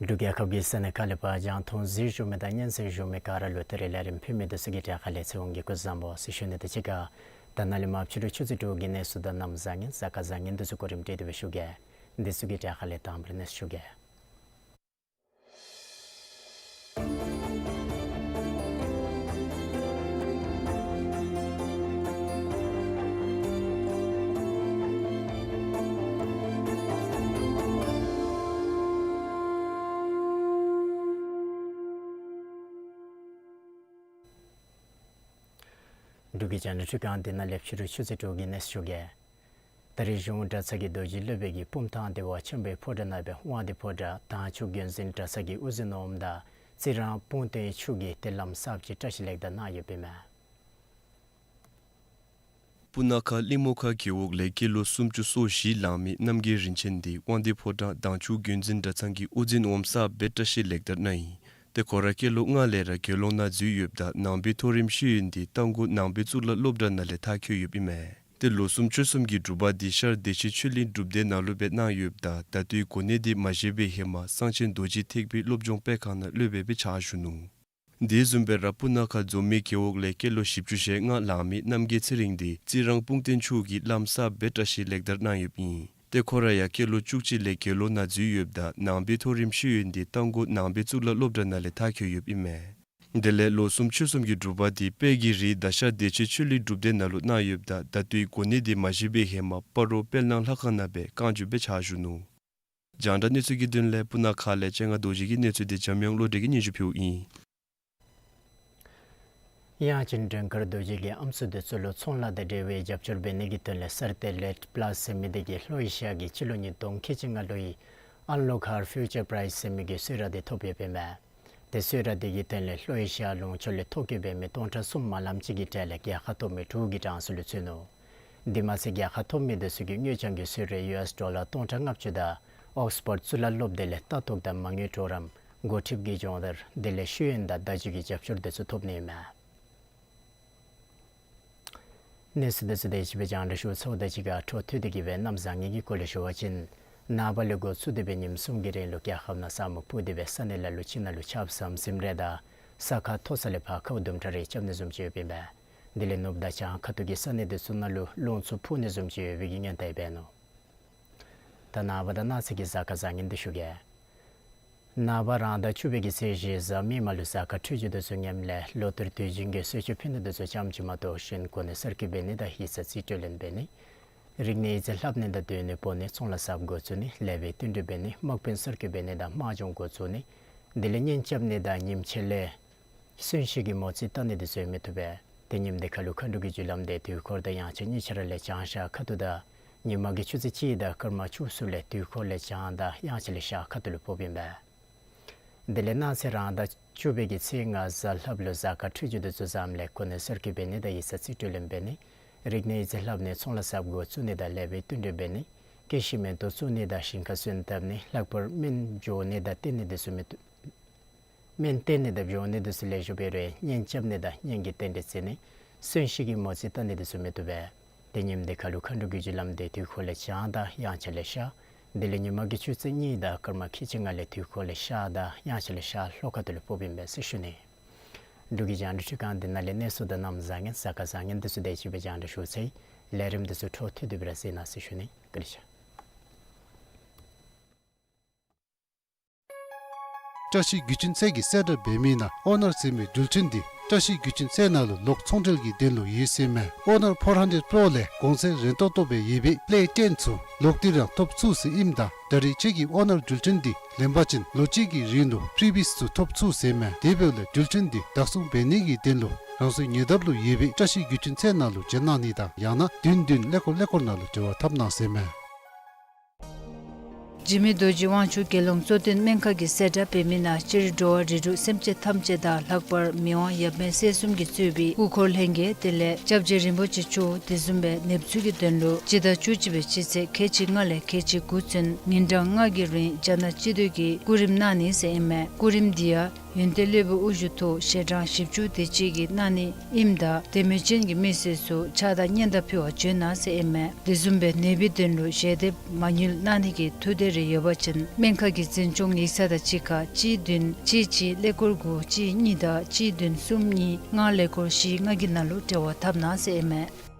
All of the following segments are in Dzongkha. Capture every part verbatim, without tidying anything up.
འབྲུག་རྒྱལ་ཁབ་ཀྱི་ས་གནས་ཁག་ལས་ཕར་རྒྱང་མཐོང་གཟིགས་བཞུགས་མི་དང་སྙན་གསན་བཞུགས་མི་ག་ར་ལུ་ད་རིས་ལས་རིམ་ཕུལ་མི་འདི་ཚུ་གི་གྲས་ཁ་ལས་ཚེ་དབང་གིས་སྐུ་གཟུགས་བཟང་པོ་ཟེར་ཞུ་ནི་དང་གཅིག་ཁར་ད་ནཱ་ལས་མར་ཕྱི་རུ་ཆུ་ཚོད་དྲུག་གི་གནས་ཚུལ་དང་གནམ་བཟང་ངན་གཟའ་སྐར་བཟང་ངན་འདི་ཚུ་གོ་རིམ་སྒྲིག་སྟེ་སྦེ་ཞུ་གེ། འདི་ཚུ་གི་གྲས་ཁ་ལས་དང་པ་ར་གནས་ཚུལ་ཞུ་གེ། འབྲུག་གི་རྒྱང་བསྒྲགས་ཁང་འདི་ནང་ལས་ཕྱི་རུ་ཆུ་ཚོད་དྲུག་གི་གནས་ཚུལ་ཞུ་གེ། ད་རིས་གཞུང་གྲྭ་ཚང་གི་རྡོ་རྗེ་སློབ་དཔོན་གྱིས་སྤུངས་ཐང་སྡེ་བ་ཆེན་པོའི་ཕོ་བྲང་ནང་སྦེ་དབང་འདུས་ཕོ་བྲང་དྭངས་ཆུ་དགོན་འཛིན་གྲྭ་ཚང་གི་དབུ་འཛིན་འོགམ་དང་རྩི་རང་སྤུངས་བསྟན་ཆུ་གིས་ཏེ་ལམ་གསརཔ་ཅིག་བཀྲ་ཤིས་ལེགས་བསྒྲགས་གནང་ཡོདཔ་ཨིན་མས། སྤུ་ན་ཁ་གླིང་མོ་མཁར་རྒེད་འོག་ལས་སྐྱེས་ལོ་སུམ་ཅུ་སོ་བཞི་ལང་མི་རྣམ་རྒྱལ་རིན་ཆེན་འདི་དབང་འདུས་ཕོ་བྲང་དྭངས་ཆུ་དགོན་འཛིན་གྲྭ་ཚང་གི་དབུ་འཛིན་འོགམ་གསརཔ་སྦེ་བཀྲ་ཤིས་ལེགས་བསྒྲགས་གནང་ཡི། ཏེ་ཁོ་ར་སྐྱེས་ལོ་ལྔ་ལས་ར་དགེ་སློང་ནང་འཛུལ་ཡོདཔ་ད་ནང་པའི་མཐོ་རིམ་ཤེས་ཡོན་འདི་རྟ་མགོ་ནང་པའི་གཙུག་ལག་སློབ་གྲྭ་ནང་ལས་མཐར་འཁྱོལ་ཡོདཔ་ཨིན་མས། ཏེ་ལོ་སུམ་ཅུ་སོ་གསུམ་གྱི་སྒྲུབ་པ་འདི་ཤར་བདེ་ཆེན་ཆོས་གླིང་སྒྲུབ་སྡེ་ནང་ལུ་སྦེ་གནང་ཡོདཔ་ད་ད་ལྟོའི་གོ་གནས་འདི་མ་བཞེས་པའི་ཧེ་མ་གསང་ཆེན་རྡོ་རྗེ་ཐེག་པའི་སློབ་སྦྱོང་སྤེལ་ཁང་ནང་སློབ་དཔོན་སྦེ་ཕྱག་ཞུ་ནུག། དེ་བཟུམ་སྦེ་ར་སྤུ་ན་ཁ་མཛོ་མོའི་རྒེད་འོག་ལས་སྐྱེས་ལོ་བཞི་བཅུ་ཞེ་ལྔ་ལང་མི་རྣམ་རྒྱལ་ཚེ་རིང་འདི་རྩི་རང་སྤུངས་བསྟན་ཆུ་གིས་ལམ་གསརཔ་སྦེ་བཀྲ་ཤིས་ལེགས་བསྒྲགས་གནང་ཡོདཔ་ཨིན། ཏེ་ཁོ་ར་ཡང་སྐྱེས་ལོ་བཅུ་གཅིག་ལས་དགེ་སློང་ནང་འཛུལ་ཡོདཔ་ད་ནང་པའི་མཐོ་རིམ་ཤེས་ཡོན་འདི་རྟ་མགོ་ནང་པའི་གཙུག་ལག་སློབ་གྲྭ་ནང་ལས་མཐར་འཁྱོལ་ཡོདཔ་ཨིན་མས། དེ་ལས་ལོ་སུམ་ཅུ་སོ་གསུམ་གྱི་སྒྲུབ་པ་འདི་དཔལ་གྱི་རི་དང་ཤར་བདེ་ཆེན་ཆོས་གླིང་སྒྲུབ་སྡེ་ནང་ལུ་གནང་ཡོདཔ་ད་ད་ལྟོའི་གོ་གནས་འདི་མ་བཞེས་པའི་ཧེ་མ་སྤ་རོ་དཔལ་སྣང་ལྷ་ཁང་ནང་སྦེ་བསྐང་འཇུག་སྦེ་ཕྱག་ཞུ་ནུག། རྒྱང་བསྒྲགས་གནས་ཚུལ་གྱི་དོན་ལས་སྤུ་ན་ཁ་ལས་སྤྱན་སྔ་རྡོ་རྗེ་གི་གནས་ཚུལ་འདི་འཇམ་དབྱངས་བློ་གྲོས་ཀྱིས་སྙན་ཞུ་ཕུལཝ་ཨིན། དབྱངས་ཅན་སྒྲོན་དཀར་རྡོ་རྗེ་གིས་ཨམ་སྲུ་འདི་ཚུ་ལུ་ཚོང་ལཱ་དང་འབྲེལ་བའི་རྒྱབ་སྐྱོར་འབད་ནི་གི་དོན་ལས་སར་ཏེ་ལེཊ་པ་ལཱས་ཟེར་མི་འདི་གིས་ལྷོ་ཨེ་ཤི་ཡ་གི་སྤྱི་ལོ་ཉིས་སྟོང་ཁལ་གཅིག་ལྔ་ལོའི་ཨན་ལོ་ཁར་ཕིའུ་ཅར་པྲའིཛ་ཟེར་མི་གི་གསོལ་རས་འདི་ཐོབ་ཡོདཔ་ཨིན་མས། ཏེ་གསོལ་རས་འདི་གི་དོན་ལས་ལྷོ་ཨེ་ཤི་ཡ་ལུང་ཕྱོགས་ལས་ཐོ་བཀོད་འབད་མི་སྟོང་ཕྲག་གསུམ་མ་ལམ་ཅིག་གི་གྲས་ལས་རྒྱལ་ཁ་ཐོབ་མི་དྲུག་གི་གྲངས་སུ་ལུ་ཚུད་ནུག། དེ་མ་ཚད་རྒྱལ་ཁ་ཐོབ་མི་འདི་ཚུ་གིས་དངུལ་རྐྱང་གི་གསོལ་རས་ཡུ་ཨེས་ཌོ་ལར་སྟོང་ཕྲག་ལྔ་བཅུ་དང་ཨོགསི་ཕོཌ་གཙུག་ལག་སློབ་སྡེ་ལས་ལྟ་རྟོག་དང་མ་དངུལ་གྲོགས་རམ་འགོ་ཁྲིདཔ་གི་སྦྱོང་བརྡར་དེ་ལས་ཤེས་ཡོན་དང་བརྡ་བརྒྱུད་ཀྱི་རྒྱབ་སྐྱོར་འདི་ཚུ་ཐོབ་ནི་ཨིན་མས། གནས་ཚུལ་འདི་ཚུ་དེ་ཅིག་སྦེ་རྒྱང་བསྒྲགས་ཞུ་ཚརཝ་དང་གཅིག་ཁར་འཕྲོ་མཐུད་དེ་གིས་སྦེ་གནམ་བཟང་ངན་གྱི་སྐོར་ལས་ཞུ་བ་ཅིན་ནངས་པ་ལས་འགོ་བཙུགས་ཏེ་སྦེ་ཉིནམ་གསུམ་གྱི་རིང་ལུ་རྒྱལ་ཁབ་ནང་ས་སྨུག་སྤུབས་ཏེ་སྦེ་ས་གནས་ལ་ལུ་ཅིག་ནང་ལུ་ཆརཔ་ཟམ་ཟིམ་རེ་དང་ས་ཁ་མཐོ་ས་ལས་ཕར་ཁཝ་དུམ་གྲ་རེ་རྐྱབ་ནི་བཟུམ་ཅིག་ཡོདཔ་ཨིན་པས། དེ་ལས་ནུབ་དང་བྱང་ཁ་ཐུག་གི་ས་གནས་འདི་ཚུ་ནང་ལུ་རླུང་འཚུབ་འཕུ་ནི་བཟུམ་ཅིག་ཡོད་པའི་གི་སྔོན་བརྡ་ཡང་འབད་ནུག། ད་ནངས་པ་དང་གནངས་ཚེ་གི་གཟའ་སྐར་བཟང་ངན་འདི་ཞུ་གེ། ནངས་པ་རང་ཟླ་བཅུ་པའི་གི་ཚེས་བཞི་གཟའ་མིག་དམར་ལུ་གཟའ་སྐར་འཕྲོད་སྦྱོར་འདི་ཚུ་ངནམ་ལས་ལོ་ལྟར་དུས་རྒྱུན་གྱི་གསོལ་མཆོད་ཕུལ་ནི་འདི་ཚུ་ཙམ་ཅིག་མ་གཏོགས་གཞན་གོ་གནས་གསར་བསྐོ་འབད་ནི་དང་ཡིག་ཚང་རྩིས་སྤྲོད་ལེན་འབད་ནི། རིག་གནས་ཡིག་རྩིས་ལྷབ་ནི་དང་སྡོད་གནས་སྤོ་ནི་ཚོང་ལཱ་གསརཔ་འགོ་བཙུགས་ནི་ལེགས་པའི་བསྟུན་གྲོས་འབད་ནི་དམག་དཔོན་གསར་བསྐོ་འབད་ནི་དང་དམག་སྦྱོང་འགོ་བཙུགས་ནི། དེ་ལས་གཉེན་རྐྱབ་ནི་དང་ཉིནམ་ཕྱེད་ལས་གསོན་གཤིན་གྱི་མོ་རྩིས་བལྟ་ནི་འདི་ཚུ་ཡང་མི་བཏུབ་པས། ཏེ་ཉིནམ་འདི་ཁར་ལུ་མཁའ་འགྲོ་གི་རྒྱུ་ལམ་འདི་དུས་འཁོར་དང་དབྱངས་འཆར་གཉིས་ཆ་ར་ལས་བྱང་ཤར་ཁ་ཐུག་དང་ཉིན་མ་གི་ཆུ་ཚོད་གཅིག་དང་སྐར་མ་བཅུ་གསུམ་ལས་དུས་འཁོར་ལས་བྱང་དང་དབྱངས་འཆར་ལས་ཤར་ཁ་ཐུག་ལུ་ཕོགཔ་ཨིན་པས། དེ་ལས་གནངས་ཚེ་རང་ཟླ་བཅུ་པའི་གི་ཚེས་ལྔ་གཟའ་ལྷགཔ་ལུ་གཟའ་སྐར་འཕྲོད་སྦྱོར་འདི་ཚུ་ཙམ་ལས་གོ་གནས་གསར་བསྐོ་འབད་ནི་དང་ཡིག་ཚང་རྩིས་སྤྲོད་ལེན་འབད་ནི། རིག་གནས་ཡིག་རྩིས་ལྷབ་ནི་ཚོང་ལཱ་གསརཔ་འགོ་བཙུགས་ནི་དང་ལེགས་པའི་བསྟུན་གྲོས་འབད་ནི། སྐྱེད་ཤིང་མེ་ཏོག་བཙུགས་ནི་དང་ཞིང་ཁར་སོན་བཏབ་ནི་ལྷག་པར་སྨན་འཇོག་ནི་དང་བསྟེན་ནི་འདི་ཚུ་མི་བཏུབ། སྨན་བསྟེན་ནི་དང་འཇོག་ནི་འདི་ཚུ་ལེགས་ཤོམ་འབད་རུང་གཉེན་རྐྱབ་ནི་དང་གཉེན་གྱི་རྟེན་འབྲེལ་བརྩི་ནི། གསོན་གཤིན་གྱི་མོ་རྩིས་བལྟ་ནི་འདི་ཚུ་མི་བཏུབ་པས། ཏེ་ཉིནམ་འདི་ཁར་ལུ་མཁའ་འགྲོ་གི་རྒྱུ་ལམ་འདི་དུས་འཁོར་ལས་བྱང་དང་དབྱངས་འཆར་ལས་ཤར། དེ་ལས་ཉིན་མ་གི་ཆུ་ཚོད་གཉིས་དང་སྐར་མ་ཁལ་གཅིག་ལྔ་ལས་དུས་འཁོར་ལས་ཤར་དང་དབྱངས་འཆར་ལས་ཤར་ལྷོ་ཁ་ཐུག་ལུ་ཕོགཔ་ཨིན་པས་ཟེར་ཞུ་ནི། འབྲུག་གི་རྒྱང་བསྒྲགས་ཁང་འདི་ནང་ལས་གནས་ཚུལ་དང་གནམ་བཟང་ངན་གཟའ་སྐར་བཟང་ངན་འདི་ཚུ་དེ་ཅིག་སྦེ་རྒྱང་བསྒྲགས་ཞུ་ཚར་ཡི། ལས་རིམ་འདི་ཚུ་འཕྲོ་མཐུད་དེ་སྦེ་ར་གཟིགས་གནང་ཟེར་ཞུ་ནི། བཀའ་དྲིན་ཆེ། བཀྲ་ཤིས་རྒྱུ་ཆེན་ཚལ་གྱི་གསལ་བསྒྲགས་འབད་མི་ནང་ཨོ་ནར་ཟེར་མི་འགྲུལ་འཕྲིན་འདི་བཀྲ་ཤིས་རྒྱུ་ཆེན་ཚལ་ནང་ལུ་ལོག་ཚོང་འབྲེལ་གྱི་དོན་ལུ་ཡོད་ཟེར་མས། ཨོ་ནར་ཕོར་ཧན་ཌེཌ་པྲོ་ལས་གོང་ཚད་རན་ཏོག་ཏོ་སྦེ་ཡོད་པའི་པླེ་ཊེན་ཚུ་ལོག་སྟེ་རང་ཐོབ་ཚུགས་ཟེར་ཨིནམ་ད་ད་རེས་ཁྱེད་ཀྱིས་ཨོ་ནར་འགྲུལ་འཕྲིན་འདི་ལེན་པ་ཅིན་ལོ་གཅིག་གི་རིང་ལུ་ཕྲི་བིསི་ཚུ་ཐོབ་ཚུགས་ཟེར་མས། དེ་འབདཝ་ལས་འགྲུལ་འཕྲིན་འདི་བདག་བཟུང་འབད་ནི་གི་དོན་ལུ་རང་སོའི་ཉེ་འདབས་ལུ་ཡོད་པའི་བཀྲ་ཤིས་རྒྱུ་ཆེན་ཚལ་ནང་ལུ་བྱོན་གནང་ནི་དང་ཡང་ན་བདུན་བདུན་ཀླད་ཀོར་ཀླད་ཀོར་ནང་ལུ་འབྲེལ་བ་འཐབ་གནང་ཟེར་མས། འཇིགས་མེད་རྡོ་རྗེ་དབང་ཕྱུག་དགེ་སློང་གཙོ་བསྟེན་སྨན་ཁང་གི་གསལ་བསྒྲགས་འབད་མི་ནང་སྤྱིར་འགྲོ་བ་རིགས་དྲུག་སེམས་ཅན་ཐམས་ཅད་དང་ལྷག་པར་མི་དབང་ཡབ་མེས་སྲས་གསུམ་གྱི་གཙོས་པའི་སྐུ་འཁོར་ལྷན་རྒྱས་དེ་ལས་སྐྱབས་རྗེ་རིན་པོ་ཆེ་མཆོག་དེ་བཟུམ་སྦེ་ནདཔ་ཚུ་གི་དོན་ལུ་སྤྱི་ཟླ་བཅུ་གཅིག་པའི་སྤྱི་ཚེས་ཁལ་གཅིག་ལྔ་ལས་ཁལ་གཅིག་དགུ་ཚུན་ཉིན་གྲངས་ལྔ་གི་རིང་རྒྱ་ནག་སྤྱི་མདོས་ཀྱི་སྐུ་རིམ་གནང་ནི་ཟེར་ཨིན་མས། སྐུ་རིམ་འདི་ཡང་ ཡོན་ཏན་སློབ་དཔོན་དབུ་བཞུགས་ཐོག་ཞལ་གྲངས་བཞི་བཅུ་དེ་ཅིག་གིས་གནང་ནི་ཨིནམ་ད་དད་མོས་ཅན་གྱི་མི་སེར་ཚུ་ཕྱག་དང་སྙན་དར་ཕུལ་བར་བྱོན་གནང་ཟེར་ཨིན་མས། དེ་བཟུམ་སྦེ་ནད་པའི་དོན་ལུ་ཞལ་འདེབས་མ་དངུལ་གནང་ནི་གི་ཐུགས་འདོད་རེ་ཡོད་པ་ཅིན་སྨན་ཁང་གི་འཛིན་སྐྱོང་ཡིག་ཚང་དང་གཅིག་ཁར་གཅིག་བདུན་གཅིག་གཅིག་ཀླད་ཀོར་དགུ་གཅིག་གཉིས་དང་གཅིག་བདུན་གསུམ་གཉིས་ལྔ་ཀླད་ཀོར་བཞི་ལྔ་གི་ནང་ལུ་འབྲེལ་བ་འཐབ་གནང་ཟེར་ཨིན་མས།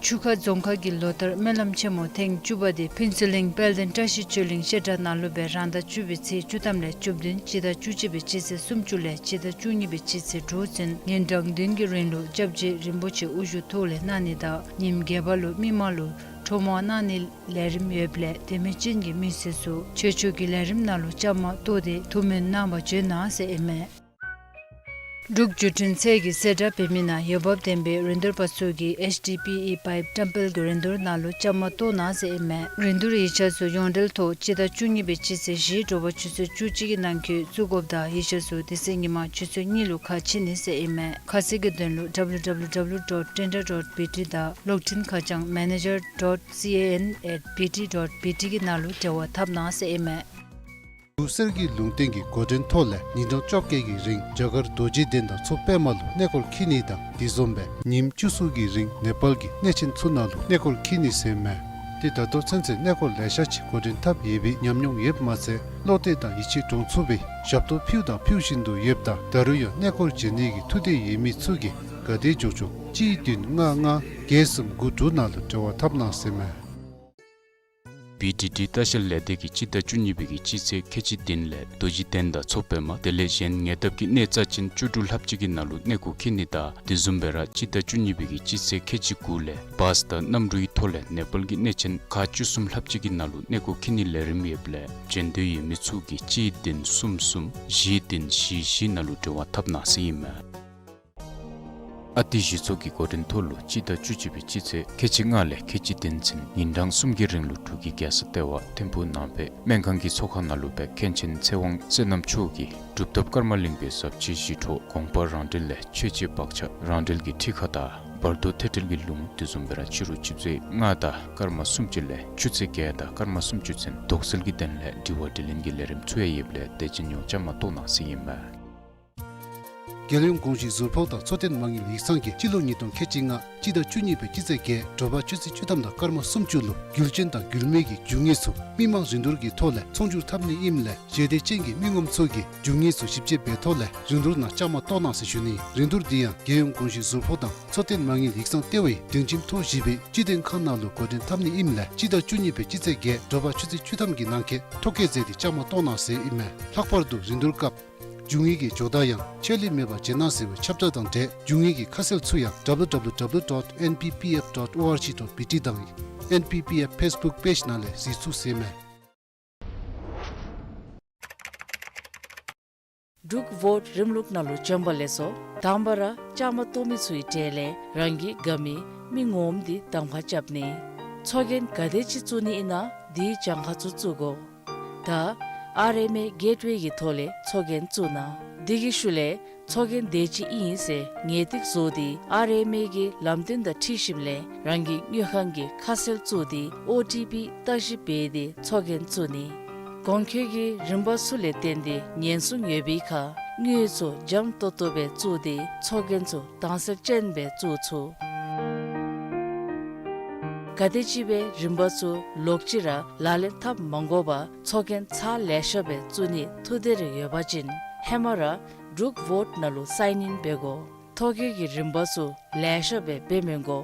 ཆུ་ཁ་རྫོང་ཁག་གི་ལོ་ལྟར་སྨོན་ལམ་ཆེན་མོ་ཐེངས་བཅུ་པ་དེ་ཕུན་ཚོགས་གླིང་དཔལ་ལྡན་བཀྲ་ཤིས་ཆོས་གླིང་བཤད་གྲྭ་ནང་ལུ་སྦེ་རང་ཟླ་བཅུ་པའི་ཚེས་བཅུ་ཐམ་ལས་བཅུ་བདུན་སྤྱི་ཟླ་བཅུ་གཅིག་པའི་སྤྱི་ཚེས་སུམ་ཅུ་ལས་སྤྱི་ཟླ་བཅུ་གཉིས་པའི་སྤྱི་ཚེས་དྲུག་ཚུན་ཉིན་གྲངས་བདུན་གྱི་རིང་ལུ་སྐྱབས་རྗེ་རིན་པོ་ཆེ་དབུ་བཞུགས་ཐོག་ལས་གནང་ནི་དང་ཉིནམ་བརྒྱད་པ་ལུ་མི་མང་ལུ་ཁྲོམ་དབང་གནང་ནི་ལས་རིམ་ཡོདཔ་ལས་དད་མོས་ཅན་གྱི་མི་སེར་ཚུ་ཆོས་ཕྱོགས་ཀྱི་ལས་རིམ་ནང་ལུ་བཅའ་མར་གཏོགས་ཏེ་ཐུགས་སྨོན་གནང་བར་བྱོན་གནང་ཟེར་ཨིན་མས། འབྲུག་བརྒྱུད་འཕྲིན་ཚད་ཀྱི་གསལ་བསྒྲགས་འབད་མི་ནང་འོས་འབབ་ལྡན་པའི་རིན་བསྡུར་པ་ཚུ་གིས་ཨེཆ་ཌི་པི་ཨི་པའིཔ་བཀྲམ་སྤེལ་གྱི་རིན་བསྡུར་ནང་ལུ་བཅའ་མར་གཏོགས་གནང་ཟེར་ཨིན་མས། རིན་བསྡུར་ཡིག་ཆ་ཚུ་ཡོངས་འབྲེལ་ཐོག་སྤྱི་ཟླ་བཅུ་གཉིས་པའི་སྤྱི་ཚེས་བཞི་དྲོ་པ་ཆུ་ཚོད་བཅུ་གཅིག་གི་ནང་འཁོད་བཙུགས་དགོཔ་དང་ཡིག་ཆ་ཚུ་དེ་ཚེ་ཉིན་མ་ཆུ་ཚོད་གཉིས་ལུ་ཁ་ཕྱེ་ནི་ཟེར་ཨིན་མས། ཁ་གསལ་གྱི་དོན་ལུ་W W W dot tender dot B T དང་གློག་འཕྲིན་ཁ་བྱང་manager dot C A N at B T dot B T གི་ནང་ལུ་འབྲེལ་བ་འཐབ་གནང་ཟེར་ཨིན་མས། འབྲུག་གསེར་གྱི་ལུང་བསྟན་གྱི་འགོ་འདྲེན་ཐོག་ལས་ཉིན་གྲངས་བཅོ་བརྒྱད་ཀྱི་རིང་རྒྱ་གར་རྡོ་རྗེ་གདན་དང་མཚོ་པདྨ་ལུ་གནས་སྐོར་འཁྱིད་ནི་དང་དེ་བཟུམ་སྦེ་ཉིནམ་བཅུ་གསུམ་གྱི་རིང་ནེ་པཱལ་གྱི་གནས་ཆེན་ཚུ་ནང་ལུ་གནས་སྐོར་འཁྱིད་ནི་ཟེར་མས། ཏེ་ད་ལྟོ་ཚུན་ཚོད་གནས་སྐོར་ལེ་ཤ་ཅིག་འགོ་འདྲེན་འཐབ་ཡོད་པའི་ཉམས་མྱོང་ཡོདཔ་མ་ཚད་བློ་གཏད་དང་ཡིད་ཆེས་འདྲོངས་ཚུགས་པའི་ཞབས་ཏོག་ཕུལཝ་དང་ཕུལ་བཞིན་དུ་ཡོདཔ་ད་ད་རུང་ཡང་གནས་སྐོར་བྱོན་ནི་གི་ཐུགས་འདོད་ཡོད་མི་ཚུ་གིས་ག་དེ་མགྱོགས་མགྱོགས་གཅིག་བདུན་ལྔ་ལྔ་བརྒྱད་གསུམ་དགུ་དྲུག་ནང་ལུ་འབྲེལ་བ་འཐབ་གནང་ཟེར་མས། བི་ཌི་ཌི་ལྟ་བཤལ་ལས་སྡེ་གིས་སྤྱི་ཟླ་བཅུ་གཉིས་པའི་གི་སྤྱི་ཚེས་ཁལ་གཅིག་བདུན་ལས་རྡོ་རྗེ་གདན་དང་མཚོ་པདྨ་དེ་ལས་གཞན་ཉེ་འདབས་ཀྱི་གནས་རྩ་ཅན་བཅུ་དྲུག་ལྷ་བརྒྱུད་ཀྱི་ནང་ལུ་གནས་སྐོར་འཁྱིད་ནི་དང་དེ་བཟུམ་སྦེ་ར་སྤྱི་ཟླ་བཅུ་གཉིས་པའི་གི་སྤྱི་ཚེས་ཁལ་གཅིག་དགུ་ལས་བཱས་དང་གནམ་གྲུའི་ཐོག་ལས་ནེ་པཱལ་གྱི་གནས་ཆེན་ཁག་བཅུ་གསུམ་ལྷ་བརྒྱུད་ཀྱི་ནང་ལུ་གནས་སྐོར་འཁྱིད་ནིའི་ལས་རིམ་ཡོདཔ་ལས་བྱོན་འདོད་ཡོད་མི་ཚུ་གིས་གཅིག་བདུན་གསུམ་གསུམ་བཞི་བདུན་བཞི་བཞི་ནང་ལུ་འབྲེལ་བ་འཐབ་གནང་ཟེར་ཨིན་མས། ཨ་ཏི་གཞི་ཚོགས་ཀྱི་འགོ་འདྲེན་ཐོག་ལུ་སྤྱི་ཟླ་བཅུ་གཅིག་པའི་སྤྱི་ཚེས་ཁལ་གཅིག་ལྔ་ལས་ཁལ་གཅིག་བདུན་ཚུན་ཉིན་གྲངས་གསུམ་གྱི་རིང་ལུ་འབྲུག་གི་རྒྱལ་ས་ལྟེ་བ་ཐིམ་ཕུག་ནང་པའི་སྨན་ཁང་གི་ཚོགས་ཁང་ནང་ལུ་སྦེ་མཁན་ཆེན་ཚེ་དབང་བསོད་ནམས་མཆོག་གིས་གྲུབ་ཐོབ་ཀརྨ་གླིང་པའི་ཟབ་ཆོས་ཞི་ཁྲོ་དགོངས་པ་རང་འགྲེལ་ལས་མཆོད་བྱེད་བག་ཆགས་རང་འགྲེལ་གྱི་ཁྲིད་ཁག་དང་བར་དོ་ཐོས་གྲོལ་གྱི་ལུང་དེ་བཟུམ་སྦེ་ར་ཕྱི་རུ་ཆུ་ཚོད་ལྔ་དང་སྐར་མ་སུམ་ཅུ་ལས་ཆུ་ཚོད་བརྒྱད་དང་སྐར་མ་སུམ་ཅུ་ཚུན་དོགས་སེལ་གྱི་དོན་ལས་དྲི་བ་དྲིས་ལན་གྱི་ལས་རིམ་ཚུ་ཡང་ཡོདཔ་ལས་དེ་ཅིག་ཡང་བཅའ་མར་གཏོགས་གནང་ཟེར་ཨིན་མས། རྒྱལ་ཡོངས་གོང་ཞུས་ཟུར་ཕོགས་དང་འཚོ་རྟེན་མ་དངུལ་ཡིག་ཚང་གིས་སྤྱི་ལོ་ཉིས་སྟོང་ཁལ་གཅིག་ལྔ་སྤྱི་ཟླ་བཅུ་གཉིས་པའི་སྤྱི་ཚེས་བརྒྱད་དྲོ་པ་ཆུ་ཚོད་བཅུ་ཐམ་དང་སྐར་མ་སུམ་ཅུ་ལུ་རྒྱུ་ཅན་དང་རྒྱུ་མེད་ཀྱི་རྒྱུ་དངོས་ཚུ་མི་མང་རིན་བསྡུར་གྱི་ཐོག་ལས་ཚོང་སྒྱུར་འཐབ་ནི་ཨིནམ་ལས་ཞལ་འདེབས་ཅན་གྱི་མི་ངོམ་ཚུ་གིས་རྒྱུ་དངོས་ཚུ་ཞིབ་དཔྱད་འབད་ཐོག་ལས་རིན་བསྡུར་ནང་བཅའ་མར་གཏོགས་གནང་ཟེར་ཞུ་ནི། རིན་བསྡུར་འདི་ཡང་རྒྱལ་ཡོངས་གོང་ཞུས་ཟུར་ཕོགས་དང་འཚོ་རྟེན་མ་དངུལ་ཡིག་ཚང་ལྟེ་བའི་སྒྲིང་ཁྱིམ་ཐོག་བཞི་པའི་སྤྱི་དོན་ཁང་ནང་ལུ་འགོ་འདྲེན་འཐབ་ནི་ཨིནམ་ལས་སྤྱི་ཟླ་བཅུ་གཉིས་པའི་སྤྱི་ཚེས་བརྒྱད་དྲོ་པ་ཆུ་ཚོད་བཅུ་ཐམ་གྱི་ནང་འཁོད་ཐོ་བཀོད་མཛད་དེ་བཅའ་མར་གཏོགས་གནང་ཟེར་ཨིན་མས། ལྷག་པར་དུ་རིན་བསྡུར་སྐབས་རྒྱུ་དངོས་ཀྱི་ཇོ་བདག་ཡང་ཆད་ལུས་མེད་པར་བྱིན་གནང་ཟེར་བའི་ཁྱབ་བསྒྲགས་དང་འབྲེལ་རྒྱུ་དངོས་ཀྱི་ཁ་གསལ་ཚུ་ཡང་W W W dot N P P F dot O R G dot B T དང་N P P F Facebook page ནང་ལས་གཟིགས་ཚུགས་ཟེར་ཨིན་མས། འབྲུག་བོཊ་རིམ་ལུགས་ནང་ལུ་བྱོན་པ་ལེགས་སོ། དང་པ་ར་བཅའ་མར་གཏོགས་མི་ཚུའི་གྲས་ལས་རང་གི་དགའ་མི་མི་ངོམ་འདི་གདམ་ཁ་རྐྱབ་ནི། ཚོགས་རྒྱན་ག་དེ་ཅིག་བཙུགས་ནི་ཨིན་ན་འདིའི་གྱངས་ཁ་ཚུ་བཙུགས་དགོ། ད་ཨར་ཨེམ་ཨེ་གེཊ་ཝེ་གི་ཐོག་ལས་ཚོགས་རྒྱན་བཙུགས་གནང་། འདི་གི་ཤུལ་ལས་ཚོགས་རྒྱན་དེ་ཅིག་ཨིན་ཟེར་ངེས་ཏིག་བཟོ་སྟེ་ཨར་ཨེམ་ཨེ་གི་ལམ་སྟོན་དང་འཁྲིལ་ཞིནམ་ལས་རང་གི་དངུལ་ཁང་གི་ཁ་གསལ་བཙུགས་ཏེ་ཨོ་ཊི་པི་བརྟག་ཞིབ་འབད་དེ་ཚོགས་རྒྱན་བཙུགས་ནི། གོང་འཁོད་ཀྱི་རིམ་པ་ཚུ་ལས་བརྟེན་ཏེ་ཉེན་སྲུང་ཡོད་པའི་ཁར་དངུལ་ཚུ་འཇམ་ཏོག་ཏོ་སྦེ་བཙུགས་ཏེ་ཚོགས་རྒྱན་ཚུ་དྭངས་གསལ་ཅན་སྦེ་བཙུགས་ཚུགས། ག་དེམ་ཅིག་སྦེ་རིམ་པ་ཚུ་ལོག་ཅི་ར་ལག་ལེན་འཐབ་མ་དགོ་པར་ཚོགས་རྒྱན་ཚར་ལེ་ཤ་སྦེ་བཙུགས་ནིའི་ཐུགས་འདོད་རེ་ཡོད་པ་ཅིན་ཧེ་མ་ར་འབྲུག་བོཊ་ནང་ལུ་སའིན་ཨིན་འབད་དགོ། ཐོ་བཀོད་ཀྱི་རིམ་པ་ཚུ་ལེ་ཤ་སྦེ་འབད་མི་དགོ།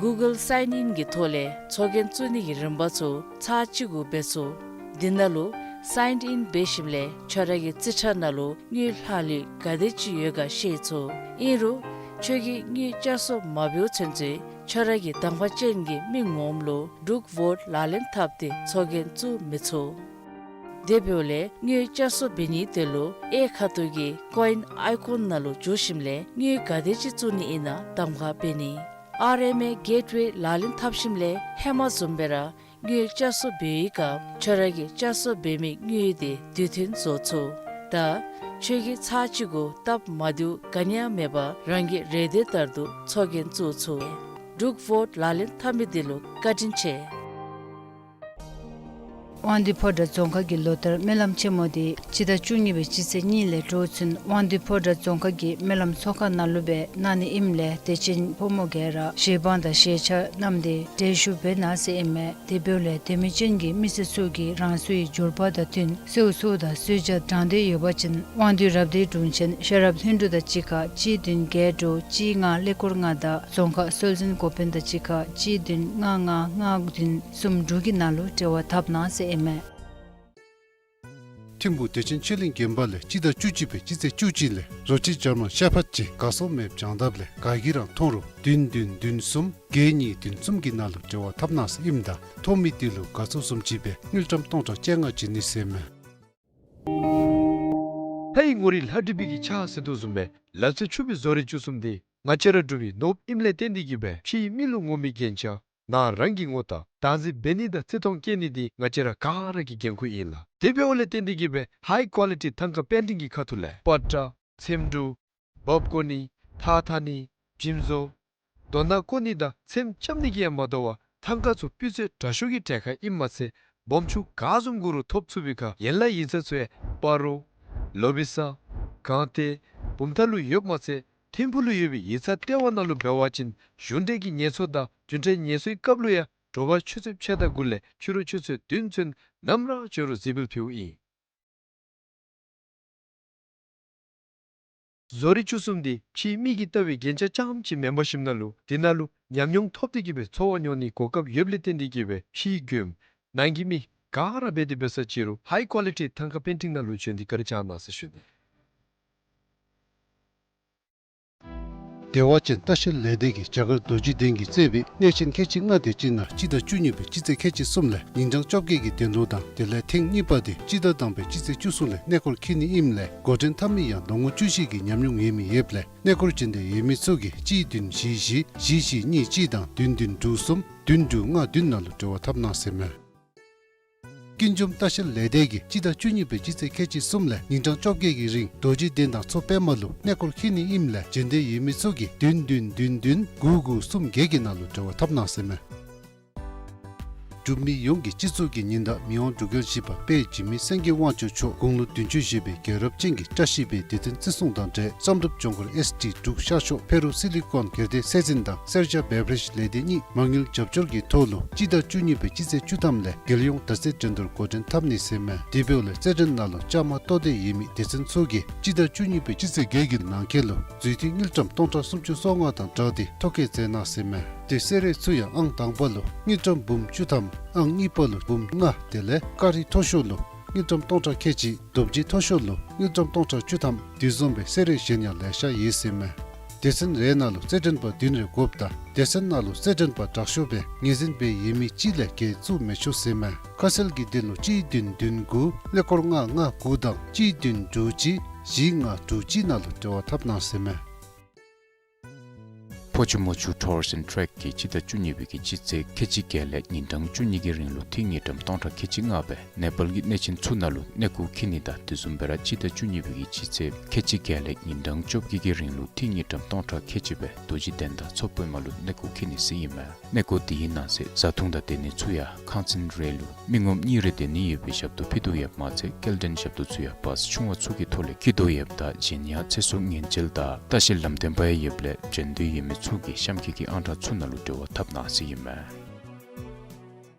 གུ་གཱལ་སའིན་ཨིན་གྱི་ཐོག་ལས་ཚོགས་རྒྱན་བཙུགས་ནི་གི་རིམ་པ་ཚུ་ཚར་གཅིག་གུ་འབད་ཚུགས། འདི་ནང་ལུ་སའིན་ཨིན་འབད་ཞིནམ་ལས་ཁྱོད་ར་གི་རྩིས་ཁྲ་ནང་ལུ་དངུལ་ལྷག་ལུས་ག་དེ་ཅིག་ཡོད་ག་ཤེས་ཚུགས། ཨིན་རུང་ཁྱོད་ཀྱིས་དངུལ་བསྐྱར་གསོ་མ་འབདཝ་ཚུན་ཚོད་ཁྱོད་ར་གི་གདམ་ཁ་ཅན་གྱི་མི་ངོམ་ལུ་འབྲུག་བོཊ་ལག་ལེན་འཐབ་སྟེ་ཚོགས་རྒྱན་བཙུགས་མི་ཚུགས། དེ་འབདཝ་ལས་དངུལ་བསྐྱར་གསོ་འབད་ནིའི་དོན་ལུ་གཡས་ཁ་ཐུག་གི་ཀོ་ཨིན་ཨའི་ཀོན་ནང་ལུ་འཛུལ་ཞིནམ་ལས་དངུལ་ག་དེ་ཅིག་བཙུགས་ནི་ཨིན་ན་གདམ་ཁ་འབད་ནི། ཨར་ཨེམ་ཨེ་གེཊ་ཝེ་ལག་ལེན་འཐབ་ཞིནམ་ལས་ཧེ་མ་བཟུམ་སྦེ་ར་དངུལ་བསྐྱར་གསོ་འབད་བའི་སྐབས་ཁྱོད་ར་གིས་བསྐྱར་གསོ་འབད་མི་དངུལ་དེ་དུས་མཐུན་བཟོ་ཚུགས། ད་ཁྱོད་ཀྱིས་ཚར་གཅིག་གུ་སྟབས་མ་བདེཝ་ག་ནི་ཡང་མེད་པར་རང་གི་རེ་འདོད་ལྟར་དུ་ཚོགས་རྒྱན་བཙུགས་ཚུགས། འབྲུག་བོཊ་ལག་ལེན་འཐབ་མི་འདི་ལུ་བཀའ་དྲིན་ཆེ། དབང་འདུས་ཕོ་བྲང་རྫོང་ཁག་གི་ལོ་ལྟར་སྨོན་ལམ་ཆེན་མོ་དེ་སྤྱི་ཟླ་བཅུ་གཉིས་པའི་སྤྱི་ཚེས་གཉིས་ལས་འགོ་བཙུགས་དབང་འདུས་ཕོ་བྲང་རྫོང་ཁག་གི་སྨོན་ལམ་ཚོགས་ཁང་ནང་ལུ་སྦེ་གནང་ནི་ཨིནམ་ལས་དད་ཅན་ཕོ་མོ་ག་ར་གཞས་འབག་དང་གཞས་ཆས་བསྣམས་ཏེ་གྲལ་བཞུགས་འབད་གནང་ཟེར་ཨིན་མས། དེ་འབདཝ་ལས་དད་མོས་ཅན་གྱི་མི་སེར་ཚུ་གིས་རང་སོའི་འབྱོར་པ་དང་བསྟུན་གསོལཝ་ཚུ་དང་གསོལ་ཇ་དྲང་དོ་ཡོད་པ་ཅིན་དབང་འདུས་རབ་སྡེའི་དྲུང་ཆེན་ཤེས་རབ་ལྷུན་གྲུབ་དང་གཅིག་ཁར་གཅིག་བདུན་བརྒྱད་དྲུག་གཅིག་ལྔ་ཀླད་ཀོར་ལྔ་དང་རྫོང་ཁག་སྲོལ་འཛིན་འགོ་དཔོན་དང་གཅིག་ཁར་གཅིག་བདུན་ལྔ་ལྔ་ལྔ་བདུན་གསུམ་དྲུག་གི་ནང་ལུ་འབྲེལ་བ་འཐབ་གནང་ཟེར་ཨིན་མས། ཐིམ་ཕུག་བདེ་ཆེན་ཆོས་གླིང་དགོན་པ་ལས་སྤྱི་ཟླ་བཅུ་གཅིག་པའི་སྤྱི་ཚེས་བཅུ་གཅིག་ལས་རོ་ཁྱི་ཇར་མན་ཤེ་ཕརཌ་ཅིག་ག་སོང་མེདཔ་སྦྱང་དཔ་ལས་ག་གིས་ར་མཐོང་རུང་བདུན་བདུན་བདུན་གསུམ་བརྒྱད་གཉིས་བདུན་གསུམ་གྱི་ནང་ལུ་འབྲེལ་བ་འཐབ་གནང་ཟེར་ཨིནམ་ད་མཐོང་མི་དེ་ལུ་དགའ་ཚོར་བཟུམ་ཅིག་སྦེ་དངུལ་ཀྲམ་སྟོང་ཕྲག་བཅོ་ལྔ་བྱིན་ནི་ཟེར་མས། ཧེ་ངོ་རིས་ལྷ་བྲིས་པའི་གི་ཕྱག་ཟེར་དོ་བཟུམ་སྦེ་ལག་རྩལ་ཕྱུག་པའི་བཟོ་རིག་བཅུ་གསུམ་དེ་ང་བཅས་ར་འབྲུག་པའི་ནོར་བུ་ཨིནམ་ལས་བརྟེན་ཏེ་གིས་སྦེ་ཕྱིའི་མི་ལུ་ངོམ་པའི་རྒྱན་ཆ་ནང་རང་གིས་ངོམ་དང་བདག་འཛིན་འབད་ནི་དང་བརྩི་མཐོང་བསྐྱེད་ནི་འདི་ང་བཅས་ར་ག་ར་གི་འགན་ཁུར་ཨིན་ལགས། དེ་འབདཝ་ལས་བརྟེན་ཏེ་གིས་སྦེ་ཧའི་ཀོ་ལི་ཊི་ཐང་ཀ་པེན་ཊིང་གི་ཁ་ཐུག་ལས་པ་ཏྲ་ཚེམ་དྲུབ་འབག་བརྐོ་ནི་ཐགས་འཐག་ནི་འཇིམ་བཟོ་རྡོ་ནག་བརྐོ་ནི་དང་ཚེམ་རྐྱབ་ནི་གིས་ཡང་མ་དོ་བར་ཐང་ཀ་ཚུ་སྤུས་ཚད་དྲག་ཤོས་ཀྱི་གྲལ་ཁར་ཨིནམ་མ་ཚད་སྦོམ་ཆུང་ག་བཟུམ་དགོ་རུང་ཐོབ་ཚུགས་པའི་ཁར་ཡན་ལག་ཡིག་ཚང་ཚུ་ཡང་སྤ་རོ་ལོ་བི་ས་སྒང་སྟེང་བུམ་ཐང་ལུ་ཡོདཔ་མ་ཚད་ཐིམ་ཕུག་ལུ་ཡོད་པའི་ཡིག་ཚང་ལྟེ་བ་ནང་ལུ་འབད་བ་ཅིན་གཞུང་འབྲེལ་གྱི་ངལ་གསོ་དང་རྒྱུན་འབྲེལ་ངལ་གསོའི་སྐབས་ལུ་ཡང་དྲོ་པ་ཆུ་ཚོད་ཕྱེད་དང་དགུ་ལས་ཕྱི་རུ་ཆུ་ཚོད་བདུན་ཚུན་ནམ་ར་འབྱོན་རུང་གཟིགས་འབུལ་ཕུལཝ་ཨིན། བཟོ་རིག་བཅུ་གསུམ་འདི་ཕྱིའི་མི་གིས་བལྟ་བའི་རྒྱན་ཆ་རྐྱངམ་ཅིག་མེན་པར་ཞིནམ་ན་ལུ་དེ་ནང་ལུ་ཉམས་མྱོང་ཐོབ་སྟེ་གིས་སྦེ་འཚོ་བ་མྱོང་ནིའི་གོ་སྐབས་ཡོདཔ་ལས་བརྟེན་ཏེ་གིས་སྦེ་ཕྱིའི་མགྱོནམ་ནང་གི་མི་ག་ར་འབད་དེ་འབད་ས་ཅིག་རུང་ཧའི་ཀོ་ལི་ཊི་ཐང་ཀ་པེན་ཊིང་ནང་ལུ་བྱོན་ཏེ་བཀའ་དྲིན་བསྐྱང་གནང་ཟེར་ཞུ་ནི། བདེ་བ་ཅན་ལྟ་བཤལ་ལས་སྡེ་གིས་རྒྱ་གར་རྡོ་རྗེ་གདན་གྱིས་གཙོས་པའི་གནས་ཆེན་ཁལ་གཅིག་ལྔ་དེ་ཅིག་ནང་སྤྱི་ཟླ་བཅུ་གཉིས་པའི་སྤྱི་ཚེས་ཁལ་གཅིག་གསུམ་ལས་ཉིན་གྲངས་བཅོ་བརྒྱད་ཀྱི་གདན་དྲོངས་དང་དེ་ལས་ཐེངས་གཉིས་པ་དེ་སྤྱི་ཟླ་དང་པའི་སྤྱི་ཚེས་བཅུ་གསུམ་ལས་གནས་སྐོར་འཁྱིད་ནི་ཨིནམ་ལས་འགོ་འདྲེན་འཐབ་མི་ཡང་ལོ་ངོ་བཅུ་བཞི་གི་ཉམས་མྱོང་ཡོད་མི་ཡོདཔ་ལས་གནས་སྐོར་བྱོན་འདོད་ཡོད་མི་ཚུ་གིས་གཅིག་བདུན་བཞི་བཞི་བཞི་བཞི་གཉིས་གཅིག་དང་བདུན་བདུན་དྲུག་གསུམ་བདུན་དྲུག་ལྔ་བདུན་ནང་ལུ་འབྲེལ་བ་འཐབ་གནང་ཟེར་མས། ཀུན་འབྱུང་ལྟ་བཤལ་ལས་སྡེ་གིས་སྤྱི་ཟླ་བཅུ་གཉིས་པའི་སྤྱི་ཚེས་ཁལ་གཅིག་གསུམ་ལས་ཉིན་གྲངས་བཅོ་བརྒྱད་ཀྱི་རིང་རྡོ་རྗེ་གདན་དང་མཚོ་པདྨ་ལུ་གནས་སྐོར་འཁྱིད་ནི་ཨིནམ་ལས་བྱོན་འདོད་ཡོད་མི་ཚུ་གིས་བདུན་བདུན་བདུན་བདུན་དགུ་དགུ་གསུམ་བརྒྱད་ཀྱི་ནང་ལུ་འབྲེལ་བ་འཐབ་གནང་ཟེར་མས། འབྲུག་མི་ཡོངས་ཀྱི་སྤྱི་ཚོགས་ཀྱི་ཉིན་བདག་མི་དབང་འབྲུག་རྒྱལ་བཞི་པ་དཔལ་འཇིགས་མེད་སེང་གེ་དབང་ཕྱུག་མཆོག་དགུང་ལོ་བདུན་ཅུ་བཞེས་པའི་རྒྱལ་རབས་ཅན་གྱི་བཀྲ་ཤིས་པའི་དུས་སྟོན་བརྩི་སྲུང་དང་འབྲེལ་བསམ་གྲུབ་ལྗོངས་མཁར་ཨེསི་ཌི་འབྲུག་ཤར་ཕྱོགས་ཕེ་རུ་སི་ལི་ཀོན་སྒེར་སྡེ་སྲས་འཛིན་དང་སེར་སྐྱ་བེ་བ་རེཇ་ལས་སྡེ་གཉིས་མ་དངུལ་རྒྱབ་སྐྱོར་གྱི་ཐོག་ལུ་སྤྱི་ཟླ་བཅུ་གཉིས་པའི་སྤྱི་ཚེས་བཅུ་ཐམ་ལས་རྒྱལ་ཡོངས་དར་རྩེ་འགྲན་བསྡུར་འགོ་འདྲེན་འཐབ་ནི་ཟེར་མས། དེ་འབདཝ་ལས་རྩེད་འགྲན་ནང་ལུ་བཅའ་མར་གཏོགས་འདོད་ཡོད་མི་སྡེ་ཚན་ཚུ་གིས་སྤྱི་ཟླ་བཅུ་གཉིས་པའི་སྤྱི་ཚེས་བརྒྱད་ཀྱི་ནང་འཁོད་ལུ་འཛུལ་ཐིག་དངུལ་ཀྲམ་སྟོང་ཕྲག་སུམ་ཅུ་སོ་ལྔ་དང་སྦྲགས་ཏེ་ཐོ་བཀོད་མཛད་གནང་ཟེར་མས། དེ་སེར་སྐྱ་ཚུ་ཡང་ཨང་དང་པ་ལུ་དངུལ་ཀྲམ་འབུམ་བཅུ་ཐམ་ཨང་གཉིས་པ་ལུ་འབུམ་ལྔ་དེ་ལས་ཀ་རི་མཐོ་ཤོས་ལུ་དངུལ་ཀྲམ་སྟོང་ཕྲག་ཁལ་གཅིག་རྡོ་རྗེ་མཐོ་ཤོས་ལུ་དངུལ་ཀྲམ་སྟོང་ཕྲག་བཅུ་ཐམ་དེ་བཟུམ་སྦེ་སེར་སྐྱ་གཞན་ཡང་ལེ་ཤ་ཡོད་ཟེར་མས། སྡེ་ཚན་རེ་ནང་ལུ་རྩེད་འགྲན་པ་བདུན་རེ་དགོཔ་དང་སྡེ་ཚན་ནང་ལུ་རྩེད་འགྲན་པ་དྲག་ཤོས་སྦེ་ངོས་འཛིན་འབད་ཡོད་མི་གཅིག་ལས་བརྒལ་བཙུགས་མི་ཆོག་ཟེར་མས། ཁ་གསལ་གྱི་དོན་ལུ་གཅིག་བདུན་བདུན་དགུ་ཀླད་ཀོར་ལྔ་ལྔ་དགུ་དང་གཅིག་བདུན་དྲུག་གཅིག་བཞི་ལྔ་དྲུག་གཅིག་ནང་ལུ་འབྲེལ་བ་འཐབ་གནང་ཟེར་མས། ཕོ་ཆུ་མོ་ཆུ་ཊུར་སི་ཨེནཌ་ཊེག་གིས་སྤྱི་ཟླ་བཅུ་གཉིས་པའི་གི་སྤྱི་ཚེས་ཁལ་གཅིག་བརྒྱད་ལས་ཉིན་གྲངས་བཅུ་གཉིས་ཀྱི་རིང་ལུ་ཐིག་དངུལ་ཀྲམ་སྟོང་ཕྲག་ཁལ་གཅིག་ལྔ་སྦེ་ནེ་པཱལ་གྱི་གནས་ཆེན་ཚུ་ནང་ལུ་གནས་སྐོར་འཁྱིད་ནི་དང་དེ་བཟུམ་སྦེ་ར་སྤྱི་ཟླ་བཅུ་གཉིས་པའི་གི་སྤྱི་ཚེས་ཁལ་གཅིག་བརྒྱད་ལས་ཉིན་གྲངས་བཅོ་བརྒྱད་ཀྱི་རིང་ལུ་ཐིག་དངུལ་ཀྲམ་སྟོང་ཕྲག་ཁལ་གཅིག་སྦེ་རྡོ་རྗེ་གདན་དང་མཚོ་པདྨ་ལུ་གནས་སྐོར་འཁྱིད་ནི་ཟེར་ཨིན་མས། གནས་སྐོར་དེའི་ནང་གསེས་བཟའ་འཐུང་དང་སྡོད་ནི་ཚུ་ཡང་ཁང་ཚན་རེ་ལུ་མི་ངོམ་གཉིས་རེ་སྡོད་ནི་ཡོད་པའི་ཞབས་ཏོག་ཕུལ་དོ་ཡོདཔ་མ་ཚད་སྐྱེལ་འདྲེན་ཞབས་ཏོག་ཚུ་ཡང་བཱས་ཆུང་བ་ཚུ་གི་ཐོག་ལས་འཁྱིད་དོ་ཡོདཔ་ད་གཞན་ཡང་ཚེ་སྲོག་ཉེན་བཅོལ་དང་ལྟ་བཤལ་ལམ་སྟོན་པ་ཡང་ཡོདཔ་ལས་བྱོན་འདོད་ཡོད་མི་ཚུ་གིས་གཤམ་འཁོད་ཀྱི་ཨང་གྲངས་ཚུ་ནང་ལུ་འབྲེལ་བ་འཐབ་གནང་ཟེར་ཨིན་མས།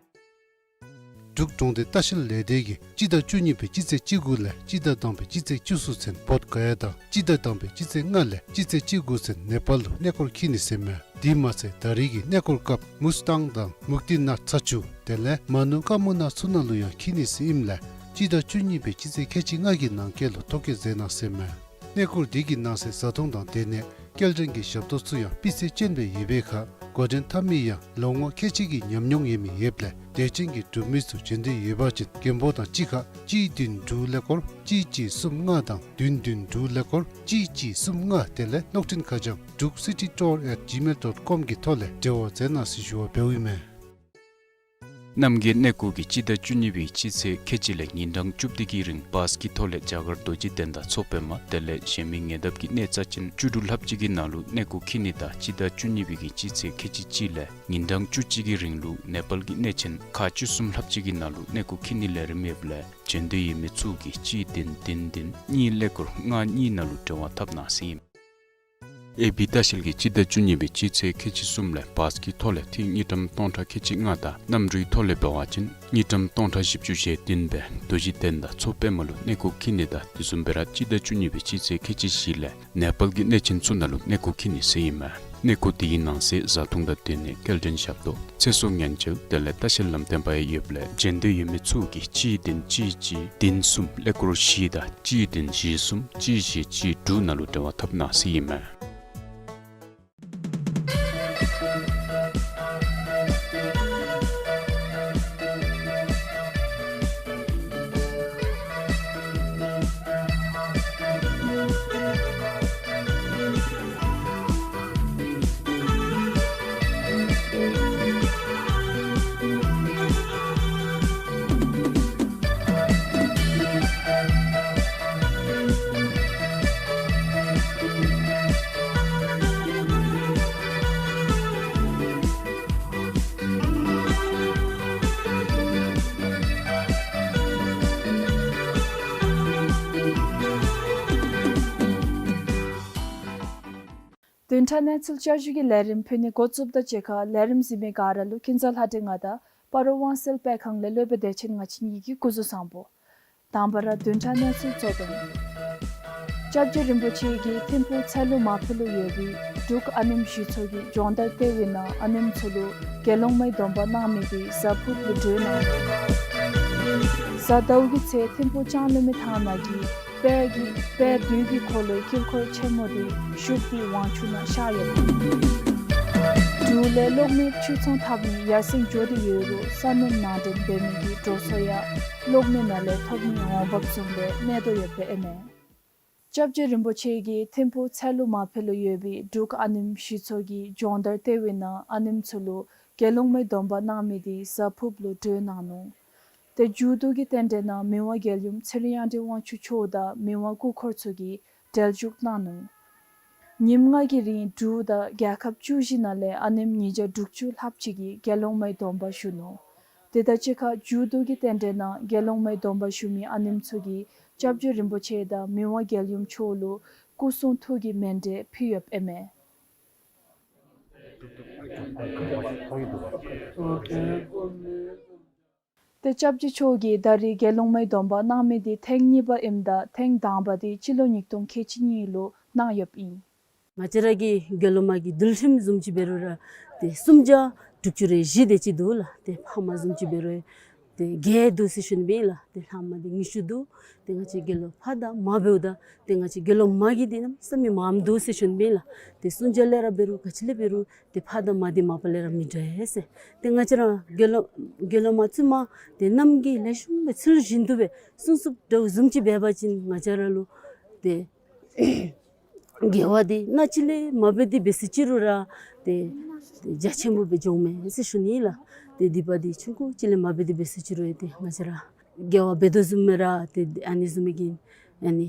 འབྲུག་གྲོང་སྡེ་ལྟ་བཤལ་ལས་སྡེ་གིས་སྤྱི་ཟླ་བཅུ་གཉིས་པའི་སྤྱི་ཚེས་བཅུ་དགུ་ལས་སྤྱི་ཟླ་དང་པའི་སྤྱི་ཚེས་བཅུ་གསུམ་ཚུན་བོདྷ་ག་ཡ་དང་སྤྱི་ཟླ་དང་པའི་སྤྱི་ཚེས་ལྔ་ལས་སྤྱི་ཚེས་བཅུ་དགུ་ཚུན་ནེ་པཱལ་ལུ་གནས་སྐོར་འཁྱིད་ནི་ཟེར་མས། དེ་མ་ཚད་ད་རེས་ཀྱི་གནས་སྐོར་སྐབས་མུས་ཏང་དང་མུག་ཏི་ནཱཐ་ཚ་ཆུ་དེ་ལས་མ་ནུ་ཀ་མུ་ན་ཚུ་ནང་ལུ་ཡང་འཁྱིད་ནི་ཟེར་ཨིནམ་ལས་སྤྱི་ཟླ་བཅུ་གཉིས་པའི་སྤྱི་ཚེས་ཁལ་གཅིག་ལྔ་གི་ནང་འཁོད་ལུ་ཐོ་བཀོད་མཛད་གནང་ཟེར་མས། གནས་སྐོར་དེ་གི་ནང་གསེས་བཟའ་འཐུང་དང་སྡོད་གནས་སྐྱེལ་འདྲེན་གྱི་ཞབས་ཏོག་ཚུ་ཡང་སྤུས་ཚད་ཅན་སྦེ་ཡོད་པའི་ཁར་འགོ་འདྲེན་འཐབ་མི་ཡང་ལོ་ངོ་ཁལ་གཅིག་གི་ཉམས་མྱོང་ཡོད་མི་ཡོདཔ་ལས་དད་ཅན་གྱི་འབྲུག་མི་ཚུ་བྱོན་འདོད་ཡོད་པ་ཅིན་མགོན་པོ་དང་གཅིག་ཁར་གཅིག་བདུན་དྲུག་ཀླད་ཀོར་གཅིག་གཅིག་གསུམ་ལྔ་དང་བདུན་བདུན་དྲུག་ཀླད་ཀོར་གཅིག་གཅིག་གསུམ་ལྔ་དེ་ལས་གློག་འཕྲིན་ཁ་བྱང་འབྲུག་སི་ཊི་ཊུར་ཨེཊ་ཇི་མེལ་ཌོཊ་ཀོམ་གི་ཐོག་ལས་འབྲེལ་བ་མཛད་གནང་ཟེར་ཞུ་བ་འབདཝ་ཨིན་མས། གནམ་གྱི་གནས་སྐོར་གྱིས་སྤྱི་ཟླ་བཅུ་གཉིས་པའི་སྤྱི་ཚེས་ཁལ་གཅིག་ལས་ཉིན་གྲངས་བཅུ་བདུན་གྱི་རིང་བཱས་ཀྱི་ཐོག་ལས་རྒྱ་གར་རྡོ་རྗེ་གདན་དང་མཚོ་པདྨ་དེ་ལས་གཞན་མི་ཉེ་འདབས་ཀྱི་གནས་རྩ་ཅན་བཅུ་དྲུག་ལྷགཔ་ཅིག་གི་ནང་ལུ་གནས་སྐོར་འཁྱིད་ནི་དང་སྤྱི་ཟླ་བཅུ་གཉིས་པའི་གི་སྤྱི་ཚེས་ཁལ་གཅིག་གཅིག་ལས་ཉིན་གྲངས་བཅུ་གཅིག་གི་རིང་ལུ་ནེ་པཱལ་གྱི་གནས་ཆེན་ཁག་བཅུ་གསུམ་ལྷགཔ་ཅིག་གི་ནང་ལུ་གནས་སྐོར་འཁྱིད་ནི་ལས་རིམ་ཡོདཔ་ལས་བྱོན་འདོད་ཡོད་མི་ཚུ་གིས་གཅིག་བདུན་བདུན་བདུན་གཉིས་ཀླད་ཀོར་ལྔ་གཉིས་ནང་ལུ་འབྲེལ་བ་འཐབ་གནང་ཟེར་ཨིན། ཨེ་བི་ལྟ་བཤལ་གྱིས་སྤྱི་ཟླ་བཅུ་གཉིས་པའི་སྤྱི་ཚེས་ཁལ་གཅིག་གསུམ་ལས་བཱས་ཀྱི་ཐོག་ལས་ཐིག་དངུལ་ཀྲམ་སྟོང་ཕྲག་ཁལ་གཅིག་ལྔ་དང་གནམ་གྲུའི་ཐོག་ལས་འབད་བ་ཅིན་དངུལ་ཀྲམ་སྟོང་ཕྲག་བཞི་བཅུ་ཞེ་བདུན་སྦེ་རྡོ་རྗེ་གདན་དང་མཚོ་པདྨ་ལུ་གནས་སྐོར་འཁྱིད་ནི་དང་དེ་བཟུམ་སྦེ་ར་སྤྱི་ཟླ་བཅུ་གཉིས་པའི་སྤྱི་ཚེས་ཁལ་གཅིག་བཞི་ལས་ནེ་པཱལ་གྱི་གནས་ཆེན་ཚུ་ནང་ལུ་གནས་སྐོར་འཁྱིད་ནི་ཟེར་ཨིན་མས། གནས་སྐོར་དེའི་ནང་གསེས་བཟའ་འཐུང་དང་སྡོད་གནས་སྐྱེལ་འདྲེན་ཞབས་ཏོག་ཚེ་སྲོག་ཉེན་བཅོལ་དེ་ལས་ལྟ་བཤལ་ལམ་སྟོན་པ་ཡང་ཡོདཔ་ལས་བྱོན་འདོད་ཡོད་མི་ཚུ་གིས་གཅིག་བདུན་གཅིག་གཅིག་བདུན་གསུམ་ཀླད་ཀོར་བཞི་དང་གཅིག་བདུན་བཞི་གསུམ་གཅིག་བཞི་གཅིག་དྲུག་ནང་ལུ་འབྲེལ་བ་འཐབ་གནང་ཟེར་ཨིན་མས། བདུན་ཕྲག་གནས་ཚུལ་བསྐྱར་ཞུ་གི་ལས་རིམ་ཕུལ་ནི་འགོ་བཙུགསཔ་ད་གཅིག་ཁར་ལས་རིམ་གཟིགས་མི་ག་ར་ལུ་ཀུན་བཟང་ལྷ་སྒྲོན་ང་དང་སྤ་རོ་ཝང་སེལ་དཔེ་ཁང་ལས་སློབ་དཔོན་བདེ་ཆེན་ང་བཅས་གཉིས་ཀྱིས་སྐུ་གཟུགས་བཟང་པོ། དང་པ་ར་བདུན་ཕྲག་གནས་ཚུལ་གཙོ་དོན། སྐྱབས་རྗེ་རིན་པོ་ཆེ་གིས་ཐིམ་ཕུག་ཚལ་ལུ་མ་ཕུ་ལུ་ཡོད་པའི་འབྲུག་ཨ་ནེམ་ཞི་ཚོགས་ཀྱི་སྦྱོང་བརྡར་ལྟེ་བའི་ནང་ཨ་ནེམ་ཚུ་ལུ་དགེ་སློང་མའི་སྡོམ་པ་གནང་མི་དེ་གཟའ་ཕུརཔ་ལུ་གྲོལ་གནང་ནུག། གཟའ་ཟླཝ་གི་ཚེ་ཐིམ་ཕུག་ལྕང་གླིང་མའི་ཐང་ནང་གི་དཔལ་གྱི་དཔལ་དུས་ཀྱི་འཁོར་ལོའི་དཀྱིལ་འཁོར་ཆེན་མོ་དེ་ཤུགས་ཀྱིས་ཝང་ཆུ་ནང་ཤར་ཡོདཔ་ཨིན། འབྲུག་ལས་གློག་མེ་ཆུ་ཚོང་འཐབ་ནི་ཡར་སེང་འགྱོ་སྟེ་ཡོད་རུང་ས་སྣུམ་ནང་འདྲེན་འབད་མི་གི་འགྲོ་སོང་ཡང་གློག་མེ་ནང་ལས་ཐོབ་ནིའི་འོང་འབབ་བཟུམ་སྦེ་གནས་དོ་ཡོདཔ་ཨིན་མས། སྐྱབས་རྗེ་རིན་པོ་ཆེ་གིས་ཐིམ་ཕུག་ཚལ་ལུ་མ་ཕུ་ལུ་ཡོད་པའི་འབྲུག་ཨ་ནེམ་ཞི་ཚོགས་ཀྱི་སྦྱོང་བརྡར་ལྟེ་བའི་ནང་ཨ་ནེམ་ཚུ་ལུ་དགེ་སློང་མའི་སྡོམ་པ་གནང་མི་དེ་གཟའ་ཕུརཔ་ལུ་གྲོལ་གནང་ནུག། ཏེ་མཇུག་བསྡུ་གི་རྟེན་འབྲེལ་ནང་མི་དབང་རྒྱལ་ཡུམ་ཚེ་རིང་དབྱངས་ཅན་དབང་ཕྱུག་མཆོག་དང་མི་དབང་སྐུ་འཁོར་ཚུ་གིས་གྲལ་བཞུགས་གནང་ནུག། ཉིནམ་ལྔ་གི་རིང་འབྲུག་དང་རྒྱལ་ཁབ་བཅུ་བཞི་ནང་ལས་ཨ་ནེམ་ཉིས་བརྒྱ་དྲུག་ཅུ་ལྷགཔ་ཅིག་གིས་དགེ་སློང་མའི་སྡོམ་པ་ཞུ་ནུག། དེ་དང་གཅིག་ཁར་མཇུག་བསྡུ་གི་རྟེན་འབྲེལ་ནང་དགེ་སློང་མའི་སྡོམ་པ་ཞུ་མི་ཨ་ནེམ་ཚུ་གིས་སྐྱབས་རྗེ་རིན་པོ་ཆེ་དང་མི་དབང་རྒྱལ་ཡུམ་མཆོག་ལུ་སྐུ་གསུང་ཐུགས་ཀྱི་མཎྜལ་ཕུལ་ཡོདཔ་ཨིན་མས། ཏེ་སྐྱབས་རྗེ་མཆོག་གིས་ད་རེས་དགེ་སློང་མའི་སྡོམ་པ་གནང་མི་དེ་ཐེངས་གཉིས་པ་ཨིནམ་ད་ཐེངས་དང་པ་དེ་སྤྱི་ལོ་ཉིས་སྟོང་ཁལ་གཅིག་གཉིས་ལུ་གནང་ཡོདཔ་ཨིན། ང་བཅས་ར་གི་དགེ་སློང་མ་གི་འདུལ་ཁྲིམས་བཟུམ་ཅིག་འབད་རུང་ར་ཏེ་སུམ་བརྒྱ་དྲུག་ཅུ་རེ་བཞི་དེ་ཅིག་འདུག་ལགས། ཏེ་ཕ་མ་བཟུམ་ཅིག་འབད་རུང་ཏེ་བརྒྱད་འདུག་ཟེར་ཞུ་ནི་ཨིན་ལགས། ཏེ་ལྷ་མ་དེ་ཉི་ཤུ་འདུག། ཏེ་ང་བཅས་དགེ་སློང་ཕ་དང་མ་འབདཝ་ད་ཏེ་ང་བཅས་དགེ་སློང་མ་གི་དེ་གནམ་མེད་ས་མེད་མངམ་འདུག་ཟེར་ཞུ་ནི་ཨིན་ལགས། ཏེ་སུམ་བརྒྱ་ལས་ར་འབད་རུང་ག་ཅི་ལས་འབད་རུང་ཏེ་ཕ་དང་མ་དེ་མ་པ་ལས་ར་མི་འདྲ་ཟེར། ཏེ་ང་བཅས་ར་དགེ་སློང་དགེ་སློང་མ་བཙུན་མ་དེ་གནམ་གྱི་ལེགས་ཤོམ་སྦེ་ཚུལ་བཞིན་དུ་སྦེ་སྲུང་སྐྱོབ་འདྲཝ་བཟུམ་ཅིག་འབད་བ་ཅིན་ང་བཅས་ར་ལུ་ཏེ་དགེ་བ་དེ་གནམ་ལས་མར་འབད་དེ་འབད་ཟེར་ཅི་རུང་ར་ཏེ་རྒྱ་ཆེན་པོ་སྦེ་འགྱོཝ་མས་ཟེར་ཞུ་ནི་ཨིན་ལགས། ཏེ་སྡིག་པ་དེ་ཆུང་ཀུ་ཅིག་ལས་མར་འབད་དེ་འབད་ཟེར་ཅི་རུང་ཏེ་ང་བཅས་ར་དགེ་བ་འབད་དོ་བཟུམ་སྦེ་ར་ཏེ་ཨ་ནི་བཟུམ་མའི་གི་ཨ་ནི་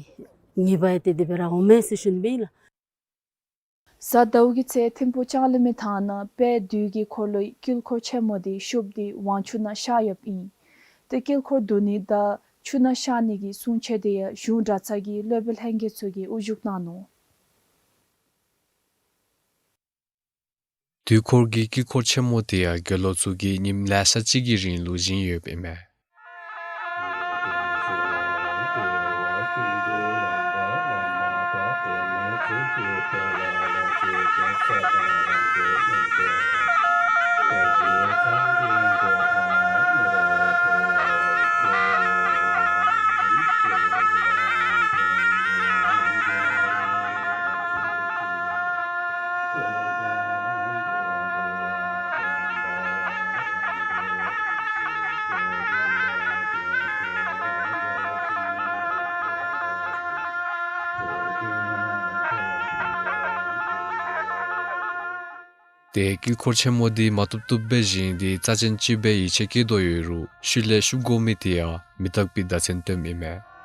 ཉེས་པ་ཡང་ཏེ་དེ་སྦེ་ར་འོང་མས་ཟེར་ཞུ་ནི་ཨིན་ལགས། གཟའ་ཟླཝ་གི་ཚེ་ཐིམ་ཕུག་ལྕང་གླིང་མའི་ཐང་ནང་དཔལ་དུས་ཀྱི་འཁོར་ལོའི་དཀྱིལ་འཁོར་ཆེན་མོ་དེ་ཤུགས་ཀྱིས་ཝང་ཆུ་ནང་ཤར་ཡོདཔ་ཨིན། ཏེ་དཀྱིལ་འཁོར་བསྡུ་ནི་དང་ཆུ་ནང་ཤར་ནི་གི་གསུང་ཆོག་དེ་ཡང་གཞུང་གྲྭ་ཚང་གི་སློབ་དཔོན་ལྷན་རྒྱས་ཚུ་གིས་དབུ་བཞུགས་གནང་ནུག། དུས་འཁོར་གྱི་དཀྱིལ་འཁོར་ཆེན་མོ་དེ་ཡང་དགེ་སློང་ཚུ་གིས་ཉིནམ་ལེ་ཤ་ཅིག་གི་རིང་ལུ་བཞེངས་ཡོདཔ་ཨིན་མས། ཏེ་དཀྱིལ་འཁོར་ཆེན་མོ་འདི་མ་བཏུབ་བཏུབ་སྦེ་བཞེངས་ཏེ་རྩ་ཅན་ཅིག་སྦེ་ཡིད་ཆེས་བསྐྱེད་དོ་ཡོད་རུང་ཤུལ་ལས་ཤུགས་དགོ་མི་དེ་ཡང་མི་རྟག་པའི་བརྡ་མཚོན་སྟོནམ་ཨིན་མས།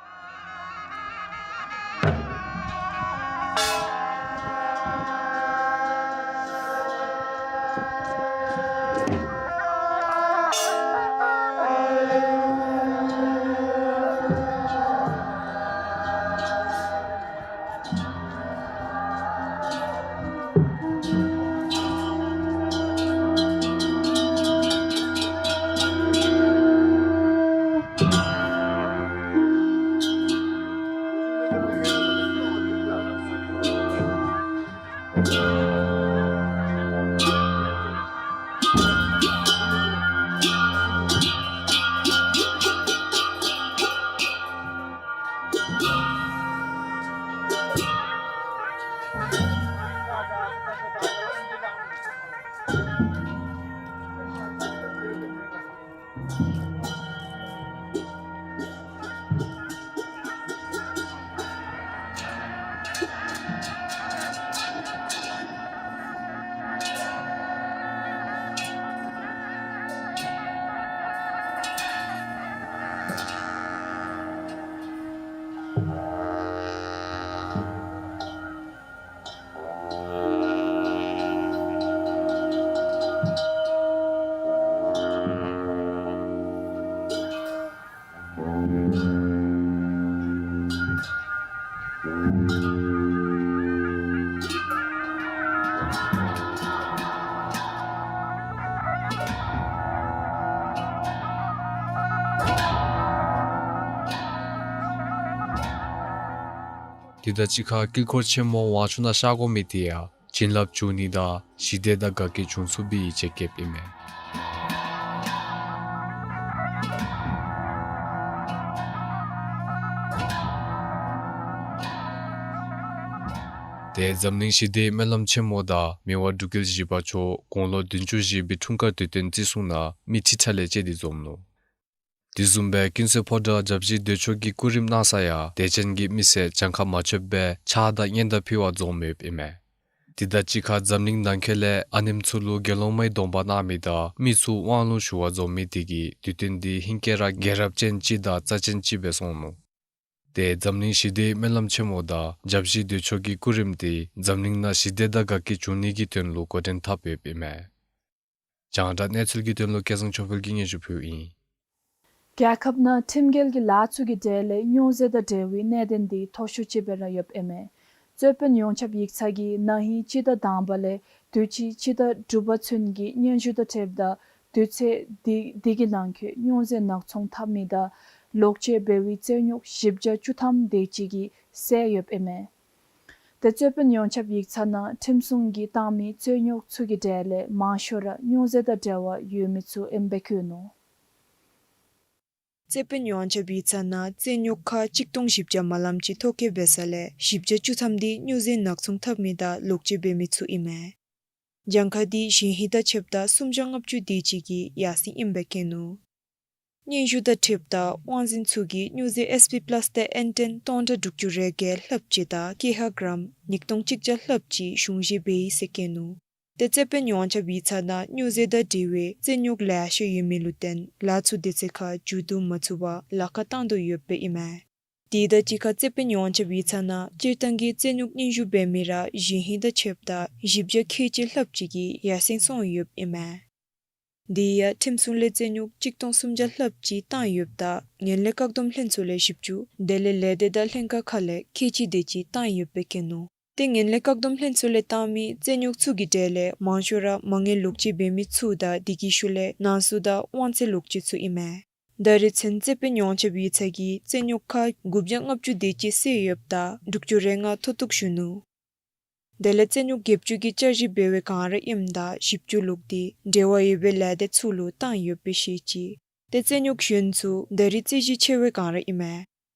དེ་དང་གཅིག་ཁར་དཀྱིལ་འཁོར་ཆེན་མོ་དབང་ཕྱུག་ནང་ཤར་དགོ་མི་དེ་ཡང་བྱིན་རླབས་འཇུག་ནི་དང་ཞི་བདེ་དང་དགའ་སྐྱིད་འབྱུང་ཚུགས་པའི་ཡིད་ཆེས་བསྐྱེདཔ་ཨིན་མས། ཏེ་འཛམ་གླིང་ཞི་བདེའི་སྨོན་ལམ་ཆེན་མོ་དང་མི་དབང་འབྲུག་རྒྱལ་བཞི་པ་མཆོག་དགུང་ལོ་བདུན་ཅུ་བཞེས་པའི་འཁྲུངས་སྐར་དུས་སྟོན་བརྩི་སྲུང་ནང་མི་ཁྲི་ཕྲག་ལས་བཅད་དེ་འཛོམས་ནུག། དེ་བཟུམ་སྦེ་ཀུན་གསལ་ཕོ་བྲང་བརྒྱ་བཞི་སྡེ་མཆོག་གི་སྐུ་རིམ་གནང་ས་ཡང་དད་ཅན་གྱི་མི་སེར་གྱངས་ཁ་མ་ཆོདཔ་སྦེ་ཕྱག་དང་སྙན་དར་ཕུལ་བར་འཛོམས་ཡོདཔ་ཨིན་མས། དེ་དང་གཅིག་ཁར་འཛམ་གླིང་ནང་འཁོད་ལས་ཨ་ནེམ་ཚུ་ལུ་དགེ་སློང་མའི་སྡོམ་པ་གནང་མི་དང་མི་ཚུ་དབང་ལུང་ཞུ་བར་འཛོམས་མི་དེ་གིས་དུས་སྟོན་འདི་ཧིང་སྐལ་ར་རྒྱལ་རབས་ཅན་ཅིག་དང་རྩ་ཅན་ཅིག་སྦེ་སོང་ནུག། ཏེ་འཛམ་གླིང་ཞི་བདེའི་སྨོན་ལམ་ཆེན་མོ་དང་བརྒྱ་བཞི་སྡེ་མཆོག་གི་སྐུ་རིམ་དེ་འཛམ་གླིང་ནང་ཞི་བདེ་དང་དགའ་སྐྱིད་འབྱུང་ནི་གི་དོན་ལུ་འགོ་འདྲེན་འཐབ་ཡོདཔ་ཨིན་མས། རྒྱང་བསྒྲགས་གནས་ཚུལ་གྱི་དོན་ལུ་སྐལ་བཟང་ཆོས་འཕེལ་གྱིས་སྙན་ཞུ་ཕུལཝ་ཨིན། རྒྱལ་ཁབ་ནང་ཁྲིམས་འགལ་གྱི་ལཱ་ཚུ་གི་གྲས་ལས་སྨྱོ་རྫས་དང་འབྲེལ་བའི་གནད་དོན་འདི་མཐོ་ཤོས་ཅིག་སྦེ་ར་ཡོདཔ་ཨིན་མས། རྩོད་དཔོན་ཡོངས་ཁྱབ་ཡིག་ཚང་གིས་ན་ཧིང་སྤྱི་ཟླ་དང་པ་ལས་དུས་ཅི་སྤྱི་ཟླ་དྲུག་པ་ཚུན་གྱི་སྙན་ཞུ་དང་འཁྲིལཝ་ད་དུས་ཚོད་འདི་འདི་གི་ནང་འཁོད་སྨྱོ་རྫས་ནག་ཚོང་འཐབ་མི་དང་ལོག་སྤྱོད་འབད་བའི་རྩོད་རྙོག་བཞི་བརྒྱ་བཅུ་ཐམ་དེ་ཅིག་གིས་བསལ་ཡོདཔ་ཨིན་མས། ཏེ་རྩོད་དཔོན་ཡོངས་ཁྱབ་ཡིག་ཚང་ནང་ཁྲིམས་སྲུང་གིས་བཏང་མི་རྩོད་རྙོག་ཚུ་གི་གྲས་ལས་མང་ཤོས་ར་སྨྱོ་རྫས་དང་འབྲེལ་བ་ཡོད་མི་ཚུ་ཨིནམ་སྦེ་བཀོད་ནུག། རྩོད་དཔོན་ཡོངས་ཁྱབ་ཡིག་ཚང་ནང་རྩོད་རྙོག་ཁག་གཅིག་སྟོང་བཞི་བརྒྱ་མ་ལམ་ཅིག་ཐོ་བཀོད་འབད་ས་ལས་བཞི་བརྒྱ་བཅུ་ཐམ་འདི་སྨྱོ་རྫས་ནག་ཚོང་འཐབ་མི་དང་ལོག་སྤྱོད་འབད་མི་ཚུ་ཨིན་མས། གྱངས་ཁ་འདི་གཞེས་ཧིང་དང་ཕྱདཔ་ད་སུམ་བརྒྱ་ལྔ་བཅུ་དེ་ཅིག་གི་ཡར་སེང་ཨིནམ་སྦེ་བཀོད་ནུག། སྙན་ཞུ་དང་འཁྲིལཝ་ད་དབང་འཛིན་ཚུ་གིས་སྨྱོ་རྫས་ཨེས་པི་པ་ལཱསི་དང་ཨེན་ཊེན་སྟོང་ཕྲག་དྲུག་ཅུ་རེ་བརྒྱད་ལྷགཔ་ཅིག་དང་ཀེ་ཧ་གྲམ་ཉིས་སྟོང་གཅིག་བརྒྱ་ལྷགཔ་ཅིག་གཞུང་བཞེས་འབད་ཡི་ཟེར་བཀོད་ནུག། ཏེ་རྩོད་དཔོན་ཡོངས་ཁྱབ་ཡིག་ཚང་ནང་སྨྱོ་རྫས་དང་འབྲེལ་བའི་རྩོད་རྙོག་ལེ་ཤ་ཡོད་མི་ལུ་བརྟེན་ལཱ་ཚུ་དེ་ཚེ་ཁར་མཇུག་བསྡུ་མ་ཚུགས་པར་ལཱ་ཁག་བཏང་དོ་ཡོདཔ་ཨིན་མས། དེ་དང་གཅིག་ཁར་རྩོད་དཔོན་ཡོངས་ཁྱབ་ཡིག་ཚང་ནང་སྤྱིར་བཏང་གི་རྩོད་རྙོག་སྙན་ཞུ་འབད་མི་ར་གཞེས་ཧིང་དང་ཕྱདཔ་ད་བཞི་བརྒྱ་ཁལ་གཅིག་ལྷགཔ་ཅིག་གི་ཡར་སེང་སོང་ཡོདཔ་ཨིན་མས། དེ་ཡང་ཁྲིམས་སྲུང་ལས་རྩོད་རྙོག་གཅིག་སྟོང་སུམ་བརྒྱ་ལྷགཔ་ཅིག་བཏང་ཡོདཔ་ད་ངན་ལྷད་བཀག་སྡོམ་ལྷན་ཚོགས་ལས་བཞི་བཅུ་དེ་ལས་ལས་སྡེ་དང་ལྷན་ཁག་ཁག་ལས་ཁལ་གཅིག་དེ་ཅིག་བཏང་ཡོདཔ་སྦེ་བཀོད་ནུག། ཏེ་ངན་ལྷད་བཀག་སྡོམ་ལྷན་ཚོགས་ལས་བཏང་མི་རྩོད་རྙོག་ཚུ་གི་གྲས་ལས་མང་ཤོས་ར་མ་དངུལ་ལོག་སྤྱོད་འབད་མི་ཚུ་དང་དེ་གི་ཤུལ་ལས་ནང་གསུག་དང་དབང་ཚད་ལོག་སྤྱོད་ཚུ་ཨིན་མས། ད་རེས་ཚུན་རྩོད་དཔོན་ཡོངས་ཁྱབ་ཡིག་ཚང་གིས་རྩོད་རྙོག་ཁག་དགུ་བརྒྱ་ལྔ་བཅུ་དེ་ཅིག་བསལ་ཡོདཔ་ད་དྲུག་ཅུ་རེ་ལྔ་མཐོ་གཏུགས་ཞུ་ནུག། དེ་ལས་རྩོད་རྙོག་བརྒྱད་ཅུ་གི་བསྐྱར་ཞིབ་འབད་བའི་བསྒང་ར་ཨིནམ་ད་བཞི་བཅུ་ལུག་དེ་འབྲེལ་བ་ཡོད་པའི་ལས་སྡེ་ཚུ་ལུ་བཏང་ཡོདཔ་སྦེ་བཤད་ཅི། ཏེ་རྩོད་རྙོག་གཞན་ཚུ་ད་རེས་རྩོད་ཞིབ་ཆེ་བའི་བསྒང་ར་ཨིན་མས།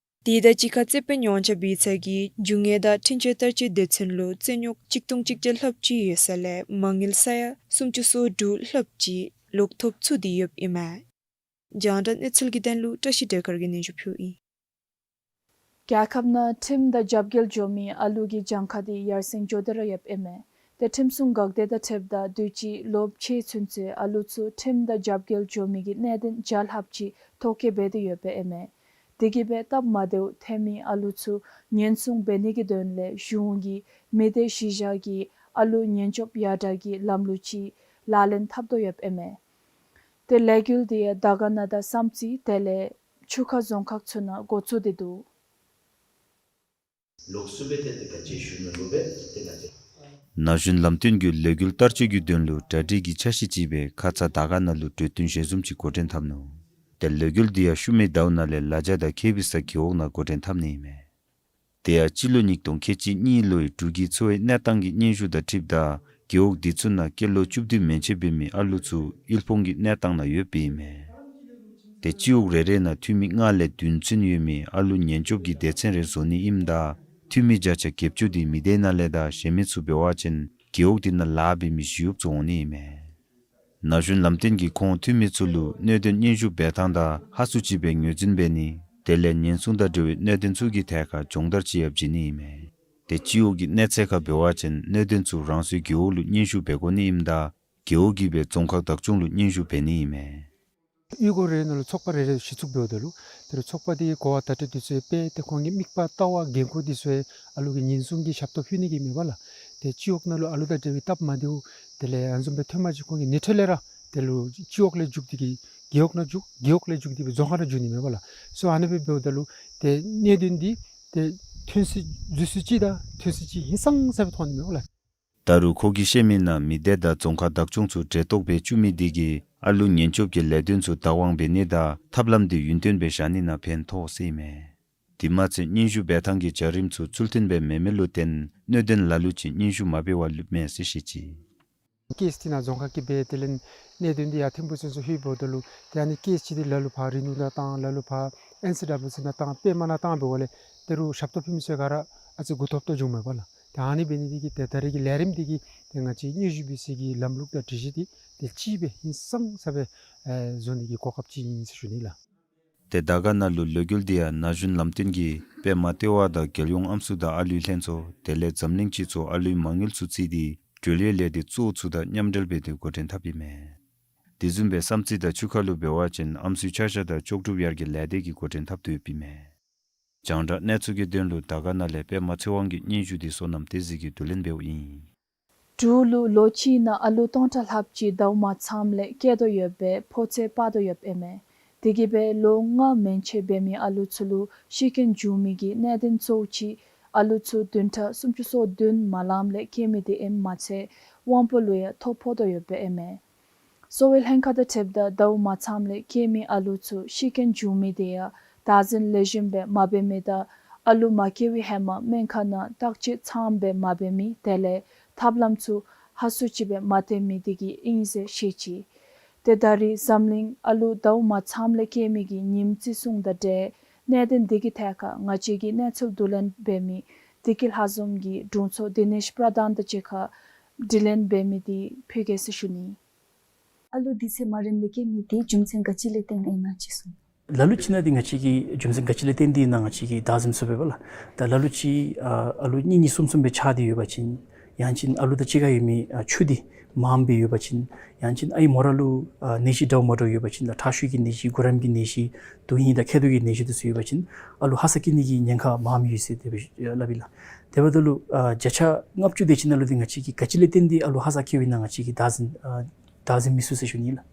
དེ་དང་གཅིག་ཁར་རྩོད་དཔོན་ཡོངས་ཁྱབ་ཡིག་ཚང་གིས་རྒྱུ་དངོས་དང་འཕྲིན་བཅར་བསྟར་སྤྱོད་སྡེ་ཚན་ལུ་རྩོད་རྙོག་གཅིག་སྟོང་གཅིག་བརྒྱ་ལྷགཔ་ཅིག་ཡོད་ས་ལས་མ་དངུལ་ས་ཡ་སུམ་ཅུ་སོ་དྲུག་ལྷགཔ་ཅིག་ལོག་ཐོབ་ཚུགས་ཏེ་ཡོདཔ་ཨིན་མས། རྒྱང་བསྒྲགས་གནས་ཚུལ་གྱི་དོན་ལུ་བཀྲ་ཤིས་བདེ་དཀར་གྱིས་སྙན་ཞུ་ཕུལཝ་ཨིན། རྒྱལ་ཁབ་ནང་ཁྲིམས་དང་རྒྱབ་འགལ་འགྱོ་མི་ཨ་ལུ་གི་གྱངས་ཁ་དེ་ཡར་སེང་འགྱོ་སྟེ་ར་ཡོདཔ་ཨིན་མས། ཏེ་ཁྲིམས་སྲུང་འགག་སྡེ་དང་འཁྲིལཝ་ད་དུས་ཅི་ལོ་ཕྱེད་ཚུན་ཚོད་ཨ་ལུ་ཚུ་ཁྲིམས་དང་རྒྱབ་འགལ་འགྱོ་མི་གི་གནད་དོན་བརྒྱ་ལྷགཔ་ཅིག་ཐོ་བཀོད་འབད་དེ་ཡོདཔ་ཨིན་མས། དེ་གིས་སྦེ་སྟབས་མ་བདེཝ་ཐོན་མི་ཨ་ལུ་ཚུ་ཉེན་སྲུང་འབད་ནི་གི་དོན་ལས་གཞུང་གིས་མི་སྡེ་གཞི་བཞག་གི་ཨ་ལུ་ཉེན་སྐྱོབ་ཡར་དྲག་གི་ལམ་ལུགས་ཅིག་ལག་ལེན་འཐབ་དོ་ཡོདཔ་ཨིན་མས། ཏེ་ལས་འགུལ་འདི་ཡང་དར་དཀར་ན་དང་བསམ་རྩེ་དེ་ལས་ཆུ་ཁ་རྫོང་ཁག་ཚུ་ནང་འགོ་བཙུགས་ཏེ་འདུག། ལོགས་སུ་སྦེ་ཏེ་ཏེ་ག་ཅི་ཞུ་ནི་ལུ་སྦེ་ཏེ་ག་ཅི། ན་གཞོན་ལམ་སྟོན་གྱིས་ལས་འགུལ་བསྟར་སྤྱོད་ཀྱི་དོན་ལུ་གྲ་སྒྲིག་གི་འཆར་གཞི་ཅིག་སྦེ་ཁ་ཙ་དར་དཀར་ན་ལུ་གྲོས་བསྟུན་ཞལ་འཛོམས་ཅིག་འགོ་འདྲེན་འཐབ་ནུག། ཏེ་ལས་འགུལ་འདི་ཡང་ཤུ་མེད་ཟླཝ་ནང་ལས་ལ་རྒྱ་དང་ཁེ་བི་ས་རྒེད་འོག་ནང་འགོ་འདྲེན་འཐབ་ནི་ཨིན་མས། དེ་ཡང་སྤྱི་ལོ་ཉིས་སྟོང་ཁལ་གཅིག་གཉིས་ལོའི་འབྲུག་གི་འཚོ་བའི་གནས་སྟངས་ཀྱི་སྙན་ཞུ་དང་འཁྲིལཝ་ད་རྒེད་འོག་འདི་ཚུ་ནང་སྐྱེས་ལོ་བཅུ་བདུན་མན་ཆད་འབད་མི་ཨ་ལུ་ཚུ་དབུལ་ཕོངས་ཀྱི་གནས་སྟངས་ནང་ཡོདཔ་ཨིན་མས། ཏེ་སྤྱི་འོག་རེ་རེ་ནང་འཐུས་མི་ལྔ་ལས་བདུན་ཚུན་ཡོད་མི་ཨ་ལུ་ཉེན་སྐྱོབ་ཀྱི་སྡེ་ཚན་རེ་བཟོ་ནི་ཨིནམ་ད་འཐུས་མི་བརྒྱ་ཆ་བརྒྱད་ཅུ་འདི་མི་སྡེ་ནང་ལས་དང་གཞན་མི་ཚུ་འབད་བ་ཅིན་རྒེད་འོག་འདི་ནང་ལཱ་འབད་མི་བཞི་དབུ་ཚུ་འོང་ནི་ཨིན་མས། ན་གཞོན་ལམ་སྟོན་གྱིས་ཁོང་འཐུས་མི་ཚུ་ལུ་གནད་དོན་སྙན་ཞུ་འབད་ཐངས་དང་ཧ་སུ་ཅིག་སྦེ་ངོས་འཛིན་འབད་ནི་དེ་ལས་ཉེན་སྲུང་དང་འབྲེལ་བའི་གནད་དོན་ཚུ་གི་ཐད་ཁར་སྦྱོང་བརྡར་ཅིག་ཡང་བྱིན་ནི་ཨིན་མས། ཏེ་སྤྱི་འོག་གི་གནས་ཚད་ཁར་འབད་བ་ཅིན་གནད་དོན་ཚུ་རང་སོའི་རྒེད་འོག་ལུ་སྙན་ཞུ་འབད་དགོ་ནི་ཨིནམ་ད་རྒེད་འོག་གིས་སྦེ་རྫོང་ཁག་བདག་སྐྱོང་ལུ་སྙན་ཞུ་འབད་ནི་ཨིན་མས། གཡུས་སྒོ་རེ་ནང་ལུ་ཚོགས་པ་རེ་རེ་གཞི་བཙུགས་འབདཝ་ད་ལུ་ཏེ་རུ་ཚོགས་པ་དེ་གི་གོ་བ་བརྡ་སྤྲོད་དེ་ཚུ་སྤེལ་ཏེ་ཁོང་གི་དམིགས་པ་ལྟ་བ་འགན་ཁུར་དེ་ཚུ་ཨ་ལུ་གི་ཉེན་སྲུང་གི་ཞབས་ཏོག་ཕུལ་ནི་གི་མེན་པ་ལགས། ཏེ་སྤྱི་འོག་ནང་ལུ་ཨ་ལུ་དང་འབྲེལ་བའི་སྟབས་མ་བདེཝ་དེ་ལས་ཨ་ནི་བཟུམ་སྦེ་ཐོན་པ་ཅིན་ཁོང་གི་ནི་ཁྲོད་ལས་ར་དེ་ལུ་སྤྱི་འོག་ལས་རྒྱུག་སྟེ་གི་རྒེད་འོག་ནང་རྒྱུག། རྒེད་འོག་ལས་རྒྱུག་སྟེ་སྦེ་རྫོང་ཁག་ནང་རྒྱུག་ནི་མེན་པ་ལགས། སོ་ཨ་ནི་སྦེ་འབདཝ་ད་ལུ་ཏེ་གནད་དོན་འདི་ཏེ་ཐོན་ས་འཛུལ་ས་ཅིག་དང་ཐོན་ས་ཅིག་ཧིང་སངས་ས་སྦེ་མཐོང་ནི་མེན་པ་ལགས། ད་རུང་ཁོ་གིས་བཤད་མི་ནང་མི་སྡེ་དང་རྫོང་ཁག་བདག་སྐྱོང་ཚུ་འབྲེལ་གཏོགས་འབད་བཅུག་མི་དེ་གིས་ཨ་ལུ་ཉེན་སྐྱོབ་ཀྱི་ལས་དོན་ཚུ་བདག་དབང་འབད་ནི་དང་ཐབས་ལམ་དེ་ཡུན་བརྟན་སྦེ་བཞག་ནི་ནང་ཕན་ཐོགས་ཟེར་ཨིན་མས། དེ་མ་ཚད་སྙན་ཞུ་འབད་ཐངས་ཀྱི་བྱ་རིམ་ཚུ་ཚུལ་མཐུན་སྦེ་མེན་མི་ལུ་བརྟེན་གནད་དོན་ལ་ལུ་ཅིག་སྙན་ཞུ་མ་འབད་བར་ལུསཔ་མས་ཟེར་བཤད་ཅི། ཀེསི་འདི་ནཱ་རྫོང་ཁག་གིས་འབད་དེ་ལས་གནད་དོན་འདི་ཡར་ཐིམ་ཕུག་ཚུན་ཚོད་ལྷོད་འབདཝ་ད་ལུ་ཏེ་ཨ་ནི་ཀེསི་ཅིག་འདི་ལ་ལུ་ཕར་རི་ནུ་ནང་བཏང་ལ་ལུ་ཕར་ཨེན་སི་ཌབ་ལུ་སི་ནང་བཏང་པདྨ་ནང་བཏང་འབདཝ་ལས་ཏེ་རུང་ཞབས་ཏོག་ཕུལ་མི་ཚུ་ག་ར་ཨ་ཙི་མགུ་འཐོམ་ཏོ་བྱུངམ་མས་པ་ལགས། ཏེ་ཨ་ནི་འབད་ནི་དེ་གིས་ཏེ་ད་རེས་ཀྱི་ལས་རིམ་འདི་གིས་ཏེ་ང་བཅས་སྙན་ཞུ་འབད་སའི་གི་ལམ་ལུགས་དང་སྒྲིག་གཞི་འདི་ཏེ་གཅིག་སྦེ་ཧིང་སངས་ས་སྦེ་ཨེ་བཟོ་ནི་གི་གོ་སྐབས་ཅིག་ཨིན་ཟེར་ཞུ་ནི་ལགས། ཏེ་དར་དཀར་ན་ལུ་ལས་འགུལ་འདི་ཡང་ན་གཞོན་ལམ་སྟོན་གྱིས་པདྨ་ལྟེ་བ་དང་རྒྱལ་ཡོངས་ཨམ་སྲུ་དང་ཨ་ལུའི་ལྷན་ཚོགས་དེ་ལས་འཛམ་གླིང་སྤྱི་ཚོགས་ཨ་ལུའི་མ་དངུལ་ཚུ་བརྩིས་ཏེ་གྲོས་ལས་ལས་སྡེ་གཙོ་བོ་ཚུ་དང་མཉམ་འབྲེལ་འབད་དེ་འགོ་འདྲེན་འཐབ་ཨིན་མས། དེ་བཟུམ་སྦེ་བསམ་རྩེ་དང་ཆུ་ཁ་ལུ་འབད་བ་ཅིན་ཨམ་སྲུའི་ཆ་བཞག་དང་ལྕོགས་གྲུབ་ཡར་རྒྱས་ལས་སྡེ་གིས་འགོ་འདྲེན་འཐབ་དོ་ཡོདཔ་ཨིན་མས། རྒྱང་བསྒྲགས་གནས་ཚུལ་གྱི་དོན་ལུ་དར་དཀར་ན་ལས་པདྨ་ཚེ་དབང་གི་སྙན་ཞུ་འདི་བསོད་ནམས་བསྟན་འཛིན་གྱིས་བསྡུ་ལེན་འབདཝ་ཨིན། འབྲུག་ལུ་ལོ་གཅིག་ནང་ཨ་ལུ་སྟོང་ཕྲག་ལྷགཔ་ཅིག་ཟླཝ་མ་ཚངམ་ལས་སྐྱེ་དོ་ཡོདཔ་སྦེ་ཕོ་ཚོད་དཔག་དོ་ཡོདཔ་ཨིན་མས། དེ་གིས་སྦེ་ལོ་ལྔ་མན་ཆད་འབད་མི་ཨ་ལུ་ཚུ་ལུ་ཤི་རྐྱེན་བྱུང་མི་གི་གནད་དོན་གཙོ་བོ་ཅིག་ཨ་ལུ་ཚུ་བདུན་ཕྲག་སུམ་ཅུ་སོ་བདུན་མ་ལངམ་ལས་སྐྱེ་མི་དེ་ཨིནམ་མ་ཚད་དབང་པོ་ལུ་ཡང་ཐོ་ཕོག་དོ་ཡོདཔ་ཨིན་མས། གསོ་བའི་ལྷན་ཁག་དང་འཁྲིལཝ་ད་ཟླཝ་མ་ཚངམ་ལས་སྐྱེ་མི་ཨ་ལུ་ཚུ་ཤི་རྐྱེན་བྱུང་མི་དེ་ཡང་བདག་འཛིན་ལེགས་ཤོམ་སྦེ་མ་འབད་མི་དང་ཨ་ལུ་མ་སྐྱེ་བའི་ཧེ་མ་སྨན་ཁང་ནང་བརྟག་དཔྱད་ཚངམ་སྦེ་མ་འབད་མི་དེ་ལས་ཐབས་ལམ་ཚུ་ཧ་སུ་ཅིག་སྦེ་མ་བཏོན་མི་དེ་གིས་ཨིན་ཟེར་བཤད་ཅི། ཏེ་ད་རེས་འཛམ་གླིང་ཨ་ལུ་ཟླཝ་མ་ཚངམ་ལས་སྐྱེ་མི་གི་ཉིནམ་བརྩི་སྲུང་དང་འབྲེལ་གནད་དོན་དེ་གི་ཐད་ཁར་ང་བཅས་ཀྱིས་གནས་ཚུལ་བསྡུ་ལེན་འབད་མི་བདེ་སྐྱིད་ལྷ་འཛོམས་ཀྱིས་དྲུང་འཚོ་དི་ནེཤ་པྲ་དྷཱན་དང་གཅིག་ཁར་དྲི་ལན་འབད་མི་དེ་ཕུལ་གེ་ཟེར་ཞུ་ནི། ཨ་ལུ་དུས་ཚོད་མ་རནམ་ལས་སྐྱེ་མི་དེ་རྒྱུ་མཚན་ག་ཅི་ལས་བརྟེན་ཨིན་ན་ཅིག་གསུང་། ལ་ལུ་ཅིག་ནང་འདི་ང་བཅས་ཀྱིས་རྒྱུ་མཚན་ག་ཅི་ལས་བརྟེན་ཏེ་ཨིན་ན་ང་བཅས་ཀྱིས་བདག་འཛིན་ཚུགས་པས་པ་ལགས། ད་ལ་ལུ་ཅིག་ཨ་ཨ་ལུ་གཉིས་གཉིས་གསུམ་གསུམ་སྦེ་ཆགས་ཏེ་ཡོད་པ་ཅིན་ཡང་ཅིན་ཨ་ལུ་དང་གཅིག་ཁར་ཡོད་མི་ཨ་ཆུ་འདི་མངམ་སྦེ་ཡོད་པ་ཅིན་ཡང་ཅིན་ཨའི་མོ་ར་ལུ་ཨ་ནད་གཞི་འདྲཝ་མ་འདྲཝ་ཡོད་པ་ཅིན་ལགས། ཁྲག་ཤུགས་ཀྱི་ནད་གཞི་གུ་རམ་གྱི་ནད་གཞི་དོན་ཧིང་དང་མཁལ་རྡོག་གི་ནད་གཞི་དེ་ཚུ་ཡོད་པ་ཅིན་ཨ་ལུ་ཧ་སག་སྐྱེ་ནི་གི་ཉེན་ཁ་མངམ་ཡོད་ཟེར་དེ་སྦེ་སླབ་ཨིན་ལགས། དེ་འབདཝ་ད་ལུ་ཨ་བརྒྱ་ཆ་ལྔ་བཅུ་དེ་ཅིག་ནང་ལུ་འདི་ང་བཅས་ཀྱིས་ག་ཅི་ལས་བརྟེན་ཏེ་ཨ་ལུ་ཧ་སག་སྐྱེཝ་ཨིན་ན་ང་བཅས་ཀྱིས་བདག་འཛིན་ཨ་བདག་འཛིན་མི་ཚུགས་ཟེར་ཞུ་ནི་ལགས།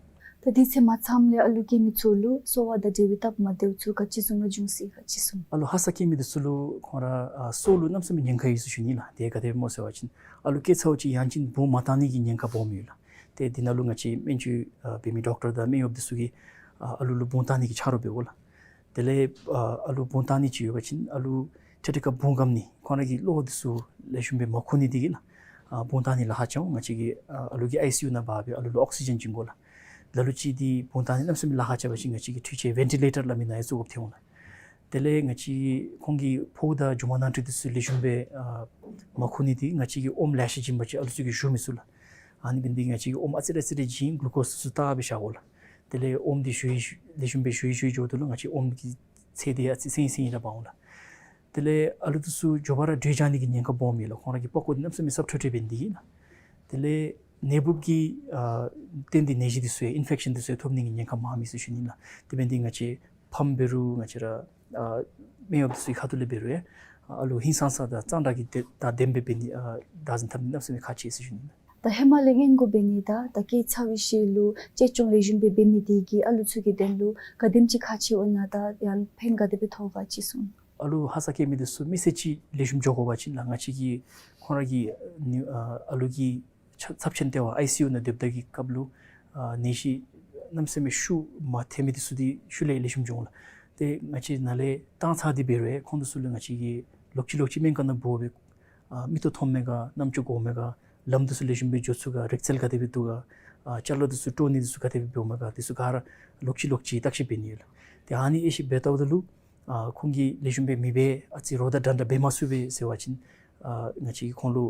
ད་དུས་ཚོད་མ་ཚངམ་ལས་ཨ་ལུ་སྐྱེ་མི་ཚུ་ལུ་གསོ་བ་དང་འབྲེལ་བའི་སྟབས་མ་བདེཝ་ཚུ་ག་ཅི་བཟུམ་ར་འབྱུང་སྲིད་ག་ཅི་གསུང་། ཨ་ལུ་ཧ་སག་སྐྱེ་མི་དེ་ཚུ་ལུ་ཁོང་ར་ཨ་སྲོག་ལུ་གནམ་མེད་ས་མེད་ཉེན་ཁ་ཡོད་ཟེར་ཞུ་ནི་ལགས། དེ་ག་དེ་སྦེ་སྨོ་ཟེར་བ་ཅིན་ཨ་ལུ་སྐྱེ་ཚརཝ་ཅིག་ཡང་ཅིན་བུང་མ་བཏང་ནི་གི་ཉེན་ཁ་སྦོམ་ཡོད་ལགས། ཏེ་འདི་ནང་ལུ་ང་བཅས་སྨན་བཅོས་ཨ་འབད་མི་ཌོག་ཊར་དང་སྨན་གཡོགཔ་དེ་ཚུ་གིས་ཨ་ཨ་ལུ་ལུ་བུང་བཏང་ནི་གི་ཆ་རོགས་འབདཝ་ལགས། དེ་ལས་ཨ་ཨ་ལུ་བུང་བཏང་ནི་ཅིག་ཡོད་པ་ཅིན་ཨ་ལུ་འཕྲལ་འཕྲལ་ཁར་བུང་སྐམ་ནི་ཁོང་ར་གི་གློ་དེ་ཚུ་ལེགས་ཤོམ་སྦེ་མ་ཁུག་ནི་དེ་གིས་ལགས། ཨ་བུང་བཏང་ནི་ལཱ་ཁག་རྐྱབ་འོང་། ང་བཅས་ཀྱིས་ཨ་ཨ་ལུ་གི་ཨའི་སི་ཡུ་ནང་འབག་སྦེ་ཨ་ལུ་ལུ་ཨོག་སི་ཇེན་བྱིན་དགོ་ལགས། ལ་ལུ་ཅིག་འདི་བུང་བཏང་ནི་གནམ་མེད་ས་མེད་ལཱ་ཁག་རྐྱབ་པ་ཅིན་ང་བཅས་ཀྱིས་འཕྲུལ་ཆས་ཝེན་ཊི་ལེ་ཊར་སླབ་མི་ནང་ཡང་བཙུགས་དགོཔ་ཐོན་འོང་ལགས། དེ་ལས་ང་བཅས་ཁོང་གི་ཕོཝ་དང་རྒྱུ་མ་ནང་ཁྲོལ་དེ་ཚུ་ལེགས་ཤོམ་སྦེ་ཨ་མ་ཁུག་ནི་དེ་ང་བཅས་ཀྱིས་ཨོམ་ལེ་ཤ་བྱིན་པ་ཅིན་ཨ་ལུ་ཚུ་གིས་བཞུ་མི་ཚུགས་ལགས། ཨ་ནི་འབད་ནི་དེ་གིས་ང་བཅས་ཀྱིས་ཨོམ་ཨ་ཙི་རེ་ཨ་ཙི་རེ་བྱིན་གླུ་ཀོསི་དེ་ཚུ་བཏགས་སྦེ་བཞག་དགོ་ལགས། དེ་ལས་ཨོམ་དེ་བཞུ་ཡི་བཞུ་ལེགས་ཤོམ་སྦེ་བཞུ་ཡི་བཞུ་ཡི་འགྱོཝ་ད་ལུ་ང་བཅས་ཨོམ་གྱི་ཚད་དེ་ཨ་ཙི་སེང་སེང་ར་འབག་འོང་ལགས། དེ་ལས་ཨ་ལུ་དེ་ཚུ་མགྱོགས་པ་ར་འདྲེ་རྒྱག་ནི་གི་ཉེན་ཁ་སྦོམ་ཡོད་ལགས། ཁོང་ར་གི་པགས་ཀོ་དེ་གནམ་མེད་ས་མེད་སྲབ་ཁྲོ་ཁྲོ་འབད་ནི་དེ་གིས་ལགས། དེ་ལས་ནད་འབུབ་ཀྱི་ཨ་བརྟེན་ཏེ་ནད་གཞི་འདི་ཚུ་ཡང་ཨིན་ཕེག་ཤཱན་འདི་ཚུ་ཡང་ཐོབ་ནི་གི་ཉེན་ཁ་མངམ་ཨིན་ཟེར་ཞུ་ནི་ལགས། དེ་འབད་ནི་འདི་ང་བཅས་ཕམ་འབད་རུང་ང་བཅས་ར་ཨ་སྨན་གཡོགཔ་འདི་ཚུ་གི་ཁ་ཐུག་ལས་འབད་རུང་ཡང་ཨ་ལུ་ཧིང་སངས་ས་དང་གཙང་སྦྲ་གི་དེ་དང་ལྡནམ་སྦེ་འབད་ནི་ཨ་བདག་འཛིན་འཐབ་ནི་གནམ་མེད་ས་མེད་ཁག་ཆེ་ཟེར་ཞུ་ནི་ལགས། ད་ཧེ་མ་ལས་སྔོན་འགོག་འབད་ནི་དང་ད་སྐྱེ་ཚར་བའི་ཤུལ་ལུ་གཅེས་སྐྱོང་ལེགས་ཤོམ་སྦེ་འབད་མི་དེ་གིས་ཨ་ལུ་ཚུ་གི་དོན་ལུ་ག་དེམ་ཅིག་ཁག་ཆེ་འོང་ན་ད་ཡང་ཕན་ག་དེ་སྦེ་ཐོགས་ག་ཅིག་གསུང་། ཨ་ལུ་ཧ་སག་སྐྱེ་མི་འདི་ཚུ་མི་སེར་ཅིག་ལེགས་ཤོམ་འགྱོ་དགོ་པ་ཅིན་ལགས། ང་བཅས་ཀྱིས་ཁོང་ར་གི་ནི་ཨ་ཨ་ལུ་གི་ཚབས་ཚབས་ཆེན་ལྟེ་བ་ཨའི་སི་ཡུ་ནང་སྡོདཔ་ད་གི་སྐབས་ལུ་ཨ་ནད་གཞི་གནམ་མེད་ས་མེད་ཤུགས་མ་ཐེབས་མི་འདི་ཚུ་འདི་ཤུལ་ལས་ལེགས་ཤོམ་འགྱོ་འོང་ལགས། ཏེ་ང་བཅས་ནཱ་ལས་བཏང་ཚར་ཏེ་འབད་རུང་ཡང་ཁོང་འདི་ཚུ་ལུ་ང་བཅས་ཀྱིས་ལོག་ཅི་ལོག་ཅི་སྨན་ཁང་ནང་འབོ་སྦེ་ཨ་མིག་ཏོ་མཐོངམ་མས་ག་རྣམ་ཅོ་གོཝ་མས་ག་ལམ་འདི་ཚུ་ལེགས་ཤོམ་སྦེ་འགྱོ་ཚུགས་ག་རིག་རྩལ་ག་དེ་སྦེ་འདུག་ག་ཨ་ཅ་ལ་འདི་ཚུ་དཀྲོག་ནི་འདི་ཚུ་ག་དེ་སྦེ་འབདཝ་མས་ག་འདི་ཚུ་ག་ར་ལོག་ཅི་ལོག་ཅི་བརྟག་ཞིབ་འབད་ནི་ཡོད་ལགས། ཏེ་ཨ་ནི་དབྱེ་ཞིབ་འབད་ལྟཝ་ད་ལུ་ཨ་ཁོང་གིས་ལེགས་ཤོམ་སྦེ་མི་འབད་ཨ་ཙི་རོགས་དང་འདྲན་འདྲ་འབད་མ་ཚུགས་པས་ཟེར་བ་ཅིན་ཨ་ང་བཅས་ཀྱིས་ཁོང་ལུ་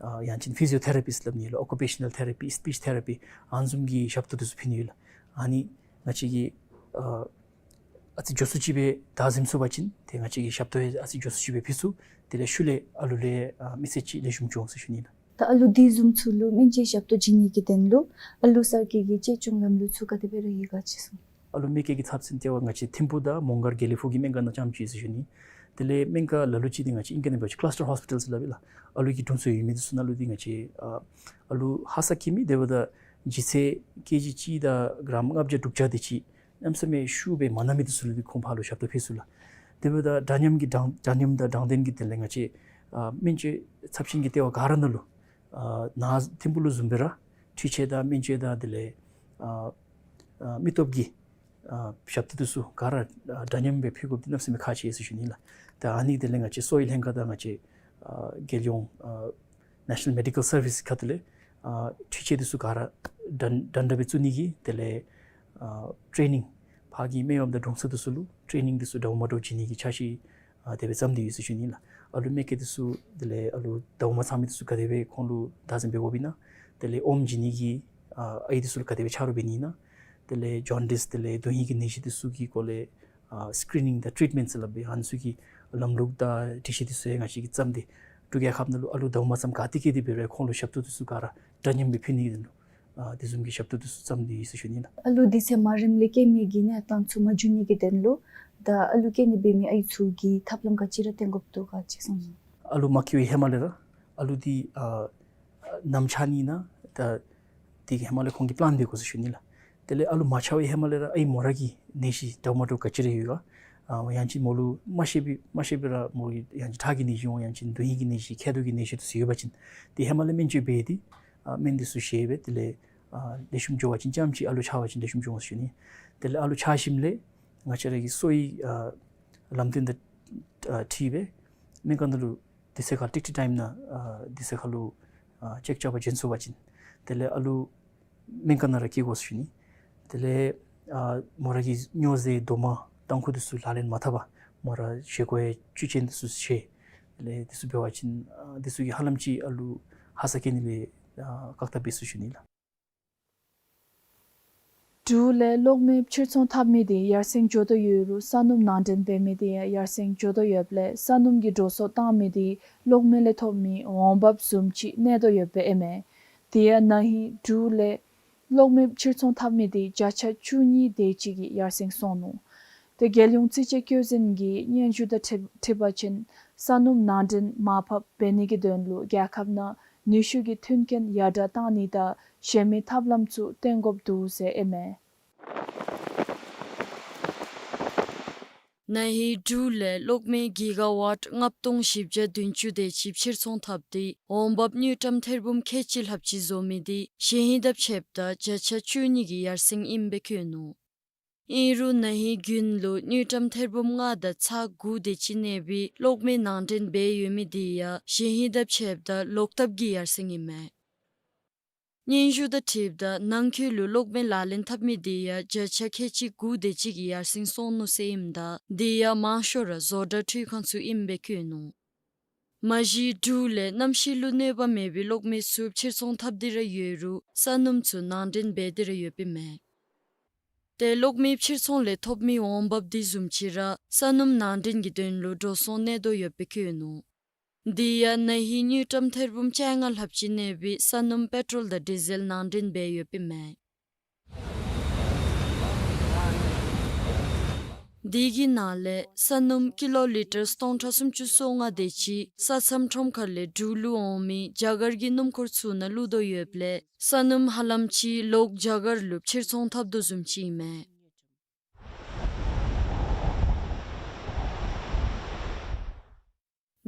ཨ་ཡང་ཅིན་ཕི་ཟི་ཡོ་ཐེ་ར་པིསཊ་སླབ་ནི་ཡོད་ལགས། ཨོ་ཀུ་པེ་ཤ་ནཱལ་ཐེ་ར་པི་སི་པིཆ་ཐེ་ར་པི་ཨ་ནི་བཟུམ་གྱི་ཞབས་ཏོག་འདི་ཚུ་ཕུལ་ནི་ཡོད་ལགས། ཨ་ནི་ང་བཅས་ཀྱིས་ཨ་ཨ་ཙི་མགྱོགས་སུ་ཅིག་སྦེ་བདའ་ཟིན་ཚུགས་པ་ཅིན་ཏེ་ང་བཅས་ཀྱི་ཞབས་ཏོག་ཡང་ཨ་ཙི་མགྱོགས་སུ་ཅིག་སྦེ་ཕུལ་ཚུགས། དེ་ལས་ཤུལ་ལས་ཨ་ལུ་ལས་ཨ་མི་སེར་ཅིག་ལེགས་ཤོམ་འགྱོ་འོང་ཟེར་ཞུ་ནི་ལགས། ད་ཨ་ལུ་འདི་བཟུམ་ཚུ་ལུ་སྨན་བཅོས་ཞབས་ཏོག་བྱིན་ནི་གི་དོན་ལུ་ཨ་ལུ་གསར་སྐྱེས་ཀྱི་གཅེས་སྐྱོང་ལམ་ལུགས་ཚུ་ག་དེ་སྦེ་ར་ཡོད་ག་ཅིག་གསུང་། ཨ་ལུ་མེ་སྐྱེས་ཀྱི་ཚབས་ཆེན་ལྟེ་བ་ང་བཅས་ཐིམ་ཕུག་དང་མོང་སྒར་དགེ་ལེགས་ཕུག་གི་སྨན་ཁང་ནང་རྐྱངམ་ཅིག་ཟེར་ཞུ་ནི། དེ་ལས་སྨན་ཁང་ལ་ལུ་ཅིག་འདི་ང་བཅས་ཨིང་སྐད་ནང་འབད་བ་ཅིན་ཀ་ལཱས་ཊར་ཧོསི་པི་ཊཱལ་ཟེར་སླབ་ཨིན་ལགས། ཨ་ལུ་གི་དྲུང་འཚོ་ཡོད་མི་འདི་ཚུ་ནང་ལུ་འདི་ང་བཅས་ཨ་ཨ་ལུ་ཧ་སག་སྐྱེ་མི་དེ་འབདཝ་ད་ལྗིད་ཚད་ཀེ་ཇི་གཅིག་དང་གྲམ་ལྔ་བརྒྱ་དྲུག་བརྒྱ་དེ་ཅིག་གནམ་མེད་ས་མེད་ཤུགས་སྦེ་མ་ན་མི་འདི་ཚུ་ལུ་འདི་ཁོང་ཕར་ལུ་ཞབས་ཏོག་ཕུལ་ཚུགས་ལགས། དེ་འབདཝ་ད་འདྲ་མཉམ་གྱི་འདྲ་འདྲ་མཉམ་དང་དྲང་བདེན་གྱི་དོན་ལས་ང་བཅས་ཨ་སྨན་བཅོས་ཚབས་ཆེན་གྱི་ལྟེ་བ་ག་ར་ནང་ལུ་ཨ་ནཱ་ཐིམ་ཕུག་ལུ་བཟུམ་སྦེ་ར་འཕྲུལ་ཆས་དང་སྨན་བཅོས་དང་དེ་ལས་ཨ་ཨ་མི་སྟོབས་ཀྱི་ཨ་ཞབས་ཏོག་འདི་ཚུ་ག་ར་ཨ་འདྲ་མཉམ་སྦེ་ཕུལ་དགོཔ་འདི་གནམ་མེད་ས་མེད་ཁག་ཆེ་ཟེར་ཞུ་ནི་ལགས། ད་ཨ་ནི་དེ་ལས་ང་བཅས་གསོ་བའི་ལྷན་ཁག་དང་ང་བཅས་ཨ་རྒྱལ་ཡོངས་ཨ་ནེ་ཤ་ནཱལ་མེ་ཌི་ཀཱལ་སར་བིསི་ཁ་ཐུག་ལས་ཨ་འཕྲུལ་ཆས་འདི་ཚུ་ག་ར་འདྲ་འདྲ་འདྲ་སྦེ་བཙུགས་ནི་གི་དེ་ལས་ཨ་ཊེ་ནིང་ཕར་གྱི་སྨན་གཡོགཔ་དང་དྲུང་འཚོ་འདི་ཚུ་ལུ་ཊེ་ནིང་འདི་ཚུ་འདྲཝ་མ་འདྲཝ་བྱིན་ནི་གི་འཆར་གཞི་ཨ་དེ་སྦེ་བརྩམས་ཏེ་ཡོད་ཟེར་ཞུ་ནི་ལགས། ཨ་ལུ་མེ་སྐྱེས་འདི་ཚུ་དེ་ལས་ཨ་ལུ་འདྲཝ་མ་ཚང་མི་འདི་ཚུ་ག་དེ་སྦེ་ཁོང་ལུ་བདག་འཛིན་འབད་དགོཔ་ཨིན་ན། དེ་ལས་ཨོམ་བྱིན་ནི་གི་ཨ་ཨའི་འདི་ཚུ་ལུ་ག་དེ་སྦེ་ཆ་རོགས་འབད་ནི་ཨིན་ན། དེ་ལས་ཇོན་ཌིསི་དེ་ལས་དོན་ཧིང་གི་ནད་གཞི་འདི་ཚུ་གི་སྐོར་ལས་ཨ་སི་ཀི་རི་ནིང་དང་ཊིཊ་མེནཊ་ཟེར་སླབ་པའི་ཨ་ནི་ཚུ་གི་ལམ་ལུགས་དང་སྒྲིག་གཞི་འདི་ཚུ་ཡང་ང་བཅས་ཀྱིས་བརྩམས་ཏེ་འབྲུག་རྒྱལ་ཁབ་ནང་ལུ་ཨ་ལུ་འདྲཝ་མ་ཚང་ག་ཏེ་སྐྱེས་ཏེ་འབད་རུང་ཁོང་ལུ་ཞབས་ཏོག་འདི་ཚུ་ག་ར་འདྲ་མཉམ་སྦེ་ཕུལ་ནི་གི་དོན་ལུ་ཨ་དེ་བཟུམ་གྱི་ཞབས་ཏོག་འདི་ཚུ་བརྩམས་ཏེ་ཡོད་ཟེར་ཞུ་ནི་ལགས། ཨ་ལུ་འདི་ཚེ་མ་རནམ་ལས་སྐྱེ་མི་གི་གནས་སྟངས་ཚུ་མ་འགྱུར་ནི་གི་དོན་ལུ་ད་ཨ་ལུ་སྐྱེ་ནི་འབད་མི་ཨའི་ཚུ་གིས་ཐབས་ལམ་ག་ཅི་ར་བསྟེན་དགོཔ་འདུག་ག་ཅིག་གསུང་། ཨ་ལུ་མ་སྐྱེ་བའི་ཧེ་མ་ལས་ར་ཨ་ལུ་འདི་ཨ་ནམ་ཆགས་ནི་ཨིན་ན་ད་དེ་གི་ཧེ་མ་ལས་ཁོང་གིས་པི་ལེན་འབད་དགོ་ཟེར་ཞུ་ནི་ལགས། དེ་ལས་ཨ་ལུ་མ་ཆགས་པའི་ཧེ་མ་ལས་ར་ཨའི་མོ་ར་གི་ནད་གཞི་འདྲཝ་མ་འདྲཝ་ག་ཅི་ར་ཡོད་ག་ཨ་ཡང་ཅིན་མོ་ལུ་མ་ཤེས་པའི་མ་ཤེས་པའི་ར་མོ་གི་ཡང་ཅིན་ཁྲག་གི་ནད་གཞི་འོང་ཡང་ཅིན་དོན་ཧིང་གི་ནད་གཞི་མཁལ་རྡོག་གི་ནད་གཞི་འདི་ཚུ་ཡོད་པ་ཅིན་དེ་ཧེ་མ་ལས་སྨན་བཅོས་འབད་དེ་ཨ་སྨན་འདི་ཚུ་བཞེས་སྦེ་དེ་ལས་ཨ་ལེགས་ཤོམ་འགྱོ་བ་ཅིན་རྐྱངམ་ཅིག་ཨ་ལུ་ཆགས་པ་ཅིན་ལེགས་ཤོམ་འགྱོ་འོང་ཟེར་ཞུ་ནི། དེ་ལས་ཨ་ལུ་ཆགས་ཞིནམ་ལས་ང་བཅས་ར་གི་གསོ་བའི་ཨ་ལམ་སྟོན་དང་ཨ་འཁྲིལ་སྦེ་སྨན་ཁང་ནང་ལུ་དུས་ཚོད་ཁར་ཏིག་ཏིག་ཊའིམ་ནང་ཨ་དུས་ཚོད་ཁར་ལུ་ཨ་ཅེཀ་རྐྱབ་པར་བྱོན་ཚུགས་པ་ཅིན་དེ་ལས་ཨ་ལུ་སྨན་ཁང་ནང་ར་སྐྱེ་དགོ་ཟེར་ཞུ་ནི། དེ་ལས་ཨ་མོ་ར་གི་སྨྱོ་རྫས་རྡོག་མ་ཏམ་ཁུ་འདི་ཚུ་ལག་ལེན་མ་འཐབ་པར་མོ་ར་བཞེས་སྒོ་ཡང་བཅུད་ཅན་འདི་ཚུ་བཞེས། དེ་ལས་འདི་ཚུ་འབད་བ་ཅིན་ཨ་འདི་ཚུ་གིས་ཧ་ལམ་ཅིག་ཨ་ལུ་ཧ་སག་སྐྱེ་ནི་ལས་ཨ་བཀག་ཐབས་འབད་ཚུགས་ཟེར་ཞུ་ནི་ལགས། འབྲུག་ལས་གློག་མེ་ཕྱིར་ཚོང་འཐབ་མི་དེ་ཡར་སེང་འགྱོ་དོ་ཡོད་རུང་ས་སྣུམ་ནང་འདྲེན་འབད་མི་དེ་ཡང་ཡར་སེང་འགྱོ་དོ་ཡོདཔ་ལས་ས་སྣུམ་གྱི་འགྲོ་སོང་བཏང་མི་དེ་གློག་མེ་ལས་ཐོབ་མི་འོང་འབབ་བཟུམ་ཅིག་གནས་དོ་ཡོདཔ་ཨིན་མས། དེ་ཡང་ན་ཧིང་འབྲུག་ལས་གློག་མེ་ཕྱིར་ཚོང་འཐབ་མི་དེ་བརྒྱ་ཆ་བཅུ་གཉིས་དེ་ཅིག་གིས་ཡར་སེང་སོང་ནུག། དེ་རྒྱལ་ཡོངས་རྩིས་དཔྱད་བཀོད་འཛིན་གྱི་སྙན་ཞུ་དང་འཁྲིལ་འཁྲིལ་བ་ཅིན་ས་སྣུམ་ནང་འདྲེན་མར་ཕབ་འབད་ནི་གི་དོན་ལུ་རྒྱལ་ཁབ་ནང་ནུས་ཤུགས་ཀྱི་མཐུན་རྐྱེན་ཡར་དྲགས་བཏང་ནི་དང་གཞན་མི་ཐབས་ལམ་ཚུ་བསྟེན་དགོཔ་འདུག་ཟེར་ཨིན་མས། ན་ཧིང་འབྲུག་ལས་གློག་མེ་གི་ག་ཝཊ་ལྔ་སྟོང་བཞི་བརྒྱ་བདུན་ཅུ་དེ་ཅིག་ཕྱིར་ཚོང་འཐབ་སྟེ་འོང་འབབ་དངུལ་ཀྲམ་ཐེར་འབུམ་ཁལ་གཅིག་ལྷགཔ་ཅིག་བཟོ་མི་དེ་གཞེས་ཧིང་དང་ཕྱདཔ་ད་བརྒྱ་ཆ་བཅུ་གཉིས་ཀྱི་ཡར་སེང་ཨིནམ་སྦེ་བཀོད་ནུག། ཨིན་རུང་ན་ཧིང་རྒྱུན་ལུ་དངུལ་ཀྲམ་ཐེར་འབུམ་ལྔ་དང་ཚག་དགུ་དེ་ཅིག་གནས་པའི་གློག་མེ་ནང་འདྲེན་འབད་ཡོད་མི་དེ་ཡང་གཞེས་ཧིང་དང་ཕྱདཔ་ད་ལོག་ལྟབ་ཀྱི་ཡར་སེང་ཨིན་མས། སྙན་ཞུ་དང་འཁྲིལཝ་ད་ནང་འཁོད་ལུ་གློག་མེ་ལག་ལེན་འཐབ་མི་དེ་ཡང་བརྒྱ་ཆ་ཁལ་གཅིག་དགུ་དེ་ཅིག་གིས་ཡར་སེང་སོང་ནུག་ཟེར་ཨིནམ་ད་དེ་ཡང་མང་ཤོས་ར་བཟོ་གྲྭ་འཕྲུལ་ཁང་ཚུ་ཨིནམ་སྦེ་བཀོད་ནུག། མ་གཞི་འབྲུག་ལས་གནམ་གཤིས་ལུ་གནོད་པ་མེད་པའི་གློག་མེ་ཚུ་ཕྱིར་ཚོང་འཐབ་སྟེ་ར་ཡོད་རུང་ས་སྣུམ་ཚུ་ནང་འདྲེན་འབད་དེ་ར་ཡོདཔ་ཨིན་མས། ཏེ་གློག་མེ་ཕྱིར་ཚོང་ལས་ཐོབ་མི་འོང་འབབ་དེ་བཟུམ་ཅིག་ར་ས་སྣུམ་ནང་འདྲེན་གྱི་དོན་ལུ་འགྲོ་སོང་གནས་དོ་ཡོདཔ་སྦེ་བཀོད་ནུག། དེ་ཡང་ན་ཧིང་དངུལ་ཀྲམ་ཐེར་འབུམ་བཅོ་ལྔ་ལྷགཔ་ཅིག་གནས་པའི་ས་སྣུམ་པེ་ཊོལ་དང་ཌི་ཟེལ་ནང་འདྲེན་འབད་ཡོདཔ་ཨིན་མས། དེ་གི་ནང་ལས་ས་སྣུམ་ཀི་ལོ་ལི་ཊར་སྟོང་ཕྲག་སུམ་ཅུ་སོ་ལྔ་དེ་ཅིག་ས་མཚམས་ཁྲོམ་ཁ་ལས་འབྲུག་ལུ་འོང་མི་རྒྱ་གར་གྱི་སྣུམ་འཁོར་ཚུ་ནང་བླུག་དོ་ཡོདཔ་ལས་ས་སྣུམ་ཧ་ལམ་ཅིག་ལོག་རྒྱ་གར་ལུ་ཕྱིར་ཚོང་འཐབ་དོ་བཟུམ་ཅིག་ཨིན་མས།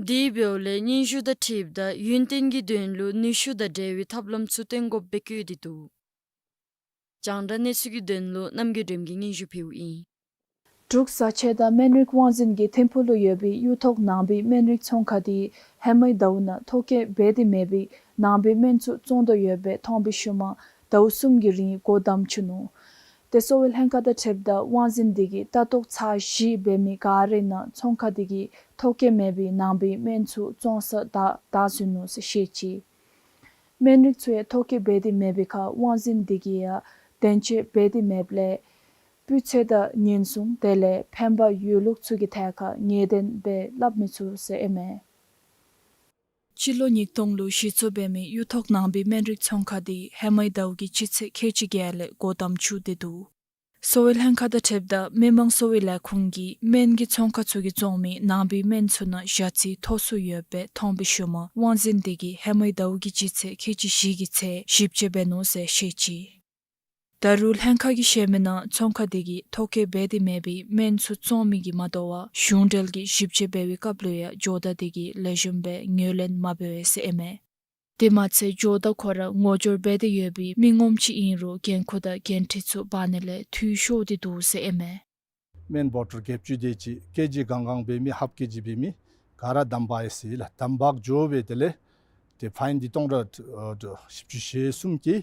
དེ་འབདཝ་ལས་སྙན་ཞུ་དང་འཁྲིལཝ་ད་ཡུན་བརྟན་གྱི་དོན་ལུ་ནུས་ཤུགས་དང་འབྲེལ་བའི་ཐབས་ལམ་ཚུ་སྟོན་དགོཔ་སྦེ་བཀོད་དེ་འདུག། རྒྱང་བསྒྲགས་གནས་ཚུལ་གྱི་དོན་ལུ་རྣམ་རྒྱལ་སྒྲོལམ་གྱིས་སྙན་ཞུ་ཕུལཝ་ཨིན། འབྲུག་བཟའ་ཆས་དང་སྨན་རིགས་དབང་འཛིན་གྱིས་ཐིམ་ཕུག་ལུ་ཡོད་པའི་གཡུ་ཐོག་ནང་པའི་སྨན་རིགས་ཚོང་ཁང་དེ་ཧེ་མའི་ཟླཝ་ནང་ཐོ་བཀོད་འབད་དེ་མེད་པའི་ནང་པའི་སྨན་ཚུ་བཙོང་དོ་ཡོདཔ་སྦེ་མཐོང་བའི་ཤུལ་མ་ཟླཝ་གསུམ་གྱི་རིང་སྒོ་བསྡམ་བཅུག་ནུག། དེ་གསོ་བའི་ལྷན་ཁག་དང་འཁྲིལཝ་ད་དབང་འཛིན་དེ་གིས་ལྟ་རྟོག་ཚར་བཞི་འབད་མི་ག་ར་ནང་ཚོང་ཁང་དེ་གིས་ཐོ་བཀོད་མེད་པའི་ནང་པའི་སྨན་ཚུ་བཙོང་ས་བདའ་བདའ་ཟུན་ནུག་ཟེར་བཤད་ཅི། སྨན་རིགས་ཚུ་ཡང་ཐོ་བཀོད་འབད་དེ་མེད་པའི་ཁར་དབང་འཛིན་དེ་གིས་ཡང་དོན་གཅོད་འབད་དེ་མེདཔ་ལས་སྤུས་ཚད་དང་ཉེན་སྲུང་དེ་ལས་ཕན་པ་ཡོད་ལུགས་ཚུ་གི་ཐད་ཁར་ངེས་གཏན་སྦེ་སླབ་མི་ཚུགས་ཟེར་ཨིན་མས། སྤྱི་ལོ་ཉིས་སྟོང་ལུ་གཞི་བཙུགས་འབད་མི་གཡུ་ཐོག་ནང་པའི་སྨན་རིགས་ཚོང་ཁང་དེ་ཧེ་མའི་ཟླཝ་གི་སྤྱི་ཚེས་ཁལ་གཅིག་བརྒྱད་ལས་སྒོ་བསྡམ་བཅུག་སྟེ་འདུག། གསོ་བའི་ལྷན་ཁག་དང་འཁྲིལཝ་ད་མི་དམངས་གསོ་བའི་ལས་ཁུངས་ཀྱིས་སྨན་གྱི་ཚོང་ཁང་ཚུ་གིས་བཙོང་མི་ནང་པའི་སྨན་ཚུ་ནང་ཞ་རྩི་མཐོ་སུ་ཡོདཔ་སྦེ་མཐོང་བའི་ཤུལ་མ་དབང་འཛིན་དེ་གིས་ཧེ་མའི་ཟླཝ་གི་སྤྱི་ཚེས་ཁལ་གཅིག་བཞི་གི་ཚེ་ཞིབ་དཔྱད་འབད་ནུག་ཟེར་བཤད་ཅི། ད་རུང་ལྷན་ཁག་གིས་བཤད་མི་ནང་ཚོང་ཁང་དེ་གིས་ཐོ་བཀོད་འབད་དེ་མེད་པའི་སྨན་ཚུ་བཙོང་མི་གིས་མ་དོ་བར་གཞུང་འབྲེལ་གྱི་ཞིབ་དཔྱད་འབད་བའི་སྐབས་ལུ་ཡང་ཇོ་བདག་དེ་གིས་ལེགས་ཤོམ་སྦེ་ངོས་ལེན་མ་འབད་བས་ཟེར་ཨིན་མས། དེ་མ་ཚད་ཇོ་བདག་ཁོ་ར་ངོ་སྦྱོར་འབད་དེ་ཡོད་པའི་མི་ངོམ་ཅིག་ཨིན་རུང་འགན་ཁུར་དང་འགན་འཁྲི་ཚུ་འབག་ནི་ལས་འཐུས་ཤོར་ཏེ་འདུག་ཟེར་ཨིན་མས། སྨན་བོ་ཊལ་བརྒྱད་ཅུ་དེ་ཅིག་ཀེ་ཇི་གང་གང་འབད་མི་ཧབ་ཀེ་ཇི་འབད་མི་ག་ར་དམ་འབག་ཡི་ཟེར་ལགས། དམ་འབག་འགྱོ་སྦེ་དེ་ལས་ཏེ་ཕའིན་འདི་སྟོང་ཕྲག་ཨ་བཞི་བཅུ་ཞེ་གསུམ་བཀལ།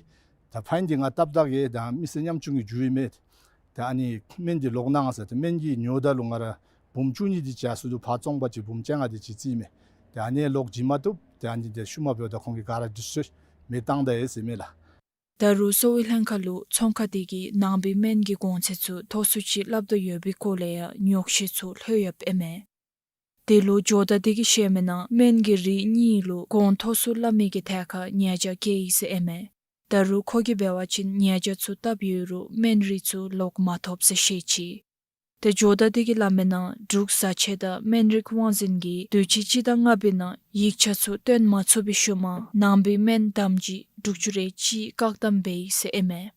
ད་ཕའིན་འདི་ང་བཏབ་ད་གེ་ད་མི་སེར་ཉམ་ཆུང་གི་རྒྱུ་ཨིན་མས། ད་ཨ་ནི་སྨན་འདི་ལོག་གནང་ཟེར་ཏེ་སྨན་གྱི་ཉོཝ་ད་ལུ་ང་ར་འབུམ་བཅུ་གཉིས་འདི་བྱིན་སོང་འདུག། ཕར་བཙོང་པ་ཅིན་འབུམ་བཅོ་ལྔ་འདི་ཅིག་རྩིས་མས། ཏེ་ཨ་ནི་ལོག་བྱིན་མ་བཏུབ། ཏེ་ཨ་ནི་འདི་ཤུལ་མ་འབདཝ་ད་ཁོང་གིས་ག་ར་འདི་ཚུ་མེ་བཏང་ད་ཡི་ཟེར་མས་ལགས། ད་རུང་གསོ་བའི་ལྷན་ཁག་ལུ་ཚོང་ཁང་དེ་གིས་ནང་པའི་སྨན་གྱི་གོང་ཚད་ཚུ་མཐོ་སུ་ཅིག་སླབ་དོ་ཡོད་པའི་སྐོར་ལས་ཡང་ཉོགས་བཤད་ཚུ་ལྷོད་ཡོདཔ་ཨིན་མས། དེ་ལུ་ཇོ་བདག་དེ་གིས་བཤད་མི་ནང་སྨན་གྱི་རིགས་གཉིས་ལུ་གོང་མཐོ་སུ་སླབ་མི་གི་ཐད་ཁར་ཉེས་བྱ་བཀལ་ཡི་ཟེར་ཨིན་མས། ད་རུང་ཁོ་གིས་འབད་བ་ཅིན་ཉེས་བྱ་ཚུ་བཏབ་ཡོད་རུང་སྨན་རིགས་ཚུ་ལོག་མ་ཐོབ་ཟེར་བཤད་ཅི། ཏེ་ཇོ་བདག་དེ་གིས་སླབ་མི་ནང་འབྲུག་བཟའ་ཆས་དང་སྨན་རིགས་དབང་འཛིན་གྱིས་དུས་ཅི་སྤྱི་ཟླ་ལྔ་པའི་ནང་ཡིག་ཆ་ཚུ་སྟོན་མ་ཚུགས་པའི་ཤུལ་མ་ནང་པའི་སྨན་དམ་ཅིག་དྲུག་ཅུ་རེ་གཅིག་བཀག་དམ་འབད་ཡི་ཟེར་ཨིན་མས།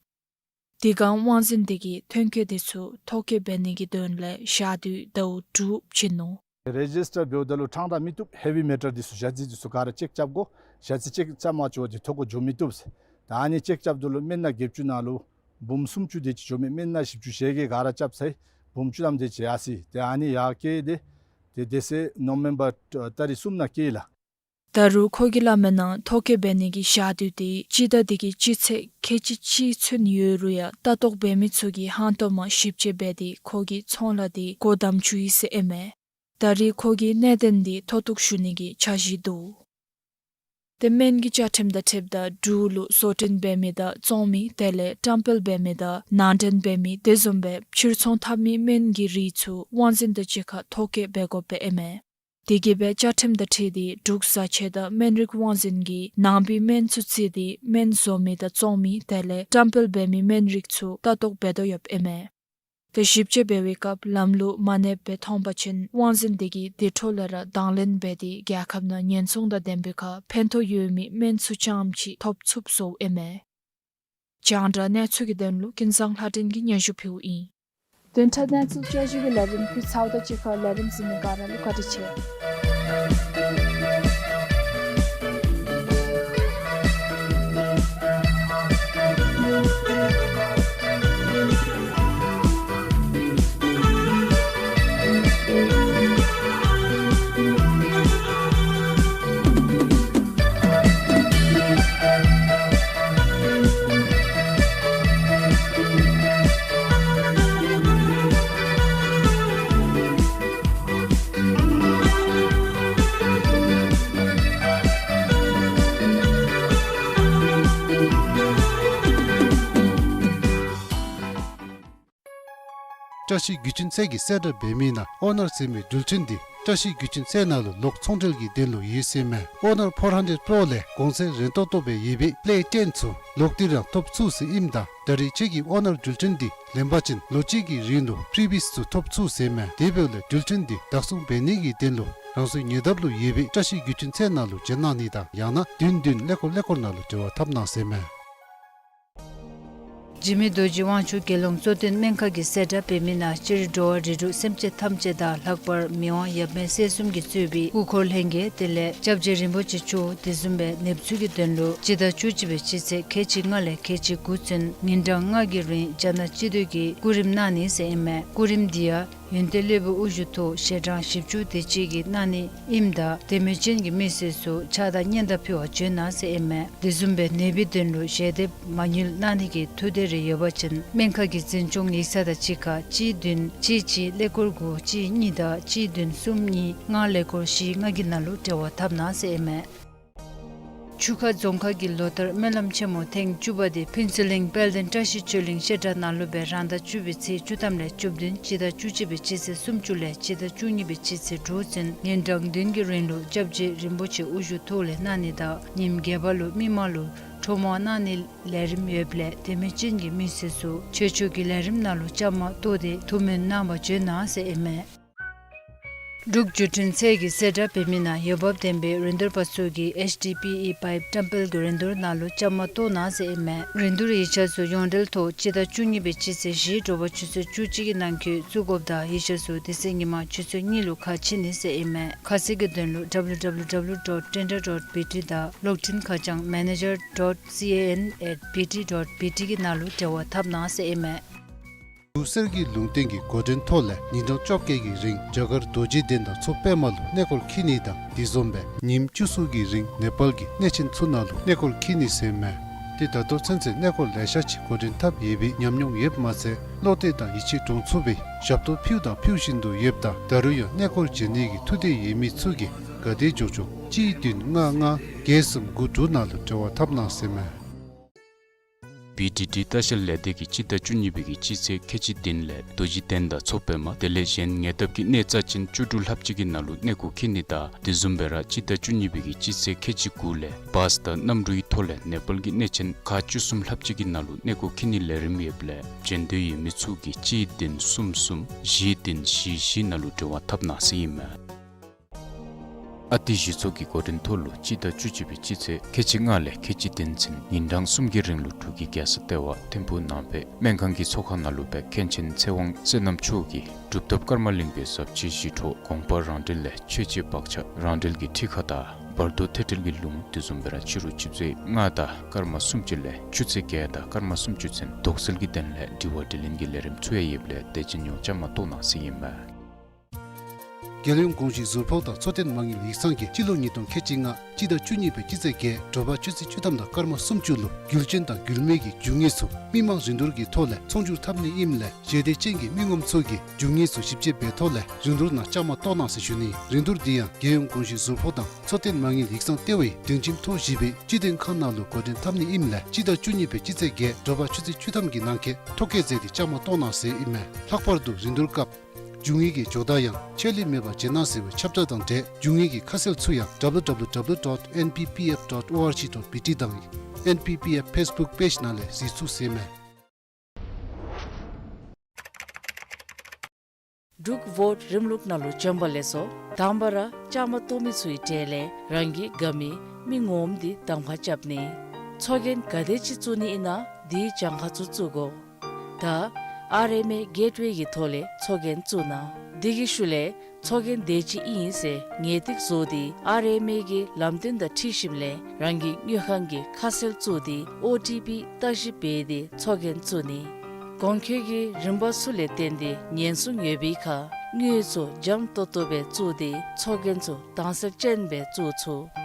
དེ་སྒང་དབང་འཛིན་དེ་གིས་ཐོན་སྐྱེད་དེ་ཚུ་ཐོ་བཀོད་འབད་ནི་གི་དོན་ལས་ཞག་དུས་ཟླཝ་དྲུག་བྱིན་ནུག། རེ་ཇིས་ཊར་འབདཝ་ད་ལུ་ཕྲང་ཕྲང་མི་བཏུབ། ཧེ་བི་མེ་ཊལ་འདི་ཚུ་ཞ་རྩི་འདི་ཚུ་ག་ར་ཅེཀ་རྐྱབ་དགོ། ཞ་རྩི་ཅེཀ་རྐྱབ་མ་བཅུག་པ་ཅིན་ཐོ་བཀོད་འགྱོ་མི་བཏུབ་ཟེར། ད་ཨ་ནི་ཅེཀ་རྐྱབ་ད་ལུ་སྨན་སྣ་བརྒྱད་ཅུ་ནང་ལུ་འབུམ་སུམ་ཅུ་དེ་ཅིག་འགྱོ་མི་སྨན་སྣ་བཞི་བཅུ་ཞེ་བརྒྱད་ག་ར་རྐྱབ་ཚར་ཡི། འབུམ་བཅུ་ཐམ་དེ་ཅིག་ཡར་སོ་ཡི། ཏེ་ཨ་ནི་ཡར་བཀལ་ཏེ་ཏེ་དེ་ཚེ་ནོ་བེམ་བར་ཏ་རིག་གསུམ་ནང་བཀལ་ལགས། ད་རུང་ཁོ་གིས་སླབ་མི་ནང་ཐོ་བཀོད་འབད་ནི་གི་ཞག་དུས་དེ་སྤྱི་ཟླ་དེ་གི་སྤྱི་ཚེས་ཁལ་གཅིག་གཅིག་ཚུན་ཡོད་རུང་ཡང་ལྟ་རྟོག་འབད་མི་ཚུ་གིས་ཧང་སྟོང་མ་ཞིབ་དཔྱད་འབད་དེ་ཁོ་གི་ཚོང་ལཱ་དེ་སྒོ་བསྡམ་བཅུག་ཡི་ཟེར་ཨིན་མས། ད་རེས་ཁོ་གིས་གནད་དོན་འདི་མཐོ་གཏུགས་ཞུ་ནི་གི་འཆར་གཞི་འདུག། ཏེ་སྨན་གྱི་བཅའ་ཁྲིམས་དང་འཁྲིལཝ་ད་འབྲུག་ལུ་བཟོ་སྐྲུན་འབད་མི་དང་བཙོང་མི་དེ་ལས་བཀྲམ་སྤེལ་འབད་མི་དང་ནང་འདྲེན་འབད་མི་དེ་བཟུམ་སྦེ་ཕྱིར་ཚོང་འཐབ་མི་སྨན་གྱི་རིགས་ཚུ་དབང་འཛིན་དང་གཅིག་ཁར་ཐོ་བཀོད་འབད་དགོཔ་ཨིན་མས། དེ་གིས་སྦེ་བཅའ་ཁྲིམས་དང་འཁྲིལ་ཏེ་འབྲུག་བཟའ་ཆས་དང་སྨན་རིགས་དབང་འཛིན་གྱིས་ནང་པའི་སྨན་ཚུ་བརྩིས་ཏེ་སྨན་བཟོ་མི་དང་བཙོང་མི་དེ་ལས་བཀྲམ་སྤེལ་འབད་མི་སྨན་རིགས་ཚུ་ལྟ་རྟོག་འབད་དོ་ཡོདཔ་ཨིན་མས། ཏེ་ཞིབ་དཔྱད་འབད་བའི་སྐབས་ལམ་ལུགས་མ་གནསཔ་སྦེ་མཐོང་པ་ཅིན་དབང་འཛིན་དེ་གིས་དེ་འཕྲོ་ལས་ར་དང་ལེན་འབད་དེ་རྒྱལ་ཁབ་ནང་ཉེན་སྲུང་དང་ལྡན་པའི་ཁར་ཕན་ཐོགས་ཡོད་མི་སྨན་ཚུ་རྐྱངམ་ཅིག་ཐོབ་ཚུགསཔ་བཟོཝ་ཨིན་མས། རྒྱང་བསྒྲགས་གནས་ཚུལ་གྱི་དོན་ལུ་ཀུན་བཟང་ལྷ་སྒྲོན་གྱིས་སྙན་ཞུ་ཕུལཝ་ཨིན། བདུན་ཕྲག་གནས་ཚུལ་བསྐྱར་ཞུ་གི་ལས་རིམ་ཕུལ་ཚརཝ་དང་གཅིག་ཁར་ལས་རིམ་གཟིགས་མི་ག་ར་ལུ་བཀའ་དྲིན་ཆེ། བཀྲ་ཤིས་རྒྱུ་ཆེན་ཚལ་གྱིས་གསལ་བསྒྲགས་འབད་མི་ནང་ཨོ་ནར་ཟེར་མི་འགྲུལ་འཕྲིན་འདི་ བཀྲ་ཤིས་བརྒྱུད་འཕྲིན་ཚད་ནང་ལུ་ལོག་ཚོང་འབྲེལ་གྱི་དོན་ལུ་ཡོད་ཟེར་མས། ཨོ་ནར་ཕོར་ཧན་ཌེཌ་པྲོ་ལས་གོང་ཚད་རན་ཏོག་ཏོ་སྦེ་ཡོད་པའི་པི་ལེ་ཊེན་ཚུ་ལོག་སྟེ་ར་ཐོབ་ཚུགས་ཟེར་ཨིནམ་ད་ད་རེས་ཁྱོད་ཀྱི་ཨོ་ནར་འགྲུལ་འཕྲིན་འདི་ལེན་པ་ཅིན་ལོ་གཅིག་གི་རིང་ལུ་ཕི་རི་བི་ཡས་ཚུ་ཐོབ་ཚུགས་ཟེར་མས། དེ་འབདཝ་ལས་འགྲུལ་འཕྲིན་འདི་བདག་བཟུང་འབད་ནི་གི་དོན་ལུ་རང་སོའི་ཉེ་འདབས་ལུ་ཡོད་པའི་བཀྲ་ཤིས་བརྒྱུད་འཕྲིན་ཚད་ནང་ལུ་བྱོན་གནང་ནི་དང་ཡང་ན་བདུན་བདུན་ཀླད་ཀོར་ཀླད་ཀོར་ནང་ལུ་འབྲེལ་བ་འཐབ་གནང་ཟེར་མས། འཇིགས་མེད་རྡོ་རྗེ་དབང་ཕྱུག་དགེ་སློང་གཙོ་བསྟེན་སྨན་ཁང་གི་གསལ་བསྒྲགས་འབད་མི་ནང་སྤྱིར་འགྲོ་བ་རིགས་དྲུག་སེམས་ཅན་ཐམས་ཅད་དང་ལྷག་པར་མི་དབང་ཡབ་མེས་སྲས་གསུམ་གྱིས་གཙོས་པའི་སྐུ་འཁོར་ལྷན་རྒྱས་དེ་ལས་སྐྱབས་རྗེ་རིན་པོ་ཆེ་མཆོག་དེ་བཟུམ་སྦེ་ནདཔ་ཚུ་གི་དོན་ལུ་སྤྱི་ཟླ་བཅུ་གཅིག་པའི་སྤྱི་ཚེས་ཁལ་གཅིག་ལྔ་ལས་ཁལ་གཅིག་དགུ་ཚུན་ཉིན་གྲངས་ལྔ་གི་རིང་རྒྱ་ནག་སྤྱི་འཐུས་ཀྱིས་སྐུ་རིམ་གནང་ནི་ཟེར་ཨིན་མས། སྐུ་རིམ་འདི་ཡང་ཡོན་ཏན་སློབ་དཔོན་དབུ་བཞུགས་ཐོག་ཞལ་གྲངས་བཞི་བཅུ་དེ་ཅིག་གིས་གནང་ནི་ཨིནམ་ད་དད་མོས་ཅན་གྱི་མི་སེར་ཚུ་ཕྱག་དང་སྙན་དར་ཕུལ་བར་བྱོན་གནང་ཟེར་ཨིན་མས། དེ་བཟུམ་སྦེ་ནདཔ་གི་དོན་ལུ་ཞལ་འདེབས་མ་དངུལ་གནང་ནི་གི་ཐུགས་འདོད་རེ་ཡོད་པ་ཅིན་སྨན་ཁང་གི་འཛིན་སྐྱོང་ཡིག་ཚང་དང་གཅིག་ཁར་གཅིག་བདུན་གཅིག་གཅིག་ཀླད་ཀོར་དགུ་གཅིག་གཉིས་དང་གཅིག་བདུན་གསུམ་གཉིས་ལྔ་ཀླད་ཀོར་བཞི་ལྔ་གི་ནང་ལུ་འབྲེལ་བ་འཐབ་གནང་ཟེར་ཨིན་མས། ཆུ་ཁ་རྫོང་ཁག་གི་ལོ་ལྟར་སྨོན་ལམ་ཆེན་མོ་ཐེངས་བཅུ་པ་དེ་ཕུན་ཚོགས་གླིང་དཔལ་ལྡན་བཀྲ་ཤིས་ཆོས་གླིང་བཤད་གྲྭ་ནང་ལུ་སྦེ་རང་ཟླ་བཅུ་པའི་ཚེས་བཅུ་ཐམ་ལས་བཅུ་བདུན་སྤྱི་ཟླ་བཅུ་གཅིག་པའི་སྤྱི་ཚེས་སུམ་ཅུ་ལས་སྤྱི་ཟླ་བཅུ་གཉིས་པའི་སྤྱི་ཚེས་དྲུག་ཚུན་ཉིན་གྲངས་བདུན་གྱི་རིང་ལུ་སྐྱབས་རྗེ་རིན་པོ་ཆེ་དབུ་བཞུགས་ཐོག་ལས་གནང་ནི་དང་ཉིནམ་བརྒྱད་པ་ལུ་མི་མང་ལུ་ཁྲོམ་དབང་གནང་ནི་ལས་རིམ་ཡོདཔ་ལས་དད་མོས་ཅན་གྱི་མི་སེར་ཚུ་ཆོས་ཕྱོགས་ཀྱི་ལས་རིམ་ནང་ལུ་བཅའ་མར་གཏོགས་ཏེ་ཐུགས་སྨོན་གནང་བར་བྱོན་གནང་ཟེར་ཨིན་མས། འབྲུག་བརྒྱུད་འཕྲིན་ཚད་ཀྱི་གསལ་བསྒྲགས་འབད་མི་ནང་འོས་འབབ་ལྡན་པའི་རིན་བསྡུར་པ་ཚུ་གིས་ཨེཆ་ཌི་པི་ཨི་པའིཔ་བཀྲམ་སྤེལ་གྱི་རིན་བསྡུར་ནང་ལུ་བཅའ་མར་གཏོགས་གནང་ཟེར་ཨིན་མས། རིན་བསྡུར་ཡིག་ཆ་ཚུ་ཡོངས་འབྲེལ་ཐོག་སྤྱི་ཟླ་བཅུ་གཉིས་པའི་སྤྱི་ཚེས་བཞི་དྲོ་པ་ཆུ་ཚོད་བཅུ་གཅིག་གི་ནང་འཁོད་བཙུགས་དགོཔ་དང་ཡིག་ཆ་ཚུ་དེ་ཚེ་ཉིན་མ་ཆུ་ཚོད་གཉིས་ལུ་ཁ་ཕྱེ་ནི་ཟེར་ཨིན་མས། ཁ་གསལ་གྱི་དོན་ལུ་ཌབ་ལུ་ཌབ་ལུ་ཌབ་ལུ་ཌོཊ་ཊེན་ཌར་ཌོཊ་བི་ཊི་དང་གློག་འཕྲིན་ཁ་བྱང་མེ་ནེ་ཇར་ཌོཊ་སི་ཨེ་ཨེན་ཨེཊ་བི་ཊི་ཌོཊ་བི་ཊི་གི་ནང་ལུ་འབྲེལ་བ་འཐབ་གནང་ཟེར་ཨིན་མས། འབྲུག་གསེར་གྱི་ལུང་བསྟན་གྱི་འགོ་འདྲེན་ཐོག་ལས་ཉིན་གྲངས་བཅོ་བརྒྱད་ཀྱི་རིང་རྒྱ་གར་རྡོ་རྗེ་གདན་དང་མཚོ་པདྨ་ལུ་གནས་སྐོར་འཁྱིད་ནི་དང་དེ་བཟུམ་སྦེ་ཉིནམ་བཅུ་གསུམ་གྱི་རིང་ནེ་པཱལ་གྱི་གནས་ཆེན་ཚུ་ནང་ལུ་གནས་སྐོར་འཁྱིད་ནི་ཟེར་མས། ཏེ་ད་ལྟོ་ཚུན་ཚོད་གནས་སྐོར་ལེ་ཤ་ཅིག་འགོ་འདྲེན་འཐབ་ཡོད་པའི་ཉམས་མྱོང་ཡོདཔ་མ་ཚད་བློ་གཏད་དང་ཡིད་ཆེས་འདྲོངས་ཚུགས་པའི་ཞབས་ཏོག་ཕུལཝ་དང་ཕུལ་བཞིན་དུ་ཡོདཔ་ད་ད་རུང་ཡང་གནས་སྐོར་བྱོན་ནི་གི་ཐུགས་འདོད་ཡོད་མི་ཚུ་གིས་ག་དེ་མགྱོགས་མགྱོགས་གཅིག་བདུན་ལྔ་ལྔ་བརྒྱད་གསུམ་དགུ་དྲུག་ནང་ལུ་འབྲེལ་བ་འཐབ་གནང་ཟེར་མས། བི་ཌི་ཌི་ལྟ་བཤལ་ལས་སྡེ་གིས་སྤྱི་ཟླ་བཅུ་གཉིས་པའི་གི་སྤྱི་ཚེས་ཁལ་གཅིག་བདུན་ལས་རྡོ་རྗེ་གདན་དང་མཚོ་པདྨ་དེ་ལས་གཞན་ཉེ་འདབས་ཀྱི་གནས་རྩ་ཅན་བཅུ་དྲུག་ལྷགཔ་ཅིག་གི་ནང་ལུ་གནས་སྐོར་འཁྱིད་ནི་དང་དེ་བཟུམ་སྦེ་ར་སྤྱི་ཟླ་བཅུ་གཉིས་པའི་གི་སྤྱི་ཚེས་ཁལ་གཅིག་དགུ་ལས་བཱས་དང་གནམ་གྲུའི་ཐོག་ལས་ནེ་པཱལ་གྱི་གནས་ཆེན་ཁག་བཅུ་གསུམ་ལྷགཔ་ཅིག་གི་ནང་ལུ་གནས་སྐོར་འཁྱིད་ནིའི་ལས་རིམ་ཡོདཔ་ལས་བྱོན་འདོད་ཡོད་མི་ཚུ་གིས་གཅིག་བདུན་གསུམ་གསུམ་བཞི་བདུན་བཞི་བཞི་ནང་ལུ་འབྲེལ་བ་འཐབ་གནང་ཟེར་ཨིན་མས། ཨ་ཏི་གཞི་ཚོགས་ཀྱི་འགོ་འདྲེན་ཐོག་ལུ་སྤྱི་ཟླ་བཅུ་གཅིག་པའི་སྤྱི་ཚེས་ཁལ་གཅིག་ལྔ་ལས་ཁལ་གཅིག་བདུན་ཚུན་ཉིན་གྲངས་གསུམ་གྱི་རིང་ལུ་འབྲུག་གི་རྒྱལ་ས་ལྟེ་བ་ཐིམ་ཕུག་ནང་པའི་སྨན་ཁང་གི་ཚོགས་ཁང་ནང་ལུ་སྦེ་མཁན་ཆེན་ཚེ་དབང་བསོད་ནམས་མཆོག་གིས་གྲུབ་ཐོབ་ཀརྨ་གླིང་པའི་ཟབ་ཆོས་ཞི་ཁྲོ་དགོངས་པ་རང་འགྲེལ་ལས་མཆོད་བྱའི་བག་ཆགས་རང་འགྲེལ་གྱི་ཁྲིད་ཁ་དང་བར་དོ་ཐོས་གྲོལ་གྱི་ལུང་དེ་བཟུམ་སྦེ་ར་ཕྱི་རུ་ཆིབས་བསྒྱུར་ལྔ་དང་སྐར་མ་སུམ་ཅུ་ལས་ཆུ་ཚོད་བརྒྱད་དང་སྐར་མ་སུམ་ཅུ་ཚུན་དོགས་སེལ་གྱི་དོན་ལས་དྲི་བ་དྲིས་ལན་གྱི་ལས་རིམ་ཚུ་ཡང་ཡོདཔ་ལས་དེ་ཅིག་ཡང་བཅའ་མར་གཏོགས་གནང་ཟེར་ཨིན་མས། རྒྱལ་ཡོངས་དགོངས་ཞུའི་ཟུར་ཕོགས་དང་འཚོ་རྟེན་མ་དངུལ་ཡིག་ཚང་གིས་སྤྱི་ལོ་ཉིས་སྟོང་ཁལ་གཅིག་ལྔ་སྤྱི་ཟླ་བཅུ་གཉིས་པའི་སྤྱི་ཚེས་བརྒྱད་དྲོ་པ་ཆུ་ཚོད་བཅུ་ཐམ་དང་སྐར་མ་སུམ་ཅུ་ལུ་རྒྱུ་ཅན་དང་རྒྱུ་མེད་ཀྱི་རྒྱུ་དངོས་ཚུ་མི་མང་རིན་བསྡུར་གྱི་ཐོག་ལས་ཚོང་བསྒྱུར་འཐབ་ནི་ཨིནམ་ལས་ཞལ་འདེབས་ཅན་གྱི་མི་ངོམ་ཚུ་གིས་རྒྱུ་དངོས་ཚུ་ཞིབ་དཔྱད་འབད་ཐོག་ལས་རིན་བསྡུར་ནང་བཅའ་མར་གཏོགས་གནང་ཟེར་ཞུ་ནི། རིན་བསྡུར་འདི་ཡང་རྒྱལ་ཡོངས་དགོངས་ཞུའི་ཟུར་ཕོགས་དང་འཚོ་རྟེན་མ་དངུལ་ཡིག་ཚང་ལྟེ་བའི་སྒྲིང་ཁྱིམ་ཐོག་བཞི་པའི་སྤྱི་དོན་ཁང་ནང་ལུ་འགོ་འདྲེན་འཐབ་ནི་ཨིནམ་ལས་སྤྱི་ཟླ་བཅུ་གཉིས་པའི་སྤྱི་ཚེས་བརྒྱད་དྲོ་པ་ཆུ་ཚོད་བཅུ་ཐམ་གྱི་ནང་འཁོད་ཐོ་བཀོད་མཛད་དེ་བཅའ་མར་གཏོགས་གནང་ཟེར་ཨིན་མས། ལྷག་པར་དུ་རིན་བསྡུར་སྐབས་རྒྱུ་དངོས་ཀྱི་ཇོ་བདག་ཡང་ཆད་ལུས་མེད་པར་བྱིན་གནང་ཟེར་བའི་ཁྱབ་བསྒྲགས་དང་འབྲེལ་རྒྱུ་དངོས་ཀྱི་ཁ་གསལ་ཚུ་ཡང་ཌབ་ལུ་ཌབ་ལུ་ཌབ་ལུ་ཌོཊ་ཨེན་པི་པི་ཨེཕ་ཌོཊ་ཨོ་ཨར་ཇི་ཌོཊ་བི་ཊི་དང་ཨེན་པི་པི་ཨེཕ་ཕེསི་བུཀ་པེཇ་ནང་ལས་གཟིགས་ཚུགས་ཟེར་མས། འབྲུག་བོཊ་རིམ་ལུགས་ནང་ལུ་བྱོན་པ་ལེགས་སོ། དང་པ་ར་བཅའ་མར་གཏོགས་མི་ཚུའི་གྲས་ལས་རང་གི་དགའ་མི་མི་ངོམ་འདི་གདམ་ཁ་རྐྱབ་ནི། ཚོགས་རྒྱན་ག་དེ་ཅིག་བཙུགས་ནི་ཨིན་ན་འདིའི་གྱངས་ཁ་ཚུ་བཙུགས་དགོ། ད་ཨར་ཨེམ་ཨེ་གེཊ་ཝེ་གི་ཐོག་ལས་ཚོགས་རྒྱན་བཙུགས་གནང་། དེ་གི་ཤུལ་ལས་ཚོགས་རྒྱན་དེ་ཅིག་ཨིན་ཟེར་ངེས་ཏིག་བཟོ་སྟེ་ཨར་ཨེམ་ཨེ་གི་ལམ་སྟོན་དང་འཁྲིལ་ཞིནམ་ལས་རང་གི་དངུལ་ཁང་གི་ཁ་གསལ་བཙུགས་ཏེ་ཨོ་ཊི་པི་བརྟག་ཞིབ་འབད་དེ་ཚོགས་རྒྱན་བཙུགས་ནི། གོང་འཁོད་ཀྱི་རིམ་པ་ཚུ་ལས་བརྟེན་ཏེ་ཉེན་སྲུང་ཡོད་པའི་ཁར་དངུལ་ཚུ་འཇམ་ཏོག་ཏོ་སྦེ་བཙུགས་ཏེ་ཚོགས་རྒྱན་ཚུ་དྭངས་གསལ་ཅན་སྦེ་བཙུགས་ཚུགས།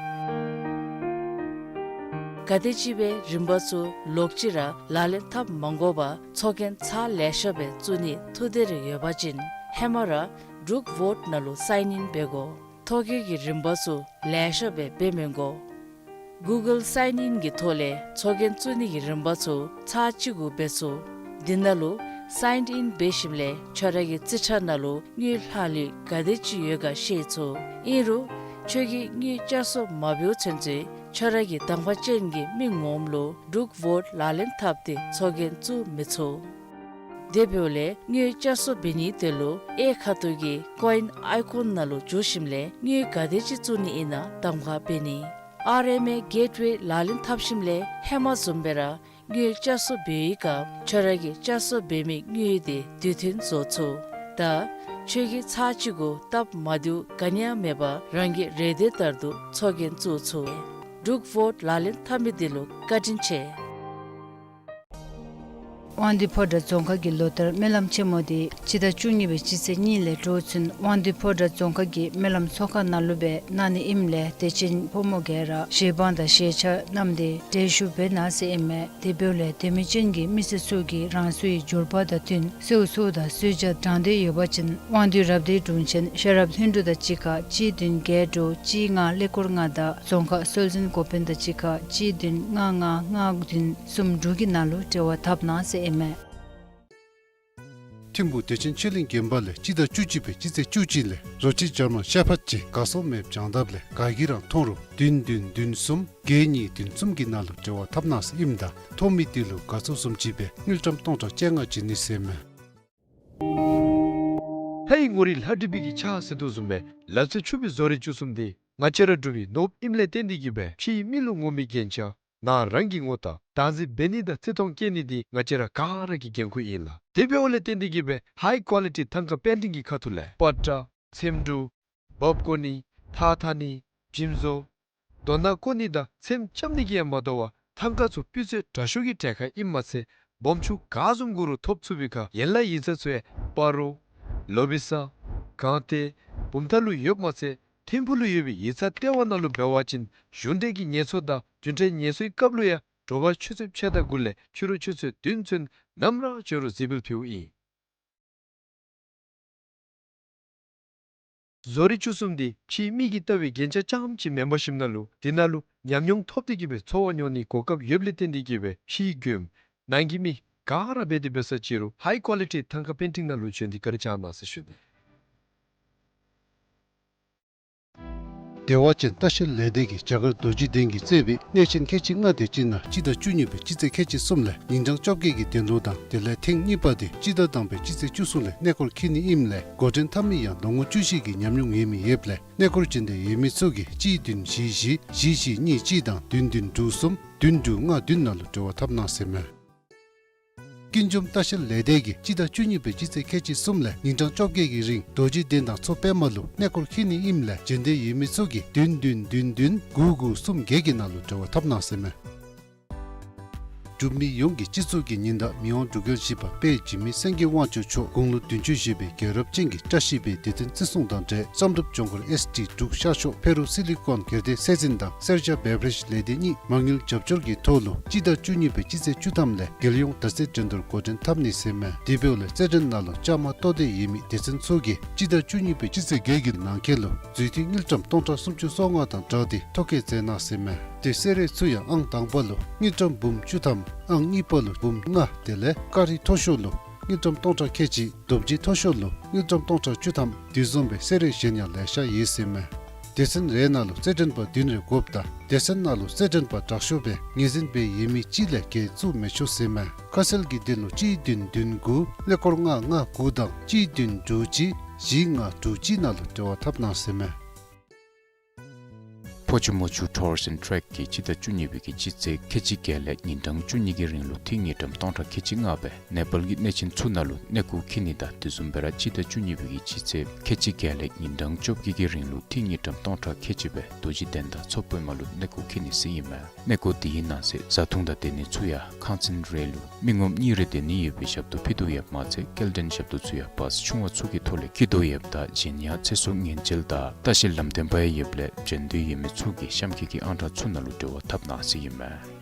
ག་དེམ་ཅིག་སྦེ་རིམ་པ་ཚུ་ལོག་ཅི་ར་ལག་ལེན་འཐབ་མ་དགོ་པར་ཚོགས་རྒྱན་ཚར་ལེ་ཤ་སྦེ་བཙུགས་ནིའི་ཐུགས་འདོད་རེ་ཡོད་པ་ཅིན་ཧེ་མ་ར་འབྲུག་བོཊ་ནང་ལུ་སའིན་ཨིན་འབད་དགོ། ཐོ་བཀོད་ཀྱི་རིམ་པ་ཚུ་ལེ་ཤ་སྦེ་འབད་མི་དགོ། གུ་གཱལ་སའིན་ཨིན་གྱི་ཐོག་ལས་ཚོགས་རྒྱན་བཙུགས་ནི་གི་རིམ་པ་ཚུ་ཚར་གཅིག་གུ་འབད་ཚུགས། འདི་ནང་ལུ་ སའིནཌ་ཨིན་འབད་ཞིནམ་ལས་ཁྱོད་ར་གི་རྩིས་ཁྲ་ནང་ལུ་དངུལ་ལྷག་ལུས་ག་དེ་ཅིག་ཡོད་ག་ཤེས་ཚུགས། ཨིན་རུང་ཁྱོད་ཀྱིས་དངུལ་བསྐྱར་གསོ་མ་འབདཝ་ཚུན་ཚོད་ཁྱོད་ར་གི་དང་པ་ཅན་གྱི་མི་ངོམ་ལུ་འབྲུག་ཝོཊ་ལག་ལེན་འཐབ་སྟེ་ཚོགས་རྒྱན་བཙུགས་མི་ཚུགས། དེ་འབདཝ་ལས་དངུལ་བསྐྱར་གསོ་འབད་ནི་དེ་ལུ་གཡས་ཁ་ཐུག་གི་ཀོ་ཨིན་ཨའི་ཀོན་ནང་ལུ་འཛུལ་ཞིནམ་ལས་དངུལ་ག་དེ་ཅིག་བཙུགས་ནི་ཨིན་ན་གདམ་ཁ་འབད་ནི། ཨར་ཨེམ་ཨེ་གེཊ་ཝེ་ལག་ལེན་འཐབ་ཞིནམ་ལས་ཧེ་མ་བཟུམ་སྦེ་ར་དངུལ་བསྐྱར་གསོ་འབད་བའི་སྐབས་ཁྱོད་ར་གིས་བསྐྱར་གསོ་འབད་མི་དངུལ་དེ་དུས་མཐུན་བཟོ་ཚུགས། ད་ཁྱོད་ཀྱིས་ཚར་གཅིག་གུ་སྟབས་མ་བདེཝ་ག་ནི་ཡང་མེད་པར་རང་གི་རེ་འདོད་ལྟར་དུ་ཚོགས་རྒྱན་བཙུགས་ཚུགས། འབྲུག་ཝོཊ་ལག་ལེན་འཐབ་མི་དེ་ལུ་བཀའ་དྲིན་ཆེ། དབང་འདུས་ཕོ་བྲང་རྫོང་ཁག་གི་ལོ་ལྟར་སྨོན་ལམ་ཆེན་མོ་དེ་སྤྱི་ཟླ་བཅུ་གཉིས་པའི་སྤྱི་ཚེས་གཉིས་ལས་འགོ་བཙུགས། དབང་འདུས་ཕོ་བྲང་རྫོང་ཁག་གི་སྨོན་ལམ་ཚོགས་ཁང་ནང་ལུ་སྦེ་གནང་ནི་ཨིནམ་ལས་དད་ཅན་ཕོ་མོ་ག་ར་གཞས་བང་དང་གཞས་ཆས་བསྣམས་ཏེ་གྲལ་བཞུགས་འབད་གནང་ཟེར་ཨིན་མས། དེ་འབདཝ་ལས་དད་མོས་ཅན་གྱི་མི་སེར་ཚུ་གིས་རང་སོའི་འབྱོར་པ་དང་བསྟུན་གསོལ་གསོལཝ་དང་གསོལ་ཇ་དྲང་སྟེ་ཡོད་པ་ཅིན་དབང་འདུས་རབ་སྡེའི་དྲུང་ཆེན་ཤེས་རབ་ལྷུན་གྲུབ་དང་གཅིག་ཁར་གཅིག་བདུན་བརྒྱད་དྲུག་གཅིག་ལྔ་ཀླད་ཀོར་ལྔ་དང་རྫོང་ཁག་སྲོལ་འཛིན་འགོ་དཔོན་དང་གཅིག་ཁར་གཅིག་བདུན་ལྔ་ལྔ་ལྔ་བདུན་གསུམ་དྲུག་གི་ནང་ལུ་འབྲེལ་བ་འཐབ་གནང་ཟེར་ཨིན་མས། ཐིམ་ཕུག་བདེ་ཆེན་ཆོས་གླིང་དགོན་པ་ལས་སྤྱི་ཟླ་བཅུ་གཅིག་པའི་སྤྱི་ཚེས་བཅུ་གཅིག་ལས་རོ་ཊི་འཇར་མན་ཤེ་ཕརཌ་ཅིག་ག་སོང་མེདཔ་སྦྱང་དགོཔ་ལས་ག་གིས་ར་མཐོང་རུང་བདུན་བདུན་བདུན་གསུམ་བརྒྱད་གཉིས་བདུན་གསུམ་གྱི་ནང་ལུ་འབྲེལ་བ་འཐབ་གནང་ཟེར་ཨིནམ་ད་མཐོང་མི་དེ་ལུ་དགའ་ཚོར་བཟུམ་ཅིག་སྦེ་དངུལ་ཀྲམ་སྟོང་ཕྲག་བཅོ་ལྔ་བྱིན་ནི་ཟེར་མས། ལྷའི་ངོ་རིས་ལྷ་བྲིས་པའི་གི་ཕྱག་ཟེར་དོ་བཟུམ་སྦེ་ལག་རྩལ་ཕྱུག་པའི་བཟོ་རིག་བཅུ་གསུམ་དེ་ང་བཅས་ར་འབྲུག་པའི་ནོར་བུ་ཨིནམ་ལས་བརྟེན་ཏེ་གིས་སྦེ་ཕྱིའི་མི་ལུ་ངོམ་པའི་རྒྱན་ཆ་ནང་རང་གི་ངོ་རྟགས་བདག་འཛིན་འབད་ནི་དང་བརྩི་མཐོང་བསྐྱེད་ནི་དེ་ང་བཅས་ར་ག་ར་གི་འགན་ཁུར་ཨིན་ལགས། དེ་འབདཝ་ལས་བརྟེན་ཏེ་གིས་སྦེ་ཧའི་ཀོ་ལི་ཊི་ཐང་ཀ་པེན་ཊིང་གི་ཁ་ཐུག་ལས་པ་ཏྲ་ཚེམ་དྲུབ་འབག་བཀོ་ནི་ཐགས་འཐག་ནི་འཇིམ་བཟོ་རྡོ་ནང་བཀོ་ནི་དང་ཚེམ་རྐྱབ་ནི་གིས་ཡང་མ་དོ་བར་ཐང་ཀ་ཚུ་སྤུས་ཚད་དྲག་ཤོས་ཀྱི་གྲལ་ཁར་ཨིནམ་མ་ཚད་སྦོམ་ཆུང་ག་བཟུམ་དགོ་རུང་ཐོབ་ཚུགས་པའི་ཁར་ཡན་ལག་ཡིག་ཚང་ཚུ་ཡང་སྤ་རོ་ལོ་བི་སཱ་གངས་ཏེ་བུམ་ཐང་ལུ་ཡོདཔ་མ་ཚད་ཐིམ་ཕུག་ལུ་ཡོད་པའི་ཡིག་ཚང་ལྟེ་བ་ནང་ལུ་འབད་བ་ཅིན་གཞུང་འབྲེལ་གྱི་ངལ་གསོ་དང་རྒྱུན་འབྲེལ་ངལ་གསོའི་སྐབས་ལུ་ཡང་དྲོ་པ་ཆུ་ཚོད་ཕྱེད་དང་དགུ་ལས་ཕྱི་རུ་ཆུ་ཚོད་བདུན་ཚུན་ནམ་ར་འབྱོན་རུང་གཟིགས་འབུལ་ཕུལཝ་ཨིན། བཟོ་རིག་བཅུ་གསུམ་དེ་ཕྱིའི་མི་གིས་ལྟ་བའི་རྒྱན་ཆ་རྐྱངམ་ཅིག་མེན་པར་ཞིནམ་ན་ལུ་དེ་ནང་ལུ་ཉམས་མྱོང་ཐོབ་སྟེ་གིས་སྦེ་འཚོ་བ་མྱོང་ནིའི་གོ་སྐབས་ཡོདཔ་ལས་བརྟེན་ཏེ་གིས་སྦེ་ཕྱིའི་མགྱོནམ་ནང་གི་མི་ག་ར་འབད་དེ་འབད་ས་ཅིག་རུང་ཧའི་ཀོ་ལི་ཊི་ཐང་ཀ་པེན་ཊིང་ནང་ལུ་བྱོན་ཏེ་བཀའ་དྲིན་བསྐྱང་གནང་ཟེར་ཞུ་ནི། བདེ་བ་ཅན་ལྟ་བཤལ་ལས་སྡེ་གིས་རྒྱ་གར་རྡོ་རྗེ་གདན་གྱིས་གཙོས་པའི་གནས་ཆེན་ཁལ་གཅིག་ལྔ་དེ་ཅིག་ནང་སྤྱི་ཟླ་བཅུ་གཉིས་པའི་སྤྱི་ཚེས་ཁལ་གཅིག་གསུམ་ལས་ཉིན་གྲངས་བཅོ་བརྒྱད་ཀྱི་གདན་ལོ་དང་དེ་ལས་ཐེངས་གཉིས་པ་དེ་སྤྱི་ཟླ་དང་པའི་སྤྱི་ཚེས་བཅུ་གསུམ་ལས་གནས་སྐོར་འཁྱིད་ནི་ཨིནམ་ལས་འགོ་འདྲེན་འཐབ་མི་ཡང་ལོ་ངོ་བཅུ་བཞི་གི་ཉམས་མྱོང་ཡོད་མི་ཡོདཔ་ལས་གནས་སྐོར་འབྱོན་འདོད་ཡོད་མི་ཚུ་གིས་གཅིག་བདུན་བཞི་བཞི་བཞི་བཞི་གཉིས་གཅིག་དང་བདུན་བདུན་དྲུག་གསུམ་བདུན་དྲུག་ལྔ་བདུན་ནང་ལུ་འབྲེལ་བ་འཐབ་གནང་ཟེར་མས། ཀུན་འབྱུང་ལྟ་བཤལ་ལས་སྡེ་གིས་སྤྱི་ཟླ་བཅུ་གཉིས་པའི་སྤྱི་ཚེས་ཁལ་གཅིག་གསུམ་ལས་ཉིན་གྲངས་བཅོ་བརྒྱད་ཀྱི་རིང་རྡོ་རྗེ་གདན་དང་མཚོ་པདྨ་ལུ་གནས་སྐོར་འཁྱིད་ནི་ཨིནམ་ལས་འབྱོན་འདོད་ཡོད་མི་ཚུ་གིས་བདུན་བདུན་བདུན་བདུན་དགུ་དགུ་གསུམ་བརྒྱད་ཀྱི་ནང་ལུ་འབྲེལ་བ་འཐབ་གནང་ཟེར་མས། འབྲུག་མི་ཡོངས་ཀྱི་སྤྱི་གཙུག་གི་ཉི་ཟླ་མི་དབང་འབྲུག་རྒྱལ་བཞི་པ་དཔལ་འཇིགས་མེད་སེང་གེ་དབང་ཕྱུག་མཆོག་དགུང་ལོ་བདུན་ཅུ་བཞེས་པའི་རྒྱལ་རབས་ཅན་གྱི་བཀྲ་ཤིས་པའི་དུས་སྟོན་བརྩི་སྲུང་དང་འབྲེལ་བསམ་གྲུབ་ལྗོངས་མཁར་ཨེསི་ཌི་འབྲུག་ཤར་ཕྱོགས་ཕེ་རུ་སི་ལི་ཀོན་སྒེར་སྡེ་སྲིད་འཛིན་དང་སེར་སྐྱ་བེ་བ་རེཇ་ལས་སྡེ་གཉིས་མ་དངུལ་རྒྱབ་སྐྱོར་གྱི་ཐོག་ལུ་སྤྱི་ཟླ་བཅུ་གཉིས་པའི་སྤྱི་ཚེས་བཅུ་ཐམ་ལས་རྒྱལ་ཡོངས་དར་རྩེ་འགྲན་བསྡུར་འགོ་འདྲེན་འཐབ་ནི་ཟེར་མས། དེ་འབདཝ་ལས་རྩེད་འགྲན་ནང་ལུ་བཅའ་མར་གཏོགས་འདོད་ཡོད་མི་སྡེ་ཚན་ཚུ་གིས་སྤྱི་ཟླ་བཅུ་གཉིས་པའི་སྤྱི་ཚེས་བརྒྱད་ཀྱི་ནང་འཁོད་ལུ་མཛུབ་ཐེལ་དངུལ་ཀྲམ་སྟོང་ཕྲག་སུམ་ཅུ་སོ་ལྔ་དང་སྦྲགས་ཏེ་ཐོ་བཀོད་མཛད་གནང་ཟེར་མས། དེ་གསོལ་རས་ཚུ་ཡང་ཨང་དང་པ་ལུ་དངུལ་ཀྲམ་འབུམ་བཅུ་ཐམ། ཨང་གཉིས་པ་ལུ་འབུམ་ལྔ། དེ་ལས་ཀ་རི་མཐོ་ཤོས་ལུ་དངུལ་ཀྲམ་སྟོང་ཕྲག་ཁལ་གཅིག། རྡོ་རྗེ་མཐོ་ཤོས་ལུ་དངུལ་ཀྲམ་སྟོང་ཕྲག་བཅུ་ཐམ། དེ་བཟུམ་སྦེ་གསོལ་རས་གཞན་ཡང་ལེ་ཤ་ཡོད་ཟེར་མས། སྡེ་ཚན་རེ་ནང་ལུ་རྩེད་འགྲན་པ་བདུན་རེ་དགོཔ་དང་སྡེ་ཚན་ནང་ལུ་རྩེད་འགྲན་པ་དྲག་ཤོས་སྦེ་ངོས་འཛིན་འབད་ཡོད་མི་གཅིག་ལས་བརྒལ་བཙུགས་མི་ཆོག་ཟེར་མས། ཁ་གསལ་གྱི་དོན་ལུ་གཅིག་བདུན་བདུན་དགུ་ཀླད་ཀོར་ལྔ་ལྔ་དགུ་དང་གཅིག་བདུན་དྲུག་གཅིག་བཞི་ལྔ་དྲུག་གཅིག་ནང་ལུ་འབྲེལ་བ་འཐབ་གནང་ཟེར་མས། ཕོ་ཆུ་མོ་ཆུ་ཊུར་སི་ཨེནཌ་ཊེག་གིས་སྤྱི་ཟླ་བཅུ་གཉིས་པའི་གི་སྤྱི་ཚེས་ཁལ་གཅིག་བརྒྱད་ལས་ཉིན་གྲངས་བཅུ་གཉིས་ཀྱི་རིང་ལུ་ཐེངས་གཉིས་ཀྲམ་སྟོང་ཕྲག་ཁལ་གཅིག་ལྔ་སྦེ་ནེ་པཱལ་གྱི་གནས་ཆེན་ཚུ་ནང་ལུ་གནས་སྐོར་འཁྱིད་ནི་དང་དེ་བཟུམ་སྦེ་ར་སྤྱི་ཟླ་བཅུ་གཉིས་པའི་གི་སྤྱི་ཚེས་ཁལ་གཅིག་བརྒྱད་ལས་ཉིན་གྲངས་བཅོ་བརྒྱད་ཀྱི་རིང་ལུ་ཐེངས་གཉིས་ཀྲམ་སྟོང་ཕྲག་ཁལ་གཅིག་སྦེ་རྡོ་རྗེ་གདན་དང་མཚོ་པདྨ་ལུ་གནས་སྐོར་འཁྱིད་ནི་ཟེར་ཨིན་མས། གནས་སྐོར་དེའི་ནང་གསེས་བཟའ་འཐུང་དང་སྡོད་གནས་ཚུ་ཡང་ཁང་ཚན་རེ་ལུ་མི་ངོམ་གཉིས་རེ་སྡོད་ནི་ཡོད་པའི་ཞབས་ཏོག་ཕུལ་དོ་ཡོདཔ་མ་ཚད་སྐྱེལ་འདྲེན་ཞབས་ཏོག་ཚུ་ཡང་བཱས་ཆུང་བ་ཚུ་གི་ཐོག་ལས་འཁྱིད་དོ་ཡོདཔ་ད་གཞན་ཡང་ཚེ་སྲོག་ཉེན་བཅོལ་དང་ལྟ་བཤལ་ལམ་སྟོན་པ་ཡང་ཡོདཔ་ལས་འབྱོན་འདོད་ཡོད་མི་ཚུ་གིས་གཤམ་འཁོད་ཀྱི་ཨང་གྲངས་ཚུ་ནང་ལུ་འབྲེལ་བ་འཐབ་གནང་ཟེར་ཨིན་མས།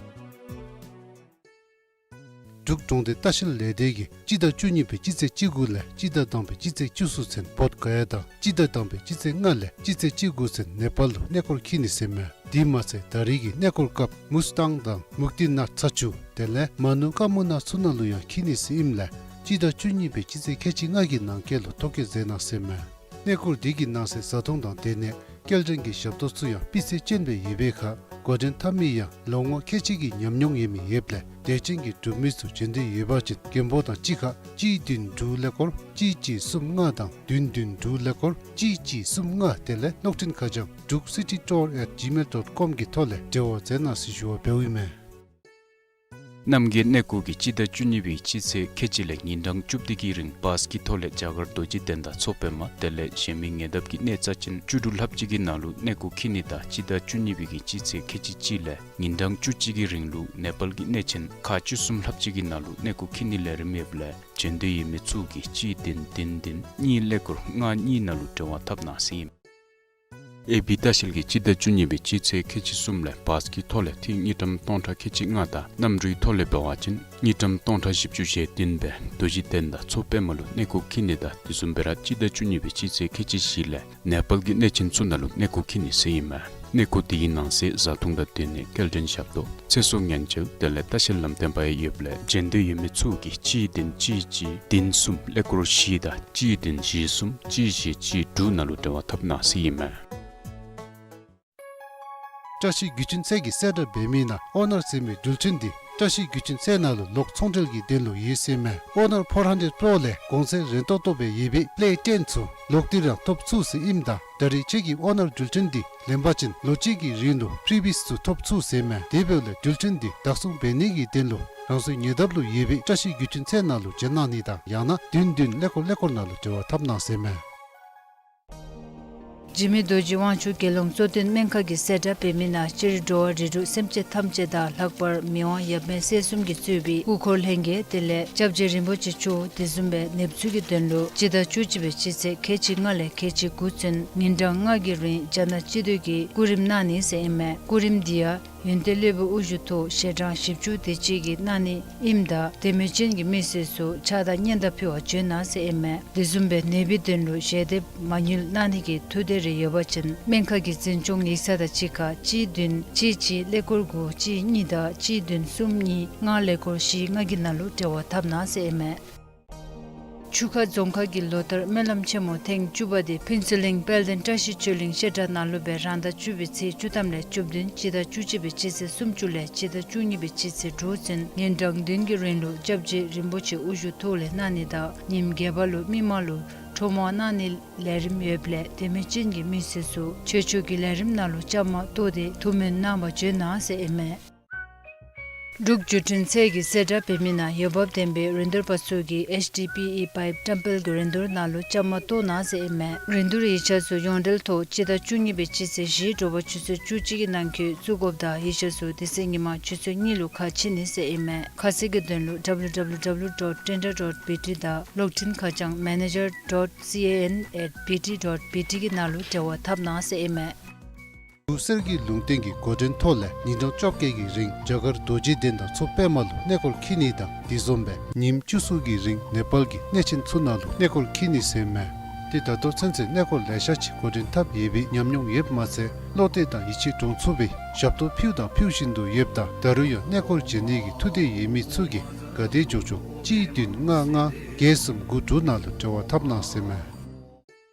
འབྲུག་གྲོང་སྡེ་ལྟ་བཤལ་ལས་སྡེ་གིས་སྤྱི་ཟླ་བཅུ་གཉིས་པའི་སྤྱི་ཚེས་བཅུ་དགུ་ལས་སྤྱི་ཟླ་དང་པའི་སྤྱི་ཚེས་བཅུ་གསུམ་ཚུན་བོདྷ་ག་ཡ་དང་སྤྱི་ཟླ་དང་པའི་སྤྱི་ཚེས་ལྔ་ལས་སྤྱི་ཚེས་བཅུ་དགུ་ཚུན་ནེ་པཱལ་ལུ་གནས་སྐོར་འཁྱིད་ནི་ཟེར་མས། དེ་མ་ཚད་ད་རེས་ཀྱི་གནས་སྐོར་སྐབས་མུས་ཏང་དང་མུག་ཏི་ནཱཐ་ཚ་ཆུ་དེ་ལས་མ་ནུ་ཀ་མུ་ན་ཚུ་ནང་ལུ་ཡང་འཁྱིད་ནི་ཟེར་ཨིནམ་ལས་ སྤྱི་ཟླ་བཅུ་གཉིས་པའི་སྤྱི་ཚེས་ཁལ་གཅིག་ལྔ་གི་ནང་འཁོད་ལུ་ཐོ་བཀོད་མཛད་གནང་ཟེར་མས། གནས་སྐོར་འདི་གི་ནང་གསེས་བཟའ་འཐུང་དང་སྡོད་གནས་སྐྱེལ་འདྲེན་གྱི་ཞབས་ཏོག་ཚུ་ཡང་སྤུས་ཚད་ཅན་སྦེ་ཡོད་པའི་ཁར་འགོ་འདྲེན་འཐབ་མི་ཡང་ལོ་ངོ་ཁལ་གཅིག་གི་ཉམས་མྱོང་ཡོད་མི་ཡོདཔ་ལས་དད་ཅན་གྱི་འབྲུག་མི་ཚུ་བྱོན་འདོད་ཡོད་པ་ཅིན་མགོན་པོ་དང་གཅིག་ཁར་གཅིག་བདུན་དྲུག་ཀླད་ཀོར་གཅིག་གཅིག་གསུམ་ལྔ་དང་བདུན་བདུན་དྲུག་ཀླད་ཀོར་གཅིག་གཅིག་གསུམ་ལྔ་དེ་ལས་གློག་འཕྲིན་ཁ་བྱང་druk city tour at gmail dot com གི་ཐོག་ལས་འབྲེལ་བ་མཛད་གནང་ཟེར་ཞུ་བ་འབདཝ་ཨིན་མས། གནམ་གྱི་གནས་སྐོར་གྱིས་སྤྱི་ཟླ་བཅུ་གཉིས་པའི་སྤྱི་ཚེས་ཁལ་གཅིག་ལས་ཉིན་གྲངས་བཅུ་བདུན་གྱི་རིང་བཱས་ཀྱི་ཐོག་ལས་རྒྱ་གར་རྡོ་རྗེ་གདན་དང་མཚོ་པདྨ་དེ་ལས་གཞན་མི་ཉེ་འདབས་ཀྱི་གནས་རྩ་ཅན་བཅུ་དྲུག་ལྷགཔ་ཅིག་གི་ནང་ལུ་གནས་སྐོར་འཁྱིད་ནི་དང་སྤྱི་ཟླ་བཅུ་གཉིས་པའི་གི་སྤྱི་ཚེས་ཁལ་གཅིག་གཅིག་ལས་ཉིན་གྲངས་བཅུ་གཅིག་གི་རིང་ལུ་ནེ་པཱལ་གྱི་གནས་ཆེན་ཁག་བཅུ་གསུམ་ལྷགཔ་ཅིག་གི་ནང་ལུ་གནས་སྐོར་འཁྱིད་ནི་ལས་རིམ་ཡོདཔ་ལས་བྱོན་འདོད་ཡོད་མི་ཚུ་གིས་གཅིག་བདུན་བདུན་བདུན་གཉིས་ཀླད་ཀོར་ལྔ་གཉིས་ནང་ལུ་འབྲེལ་བ་འཐབ་གནང་ཟེར་ཨིན། ཨེ་བི་ལྟ་བཤལ་གྱིས་སྤྱི་ཟླ་བཅུ་གཉིས་པའི་སྤྱི་ཚེས་ཁལ་གཅིག་གསུམ་ལས་བཱས་ཀྱི་ཐོག་ལས་ཐིག་དངུལ་ཀྲམ་སྟོང་ཕྲག་ཁལ་གཅིག་ལྔ་དང་གནམ་གྲུའི་ཐོག་ལས་འབད་བ་ཅིན་དངུལ་ཀྲམ་སྟོང་ཕྲག་བཞི་བཅུ་ཞེ་བདུན་སྦེ་རྡོ་རྗེ་གདན་དང་མཚོ་པདྨ་ལུ་གནས་སྐོར་འཁྱིད་ནི་དང་དེ་བཟུམ་སྦེ་ར་སྤྱི་ཟླ་བཅུ་གཉིས་པའི་སྤྱི་ཚེས་ཁལ་གཅིག་བཞི་ལས་ནེ་པཱལ་གྱི་གནས་ཆེན་ཚུ་ནང་ལུ་གནས་སྐོར་འཁྱིད་ནི་ཟེར་ཨིན་མས། གནས་སྐོར་དེའི་ནང་གསེས་བཟའ་འཐུང་དང་སྡོད་གནས་སྐྱེལ་འདྲེན་ཞབས་ཏོག་ཚེ་སྲོག་ཉེན་བཅོལ་དེ་ལས་ལྟ་བཤལ་ལམ་སྟོན་པ་ཡང་ཡོདཔ་ལས་བྱོན་འདོད་ཡོད་མི་ཚུ་གིས་གཅིག་བདུན་གཅིག་གཅིག་བདུན་གསུམ་ཀླད་ཀོར་བཞི་དང་གཅིག་བདུན་བཞི་གསུམ་གཅིག་བཞི་གཅིག་དྲུག་ནང་ལུ་འབྲེལ་བ་འཐབ་གནང་ཟེར་ཨིན་མས། བཀྲ་ཤིས་རྒྱུ་ཆེན་ཚལ་གྱི་གསལ་བསྒྲགས་འབད་མི་ནང་ཨོ་ནར་ཟེར་མི་འགྲུལ་འཕྲིན་འདི་བཀྲ་ཤིས་རྒྱུ་ཆེན་ཚལ་ནང་ལུ་ལོག་ཚོང་འབྲེལ་གྱི་དོན་ལུ་ཡོད་ཟེར་མས། ཨོ་ནར་ཕོར་ཧན་ཌེཌ་པོར་ལས་གོང་ཚད་རན་ཏོག་ཏོ་སྦེ་ཡོད་པའི་པེ་ལེ་ཊེན་ཚུ་ལོག་སྟེ་ར་ཐོབ་ཚུགས་ཟེར་ཨིནམ་ད་ད་རེས་ཁྱེད་ཀྱིས་ཨོ་ནར་འགྲུལ་འཕྲིན་འདི་ལེན་པ་ཅིན་ལོ་གཅིག་གི་རིང་ལུ་ཕི་རི་བཱསི་ཚུ་ཐོབ་ཚུགས་ཟེར་མས། དེ་འབདཝ་ལས་འགྲུལ་འཕྲིན་འདི་བདག་བཟུང་འབད་ནི་གི་དོན་ལུ་རང་སོའི་ཉེ་འདབས་ལུ་ཡོད་པའི་བཀྲ་ཤིས་རྒྱུ་ཆེན་ཚལ་ནང་ལུ་བྱོན་གནང་ནི་དང་ཡང་ན་བདུན་བདུན་ཀླད་ཀོར་ཀླད་ཀོར་ནང་ལུ་འབྲེལ་བ་འཐབ་གནང་ཟེར་མས། འཇིགས་མེད་རྡོ་རྗེ་དབང་ཕྱུག་དགེ་སློང་གཙོ་བསྟེན་སྨན་ཁང་གི་གསལ་བསྒྲགས་འབད་མི་ནང་སྤྱིར་འགྲོ་བ་རིགས་དྲུག་སེམས་ཅན་ཐམས་ཅད་དང་ལྷག་པར་མི་དབང་ཡབ་མེས་སྲས་གསུམ་གྱིས་གཙོས་པའི་སྐུ་འཁོར་ལྷན་རྒྱས་དེ་ལས་སྐྱབས་རྗེ་རིན་པོ་ཆེ་མཆོག་དེ་བཟུམ་སྦེ་ནདཔ་ཚུ་གི་དོན་ལུ་སྤྱི་ཟླ་བཅུ་གཅིག་པའི་སྤྱི་ཚེས་ཁལ་གཅིག་ལྔ་ལས་ཁལ་གཅིག་དགུ་ཚུན་ཉིན་གྲངས་ལྔ་གི་རིང་རྒྱ་ནག་སྤྱི་འཐུས་ཀྱིས་སྐུ་རིམ་གནང་ནི་ཟེར་ཨིན་མས། སྐུ་རིམ་འདི་ཡང་ཡོན་ཏན་སློབ་དཔོན་དབུ་བཞུགས་ཐོག་ཞལ་གྲངས་བཞི་བཅུ་དེ་ཅིག་གིས་གནང་ནི་ཨིནམ་ད་དད་མོས་ཅན་གྱི་མི་སེར་ཚུ་ཕྱག་དང་སྙན་དར་ཕུལ་བར་བྱོན་གནང་ཟེར་ཨིན་མས། དེ་བཟུམ་སྦེ་ནདཔ་གི་དོན་ལུ་ཞལ་འདེབས་མ་དངུལ་གནང་ནི་གི་ཐུགས་འདོད་རེ་ཡོད་པ་ཅིན་སྨན་ཁང་གི་འཛིན་སྐྱོང་ཡིག་ཚང་དང་གཅིག་ཁར་གཅིག་བདུན་གཅིག་གཅིག་ཀླད་ཀོར་དགུ་གཅིག་གཉིས་དང་གཅིག་བདུན་གསུམ་གཉིས་ལྔ་ཀླད་ཀོར་བཞི་ལྔ་གི་ནང་ལུ་འབྲེལ་བ་འཐབ་གནང་ཟེར་ཨིན་མས། ཆུ་ཁ་རྫོང་ཁག་གི་ལོ་ལྟར་སྨོན་ལམ་ཆེན་མོ་ཐེངས་བཅུ་པ་དེ་ཕུན་ཚོགས་གླིང་དཔལ་ལྡན་བཀྲ་ཤིས་ཆོས་གླིང་བཤད་གྲྭ་ནང་ལུ་སྦེ་རང་ཟླ་བཅུ་པའི་ཚེས་བཅུ་ཐམ་ལས་བཅུ་བདུན་སྤྱི་ཟླ་བཅུ་གཅིག་པའི་སྤྱི་ཚེས་སུམ་ཅུ་ལས་སྤྱི་ཟླ་བཅུ་གཉིས་པའི་སྤྱི་ཚེས་དྲུག་ཚུན་ཉིན་གྲངས་བདུན་གྱི་རིང་ལུ་སྐྱབས་རྗེ་རིན་པོ་ཆེ་དབུ་བཞུགས་ཐོག་ལས་གནང་ནི་དང་ཉིནམ་བརྒྱད་པ་ལུ་མི་མང་ལུ་ཁྲོམ་དབང་གནང་ནི་ལས་རིམ་ཡོདཔ་ལས་དད་མོས་ཅན་གྱི་མི་སེར་ཚུ་ཆོས་ཕྱོགས་ཀྱི་ལས་རིམ་ནང་ལུ་བཅའ་མར་གཏོགས་ཏེ་ཐུགས་སྨོན་གནང་བར་བྱོན་གནང་ཟེར་ཨིན་མས། འབྲུག་བརྒྱུད་འཕྲིན་ཚད་ཀྱི་གསལ་བསྒྲགས་འབད་མི་ནང་འོས་འབབ་ལྡན་པའི་རིན་བསྡུར་པ་ཚུ་གིས་ཨེཆ་ཌི་པི་ཨི་པའིཔ་བཀྲམ་སྤེལ་གྱི་རིན་བསྡུར་ནང་ལུ་བཅའ་མར་གཏོགས་གནང་ཟེར་ཨིན་མས། རིན་བསྡུར་ཡིག་ཆ་ཚུ་ཡོངས་འབྲེལ་ཐོག་སྤྱི་ཟླ་བཅུ་གཉིས་པའི་སྤྱི་ཚེས་བཞི་དྲོ་པ་ཆུ་ཚོད་བཅུ་གཅིག་གི་ནང་འཁོད་བཙུགས་དགོཔ་དང་ཡིག་ཆ་ཚུ་དེ་ཚེ་ཉིན་མ་ཆུ་ཚོད་གཉིས་ལུ་ཁ་ཕྱེ་ནི་ཟེར་ཨིན་མས། ཁ་གསལ་གྱི་དོན་ལུ་W W W dot tender dot B T དང་གློག་འཕྲིན་ཁ་བྱང་manager dot C A N at B T dot B T གི་ནང་ལུ་འབྲེལ་བ་འཐབ་གནང་ཟེར་ཨིན་མས། འབྲུག་གསེར་གྱི་ལུང་བསྟན་གྱི་འགོ་འདྲེན་ཐོག་ལས་ཉིན་གྲངས་བཅོ་བརྒྱད་ཀྱི་རིང་རྒྱ་གར་རྡོ་རྗེ་གདན་དང་མཚོ་པདྨ་ལུ་གནས་སྐོར་འཁྱིད་ནི་དང་དེ་བཟུམ་སྦེ་ཉིནམ་བཅུ་གསུམ་གྱི་རིང་ནེ་པཱལ་གྱི་གནས་ཆེན་ཚུ་ནང་ལུ་གནས་སྐོར་འཁྱིད་ནི་ཟེར་མས། ཏེ་ད་ལྟོ་ཚུན་ཚོད་གནས་སྐོར་ལེ་ཤ་ཅིག་འགོ་འདྲེན་འཐབ་ཡོད་པའི་ཉམས་མྱོང་ཡོདཔ་མ་ཚད་བློ་གཏད་དང་ཡིད་ཆེས་འདྲོངས་ཚུགས་པའི་ཞབས་ཏོག་ཕུལ་དང་ཕུལ་བཞིན་དུ་ཡོདཔ་ད་ད་རུང་ཡང་གནས་སྐོར་བྱོན་ནི་གི་ཐུགས་འདོད་ཡོད་མི་ཚུ་གིས་ག་དེ་མགྱོགས་མགྱོགས་གཅིག་བདུན་ལྔ་ལྔ་བརྒྱད་གསུམ་དགུ་དྲུག་ནང་ལུ་འབྲེལ་བ་འཐབ་གནང་ཟེར་མས།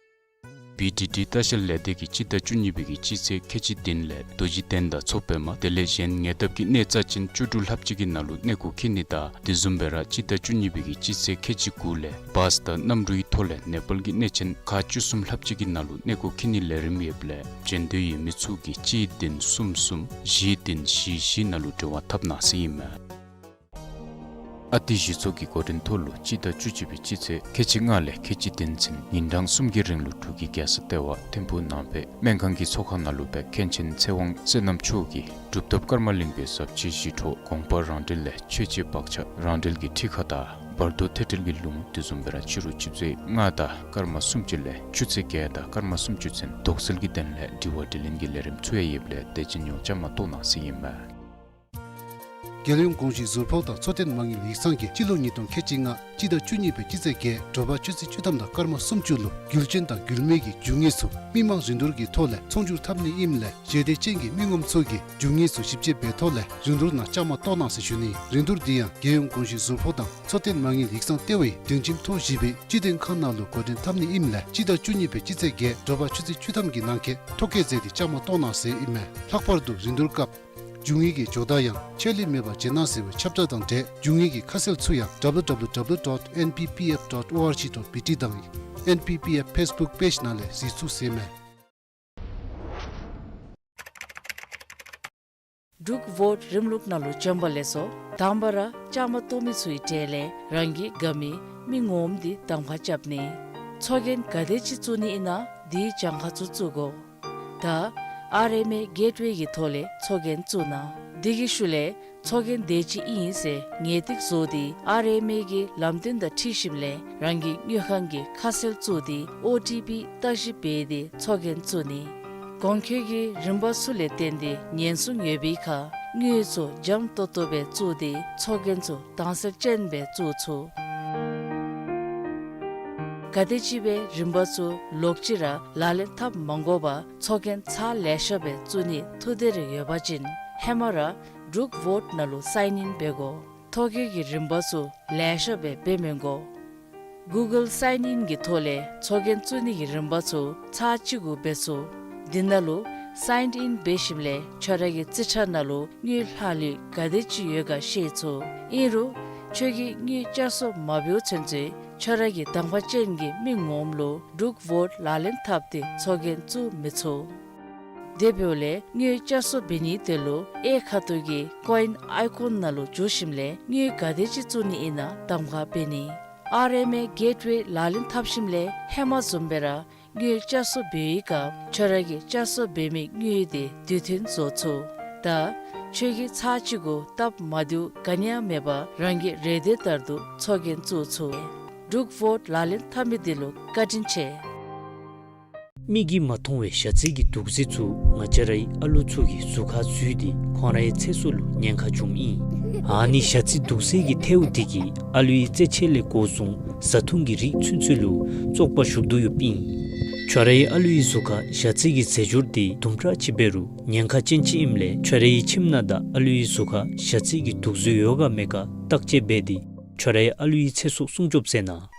བི་ཌི་ཌི་ལྟ་བཤལ་ལས་སྡེ་གིས་སྤྱི་ཟླ་བཅུ་གཉིས་པའི་གི་སྤྱི་ཚེས་ཁལ་གཅིག་བདུན་ལས་རྡོ་རྗེ་གདན་དང་མཚོ་པདྨ་དེ་ལས་གཞན་ཉེ་འདབས་ཀྱི་གནས་རྩ་ཅན་བཅུ་དྲུག་ལྷགཔ་ཅིག་གི་ནང་ལུ་གནས་སྐོར་འཁྱིད་ནི་དང་དེ་བཟུམ་སྦེ་ར་སྤྱི་ཟླ་བཅུ་གཉིས་པའི་གི་སྤྱི་ཚེས་ཁལ་གཅིག་དགུ་ལས་བཱས་དང་གནམ་གྲུའི་ཐོག་ལས་ནེ་པཱལ་གྱི་གནས་ཆེན་ཁག་བཅུ་གསུམ་ལྷགཔ་ཅིག་གི་ནང་ལུ་གནས་སྐོར་འཁྱིད་ནི་ལས་རིམ་ཡོདཔ་ལས་བྱོན་འདོད་ཡོད་མི་ཚུ་གིས་གཅིག་བདུན་གསུམ་གསུམ་བཞི་བདུན་བཞི་བཞི་ནང་ལུ་འབྲེལ་བ་འཐབ་གནང་ཟེར་ཨིན་མས། ཨ་ཏི་གཞི་ཚོགས་ཀྱི་འགོ་འདྲེན་ཐོག་ལུ་སྤྱི་ཟླ་བཅུ་གཅིག་པའི་སྤྱི་ཚེས་ཁལ་གཅིག་ལྔ་ལས་ཁལ་གཅིག་བདུན་ཚུན་ཉིན་གྲངས་གསུམ་གྱི་རིང་ལུ་འབྲུག་གི་རྒྱལ་ས་ལྟེ་བ་ཐིམ་ཕུག་ནང་པའི་སྨན་ཁང་གི་ཚོགས་ཁང་ནང་ལུ་སྦེ་མཁན་ཆེན་ཚེ་དབང་བསོད་ནམས་མཆོག་གིས་གྲུབ་ཐོབ་ཀརྨ་གླིང་པའི་ཟབ་ཆོས་ཞི་ཁྲོ་དགོངས་པ་རང་འགྲེལ་ལས་ཆོས་འཆད་བག་ཆགས་རང་འགྲེལ་གྱི་ཁྲིད་ཁ་དང་བར་དོ་ཐོས་གྲོལ་གྱི་ལུང་དེ་བཟུམ་སྦེ་ར་ཕྱི་རུ་ཆུ་ཚོད་ལྔ་དང་སྐར་མ་སུམ་ཅུ་ལས་ཆུ་ཚོད་བརྒྱད་དང་སྐར་མ་སུམ་ཅུ་ཚུན་དོགས་སེལ་གྱི་དོན་ལས་དྲི་བ་དྲིས་ལན་གྱི་ལས་རིམ་ཚུ་ཡང་ཡོདཔ་ལས་དེ་ཅིག་ཡང་བཅའ་མར་གཏོགས་གནང་ཟེར་ཨིན་མས། རྒྱལ་ཡོངས་གོང་ཞུས་ཟུར་ཕོགས་དང་འཚོ་རྟེན་མ་དངུལ་ཡིག་ཚང་གིས་སྤྱི་ལོ་ཉིས་སྟོང་ཁལ་གཅིག་ལྔ་སྤྱི་ཟླ་བཅུ་གཉིས་པའི་སྤྱི་ཚེས་བརྒྱད་དྲོ་པ་ཆུ་ཚོད་བཅུ་ཐམ་དང་སྐར་མ་སུམ་ཅུ་ལུ་རྒྱུ་ཆེན་དང་རྒྱུ་མེད་ཀྱི་རྒྱུ་དངོས་ཚུ་མི་མང་རིན་བསྡུར་གྱི་ཐོག་ལས་ཚོང་སྒྱུར་འཐབ་ནི་ཨིནམ་ལས་ཞལ་འདེབས་ཅན་གྱི་མི་ངོམ་ཚུ་གིས་རྒྱུ་དངོས་ཚུ་ཞིབ་དཔྱད་འབད་ཐོག་ལས་རིན་བསྡུར་ནང་བཅའ་མར་གཏོགས་གནང་ཟེར་ཞུ་ནི། རིན་བསྡུར་འདི་ཡང་རྒྱལ་ཡོངས་གོང་ཞུས་ཟུར་ཕོགས་དང་འཚོ་རྟེན་མ་དངུལ་ཡིག་ཚང་ལྟེ་བའི་སྒྲིང་ཁྱིམ་ཐོག་བཞི་པའི་སྤྱི་དོན་ཁང་ནང་ལུ་འགོ་འདྲེན་འཐབ་ནི་ཨིནམ་ལས་སྤྱི་ཟླ་བཅུ་གཉིས་པའི་སྤྱི་ཚེས་བརྒྱད་དྲོ་པ་ཆུ་ཚོད་བཅུ་ཐམ་གྱི་ནང་འཁོད་ཐོ་བཀོད་མཛད་དེ་བཅའ་མར་གཏོགས་གནང་ཟེར་ཨིན་མས། ལྷག་པར་དུ་རིན་བསྡུར་སྐབས་རྒྱུ་དངོས་ཀྱི་ཇོ་བདག་ཡང་ཆད་ལུས་མེད་པར་བྱིན་གནང་ཟེར་བའི་ཁྱབ་བསྒྲགས་དང་འབྲེལ་རྒྱུ་དངོས་ཀྱི་ཁ་གསལ་ཚུ་ཡང་W W W dot N P P F dot O R G dot B T དང་N P P F Facebook page ནང་ལས་གཟིགས་ཚུགས་ཟེར་མས། འབྲུག་ཝོཊ་རིམ་ལུགས་ནང་ལུ་བྱོན་པ་ལེགས་སོ། དང་པ་ར་བཅའ་མར་གཏོགས་མི་ཚུའི་གྲས་ལས་རང་གི་དགའ་མི་མི་ངོམ་འདི་གདམ་ཁ་རྐྱབ་ནི། ཚོགས་རྒྱན་ག་དེ་ཅིག་བཙུགས་ནི་ཨིན་ན་འདིའི་གྱངས་ཁ་ཚུ་བཙུགས་དགོ། ད་ཨར་ཨེམ་ཨེ་གེཊ་ཝེ་གི་ཐོག་ལས་ཚོགས་རྒྱན་བཙུགས་གནང་། དེ་གི་ཤུལ་ལས་ཚོགས་རྒྱན་དེ་ཅིག་ཨིན་ཟེར་ངེས་ཏིག་བཟོ་སྟེ་ཨར་ཨེམ་ཨེ་གི་ལམ་སྟོན་དང་འཁྲིལ་ཞིནམ་ལས་རང་གི་དངུལ་ཁང་གི་ཁ་གསལ་བཙུགས་ཏེ་ཨོ་ཊི་པི་བརྟག་ཞིབ་འབད་དེ་ཚོགས་རྒྱན་བཙུགས་ནི། གོང་འཁོད་ཀྱི་རིམ་པ་ཚུ་ལས་བརྟེན་ཏེ་ཉེན་སྲུང་ཡོད་པའི་ཁར་དངུལ་ཚུ་འཇམ་ཏོག་ཏོ་སྦེ་བཙུགས་ཏེ་ཚོགས་རྒྱན་ཚུ་དྭངས་གསལ་ཅན་སྦེ་བཙུགས་ཚུགས། ག་དེམ་ཅིག་སྦེ་རིམ་པ་ཚུ་ལོག་ཅི་ར་ལག་ལེན་འཐབ་མ་དགོ་པར་ཚོགས་རྒྱན་ཚར་ལེ་ཤ་སྦེ་བཙུགས་ནིའི་ཐུགས་འདོད་རེ་ཡོད་པ་ཅིན་ཧེ་མ་ར་འབྲུག་ཝོཊ་ནང་ལུ་སའིན་ཨིན་འབད་དགོ། ཐོ་བཀོད་ཀྱི་རིམ་པ་ཚུ་ལེ་ཤ་སྦེ་འབད་མི་དགོ། གུ་གཱལ་སའིན་ཨིན་གྱི་ཐོག་ལས་ཚོགས་རྒྱན་བཙུགས་ནི་གི་རིམ་པ་ཚུ་ཚར་གཅིག་གུ་འབད་ཚུགས། འདི་ནང་ལུ་སའིན་ཨིན་འབད་ཞིནམ་ལས་ཁྱོད་ར་གི་རྩིས་ཁྲ་ནང་ལུ་དངུལ་ལྷག་ལུས་ག་དེ་ཅིག་ཡོད་ག་ཤེས་ཚུགས། ཨིན་རུང་ཁྱོད་ཀྱིས་དངུལ་བསྐྱར་གསོ་མ་འབདཝ་ཚུན་ཚོད་ཁྱོད་ར་གི་གདམ་ཁ་ཅན་གྱི་མི་ངོམ་ལུ་འབྲུག་ཝོཊ་ལག་ལེན་འཐབ་སྟེ་ཚོགས་རྒྱན་བཙུགས་མི་ཚུགས། དེ་འབདཝ་ལས་དངུལ་བསྐྱར་གསོ་འབད་ནིའི་དོན་ལུ་གཡས་ཁ་ཐུག་གི་ཀོ་ཨིན་ཨའི་ཀོན་ནང་ལུ་འཛུལ་ཞིནམ་ལས་དངུལ་ག་དེ་ཅིག་བཙུགས་ནི་ཨིན་ན་གདམ་ཁ་འབད་ནི། ཨར་ཨེམ་ཨེ་གེཊ་ཝེ་ལག་ལེན་འཐབ་ཞིནམ་ལས་ཧེ་མ་བཟུམ་སྦེ་ར་དངུལ་བསྐྱར་གསོ་འབད་བའི་སྐབས་ཁྱོད་ར་གིས་བསྐྱར་གསོ་འབད་མི་དངུལ་དེ་དུས་མཐུན་བཟོ་ཚུགས། ད་ཁྱོད་ཀྱིས་ཚར་གཅིག་གུ་སྟབས་མ་བདེཝ་ག་ནི་ཡང་མེད་པར་རང་གི་རེ་འདོད་ལྟར་དུ་ཚོགས་རྒྱན་བཙུགས་ཚུགས། འབྲུག་ཝོཊ་ལག་ལེན་འཐབ་མི་འདི་ལུ་བཀའ་དྲིན་ཆེ། མིག་གིས་མ་མཐོང་བའི་ཞ་རྩི་གི་དུག་རྫས་ཚུ་ང་བཅས་རའི་ཨ་ལུ་ཚུ་གི་གཟུགས་ཁར་འཛུལ་ཏེ་ཁོང་རའི་ཚེ་སྲོག་ལུ་ཉེན་ཁ་འབྱུངམ་ཨིན། ཨ་ནི་ཞ་རྩི་དུག་རྫས་ཀྱི་ཐལཝ་འདི་གིས་ཨ་ལུའི་རྩེད་ཆས་ལས་འགོ་བཟུང་བཟའ་འཐུང་གི་རིགས་ཚུན་ཚོད་ལུ་བཙོག་པ་ཞུགས་དོ་ཡོདཔ་ཨིན། ཁྱོད་རའི་ཨ་ལུའི་གཟུགས་ཁར་ཞ་རྩི་གི་རྫས་སྦྱོར་འདི་དུམ་གྲ་ཅིག་འབད་རུང་ཉེན་ཁ་ཅན་ཅིག་ཨིནམ་ལས་ཁྱོད་རའི་ཁྱིམ་ནང་དང་ཨ་ལུའི་གཟུགས་ཁར་ཞ་རྩི་གི་དུག་རྫས་ཡོད་ག་མེད་ག་བརྟག་དཔྱད་འབད་དེ་ཁྱོད་རའི་ཨ་ལུའི་ཚེ་སྲོག་སྲུང་སྐྱོབ་མཛད་གནང་།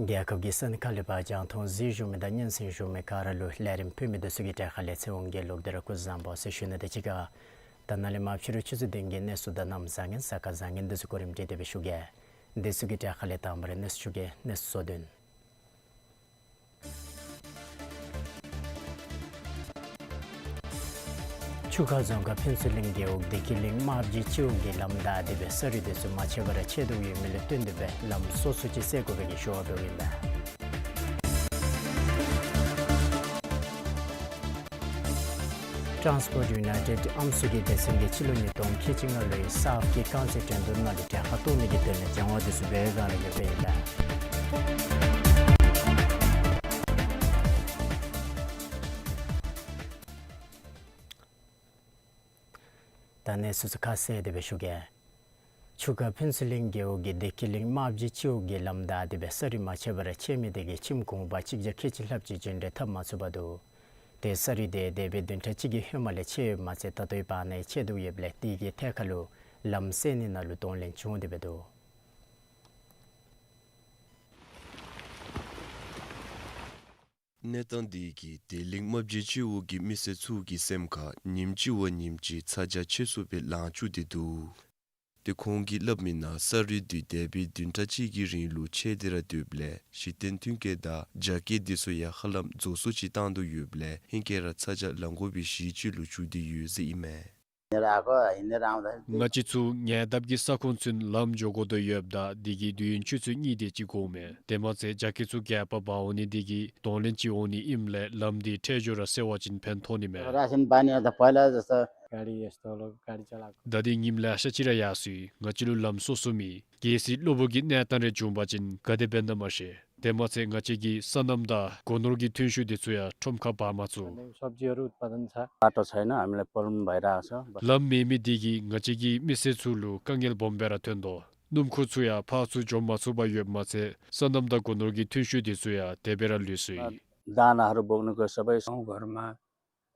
རྒྱལ་ཁབ་ཀྱི་ས་གནས་ཁག་ལས་ཕར་རྒྱང་མཐོང་གཟིགས་བཞུགས་མི་དང་སྙན་གསན་བཞུགས་མི་ག་ར་ལུ་ལས་རིམ་ཕུལ་མི་འདི་ཚུ་གི་གྲས་ཁ་ལས་ཚེ་དབང་རྒྱལ་ལུ་དེ་ར་སྐུ་གཟུགས་བཟང་པོ་ཟེར་ཞུ་ནི་དང་གཅིག་ཁར་ད་ནཱ་ལས་མར་ཕྱི་རུ་ཆུ་ཚོད་བདུན་གྱི་གནས་ཚུལ་དང་གནམ་བཟང་ངན་གཟའ་སྐར་བཟང་ངན་འདི་ཚུ་གོ་རིམ་སྒྲིག་སྟེ་སྦེ་ཞུ་གེ། འདི་ཚུ་གི་གྲས་ཁ་ལས་དང་པ་ར་གནས་ཚུལ་ཞུ་གེ། གནས་ཚུལ་སོ་བདུན། ཆུ་ཁ་རྫོང་ཁག་ཕུན་ཚོགས་གླིང་རྒེད་འོག་བདེ་སྐྱིད་གླིང་རྨ་བྱའི་སྤྱི་འོག་གི་ལམ་བདའ་སྟེ་སྦེ་ས་རུད་དེ་ཚུ་མ་ཆད་པར་ཆད་དུ་ཡོད་མི་ལུ་བསྟུན་ཏེ་སྦེ་ལམ་སོ་སོ་ཅིག་སེལ་དགོ་པའི་གི་ཞུ་བ་འབདཝ་ཨིན་པས། Transport United ཨམ་སྲུ་གི་སྡེ་ཚན་གྱིས་སྤྱི་ལོ་ཉིས་སྟོང་ཁལ་གཅིག་ལྔ་ལོའི་ས་གི་རྐང་རྩེད་འགྲན་བསྡུར་ནང་ལུ་གྲལ་ཁར་གཏོགས་ནི་གི་དོན་ལས་སྦྱང་བ་འདི་ཚུ་འབད་བའི་བསྒང་ར་ཡོདཔ་ཨིན་པས། ད་གནས་ཚུལ་ཚུ་ཁ་གསལ་དེ་སྦེ་ཞུ་གེ། ཆུ་ཁ་ཕུན་ཚོགས་གླིང་རྒེད་འོག་གི་བདེ་སྐྱིད་གླིང་རྨ་བྱའི་སྤྱི་འོག་གི་ལམ་བདའ་སྟེ་སྦེ་ས་རུད་མ་ཆད་པར་ཆད་མི་དེ་གིས་ཁྱིམ་གུང་པ་གཅིག་བརྒྱ་ཁལ་གཅིག་ལྷགཔ་ཅིག་རྒྱུན་འགྲུལ་འཐབ་མ་ཚུགས་པར་འདུག། ཏེ་ས་རུད་དེ་འདས་པའི་བདུན་ཕྲག་གཅིག་གི་ཧེ་མ་ལས་ཆད་ཡོདཔ་མ་ཚད་ད་ལྟོའི་བར་ན་ཡང་ཆད་དོ་ཡོདཔ་ལས་དེ་གིས་ཐད་ཀར་ལུ་ལམ་སེལ་ནི་ནང་ལུ་གདོང་ལེན་བྱུང་སྟེ་སྦེ་འདུག། གནས་སྟངས་དེ་གིས་བདེ་གླིང་རྨ་བྱའི་སྤྱི་འོག་གི་མི་སེར་ཚུ་གི་སེམས་ཁར་ཉིནམ་གཅིག་བ་ཉིནམ་གཅིག་ཚ་གྱང་ཆེ་སུ་སྦེ་ལང་བཅུག་སྟེ་འདུག། ཏེ་ཁོང་གིས་སླབ་མི་ནང་ས་རུད་དེ་འདས་པའི་བདུན་ཕྲག་གཅིག་གི་རིང་ལུ་ཆད་དེ་ར་སྡོདཔ་ལས་གཞི་རྟེན་མཐུན་རྐྱེན་དང་རྒྱ་སྐྱེད་དེ་ཚུ་ཡང་ཧ་ལམ་རྫོགས་སོང་ཅིག་བཏང་དོ་ཡོདཔ་ལས་ཧེང་སྐལ་ར་ཚ་གྱང་ལང་དགོ་པའི་གཞི་ཅིག་ལུ་གྱུར་ཏེ་ཡོད་ཟེར་ཨིན་མས། ང་བཅས་ཚུ་ཉེ་འདབས་ཀྱི་ས་ཁོངས་ཚུན་ལམ་འགྱོ་དགོ་དོ་ཡོདཔ་ད་དེ་གིས་དུས་ཡུན་ཆུ་ཚོད་གཉིས་དེ་ཅིག་འགོརཝ་མས། དེ་མ་ཚད་རྒྱ་སྐྱེད་ཚུ་རྒྱབ་པར་འབག་འོང་ནི་དེ་གིས་གདོང་ལེན་ཅིག་འོང་ནི་ཨིནམ་ལས་ལམ་དེ་འཕྲལ་མགྱོགས་ར་སེལ་བ་ཅིན་ཕན་ཐོགས་ནི་མས། राशन पानी आता, पहिला जस्तो गाडी यस्तो लोग गाडी चलाएको। ད་དེ་ཉིནམ་ལེ་ཤ་ཅིག་ར་ཡར་སོ་ཡི། ང་བཅས་ལུ་ལམ་སོ་སོ་མེད། གལ་སྲིད་གློ་བུར་གྱི་གནས་སྟངས་རེ་བྱུང་པ་ཅིན་ག་དེ་འབད་ན་མ་ཤེས། དེ་མ་ཚད་ང་བཅས་ཀྱི་སོ་ནམ་དང་སྒོ་ནོར་གྱི་ཐོན་ཤུགས་དེ་ཚུ་ཡང་ཁྲོམ་ཁར་འབག་མ་ཚུགས། सब्जीहरू उत्पादन छ। बाटो छैन, हामीलाई प्रब्लम भइरहेको छ। ལམ་མེད་མི་དེ་གིས་ང་བཅས་ཀྱི་མི་སེར་ཚུ་ལུ་དཀའ་ངལ་སྦོམ་སྦེ་ར་ཐོན་དོ། སྣུམ་འཁོར་ཚུ་ཡང་ཕར་ཚུར་འགྱོ་མ་ཚུགས་པར་ཡོདཔ་མ་ཚད་སོ་ནམ་དང་སྒོ་ནོར་གྱི་ཐོན་ཤུགས་དེ་ཚུ་ཡང་དེ་སྦེ་ར་ལུས་སོ་ཡི། दानाहरू बोक्नको सबै गाउँघरमा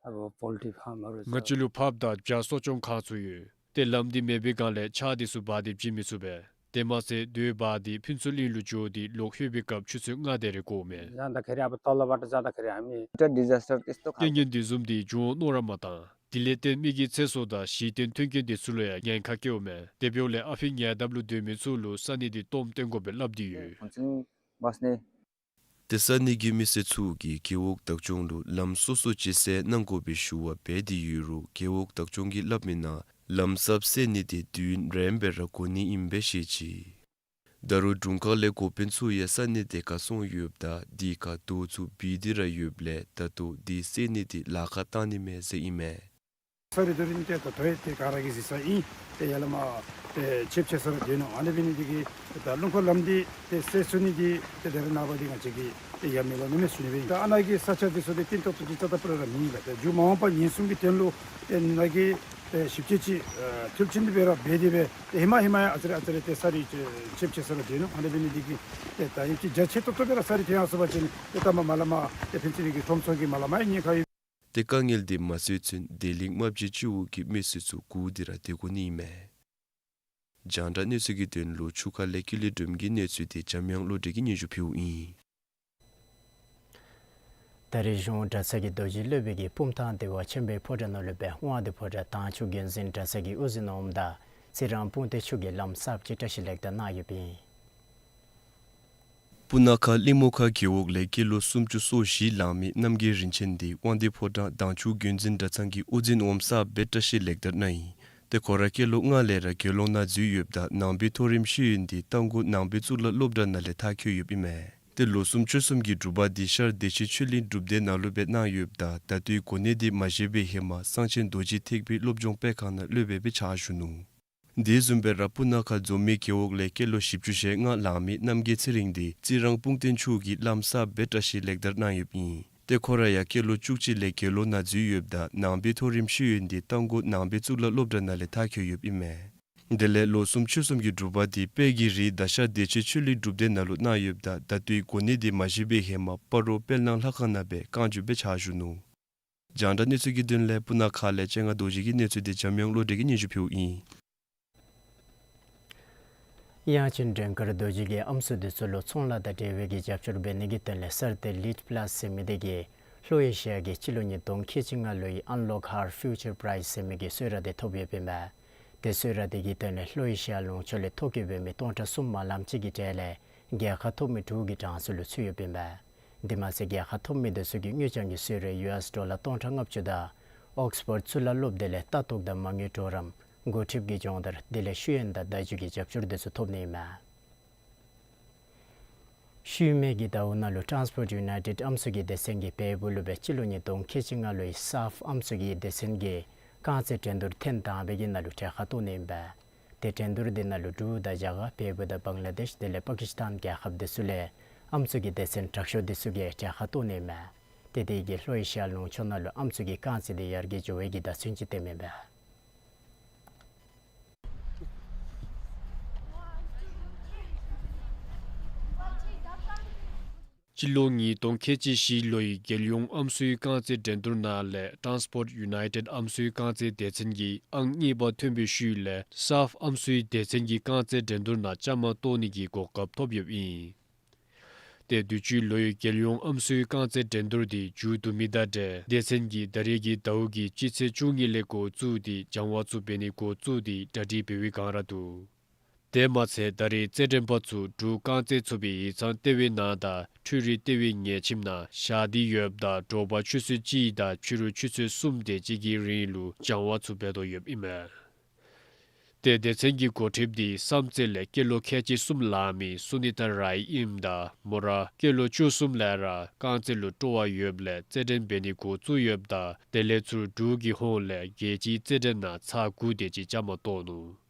अब पोल्ट्री फार्महरू छ। ང་བཅས་ལུ་ཕགཔ་དང་བྱ་གསོ་སྐྱོང་ཁང་ཚུ་ཡོད། ཏེ་ལམ་དེ་མེད་པའི་སྒང་ལས་ཆག་དེ་ཚུ་འབག་སྟེ་བྱིན་མི་ཚུགས་པས། དེ་མ་ཚད་དེ་འབག་སྟེ་ཕུན་ཚོགས་གླིང་ལུ་འགྱོ་སྟེ་ལོག་ལྷོད་པའི་སྐབས་ཆུ་ཚོད་ལྔ་དེ་རེ་འགོརཝ་མས། जाँदाखेरि अब तलबाट जाँदाखेरि हामी डिजास्टर त्यस्तो རྐྱེན་ངན་དེ་བཟུམ་དེ་འབྱུང་འོང་མནོ་ར་མ་བཏང་། དེ་ལས་བརྟེན་མི་གི་ཚེ་སྲོག་དང་གཞི་རྟེན་མཐུན་རྐྱེན་དེ་ཚུ་ལུ་ཡང་ཉེན་ཁ་བཀལཝ་མས། དེ་འབདཝ་ལས་ཨ་ཕི་ཉེ་འདབས་ལུ་སྡོད་མི་ཚུ་ལུ་ས་གནས་དེ་སྟོངམ་བཏོན་དགོ་པའི་སླབ་སྟེ་ཡོད། हुन्छन् बस्ने ཏེ་ས་གནས་ཀྱི་མི་སེར་ཚུ་གིས་རྒེད་འོག་བདག་སྐྱོང་ལུ་ལམ་སོ་སོ་ཅིག་སེལ་གནང་དགོ་པའི་ཞུ་བ་འབད་དེ་ཡོད་རུང་རྒེད་འོག་བདག་སྐྱོང་གིས་སླབ་མི་ནང་ལམ་གསརཔ་སེལ་ནི་དེ་དུས་ཡུན་རིངམོ་སྦེ་ར་འགོར་ནི་ཨིནམ་སྦེ་བཤད་ཅི། ད་རུང་དྲུང་ཁག་ལས་འགོ་དཔོན་ཚུ་ཡང་ས་གནས་དེ་ཁར་སོང་ཡོདཔ་ད་དེ་ཁར་དོགས་ཚུ་འབད་དེ་ར་ཡོདཔ་ལས་ད་ལྟོ་དེ་སེལ་ནི་དེ་ལཱ་ཁག་བཏང་ནི་མས་ཟེར་ཨིན་མས། ས་རུད་དེ་རིང་ཏེ་ད་ལྟོ་ཡང་ཏེ་ག་ར་གིས་གཟིགས་ས་ཨིན། ཏེ་ཡར་ལས་མར་ཏེ་ཆེབ་ཆེ་ས་ར་སྡོད་ནུག། ཨ་ནི་འབད་ནི་དེ་གིས་ད་རླུང་འཁོར་ལམ་འདི་ཏེ་སེལ་ཚུགས་ནི་འདི་ཏེ་ད་རེས་ནངས་པ་འདི་ང་བཅས་ཀྱིས་ཏེ་ཡ་མེད་ལོ་ནི་མེད་ཟེར་ནི་སྦེ་ཨིན། ད་ཨ་ནཱ་གི་ས་ཆ་འདི་ཚུ་འདི་བརྟན་ཏོག་ཏོ་ཅིག་རྩ་དང་སྤུ་ལས་ར་མེད་ལགས། ཏེ་མཇུག་མ་འོངས་པ་ཉེན་སྲུང་གི་དོན་ལུ་ཏེ་ནཱ་གིས་ཏེ་ཞིབ་དཔྱད་ཅིག་ཨ་མཐིལ་ཕྱིན་ཏེ་སྦེ་ར་འབད་དེ་སྦེ་ཏེ་ཧེ་མ་ཧེ་མ་ཡང་ཨ་ཙི་རེ་ཨ་ཙི་རེ་ཏེ་ས་རུད་ཆེབ་ཆེ་ས་ར་སྡོད་ནུག། ཨ་ནི་འབད་ནི་དེ་གིས་ཏེ་ད་ཡུན་ཅིག་རྒྱ་ཆེ་ཏོག་ཏོ་སྦེ་ར་ས་རུད་ཐོན་ཡར་སོང་པ་ཅིན་ཏེ་ད་མར་མར་ལས་མར་ཏེ་ཕན་ཚུན་གྱི་ཁྲོམ་ཚོགས་ཀྱི་མར་ལས་མར་ཡང་ཉེན་ཁ་ཡོད། ཏེ་དཀའ་ངལ་དེ་མ་སེལ་ཚུན་བདེ་གླིང་རྨ་བྱའི་སྤྱི་འོག་གི་མི་སེར་ཚུ་སྒུག་སྟེ་ར་སྡོད་དགོ་ནི་ཨིན་མས། རྒྱང་བསྒྲགས་གནས་ཚུལ་གྱི་དོན་ལུ་ཆུ་ཁ་ལས་ཀུན་ལེགས་སྒྲོལམ་གྱི་གནས་ཚུལ་དེ་འཇམ་དབྱངས་བློ་གྲོས་ཀྱིས་སྙན་ཞུ་ཕུལཝ་ཨིན། ད་རེས་གཞུང་གྲྭ་ཚང་གི་རྡོ་རྗེ་སློབ་དཔོན་གྱིས་སྤུངས་ཐང་བདེ་བ་ཆེན་པོའི་ཕོ་བྲང་ནང་ལུ་སྦེ་དབང་འདུས་ཕོ་བྲང་དྭངས་ཆུ་དགོན་འཛིན་གྲྭ་ཚང་གི་དབུ་འཛིན་འོགམ་དང་རྩི་རང་སྤུངས་ཐང་ཆུ་གི་ལམ་གསརཔ་ཅིག་བཀྲིས་ལེགས་དར་གནང་ཡོདཔ་ཨིན། སྤུ་ན་ཁ་གླིང་མོ་ཁ་རྒེད་འོག་ལས་སྐྱེས་ལོ་སུམ་ཅུ་སོ་བཞི་ལང་མི་རྣམ་རྒྱལ་རིན་ཆེན་དེ་དབང་འདུས་ཕོ་བྲང་དྭངས་ཆུ་དགོན་འཛིན་གྲྭ་ཚང་གི་དབུ་འཛིན་འོགམ་གསརཔ་སྦེ་བཀྲིས་ལེགས་དར་གནང་ཡི། ཏེ་ཁོ་ར་སྐྱེས་ལོ་ལྔ་ལས་ར་དགེ་སློང་ནང་འཛུལ་ཡོདཔ་ད་ནང་པའི་མཐོ་རིམ་ཤེས་ཡོན་དེ་རྟ་མགོ་ནང་པའི་གཙུག་ལག་སློབ་གྲྭ་ནང་ལས་མཐར་འཁྱོལ་ཡོདཔ་ཨིན་མས། ཏེ་ལོ་གསུམ་ཕྱོགས་གསུམ་གྱི་སྒྲུབ་པ་དེ་ཤར་བདེ་ཆེན་ཆོས་གླིང་སྒྲུབ་སྡེ་ནང་ལུ་སྦེ་གནང་ཡོདཔ་ད་ད་ལྟོའི་གོ་གནས་དེ་མ་བཞེས་པའི་ཧེ་མ་གསང་ཆེན་རྡོ་རྗེ་ཐེག་པའི་སློབ་སྦྱོང་སྤེལ་ཁང་ནང་སློབ་དཔོན་སྦེ་ཕྱག་ཞུ་ནུག། དེ་བཟུམ་སྦེ་ར་སྤུ་ན་ཁ་འཛོམས་མི་རྒེད་འོག་ལས་སྐྱེས་ལོ་བཞི་བཅུ་ཞེ་ལྔ་ལང་མི་རྣམ་རྒྱལ་ཚེ་རིང་དེ་རྩི་རང་སྤུངས་ཐང་ཆུ་གི་ལམ་གསརཔ་སྦེ་བཀྲིས་ལེགས་དར་གནང་ཡོདཔ་ཨིན། ཏེ་ཁོ་ར་ཡང་སྐྱེས་ལོ་བཅུ་གཅིག་ལས་དགེ་སློང་ནང་འཛུལ་ཡོདཔ་ད་ནང་པའི་མཐོ་རིམ་ཤེས་ཡོན་དེ་རྟ་མགོ་ནང་པའི་གཙུག་ལག་སློབ་གྲྭ་ནང་ལས་མཐར་འཁྱོལ་ཡོདཔ་ཨིན་མས། དེ་ལས་ལོ་གསུམ་ཕྱོགས་གསུམ་གྱི་སྒྲུབ་པ་དེ་དཔལ་གྱི་རི་དང་ཤར་བདེ་ཆེན་ཆོས་གླིང་སྒྲུབ་སྡེ་ནང་ལུ་གནང་ཡོདཔ་ད་ད་ལྟོའི་གོ་གནས་དེ་མ་བཞེས་པའི་ཧེ་མ་སྤ་རོ་དཔལ་སྣང་ལྷ་ཁང་ནང་སྦེ་བསྐང་མགྱོགས་སྦེ་ཕྱག་ཞུ་ནུག། རྒྱང་བསྒྲགས་གནས་ཚུལ་གྱི་དོན་ལས་སྤུ་ན་ཁ་ལས་སྤྱན་སྔ་རྡོ་རྗེ་གི་གནས་ཚུལ་དེ་འཇམ་དབྱངས་བློ་གྲོས་ཀྱིས་སྙན་ཞུ་ཕུལཝ་ཨིན། དབྱངས་ཅན་སྒྲོན་དཀར་རྡོ་རྗེ་གིས་ཨམ་སྲུ་དེ་ཚུ་ལུ་ཚོང་ལཱ་དང་འབྲེལ་བའི་གི་རྒྱབ་སྐྱོར་འབད་ནི་གི་དོན་ལས་གསར་གཏོད་ལིཌ་པ་ལཱས་ཟེར་མི་དེ་གིས་ལྷོ་ཨེ་ཤི་ཡ་གི་སྤྱི་ལོ་ཉིས་སྟོང་ཁལ་གཅིག་ལྔ་ལོའི་ཨན་ལོག་ཧར་ཕིའུ་ཅར་པ་རའིཛ་ཟེར་མི་གི་གསོལ་རས་དེ་ཐོབ་ཡོདཔ་ཨིན་པས། ཏེ་གསོལ་རས་དེ་གི་དོན་ལས་ལྷོ་ཨེ་ཤི་ཡ་ལུང་ཕྱོགས་ལས་ཐོ་བཀོད་འབད་མི་སྟོང་ཕྲག་གསུམ་མ་ལངམ་ཅིག་གི་གྲས་ལས་རྒྱལ་ཁ་ཐོབ་མི་དྲུག་གི་གྲངས་སུ་ལུ་ཚུད་ཡོདཔ་ཨིན་པས། དེ་མ་ཚད་རྒྱལ་ཁ་ཐོབ་མི་དེ་ཚུ་གི་དངུལ་རྐྱང་གི་གསོལ་རས་ཡུ་ཨེསི་ཌོ་ལར་སྟོང་ཕྲག་ལྔ་བཅུ་དང་ཨོགསི་ཕོཌ་གཙུག་ལག་སློབ་སྡེ་ལས་ལྟ་རྟོག་དང་མ་དངུལ་གྲོགས་རམ་འགོ་ཁྲིདཔ་གི་སྦྱོང་བརྡར་དེ་ལས་ཤེས་ཡོན་དང་བརྡ་བརྒྱུད་ཀྱི་རྒྱབ་སྐྱོར་དེ་ཚུ་ཐོབ་ནི་ཨིན་མས། ཤུལ་མའི་གི་ཟླཝ་ནང་ལུ་ཊཱནསི་པོརཊ་ཡུ་ནའི་ཊེཌ་ཨམ་སྲུ་གི་སྡེ་ཚན་གྱིས་བལ་པོ་ལུ་སྦེ་སྤྱི་ལོ་ཉིས་སྟོང་ཁལ་གཅིག་ལྔ་ལོའི་སཱཕ་ཨམ་སྲུ་གི་སྡེ་ཚན་གྱིས་རྐང་རྩེད་འགྲན་བསྡུར་ཐེངས་དང་པའི་གི་ནང་ལུ་གྲལ་ཁར་གཏོགས་ནི་ཨིན་པས། ཏེ་འགྲན་བསྡུར་དེ་ནང་ལུ་འབྲུག་དང་རྒྱ་གར་བལ་པོ་དང་བང་ལ་དེཤ་དེ་ལས་པ་ཀི་སི་ཐན་རྒྱལ་ཁབ་དེ་ཚུ་ལས་ཨམ་སྲུ་གི་སྡེ་ཚན་དྲག་ཤོས་དེ་ཚུ་གིས་གྲལ་ཁར་གཏོགས་ནི་ཨིན་མས། ཏེ་དེ་གིས་ལྷོ་ཨེ་ཤི་ཡ་ལུང་ཕྱོགས་ནང་ལུ་ཨམ་སྲུ་གི་རྐང་རྩེད་དེ་ཡར་རྒྱས་འགྱོ་བའི་གི་བརྡ་མཚོན་ཅིག་སྟོནམ་ཨིན་པས། སྤྱི་ལོ་ཉིས་སྟོང་ཁལ་གཅིག་བཞི་ལོའི་རྒྱལ་ཡོངས་ཨམ་སྲུའི་རྐང་རྩེད་འགྲན་བསྡུར་ནང་ལས་ཊཱནསི་པོརཊ་ཡུ་ནའི་ཊེཌ་ཨམ་སྲུའི་རྐང་རྩེད་སྡེ་ཚན་གྱིས་ཨང་གཉིས་པ་ཐོན་པའི་ཤུལ་ལས་སཱཕ་ཨམ་སྲུའི་སྡེ་ཚན་གྱི་རྐང་རྩེད་འགྲན་བསྡུར་ནང་བཅའ་མར་གཏོགས་ནི་གི་གོ་སྐབས་ཐོབ་ཡོདཔ་ཨིན། ཏེ་དུས་ཅི་ལོའི་རྒྱལ་ཡོངས་ཨམ་སྲུའི་རྐང་རྩེད་འགྲན་བསྡུར་འདི་མཇུག་བསྡུ་མི་དང་འབྲེལ་སྡེ་ཚན་གྱིས་ད་རེས་ཀྱི་ཟླཝ་གི་སྤྱི་ཚེས་བཅུ་གཉིས་ལས་འགོ་བཙུགས་ཏེ་སྦྱང་བ་ཚུ་འབད་ནི་འགོ་བཙུགས་ཏེ་གྲ་སྒྲིག་འབད་བའི་བསྒང་ར་འདུག། དེ་མ་ཚད་ད་རེས་རྩེད་འགྲན་པ་ཚུ་འབྲུག་རྐང་རྩེད་ཚོགས་པའི་ཡིག་ཚང་ལྟེ་བའི་ནང་དང་འཕྲུལ་རིག་ལྟེ་བའི་ཉལ་ཁྱིམ་ནང་བཞག་སྟེ་ཡོདཔ་ད་དྲོ་པ་ཆུ་ཚོད་གཅིག་དང་ཕྱི་རུ་ཆུ་ཚོད་གསུམ་དེ་ཅིག་གི་རིང་ལུ་སྦྱང་བ་ཚུ་འབད་དོ་ཡོདཔ་ཨིན་མས། ཏེ་སྡེ་ཚན་གྱི་འགོ་ཁྲིདཔ་འདི་བསམ་རྩེ་ལས་སྐྱེས་ལོ་ཁལ་གཅིག་གསུམ་ལང་མི་སུ་ནི་ཏ་རའི་ཨིནམ་ད་མོ་ར་སྐྱེས་ལོ་བཅུ་གསུམ་ལས་ར་རྐང་རྩེད་ལུ་སྤྲོ་བ་ཡོདཔ་ལས་རྩེད་འགྲན་འབད་ནི་འགོ་བཙུགས་ཡོདཔ་ད་དེ་ལས་ཚུར་འབྲུག་གི་ཧོངས་ལས་རྒྱལ་སྤྱིའི་རྩེད་འགྲན་ནང་ཚར་དགུ་དེ་ཅིག་བཅའ་མར་གཏོགས་ནུག།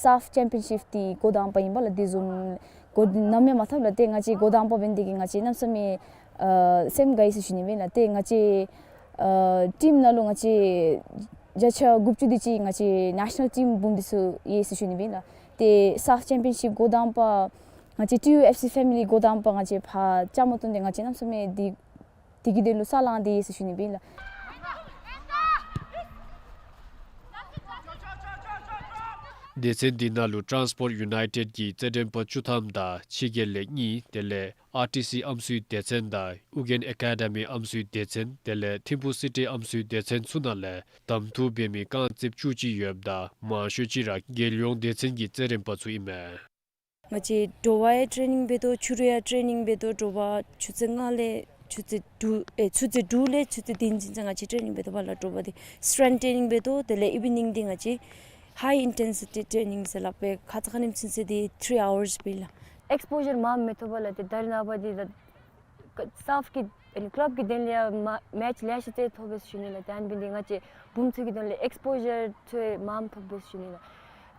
སཱཕ་ཅེམ་པི་ཡོན་ཤིཔ་འདི་འགོ་དང་པ་ཨིན་པས་ལགས། དེ་བཟུམ་འགོ་འདི་ནམ་ཡང་མ་འཐབ་ལགས། ཏེ་ང་བཅས་འགོ་དང་པ་འབད་ནི་དེ་གིས་ང་བཅས་གནམ་མེད་ས་མེད་ཨ་སེམས་དགའ་ཡི་ཟེར་ཞུ་ནི་ཨིན་ལགས། ཏེ་ང་བཅས་ཨ་ཊིམ་ནང་ལུ་ང་བཅས་བརྒྱ་ཆ་དགུ་བཅུ་དེ་ཅིག་ང་བཅས་ནེ་ཤ་ནཱལ་ཊིམ་བུམོ་འདི་ཚུ་ཡོད་ཟེར་ཞུ་ནི་ཨིན་ལགས། ཏེ་སཱཕ་ཅེམ་པི་ཡོན་ཤིཔ་འགོ་དང་པ་ང་བཅས་ཊི་ཡུ་ཨེཕ་སི་ཕེ་མི་ལི་འགོ་དང་པ་ང་བཅས་ཕར་བཅའ་མར་གཏོགས་ཏེ་ང་བཅས་གནམ་མེད་ས་མེད་འདི་དེ་གི་དོན་ལུ་ས་ལང་སྟེ་ཡོད་ཟེར་ཞུ་ནི་ཨིན་ལགས། སྡེ་ཚན་འདི་ནང་ལུ་ཊཱནསི་པོརཊ་ཡུ་ནའི་ཊེཌ་ཀྱི་རྩེད་འགྲན་པ་བཅུ་ཐམ་དང་ཕྱི་རྒྱལ་ལས་གཉིས་དེ་ལས་ཨར་ཊི་སི་ཨམ་སྲུའི་སྡེ་ཚན་དང་ཨུ་རྒྱན་ཨེ་ཀ་ཌི་མི་ཨམ་སྲུའི་སྡེ་ཚན་དེ་ལས་ཐིམ་ཕུ་སི་ཊི་ཨམ་སྲུའི་སྡེ་ཚན་ཚུ་ནང་ལས་གདམ་འཐུ་འབད་མི་རྐང་རྩེདཔ་བཅུ་གཅིག་ཡོདཔ་ད་མང་ཤོས་ཅིག་ར་རྒྱལ་ཡོངས་སྡེ་ཚན་གྱི་རྩེད་འགྲན་པ་ཚུ་ཨིན་མས། ང་བཅས་དྲོ་པ་ཡང་ཊེ་ནིང་འབད་དོ། ཕྱི་རུ་ཡང་ཊེ་ནིང་འབད་དོ། དྲོ་པ་ཆུ་ཚོད་ལྔ་ལས་ཆུ་ཚོད་དྲུག་ཨེ་ཆུ་ཚོད་དྲུག་ལས་ཆུ་ཚོད་བདུན་ཚུན་ཚོད་ང་བཅས་ཊེ་ནིང་འབད་དོ་པས་ལགས། དྲོ་པ་འདི་སི་ཊེང་ཊེ་ནིང་འབད་དོ། དེ་ལས་ཨི་བི་ནིང་འདི་ང་བཅས་ཧའི་ཨིན་ཊེན་སི་ཊི་ཊེ་ནིང་ཟེར་སླབ་པས། ཁ་ཙ་ཁ་ཉིནམ་ཚུན་ཚོད་འདི་ཐི་རི་ཨ་ཝརསི་འབད་ལགས། ཨེགསི་པོ་ཞར་མངམ་མི་ཐོབ་པས་ལགས། ཏེ་ད་རེས་ནངས་པ་འདི་ད་ཀ་སཱཕ་གི་ཨ་ནི་ཀ་ལབ་ཀྱི་དོན་ལས་ཡང་མ་མེཆ་ལེ་ཤ་ཅིག་ཐོབ་པས་ཞུ་ནི་ལགས། ཏེ་ཨ་ནི་འབད་ནི་འདི་ང་བཅས་བུམོ་ཚུ་གི་དོན་ལས་ཨེགསི་པོ་ཞར་ཚུ་མངམ་ཐོབ་པས་ཞུ་ནི་ལགས།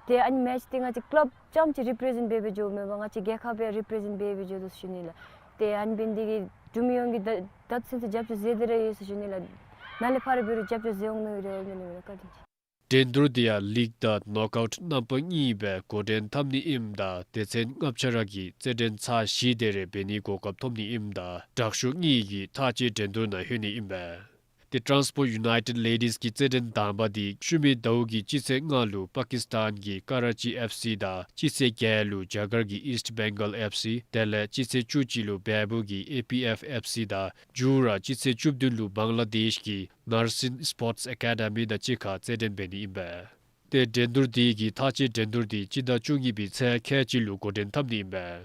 ཏེ་ཨ་ནི་མེཆ་འདི་ང་བཅས་ཀ་ལབ་རྐྱངམ་ཅིག་རི་པི་རི་ཟེནཊ་འབད་འབད་འགྱོཝ་མེན་པར་ང་བཅས་རྒྱལ་ཁབ་ཡང་རི་པི་རི་ཟེནཊ་འབད་འབད་འགྱོ་དོ་ཞུ་ནི་ལགས། ཏེ་ཨ་ནི་འབད་ནི་འདི་གིས་འབྲུག་མི་ཡོངས་ཀྱིས་ད་ད་ཚུན་ཚོད་རྒྱབ་སྐྱོར་མཛད་དེ་ར་ཡོད་ཟེར་ཞུ་ནི་ལགས། ནཱ་ལས་ཕར་འབད་རུང་རྒྱབ་སྐྱོར་མཛད་འོང་མནོ་ཡི་ལགས། བཀའ་དྲིན་ཆེ། འགྲན་བསྡུར་འདི་ཡང་ལིག་དང་ནོག་ཨའུཊ་རྣམ་པ་གཉིས་སྦེ་འགོ་འདྲེན་འཐབ་ནི་ཨིནམ་ད་སྡེ་ཚན་ལྔ་ཆ་ར་གིས་རྩེད་འགྲན་ཚར་བཞི་དེ་རེ་འབད་ནིའི་གོ་སྐབས་ཐོབ་ནི་ཨིནམ་ད་དྲག་ཤོས་གཉིས་ཀྱིས་ཐག་བཅད་འགྲན་བསྡུར་ནང་ལྷོད་ནི་ཨིན་པས། ཏེ་ཊཱནསི་པོརཊ་ཡུ་ནའི་ཊེཌ་ལེ་ཌིསི་ཀྱི་རྩེད་འགྲན་དང་པ་འདི་ཤུལ་མའི་ཟླཝ་གི་སྤྱི་ཚེས་ལྔ་ལུ་པ་ཀིསི་ཐཱན་གྱི་ཀ་ར་ཅི་ཨེཕ་སི་དང་སྤྱི་ཚེས་བརྒྱད་ལུ་རྒྱ་གར་གྱི་ཨིསཊ་བེང་གཱལ་ཨེཕ་སི་དེ་ལས་སྤྱི་ཚེས་བཅུ་གཅིག་ལུ་བལ་པོ་གི་ཨེ་པི་ཨེཕ་ཨེཕ་སི་དང་མཇུག་ར་སྤྱི་ཚེས་བཅུ་བདུན་ལུ་བང་ལ་དེཤ་གི་ནར་སིན་སི་པོརཊསི་ཨེ་ཀ་ཌི་མི་དང་གཅིག་ཁར་རྩེད་འགྲན་འབད་ནི་ཨིན་པས། ཏེ་འགྲན་བསྡུར་འདི་གི་ཐག་བཅད་འགྲན་བསྡུར་འདི་སྤྱི་ཟླ་བཅུ་གཉིས་པའི་ཚེས་ཁལ་གཅིག་ལུ་འགོ་འདྲེན་འཐབ་ནི་ཨིན་པས།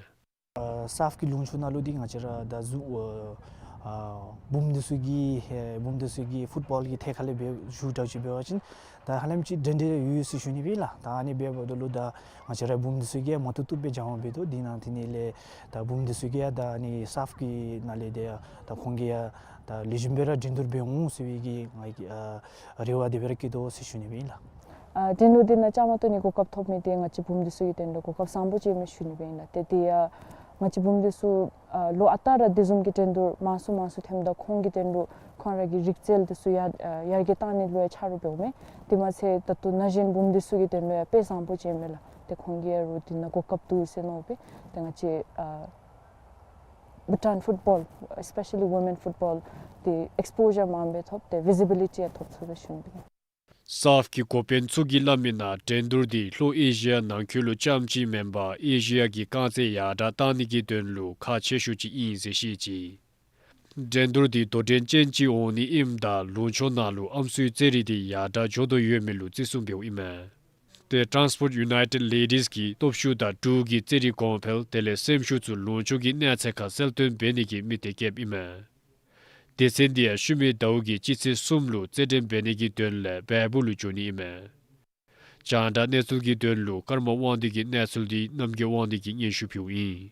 ཨ་སཱཕ་གི་ལུང་ཕྱོགས་ནང་ལུ་འདི་ང་བཅས་ར་ད་གཟུགས་ཨ་བུམོ་འདི་ཚུ་གི་ཨེ་བུམོ་འདི་ཚུ་གི་ཕུཊ་བཱོལ་གྱི་ཐད་ཁར་ལས་འབད་ཞུ་དྲག་ཅིག་འབད་བ་ཅིན་ད་ཧ་ལམ་ཅིག་འདྲན་འདྲ་ཡོད་ཟེར་ཞུ་ནི་སྦེ་ལགས། ད་ཨ་ནི་འབདཝ་ད་ལུ་ད་ང་བཅས་ར་བུམོ་འདི་ཚུ་གིས་མ་བཏུབ་བཏུབ་སྦེ་སྦྱང་བ་འབད་དོ། དེ་ནང་དེ་ནང་ལས་ད་བུམོ་འདི་ཚུ་གིས་ཡང་ད་ཨ་ནི་སཱཕ་གི་ནང་ལས་ཏེ་ད་ཁོང་གིས་ཡང་ད་ལེགས་ཤོམ་སྦེ་ར་འགྲན་བསྡུར་འབད་འོང་ཟེར་བའི་གི་ང་གི་ཨ་རེ་བ་དེ་སྦེ་ར་བསྐྱེད་དོ་ཟེར་ཞུ་ནི་སྦེ་ཨིན་ལགས། ཨ་འགྲན་བསྡུར་འདི་ནང་བཅའ་མར་གཏོགས་ནིའི་གོ་སྐབས་ཐོབ་མི་འདི་ང་བཅས་བུམོ་འདི་ཚུ་གི་དོན་ལུ་གོ་སྐབས་བཟང་པོ་ཅིག་ཨིན་མས་ཞུ་ནི་སྦེ་ཨིན་ལགས། ཏེ་འདི་ཡང་ང་བཅས་བུམོ་འདི་ཚུ་ཨ་ལོ་ཨ་རྟག་ར་དེ་བཟུམ་གྱི་འགྲན་བསྡུར་མང་སུ་མང་སུ་ཐོནམ་ད་ཁོང་གི་དོན་ལུ་ཁོང་ར་གི་རིག་རྩལ་འདི་ཚུ་ཡང་ཨ་ཡར་རྒྱས་བཏང་ནི་ལུ་ཡང་ཆ་རོགས་འབདཝ་མས། དེ་མ་ཚད་ད་ལྟོ་ན་གཞོན་བུམོ་འདི་ཚུ་གི་དོན་ལུ་ཡང་དཔེ་བཟང་པོ་ཅིག་ཨིན་མས་ལགས། ཏེ་ཁོང་གིས་ཡང་རུང་འདི་ནང་གོ་སྐབས་འདུག་ཟེར་མནོ་སྦེ་ཏེ་ང་བཅས་ཨ་བྷུ་ཊཱན་ཕུཊ་བཱོལ་ཨེསི་པེ་ཤ་ལི་ཝུ་མེན་ཕུཊ་བཱོལ་འདི་ཨེགསི་པོ་ཞར་མངམ་སྦེ་ཐོབ་སྟེ་བི་ཟི་བི་ལི་ཊི་ཡང་ཐོབ་ཚུགས་པས་ཞུ་ནི་སྦེ་ཨིན། སཱཕ་གི་འགོ་དཔོན་ཚུ་གིས་སླབ་མིའི་ནང་འགྲན་བསྡུར་འདི་ལྷོ་ཨེ་ཤི་ཡ་ནང་འཁོད་ལུ་རྐྱངམ་ཅིག་མེན་པར་ཨེ་ཤི་ཡ་གི་རྐང་རྩེད་ཡར་དྲག་བཏང་ནི་གི་དོན་ལུ་ཁག་ཆེ་ཤོས་ཅིག་ཨིན་ཟེར་བཤད་ཅི། འགྲན་བསྡུར་འདི་དོ་འགྲན་ཅན་ཅིག་འོང་ནི་ཨིནམ་ད་ལུང་ཕྱོགས་ནང་ལུ་ཨམ་སྲུའི་རྩེད་རིགས་འདི་ཡར་དྲག་འགྱོ་དོ་ཡོད་མེད་ལུ་བརྩི་སྲུང་འབདཝ་ཨིན་མས། ཏེ་ཊཱནསི་པོརཊ་ཡུ་ནའི་ཊེཌ་ལེ་ཌིསི་གི་སྟོབས་ཤུགས་དང་འབྲུག་གི་རྩེད་རིགས་གོང་འཕེལ་དེ་ལས་སེམས་ཤུགས་ཚུ་ལུང་ཕྱོགས་ཀྱི་གནས་ཚད་ཁར་གསལ་སྟོན་འབད་ནི་གི་དམིགས་གཏད་བསྐྱེདཔ་ཨིན་མས། སྡེ་ཚན་འདི་ཡང་ཤུལ་མའི་ཟླཝ་གི་སྤྱི་ཚེས་གསུམ་ལུ་རྩེད་འགྲན་འབད་ནི་གི་དོན་ལས་བལ་པོ་ལུ་འགྱོ་ནི་ཨིན་མས། རྒྱང་བསྒྲགས་གནས་ཚུལ་གྱི་དོན་ལུ་ཀརྨ་དབང་འདུས་ཀྱི་གནས་ཚུལ་འདི་རྣམ་རྒྱལ་དབང་འདུས་ཀྱིས་སྙན་ཞུ་ཕུལཝ་ཨིན།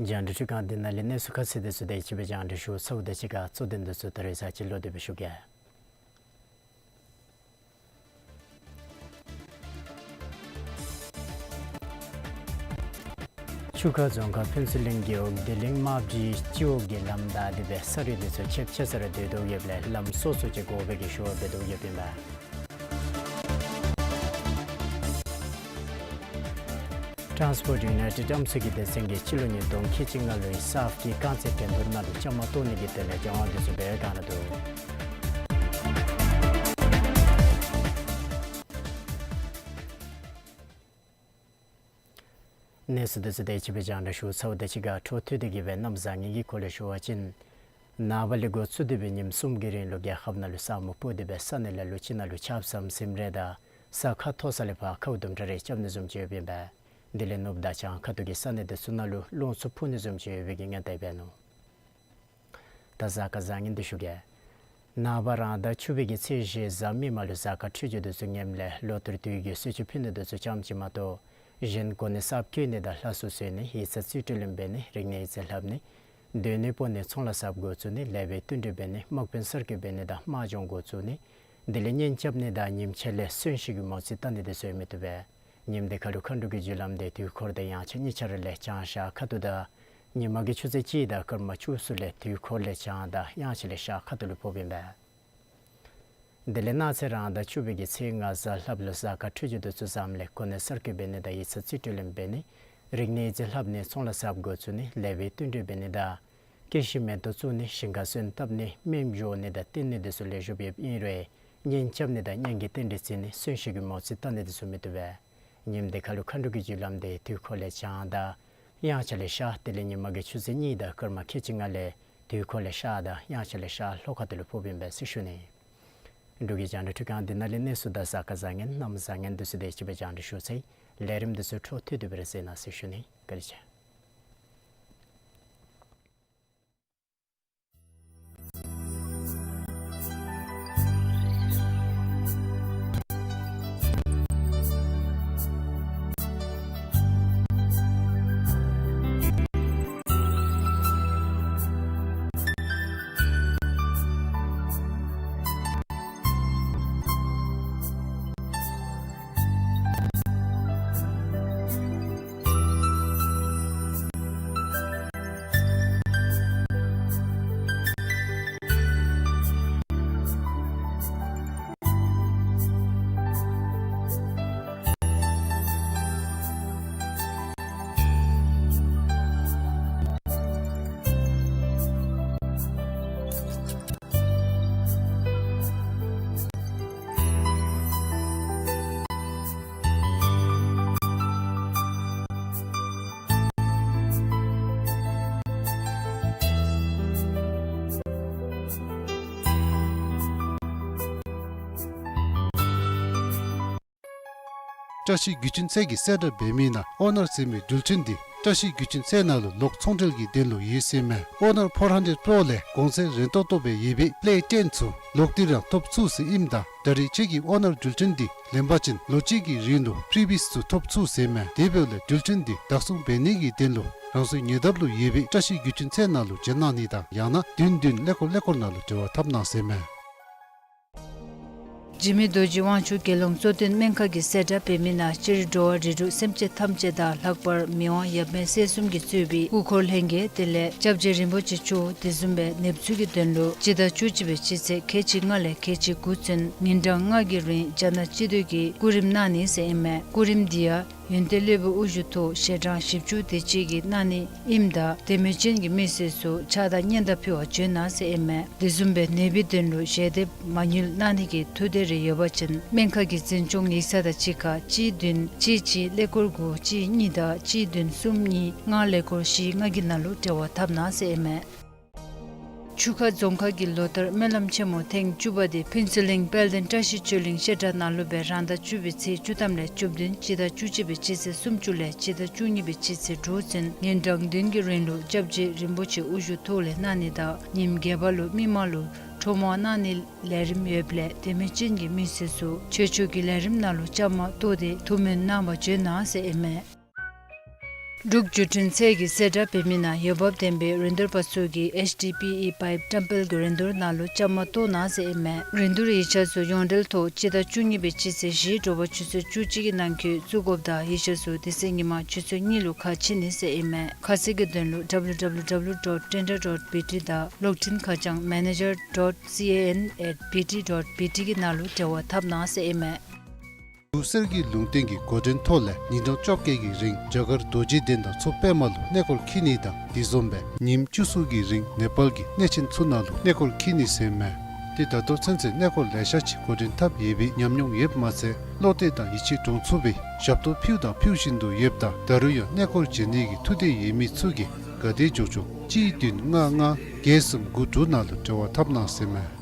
རྒྱང་བསྒྲགས་འཕྲུལ་ཁང་འདི་ནང་ལས་གནས་ཚུལ་ཁ་གསལ་འདི་ཚུ་དེ་ཅིག་སྦེ་རྒྱང་བསྒྲགས་ཞུ་ཚརཝ་དང་གཅིག་ཁར་གཙོ་དོན་འདི་ཚུ་ད་རེས་ཚར་གཅིག་ལོག་སྟེ་སྦེ་ཞུ་གེ། ཆུ་ཁ་རྫོང་ཁག་ཕུན་ཚོགས་གླིང་རྒེད་འོག་བདེ་གླིང་རྨ་བྱའི་སྤྱི་འོག་གི་ལམ་བདའ་སྟེ་སྦེ་ས་རུད་འདི་ཚུ་ཆེབ་ཆེ་སར་སྡོད་དོ་ཡོདཔ་ལས་ལམ་སོ་སོ་ཅིག་དགོ་པའི་གི་ཞུ་བ་འབད་དོ་ཡོདཔ་ཨིན་མས། Transport United ཨམ་སྲུ་གི་སྡེ་ཚན་གྱིས་སྤྱི་ལོ་ཉིས་སྟོང་ཁལ་གཅིག་ལྔ་ལོའི་གསརཔ་གི་རྐང་རྩེད་འགྲན་བསྡུར་ནང་ལུ་བཅའ་མར་གཏོགས་ནི་གི་དོན་ལས་རྒྱལ་དབང་འདི་ཚུ་སྦེ་གནང་ནུག། གནས་ཚུལ་འདི་ཚུ་དེ་ཅིག་སྦེ་རྒྱང་བསྒྲགས་ཞུ་ཚརཝ་དང་གཅིག་ཁར་འཕྲོ་མཐུད་དེ་གི་སྦེ་གནམ་བཟང་ངན་གྱི་སྐོར་ལས་ཞུ་བ་ཅིན། ནངས་པ་ལས་འགོ་བཙུགས་ཏེ་སྦེ་ཉིནམ་གསུམ་གྱི་རིང་ལུ་རྒྱལ་ཁབ་ནང་ལུ་ས་སྨུག་སྤུབས་ཏེ་སྦེ་ས་གནས་ལ་ལུ་ཅིག་ནང་ལུ་ཆརཔ་ཟམ་ཟིམ་རེ་དང་ས་ཁ་མཐོ་ས་ལས་ཕར་ཁཝ་དུམ་གྲ་རེ་རྐྱབ་ནི་བཟུམ་ཅིག་ཡོདཔ་ཨིན་པས། དེ་ལས་ནུབ་དང་བྱང་ཁ་ཐུག་གི་ས་གནས་འདི་ཚུ་ནང་ལུ་རླུང་འཚུབ་འཕུ་ནི་བཟུམ་ཅིག་ཡོད་པའི་གི་སྔོན་བརྡ་འབད་ནུག། ད་གཟའ་སྐར་བཟང་ངན་འདི་ཞུ་གེ། ནངས་པ་རང་ཟླ་བཅུ་པའི་གི་ཚེས་བཞི་གཟའ་མིག་དམར་ལུ་གཟའ་སྐར་འཕྲོད་སྦྱོར་འདི་ཚུ་ངནམ་ལས་ལོ་ལྟར་དུས་ཀྱི་གསོལ་མཆོད་ཕུལ་ནི་འདི་ཚུ་ཙམ་ཅིག་མ་གཏོགས་གཞན་གོ་གནས་གསརཔ་བཀོད་ནི་དང་ལྷ་གསོལ་གསོལ་ནི་ཡིག་ཚང་རྩིས་སྤྲོད་ལེན་འབད་ནི་རིག་གནས་ཡིག་རྩིས་ལྷབ་ནི་སྡོད་གནས་སྤོ་ནི་ཚོང་ལཱ་གསརཔ་འགོ་བཙུགས་ནི་ལེགས་པའི་བསྟུན་གྲོས་འབད་ནི་དམག་དཔོན་གསར་བསྐོ་འབད་ནི་དང་དམག་སྦྱོང་འགོ་བཙུགས་ནི་དེ་ལས་གཉེན་རྐྱབ་ནི་དང་ཉིནམ་ཕྱེད་ལས་གསོན་གཤིན་གྱི་མོ་རྩིས་བལྟ་ནི་འདི་ཚུ་ཡང་མི་བཏུབ་པས། ཉིནམ་འདི་ཁར་ལུ་མཁའ་འགྲོ་གི་རྒྱུ་ལམ་འདི་དུས་འཁོར་དང་དབྱངས་འཆར་གཉིས་ཆ་ར་ལས་བྱང་ཤར་ཁ་ཐུག་དང་ཉི་མ་གི་ཆུ་ཚོད་གཅིག་དང་སྐར་མ་བཅུ་གསུམ་ལས་དུས་འཁོར་ལས་བྱང་དང་དབྱངས་འཆར་ལས་ཤར་ཁ་ཐུག་ལུ་ཕོགཔ་ཨིན་པས། དེ་ལས་གནངས་ཚེ་རང་ཟླ་བཅུ་པའི་གི་ཚེས་ལྔ་གཟའ་ལྷགཔ་ལུ་གཟའ་སྐར་འཕྲོད་སྦྱོར་འདི་ཚུ་བཟངམ་ལས་གོ་གནས་གསར་བསྐོ་འབད་ནི་དང་ཡིག་ཚང་རྩིས་སྤྲོད་ལེན་འབད་ནི་རིག་གནས་ཡིག་རྩིས་ལྷབ་ནི་ཚོང་ལཱ་གསརཔ་འགོ་བཙུགས་ནི་ལེགས་པའི་བསྟུན་གྲོས་འབད་ནི་དང་སྐྱེ་ཤི་མེ་ཏོག་བཙུགས་ནི་ཞིང་ཁར་སོན་བཏབ་ནི་སྨན་བཞོ་ནི་དང་བསྟེན་ནི་འདི་ཚུ་ལེགས་ཤོམ་ཡོདཔ་ཨིན་རུང་གཉེན་རྐྱབ་ནི་དང་གཉེན་གྱི་རྟེན་འབྲེལ་བརྩི་ནི་གསོན་གཤིན་གྱི་མོ་རྩིས་བལྟ་ནི་འདི་ཚུ་མི་བཏུབ་པས། ཉིནམ་འདི་ཁར་ལུ་མཁའ་འགྲོ་གི་རྒྱུ་ལམ་འདི་དུས་འཁོར་ལས་བྱང་དང་དབྱངས་འཆར་ལས་ཤར། དེ་ལས་ཉི་མ་གི་ཆུ་ཚོད་གཉིས་དང་སྐར་མ་ཁལ་གཅིག་ལྔ་ལས་དུས་འཁོར་ལས་ཤར་དང་དབྱངས་འཆར་ལས་ཤར་ལྷོ་ཁ་ཐུག་ལུ་ཕོགཔ་ཨིན་པས་ཟེར་ཞུ་ནི། འབྲུག་གི་རྒྱང་བསྒྲགས་འཕྲུལ་ཁང་འདི་ནང་ལས་གནས་ཚུལ་དང་གཟའ་སྐར་བཟང་ངན་གནམ་བཟང་ངན་འདི་ཚུ་དེ་ཅིག་སྦེ་རྒྱང་བསྒྲགས་ཞུ་ཚར་ཡི། ལས་རིམ་འདི་ཚུ་འཕྲོ་མཐུད་དེ་སྦེ་ར་གཟིགས་གནང་ཟེར་ཞུ་ནི། བཀའ་དྲིན་ཆེ། བཀྲ་ཤིས་རྒྱུ་ཆེན་ཚལ་གྱིས་གསལ་བསྒྲགས་འབད་མི་ནང་ཨོ་ནར་ཟེར་མི་འགྲུལ་འཕྲིན་འདི་བཀྲ་ཤིས་རྒྱུ་ཆེན་ཚལ་ནང་ལུ་ལོག་ཚོང་འབྲེལ་གྱི་དོན་ལུ་ཡོད་ཟེར་མས། ཨོ་ནར་ཕོར་ཧན་ཌེཌ་པོརོ་ལས་གོང་ཚད་རན་ཏོག་ཏོ་སྦེ་ཡོད་པའི་པི་ལེ་ཊེན་ཚུ་ལོག་སྟེ་ར་ཐོབ་ཚུགས་ཟེར་ཨིནམ་ད་ད་རེས་ཁྱེད་ཀྱིས་ཨོ་ནར་འགྲུལ་འཕྲིན་འདི་ལེན་པ་ཅིན་ལོ་གཅིག་གི་རིང་ལུ་ཕི་རི་བིས་ཚུ་ཐོབ་ཚུགས་ཟེར་མས། དེ་འབདཝ་ལས་འགྲུལ་འཕྲིན་འདི་བདག་བཟུང་འབད་ནི་གི་དོན་ལུ་རང་སོའི་ཉེ་འདབས་ལུ་ཡོད་པའི་བཀྲ་ཤིས་རྒྱུ་ཆེན་ཚལ་ནང་ལུ་བྱོན་གནང་ནི་དང་ཡང་ན་བདུན་བདུན་ཀླད་ཀོར་ཀླད་ཀོར་ནང་ལུ་འབྲེལ་བ་འཐབ་གནང་ཟེར་མས། འཇིགས་མེད་རྡོ་རྗེ་དབང་ཕྱུག་དགེ་སློང་གཙོ་བསྟེན་སྨན་ཁང་གིས་གསལ་བསྒྲགས་འབད་མི་ནང་སྤྱིར་འགྲོ་བ་རིགས་དྲུག་སེམས་ཅན་ཐམས་ཅད་དང་ལྷག་པར་མི་དབང་ཡབ་མེས་སྲས་གསུམ་གྱིས་གཙོས་པའི་སྐུ་འཁོར་ལྷན་རྒྱས་དེ་ལས་སྐྱབས་རྗེ་རིན་པོ་ཆེ་མཆོག་དེ་བཟུམ་སྦེ་ནདཔ་ཚུ་གི་དོན་ལུ་སྤྱི་ཟླ་བཅུ་གཅིག་པའི་སྤྱི་ཚེས་ཁལ་གཅིག་ལྔ་ལས་ཁལ་གཅིག་དགུ་ཚུན་ཉིན་གྲངས་ལྔ་གི་རིང་རྒྱ་ནག་སྤྱི་འཐུས་ཀྱིས་སྐུ་རིམ་གནང་ནི་ཟེར་ཨིན་མས། སྐུ་རིམ་འདི་ཡང་ཡོན་ཏན་སློབ་དཔོན་དབུ་བཞུགས་ཐོག་ཞལ་གྲངས་བཞི་བཅུ་དེ་ཅིག་གིས་གནང་ནི་ཨིནམ་ད་དད་མོས་ཅན་གྱི་མི་སེར་ཚུ་ཕྱག་དང་སྙན་དར་ཕུལ་བར་བྱོན་གནང་ཟེར་ཨིན་མས། དེ་བཟུམ་སྦེ་ནདཔ་གི་དོན་ལུ་ཞལ་འདེབས་མ་དངུལ་གནང་ནི་གི་ཐུགས་འདོད་རེ་ཡོད་པ་ཅིན་སྨན་ཁང་གི་འཛིན་སྐྱོང་ཡིག་ཚང་དང་གཅིག་ཁར་གཅིག་བདུན་གཅིག་གཅིག་ཀླད་ཀོར་དགུ་གཅིག་གཉིས་དང་གཅིག་བདུན་གསུམ་གཉིས་ལྔ་ཀླད་ཀོར་བཞི་ལྔ་གི་ནང་ལུ་འབྲེལ་བ་འཐབ་གནང་ཟེར་ཨིན་མས། ཆུ་ཁ་རྫོང་ཁག་གི་ལོ་ལྟར་སྨོན་ལམ་ཆེན་མོ་ཐེངས་བཅུ་པ་དེ་ཕུན་ཚོགས་གླིང་དཔལ་ལྡན་བཀྲ་ཤིས་ཆོས་གླིང་བཤད་གྲྭ་ནང་ལུ་སྦེ་རང་ཟླ་བཅུ་པའི་ཚེས་བཅུ་ཐམ་ལས་བཅུ་བདུན་སྤྱི་ཟླ་བཅུ་གཅིག་པའི་སྤྱི་ཚེས་སུམ་ཅུ་ལས་སྤྱི་ཟླ་བཅུ་གཉིས་པའི་སྤྱི་ཚེས་དྲུག་ཚུན་ཉིན་གྲངས་བདུན་གྱི་རིང་ལུ་སྐྱབས་རྗེ་རིན་པོ་ཆེ་དབུ་བཞུགས་ཐོག་ལས་གནང་ནི་དང་ཉིནམ་བརྒྱད་པ་ལུ་མི་མང་ལུ་ཁྲོམ་དབང་གནང་ནི་ལས་རིམ་ཡོདཔ་ལས་དད་མོས་ཅན་གྱི་མི་སེར་ཚུ་ཆོས་ཕྱོགས་ཀྱི་ལས་རིམ་ནང་ལུ་བཅའ་མར་གཏོགས་ཏེ་ཐུགས་སྨོན་གནང་བར་བྱོན་གནང་ཟེར་ཨིན་མས། འབྲུག་བརྒྱུད་འཕྲིན་ཚད་ཀྱིས་གསལ་བསྒྲགས་འབད་མི་ནང་འོས་འབབ་ལྡན་པའི་རིན་བསྡུར་པ་ཚུ་གིས་ཨེཆ་ཌི་པི་ཨི་པའིཔ་བཀྲམ་སྤེལ་གྱི་རིན་བསྡུར་ནང་ལུ་བཅའ་མར་གཏོགས་གནང་ཟེར་ཨིན་མས། རིན་བསྡུར་ཡིག་ཆ་ཚུ་ཡོངས་འབྲེལ་ཐོག་སྤྱི་ཟླ་བཅུ་གཉིས་པའི་སྤྱི་ཚེས་བཞི་དྲོ་པ་ཆུ་ཚོད་བཅུ་གཅིག་གི་ནང་འཁོད་བཙུགས་དགོཔ་དང་ཡིག་ཆ་ཚུ་དེ་ཚེ་ཉིན་མ་ཆུ་ཚོད་གཉིས་ལུ་ཁ་ཕྱེ་ནི་ཟེར་ཨིན་མས། ཁ་གསལ་གྱི་དོན་ལུ་ཌབ་ལུ་ཌབ་ལུ་ཌབ་ལུ་ཌོཊ་ཊེན་ཌར་ཌོཊ་བི་ཊི་དང་གློག་འཕྲིན་ཁ་བྱང་མེ་ནེ་ཇར་ཌོཊ་སི་ཨེ་ཨེན་ཨེཊ་བི་ཊི་ཌོཊ་བི་ཊི་གི་ནང་ལུ་འབྲེལ་བ་འཐབ་གནང་ཟེར་ཨིན་མས། འབྲུག་གསེར་གྱི་ལུང་བསྟན་གྱི་འགོ་འདྲེན་ཐོག་ལས་ཉིན་གྲངས་བཅོ་བརྒྱད་ཀྱི་རིང་རྒྱ་གར་རྡོ་རྗེ་གདན་དང་མཚོ་པདྨ་ལུ་གནས་སྐོར་འཁྱིད་ནི་དང་དེ་བཟུམ་སྦེ་ཉིནམ་བཅུ་གསུམ་གྱི་རིང་ནེ་པཱལ་གྱི་གནས་ཆེན་ཚུ་ནང་ལུ་གནས་སྐོར་འཁྱིད་ནི་ཟེར་མས། ཏེ་ད་ལྟོ་ཚུན་ཚོད་གནས་སྐོར་ལེ་ཤ་ཅིག་འགོ་འདྲེན་འཐབ་ཡོད་པའི་ཉམས་མྱོང་ཡོདཔ་མ་ཚད་བློ་གཏད་དང་ཡིད་ཆེས་འདྲོངས་ཚུགས་པའི་ཞབས་ཏོག་ཕུལཝ་དང་ཕུལ་བཞིན་དུ་ཡོདཔ་ད་ད་རུང་ཡང་གནས་སྐོར་མཇལ་ནི་གི་ཐུགས་འདོད་ཡོད་མི་ཚུ་གིས་ག་དེ་མགྱོགས་མགྱོགས་གཅིག་བདུན་ལྔ་ལྔ་བརྒྱད་གསུམ་དགུ་དྲུག་ནང་ལུ་འབྲེལ་བ་འཐབ་གནང་ཟེར་མས།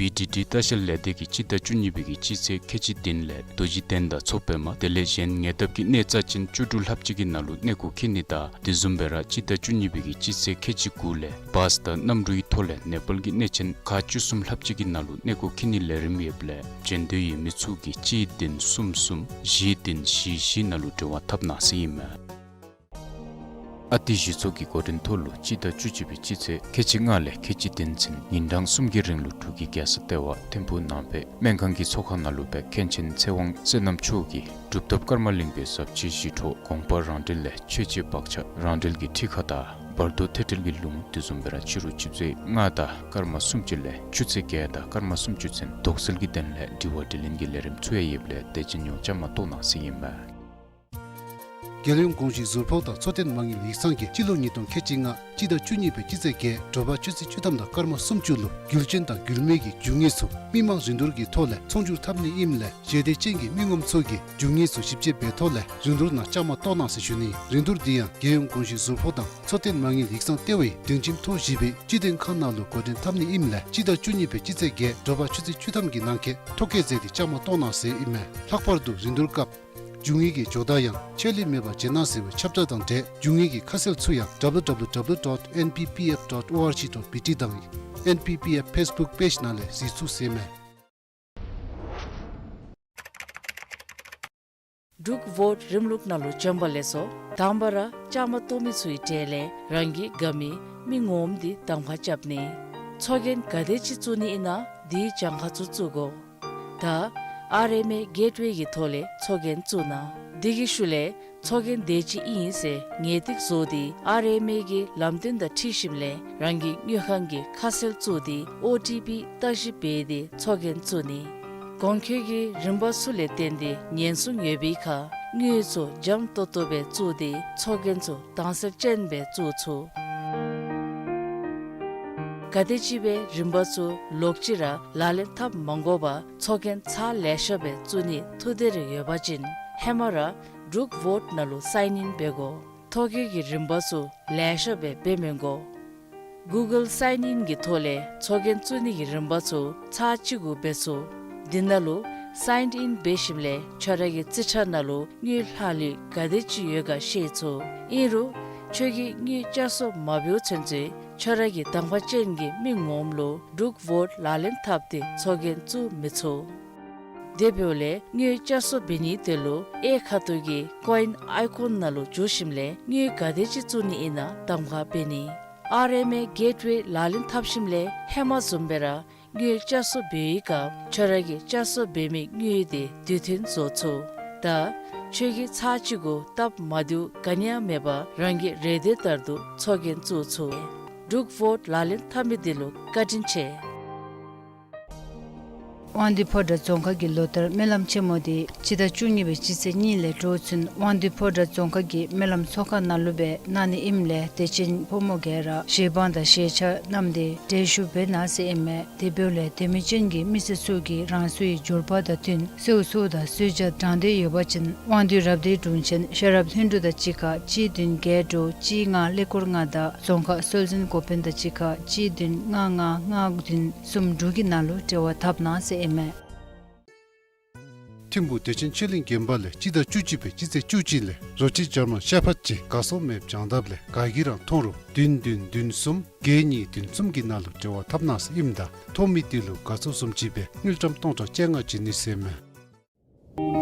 བི་ཌི་ཌི་ལྟ་བཤལ་ལས་སྡེ་གིས་སྤྱི་ཟླ་བཅུ་གཉིས་པའི་གི་སྤྱི་ཚེས་ཁལ་གཅིག་བདུན་ལས་རྡོ་རྗེ་གདན་དང་མཚོ་པདྨ་དེ་ལས་གཞན་ཉེ་འདབས་ཀྱི་གནས་རྩ་ཅན་བཅུ་དྲུག་ལྷགཔ་ཅིག་གི་ནང་ལུ་གནས་སྐོར་འཁྱིད་ནི་དང་དེ་བཟུམ་སྦེ་ར་སྤྱི་ཟླ་བཅུ་གཉིས་པའི་གི་སྤྱི་ཚེས་ཁལ་གཅིག་དགུ་ལས་བཱས་དང་གནམ་གྲུ་གི་ཐོག་ལས་ནེ་པཱལ་གྱི་གནས་ཆེན་ཁག་བཅུ་གསུམ་ལྷགཔ་ཅིག་གི་ནང་ལུ་གནས་སྐོར་འཁྱིད་ནིའི་ལས་རིམ་ཡོདཔ་ལས་འབྱོན་འདོད་ཡོད་མི་ཚུ་གིས་གཅིག་བདུན་གསུམ་གསུམ་བཞི་བདུན་བཞི་བཞི་ནང་ལུ་འབྲེལ་བ་འཐབ་གནང་ཟེར་ཨིན་མས། ཨ་ཏི་གཞི་ཚོགས་ཀྱི་འགོ་འདྲེན་ཐོག་ལུ་སྤྱི་ཟླ་བཅུ་གཅིག་པའི་སྤྱི་ཚེས་ཁལ་གཅིག་ལྔ་ལས་ཁལ་གཅིག་བདུན་ཚུན་ཉིན་གྲངས་གསུམ་གྱི་རིང་ལུ་འབྲུག་གི་རྒྱལ་ས་ལྟེ་བ་ཐིམ་ཕུག་ནང་པའི་སྨན་ཁང་གི་ཚོགས་ཁང་ནང་ལུ་སྦེ་མཁན་ཆེན་ཚེ་དབང་བསོད་ནམས་མཆོག་གིས་གྲུབ་ཐོབ་ཀརྨ་གླིང་པའི་ཟབ་ཆོས་ཞི་ཁྲོ་དགོངས་པ་རང་འགྲེལ་ལས་མཆོད་བྱེད་བག་ཆགས་རང་འགྲེལ་གྱི་ཁྲིད་ཁ་དང་བར་དོ་ཐོས་གྲོལ་གྱི་ལུང་དེ་བཟུམ་སྦེ་ར་ཕྱི་རུ་ཆུ་ཚོད་ལྔ་དང་སྐར་མ་སུམ་ཅུ་ལས་ཆུ་ཚོད་བརྒྱད་དང་སྐར་མ་སུམ་ཅུ་ཚུན་དོགས་སེལ་གྱི་དོན་ལས་དྲི་བ་དྲིས་ལན་གྱི་ལས་རིམ་ཚུ་ཡང་ཡོདཔ་ལས་དེ་ཅིག་ཡང་བཅའ་མར་གཏོགས་གནང་ཟེར་ཨིན་མས། རྒྱལ་ཡོངས་དགོངས་ཞུའི་ཟུར་ཕོགས་དང་འཚོ་རྟེན་མ་དངུལ་ཡིག་ཚང་གིས་སྤྱི་ལོ་ཉིས་སྟོང་ཁལ་གཅིག་ལྔ་སྤྱི་ཟླ་བཅུ་གཉིས་པའི་སྤྱི་ཚེས་བརྒྱད་དྲོ་པ་ཆུ་ཚོད་བཅུ་ཐམ་དང་སྐར་མ་སུམ་ཅུ་ལུ་རྒྱུ་ཅན་དང་རྒྱུ་མེད་ཀྱི་རྒྱུ་དངོས་ཚུ་མི་མང་རིན་བསྡུར་གྱི་ཐོག་ལས་ཚོང་བསྒྱུར་འཐབ་ནི་ཨིནམ་ལས་ཞལ་འདེབས་ཅན་གྱི་མི་ངོམ་ཚུ་གིས་རྒྱུ་དངོས་ཚུ་ཞིབ་དཔྱད་འབད་ཐོག་ལས་རིན་བསྡུར་ནང་བཅའ་མར་གཏོགས་གནང་ཟེར་ཞུ་ནི། རིན་བསྡུར་འདི་ཡང་རྒྱལ་ཡོངས་དགོངས་ཞུའི་ཟུར་ཕོགས་དང་འཚོ་རྟེན་མ་དངུལ་ཡིག་ཚང་ལྟེ་བའི་སྒྲིང་ཁྱིམ་ཐོག་བཞི་པའི་སྤྱི་དོན་ཁང་ནང་ལུ་འགོ་འདྲེན་འཐབ་ནི་ཨིནམ་ལས་སྤྱི་ཟླ་བཅུ་གཉིས་པའི་སྤྱི་ཚེས་བརྒྱད་དྲོ་པ་ཆུ་ཚོད་བཅུ་ཐམ་གྱི་ནང་འཁོད་ཐོ་བཀོད་མཛད་དེ་བཅའ་མར་གཏོགས་གནང་ཟེར་ཨིན་མས། ལྷག་པར་དུ་རིན་བསྡུར་སྐབས་རྒྱུ་དངོས་ཀྱི་ཇོ་བདག་ཡང་ཆད་ལུས་མེད་པར་བྱིན་གནང་ཟེར་བའི་ཁྱབ་བསྒྲགས་དང་འབྲེལ་རྒྱུ་དངོས་ཀྱི་ཁ་གསལ་ཚུ་ཡང་W W W dot N P P F dot O R G dot B T དང་N P P F Facebook page ནང་ལས་གཟིགས་ཚུགས་ཟེར་མས། འབྲུག་ཝོཊ་རིམ་ལུགས་ནང་ལུ་བྱོན་པ་ལེགས་སོ། དང་པ་ར་བཅའ་མར་གཏོགས་མི་ཚུའི་གྲས་ལས་རང་གི་དགའ་མི་མི་ངོམ་འདི་གདམ་ཁ་རྐྱབ་ནི། ཚོགས་རྒྱན་ག་དེ་ཅིག་བཙུགས་ནི་ཨིན་ན་འདིའི་གྱངས་ཁ་ཚུ་བཙུགས་དགོ། ད་ཨར་ཨེམ་ཨེ་གེཊ་ཝེ་གི་ཐོག་ལས་ཚོགས་རྒྱན་བཙུགས་གནང་། དེ་གི་ཤུལ་ལས་ཚོགས་རྒྱན་དེ་ཅིག་ཨིན་ཟེར་ངེས་ཏིག་བཟོ་སྟེ་ཨར་ཨེམ་ཨེ་གི་ལམ་སྟོན་དང་འཁྲིལ་ཞིནམ་ལས་རང་གི་དངུལ་ཁང་གི་ཁ་གསལ་བཙུགས་ཏེ་ཨོ་ཊི་པི་བརྟག་ཞིབ་འབད་དེ་ཚོགས་རྒྱན་བཙུགས་ནི། གོང་འཁོད་ཀྱི་རིམ་པ་ཚུ་ལས་བརྟེན་ཏེ་ཉེན་སྲུང་ཡོད་པའི་ཁར་དངུལ་ཚུ་འཇམ་ཏོང་ཏོ་སྦེ་བཙུགས་ཏེ་ཚོགས་རྒྱན་ཚུ་དྭངས་གསལ་ཅན་སྦེ་བཙུགས་ཚུགས། ག་དེམ་ཅིག་སྦེ་རིམ་པ་ཚུ་ལོག་ཅི་ར་ལག་ལེན་འཐབ་མ་དགོ་པར་ཚོགས་རྒྱན་ཚར་ལེ་ཤ་སྦེ་བཙུགས་ནིའི་ཐུགས་འདོད་རེ་ཡོད་པ་ཅིན་ཧེ་མ་ར་འབྲུག་ཝོཊ་ནང་ལུ་སའིན་ཨིན་འབད་དགོ། ཐོ་བཀོད་ཀྱི་རིམ་པ་ཚུ་ལེ་ཤ་སྦེ་འབད་མི་དགོ། གུ་གཱལ་སའིན་ཨིན་གྱི་ཐོག་ལས་ཚོགས་རྒྱན་བཙུགས་ནི་གི་རིམ་པ་ཚུ་ཚར་གཅིག་གུ་འབད་ཚུགས། འདི་ནང་ལུ་སའིན་ཨིན་འབད་ཞིནམ་ལས་ཁྱོད་ར་གི་རྩིས་ཁྲ་ནང་ལུ་དངུལ་ལྷག་ལུས་ག་དེ་ཅིག་ཡོད་ག་ཤེས་ཚུགས། ཨིན་རུང་ཁྱོད་ཀྱིས་དངུལ་བསྐྱར་གསོ་མ་འབདཝ་ཚུན་ཚོད་ཁྱོད་ར་གི་གདམ་ཁ་ཅན་གྱི་མི་ངོམ་ལུ་འབྲུག་ཝོཊ་ལག་ལེན་འཐབ་སྟེ་ཚོགས་རྒྱན་བཙུགས་མི་ཚུགས། དེ་འབདཝ་ལས་དངུལ་བསྐྱར་གསོ་འབད་ནིའི་དོན་ལུ་གཡས་ཁ་ཐུག་གི་ཀོ་ཨིན་ཨའི་ཀོན་ནང་ལུ་འཛུལ་ཞིནམ་ལས་དངུལ་ག་དེ་ཅིག་བཙུགས་ནི་ཨིན་ན་གདམ་ཁ་འབད་ནི། ཨར་ཨེམ་ཨེ་གེཊ་ཝེ་ལག་ལེན་འཐབ་ཞིནམ་ལས་ཧེ་མ་བཟུམ་སྦེ་ར་དངུལ་བསྐྱར་གསོ་འབད་བའི་སྐབས་ཁྱོད་ར་གིས་བསྐྱར་གསོ་འབད་མི་དངུལ་དེ་དུས་མཐུན་བཟོ་ཚུགས། ད་ཁྱོད་ཀྱིས་ཚར་གཅིག་གུ་སྟབས་མ་བདེཝ་ག་ནི་ཡང་མེད་པར་རང་གི་རེ་འདོད་ལྟར་དུ་ཚོགས་རྒྱན་བཙུགས་ཚུགས། འབྲུག་ཝོཊ་ལག་ལེན་འཐབ་མི་དེ་ལུ་བཀའ་དྲིན་ཆེ། དབང་འདུས་ཕོ་བྲང་རྫོང་ཁག་གི་ལོ་ལྟར་སྨོན་ལམ་ཆེན་མོ་དེ་སྤྱི་ཟླ་བཅུ་གཉིས་པའི་སྤྱི་ཚེས་གཉིས་ལས་དྲུག་ཚུན་དབང་འདུས་ཕོ་བྲང་རྫོང་ཁག་གི་སྨོན་ལམ་ཚོགས་ཁང་ནང་ལུ་སྦེ་གནང་ནི་ཨིནམ་ལས་དད་ཅན་ཕོ་མོ་ག་ར་ཞལ་འབག་དང་ཞལ་ཆས་བསྣམས་ཏེ་གྲལ་བཞུགས་འབད་གནང་ཟེར་ཨིན་མས། དེ་འབདཝ་ལས་དད་མོས་ཅན་གྱི་མི་སེར་ཚུ་གིས་རང་སོའི་འབྱོར་པ་དང་བསྟུན་གསོལཝ་གསོལཝ་དང་གསོལ་ཇ་དྲང་དོ་ཡོད་པ་ཅིན་དབང་འདུས་རབ་སྡེའི་དྲུང་ཆེན་ཤེས་རབ་ལྷུན་གྲུབ་དང་གཅིག་ཁར་གཅིག་བདུན་བརྒྱད་དྲུག་གཅིག་ལྔ་ཀླད་ཀོར་ལྔ་དང་རྫོང་ཁག་སྲོལ་འཛིན་འགོ་དཔོན་དང་གཅིག་ཁར་གཅིག་བདུན་ལྔ་ལྔ་ལྔ་བདུན་གསུམ་དྲུག་གི་ནང་ལུ་འབྲེལ་བ་འཐབ་གནང་ཟེར་ཨིན་མས། ཐིམ་ཕུག་བདེ་ཆེན་ཆོས་གླིང་དགོན་པ་ལས་སྤྱི་ཟླ་བཅུ་གཅིག་པའི་སྤྱི་ཚེས་བཅུ་གཅིག་ལས་རོ་ཁྱི་ཇར་མན་ཤེ་ཕརཌ་ཅིག་དགའ་ཚོར་མེདཔ་སྦྱང་དགོཔ་ལས་ག་གིས་ར་མཐོང་རུང་བདུན་བདུན་བདུན་གསུམ་བརྒྱད་གཉིས་བདུན་གསུམ་གྱི་ནང་ལུ་འབྲེལ་བ་འཐབ་གནང་ཟེར་ཨིནམ་ད་མཐོང་མི་དེ་ལུ་དགའ་ཚོར་བཟུམ་ཅིག་སྦེ་དངུལ་ཀྲམ་སྟོང་ཕྲག་བཅོ་ལྔ་བྱིན་ནི་ཟེར་མས།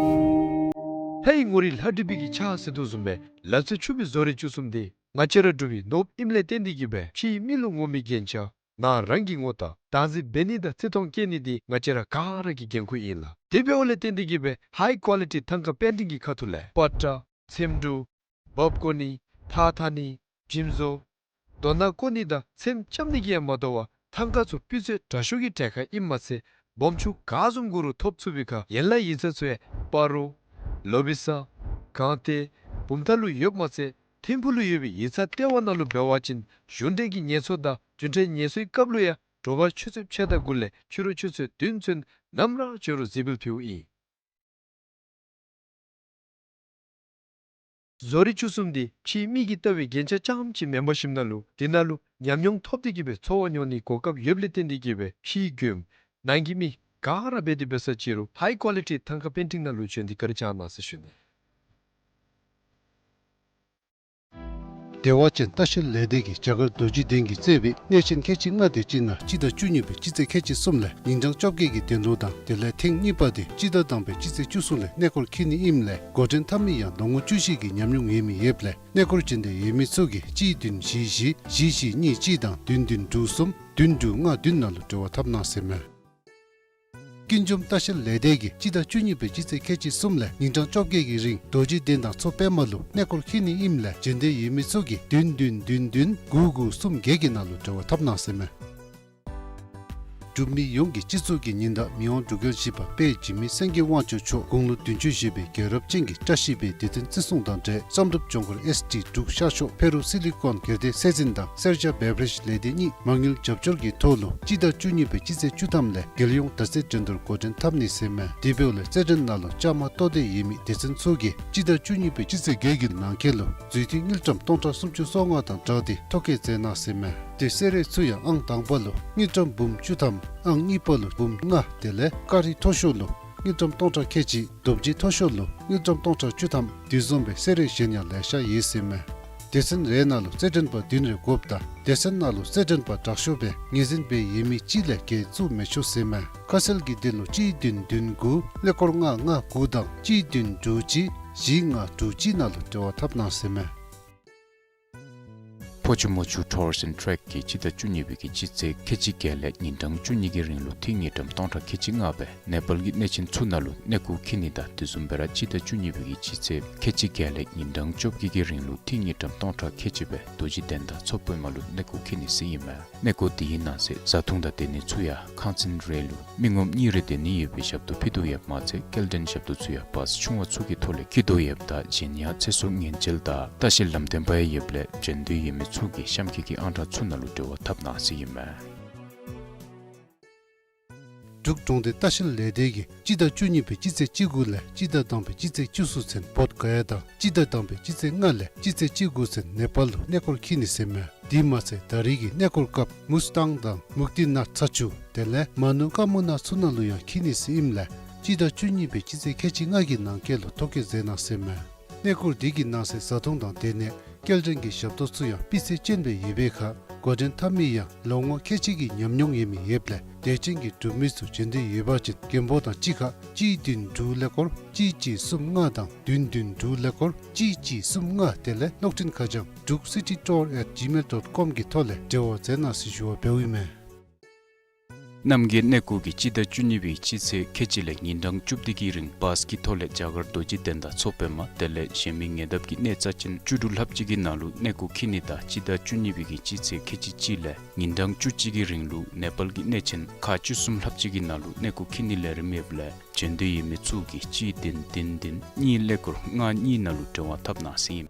ལྷའི་ངོ་རིས་ལྷ་བྲིས་པའི་གི་ཕྱག་ཟེར་དོ་བཟུམ་སྦེ་ལ་རྩེ་ཆུ་སྦིས་བཟོ་རིག་བཅུ་གསུམ་དེ་ང་བཅས་ར་འབྲུག་པའི་ནོར་བུ་ཨིནམ་ལས་བརྟེན་ཏེ་གིས་སྦེ་ཕྱིའི་མི་ལུ་ངོམ་མི་རྒྱན་ཆ་ནང་རང་གི་ངོ་རྟགས་བདག་འཛིན་འབད་ནི་དང་བརྩི་མཐོང་བསྐྱེད་ནི་དེ་ང་བཅས་ར་ག་ར་གི་འགན་ཁུར་ཨིན་ལགས། དེ་འབདཝ་ལས་བརྟེན་ཏེ་གིས་སྦེ་ཧའི་ཀོ་ལི་ཊི་ཐང་ཀ་པེན་ཊིང་གི་ཁ་ཐུག་ལས་པ་ཏྲ་ཚེམ་དྲུབ་བབ་ཀོ་ནི་ཐགས་འཐག་ནི་འཇིམ་བཟོ་རྡོ་ནང་བརྐོ་ནི་དང་ཚེམ་རྐྱབ་ནི་གིས་ཡང་མ་དོ་བར་ཐང་ཀ་ཚུ་སྤུས་ཚད་དྲག་ཤོས་ཀྱི་གྲལ་ཁར་ཨིནམ་མ་ཚད་ སྦོམ་ཆུང་ག་བཟུམ་དགོ་རུང་ཐོབ་ཚུགས་པའི་ཁར་ཡན་ལག་ཡིག་ཚང་ཚུ་ཡང་སྤ་རོ་ལོ་བི་ས་སྒང་སྟེང་བུམ་ཐང་ལུ་ཡོདཔ་མ་ཚད་ཐིམ་ཕུག་ལུ་ཡོད་པའི་ཡིག་ཚང་ལྟེ་བ་ནང་ལུ་འབད་བ་ཅིན་གཞུང་འབྲེལ་གྱི་ངལ་གསོ་དང་རྒྱུན་འབྲེལ་ངལ་གསོའི་སྐབས་ལུ་ཡང་དྲོ་པ་ཆུ་ཚོད་ཕྱེད་དང་དགུ་ལས་ཕྱི་རུ་ཆུ་ཚོད་བདུན་ཚུན་ནམ་ར་འབྱོན་རུང་གཟིགས་འབུལ་ཕུལཝ་ཨིན། བཟོ་རིག་བཅུ་གསུམ་འདི་ཕྱིའི་མིག་གིས་བལྟ་བའི་རྒྱན་ཆ་རྐྱངམ་ཅིག་མེན་པར་ཞིནམ་ལས་དེ་ནང་ལུ་ཉམས་མྱོང་ཐོབ་སྟེ་གི་སྦེ་འཚོ་བ་མྱོང་ནིའི་གོ་སྐབས་ཡོདཔ་ལས་བརྟེན་ཏེ་གི་སྦེ་ཕྱིའི་མགྱོནམ་ནང་གི་མི་ག་ར་འབད་དེ་འབད་ས་ཅིག་རུང་ཧའི་ཀོ་ལི་ཊི་ཐང་ཀ་པེན་ཊིང་ནང་ལུ་བྱོན་ཏེ་བཀའ་དྲིན་བསྐྱང་གནང་ཟེར་ཞུ་ནི། བདེ་བ་ཅན་ལྟ་བཤལ་ལས་སྡེ་གིས་རྒྱ་གར་རྡོ་རྗེ་གདན་གྱིས་གཙོས་པའི་གནས་ཆེན་ཁལ་གཅིག་ལྔ་དེ་ཅིག་ནང་སྤྱི་ཟླ་བཅུ་གཉིས་པའི་སྤྱི་ཚེས་ཁལ་གཅིག་གསུམ་ལས་ཉིན་གྲངས་བཅོ་བརྒྱད་ཀྱི་གདན་ལོ་དང་དེ་ལས་ཐེངས་གཉིས་པ་དེ་སྤྱི་ཟླ་དང་པའི་སྤྱི་ཚེས་བཅུ་གསུམ་ལས་གནས་སྐོར་འཁྱིད་ནི་ཨིནམ་ལས་འགོ་འདྲེན་འཐབ་མི་ཡང་ལོ་ངོ་བཅུ་བཞི་གི་ཉམས་མྱོང་ཡོད་མི་ཡོདཔ་ལས་གནས་སྐོར་འབྱོན་འདོད་ཡོད་མི་ཚུ་གིས་གཅིག་བདུན་བཞི་བཞི་བཞི་བཞི་གཉིས་གཅིག་དང་བདུན་བདུན་དྲུག་གསུམ་བདུན་དྲུག་ལྔ་བདུན་ནང་ལུ་འབྲེལ་བ་འཐབ་གནང་ཟེར་མས། ཀུན་འབྱུང་ལྟ་བཤལ་ལས་སྡེ་གིས་སྤྱི་ཟླ་བཅུ་གཉིས་པའི་སྤྱི་ཚེས་ཁལ་གཅིག་གསུམ་ལས་ཉིན་གྲངས་བཅོ་བརྒྱད་ཀྱི་རིང་རྡོ་རྗེ་གདན་དང་མཚོ་པདྨ་ལུ་གནས་སྐོར་འཁྱིད་ནི་ཨིནམ་ལས་འབྱོན་འདོད་ཡོད་མི་ཚུ་གིས་བདུན་བདུན་བདུན་བདུན་དགུ་དགུ་གསུམ་བརྒྱད་ཀྱི་ནང་ལུ་འབྲེལ་བ་འཐབ་གནང་ཟེར་མས། འབྲུག་མི་ཡོངས་ཀྱི་སྤྱི་གཙུག་གི་ཉི་ཟླ་མི་དབང་འབྲུག་རྒྱལ་བཞི་པ་དཔལ་འཇིགས་མེད་སེང་གེ་དབང་ཕྱུག་མཆོག་དགུང་ལོ་བདུན་ཅུ་བཞེས་པའི་རྒྱལ་རབས་ཅན་གྱི་བཀྲ་ཤིས་པའི་དུས་སྟོན་བརྩི་སྲུང་དང་འབྲེལ་བསམ་གྲུབ་ལྗོངས་མཁར་ཨེསི་ཌི་འབྲུག་ཤར་ཕྱོགས་ཕེ་རུ་སི་ལི་ཀོན་སྒེར་སྡེ་སྲིད་འཛིན་དང་སེར་སྐྱ་བེབ་རེཇ་ལས་སྡེ་གཉིས་མ་དངུལ་རྒྱབ་སྐྱོར་གྱི་ཐོག་ལུ་སྤྱི་ཟླ་བཅུ་གཉིས་པའི་སྤྱི་ཚེས་བཅུ་ཐམ་ལས་རྒྱལ་ཡོངས་དར་རྩེ་འགྲན་བསྡུར་འགོ་འདྲེན་འཐབ་ནི་ཟེར་མས། དེ་འབདཝ་ལས་རྩེད་འགྲན་ནང་ལུ་བཅའ་མར་གཏོགས་འདོད་ཡོད་མི་སྡེ་ཚན་ཚུ་གིས་སྤྱི་ཟླ་བཅུ་གཉིས་པའི་སྤྱི་ཚེས་བརྒྱད་ཀྱི་ནང་འཁོད་ལུ་འཛུལ་ཐིག་དངུལ་ཀྲམ་སྟོང་ཕྲག་སུམ་ཅུ་སོ་ལྔ་དང་སྦྲགས་ཏེ་ཐོ་བཀོད་མཛད་གནང་ཟེར་མས། དེ་སེ་ར་ཚུ་ཡང་ཨང་དང་པ་ལུ་དངུལ་ཀྲམ་འབུམ་བཅུ་ཐམ་ཨང་གཉིས་པ་ལུ་འབུམ་ལྔ་དེ་ལས་ཀ་རི་མཐོ་ཤོས་ལུ་དངུལ་ཀྲམ་སྟོང་ཕྲག་ཁལ་གཅིག་རྡོ་རྗེ་མཐོ་ཤོས་ལུ་དངུལ་ཀྲམ་སྟོང་ཕྲག་བཅུ་ཐམ་དེ་བཟུམ་སྦེ་སེ་ར་གཞན་ཡང་ལེ་ཤ་ཡོད་ཟེར་མས། སྡེ་ཚན་རེ་ནང་ལུ་རྩེད་འགྲན་པ་བདུན་རེ་དགོཔ་དང་སྡེ་ཚན་ནང་ལུ་རྩེད་འགྲན་པ་དྲག་ཤོས་སྦེ་ངོས་འཛིན་འབད་ཡོད་མི་གཅིག་ལས་བརྒལ་བཙུགས་མི་ཆོག་ཟེར་མས། ཁ་གསལ་གྱི་དོན་ལུ་གཅིག་བདུན་བདུན་དགུ་ཀླད་ཀོར་ལྔ་ལྔ་དགུ་དང་གཅིག་བདུན་དྲུག་གཅིག་བཞི་ལྔ་དྲུག་གཅིག་ནང་ལུ་འབྲེལ་བ་འཐབ་གནང་ཟེར་མས། ཕོ་ཆུ་མོ་ཆུ་ཊུར་ཨེནཌ་ཊེཀ་གིས་སྤྱི་ཟླ་བཅུ་གཉིས་པའི་གི་སྤྱི་ཚེས་ཁལ་གཅིག་བརྒྱད་ལས་ཉིན་གྲངས་བཅུ་གཉིས་ཀྱི་རིང་ལུ་ཐིག་དངུལ་ཀྲམ་སྟོང་ཕྲག་ཁལ་གཅིག་ལྔ་སྦེ་ནེ་པཱལ་གྱི་གནས་ཆེན་ཚུ་ནང་ལུ་གནས་སྐོར་འཁྱིད་ནི་དང་དེ་བཟུམ་སྦེ་ར་སྤྱི་ཟླ་བཅུ་གཉིས་པའི་གི་སྤྱི་ཚེས་ཁལ་གཅིག་བརྒྱད་ལས་ཉིན་གྲངས་བཅོ་བརྒྱད་ཀྱི་རིང་ལུ་ཐིག་དངུལ་ཀྲམ་སྟོང་ཕྲག་ཁལ་གཅིག་སྦེ་རྡོ་རྗེ་གདན་དང་མཚོ་པདྨ་ལུ་གནས་སྐོར་འཁྱིད་ནི་ཟེར་ཨིན་མས། གནས་སྐོར་དེའི་ནང་གསེས་བཟའ་འཐུང་དང་སྡོད་ནི་ཚུ་ཡང་ཁང་ཚན་རེ་ལུ་མི་ངོམ་གཉིས་རེ་སྡོད་ནི་ཡོད་པའི་ཞབས་ཏོག་ཕུལ་དོ་ཡོདཔ་མ་ཚད་སྐྱེལ་འདྲེན་ཞབས་ཏོག་ཚུ་ཡང་བཱས་ཆུང་བ་ཚུ་གི་ཐོག་ལས་འཁྱིད་དོ་ཡོདཔ་ད་གཞན་ཡང་ཚེ་སྲོག་ཉེན་བཅོལ་དང་ལྟ་བཤལ་ལམ་སྟོན་པ་ཡང་ཡོདཔ་ལས་བྱོན་འདོད་ཡོད་མི་ཚུ་གིས་གཤམ་འཁོད་ཀྱི་ཨང་གྲངས་ཚུ་ནང་ལུ་འབྲེལ་བ་འཐབ་གནང་ཟེར་ཨིན་མས། འབྲུག་གྲོང་སྡེ་ལྟ་བཤལ་ལས་སྡེ་གིས་སྤྱི་ཟླ་བཅུ་གཉིས་པའི་སྤྱི་ཚེས་བཅུ་དགུ་ལས་སྤྱི་ཟླ་དང་པའི་སྤྱི་ཚེས་བཅུ་གསུམ་ཚུན་བོདྷ་ག་ཡ་དང་སྤྱི་ཟླ་དང་པའི་སྤྱི་ཚེས་ལྔ་ལས་སྤྱི་ཚེས་བཅུ་དགུ་ཚུན་ནེ་པཱལ་ལུ་གནས་སྐོར་འཁྱིད་ནི་ཟེར་མས། དེ་མ་ཚད་ད་རེས་ཀྱི་གནས་སྐོར་སྐབས་མུས་ཏང་དང་མུག་ཏི་ནཱཐ་ཚ་ཆུ་དེ་ལས་མ་ནུ་ཀ་མུ་ན་ཚུ་ནང་ལུ་ཡང་འཁྱིད་ནི་ཟེར་ཨིནམ་ལས་སྤྱི་ཟླ་བཅུ་གཉིས་པའི་སྤྱི་ཚེས་ཁལ་གཅིག་ལྔ་གི་ནང་འཁོད་ལུ་ཐོ་བཀོད་མཛད་གནང་ཟེར་མས། གནས་སྐོར་དེ་གི་ནང་གསེས་བཟའ་འཐུང་དང་སྡོད་གནས་སྐྱེལ་འདྲེན་གྱི་ཞབས་ཏོག་ཚུ་ཡང་སྤུས་ཚད་ཅན་སྦེ་ཡོད་པའི་ཁར་འགོ་འདྲེན་འཐབ་མི་ཡང་ལོ་ངོ་ཁལ་གཅིག་གི་ཉམས་མྱོང་ཡོད་མི་ཡོདཔ་ལས་དད་ཅན་གྱི་འབྲུག་མི་ཚུ་བྱོན་འདོད་ཡོད་པ་ཅིན་མགོན་པོ་དང་གཅིག་ཁར་གཅིག་བདུན་དྲུག་ཀླད་ཀོར་གཅིག་གཅིག་གསུམ་ལྔ་དང་བདུན་བདུན་དྲུག་ཀླད་ཀོར་གཅིག་གཅིག་གསུམ་ལྔ་དེ་ལས་གློག་འཕྲིན་ཁ་བྱང་འབྲུག་སི་ཊི་ཊུར་ཨེཊ་ཇི་མེལ་ཌོཊ་ཀོམ་གི་ཐོག་ལས་འབྲེལ་བ་མཛད་གནང་ཟེར་ཞུ་བ་འབདཝ་ཨིན་མས། རྣམ་རྒྱལ་གནས་སྐོར་གྱིས་སྤྱི་ཟླ་བཅུ་གཉིས་པའི་སྤྱི་ཚེས་ཁལ་གཅིག་ལས་ཉིན་གྲངས་བཅུ་བདུན་གྱི་རིང་བཱས་ཀྱི་ཐོག་ལས་རྒྱ་གར་རྡོ་རྗེ་གདན་དང་མཚོ་པདྨ་དེ་ལས་གཞན་མི་ཉེ་འདབས་ཀྱི་གནས་རྩ་ཆེན་བཅུ་དྲུག་ལྷགཔ་ཅིག་གི་ནང་ལུ་གནས་སྐོར་འཁྱིད་ནི་དང་སྤྱི་ཟླ་བཅུ་གཉིས་པའི་གི་སྤྱི་ཚེས་ཁལ་གཅིག་གཅིག་ལས་ཉིན་གྲངས་བཅུ་གཅིག་གི་རིང་ལུ་ནེ་པཱལ་གྱི་གནས་ཆེན་ཁག་བཅུ་གསུམ་ལྷགཔ་ཅིག་གི་ནང་ལུ་གནས་སྐོར་འཁྱིད་ནི་ལས་རིམ་ཡོདཔ་ལས་བྱོན་འདོད་ཡོད་མི་ཚུ་གིས་གཅིག་བདུན་བདུན་བདུན་གཉིས་ཀླད་ཀོར་ལྔ་གཉིས་ནང་ལུ་འབྲེལ་བ་འཐབ་གནང་ཟེར་ཨིན།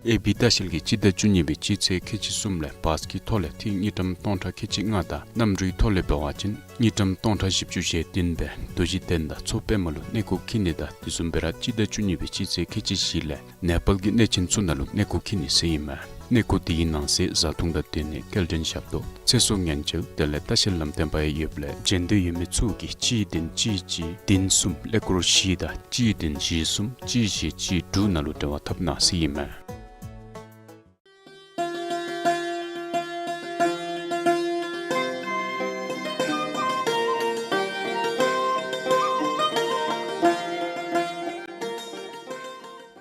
ཨེ་བི་ལྟ་བཤལ་གྱིས་སྤྱི་ཟླ་བཅུ་གཉིས་པའི་སྤྱི་ཚེས་ཁལ་གཅིག་གསུམ་ལས་བཱས་ཀྱི་ཐོག་ལས་ཐིག་དངུལ་ཀྲམ་སྟོང་ཕྲག་ཁལ་གཅིག་ལྔ་དང་གནམ་གྲུའི་ཐོག་ལས་འབད་བ་ཅིན་དངུལ་ཀྲམ་སྟོང་ཕྲག་བཞི་བཅུ་ཞེ་བདུན་སྦེ་རྡོ་རྗེ་གདན་དང་མཚོ་པདྨ་ལུ་གནས་སྐོར་འཁྱིད་ནི་དང་དེ་བཟུམ་སྦེ་ར་སྤྱི་ཟླ་བཅུ་གཉིས་པའི་སྤྱི་ཚེས་ཁལ་གཅིག་བཞི་ལས་ནེ་པཱལ་གྱི་གནས་ཆེན་ཚུ་ནང་ལུ་གནས་སྐོར་འཁྱིད་ནི་ཟེར་ཨིན་མས། གནས་སྐོར་དེའི་ནང་གསེས་བཟའ་འཐུང་དང་སྡོད་གནས་སྐྱེལ་འདྲེན་ཞབས་ཏོག་ཚེ་སྲོག་ཉེན་བཅོལ་དེ་ལས་ལྟ་བཤལ་ལམ་སྟོན་པ་ཡང་ཡོདཔ་ལས་བྱོན་འདོད་ཡོད་མི་ཚུ་གིས་གཅིག་བདུན་གཅིག་གཅིག་བདུན་གསུམ་ཀླད་ཀོར་བཞི་དང་གཅིག་བདུན་བཞི་གསུམ་གཅིག་བཞི་གཅིག་དྲུག་ནང་ལུ་འབྲེལ་བ་འཐབ་གནང་ཟེར་ཨིན་མས།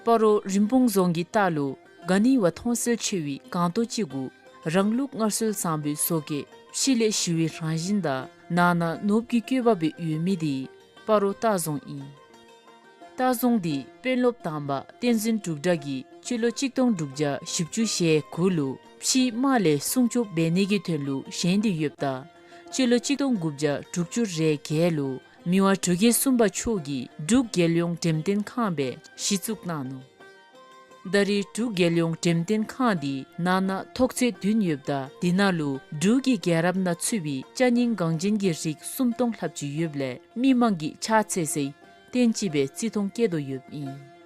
སྤ་རོ་རིན་སྤུངས་རྫོང་གི་ལྟག་ལུ་ག་ནི་བ་མཐོང་གསལ་ཆེ་བའི་སྒང་ཏོག་ཅིག་གུ་རང་ལུགས་སྔར་སྲོལ་བཟང་པོའི་བཟོ་བཀོད་ཕྱི་ལས་ཞི་བའི་རང་བཞིན་དང་ནང་ན་ནོར་བུའི་བཀོད་པ་སྦེ་ཡོད་མི་དེ་སྤ་རོ་ལྟ་རྫོང་ཨིན། ལྟ་རྫོང་དེ་དཔོན་སློབ་དང་པ་བསྟན་འཛིན་འབྲུག་གྲགས་ཀྱིས་སྤྱི་ལོ་གཅིག་སྟོང་དྲུག་བརྒྱ་བཞི་བཅུ་ཞེ་དགུ་ལུ་ཕྱིའི་དམག་ལས་སྲུང་སྐྱོབ་འབད་ནི་གི་དོན་ལུ་བཞེངས་ཏེ་ཡོདཔ་ད་ སྤྱི་ལོ་གཅིག་སྟོང་དགུ་བརྒྱ་དྲུག་ཅུ་རེ་བརྒྱད་ལུ་མི་དབང་འབྲུག་རྒྱལ་གསུམ་པ་མཆོག་གིས་འབྲུག་རྒྱལ་ཡོངས་འགྲེམས་སྟོན་ཁང་སྦེ་གཞི་བཙུགས་གནང་ནུག། ད་རེས་འབྲུག་རྒྱལ་ཡོངས་འགྲེམས་སྟོན་ཁང་འདི་ནང་ན་ཐོག་ཚད་བདུན་ཡོདཔ་ད་དེ་ནང་ལུ་འབྲུག་གི་རྒྱལ་རབས་ནང་ཚུད་པའི་ཅ་རྙིང་འགངས་ཅན་གྱི་རིགས་སུམ་སྟོང་ལྷགཔ་ཅིག་ཡོདཔ་ལས་མི་མང་གིས་ཕྱག་འཚལ་སའི་རྟེན་ཅིག་སྦེ་བརྩི་མཐོང་བསྐྱེད་དོ་ཡོདཔ་ཨིན།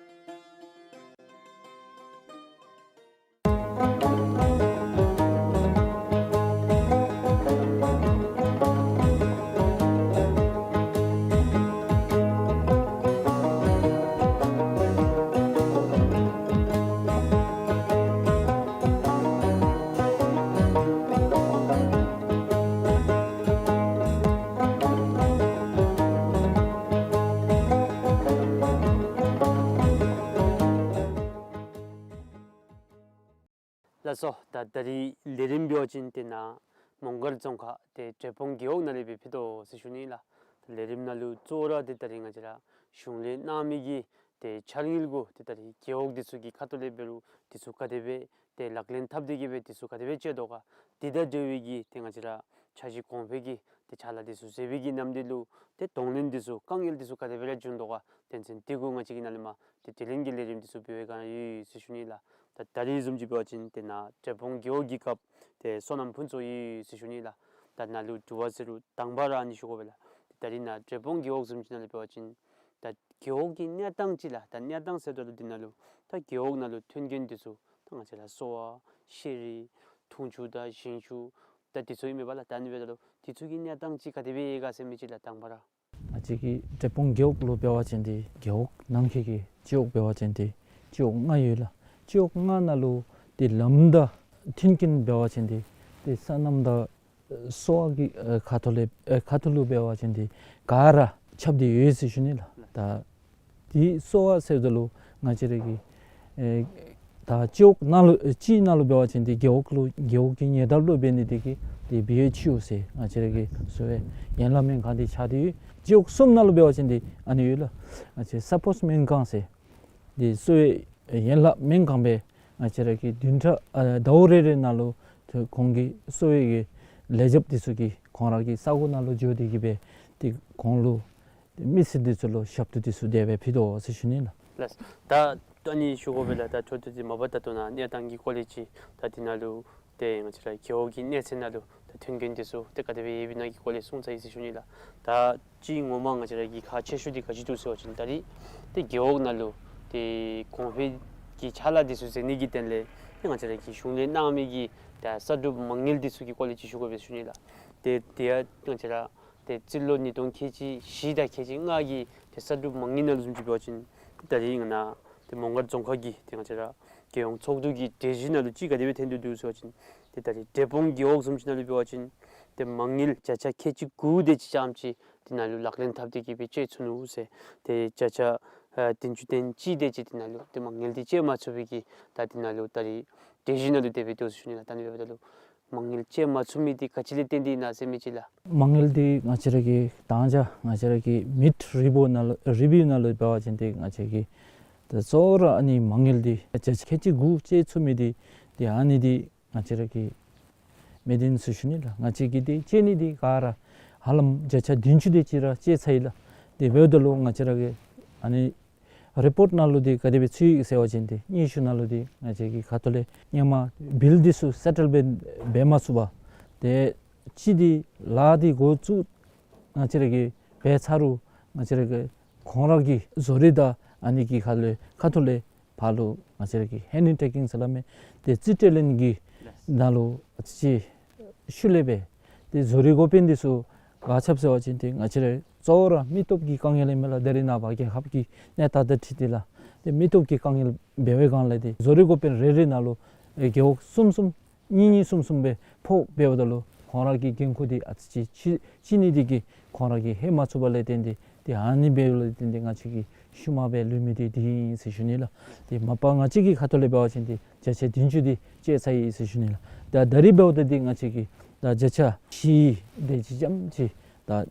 ལགས་སོ། ད་ད་རིས་ལས་རིམ་འབད་བ་ཅིན་དེ་ནང་མོང་སྒར་རྫོང་ཁག་ཏེ་འབྲས་སྤུངས་རྒེད་འོག་ནང་ལས་སྦེ་ཕུལ་དོ་ཟེར་ཞུ་ནི་ལགས། ད་ལས་རིམ་ནང་ལུ་གཙོ་བོ་ར་ཏེ་ད་རིས་ང་བཅས་ར་གཞུང་ལས་གནང་མི་གི་ཏེ་འཆར་དངུལ་གུ་ཏེ་ད་རིས་རྒེད་འོག་འདི་ཚུ་གི་ཁ་ཐུག་ལས་འབད་རུང་འདི་ཚུ་ག་དེ་སྦེ་ཏེ་ལག་ལེན་འཐབ་སྟེ་གི་སྦེ་འདི་ཚུ་ག་དེ་སྦེ་སྤྱོད་དོ་ག། དེ་དང་འབྲེལ་བའི་གི་ཏེ་ང་བཅས་ར་འཆར་གཞི་གོང་འཕེལ་གྱི་ཏེ་ཕྱག་ལཱ་འདི་ཚུ་མཛད་པའི་གི་ནམ་དུས་ལུ་ཏེ་གདོང་ལེན་འདི་ཚུ་དཀའ་ངལ་འདི་ཚུ་ག་དེ་སྦེ་ར་བྱུང་དོ་ག། དོན་ཚན་འདི་གུ་ང་བཅས་ཀྱིས་ནཱ་ལས་མར་ཏེ་དྲི་ལན་གྱི་ལས་རིམ་འདི་ཚུ་འབད་བའི་སྒང་ཡོད་ཟེར་ཞུ་ནི་ལགས། ད་ད་རིས་བཟུམ་ཅིག་འབད་བ་ཅིན་དེ་ནང་འབྲས་སྤུངས་རྒེད་འོག་གི་སྐབས་ཏེ་སོ་ནམ་ཕུན་ཚོགས་ཡོད་ཟེར་ཞུ་ནི་ལགས། ད་ནཱ་ལུ་དྲི་བ་ཟེར་རུང་དང་པ་ར་ཨ་ནི་ཞུ་དགོ་པས་ལགས། ད་རིས་ནཱ་འབྲས་སྤུངས་རྒེད་འོག་བཟུམ་ཅིག་ནང་ལུ་འབད་བ་ཅིན་ད་རྒེད་འོག་གི་གནས་སྟངས་ཅིག་ལགས། ད་གནས་སྟངས་ཟེརཝ་ད་ལུ་འདི་ནང་ལུ་ད་རྒེད་འོག་ནང་ལུ་མཐུན་རྐྱེན་འདི་ཚུ་ད་ང་བཅས་ར་གསོ་བ་ཤེས་རིག་འཐུང་ཆུ་དང་ཞིང་ཆུ་ད་འདི་ཚུ་ཨིན་མས་པ་ལགས། ད་ཨ་ནི་འབདཝ་ད་ལུ་འདི་ཚུ་གི་གནས་སྟངས་ཅིག་ག་དེ་སྦེ་ཡོད་ག་ཟེར་མི་ཅིག་ལགས་དང་པ་ར། ང་བཅས་ཀྱི་འབྲས་སྤུངས་རྒེད་འོག་ལུ་འབད་བ་ཅིན་ཏེ་རྒེད་འོག་ནང་འཁོད་ཀྱི་སྤྱི་འོག་འབད་བ་ཅིན་ཏེ་སྤྱི་འོག་ལྔ་ཡོད་ལགས། སྤྱི་འོག་ལྔ་ནང་ལུ་ཏེ་ལམ་དང་མཐུན་རྐྱེན་འབད་བ་ཅིན་ཏེ་ཏེ་སོ་ནམ་དང་གསོ་བ་གི་ཨེ་ཁ་ཐུག་ལས་ཨེ་ཁ་ཐུག་ལུ་འབད་བ་ཅིན་ཏེ་ག་ར་ཁྱབ་སྟེ་ཡོད་ཟེར་ཞུ་ནི་ལགས། ད་ཏེ་གསོ་བ་ཟེརཝ་ད་ལུ་ང་བཅས་ར་གི་ཨེ་ད་སྤྱི་འོག་ནང་ལུ་ཨེ་གཅིག་ནང་ལུ་འབད་བ་ཅིན་ཏེ་རྒེད་འོག་ལུ་རྒེད་འོག་གི་ཉེ་འདབས་ལུ་འབད་ནི་དེ་གིས་ཏེ་བི་ཨེཆ་ཡུ་ཟེར་ང་བཅས་ར་གི་གསོ་བའི་ཡན་ལག་སྨན་ཁང་འདི་ཆགས་ཏེ་ཡོད། སྤྱི་འོག་གསུམ་ནང་ལུ་འབད་བ་ཅིན་ཏེ་ཨ་ནི་ཡོད་ལགས། ང་བཅས་ས་སྤོས་སྨན་ཁང་ཟེར་ཏེ་གསོ་བའི་ཡན་ལག་སྨན་ཁང་སྦེ་ང་བཅས་ར་གི་བདུན་ཕྲག་ཨ་ཟླཝ་རེ་རེ་ནང་ལུ་ཏེ་ཁོང་གི་གསོ་བའི་གི་ལས་བྱེདཔ་འདི་ཚུ་གིས་ཁོང་ར་གི་ས་གོ་ནང་ལུ་འགྱོ་སྟེ་གི་སྦེ་ཏེ་ཁོང་ལུ་ཏེ་མི་སེར་འདི་ཚུ་ལུ་ཞབས་ཏོག་འདི་ཚུ་དེ་སྦེ་ཕུལ་དོ་ཟེར་ཞུ་ནི་ལགས། ལགས། ད་ད་ཨ་ནི་ཞུ་དགོ་པས་ལགས། ད་ད་ལྟོ་འདི་མ་པ་ད་ལྟོ་ནཱ་གནས་སྟངས་ཀྱི་སྐོར་ལས་ཅིག་ད་འདི་ནང་ལུ་ཏེ་ང་བཅས་ར་རྒེད་འོག་གི་གནས་ཚད་ནང་ལུ་ད་མཐུན་རྐྱེན་འདི་ཚུ་ཏེ་ག་དེ་སྦེ་ཡོདཔ་ཨིན་ན་གི་སྐོར་ལས་གསུངས་ཚར་ཡི་ཟེར་ཞུ་ནི་ལགས། ད་ཅིག་ངོ་མ་ང་བཅས་ར་གི་ཁག་ཆེ་ཤོས་འདི་ག་ཅི་འདུག་ཟེར་བ་ཅིན་ད་རིས་ཏེ་རྒེད་འོག་ནང་ལུ་ཏེ་གོང་འཕེལ་གྱི་ཕྱག་ལཱ་འདི་ཚུ་མཛད་ནི་གི་དོན་ལས་ཏེ་ང་བཅས་ར་གི་གཞུང་ལས་གནང་མི་གི་ད་གསར་སྒྲུབ་མ་དངུལ་འདི་ཚུ་གི་སྐོར་ལས་ཅིག་ཞུ་དགོ་པས་ཞུ་ནི་ལགས། ཏེ་དེ་ཡང་ང་བཅས་ར་ཏེ་རྩིས་ལོ་ཉིས་སྟོང་ཁལ་གཅིག་བཞི་དང་ཁལ་གཅིག་ལྔ་གི་ཏེ་གསར་སྒྲུབ་མ་དངུལ་ནང་ལུ་བཟུམ་ཅིག་འབད་བ་ཅིན་ད་རིས་ང་ནཱ་ཏེ་མོང་སྒར་རྫོང་ཁག་གི་ཏེ་ང་བཅས་ར་རྒྱལ་ཡོངས་ཚོགས་འདུ་གི་གྲོས་གཞི་ནང་ལུ་ཅིག་ག་དེ་སྦེ་ཐོན་ཏེ་འདུག་ཟེར་བ་ཅིན་ཏེ་ད་རིས་འབྲས་སྤུངས་རྒེད་འོག་བཟུམ་ཅིག་ནང་ལུ་འབད་བ་ཅིན་ཏེ་མ་དངུལ་བརྒྱ་ཆ་ཁལ་གཅིག་དགུ་དེ་ཅིག་ཙམ་ཅིག་འདི་ནང་ལུ་ལག་ལེན་འཐབ་སྟེ་གི་སྦེ་སྤྱོད་ཚུགས་ནུག་ཟེར། ཏེ་བརྒྱ་ཆ་ཨ་བདུན་ཅུ་དོན་གཅིག་དེ་ཅིག་འདི་ནང་ལུ་ཏེ་མ་དངུལ་འདི་སྤྱོད་མ་ཚུགས་པའི་གི་ད་འདི་ནང་ལུ་ད་རིས་གྲོས་གཞི་ནང་ལུ་དེ་སྦེ་འདུག་ཟེར་ཞུ་ནི་ལགས། ད་ཨ་ནི་འབདཝ་ད་ལུ་མ་དངུལ་སྤྱོད་མ་ཚུགས་མི་འདི་ག་ཅི་ལས་བརྟེན་ཏེ་ཨིན་ན་ཟེར་མི་ཅིག་ལགས། མ་དངུལ་འདི་ང་བཅས་ར་གི་ད་ཅི་ང་བཅས་ར་གི་མིཌ་རི་བིའུ་ནང་ལུ་རི་བིའུ་ནང་ལུ་འབད་བ་ཅིན་ཏེ་ང་བཅས་ཀྱི་ད་གཙོ་བོ་ར་ཨ་ནི་མ་དངུལ་འདི་བརྒྱ་ཆ་ཁལ་གཅིག་དགུ་སྤྱོད་ཚུགས་མི་འདི་ཏེ་ཨ་ནི་འདི་ང་བཅས་ར་གི་མེདཔ་ཨིན་ཟེར་ཞུ་ནི་ལགས། ང་བཅས་ཀྱིས་ཏེ་སྤྱོད་ནི་འདི་ག་ར་ཧ་ལམ་བརྒྱ་ཆ་བདུན་ཅུ་དེ་ཅིག་ར་སྤྱོད་ཚར་ཡི་ལགས། དེ་འབདཝ་ད་ལུ་ང་བཅས་ར་གི་ཨ་ནི་རི་པོརཊ་ནང་ལུ་འདི་ག་དེ་སྦེ་ཚུད་ཡི་ཟེར་བ་ཅིན་ཏེ་སྙན་ཞུ་ནང་ལུ་འདི་ང་བཅས་ཀྱི་ཁ་ཐུག་ལས་ཧེ་མ་བིལ་འདི་ཚུ་སེ་ཊལ་འབད་འབད་མ་ཚུགས་པར་ཏེ་ཅིག་འདི་ལཱ་འདི་འགོ་བཙུགས་ང་བཅས་ར་གིས་འབད་ཚར་རུང་ང་བཅས་ར་གི་ཁོང་ར་གི་བཟོ་རིག་དང་ཨ་ནི་གི་ཁ་ལས་ཁ་ཐུག་ལས་ཕར་ལུ་ང་བཅས་ར་གི་ཧེན་ཌི་ཊེ་ཀིང་ཟེར་སླབ་མི་ཏེ་རྩིས་སྤྲོད་ལེན་གྱི་ནང་ལུ་ཨ་ཙི་ཅིག་ཤུལ་ལས་སྦེ་ཏེ་བཟོ་རིག་འགོ་དཔོན་འདི་ཚུ་ག་ཆགསཔ་ཟེར་བ་ཅིན་ཏེ་ང་བཅས་ར་གཙོ་བོ་ར་མི་སྟོབས་ཀྱི་དཀའ་ངལ་ཨིན་མས་ལགས། ད་རེས་ནངས་པ་རྒྱལ་ཁབ་ཀྱི་གནས་སྟངས་དང་འཁྲིལ་ཏེ་ལགས། ཏེ་མི་སྟོབས་ཀྱི་དཀའ་ངལ་འབད་བའི་སྒང་ལས་ཏེ་བཟོ་རིག་འགོ་དཔོན་རེ་རེ་ནང་ལུ་ཨེ་རྒེད་འོག་གསུམ་གསུམ་གཉིས་གཉིས་གསུམ་གསུམ་སྦེ་ཕོགཔ་འབདཝ་ད་ལུ་ཁོང་ར་གི་འགན་ཁུར་འདི་ཨ་ཙི་ཅིག་ཅིག་ཅིག་ནི་འདི་གིས་ཁོང་ར་གིས་ལྷོད་མ་ཚུགས་པ་ལས་བརྟེན་ཏེ་ཏེ་ཨ་ནི་འབདཝ་ལས་བརྟེན་ཏེ་ང་བཅས་ཀྱི་ཤུལ་མ་སྦེ་ལུས་མི་འདི་འདི་ཨིན་ཟེར་ཞུ་ནི་ལགས། ཏེ་མ་པ་ང་བཅས་ཀྱི་ཁ་ཐུག་ལས་འབད་བ་ཅིན་ཏེ་བརྒྱ་ཆ་བདུན་ཅུ་འདི་སྤྱོད་ཚར་ཡི་ཟེར་ཞུ་ནི་ལགས། ད་ད་རིས་འབདཝ་ད་འདི་ང་བཅས་ཀྱི་ད་བརྒྱ་ཆ་བཞི་དེ་ཅིག་ཙམ་ཅིག་ད་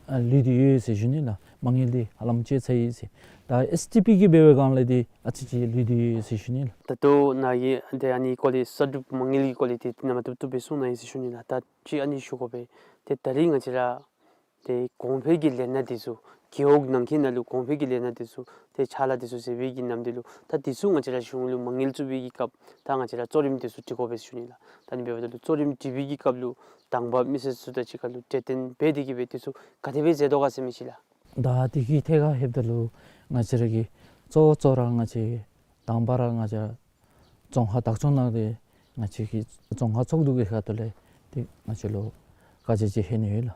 ཨ་ལུས་ཏེ་ཡོད་ཟེར་ཞུ་ནི་ལགས། མ་དངུལ་འདི་ཧ་ལམ་སྤྱོད་ཚར་ཡི་ཟེར། ད་ཨེསི་ཊི་པི་གི་འབད་བའི་སྒང་ལས་འདི་ཨ་ཙི་ཅིག་ལུས་ཏེ་ཡོད་ཟེར་ཞུ་ནི་ལགས། ད་ལྟོ་ནཱ་གིས་ཏེ་ཨ་ནི་སྐོར་ལས་གསར་སྒྲུབ་མ་དངུལ་གྱི་སྐོར་ལས་ཏེ་རྣམ་པ་ཐུབ་ཐུབ་སྦེ་གསུངས་གནང་ཡི་ཟེར་ཞུ་ནི་ལགས། ད་ཅིག་ཨ་ནི་ཞུ་དགོ་པས། ཏེ་ད་རིས་ང་བཅས་ར་ཏེ་གོང་འཕེལ་གྱི་ལས་སྣ་འདི་ཚུ་རྒེད་འོག་ནང་འཁོད་ནང་ལུ་གོང་འཕེལ་གྱི་ལས་སྣ་འདི་ཚུ་ཏེ་ཕྱག་ལཱ་འདི་ཚུ་མཛད་པའི་གི་ནམ་དུས་ལུ་ད་འདི་ཚུ་ང་བཅས་ར་གཞུང་ལུ་མ་དངུལ་བཙུགས་པའི་གི་སྐབས་ད་ང་བཅས་ར་གཙོ་རིམ་འདི་ཚུ་སྒྲིག་དགོ་པས་ཟེར་ཞུ་ནི་ལགས། ད་ནི་འབདཝ་ད་ལུ་གཙོ་རིམ་སྒྲིག་པའི་གི་སྐབས་ལུ་དང་པ་མི་སེར་ཚུ་དང་གཅིག་ཁར་ལུ་གྲོས་བསྟུན་འབད་དེ་གི་སྦེ་འདི་ཚུ་ག་དེ་སྦེ་མཛད་དོ་ག་ཟེར་མི་ཅིག་ལགས། ད་དེ་གི་ཐད་ཁར་ལྷོདཔ་ད་ལུ་ང་བཅས་ར་གི་གཙོ་བོ་གཙོ་ར་ང་བཅས་དང་པ་ར་ང་བཅས་རྫོང་ཁག་བདག་སྐྱོང་ནང་ལས་ང་བཅས་ཀྱི་རྫོང་ཁག་ཚོགས་འདུ་གི་ཁ་ཐུག་ལས་ཏེ་ང་བཅས་ལུ་བཀའ་རྒྱ་ཅིག་ཕུལ་ནི་ཡོད་ལགས།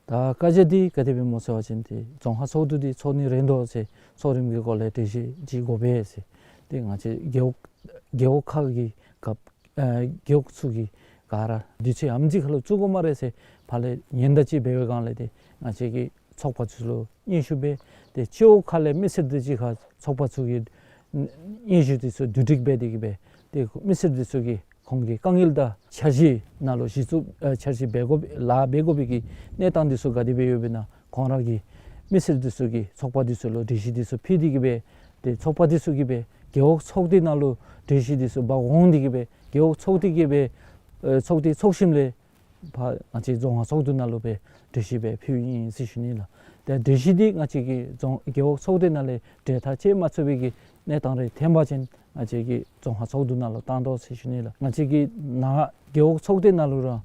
ད་བཀའ་རྒྱ་འདི་ག་དེ་སྦེ་སྨོ་ཟེར་བ་ཅིན་ཏེ་རྫོང་ཁག་ཚོགས་འདུ་འདི་ཚོགས་ནི་རན་དོ་ཟེར་གཙོ་རིམ་གྱི་སྐོར་ལས་གྲོས་གཞི་ཅིག་དགོ་པས་ཟེར། ཏེ་ང་བཅས་རྒེད་འོག་རྒེད་འོག་ཁག་གི་སྐབས་ཨ་རྒེད་འོག་ཚུ་གི་ག་ར་དུས་ཚོད་ཨ་ནེམ་ཅིག་ཁར་ལུ་བཙུགས་དགོ་སྨ་རེ་ཟེར་ཕར་ལས་ཉེན་བརྡ་ཅིག་འབད་བའི་སྒང་ལས་ཏེ་ང་བཅས་ཀྱི་ཚོགས་པ་ཚུ་ལུ་སྙན་ཞུ་འབད། ཏེ་སྤྱི་འོག་ཁ་ལས་མི་སེར་དང་གཅིག་ཁར་ཚོགས་པ་ཚུ་གི་སྙན་ཞུ་འདི་ཚུ་བསྡུ་སྒྲིག་འབད་དེ་གི་སྦེ་ཏེ་མི་སེར་འདི་ཚུ་གི་ཁོང་གི་དཀའ་ངལ་དང་འཆར་གཞི་ནང་ལུ་གཞི་བཙུགས་ཨ་འཆར་གཞི་འབད་དགོ་ལཱ་འབད་དགོ་པའི་གི་གནས་སྟངས་འདི་ཚུ་ག་དེ་སྦེ་ཡོདཔ་ཨིན་ན་ཁོང་ར་གི་མི་སེར་འདི་ཚུ་གིས་ཚོགས་པ་འདི་ཚུ་ལུ་གྲོས་གཞི་འདི་ཚུ་ཕུལ་ཏེ་གི་སྦེ་ཏེ་ཚོགས་པ་འདི་ཚུ་གིས་སྦེ་རྒེད་འོག་ཚོགས་སྡེ་ནང་ལུ་གྲོས་གཞི་འདི་ཚུ་འབག་འོང་སྟེ་གི་སྦེ་རྒེད་འོག་ཚོགས་སྡེ་གིས་སྦེ་ཨེ་ཚོགས་སྡེ་ཚོགས་ཞིནམ་ལས་ཕར་ང་བཅས་རྫོང་ཁག་ཚོགས་འདུ་ནང་ལུ་སྦེ་གྲོས་གཞི་སྦེ་ཕུལཝ་ཨིན་ཟེར་ཞུ་ནི་ལགས། ཏེ་གྲོས་གཞི་འདི་ང་བཅས་ཀྱི་རྫོང་རྒེད་འོག་ཚོགས་སྡེ་ནང་ལས་གྲོས་ཐག་བཅད་མ་ཚུགས་པའི་གི་གནས་སྟངས་རེ་ཐོན་པ་ཅིན་ང་བཅས་ཀྱི་རྫོང་ཁག་ཚོགས་འདུ་ནང་ལུ་བཏང་དོ་ཟེར་ཞུ་ནི་ལགས། ང་བཅས་ཀྱི་ནཱ་རྒེད་འོག་ཚོགས་སྡེ་ནང་ལུ་ར་ཨེ་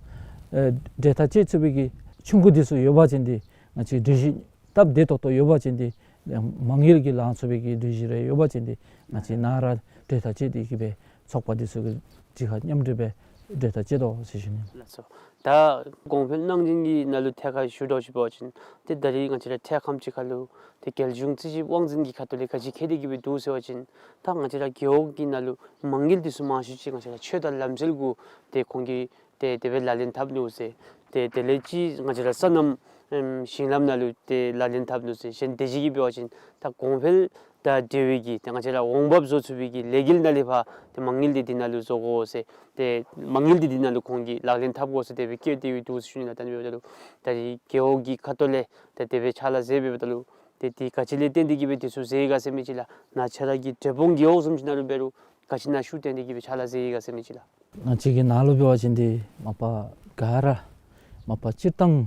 གྲོས་ཐག་བཅད་ཚུགས་པའི་གི་ཆུང་ཀུ་འདི་ཚུ་ཡོད་པ་ཅིན་ཏེ་ང་བཅས་གྲོས་གཞི་སྟབས་བདེ་ཏོག་ཏོ་ཡོད་པ་ཅིན་ཏེ་མ་དངུལ་གྱི་ལང་ཚུགས་པའི་གི་གྲོས་གཞི་རེ་ཡོད་པ་ཅིན་ཏེ་ང་བཅས་ནཱ་ར་གྲོས་ཐག་བཅད་དེ་གི་སྦེ་ཚོགས་པ་འདི་ཚུ་གི་གཅིག་ཁར་མཉམ་འབྲེལ་སྦེ་གྲོས་ཐག་བཅད་དོ་ཟེར་ཞུ་ནི། ལགས་སོ། ད་གོང་འཕེལ་གནང་སྦྱིན་གྱི་ནང་ལུ་ཐད་ཁར་ཞུ་དོ་ཅིག་འབད་བ་ཅིན་ཏེ་ད་རིས་ང་བཅས་ར་འཕྲལ་ཁམས་ཅིག་ཁར་ལུ་ཏེ་རྒྱལ་གཞུང་རྩིས་ཞིབ་དབང་འཛིན་གྱི་ཁ་ཐུག་ལས་ག་ཅི་བཀོད་དེ་གི་སྦེ་འདུག་ཟེར་བ་ཅིན་ད་ང་བཅས་ར་རྒེད་འོག་གི་ནང་ལུ་མ་དངུལ་འདི་ཚུ་མང་ཤོས་ཅིག་ང་བཅས་ར་ཆོས་དང་ལམ་སྲོལ་གུ་ཏེ་ཁོང་གིས་ཏེ་དེ་སྦེ་ལག་ལེན་འཐབ་ནུག་ཟེར། ཏེ་དེ་ལས་ཅིག་ང་བཅས་ར་སོ་ནམ་ཨེམ་ཞིང་ལམ་ནང་ལུ་ཏེ་ལག་ལེན་འཐབ་ནུག་ཟེར། གཞན་དེ་ཅིག་གིས་འབད་བ་ཅིན་ད་གོང་འཕེལ་དང་འབྲེལ་བའི་གི་ཏེ་ང་བཅས་ར་འོང་འབབ་བཟོ་ཚུགས་པའི་གི་ལས་འགུལ་ནང་ལས་ཕར་ཏེ་མ་དངུལ་འདི་འདི་ནང་ལུ་བཟོ་དགོ་ཟེར། ཏེ་མ་དངུལ་འདི་འདི་ནང་ལུ་ཁོང་གིས་ལག་ལེན་འཐབ་དགོ་ཟེར་དེ་སྦེ་བཀོད་དེ་ཡོད་འདུག་ཟེར་ཞུ་ནི་ལགས། ད་ནི་འབདཝ་ད་ལུ་ད་རིས་རྒེད་འོག་གི་ཁ་ཐུག་ལས་ཏེ་དེ་སྦེ་ཕྱག་ལཱ་མཛད་འབདཝ་ད་ལུ་ཏེ་དེ་ག་ཅི་ལས་བརྟེན་ཏེ་གི་སྦེ་དེ་ཚུ་མཛད་ཡི་ག་ཟེར་མི་ཅིག་ལགས། ནཱ་ཁྱེད་ར་གི་འབྲས་སྤུངས་རྒེད་འོག་བཟུམ་ཅིག་ནང་ལུ་འབད་རུང་ག་ཅི་ནང་ཤུགས་བཏོན་ཏེ་གི་སྦེ་ཕྱག་ལཱ་མཛད་ཡི་ག་ཟེར་མི་ཅིག་ལགས། ང་བཅས་ཀྱི་ནཱ་ལུ་འབད་བ་ཅིན་ཏེ་མ་པ་ག་ར་མ་པ་སྤྱིར་བཏང་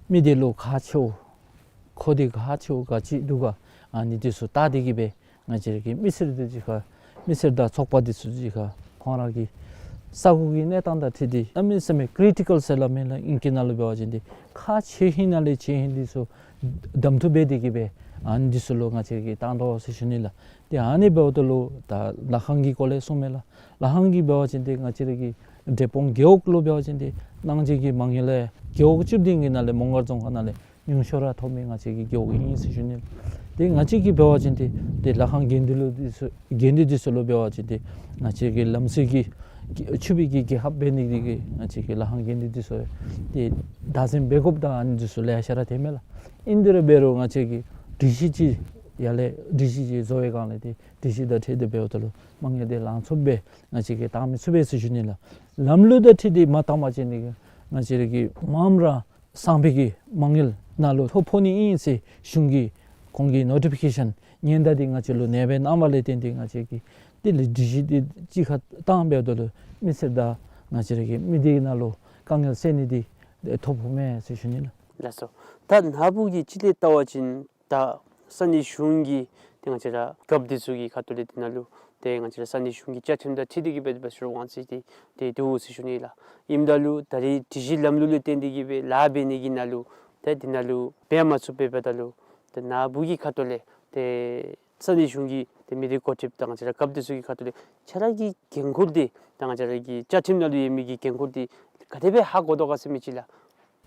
མི་སྡེ་ལུ་ཁག་ཆེཝ་ཁོ་སྡེ་ཁག་ཆེཝ་ག་ཅི་འདུག་ག་ཨ་ནི་འདི་ཚུ་བལྟ་སྟེ་གི་སྦེ་ང་བཅས་ར་གི་མི་སེར་འདི་གཅིག་ཁར་མི་སེར་དང་ཚོགས་པ་འདི་ཚུ་གཅིག་ཁར་ཁོང་ར་གི་ས་གོ་གི་གནས་སྟངས་དང་འཁྲིལ་ཏེ་གནམ་མེད་ས་མེད་ཀི་རི་ཊི་ཀཱལ་ཟེར་སླབ་མི་ལགས་ཨིང་སྐད་ནང་ལུ་འབད་བ་ཅིན་ཏེ་ཁག་ཆེ་ཧིང་ནང་ལས་ཆེ་ཧིང་འདི་ཚུ་གདམ་འཐུ་འབད་དེ་གི་སྦེ་ཨ་ནི་འདི་ཚུ་ལུ་ང་བཅས་ཀྱིས་བཏང་དོ་ཟེར་ཞུ་ནི་ལགས། ཏེ་ཨ་ནི་འབདཝ་ད་ལུ་ད་ལ་ཁང་གི་སྐོར་ལས་གསུངམ་མས་ལགས། ལ་ཁང་གི་འབད་བ་ཅིན་ཏེ་ང་བཅས་ར་གི་འབྲས་སྤུངས་རྒེད་འོག་ལུ་འབད་བ་ཅིན་ཏེ་གནང་སྦྱིན་གྱི་མ་དངུལ་ལས་རྒེད་འོག་བཅུ་བདུན་གྱི་ནང་ལས་མོང་སྒར་རྫོང་ཁག་ནང་ལས་ཉུང་ཤོས་ར་ཐོབ་མི་ང་བཅས་ཀྱི་རྒེད་འོག་ཨིན་ཟེར་ཞུ་ནི། ཏེ་ང་བཅས་ཀྱིས་འབད་བ་ཅིན་ཏེ་ཏེ་ལ་ཁང་དགེ་འདུན་ལུ་འདི་ཚུ་དགེ་འདུན་འདི་ཚུ་ལུ་འབད་བ་ཅིན་ཏེ་ང་བཅས་ཀྱི་ལམ་སྲོལ་གྱི་ཕྱུག་པའི་གི་རྒྱལ་ཁབ་འབད་ནི་འདི་གིས་ང་བཅས་ཀྱི་ལ་ཁང་དགེ་འདུན་འདི་ཚུ་ཏེ་བདག་འཛིན་འབད་དགོཔ་དང་ཨ་ནི་འདི་ཚུ་ལེ་ཤ་ར་ཐོནམ་མས་ལགས། ཨིན་དེ་ར་འབད་རུང་ང་བཅས་ཀྱིས་སྒྲིག་གཞི་ཅིག་ཡར་ལས་སྒྲིག་གཞི་ཅིག་བཟོ་བའི་སྒང་ལས་ཏེ་སྒྲིག་གཞི་དང་འཁྲིལ་ཏེ་འབདཝ་ད་ལུ་མ་དངུལ་འདི་ལང་ཚུགསཔ་སྦེ་ང་བཅས་ཀྱིས་བཏང་མི་ཚུགས་པས་ཟེར་ཞུ་ནི་ལགས། ལམ་ལུགས་དང་འཁྲིལ་ཏེ་མ་བཏང་པ་ཅིན་ཏེ་ང་བཅས་ར་གི་མངམ་ར་སང་ཕོད་ཀྱི་མ་དངུལ་ནཱ་ལུ་ཐོ་ཕོག་ནི་ཨིན་ཟེར་གཞུང་གིས་ཁོང་གིས་ནོ་ཊི་ཕི་ཀེ་ཤཱན་ཉེན་བརྡ་འདི་ང་བཅས་ལུ་ཨ་ནེ་སྦེ་གནང་བ་ལས་བརྟེན་ཏེ་ང་བཅས་ཀྱིས་དེ་ལས་སྒྲིག་གཞི་འདི་གཅིག་ཁར་བཏང་འབདཝ་ད་ལུ་མི་སེར་དང་ང་བཅས་ར་གི་མི་སྡེ་ནང་ལུ་དཀའ་ངལ་སེལ་ནི་འདི་ཐོ་ཕོགཔ་མས་ཟེར་ཞུ་ནི་ལགས། ལགས་སོ། ད་ནཱ་བུ་གིས་ཅིག་ལས་བལྟ་བ་ཅིན་ད་ས་གནས་གཞུང་གི་ཏེ་ང་བཅས་ར་རྒཔོ་འདི་ཚུ་གི་ཁ་ཐུག་ལས་འདི་ནང་ལུ་ཏེ་ང་བཅས་ར་ས་གནས་གཞུང་གི་བཅའ་ཁྲིམས་དང་འཁྲིལ་ཏེ་གི་སྦེ་འབད་ས་ར་དབང་ཚད་འདི་ཏེ་འདུག་ཟེར་ཞུ་ནི་ལགས། ཨིནམ་ད་ལུ་ད་རེས་སྒྲིག་གཞི་ལམ་ལུགས་ལས་བརྟེན་ཏེ་གི་སྦེ་ལཱ་འབད་ནི་གི་ནང་ལུ་ཏེ་འདི་ནང་ལུ་འབད་མ་ཚུགས་པས། འབདཝ་ད་ལུ་ཏེ་ནཱ་བུ་གི་ཁ་ཐུག་ལས་ཏེ་ས་གནས་གཞུང་གི་ཏེ་མི་སྡེ་འགོ་ཁྲིདཔ་དང་ང་བཅས་ར་རྒཔོ་འདི་ཚུ་གི་ཁ་ཐུག་ལས་ཁྱེད་ར་གི་འགན་ཁུར་འདི་དང་ང་བཅས་ར་གི་བཅའ་ཁྲིམས་ནང་ལུ་ཡོད་མི་གི་འགན་ཁུར་འདི་ག་དེ་སྦེ་ཧ་གོ་དོ་ག་ཟེར་མི་ཅིག་ལགས།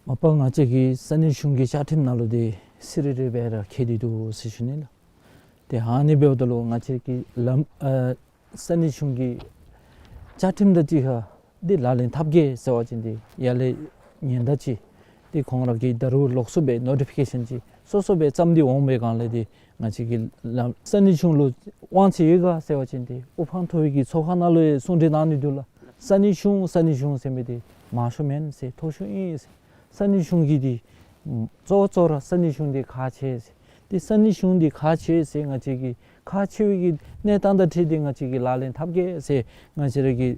མ་པ་ང་བཅས་ཀྱི་ས་གནས་གཞུང་གི་བཅའ་ཁྲིམས་ནང་ལུ་འདི་གསལ་རི་རི་སྦེ་ར་བཀོད་དེ་འདུག་ཟེར་ཞུ་ནི་ལགས། ཏེ་ཨ་ནི་འབདཝ་ད་ལུ་ང་བཅས་ཀྱི་ལམ་ཨ་ས་གནས་གཞུང་གི་བཅའ་ཁྲིམས་དང་གཅིག་ཁར་འདི་ལག་ལེན་འཐབ་གེ་ཟེར་བ་ཅིན་འདི་ཡར་ལས་ཉེན་བརྡ་ཅིག་འདི་ཁོང་ར་གིས་ད་རུང་ལོགས་སུ་སྦེ་ནོ་ཊི་ཕི་ཀེ་ཤཱན་ཅིག་སོ་སོ་སྦེ་བརྩམས་ཏེ་འོང་བའི་སྒང་ལས་འདི་ང་བཅས་ཀྱི་ལམ་ས་གནས་གཞུང་ལུ་དབང་ཚད་ཡོད་ག་ཟེར་བ་ཅིན་འདི་དབུ་འཕང་མཐོ་བའི་གི་ཚོགས་ཁང་ནང་ལུ་ཡང་གསུང་གྲོས་གནང་ནི་འདུག་ལགས། ས་གནས་གཞུང་ས་གནས་གཞུང་ཟེར་མི་འདི་མང་ཤོས་མེན་ཟེར། མཐོ་ཤོས་ཨིན་ཟེར། ས་གནས་གཞུང་གི་འདི་གཙོ་བོ་གཙོ་བོ་ར་ས་གནས་གཞུང་འདི་ཁག་ཆེ་ཟེར། ཏེ་ས་གནས་གཞུང་འདི་ཁག་ཆེ་ཟེར་ང་བཅས་ཀྱིས་ཁག་ཆེ་བའི་གི་གནས་སྟངས་དང་འཁྲིལ་ཏེ་ང་བཅས་ཀྱིས་ལག་ལེན་འཐབ་གེ་ཟེར། ང་བཅས་ར་གི་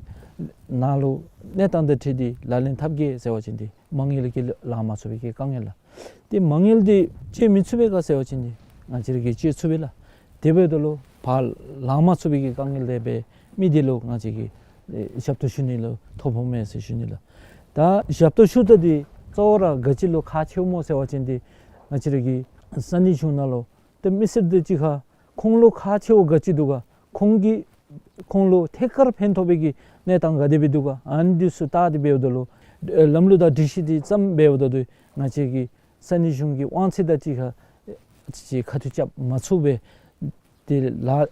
ནང་ལུ་གནས་སྟངས་དང་འཁྲིལ་ཏེ་ལག་ལེན་འཐབ་གེ་ཟེར་བ་ཅིན་འདི་ མ་དངུལ་གྱིས་ལང་མ་ཚུགས་པའི་གི་དཀའ་ངལ་ལགས། ཏེ་མ་དངུལ་འདི་སྤྱོད་མི་ཚུགས་པས་ག་ཟེར་བ་ཅིན་ཏེ་ང་བཅས་ར་གིས་སྤྱོད་ཚུགས་པས་ལགས། དེ་འབདཝ་ད་ལུ་ཕར་ལང་མ་ཚུགས་པའི་གི་དཀའ་ངལ་འདི་སྦེ་མི་འདི་ལུ་ང་བཅས་ཀྱིས་ཨེ་ཞབས་ཏོག་ཞུ་ནི་ལུ་ཐོ་ཕོག་མས་ཟེར་ཞུ་ནི་ལགས། ད་ཞབས་ཏོག་ཞུ་ད་འདི་གཙོ་བོ་ར་ག་ཅི་ལུ་ཁག་ཆེཝ་སྨོ་ཟེར་བ་ཅིན་ཏེ་ང་བཅས་ར་གི་ས་གནས་གཞུང་ནང་ལུ་ཏེ་མི་སེར་འདི་གཅིག་ཁར་ཁོང་ལུ་ཁག་ཆེཝ་ག་ཅི་འདུག་ག། ཁོང་གིས་ཁོང་ལུ་ཐད་ཀར་ཕན་ཐོགས་པའི་གི་གནས་སྟངས་ག་དེ་སྦེ་འདུག་ག། ཨ་ནི་འདི་ཚུ་བལྟ་སྟེ་འབདཝ་ད་ལུ་ཨེ་ལམ་ལུགས་དང་སྒྲིག་གཞི་འདི་བརྩམས་འབདཝ་ད་ལུ་ང་བཅས་ཀྱི་ས་གནས་གཞུང་གི་དབང་ཚད་དང་གཅིག་ཁར་ཨེ་ཅིག་ཁ་ཐུག་རྐྱབ་མ་ཚུགས་པས། ཏེ་ལཱ་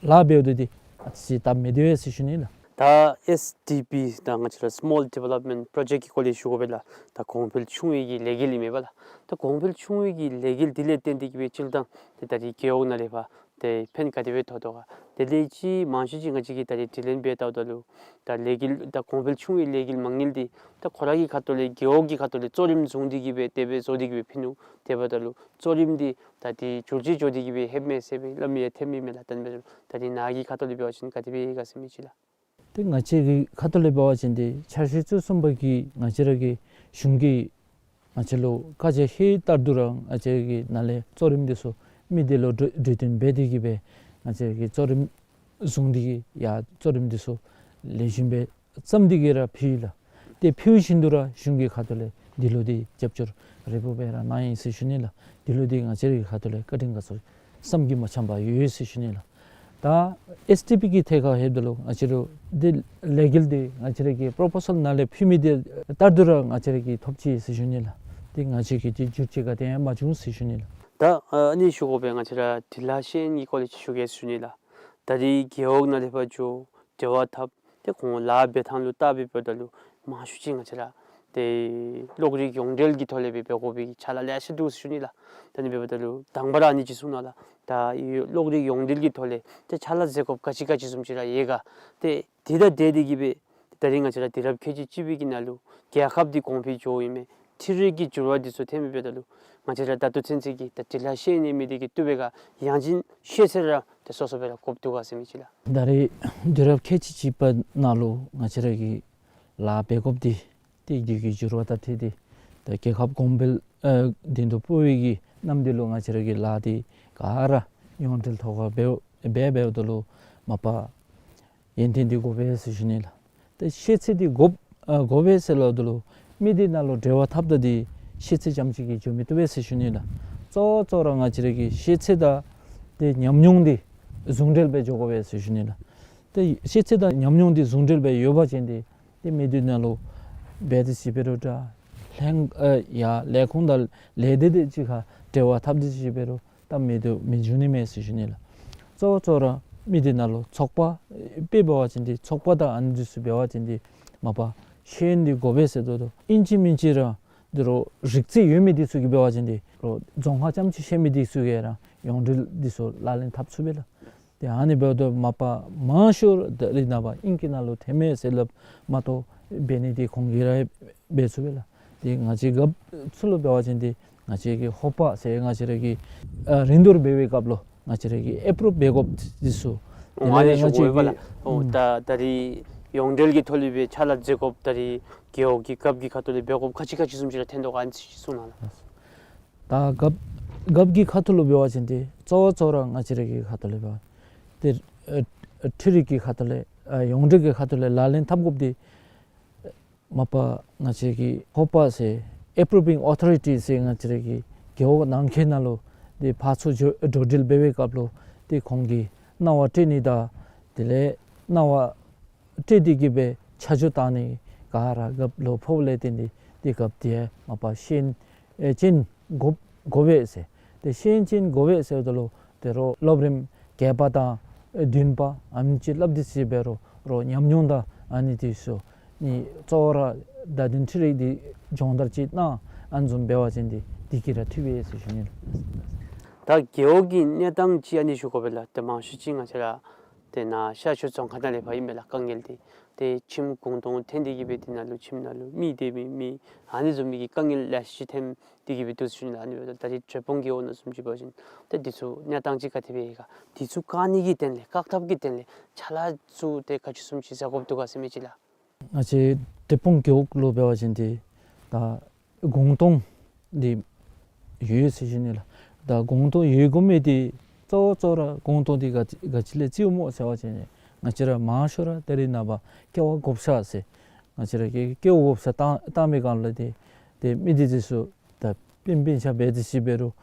ལཱ་འབདཝ་ད་འདི་ཨ་ཙི་སྟབས་མི་བདེ་བས་ཟེར་ཞུ་ནི་ལགས། ད་ཨེསི་ཌི་པི་དང་ང་བཅས་ར་སི་མོལ་ཌི་ཝེ་ལོབ་མེནཊ་པྲོ་ཇེཀཊ་ཀྱི་སྐོར་ལས་ཞུ་དགོ་པས་ལགས། ད་གོང་འཕེལ་ཆུང་བའི་གི་ལས་འགུལ་ཨིན་མས་པ་ལགས། ད་གོང་འཕེལ་ཆུང་བའི་གི་ལས་འགུལ་འདི་ལས་བརྟེན་ཏེ་གི་སྦེ་སྤྱིར་བཏང་ཏེ་ད་རེས་རྒེད་འོག་ནང་ལས་ཕར་ཏེ་ཕན་ག་དེ་སྦེ་ཐོགས་དོ་ག། དེ་ལས་ཅིག་མང་ཤོས་ཅིག་ང་བཅས་ཀྱིས་ད་རེས་དྲི་ལན་འབད་བལྟཝ་ད་ལུ་ད་ལས་འགུལ་ད་གོང་འཕེལ་ཆུང་བའི་ལས་འགུལ་མ་དངུལ་འདི་ད་ཁོ་ར་གི་ཁ་ཐུག་ལས་རྒེད་འོག་གི་ཁ་ཐུག་ལས་གཙོ་རིམ་བཟུང་སྟེ་གི་སྦེ་དེ་སྦེ་བཟོ་སྟེ་གི་སྦེ་ཕུལ་ནུག། དེ་འབདཝ་ད་ལུ་གཙོ་རིམ་འདི་ད་འདི་འགྱུར་བཅོས་འགྱོ་སྟེ་གི་སྦེ་ལྷོད་མས་ཟེར་སྦེ་སླབ་མི་ཡང་ཐོན་མི་མས་ལགས། ད་འབདཝ་ད་ལུ་ད་རེས་ནཱ་གི་ཁ་ཐུག་ལས་འབད་བ་ཅིན་ག་དེ་སྦེ་ཡོད་ག་ཟེར་མི་ཅིག་ལགས། ཏེ་ང་བཅས་ཀྱི་ཁ་ཐུག་ལས་འབད་བ་ཅིན་ཏེ་འཆར་གཞི་བཅུ་གསུམ་པ་གིས་ང་བཅས་ར་གི་གཞུང་གིས་ང་བཅས་ལུ་བཀའ་རྒྱ་བཞེས་ལྟར་དུ་ར་ང་བཅས་ཀྱི་ནཱ་ལས་གཙོ་རིམ་འདི་ཚུ་མི་སྡེ་ལུ་གྲོས་གྲོས་བསྟུན་འབད་དེ་གི་སྦེ་ང་བཅས་ཀྱི་གཙོ་རིམ་བཟུང་སྟེ་གི་ཡར་གཙོ་རིམ་འདི་ཚུ་ལེགས་ཤོམ་སྦེ་བརྩམས་ཏེ་གི་ར་ཕུལ་ཡི་ལགས། ཏེ་ཕུལ་བཞིན་དུ་ར་གཞུང་གི་ཁ་ཐུག་ལས་འདི་ལུ་འདི་རྒྱབ་སྐྱོར་རེ་བ་སྦེ་ར་གནང་ཡི་ཟེར་ཞུ་ནི་ལགས། འདི་ལུ་འདི་ང་བཅས་ར་གི་ཁ་ཐུག་ལས་བཀའ་དྲིན་དགའ་ཚོར་བསམ་གྱིས་མ་ཁྱབ་པ་ཡོད་ཟེར་ཞུ་ནི་ལགས། ད་ཨེསི་ཌི་པི་གི་ཐད་ཁར་ལྷོདཔ་ད་ལུ་ང་བཅས་ར་འདི་ལས་འགུལ་འདི་ང་བཅས་ར་གི་པོརོ་པོ་སཱལ་ནང་ལས་ཕུལ་མི་འདི་ལྟར་དུ་ར་ང་བཅས་ར་གིས་ཐོབ་ཅི་ཟེར་ཞུ་ནི་ལགས། ཏེ་ང་བཅས་ཀྱིས་འདི་འགྱུར་བཅོས་ག་དེ་ཡང་མ་བྱུང་ཟེར་ཞུ་ནི་ལགས། ད་ཨ་ནི་ཞུ་དགོ་པའི་ང་བཅས་ར་འབྲི་ལྷག་ཤེས་ཡོན་གྱི་སྐོར་ལས་ཅིག་ཞུ་གེ་ཟེར་ཞུ་ནི་ལགས། ད་རེས་རྒེད་འོག་ནང་ལས་ཕར་འགྱོ་འབྲེལ་བ་འཐབ་ཏེ་ཁོང་ལཱ་འབད་ཐངས་ལུ་བལྟ་སྦེ་འབདཝ་ད་ལུ་མང་ཤོས་ཅིག་ང་བཅས་ར་ཏེ་གློག་རིག་ཡོངས་འབྲེལ་གྱི་ཐོག་ལས་སྦེ་འབད་དགོ་པའི་ཕྱག་ལཱ་ལེ་ཤ་འདུག་ཟེར་ཞུ་ནི་ལགས། ད་ཨ་ནི་འབདཝ་ད་ལུ་དང་པ་ར་ཨ་ནི་ཅིག་གསུང་གནང་ལགས། ད་གློག་རིག་ཡོངས་འབྲེལ་གྱི་ཐོག་ལས་ཏེ་ཕྱག་ལཱ་མཛད་དགོཔ་ག་ཅི་ག་ཅི་བཟུམ་ཅིག་ར་ཡོད་ག། ཏེ་དེ་དང་འབྲེལ་ཏེ་གི་སྦེ་ད་རེས་ང་བཅས་ར་དུས་རབས་ཁལ་གཅིག་གཅིག་པའི་གི་ནང་ལུ་རྒྱལ་ཁབ་འདི་གོང་འཕེལ་འགྱོཝ་ཨིན་མས། འཕྲུལ་རིག་གི་འགྱུར་བ་འདི་ཚུ་ཐོན་མི་འབདཝ་ད་ལུ་ང་བཅས་ར་ད་ལྟོ་ཚུན་ཚོད་ཀྱི་ད་འབྲི་ལྷག་ཤེས་ཡོན་ཡོད་མི་འདི་གིས་བཏུབ་པས་ག། ཡང་ཅིན་ཤེས་ཚད་ར་ཏེ་སོ་སོ་སྦེ་ར་དགོཔ་འདུག་ག་ཟེར་མི་ཅིག་ལགས། ད་རེས་དུས་རབས་ཁལ་གཅིག་གཅིག་པ་ནང་ལུ་ང་བཅས་ར་གི་ལཱ་འབད་དགོཔ་འདི་ཏེ་དུས་ཀྱི་འགྱུར་བ་དང་འཁྲིལ་ཏེ་ད་རྒྱལ་ཁབ་གོང་འཕེལ་ཨེ་མདུན་དུ་སྤོ་བའི་གི་གནམ་དུས་ལུ་ང་བཅས་ར་གི་ལཱ་འདི་ག་ར་ཡོངས་འབྲེལ་ཐོག་ཁར་འབད་འབད་འབདཝ་ད་ལུ་མ་པ་ཡོན་ཏན་འདི་དགོ་པས་ཟེར་ཞུ་ནི་ལགས། ཏེ་ཤེས་ཚད་འདི་དགོཔ་ཨ་དགོ་པས་ཟེར་སླབ་ད་ལུ་མི་སྡེ་ནང་ལུ་འབྲེལ་བ་འཐབ་ད་འདི་ཤེས་ཚད་ཙམ་ཅིག་གིས་འགྱོ་མི་བཏུབ་པས་ཟེར་ཞུ་ནི་ལགས། གཙོ་བོ་གཙོ་བོ་ར་ང་བཅས་ར་གི་ཤེས་ཚད་དང་ཏེ་ཉམས་མྱོང་འདི་ཟུང་འབྲེལ་སྦེ་འགྱོ་དགོ་པས་ཟེར་ཞུ་ནི་ལགས། ཏེ་ཤེས་ཚད་དང་ཉམས་མྱོང་འདི་ཟུང་འབྲེལ་སྦེ་ཡོད་པ་ཅིན་ཏེ་ཏེ་མི་སྡེ་ནང་ལུ་འབད་དེ་ཅིག་འབད་རུང་འདྲ། ལྷན་ཨ་ཡར་ལས་ཁུངས་དང་ལས་སྡེ་དེ་ཅིག་ཁར་འབྲེལ་བ་འཐབ་དེ་ཅིག་འབད་རུང་སྟབས་མི་བདེཝ་མི་འབྱུང་ནི་མས་ཟེར་ཞུ་ནི་ལགས། གཙོ་བོ་གཙོ་བོ་ར་མི་སྡེ་ནང་ལུ་ཚོགས་པ་དཔེ་འབད་བ་ཅིན་ཏེ་ཚོགས་པ་དང་ཨ་ནི་འདི་ཚུ་འབད་བ་ཅིན་ཏེ་མ་པ་ཤེས་ཡོན་འདི་དགོ་པས་ཟེར་དོ་དོ་ཨིན་ཅི་མིན་ཅི་ར་འདི་རུང་རིག་རྩལ་ཡོད་མི་འདི་ཚུ་གིས་འབད་བ་ཅིན་ཏེ་རོགས་རྫོང་ཁ་ཙམ་ཅིག་ཤེས་མི་འདི་ཚུ་གིས་ར་ཡོངས་འབྲེལ་འདི་ཚུ་ལག་ལེན་འཐབ་ཚུགས་པས་ལགས། ཏེ་ཨ་ནི་འབདཝ་ད་མ་པ་མང་ཤོས་ད་རེས་ནངས་པ་ཨིང་སྐད་ནང་ལུ་ཐོན་མས་ཟེར་སླབ་མ་གཏོགས་འབད་ནི་འདི་ཁོང་གིས་ར་འབད་ཚུགས་པས་ལགས། ཏེ་ང་བཅས་རྒཔོ་ཚུ་ལུ་འབད་བ་ཅིན་ཏེ་ང་བཅས་ཀྱི་ཧོ་པ་ཟེར་ང་བཅས་ར་གི་ཨ་རིན་བསྡུར་འབད་བའི་སྐབས་ལུ་ང་བཅས་ར་གིས་ཨེ་པུ་རུབ་འབད་དགོཔ་འདི་ཚུ་ཨོ་དེ་ལས་ང་བཅས་ཀྱི་ཨོ་ད་ད་རེས་ཡོངས་འབྲེལ་གྱི་ཐོག་ལས་སྦེ་ཕྱག་ལཱ་མཛད་དགོཔ་ད་རེས་རྒེད་འོག་གི་རྒཔོ་གི་ཁ་ཐུག་ལས་འབད་དགོཔ་ག་ཅི་ག་ཅི་བཟུམ་ཅིག་ར་ཐོན་དོ་ག་ཨ་ནི་ཅིག་གསུང་གནང་ལགས། ད་རྒཔོ་རྒཔོ་གི་ཁ་ཐུག་ལུ་འབད་བ་ཅིན་ཏེ་གཙོ་བོ་གཙོ་བོ་ར་ང་བཅས་ར་གི་ཁ་ཐུག་ལས་འབད་ཏེ་ཨ་འཕྲུལ་རིག་གི་ཁ་ཐུག་ལས་ཨ་ཡོངས་འབྲེལ་གྱི་ཁ་ཐུག་ལས་ལག་ལེན་འཐབ་དགོཔ་འདི་མ་པ་ང་བཅས་ཀྱི་ཧོ་པ་ཟེར་ཨེ་པུ་རུབ་བིང་ཨོ་ཐོ་རི་ཊི་ཟེར་ང་བཅས་ར་གི་རྒེད་འོག་ནང་འཁོད་ནང་ལུ་ཏེ་ཕར་ཚུར་འགྲོ་འགྲོ་འགྲུལ་འབད་བའི་སྐབས་ལུ་ཏེ་ཁོང་གིས་གནང་བ་སྤྲོད་ནི་དང་དེ་ལས་གནང་བ་སྤྲོད་དེ་གི་སྦེ་ཆ་འཇོག་བཏང་ནི་ག་ར་རྒཔོ་ལུ་ཕོགཔ་ལས་བརྟེན་ཏེ་ཏེ་རྒཔོ་འདི་མ་པ་ཤེས་ཡོན་ཨེ་ཅན་དགོ་དགོ་པས་ཟེར། ཏེ་ཤེས་ཡོན་ཅན་དགོ་པས་ཟེརཝ་ད་ལུ་ཏེ་རོགས་སློབ་རིམ་བརྒྱད་པ་དང་བདུན་པ་ཨ་ནི་ཅིག་སླབ་དེ་ཅིག་འབད་རུང་རོགས་ཉམས་མྱོང་དང་ཨ་ནི་འདི་ཚུ་ནི་གཙོ་བོ་ར་བརྡ་དོན་འཕྲུལ་རིག་འདི་སྦྱོང་བརྡར་ཅིག་གནང་ཨ་ནི་བཟུམ་འབད་བ་ཅིན་ཏེ་འདི་གིས་ར་འཐུས་པས་ཟེར་ཞུ་ནི་ལགས། ད་རྒེད་འོག་གི་གནས་སྟངས་ཅིག་ཨ་ནི་ཞུ་དགོ་པས་ལགས། ཏེ་མང་ཤོས་ཅིག་ང་བཅས་ར་ཏེ་ནཱ་ཤར་ཕྱོགས་རྫོང་ཁག་ནང་ལས་ཕར་ཨིན་པས་ལགས། དཀའ་ངལ་འདི་ཏེ་ཁྱིམ་གུང་སྟོང་ཐོན་ཏེ་གི་སྦེ་འདི་ནང་ལུ་ཁྱིམ་ནང་ལུ་མི་སྡོད་མི་མེད་ཨ་ནི་བཟུམ་མའི་གི་དཀའ་ངལ་ལེ་ཤ་ཅིག་ཐོན་ཏེ་གི་སྦེ་འདུག་ཟེར་ཞུ་ནི་ལགས། ཨ་ནི་འབདཝ་ད་ད་རེས་འབྲས་སྤུངས་རྒེད་འོག་ནང་བཟུམ་ཅིག་འབད་བ་ཅིན་ཏེ་འདི་ཚུ་གནས་སྟངས་ཅིག་ག་དེ་སྦེ་ཡོད་ག། འདི་ཚུ་བཀག་ནི་གི་དོན་ལས་བཀག་ཐབས་ཀྱི་དོན་ལས་ཕྱག་ལཱ་ཚུ་ཏེ་ག་ཅི་བཟུམ་ཅིག་མཛད་དགོཔ་འདུག་ག་ཟེར་མི་ཅིག་ལགས། ང་བཅས་འབྲས་སྤུངས་རྒེད་འོག་ལུ་འབད་བ་ཅིན་ཏེ་ ད་དགོངས་དོན་འདི་ཡོད་ཟེར་ཞུ་ནི་ལགས། ད་དགོངས་དོན་ཡོད་དགོ་མི་འདི་གཙོ་བོ་གཙོ་བོ་ར་དགོངས་དོན་འདི་ག་ག་ཅི་ལས་རྩིཝ་སྨོ་ཟེར་བ་ཅིན་ང་བཅས་ར་མང་ཤོས་ར་ད་རེས་ནངས་པ་ཀེ་བ་བགོ་བཤའ་ཟེར། ང་བཅས་ར་གི་ཀེ་བ་བགོ་བཤའ་བཏང་བཏང་པའི་སྒང་ལས་ཏེ་ཏེ་མི་འདི་ཚུ་ད་སྤུན་སྤུན་ཆ་འབད་དེ་ཅིག་འབད་རུང་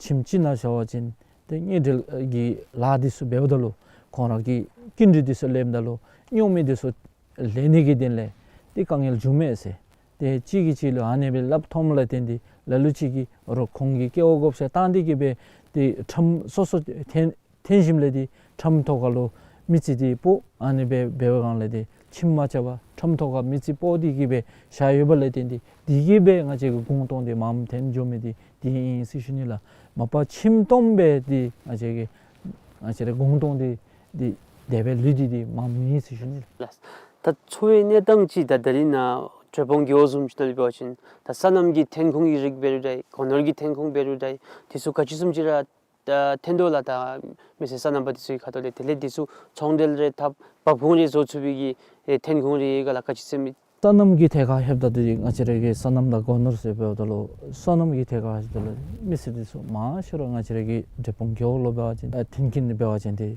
ཁྱིམ་གཅིག་ནང་བཞག་པ་ཅིན་ཏེ་དངུལ་འབྲེལ་གྱི་ལཱ་འདི་ཚུ་འབདཝ་ད་ལུ་ཁོང་ར་གི་སྐྱིན་འགྲུལ་འདི་ཚུ་ལེནམ་ད་ལུ་རྙོག་མི་འདི་ཚུ་ལེན་ནི་གི་དོན་ལས་ཏེ་དཀའ་ངལ་འབྱུངམ་མས་ཟེར། ཏེ་གཅིག་གིས་གཅིག་ལུ་ཨ་ནི་སྦེ་སླབ་འཐོནམ་ལས་བརྟེན་ཏེ་ལ་ལུ་ཅིག་གིས་རོགས་ཁོང་གིས་ཀེ་བ་བགོ་བཤའ་བཏང་སྟེ་གི་སྦེ་ཏེ་ཁྲམ་སོ་སོ་འཐེན་འཐེན་ཞིནམ་ལས་ཏེ་ཁྲམ་ཐོག་ཁ་ལུ་མི་རྩིས་འདི་སྤོ་ཨ་ནི་སྦེ་འབད་བའི་སྒང་ལས་ཏེ་ཁྱིམ་མ་ཆགས་པར་ཁྲམ་ཐོག་ཁར་མི་རྩིས་སྤོ་སྟེ་གི་སྦེ་བཞག་ཡོདཔ་ལས་བརྟེན་ཏེ་དེ་གིས་སྦེ་ང་བཅས་ཀྱི་དགོངས་དོན་འདི་མངམ་འཐེན་འགྱོ་མི་འདི་དེ་ཨིན་ཟེར་ཞུ་ནི་ལགས། མ་པ་ཁྱིམ་སྟོངམ་སྦེ་འདི་ང་བཅས་ཀྱི་ང་བཅས་རའི་དགོངས་དོན་འདི་འདི་དེ་སྦེ་ལུས་ཏེ་འདི་མངམ་ཨིན་ཟེར་ཞུ་ནི་ལགས། ད་འཚོ་བའི་གནས་སྟངས་ཅིག་ད་ད་རིས་ནཱ་འབྲས་སྤུངས་རྒེད་འོག་བཟུམ་ཅིག་ནང་ལུ་འབད་བ་ཅིན་ད་སོ་ནམ་གྱི་ཐོན་ཁུངས་ཀྱི་རིགས་འབད་རུང་འདྲ་སྒོ་ནོར་གྱི་ཐོན་ཁུངས་འབད་རུང་འདྲ་དེ་ཚུ་ག་ཅི་བཟུམ་ཅིག་ར་ད་ཐོན་དོ་ལགས། ད་མི་སེར་སོ་ནམ་པ་དེ་ཚུ་གི་ཁ་ཐུག་ལས་དེ་ལས་དེ་ཚུ་ཚོང་འབྲེལ་རེ་འཐབ་འབབ་ཁུངས་རེ་བཟོ་ཚུགས་པའི་གི་ཨེ་ཐོན་ཁུངས་རེ་ག་ལགས་ག་ཅི་ཟེར་མི། སོ་ནམ་གྱི་ཐད་ཁར་ལྷོདཔ་ད་འདི་ང་བཅས་ར་གི་སོ་ནམ་དང་སྒོ་ནོར་ཟེར་འབདཝ་ད་ལུ་སོ་ནམ་གྱི་ཐད་ཁར་ལྷོདཔ་ད་ལུ་མི་སེར་དེ་ཚུ་མང་ཤོས་ར་ང་བཅས་ར་གི་འབྲས་སྤུངས་རྒེད་འོག་ལུ་འབད་བ་ཅིན་ཨ་མཐུན་རྐྱེན་འབད་བ་ཅིན་ཏེ་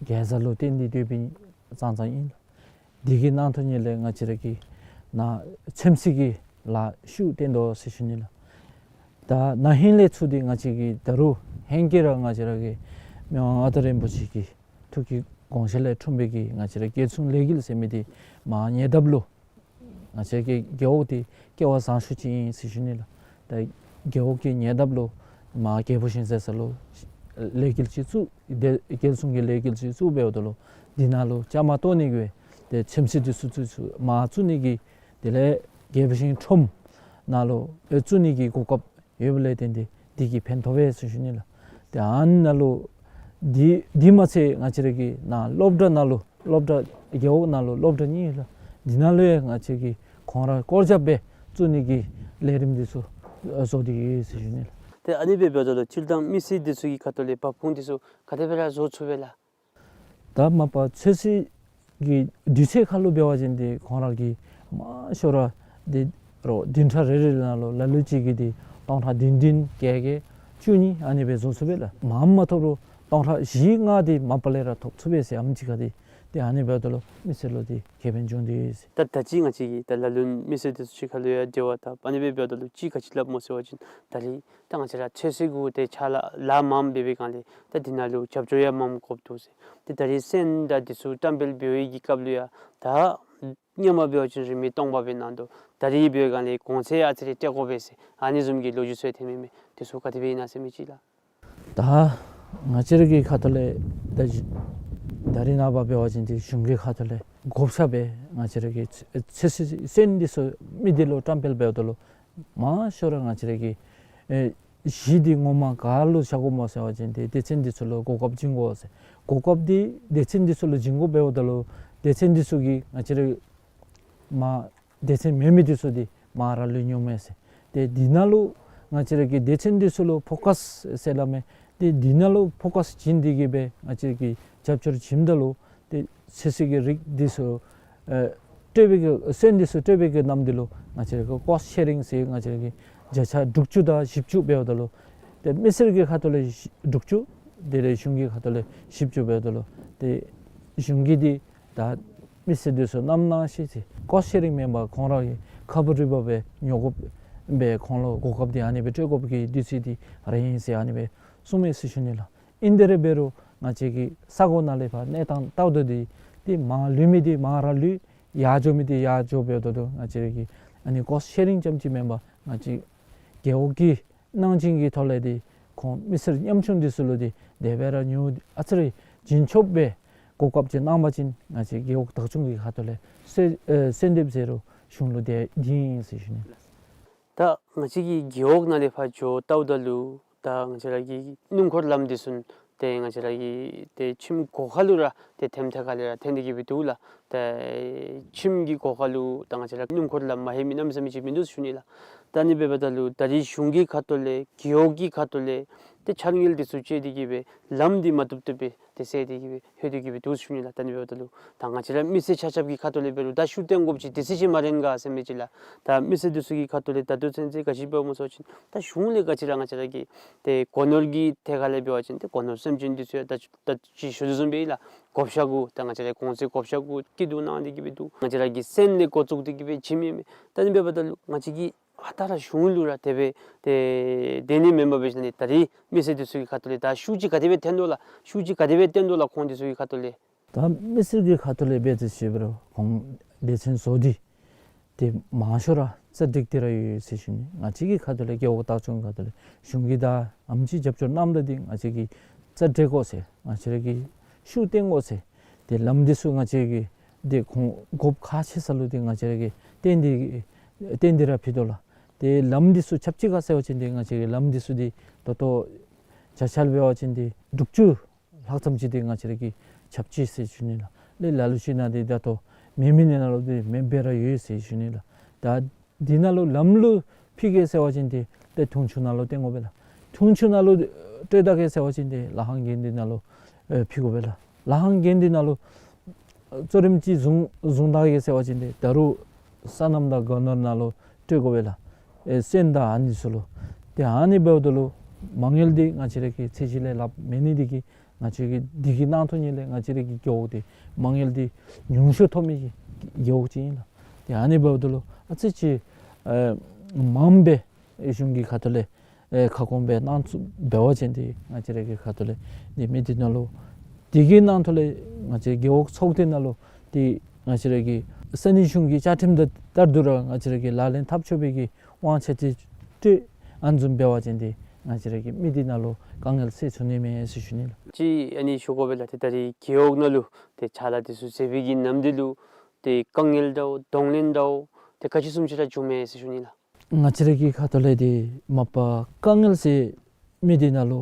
གེ་ཛ་ལུ་བརྟེན་ཏེ་སྡོད་མི་ཙང་ཙང་ཨིན་ལགས། དེ་གི་ནང་དོན་ཉིད་ལས་ང་བཅས་ར་གི་ནཱ་ཚོད་བསྲེ་གི་ལཱ་ཤུགས་བཏོན་དོ་ཟེར་ཞུ་ནི་ལགས། ད་ན་ཧིང་ལས་ཚུར་འདི་ང་བཅས་ཀྱིས་ད་རུང་ཧེང་སྐལ་ར་ང་བཅས་ར་གི་མི་དབང་མངའ་བདག་རིན་པོ་ཆེ་གི་ཐུགས་ཀྱི་དགོངས་བཞེད་ལས་འཁྲུངས་པའི་གི་ང་བཅས་ར་རྒྱལ་སྲུང་ལས་འགུལ་ཟེར་མི་འདི་མར་ཉེ་འདབས་ལུ་ང་བཅས་ཀྱི་རྒེད་འོག་འདི་ཀེ་བ་བཟང་ཤོས་ཅིག་ཨིན་ཟེར་ཞུ་ནི་ལགས། ད་རྒེད་འོག་གི་ཉེ་འདབས་ལུ་མར་རྒྱལ་པོ་ཤིང་ཟེར་ས་ལུ་ལས་འགུལ་ཅིག་བཙུགས། དེ་རྒྱལ་སྲུང་གི་ལས་འགུལ་ཅིག་བཙུགས་འབདཝ་ད་ལུ་འདི་ནང་ལུ་བཅའ་མར་གཏོགས་ནི་གི་ཏེ་ཚོད་བསྲེ་འདི་ཚུ་ཚུ་ཚུ་མར་བཙུགས་ནི་གི་དེ་ལས་རྒྱལ་པོ་ཤིང་ཁྲོམ་ནང་ལུ་ཨེ་བཙུགས་ནི་གི་གོ་སྐབས་ཡོདཔ་ལས་བརྟེན་ཏེ་འདི་གིས་ཕན་ཐོགས་པས་ཟེར་ཞུ་ནི་ལགས། ཏེ་ཨ་ནཱ་ལུ་འདི་འདི་མ་ཚད་ང་བཅས་ར་གི་ནཱ་སློབ་གྲྭ་ནང་ལུ་སློབ་གྲྭ་རྒེད་འོག་ནང་ལུ་སློབ་གྲྭ་གཉིས་ལགས། འདི་ནང་ལུ་ཡང་ང་བཅས་ཀྱིས་ཁོང་ར་སྐོར་རྒྱབ་སྦེ་བཙུགས་ནི་གི་ལས་རིམ་འདི་ཚུ་བཟོ་སྟེ་ཡོད་ཟེར་ཞུ་ནི་ལགས། ཏེ་ཨ་ནི་སྦེ་འབདཝ་ད་ལུ་སྤྱིར་བཏང་མི་སེར་འདི་ཚུ་གི་ཁ་ཐུག་ལས་འབབ་ཁུངས་འདི་ཚུ་ག་དེ་སྦེ་ར་བཟོ་ཚུགས་པས་ལགས། ད་མ་པ་ཚོད་བསྲེ་གི་དུས་ཚོད་ཁར་ལུ་འབད་བ་ཅིན་ཏེ་ཁོང་ར་གིས་མང་ཤོས་ར་འདི་རོགས་བདུན་ཕྲག་རེ་རེ་ནང་ལུ་ལ་ལུ་ཅིག་གིས་འདི་སྟོང་ཕྲག་བདུན་བདུན་བརྒྱད་བརྒྱད་བཅུ་གཉིས་ཨ་ནི་སྦེ་བཟོ་ཚུགས་པས་ལགས། མངམ་མ་ཐོབ་རུང་སྟོང་ཕྲག་བཞི་ལྔ་འདི་མ་པ་ལས་ར་ཐོབ་ཚུགས་པས་ཟེར་ཨ་ནེམ་ཅིག་ཁར་འདི་ཏེ་ཨ་ནི་འབདཝ་ད་ལུ་མི་སེར་ལུ་འདི་ཁེ་ཕན་འབྱུང་སྟེ་ཡོད་ཟེར། ད་ད་ཅི་ང་བཅས་ཀྱིས་ད་ལ་ལུ་མི་སེར་འདི་ཚུ་གཅིག་ཁར་ལུ་ཡང་འབྲེལ་བ་འཐབ་ཨ་ནི་སྦེ་འབདཝ་ད་ལུ་ཅིག་ག་ཅི་སླབ་སྨོ་ཟེར་བ་ཅིན་ད་རིས་ད་ང་བཅས་ར་ཚོད་བསྲེ་གུ་ཏེ་ཕྱག་ལཱ་ལཱ་མངམ་འབད་བའི་སྒང་ལས་ད་འདི་ནང་ལུ་རྒྱབ་སྐྱོར་ཡང་མངམ་དགོཔ་འདུག་ཟེར། ཏེ་ད་རིས་སོན་དང་འདི་ཚུ་བཀྲམ་སྤེལ་འབད་བའི་གི་སྐབས་ལུ་ཡང་ད་སྔོན་མ་འབད་བ་ཅིན་རིན་མེད་སྟོང་པ་སྦེ་གནང་དོ། ད་རིས་འབད་བའི་སྒང་ལས་གོང་ཚད་ཨ་ཙི་རེ་སྤྲོད་དགོ་པས་ཟེར་ཨ་ནི་བཟུམ་གྱི་ལོ་རྒྱུས་ཚུ་ཡང་ཐོན་མི་མས། འདི་ཚུ་ག་དེ་སྦེ་ཨིན་ན་ཟེར་མི་ཅིག་ལགས། ད་ང་བཅས་ར་གི་ཁ་ཐུག་ལས་ད་ད་རིས་ནངས་པ་འབད་བ་ཅིན་ཏེ་གཞུང་གི་ཁ་ཐུག་ལས་བགོ་བཤའ་སྦེ་ང་བཅས་ར་གི་ཚོད་བསྲེ་སོན་འདི་ཚུ་མི་སྡེ་ལུ་བཀྲམ་སྤེལ་འབདཝ་ད་ལུ་མང་ཤོས་ར་ང་བཅས་ར་གི་ཨེ་གཞི་འདི་ངོ་མ་ག་ལུ་བཞག་དགོཔ་སྨོ་ཟེར་བ་ཅིན་ཏེ་སྡེ་ཚན་འདི་ཚུ་ལུ་གོ་སྐབས་བྱིན་དགོ་ཟེར། གོ་སྐབས་འདི་སྡེ་ཚན་འདི་ཚུ་ལུ་བྱིན་དགོཔ་འབདཝ་ད་ལུ་སྡེ་ཚན་འདི་ཚུ་གིས་ང་བཅས་ར་མ་སྡེ་ཚན་མེད་མི་འདི་ཚུ་འདི་མར་ར་ལུས་འོང་མས་ཟེར། ཏེ་འདི་ནང་ལུ་ང་བཅས་ར་གི་སྡེ་ཚན་འདི་ཚུ་ལུ་ཕོ་ཀཱས་ཟེར་སླབ་མས། ཏེ་འདི་ནང་ལུ་ཕོ་ཀཱས་བྱིན་ཏེ་གི་སྦེ་ང་བཅས་ར་གིས་རྒྱབ་སྐྱོར་བྱིནམ་ད་ལུ་ཏེ་ཚོད་བསྲེ་གི་རིགས་འདི་ཚུ་ཨེ་སྤྲོད་པའི་གི་སོན་འདི་ཚུ་སྤྲོད་པའི་གི་ནམ་འདི་ལུ་ང་བཅས་ར་གིས་ཀོསཊ་ཤེ་རིང་ཟེར་ང་བཅས་ར་གིས་བརྒྱ་ཆ་དྲུག་ཅུ་དང་བཞི་བཅུ་འབདཝ་ད་ལུ་ཏེ་མི་སེར་གྱི་ཁ་ཐུག་ལས་དྲུག་ཅུ་དེ་ལས་གཞུང་གི་ཁ་ཐུག་ལས་བཞི་བཅུ་འབདཝ་ད་ལུ་ཏེ་གཞུང་གིས་འདི་ད་མི་སེར་འདི་ཚུ་ནམ་ནང་ཤི་ཚེ་ཀོསཊ་ཤེ་རིང་མེན་པར་ཁོང་ར་གི་ཁ་བུབ་རི་བུབ་སྦེ་ཉོ་དགོཔ་སྦེ་ཁོང་ལུ་གོ་སྐབས་འདི་ཨ་ནི་སྦེ་སྤྲོད་དགོཔ་གི་དུས་ཚོད་འདི་རན་ཟེར་ཨ་ནི་སྦེ་གསུངས་མས་ཟེར་ཞུ་ནི་ལགས། ཨིན་དེ་ར་འབད་རུང་ང་བཅས་ཀྱི་ས་གོ་ནང་ལས་ཕར་གནས་སྟངས་ལྟཝ་ད་འདི་འདི་མར་ལུས་མི་འདི་མར་ར་ལུས་ཡར་འགྱོ་མི་འདི་ཡར་འགྱོ་འབདཝ་ད་ལུ་ང་བཅས་ཀྱི་ཨ་ནི་ཀོསཊ་ཤེ་རིང་ཙམ་ཅིག་མེན་པར་ང་བཅས་རྒེད་འོག་གི་གནང་སྦྱིན་གྱི་ཐོག་ལས་འདི་ཁོང་མི་སེར་ཉམ་ཆུང་འདི་ཚུ་ལུ་འདི་དེ་སྦེ་ར་ཉོ་ཨ་ཙི་རེ་བྱིན་ཆོགཔ་སྦེ་གོ་སྐབས་ཅིག་གནང་པ་ཅིན་ང་བཅས་རྒེད་འོག་བདག་སྐྱོང་གི་ཁ་ཐུག་ལས་གསོལ་ཨེ་གསོལ་འདེབས་ཟེར་རུང་གཞུང་ལུ་འདི་འདི་ཨིན་ཟེར་ཞུ་ནི། ད་ང་བཅས་ཀྱི་རྒེད་འོག་ནང་ལས་ཕར་འགྱོ་ལྟཝ་ད་ལུ་ད་ང་བཅས་ར་གི་སྣུམ་འཁོར་ལམ་འདི་ཚུ་ཏེ་ང་བཅས་ར་གི་ཏེ་ཁྱིམ་སྒོ་ཁ་ལུ་ར་ཏེ་ཐེམ་ཐེ་ཁ་ལས་ར་ཐོན་ཏེ་གི་སྦེ་འདུག་ལགས། ཏེ་ཁྱིམ་གྱི་སྒོ་ཁ་ལུ་ད་ང་བཅས་ར་སྣུམ་འཁོར་ལམ་མ་ལྷོད་མི་གནམ་མེད་ས་མེད་ཅིག་མིན་འདུག་ཞུ་ནི་ལགས། ད་ཨ་ནི་འབདཝ་ད་ལུ་ད་རིས་གཞུང་གི་ཁ་ཐུག་ལས་རྒེད་འོག་གི་ཁ་ཐུག་ལས་ཏེ་འཆར་དངུལ་འདི་ཚུ་སྤྱོད་དེ་གི་སྦེ་ལམ་འདི་མ་བཏུབ་བཏུབ་སྦེ་ ཏེ་སེལ་ཏེ་གི་སྦེ་ལྷོད་དེ་གི་སྦེ་འདུག་ཟེར་ཞུ་ནི་ལགས། ད་ཨ་ནི་འབདཝ་ད་ལུ་ད་ང་བཅས་ར་མི་སེར་ཆ་ཁྱབ་ཀྱི་ཁ་ཐུག་ལས་འབད་རུང་ད་ཤུགས་བཏོན་དགོཔ་ཅིག་དུས་ཚོད་ཅིག་མ་རན་ག་ཟེར་མི་ཅིག་ལགས། ད་མི་སེར་འདི་ཚུ་གི་ཁ་ཐུག་ལས་ད་ལྟོ་ཚུན་ཚོད་ག་ཅི་འབདཝ་སྨོ་ཟེར་བ་ཅིན་ད་གཞུང་ལས་ག་ཅི་ར་ང་བཅས་ར་གི་ཏེ་སྒོ་ནོར་གྱི་ཐད་ཁར་ལས་འབད་བ་ཅིན་ཏེ་སྒོ་ནོར་སེམས་ཅན་འདི་ཚུ་ཡང་ད་ད་ཅི་ཞུ་དོ་བཟུམ་སྦེ་ལགས་བགོ་བཤའ་གུ་ད་ང་བཅས་ར་གོང་ཚད་བགོ་བཤའ་གུ་སྐྱིད་སྡུག་གནང་སྟེ་གི་སྦེ་འདུག། ང་བཅས་ར་གི་སེམས་ལས་འགོ་བཙུགས་ཏེ་གི་སྦེ་བྱིན་མི་མས། ད་ཨ་ནི་འབདཝ་ད་ལུ་ང་བཅས་ཀྱིས་ཨ་རྟག་ར་གཞུང་ལུ་ར་དེ་སྦེ་ཏེ་དེ་ནི་མེན་པར་སྦེ་ཞིནམ་ལས་ད་རིས་མི་སེར་འདི་ཚུ་གི་ཁ་ཐུག་ལས་ད་ཤུགས་ཅིག་ག་དེ་སྦེ་བཏོན་དོ་ལགས། ཤུགས་ཅིག་ག་དེ་སྦེ་བཏོན་དོ་ལགས་ཁོང་འདི་ཚུ་གི་ཁ་ཐུག་ལས། ད་མི་སེར་གྱི་ཁ་ཐུག་ལས་འབད་དེ་ཤེས་པ་ར་ཁོང་སྡེ་ཚན་བཟོ་སྟེ་ཏེ་མང་ཤོས་ར་རྩ་འགྲིག་སྟེ་ར་ཡོད་ཟེར་ཞུ་ནི། ང་བཅས་ཀྱི་ཁ་ཐུག་ལས་རྒེད་འོག་བདག་སྐྱོང་གི་ཁ་ཐུག་ལས་གཞུང་གིས་ད་ཨེམ་ཅིག་རྒྱབ་སྐྱོར་གནངམ་ད་འདི་ང་བཅས་ཀྱིས་རྩ་འགྲིག་དགོ་ཟེར་ང་བཅས་ར་གིས་ཤུགས་བཏོན་དགོ་ཟེར། ཏེ་ལམ་འདི་ཚུ་ང་བཅས་ཀྱིས་ཏེ་ཁོང་དགོཔ་ཁག་ཆེ་ས་ལུ་ཏེ་ང་བཅས་ར་གིས་བཏོན་ཏེ་བཏོན་ཏེ་ར་ཕུལ་དོ་ལགས། ཏེ་ལམ་འདི་ཚུ་ཆབ་ཅིག་ཁར་ཟེར་བ་ཅིན་ཏེ་ང་བཅས་ཀྱིས་ལམ་འདི་ཚུ་འདི་ད་ལྟོ་བརྒྱ་ཆ་ལུ་འབད་བ་ཅིན་ཏེ་དྲུག་ཅུ་ལྷག་ཙམ་ཅིག་འདི་ང་བཅས་ར་གིས་ཆབ་ཅིག་ཟེར་ཞུ་ནི་ལགས། ལས་ལ་ལུ་ཅིག་ནང་འདི་ད་ལྟོ་མེད་མི་ནང་ལུ་འདི་མེདཔ་སྦེ་ར་ཡོད་ཟེར་ཞུ་ནི་ལགས། ད་འདི་ནང་ལུ་ལམ་ལུ་ཕུལ་གེ་ཟེར་བ་ཅིན་འདི་ཏེ་འཐུང་ཆུ་ནང་ལུ་བཏོན་དགོ་པས་ལགས། འཐུང་ཆུ་ནང་ལུ་སྤྲོད་ད་གེ་ཟེར་བ་ཅིན་འདི་ལ་ཧང་གན་འདི་ནང་ལུ་ཨེ་ཕུལ་དགོ་པས་ལགས། ལ་ཧང་གན་འདི་ནང་ལུ་གཙོ་རིམ་ཅིག་བཟུང་བཟུང་ད་གེ་ཟེར་བ་ཅིན་འདི་ད་རུང་སོ་ནམ་དང་སྒོ་ནོར་ནང་ལུ་སྤྲོད་དགོ་པས་ལགས། ཨེ་སོན་དང་ཨ་ནི་ཚུ་ལུ། ཏེ་ཨ་ནི་འབདཝ་ད་ལུ་མ་དངུལ་འདི་ང་བཅས་ར་གི་ཚད་གཞི་ལས་ལྷགཔ་མེད་ནི་འདི་གིས་ང་བཅས་ཀྱི་འདི་གི་ནང་དོན་ཉིད་ལས་ང་བཅས་ར་གི་རྒེད་འོག་འདི་མ་དངུལ་འདི་ཉུང་ཤོས་ཐོབ་མི་གི་རྒེད་འོག་ཅིག་ཨིན་ལགས། ཏེ་ཨ་ནི་འབདཝ་ད་ལུ་ཨ་ཙི་ཅིག་ཨེ་མངམ་སྦེ་ཨེ་གཞུང་གི་ཁ་ཐུག་ལས་ཨེ་ཁ་སྐོང་སྦེ་གནང་ཚུགསཔ་འབད་བ་ཅིན་འདི་ང་བཅས་ར་གི་ཁ་ཐུག་ལས་འདི་མི་འདི་ནང་ལུ་འདི་གི་ནང་དོན་ལས་ང་བཅས་རྒེད་འོག་ཚོགས་སྡེ་ནང་ལུ་འདི་ང་བཅས་ར་གི་ས་གནས་གཞུང་གི་བཅའ་ཁྲིམས་དང་ལྟར་དུ་ར་ང་བཅས་ར་གིས་ལག་ལེན་འཐབ་ཆོག་པའི་གི་དབང་ཆ་འདི་སྤྲོད་ཨ་ནི་བཟུམ་འབད་བ་ཅིན་འདི་ང་བཅས་ར་གི་མི་འདི་ནང་ལུ་དཀའ་ངལ་སེལ་ཚུགས་ནི་མས་ཟེར་ཞུ་ནི་ལགས། ཅིག་ཨ་ནི་ཞུ་དགོ་པས་ལགས། ཏེ་ད་རིས་རྒེད་འོག་ནང་ལུ་ཏེ་ཕྱག་ལཱ་འདི་ཚུ་མཛད་པའི་གི་ནམ་དུས་ལུ་ཏེ་དཀའ་ངལ་འདྲཝ་གདོང་ལེན་འདྲཝ་ཏེ་ག་ཅི་བཟུམ་ཅིག་ར་བྱུངམ་མས་ཟེར་ཞུ་ནི་ལགས། ང་བཅས་ར་གི་ཁ་ཐུག་ལས་འདི་མ་པ་དཀའ་ངལ་ཟེར་མི་འདི་ནང་ལུ་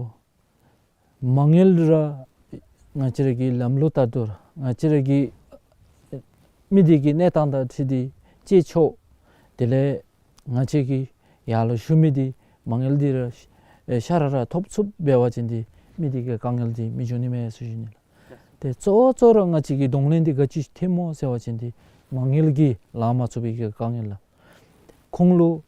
མ་དངུལ་ར་ང་བཅས་ར་གི་ལམ་ལུགས་ལྟར་དུ་ར་ང་བཅས་ར་གི་མི་འདི་གི་གནས་སྟངས་དང་འཁྲིལ་ཏེ་སྤྱོད་ཆོག། དེ་ལས་ང་བཅས་ཀྱི་ཡར་ལུ་ཞུ་མི་འདི་མ་དངུལ་འདི་ར་ཨེ་ཤ་ར་ར་ཐོབ་ཚུགསཔ་འབད་བ་ཅིན་འདི་མི་འདི་གི་དཀའ་ངལ་འདི་མི་འབྱུང་ནི་མས་ཟེར་ཞུ་ནི་ལགས། ཏེ་གཙོ་བོ་གཙོ་བོ་ར་ང་བཅས་ཀྱི་གདོང་ལེན་འདི་ག་ཅི་ཐོནམ་སྨོ་ཟེར་བ་ཅིན་འདི་མ་དངུལ་གྱིས་ལང་མ་ཚུགས་པའི་གི་དཀའ་ངལ་ལགས། ཁོང་ལུ་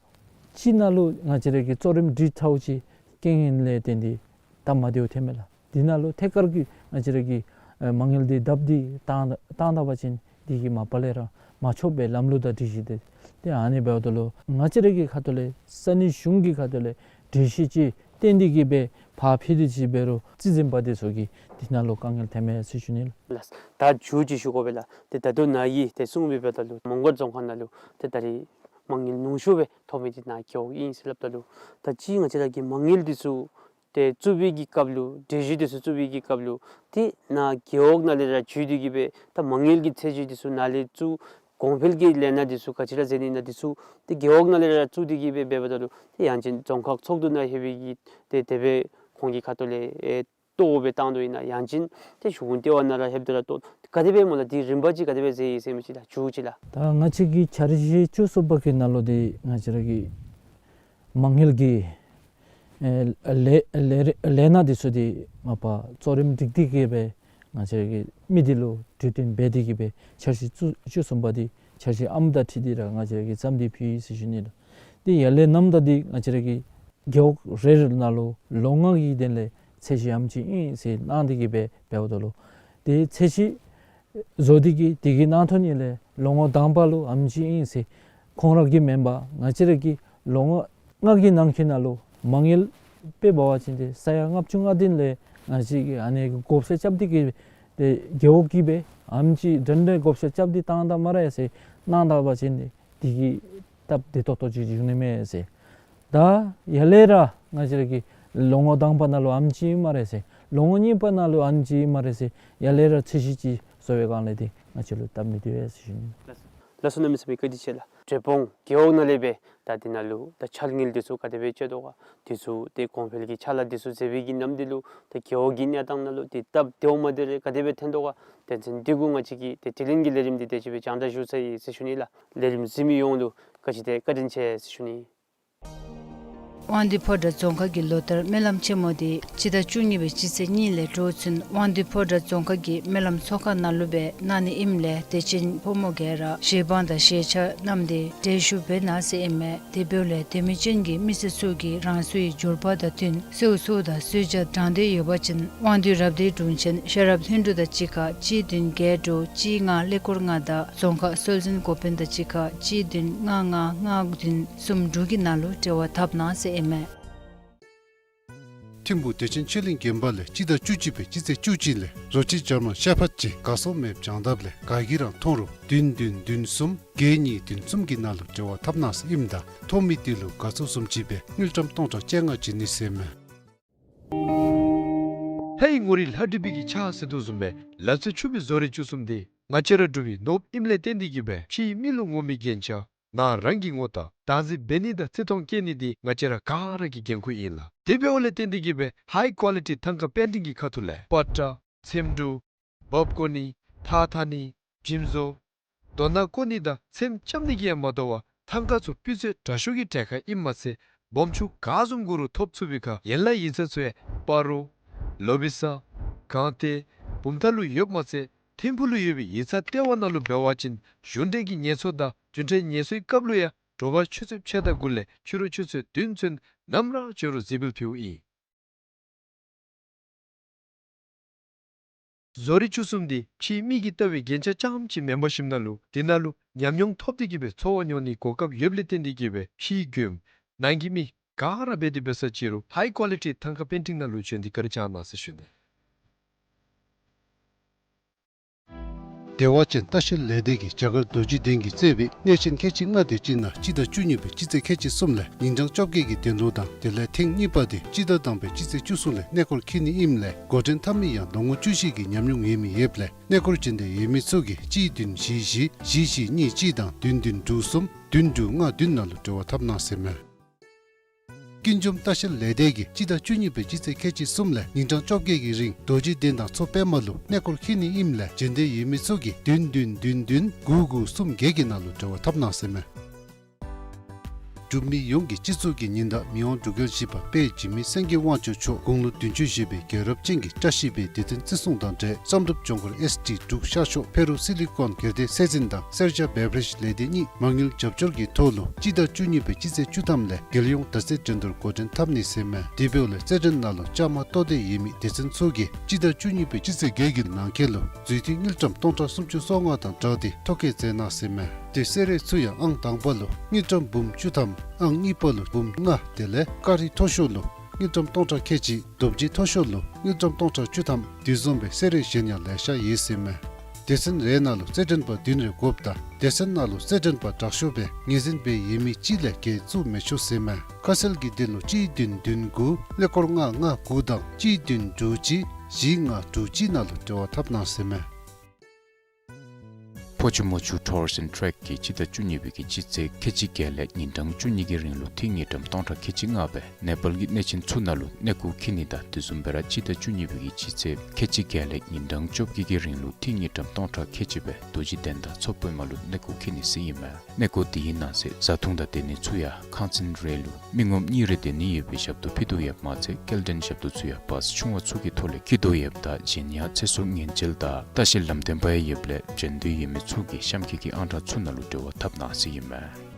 ཅིག་ནང་ལུ་ང་བཅས་ར་གིས་གཙོ་རིམ་སྒྲིག་ཐོག་ཅིག་རྐྱེན་ངན་ལས་བརྟེན་ཏེ་སྟབས་མ་བདེཝ་ཐོནམ་མས་ལགས། འདི་ནང་ལུ་ཐད་ཀར་གྱི་ང་བཅས་ར་གིས་ཨེ་མ་དངུལ་འདི་བརྡབ་སྟེ་བཏང་བཏང་ད་པ་ཅིན་འདི་གིས་མ་པ་ལས་ར་མ་ཆོགཔ་སྦེ་ལམ་ལུགས་དང་སྒྲིག་གཞི་འདི་ཏེ་ཨ་ནི་འབདཝ་ད་ལུ་ང་བཅས་ར་གི་ཁ་ཐུག་ལས་ས་གནས་གཞུང་གི་ཁ་ཐུག་ལས་སྒྲིག་གཞི་ཅིག་བཏོན་ཏེ་གི་སྦེ་ཕར་ཕུལ་ཏེ་ཅིག་འབད་རུང་རྩིས་འཛིན་པ་འདི་ཚུ་གིས་འདི་ནང་ལུ་དཀའ་ངལ་ཐོནམ་མས་ཟེར་ཞུ་ནི་ལགས། ལགས། ད་མཇུག་ཅིག་ཞུ་དགོ་པས་ལགས། ཏེ་ད་ལྟོ་ནཱ་གིས་ཏེ་གསུངས་པའི་འབདཝ་ད་ལུ་མོང་སྒར་རྫོང་ཁག་ནང་ལུ་ཏེ་ད་རིས་མ་དངུལ་ཉུང་ཤོས་སྦེ་ཐོབ་མི་འདི་ནཱ་རྒེད་འོག་ཨིན་ཟེར་སླབ་ད་ལུ་ད་ཅི་ང་བཅས་ར་གི་མ་དངུལ་འདི་ཚུ་ཏེ་བཙུགས་པའི་གི་སྐབས་ལུ་སྒྲིག་གཞི་འདི་ཚུ་བཙུགས་པའི་གི་སྐབས་ལུ་ཏེ་ནཱ་རྒེད་འོག་ནང་ལས་ར་བརྒྱུད་དེ་གི་སྦེ་ད་མ་དངུལ་གྱི་ཚད་གཞི་འདི་ཚུ་ནཱ་ལས་བཙུགས་གོང་འཕེལ་གྱི་ལས་སྣ་འདི་ཚུ་ག་ཅི་ར་མཛད་ནི་ཨིན་ན་འདི་ཚུ་ཏེ་རྒེད་འོག་ནང་ལས་ར་བཙུགས་ཏེ་གི་སྦེ་འབདཝ་ད་ལུ་ཏེ་ཡང་ཅིན་རྫོང་ཁག་ཚོགས་འདུ་ནང་ལྷོད་པའི་གི་ཏེ་དེ་སྦེ་ཁོང་གི་ཁ་ཐུག་ལས་ཨེ་གཏོར་སྦེ་བཏང་དོ་ཨིན་ན་ཡང་ཅིན་ཏེ་གཞུང་ལྟེ་བ་ནང་ར་ལྷོདཔ་ད་ར་གཏོར་ག་དེ་སྦེ་སྨོ་ལགས། འདི་རིམ་པ་ཅིག་ག་དེ་སྦེ་མཛད་ཡི་ཟེར་མི་ཅིག་ལགས། མཇུག་ཅིག་ལགས། ད་ང་བཅས་ཀྱི་འཆར་གཞི་བཅུ་གསུམ་པ་གི་ནང་ལུ་འདི་ང་བཅས་ར་གི་མ་དངུལ་གྱི་ཨེ་ལས་ལས་ལས་སྣ་འདི་ཚུ་འདི་མ་པ་གཙོ་རིམ་སྒྲིག་སྟེ་གི་སྦེ་ང་བཅས་ར་གི་མི་འདི་ལུ་གྲོས་བསྟུན་འབད་དེ་གི་སྦེ་འཆར་གཞི་བཅུ་བཅུ་གསུམ་པ་འདི་འཆར་གཞི་ཨམ་དང་འཁྲིལ་ཏེ་ར་ང་བཅས་ར་གིས་བརྩམས་ཏེ་ཕུལ་ཡི་ཟེར་ཞུ་ནི་ལགས། འདི་ཡར་ལས་ནམ་ད་འདི་ང་བཅས་ར་གི་རྒེད་འོག་རེ་རེ་ནང་ལུ་ལོ་ལྔ་གི་དོན་ལས་ཚད་གཞི་ཨམ་ཅིག་ཨིན་ཟེར་གནང་སྟེ་གི་སྦེ་འབདཝ་ད་ལུ་ཏེ་ཚད་གཞི་བཟོ་སྟེ་གི་དེ་གི་ནང་དོན་ཉིད་ལས་ལོ་ངོ་དང་པ་ལུ་ཨམ་ཅིག་ཨིན་ཟེར་ཁོང་ར་གིས་མེན་པར་ང་བཅས་ར་གིས་ལོ་ངོ་ལྔ་གི་ནང་འཁོད་ནང་ལུ་མ་དངུལ་དཔེ་འབད་བ་ཅིན་ཏེ་ས་ཡ་ལྔ་བཅུ་ང་བདུན་ལས་ང་བཅས་ཀྱིས་ཨ་ནི་བགོ་བཤའ་རྐྱབ་སྟེ་གི་ཏེ་རྒེད་འོག་གིས་སྦེ་ཨམ་ཅིག་འདྲན་འདྲ་བགོ་བཤའ་རྐྱབ་སྟེ་བཏང་ད་སྨ་རེ་ཟེར་གནང་ད་པ་ཅིན་ཏེ་དེ་གིས་སྟབས་བདེ་ཏོག་ཏོ་ཅིག་འབྱུང་ནི་མས་ཟེར། ད་ཡར་ལས་ར་ང་བཅས་ར་གིས་ལོ་ངོ་དང་པ་ནང་ལུ་ཨམ་ཅིག་སྨ་རེ་ཟེར་ལོ་ངོ་གཉིས་པ་ནང་ལུ་ཨམ་ཅིག་སྨ་རེ་ཟེར་ཡར་ལས་ར་ཚད་གཞི་ཅིག་བཟོ་བའི་སྒང་ལས་ཏེ་ང་བཅས་ལུ་སྟབས་མི་བདེ་བས་ཟེར་ཞུ་ནི། ལགས་སོ་གནམ་མེད་ས་མེད་བཀའ་དྲིན་ཆེ་ལགས། འབྲས་སྤུངས་རྒེད་འོག་ནང་ལས་སྦེ་ད་འདི་ནང་ལུ་ད་འཆར་དངུལ་འདི་ཚུ་ག་དེ་སྦེ་སྤྱོད་དོ་ག་འདི་ཚུ་ཏེ་གོང་འཕེལ་གྱི་ཕྱག་ལཱ་འདི་ཚུ་མཛད་པའི་གི་ནམ་འདི་ལུ་ད་རྒེད་འོག་གི་གནས་སྟངས་ནང་ལུ་ཏེ་སྟབས་བདེཝ་མ་བདེཝ་རེ་ག་དེ་སྦེ་ཐོན་དོ་ག་དོན་ཚན་འདི་གུ་ང་བཅས་ཀྱིས་ཏེ་དྲི་ལན་གྱི་ལས་རིམ་འདི་དེ་ཅིག་སྦེ་སྦྱང་བརྡར་ཞུ་ཚར་ཡི་ཟེར་ཞུ་ནི་ལགས། ལས་རིམ་གཟིགས་མི་ཡོངས་ལུ་བཀའ་དྲིན་ཆེ་ཟེར་ཞུ་ནི། དབང་འདུས་ཕོ་བྲང་རྫོང་ཁག་གི་ལོ་ལྟར་སྨོན་ལམ་ཆེན་མོ་དེ་སྤྱི་ཟླ་བཅུ་གཉིས་པའི་སྤྱི་ཚེས་གཉིས་ལས་འགོ་བཙུགས་དབང་འདུས་ཕོ་བྲང་རྫོང་ཁག་གི་སྨོན་ལམ་ཚོགས་ཁང་ནང་ལུ་སྦེ་གནང་ནི་ཨིནམ་ལས་དད་ཅན་ཕོ་མོ་ག་ར་གཞས་འབག་དང་གཞས་ཆས་བསྣམས་ཏེ་གྲལ་བཞུགས་འབད་གནང་ཟེར་ཨིན་མས། དེ་འབདཝ་ལས་དད་མོས་ཅན་གྱི་མི་སེར་ཚུ་གིས་རང་སོའི་འབྱོར་པ་དང་བསྟུན་གསོལཝ་ཚུ་དང་གསོལ་ཇ་དྲང་དོ་ཡོད་པ་ཅིན་དབང་འདུས་རབ་སྡེའི་དྲུང་ཆེན་ཤེས་རབ་ལྷུན་གྲུབ་དང་གཅིག་ཁར་གཅིག་བདུན་བརྒྱད་དྲུག་གཅིག་ལྔ་ཀླད་ཀོར་ལྔ་དང་རྫོང་ཁག་སྲོལ་འཛིན་འགོ་དཔོན་དང་གཅིག་ཁར་གཅིག་བདུན་ལྔ་ལྔ་ལྔ་བདུན་གསུམ་དྲུག་གི་ནང་ལུ་འབྲེལ་བ་འཐབ་གནང་ཟེར་ཨིན་མས། ཐིམ་ཕུག་བདེ་ཆེན་ཆོས་གླིང་དགོན་པ་ལས་སྤྱི་ཟླ་བཅུ་གཅིག་པའི་སྤྱི་ཚེས་བཅུ་གཅིག་ལས་རོ་ཁྱི་ཇར་མན་ཤེ་ཕརཌ་ཅིག་ག་སོང་མེདཔ་སྦྱང་དཔ་ལས་ག་གིས་ར་མཐོང་རུང་བདུན་བདུན་བདུན་གསུམ་བརྒྱད་གཉིས་བདུན་གསུམ་གྱི་ནང་ལུ་འབྲེལ་བ་འཐབ་གནང་ཟེར་ཨིནམ་ད་མཐོང་མི་དེ་ལུ་དགའ་ཚོར་བཟུམ་ཅིག་སྦེ་དངུལ་ཀྲམ་སྟོང་ཕྲག་བཅོ་ལྔ་བྱིན་ནི་ཟེར་མས། ཧེ་ངོ་རིས་ལྷ་བྲིས་པའི་གི་ཕྱག་ཟེར་དོ་བཟུམ་སྦེ་ལ་རྩེ་ཆུ་སྦིས་བཟོ་རིག་བཅུ་གསུམ་དེ་ང་བཅས་ར་འབྲུག་པའི་ནོར་བུ་ཨིནམ་ལས་བརྟེན་ཏེ་གིས་སྦེ་ཕྱིའི་མི་ལུ་ངོམ་མི་རྒྱན་ཆ་ནང་རང་གིས་ངོམ་ད་བདག་འཛིན་འབད་ནི་དང་བརྩི་མཐོང་བསྐྱེད་ནི་དེ་ང་བཅས་ར་ག་ར་གི་འགན་ཁུར་ཨིན་ལགས། དེ་འབདཝ་ལས་བརྟེན་ཏེ་གིས་སྦེ་ཧའི་ཀོ་ལི་ཊི་ཐང་ཀ་པེན་ཊིང་གི་ཁ་ཐུག་ལས་པ་ཏྲ་ཚེམ་དྲུབ་འབག་བརྐོ་ནི་ཐགས་འཐག་ནི་འཇིམ་བཟོ་རྡོ་ནག་བརྐོ་ནི་དང་ཚེམ་རྐྱབ་ནི་གིས་ཡང་མ་དོ་བར་ཐང་ཀ་ཚུ་སྤུས་ཚད་དྲག་ཤོས་ཀྱི་གྲལ་ཁར་ཨིནམ་མ་ཚད་སྦོམ་ཆུང་ག་བཟུམ་དགོ་རུང་ཐོབ་ཚུགས་པའི་ཁར་ཡན་ལག་ཡིག་ཚང་ཚུ་ཡང་སྤ་རོ་ལོ་བི་ས་སྒང་སྟེང་བུམ་ཐང་ལུ་ཡོདཔ་མ་ཚད་ཐིམ་ཕུག་ལུ་ཡོད་པའི་ཡིག་ཚང་ལྟེ་བ་ནང་ལུ་འབད་བ་ཅིན་གཞུང་འབྲེལ་གྱི་ངལ་གསོ་དང་རྒྱུན་འབྲེལ་ངལ་གསོའི་སྐབས་ལུ་ཡང་དྲོ་པ་ཆུ་ཚོད་ཕྱེད་དང་དགུ་ལས་ཕྱི་རུ་ཆུ་ཚོད་བདུན་ཚུན་ནམ་ར་འབྱོན་རུང་གཟིགས་འབུལ་ཕུལཝ་ཨིན། བཟོ་རིག་བཅུ་གསུམ་དེ་ཕྱིའི་མི་གིས་བལྟ་བའི་རྒྱན་ཆ་རྐྱངམ་ཅིག་མེན་པར་ཞིནམ་ན་ལུ་དེ་ནང་ལུ་ཉམས་མྱོང་ཐོབ་སྟེ་གིས་སྦེ་འཚོ་བ་མྱོང་ནིའི་གོ་སྐབས་ཡོདཔ་ལས་བརྟེན་ཏེ་གིས་སྦེ་ཕྱིའི་མགྱོནམ་ནང་གི་མི་ག་ར་འབད་དེ་འབད་ས་ཅིག་རུང་ཧའི་ཀོ་ལི་ཊི་ཐང་ཀ་པེན་ཊིང་ནང་ལུ་བྱོན་ཏེ་བཀའ་དྲིན་བསྐྱང་གནང་ཟེར་ཞུ་ནི། བདེ་བ་ཅན་ལྟ་བཤལ་ལས་སྡེ་གིས་རྒྱ་གར་རྡོ་རྗེ་གདན་གྱིས་གཙོས་པའི་གནས་ཆེན་ཁལ་གཅིག་ལྔ་དེ་ཅིག་ནང་སྤྱི་ཟླ་བཅུ་གཉིས་པའི་སྤྱི་ཚེས་ཁལ་གཅིག་གསུམ་ལས་ཉིན་གྲངས་བཅོ་བརྒྱད་ཀྱི་གདན་ལོ་དང་དེ་ལས་ཐེངས་གཉིས་པ་དེ་སྤྱི་ཟླ་དང་པའི་སྤྱི་ཚེས་བཅུ་གསུམ་ལས་གནས་སྐོར་འཁྱིད་ནི་ཨིནམ་ལས་འགོ་འདྲེན་འཐབ་མི་ཡང་ལོ་ངོ་བཅུ་བཞི་གི་ཉམས་མྱོང་ཡོད་མི་ཡོདཔ་ལས་གནས་སྐོར་བྱོན་འདོད་ཡོད་མི་ཚུ་གིས་གཅིག་བདུན་བཞི་བཞི་བཞི་བཞི་གཉིས་གཅིག་དང་བདུན་བདུན་དྲུག་གསུམ་བདུན་དྲུག་ལྔ་བདུན་ནང་ལུ་འབྲེལ་བ་འཐབ་གནང་ཟེར་མས། ཀུན་འབྱུང་ལྟ་བཤལ་ལས་སྡེ་གིས་སྤྱི་ཟླ་བཅུ་གཉིས་པའི་སྤྱི་ཚེས་ཁལ་གཅིག་གསུམ་ལས་ཉིན་གྲངས་བཅོ་བརྒྱད་ཀྱི་རིང་རྡོ་རྗེ་གདན་དང་མཚོ་པདྨ་ལུ་གནས་སྐོར་འཁྱིད་ནི་ཨིནམ་ལས་བྱོན་འདོད་ཡོད་མི་ཚུ་གིས་བདུན་བདུན་བདུན་བདུན་དགུ་དགུ་གསུམ་བརྒྱད་ཀྱི་ནང་ལུ་འབྲེལ་བ་འཐབ་གནང་ཟེར་མས། འབྲུག་མི་ཡོངས་ཀྱི་སྤྱི་ཚོགས་ཀྱི་ཉིན་བདག་མི་དབང་འབྲུག་རྒྱལ་བཞི་པ་དཔལ་འཇིགས་མེད་སེང་གེ་དབང་ཕྱུག་མཆོག་དགུང་ལོ་བདུན་ཅུ་བཞེས་པའི་རྒྱལ་རབས་ཅན་གྱི་བཀྲ་ཤིས་པའི་དུས་སྟོན་བརྩི་སྲུང་དང་འབྲེལ་བསམ་གྲུབ་ལྗོངས་མཁར་ཨེསི་ཌི་འབྲུག་ཤར་ཕྱོགས་ཕེ་རུ་སི་ལི་ཀོན་སྒེར་སྡེ་སྲས་འཛིན་དང་སེར་སྐྱ་བེ་བ་རེཇ་ལས་སྡེ་གཉིས་མ་དངུལ་རྒྱབ་སྐྱོར་གྱི་ཐོག་ལུ་སྤྱི་ཟླ་བཅུ་གཉིས་པའི་སྤྱི་ཚེས་བཅུ་ཐམ་ལས་རྒྱལ་ཡོངས་དར་རྩེ་འགྲན་བསྡུར་འགོ་འདྲེན་འཐབ་ནི་ཟེར་མས། དེ་འབདཝ་ལས་རྩེད་འགྲན་ནང་ལུ་བཅའ་མར་གཏོགས་འདོད་ཡོད་མི་སྡེ་ཚན་ཚུ་གིས་སྤྱི་ཟླ་བཅུ་གཉིས་པའི་སྤྱི་ཚེས་བརྒྱད་ཀྱི་ནང་འཁོད་ལུ་འཛུལ་ཐིག་དངུལ་ཀྲམ་སྟོང་ཕྲག་སུམ་ཅུ་སོ་ལྔ་དང་སྦྲགས་ཏེ་ཐོ་བཀོད་མཛད་གནང་ཟེར་མས། དེ་སེར་སྐྱ་ཚུ་ཡང་ཨང་དང་པ་ལུ་དངུལ་ཀྲམ་འབུམ་བཅུ་ཐམ་ཨང་གཉིས་པ་ལུ་འབུམ་ལྔ་དེ་ལས་ཀ་རི་མཐོ་ཤོས་ལུ་དངུལ་ཀྲམ་སྟོང་ཕྲག་ཁལ་གཅིག་རྡོ་རྗེ་མཐོ་ཤོས་ལུ་དངུལ་ཀྲམ་སྟོང་ཕྲག་བཅུ་ཐམ་དེ་བཟུམ་སྦེ་སེར་སྐྱ་གཞན་ཡང་ལེ་ཤ་ཡོད་ཟེར་མས། སྡེ་ཚན་རེ་ནང་ལུ་རྩེད་འགྲན་པ་བདུན་རེ་དགོཔ་དང་སྡེ་ཚན་ནང་ལུ་རྩེད་འགྲན་པ་དྲག་ཤོས་སྦེ་ངོས་འཛིན་འབད་ཡོད་མི་གཅིག་ལས་བརྒལ་བཙུགས་མི་ཆོག་ཟེར་མས། ཁ་གསལ་གྱི་དོན་ལུ་གཅིག་བདུན་བདུན་དགུ་ཀླད་ཀོར་ལྔ་ལྔ་དགུ་དང་གཅིག་བདུན་དྲུག་གཅིག་བཞི་ལྔ་དྲུག་གཅིག་ནང་ལུ་འབྲེལ་བ་འཐབ་གནང་ཟེར་མས། ཕོ་ཆུ་མོ་ཆུ་ཊུར་སི་ཨེནཌ་ཊེག་གིས་སྤྱི་ཟླ་བཅུ་གཉིས་པའི་གི་སྤྱི་ཚེས་ཁལ་གཅིག་བརྒྱད་ལས་ཉིན་གྲངས་བཅུ་གཉིས་ཀྱི་རིང་ལུ་ཐིག་དངུལ་ཀྲམ་སྟོང་ཕྲག་ཁལ་གཅིག་ལྔ་སྦེ་ནེ་པཱལ་གྱི་གནས་ཆེན་ཚུ་ནང་ལུ་གནས་སྐོར་འཁྱིད་ནི་དང་དེ་བཟུམ་སྦེ་ར་སྤྱི་ཟླ་བཅུ་གཉིས་པའི་གི་སྤྱི་ཚེས་ཁལ་གཅིག་བརྒྱད་ལས་ཉིན་གྲངས་བཅོ་བརྒྱད་ཀྱི་རིང་ལུ་ཐིག་དངུལ་ཀྲམ་སྟོང་ཕྲག་ཁལ་གཅིག་སྦེ་རྡོ་རྗེ་གདན་དང་མཚོ་པདྨ་ལུ་གནས་སྐོར་འཁྱིད་ནི་ཟེར་ཨིན་མས། གནས་སྐོར་དེའི་ནང་གསེས་བཟའ་འཐུང་དང་སྡོད་ནི་ཚུ་ཡང་ཁང་ཚན་རེ་ལུ་མི་ངོམ་གཉིས་རེ་སྡོད་ནི་ཡོད་པའི་ཞབས་ཏོག་ཕུལ་དོ་ཡོདཔ་མ་ཚད་སྐྱེལ་འདྲེན་ཞབས་ཏོག་ཚུ་ཡང་བཱས་ཆུང་བ་ཚུ་གི་ཐོག་ལས་འཁྱིད་དོ་ཡོདཔ་ད་གཞན་ཡང་ཚེ་སྲོག་ཉེན་བཅོལ་དང་ལྟ་བཤལ་ལམ་སྟོན་པ་ཡང་ཡོདཔ་ལས་བྱོན་འདོད་ཡོད་མི་ཚུ་གིས་གཤམ་འཁོད་ཀྱི་ཨང་གྲངས་ཚུ་ནང་ལུ་འབྲེལ་བ་འཐབ་གནང་ཟེར་ཨིན་མས།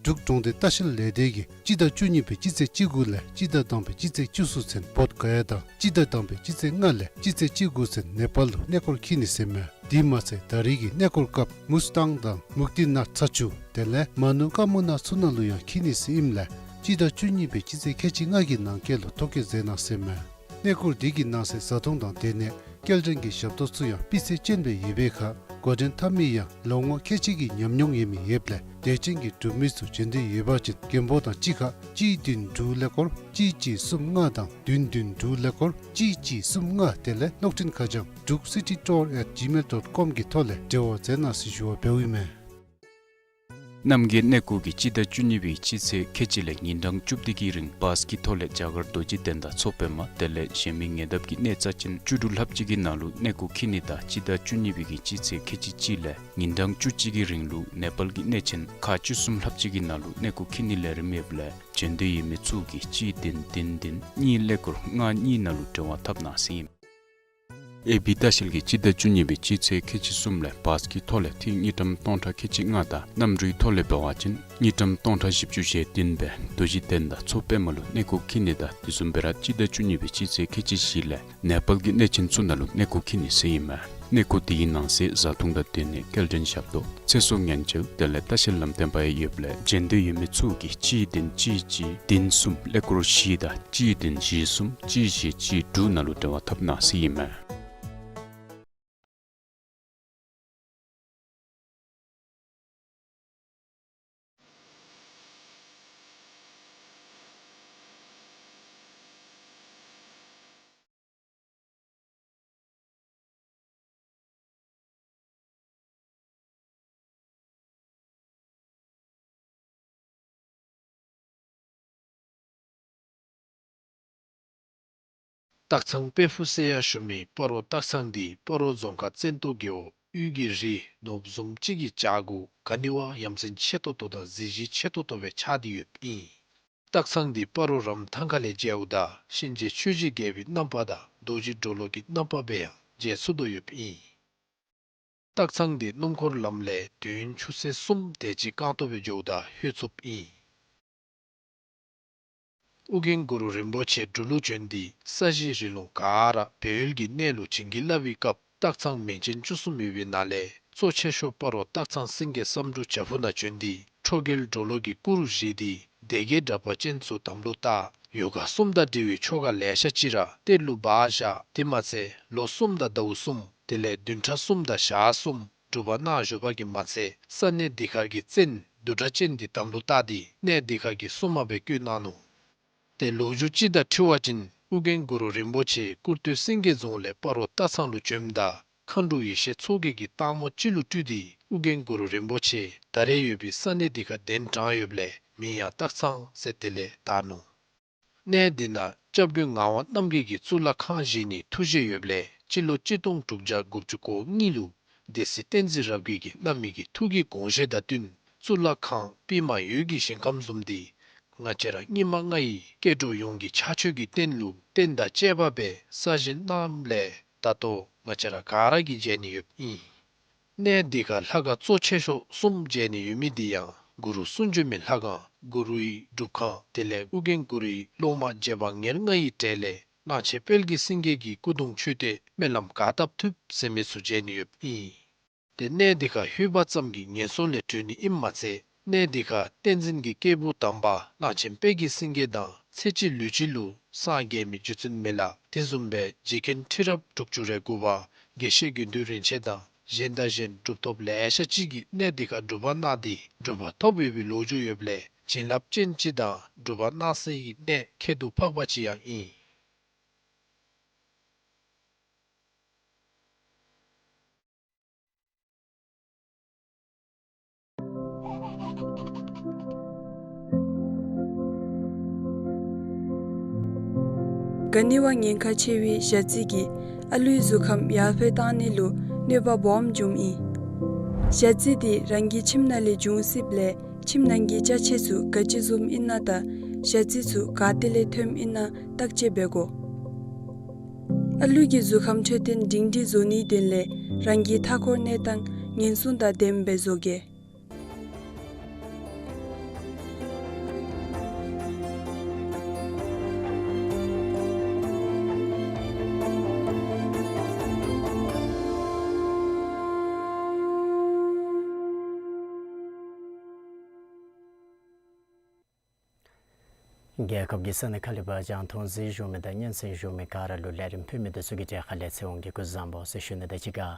འབྲུག་གྲོང་སྡེ་ལྟ་བཤལ་ལས་སྡེ་གིས་སྤྱི་ཟླ་བཅུ་གཉིས་པའི་སྤྱི་ཚེས་བཅུ་དགུ་ལས་སྤྱི་ཟླ་དང་པའི་སྤྱི་ཚེས་བཅུ་གསུམ་ཚུན་བོདྷ་ག་ཡ་དང་སྤྱི་ཟླ་དང་པའི་སྤྱི་ཚེས་ལྔ་ལས་སྤྱི་ཚེས་བཅུ་དགུ་ཚུན་ནེ་པཱལ་ལུ་གནས་སྐོར་འཁྱིད་ནི་ཟེར་མས། དེ་མ་ཚད་ད་རེས་ཀྱི་གནས་སྐོར་སྐབས་མུས་ཏང་དང་མུག་ཏི་ནཱཐ་ཚ་ཆུ་དེ་ལས་མ་ནུ་ཀ་མུ་ན་ཚུ་ནང་ལུ་ཡང་འཁྱིད་ནི་ཟེར་ཨིནམ་ལས་སྤྱི་ཟླ་བཅུ་གཉིས་པའི་སྤྱི་ཚེས་ཁལ་གཅིག་ལྔ་གི་ནང་འཁོད་ལུ་ཐོ་བཀོད་མཛད་གནང་ཟེར་མས། གནས་སྐོར་དེ་གི་ནང་གསེས་བཟའ་འཐུང་དང་སྡོད་གནས་སྐྱེལ་འདྲེན་གྱི་ཞབས་ཏོག་ཚུ་ཡང་སྤུས་ཚད་ཅན་སྦེ་ཡོད་པའི་ཁར་འགོ་འདྲེན་འཐབ་མི་ཡང་ལོ་ངོ་ཁལ་གཅིག་གི་ཉམས་མྱོང་ཡོད་མི་ཡོདཔ་ལས་དད་ཅན་གྱི་འབྲུག་མི་ཚུ་བྱོན་འདོད་ཡོད་པ་ཅིན་མགོན་པོ་དང་གཅིག་ཁར་གཅིག་བདུན་དྲུག་ཀླད་ཀོར་གཅིག་གཅིག་གསུམ་ལྔ་དང་བདུན་བདུན་དྲུག་ཀླད་ཀོར་གཅིག་གཅིག་གསུམ་ལྔ་དེ་ལས་གློག་འཕྲིན་ཁ་བྱང་འབྲུག་སི་ཊི་ཊུར་ཨེཊ་ཇི་མེལ་ཌོཊ་ཀོམ་གི་ཐོག་ལས་འབྲེལ་བ་མཛད་གནང་ཟེར་ཞུ་བ་འབདཝ་ཨིན་མས། རྣམ་རྒྱལ་གནས་སྐོར་གྱིས་སྤྱི་ཟླ་བཅུ་གཉིས་པའི་སྤྱི་ཚེས་ཁལ་གཅིག་ལས་ཉིན་གྲངས་བཅུ་བདུན་གྱི་རིང་བཱས་ཀྱི་ཐོག་ལས་རྒྱ་གར་རྡོ་རྗེ་གདན་དང་མཚོ་པདྨ་དེ་ལས་གཞན་མི་ཉེ་འདབས་ཀྱི་གནས་རྩ་ཅན་བཅུ་དྲུག་ལྷགཔ་ཅིག་གི་ནང་ལུ་གནས་སྐོར་འཁྱིད་ནི་དང་སྤྱི་ཟླ་བཅུ་གཉིས་པའི་གི་སྤྱི་ཚེས་ཁལ་གཅིག་གཅིག་ལས་ཉིན་གྲངས་བཅུ་གཅིག་གི་རིང་ལུ་ནེ་པཱལ་གྱི་གནས་ཆེན་ཁག་བཅུ་གསུམ་ལྷགཔ་ཅིག་གི་ནང་ལུ་གནས་སྐོར་འཁྱིད་ནི་ལས་རིམ་ཡོདཔ་ལས་བྱོན་འདོད་ཡོད་མི་ཚུ་གིས་གཅིག་བདུན་བདུན་བདུན་གཉིས་ཀླད་ཀོར་ལྔ་གཉིས་ནང་ལུ་འབྲེལ་བ་འཐབ་གནང་ཟེར་ཨིན། ཨེ་བི་ལྟ་བཤལ་གྱིས་སྤྱི་ཟླ་བཅུ་གཉིས་པའི་སྤྱི་ཚེས་ཁལ་གཅིག་གསུམ་ལས་བཱས་ཀྱི་ཐོག་ལས་ཐིག་དངུལ་ཀྲམ་སྟོང་ཕྲག་ཁལ་གཅིག་ལྔ་དང་གནམ་གྲུའི་ཐོག་ལས་འབད་བ་ཅིན་དངུལ་ཀྲམ་སྟོང་ཕྲག་བཞི་བཅུ་ཞེ་བདུན་སྦེ་རྡོ་རྗེ་གདན་དང་མཚོ་པདྨ་ལུ་གནས་སྐོར་འཁྱིད་ནི་དང་དེ་བཟུམ་སྦེ་ར་སྤྱི་ཟླ་བཅུ་གཉིས་པའི་སྤྱི་ཚེས་ཁལ་གཅིག་བཞི་ལས་ནེ་པཱལ་གྱི་གནས་ཆེན་ཚུ་ནང་ལུ་གནས་སྐོར་འཁྱིད་ནི་ཟེར་ཨིན་མས། གནས་སྐོར་དེའི་ནང་གསེས་བཟའ་འཐུང་དང་སྡོད་གནས་སྐྱེལ་འདྲེན་ཞབས་ཏོག་ཚེ་སྲོག་ཉེན་བཅོལ་དེ་ལས་ལྟ་བཤལ་ལམ་སྟོན་པ་ཡང་ཡོདཔ་ལས་བྱོན་འདོད་ཡོད་མི་ཚུ་གིས་གཅིག་བདུན་གཅིག་གཅིག་བདུན་གསུམ་ཀླད་ཀོར་བཞི་དང་གཅིག་བདུན་བཞི་གསུམ་གཅིག་བཞི་གཅིག་དྲུག་ནང་ལུ་འབྲེལ་བ་འཐབ་གནང་ཟེར་ཨིན་མས། སྟག་ཚང་དཔལ་ཕུག་ཟེར་ཡང་ཞུ་མི་སྤ་རོ་སྟག་ཚང་འདི་སྤ་རོ་རྫོང་ཁག་བཙན་ཏོ་རྒེད་འོག་དབུས་ཀྱི་རི་ནོར་བུ་བཟུམ་ཅིག་གི་བྱག་གུ་ག་ནི་བ་ཡ་མཚན་ཆེ་ཏོག་ཏོ་དང་གཟི་བརྗིད་ཆེ་ཏོག་ཏོ་སྦེ་ཆགས་ཏེ་ཡོདཔ་ཨིན། སྟག་ཚང་འདི་སྤ་རོ་རམ་ཐང་ཁ་ལས་མཇལཝ་ད་གཤིན་རྗེ་ཆོས་ཀྱི་རྒྱལ་པོའི་རྣམ་པ་དང་རྡོ་རྗེ་གྲོ་ལོད་ཀྱི་རྣམ་པ་སྦེ་ཡང་མཇལ་ཚུགས་དོ་ཡོདཔ་ཨིན། སྟག་ཚང་འདི་སྣུམ་འཁོར་ལམ་ལས་དུས་ཡུན་ཆུ་ཚོད་གསུམ་དེ་ཅིག་རྐང་སྟོང་སྦེ་འགྱོཝ་ད་ལྷོད་ཚུགསཔ་ཨིན། ཨོ་རྒྱན་གུ་རུ་རིན་པོ་ཆེ་འབྲུག་ལུ་བྱོན་ཏེ་ས་གཞི་རི་ལུང་ག་ར་སྦས་ཡུལ་གྱི་གནས་ལུ་བྱིན་གྱིས་བརླབས་པའི་སྐབས་སྟག་ཚང་མིང་ཅན་བཅུ་གསུམ་ཡོད་པའི་ནང་ལས་གཙོ་ཆེ་ཤོས་སྤ་རོ་སྟག་ཚང་སེང་གེ་བསམ་འགྲུབ་བྱག་ཕུག་ནང་བྱོན་ཏེ་ཁྲོ་རྒྱལ་གྲོ་ལོད་ཀྱི་སྐུ་རུ་བཞེངས་ཏེ་སྡེ་བརྒྱད་དྲེགས་པ་ཅན་ཚུ་དམ་ལུ་བཏགས། ཡོ་ག་གསུམ་དང་འབྲེལ་བའི་ཆོ་ག་ལེ་ཤ་ཅིག་ར་གཏེར་ལུ་སྦ་བཞག། དེ་མ་ཚད་ལོ་གསུམ་དང་ཟླཝ་གསུམ་དེ་ལས་བདུན་ཕྲག་གསུམ་དང་ཞག་གསུམ་སྒྲུབ་པ་གནང་བཞུགས་པ་གིས་མ་ཚད་ས་གནས་འདི་ཁར་གྱི་བཙན་བདུད་གྲགས་ཅན་འདི་དམ་ལུ་བཏགས་ཏེ་གནས་འདི་ཁར་གྱི་སྲུང་མ་སྦེ་བསྐོས་གནང་ནུག། ཏེ་ལོ་རྒྱུས་ཅིག་དང་འཁྲིལ་བ་ཅིན་ཨོ་རྒྱན་གུ་རུ་རིན་པོ་ཆེ་སྐུར་སྟོད་སེང་གེ་རྫོང་ལས་སྤ་རོ་སྟག་ཚང་ལུ་བྱོནམ་ད་མཁའ་འགྲོ་ཡེ་ཤེས་མཚོ་རྒྱལ་གྱིས་སྟག་མོ་ཅིག་ལུ་སྤྲུལ་ཏེ་ཨོ་རྒྱན་གུ་རུ་རིན་པོ་ཆེ་ད་རེས་ཡོད་པའི་ས་གནས་འདི་ཁར་གདན་དྲངས་ཡོདཔ་ལས་མིང་ཡང་སྟག་ཚང་ཟེར་དེ་ལས་བཏགས་ནུག། གནས་འདི་ནང་སྐྱབས་མགོན་ངག་དབང་རྣམ་རྒྱལ་གྱིས་གཙུག་ལག་ཁང་བཞེངས་ནིའི་ཐུགས་བཞེད་ཡོདཔ་ལས་སྤྱི་ལོ་གཅིག་སྟོང་དྲུག་བརྒྱ་དགུ་བཅུ་གོ་གཉིས་ལུ་སྡེ་སྲིད་བསྟན་འཛིན་རབ་རྒྱས་ཀྱིས་གནང་མི་གི་ཐུགས་ཀྱི་དགོངས་བཞེད་དང་བསྟུན་གཙུག་ལག་ཁང་པདྨ་འོད་ཀྱི་ཞིང་ཁམས་བཟུམ་འདི་ང་བཅས་ར་སྙིགས་མ་ལྔ་ཡི་སྐྱེ་འགྲོ་ཡོངས་ཀྱི་ཕྱག་མཆོད་ཀྱི་རྟེན་ལུ་རྟེན་དང་བཅས་པ་སྦེ་གསར་བཞེངས་གནངམ་ལས་ད་ལྟོ་ང་བཅས་ར་ག་ར་གིས་མཇལ་ནི་ཡོདཔ་ཨིན། གནས་འདི་ཁར་ལྷ་ཁང་གཙོ་ཆེ་ཤོས་གསུམ་མཇལ་ནི་ཡོད་མི་འདི་ཡང་གུ་རུ་གསུང་བྱོན་མའི་ལྷ་ཁང་གུ་རུའི་སྒྲུབ་ཁང་དེ་ལས་ཨོ་རྒྱན་གུ་རུའི་སློབ་མ་རྗེ་འབངས་ཉེར་ལྔ་ཡི་གྲས་ལས་གླང་ཆེན་དཔལ་གྱི་སེང་གེ་གི་སྐུ་གདུང་མཆོད་རྟེན་སྨོན་ལམ་ག་བཏབ་ཐུབ་ཟེར་མི་ཚུ་མཇལ་ནི་ཡོདཔ་ཨིན། ཏེ་གནས་འདི་ཁར་ལྷོད་པ་ཙམ་གྱིས་ངན་སོང་ལས་གྲོལ་ནི་ཨིནམ་མ་ཚད་གནས་འདི་ཁར་བསྟན་འཛིན་གྱི་སྐྱེས་བུ་དམ་པ་གླང་ཆེན་དཔལ་གྱི་སེང་གེ་དང་ཚེ་གཅིག་ལུས་གཅིག་ལུ་སངས་རྒྱས་མི་རྗེ་བཙུན་མི་ལ་དེ་བཟུམ་སྦེ་རྗེ་མཁན་ཁྲི་རབས་དྲུག་ཅུ་རེ་དགུ་པ་དགེ་བཤེས་དགེ་འདུན་རིན་ཆེན་དང་གཞན་དང་གཞན་གྲུབ་ཐོབ་ལེ་ཤ་ཅིག་གིས་གནས་འདི་ཁར་སྒྲུབ་པ་གནང་སྟེ་གྲུབ་པ་ཐོབ་ཡོད་པའི་ལོ་རྒྱུས་ཡོདཔ་ལས་བྱིན་རླབས་ཅན་ཅིག་དང་སྒྲུབ་པ་གནང་སའི་གནས་ཁྱད་དུ་འཕགས་པ་ཅིག་ཡང་ཨིན། ག་ནི་བ་ཉེན་ཁ་ཆེ་བའི་ཞ་རྩི་གིས་ཨ་ལུའི་གཟུགས་ཁམས་ཡར་འཕེལ་བཏང་ནི་ལུ་གནོད་པ་སྦོམ་བྱུངམ་ཨིན། ཞ་རྩི་འདི་རང་གི་ཁྱིམ་ནང་ལས་འབྱུང་སྲིདཔ་ལས་ཁྱིམ་ནང་གི་ཅ་ཆས་ཚུ་ག་ཅི་བཟུམ་ཨིན་ན་དང་ཞ་རྩི་ཚུ་ག་ཏེ་ལས་ཐོནམ་ཨིན་ན་བརྟག་དཔྱད་འབད་དགོ། ཨ་ལུ་གི་གཟུགས་ཁམས་འཕྲོད་བསྟེན་སྒྲིང་སྒྲིང་བཟོ་ནིའི་དོན་ལས་རང་གི་མཐའ་འཁོར་གནས་སྟངས་ཉེན་སྲུང་དང་ལྡནམ་སྦེ་བཟོ་གེ། རྒྱལ་ཁབ་ཀྱི་ས་གནས་ཁག་ལས་ཕར་རྒྱང་མཐོང་གཟིགས་བཞུགས་མི་དང་སྙན་གསན་བཞུགས་མི་ག་ར་ལུ་ལས་རིམ་ཕུལ་མི་འདི་ཚུ་གི་གྲས་ཁ་ལས་ཚེ་དབང་གིས་སྐུ་གཟུགས་བཟང་པོ་ཟེར་ཞུ་ནི་དང་གཅིག་ཁར་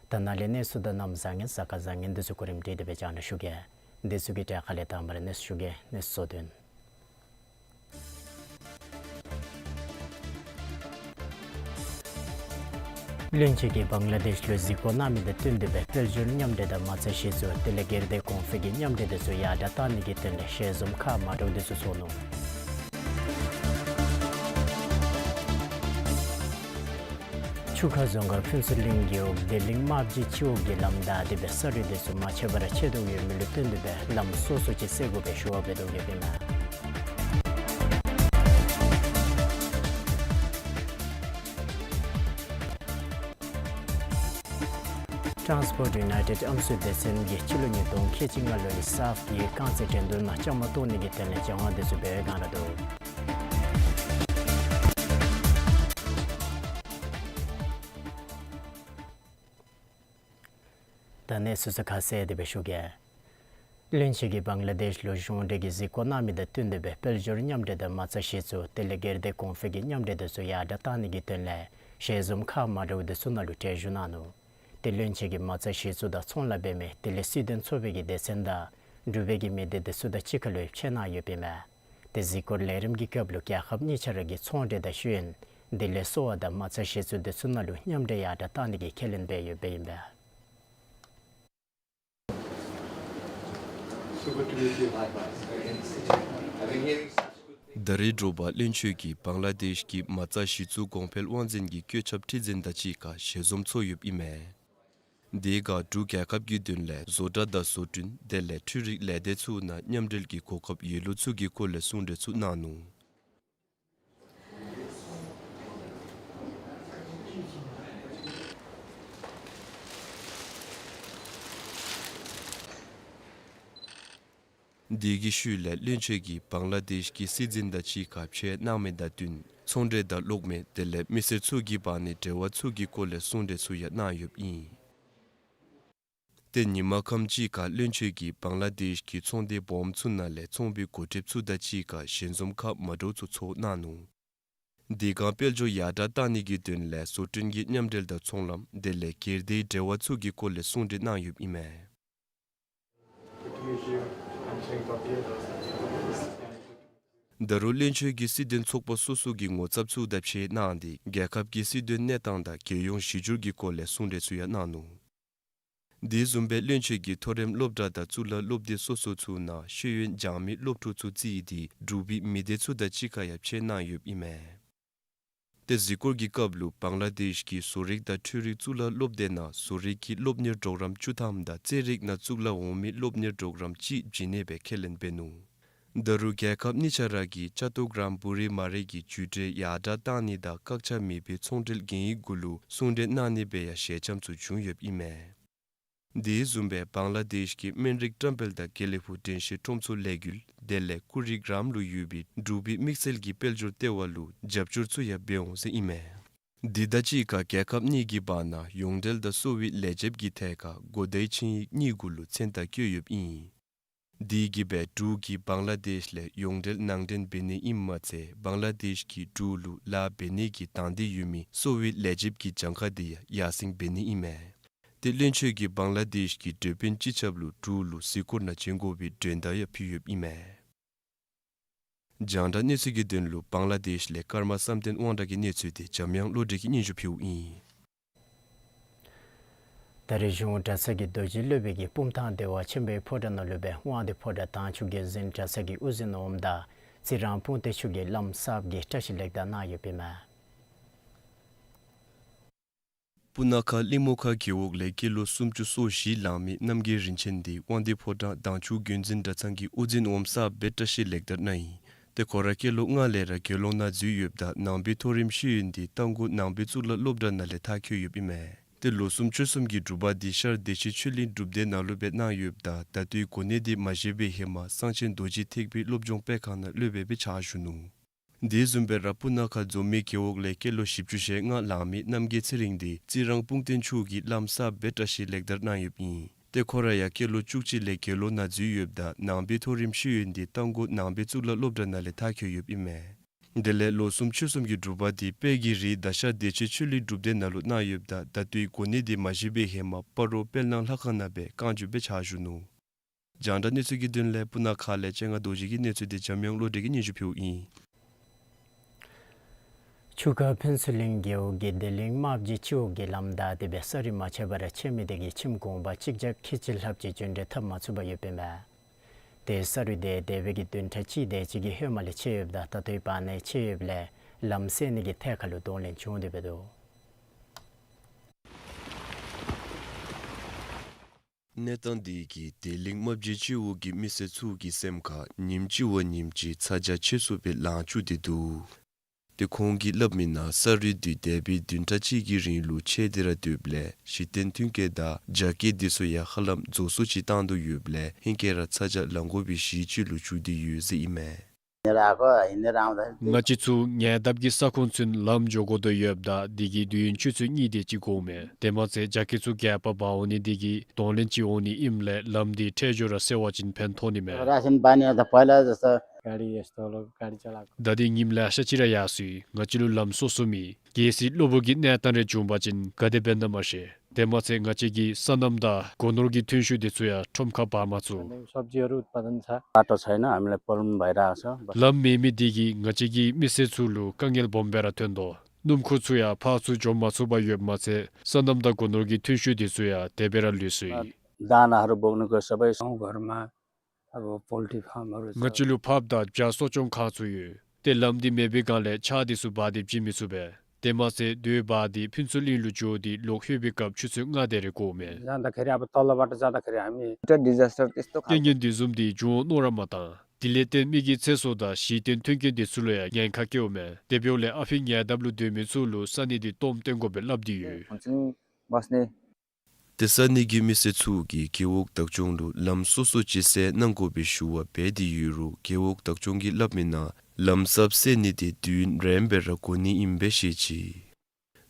ད་ནཱ་ལས་གནས་ཚུལ་དང་གནམ་བཟང་ངན་གཟའ་སྐར་བཟང་ངན་འདི་ཚུ་གོ་རིམ་སྒྲིག་སྟེ་སྦེ་རྒྱང་བསྒྲགས་ཞུ་གེ། འདི་ཚུ་གི་གྲས་ཁ་ལས་དང་པ་ར་གནས་ཚུལ་ཞུ་གེ། གནས་ཚུལ་གཙོ་དོན། བློན་ཆེན་གྱིས་བང་ལ་དེཤ་ལུ་གཟིགས་སྐོར་གནང་མི་དང་བསྟུན་ཏེ་སྦེ་དཔལ་འབྱོར་མཉམ་འབྲེལ་དང་མ་རྩ་གཞི་བཙུགས་དེ་ལས་སྒེར་སྡེ་གོང་འཕེལ་གྱི་མཉམ་འབྲེལ་དེ་ཚུ་ཡར་དྲག་གཏང་ནི་གི་དོན་ལས་ཞལ་འཛོམས་ཁག་མ་འདྲཝ་དེ་ཚུ་ཚོགས་ནུག། ཆུ་ཁ་རྫོང་ཁག་ཕུན་ཚོགས་གླིང་རྒེད་འོག་བདེ་གླིང་རྨ་བྱའི་ཆུ་འོག་གི་ལམ་བདའ་སྟེ་སྦེ་ས་རུད་དེ་ཚུ་མ་ཆད་པར་ཆད་དོ་ཡོད་མི་ལུ་བསྟུན་ཏེ་སྦེ་ལམ་སོ་སོ་ཅིག་སེལ་དགོ་པའི་ཞུ་བ་འབད་དོ་ཡོདཔ་ཨིན་མས། Transport United ཨམ་སྲུའི་སྡེ་ཚན་གྱིས་སྤྱི་ལོ་ཉིས་སྟོང་ཁལ་གཅིག་ལྔ་ལོའི་སཱབ་ཀྱི་རྐང་རྩེད་འགྲན་བསྡུར་ནང་བཅའ་མར་གཏོགས་ནི་གི་དོན་ལས་སྦྱང་བ་དེ་ཚུ་འབད་བའི་བསྒང་ར་འདུག། ད་གནས་ཚུལ་ཚུ་ཁ་གསལ་དེ་སྦེ་ཞུ་གེ། བློན་ཆེན་གྱིས་བང་ལ་དེཤ་ལུ་གཞུང་འབྲེལ་གྱི་གཟིགས་སྐོར་གནང་མི་དང་བསྟུན་ཏེ་སྦེ་དཔལ་འབྱོར་མཉམ་འབྲེལ་དང་མ་རྩ་གཞི་བཙུགས་དེ་ལས་སྒེར་སྡེ་གོང་འཕེལ་གྱི་མཉམ་འབྲེལ་དེ་ཚུ་ཡར་དྲག་གཏང་ནི་གི་དོན་ལས་ཞལ་འཛོམས་ཁག་མ་འདྲཝ་དེ་ཚུ་ནང་ལུ་གྲལ་བཞུགས་གནང་ནུག། ཏེ་བློན་ཆེན་གྱིས་མ་རྩ་གཞི་བཙུགས་དང་ཚོང་ལཱ་འབད་མི་དེ་ལས་སྲིད་དོན་ཚོགས་པའི་གི་སྡེ་ཚན་དང་འབྲུག་པའི་གི་མི་སྡེ་དེ་ཚུ་དང་གཅིག་ཁར་ལུ་ཕྱད་གནང་ཡོདཔ་ཨིན་མས། ཏེ་གཟིགས་སྐོར་ལས་རིམ་གྱི་སྐབས་ལུ་རྒྱལ་ཁབ་གཉིས་ཆ་ར་གི་ཚོང་འབྲེལ་དང་ཤེས་ཡོན་དེ་ལས་གསོ་བ་དང་མ་རྩ་གཞི་བཙུགས་དེ་ཚུ་ནང་ལུ་མཉམ་འབྲེལ་ཡར་དྲག་གཏང་ནི་གི་ཁས་ལེན་འབད་ཡོདཔ་ཨིན་པས། ད་རེས་དྲོ་པ་བློན་ཆེན་གྱིས་བང་ལ་དེཤ་གི་མ་རྩ་གཞི་བཙུགས་གོང་འཕེལ་དབང་འཛིན་གྱི་བཀོད་ཁྱབ་ཁྲི་འཛིན་དང་གཅིག་ཁར་ཞལ་འཛོམས་ཚོགས་ཡོདཔ་ཨིན་མས། དེ་ཁར་འབྲུག་རྒྱལ་ཁབ་ཀྱི་དོན་ལས་བཟོ་གྲྭ་དང་བཟོ་སྐྲུན་དེ་ལས་འཕྲུལ་རིག་ལས་སྡེ་ཚུ་ནང་མཉམ་འབྲེལ་གྱི་གོ་སྐབས་ཡོད་ལུགས་ཚུ་གི་སྐོར་ལས་གསུང་གྲོས་ཚུ་གནང་ནུག། དེ་གི་ཤུལ་ལས་བློན་ཆེན་གྱིས་བང་ལ་དེཤ་གི་སྲིད་འཛིན་དང་གཅིག་ཁར་ཕྱད་གནང་མི་དང་བསྟུན་ཚོང་འབྲེལ་དང་གློག་མེ་དེ་ལས་མི་སེར་ཚུ་གི་བར་ནི་འབྲེལ་བ་ཚུ་གི་སྐོར་ལས་གསུང་གྲོས་ཚུ་ཡང་གནང་ཡོདཔ་ཨིན། ཏེ་ཉིན་མ་ཁམས་ཅིག་ཁར་བློན་ཆེན་གྱིས་བང་ལ་དེཤ་གི་ཚོང་སྡེ་སྦོམ་ཚུ་ནང་ལས་ཚོང་པའི་འགོ་ཁྲིདཔ་ཚུ་དང་གཅིག་ཁར་ཞལ་འཛོམས་ཁག་མ་འདྲཝ་ཚུ་ཚོགས་གནང་ནུག། དེ་ཁར་དཔལ་འབྱོར་ཡར་དྲག་གཏང་ནི་གི་དོན་ལས་བཟོ་སྐྲུན་གྱི་མཉམ་འབྲེལ་དང་ཚོང་ལམ་དེ་ལས་སྒེར་སྡེའི་འབྲེལ་བ་ཚུ་གི་སྐོར་ལས་གསུང་གྲོས་གནང་ཡོདཔ་ཨིན་མས། ད་རུང་བློན་ཆེན་གྱིས་སྲིད་དོན་ཚོགས་པ་སོ་སོ་གི་ངོ་ཚབ་ཚུ་དང་ཕྱད་གནང་སྟེ་རྒྱལ་ཁབ་ཀྱི་སྲིད་དོན་གནས་སྟངས་དང་རྒྱལ་ཡོངས་གཞི་འགྱུར་གྱི་སྐོར་ལས་གསུང་གྲོས་ཚུ་ཡང་གནང་ནུག། དེ་བཟུམ་སྦེ་བློན་ཆེན་གྱིས་མཐོ་རིམ་སློབ་གྲྭ་དང་གཙུག་ལག་སློབ་སྡེ་སོ་སོ་ཚུ་ནང་ཤེས་ཡོན་སྦྱང་མི་སློབ་ཕྲུག་ཚུ་བརྩིས་ཏེ་འབྲུག་པའི་མི་སྡེ་ཚུ་དང་གཅིག་ཁར་ཡང་ཕྱད་གནང་ཡོདཔ་ཨིན་མས། ཏེ་གཟིགས་སྐོར་གྱི་སྐབས་ལུ་བང་ལ་དེཤ་གི་བཟོ་རིག་དང་འཕྲུལ་རིག་གཙུག་ལག་སློབ་སྡེ་ནང་བཟོ་རིག་གི་སློབ་གཉེར་གྲོགས་རམ་བཅུ་ཐམ་དང་རྩེད་རིགས་ནང་གཙུག་ལག་འོང་མི་སློབ་གཉེར་གྲོགས་རམ་གཅིག་བྱིན་ནི་སྦེ་ཁས་ལེན་འབད་ནུག། ད་རུང་རྒྱལ་ཁབ་གཉིས་ཆ་ར་གི་ཅ་ཏོག་རམ་བུ་རི་མ་རི་གི་བརྒྱུད་འབྲེལ་ཡར་དྲག་གཏང་ནི་དང་བཀག་ཆ་མེད་པའི་ཚོང་འབྲེལ་གན་ཡིག་གུ་ལུ་གསུང་གྲོས་གནང་ནི་སྦེ་ཡང་ཞལ་འཆམ་ཚུ་བྱུང་ཡོདཔ་ཨིན་མས། དེ་བཟུམ་སྦེ་བང་ལ་དེཤ་གི་སྨན་རིགས་བཀྲམ་སྤེལ་དང་དགེ་ལེགས་ཕུག་དྲན་ཤེས་ཁྲོམ་ཚོགས་ལས་འགུལ་དེ་ལས་ཀུ་རིག་རམ་ལུ་ཡོད་པའི་འབྲུག་པའི་དམིགས་བསལ་གྱི་དཔལ་འབྱོར་ལྟེ་བ་ལུ་རྒྱབ་སྐྱོར་ཚུ་ཡང་འབད་འོང་ཟེར་ཨིན་མས། དེ་དང་གཅིག་ཁར་རྒྱལ་ཁབ་གཉིས་ཀྱི་བར་ན་ཡོངས་འབྲེལ་དང་གསོ་བའི་ལས་བྱེདཔ་གི་ཐད་ཁར་གོ་བརྡའི་ཆིངས་ཡིག་གཉིས་གུ་ལུ་མཚན་རྟགས་བཀོད་ཡོདཔ་ཨིན། དེ་གིས་སྦེ་འབྲུག་གིས་བང་ལ་དེཤ་ལས་ཡོངས་འབྲེལ་ནང་འདྲེན་འབད་ནི་ཨིནམ་མ་ཚད་བང་ལ་དེཤ་གིས་འབྲུག་ལུ་ལཱ་འབད་ནི་གི་དང་འདོད་ཡོད་མི་གསོ་བའི་ལས་བྱེདཔ་གི་གྱངས་ཁ་དེ་ཡང་ཡར་སེང་འབད་ནི་ཨིན་མས། ཏེ་བློན་ཆེན་གྱིས་བང་ལ་དེཤ་གི་འབྲེལ་དཔོན་སྤྱི་ཁྱབ་ལུ་འབྲུག་ལུ་གཟིགས་སྐོར་ནང་བྱོན་དགོ་པའི་མགྲོན་བརྡ་ཡང་ཕུལ་ཡོདཔ་ཨིན་མས། རྒྱང་བསྒྲགས་གནས་ཚུལ་གྱི་དོན་ལུ་བང་ལ་དེཤ་ལས་ཀརྨ་བསམ་གཏན་དབང་གྲགས་ཀྱི་གནས་ཚུལ་དེ་འཇམ་དབྱངས་བློ་གྲོས་ཀྱིས་སྙན་ཞུ་ཕུལཝ་ཨིན། ད་རེས་གཞུང་གྲྭ་ཚང་གི་རྡོ་རྗེ་སློབ་དཔོན་གྱིས་སྤུངས་ཐང་བདེ་བ་ཆེན་པོའི་ཕོ་བྲང་ནང་ལུ་སྦེ་དབང་འདུས་ཕོ་བྲང་དྭངས་ཆུ་རྒྱལ་འཛིན་གྲྭ་ཚང་གི་དབུ་འཛིན་འོགམ་དང་རྩི་རང་སྤུངས་ཐང་ཆུ་གི་བླམ་གསརཔ་གིས་བཀྲིས་ལེགས་དར་གནང་ཡོདཔ་ཨིན་མས། སྤུ་ན་ཁ་གླིང་མོ་ཁ་རྒེད་འོག་ལས་སྐྱེས་ལོ་སུམ་ཅུ་སོ་བཞི་ལང་མི་རྣམ་རྒྱལ་རིན་ཆེན་འདི་དབང་འདུས་ཕོ་བྲང་དྭངས་ཆུ་རྒྱལ་འཛིན་གྲྭ་ཚང་གི་དབུ་འཛིན་འོགམ་གསརཔ་སྦེ་བཀྲིས་ལེགས་དར་གནང་ཡི། ཏེ་ཁོ་ར་སྐྱེས་ལོ་ལྔ་ལས་ར་དགེ་སློང་ནང་འཛུལ་ཡོདཔ་ད་ནང་པའི་མཐོ་རིམ་ཤེས་ཡོན་འདི་རྟ་མགོ་ནང་པའི་གཙུག་ལག་སློབ་གྲྭ་ནང་ལས་མཐར་འཁྱོལ་ཡོདཔ་ཨིན་མས། ཏེ་ལོ་གསུམ་ཕྱོགས་གསུམ་གྱི་སྒྲུབ་པ་འདི་ཤར་བདེ་ཆེན་ཆོས་གླིང་སྒྲུབ་སྡེ་ནང་ལུ་སྦེ་གནང་ཡོདཔ་ད་ད་ལྟོའི་གོ་གནས་འདི་མ་བཞེས་པའི་ཧེ་མ་གསང་ཆེན་རྡོ་རྗེ་ཐེག་པའི་སློབ་སྦྱོང་སྤེལ་ཁང་ནང་སློབ་དཔོན་སྦེ་ཕྱག་ཞུ་ནུག། དེ་བཟུམ་སྦེ་ར་སྤུ་ན་ཁ་འཛོམས་མི་རྒེད་འོག་ལས་སྐྱེས་ལོ་བཞི་བཅུ་ཞེ་ལྔ་ལང་མི་རྣམ་རྒྱལ་ཚེ་རིང་འདི་རྩི་རང་སྤུངས་ཐང་ཆུ་གི་བླམ་གསརཔ་སྦེ་བཀྲིས་ལེགས་དར་གནང་ཡོདཔ་ཨིན། ཏེ་ཁོ་ར་ཡང་སྐྱེས་ལོ་བཅུ་གཅིག་ལས་དགེ་སློང་ནང་འཛུལ་ཡོདཔ་ད་ནང་པའི་མཐོ་རིམ་ཤེས་ཡོན་འདི་རྟ་མགོ་ནང་པའི་གཙུག་ལག་སློབ་གྲྭ་ནང་ལས་མཐར་འཁྱོལ་ཡོདཔ་ཨིན་མས། དེ་ལས་ལོ་གསུམ་ཕྱོགས་གསུམ་གྱི་སྒྲུབ་པ་འདི་དཔལ་གྱི་རི་དང་ཤར་བདེ་ཆེན་ཆོས་གླིང་སྒྲུབ་སྡེ་ནང་ལུ་གནང་ཡོདཔ་ད་ད་ལྟོའི་གོ་གནས་འདི་མ་བཞེས་པའི་ཧེ་མ་སྤ་རོ་དཔལ་སྣང་ལྷ་ཁང་ནང་སྦེ་བསྐང་འགྱོ་སྦེ་ཕྱག་ཞུ་ནུག། རྒྱང་བསྒྲགས་གནས་ཚུལ་གྱི་དོན་ལས་སྤུ་ན་ཁ་ལས་སྤྱན་སྔ་རྡོ་རྗེ་གི་གནས་ཚུལ་འདི་འཇམ་དབྱངས་བློ་གྲོས་ཀྱིས་སྙན་ཞུ་ཕུལཝ་ཨིན། ཆུ་ཁ་ཕུན་ཚོགས་གླིང་རྒེད་འོག་གི་བདེ་གླིང་རྨ་བྱའི་སྤྱི་འོག་གི་ལམ་བདའ་སྟེ་སྦེ་ས་རུད་མ་ཆད་པར་ཆད་མི་དེ་གིས་ཁྱིམ་གུང་པ་གཅིག་བརྒྱ་ཁལ་གཅིག་ལྷགཔ་ཅིག་རྒྱུན་འགྲུལ་འཐབ་མ་ཚུགས་པར་ཡོདཔ་ཨིན་མས། ཏེ་ས་རུད་དེ་འདས་པའི་གི་བདུན་ཕྲག་གཅིག་དེ་ཅིག་གི་ཧེ་མ་ལས་ཆད་ཡོདཔ་ད་ད་ལྟོའི་བར་ན་ཆད་ཡོདཔ་ལས་ལམ་སེལ་ནི་གི་ཐད་ཁར་ལུ་གདོང་ལེན་བྱུང་སྟེ་འབད་དོ། གནས་སྟངས་དེ་གིས་བདེ་གླིང་རྨ་བྱའི་སྤྱི་འོག་གི་མི་སེར་ཚུ་གི་སེམས་ཁར་ཉིནམ་གཅིག་བ་ཉིནམ་གཅིག་ཚ་གྱང་ཆེ་སུ་སྦེ་ལང་བཅུག་སྟེ་འདུག། ཏེ་ཁོང་གིས་སླབ་མིའི་ནང་ས་རུད་དེ་འདས་པའི་བདུན་ཕྲག་གཅིག་གི་རིང་ལུ་ཆད་དེ་ར་སྡོདཔ་ལས་གཞི་རྟེན་མཐུན་རྐྱེན་དང་རྒྱ་སྐྱེད་དེ་ཚུ་ཡང་ཧ་ལམ་རྫོགས་སོང་ཅིག་བཏང་དོ་ཡོདཔ་ལས་ཧེང་སྐལ་ར་ཚ་གྱང་ལང་དགོ་པའི་གཞི་ཅིག་ལུ་གྱུར་ཏེ་ཡོད་ཟེར་ཨིན་མས། ང་བཅས་ཚུ་ཉེ་འདབས་ཀྱི་ས་ཁོངས་ཚུན་ལམ་འགྱོ་དགོ་དོ་ཡོདཔ་ད་དེ་གིས་དུས་ཡུན་ཆུ་ཚོད་གཉིས་དེ་ཅིག་འགོརཝ་མས། དེ་མ་ཚད་རྒྱ་སྐྱེད་ཚུ་རྒྱབ་འབག་འོང་ནི་དེ་གིས་གདོང་ལེན་ཅིག་འོང་ནི་ཨིནམ་ལས་ལམ་དེ་འཕྲལ་མགྱོགས་ར་སེལ་བ་ཅིན་ཕན་ཐོགས་ནི་མས། राशन पानी आता, पहिला जस्तो गाडी यस्तो, गाडी चलाएको। ད་དེ་ཉིནམ་ལེ་ཤ་ཅིག་ར་ཡར་སོ་ཡི། ང་བཅས་ལུ་ལམ་སོ་སོ་མེད། གལ་སྲིད་གློ་བུར་གྱི་གནས་སྟངས་རེ་བྱུང་པ་ཅིན་ག་དེ་འབད་ན་མ་ཤེས། དེ་མ་ཚད་ང་བཅས་ཀྱི་སོ་ནམ་དང་སྒོ་ནོར་གྱི་ཐོན་ཤུགས་དེ་ཚུ་ཡང་ཁྲོམ་ཁར་འབག་མ་ཚུགས། सब्जीहरू उत्पादन छ। बाटो छैन, हामीलाई प्रब्लम भइरहेको छ। ལམ་མེད་མི་དེ་གིས་ང་བཅས་ཀྱི་མི་སེར་ཚུ་ལུ་དཀའ་ངལ་སྦོམ་སྦེ་ར་ཐོན་དོ། སྣུམ་འཁོར་ཚུ་ཡང་ཕར་ཚུར་འགྱོ་མ་ཚུགས་པར་ཡོདཔ་མ་ཚད་སོ་ནམ་དང་སྒོ་ནོར་གྱི་ཐོན་ཤུགས་དེ་ཚུ་ཡང་དེ་སྦེ་ར་ལུས་སོ་ཡི། दानाहरू बोक्नको सबै गाउँघरमा अब पोल्ट्री फार्महरू छ। ང་བཅས་ལུ་ཕགཔ་དང་བྱ་གསོ་སྐྱོང་ཁང་ཚུ་ཡོད། ཏེ་ལམ་དེ་མེད་པའི་སྒང་ལས་ཆག་དེ་ཚུ་འབག་སྟེ་བྱིན་མི་ཚུགས་པས། དེ་མ་ཚད་དེ་འབག་སྟེ་ཕུན་ཚོགས་གླིང་ལུ་འགྱོ་སྟེ་ལོག་ལྷོད་པའི་སྐབས་ཆུ་ཚོད་ལྔ་དེ་རེ་འགོརཝ་མས། जाँदाखेरि अब तलबाट जाँदाखेरि हामी डिजास्टर त्यस्तो खालको རྐྱེན་ངན་དེ་བཟུམ་དེ་འབྱུང་འོང་མནོ་ར་མ་བཏང་། དེ་ལས་བརྟེན་མི་གི་ཚེ་སྲོག་དང་གཞི་རྟེན་མཐུན་རྐྱེན་དེ་ཚུ་ལུ་ཡང་ཉེན་ཁ་བཀལཝ་མས། དེ་འབདཝ་ལས་ཨ་ཕི་ཉེ་འདབས་ལུ་སྡོད་མི་ཚུ་ལུ་ས་གནས་དེ་སྟོངམ་བཏོན་དགོ་པའི་སླབ་སྟེ་ཡོད། हुन्छन् बस्ने ཏེ་ས་གནས་ཀྱི་མི་སེར་ཚུ་གིས་རྒེད་འོག་བདག་སྐྱོང་ལུ་ལམ་སོ་སོ་ཅིག་སེལ་གནང་དགོ་པའི་ཞུ་བ་འབད་དེ་ཡོད་རུང་རྒེད་འོག་བདག་སྐྱོང་གིས་སླབ་མིའི་ནང་ལམ་གསརཔ་སེལ་ནི་དེ་དུས་ཡུན་རིངམོ་སྦེ་ར་འགོར་ནི་ཨིནམ་སྦེ་བཤད་ཅི།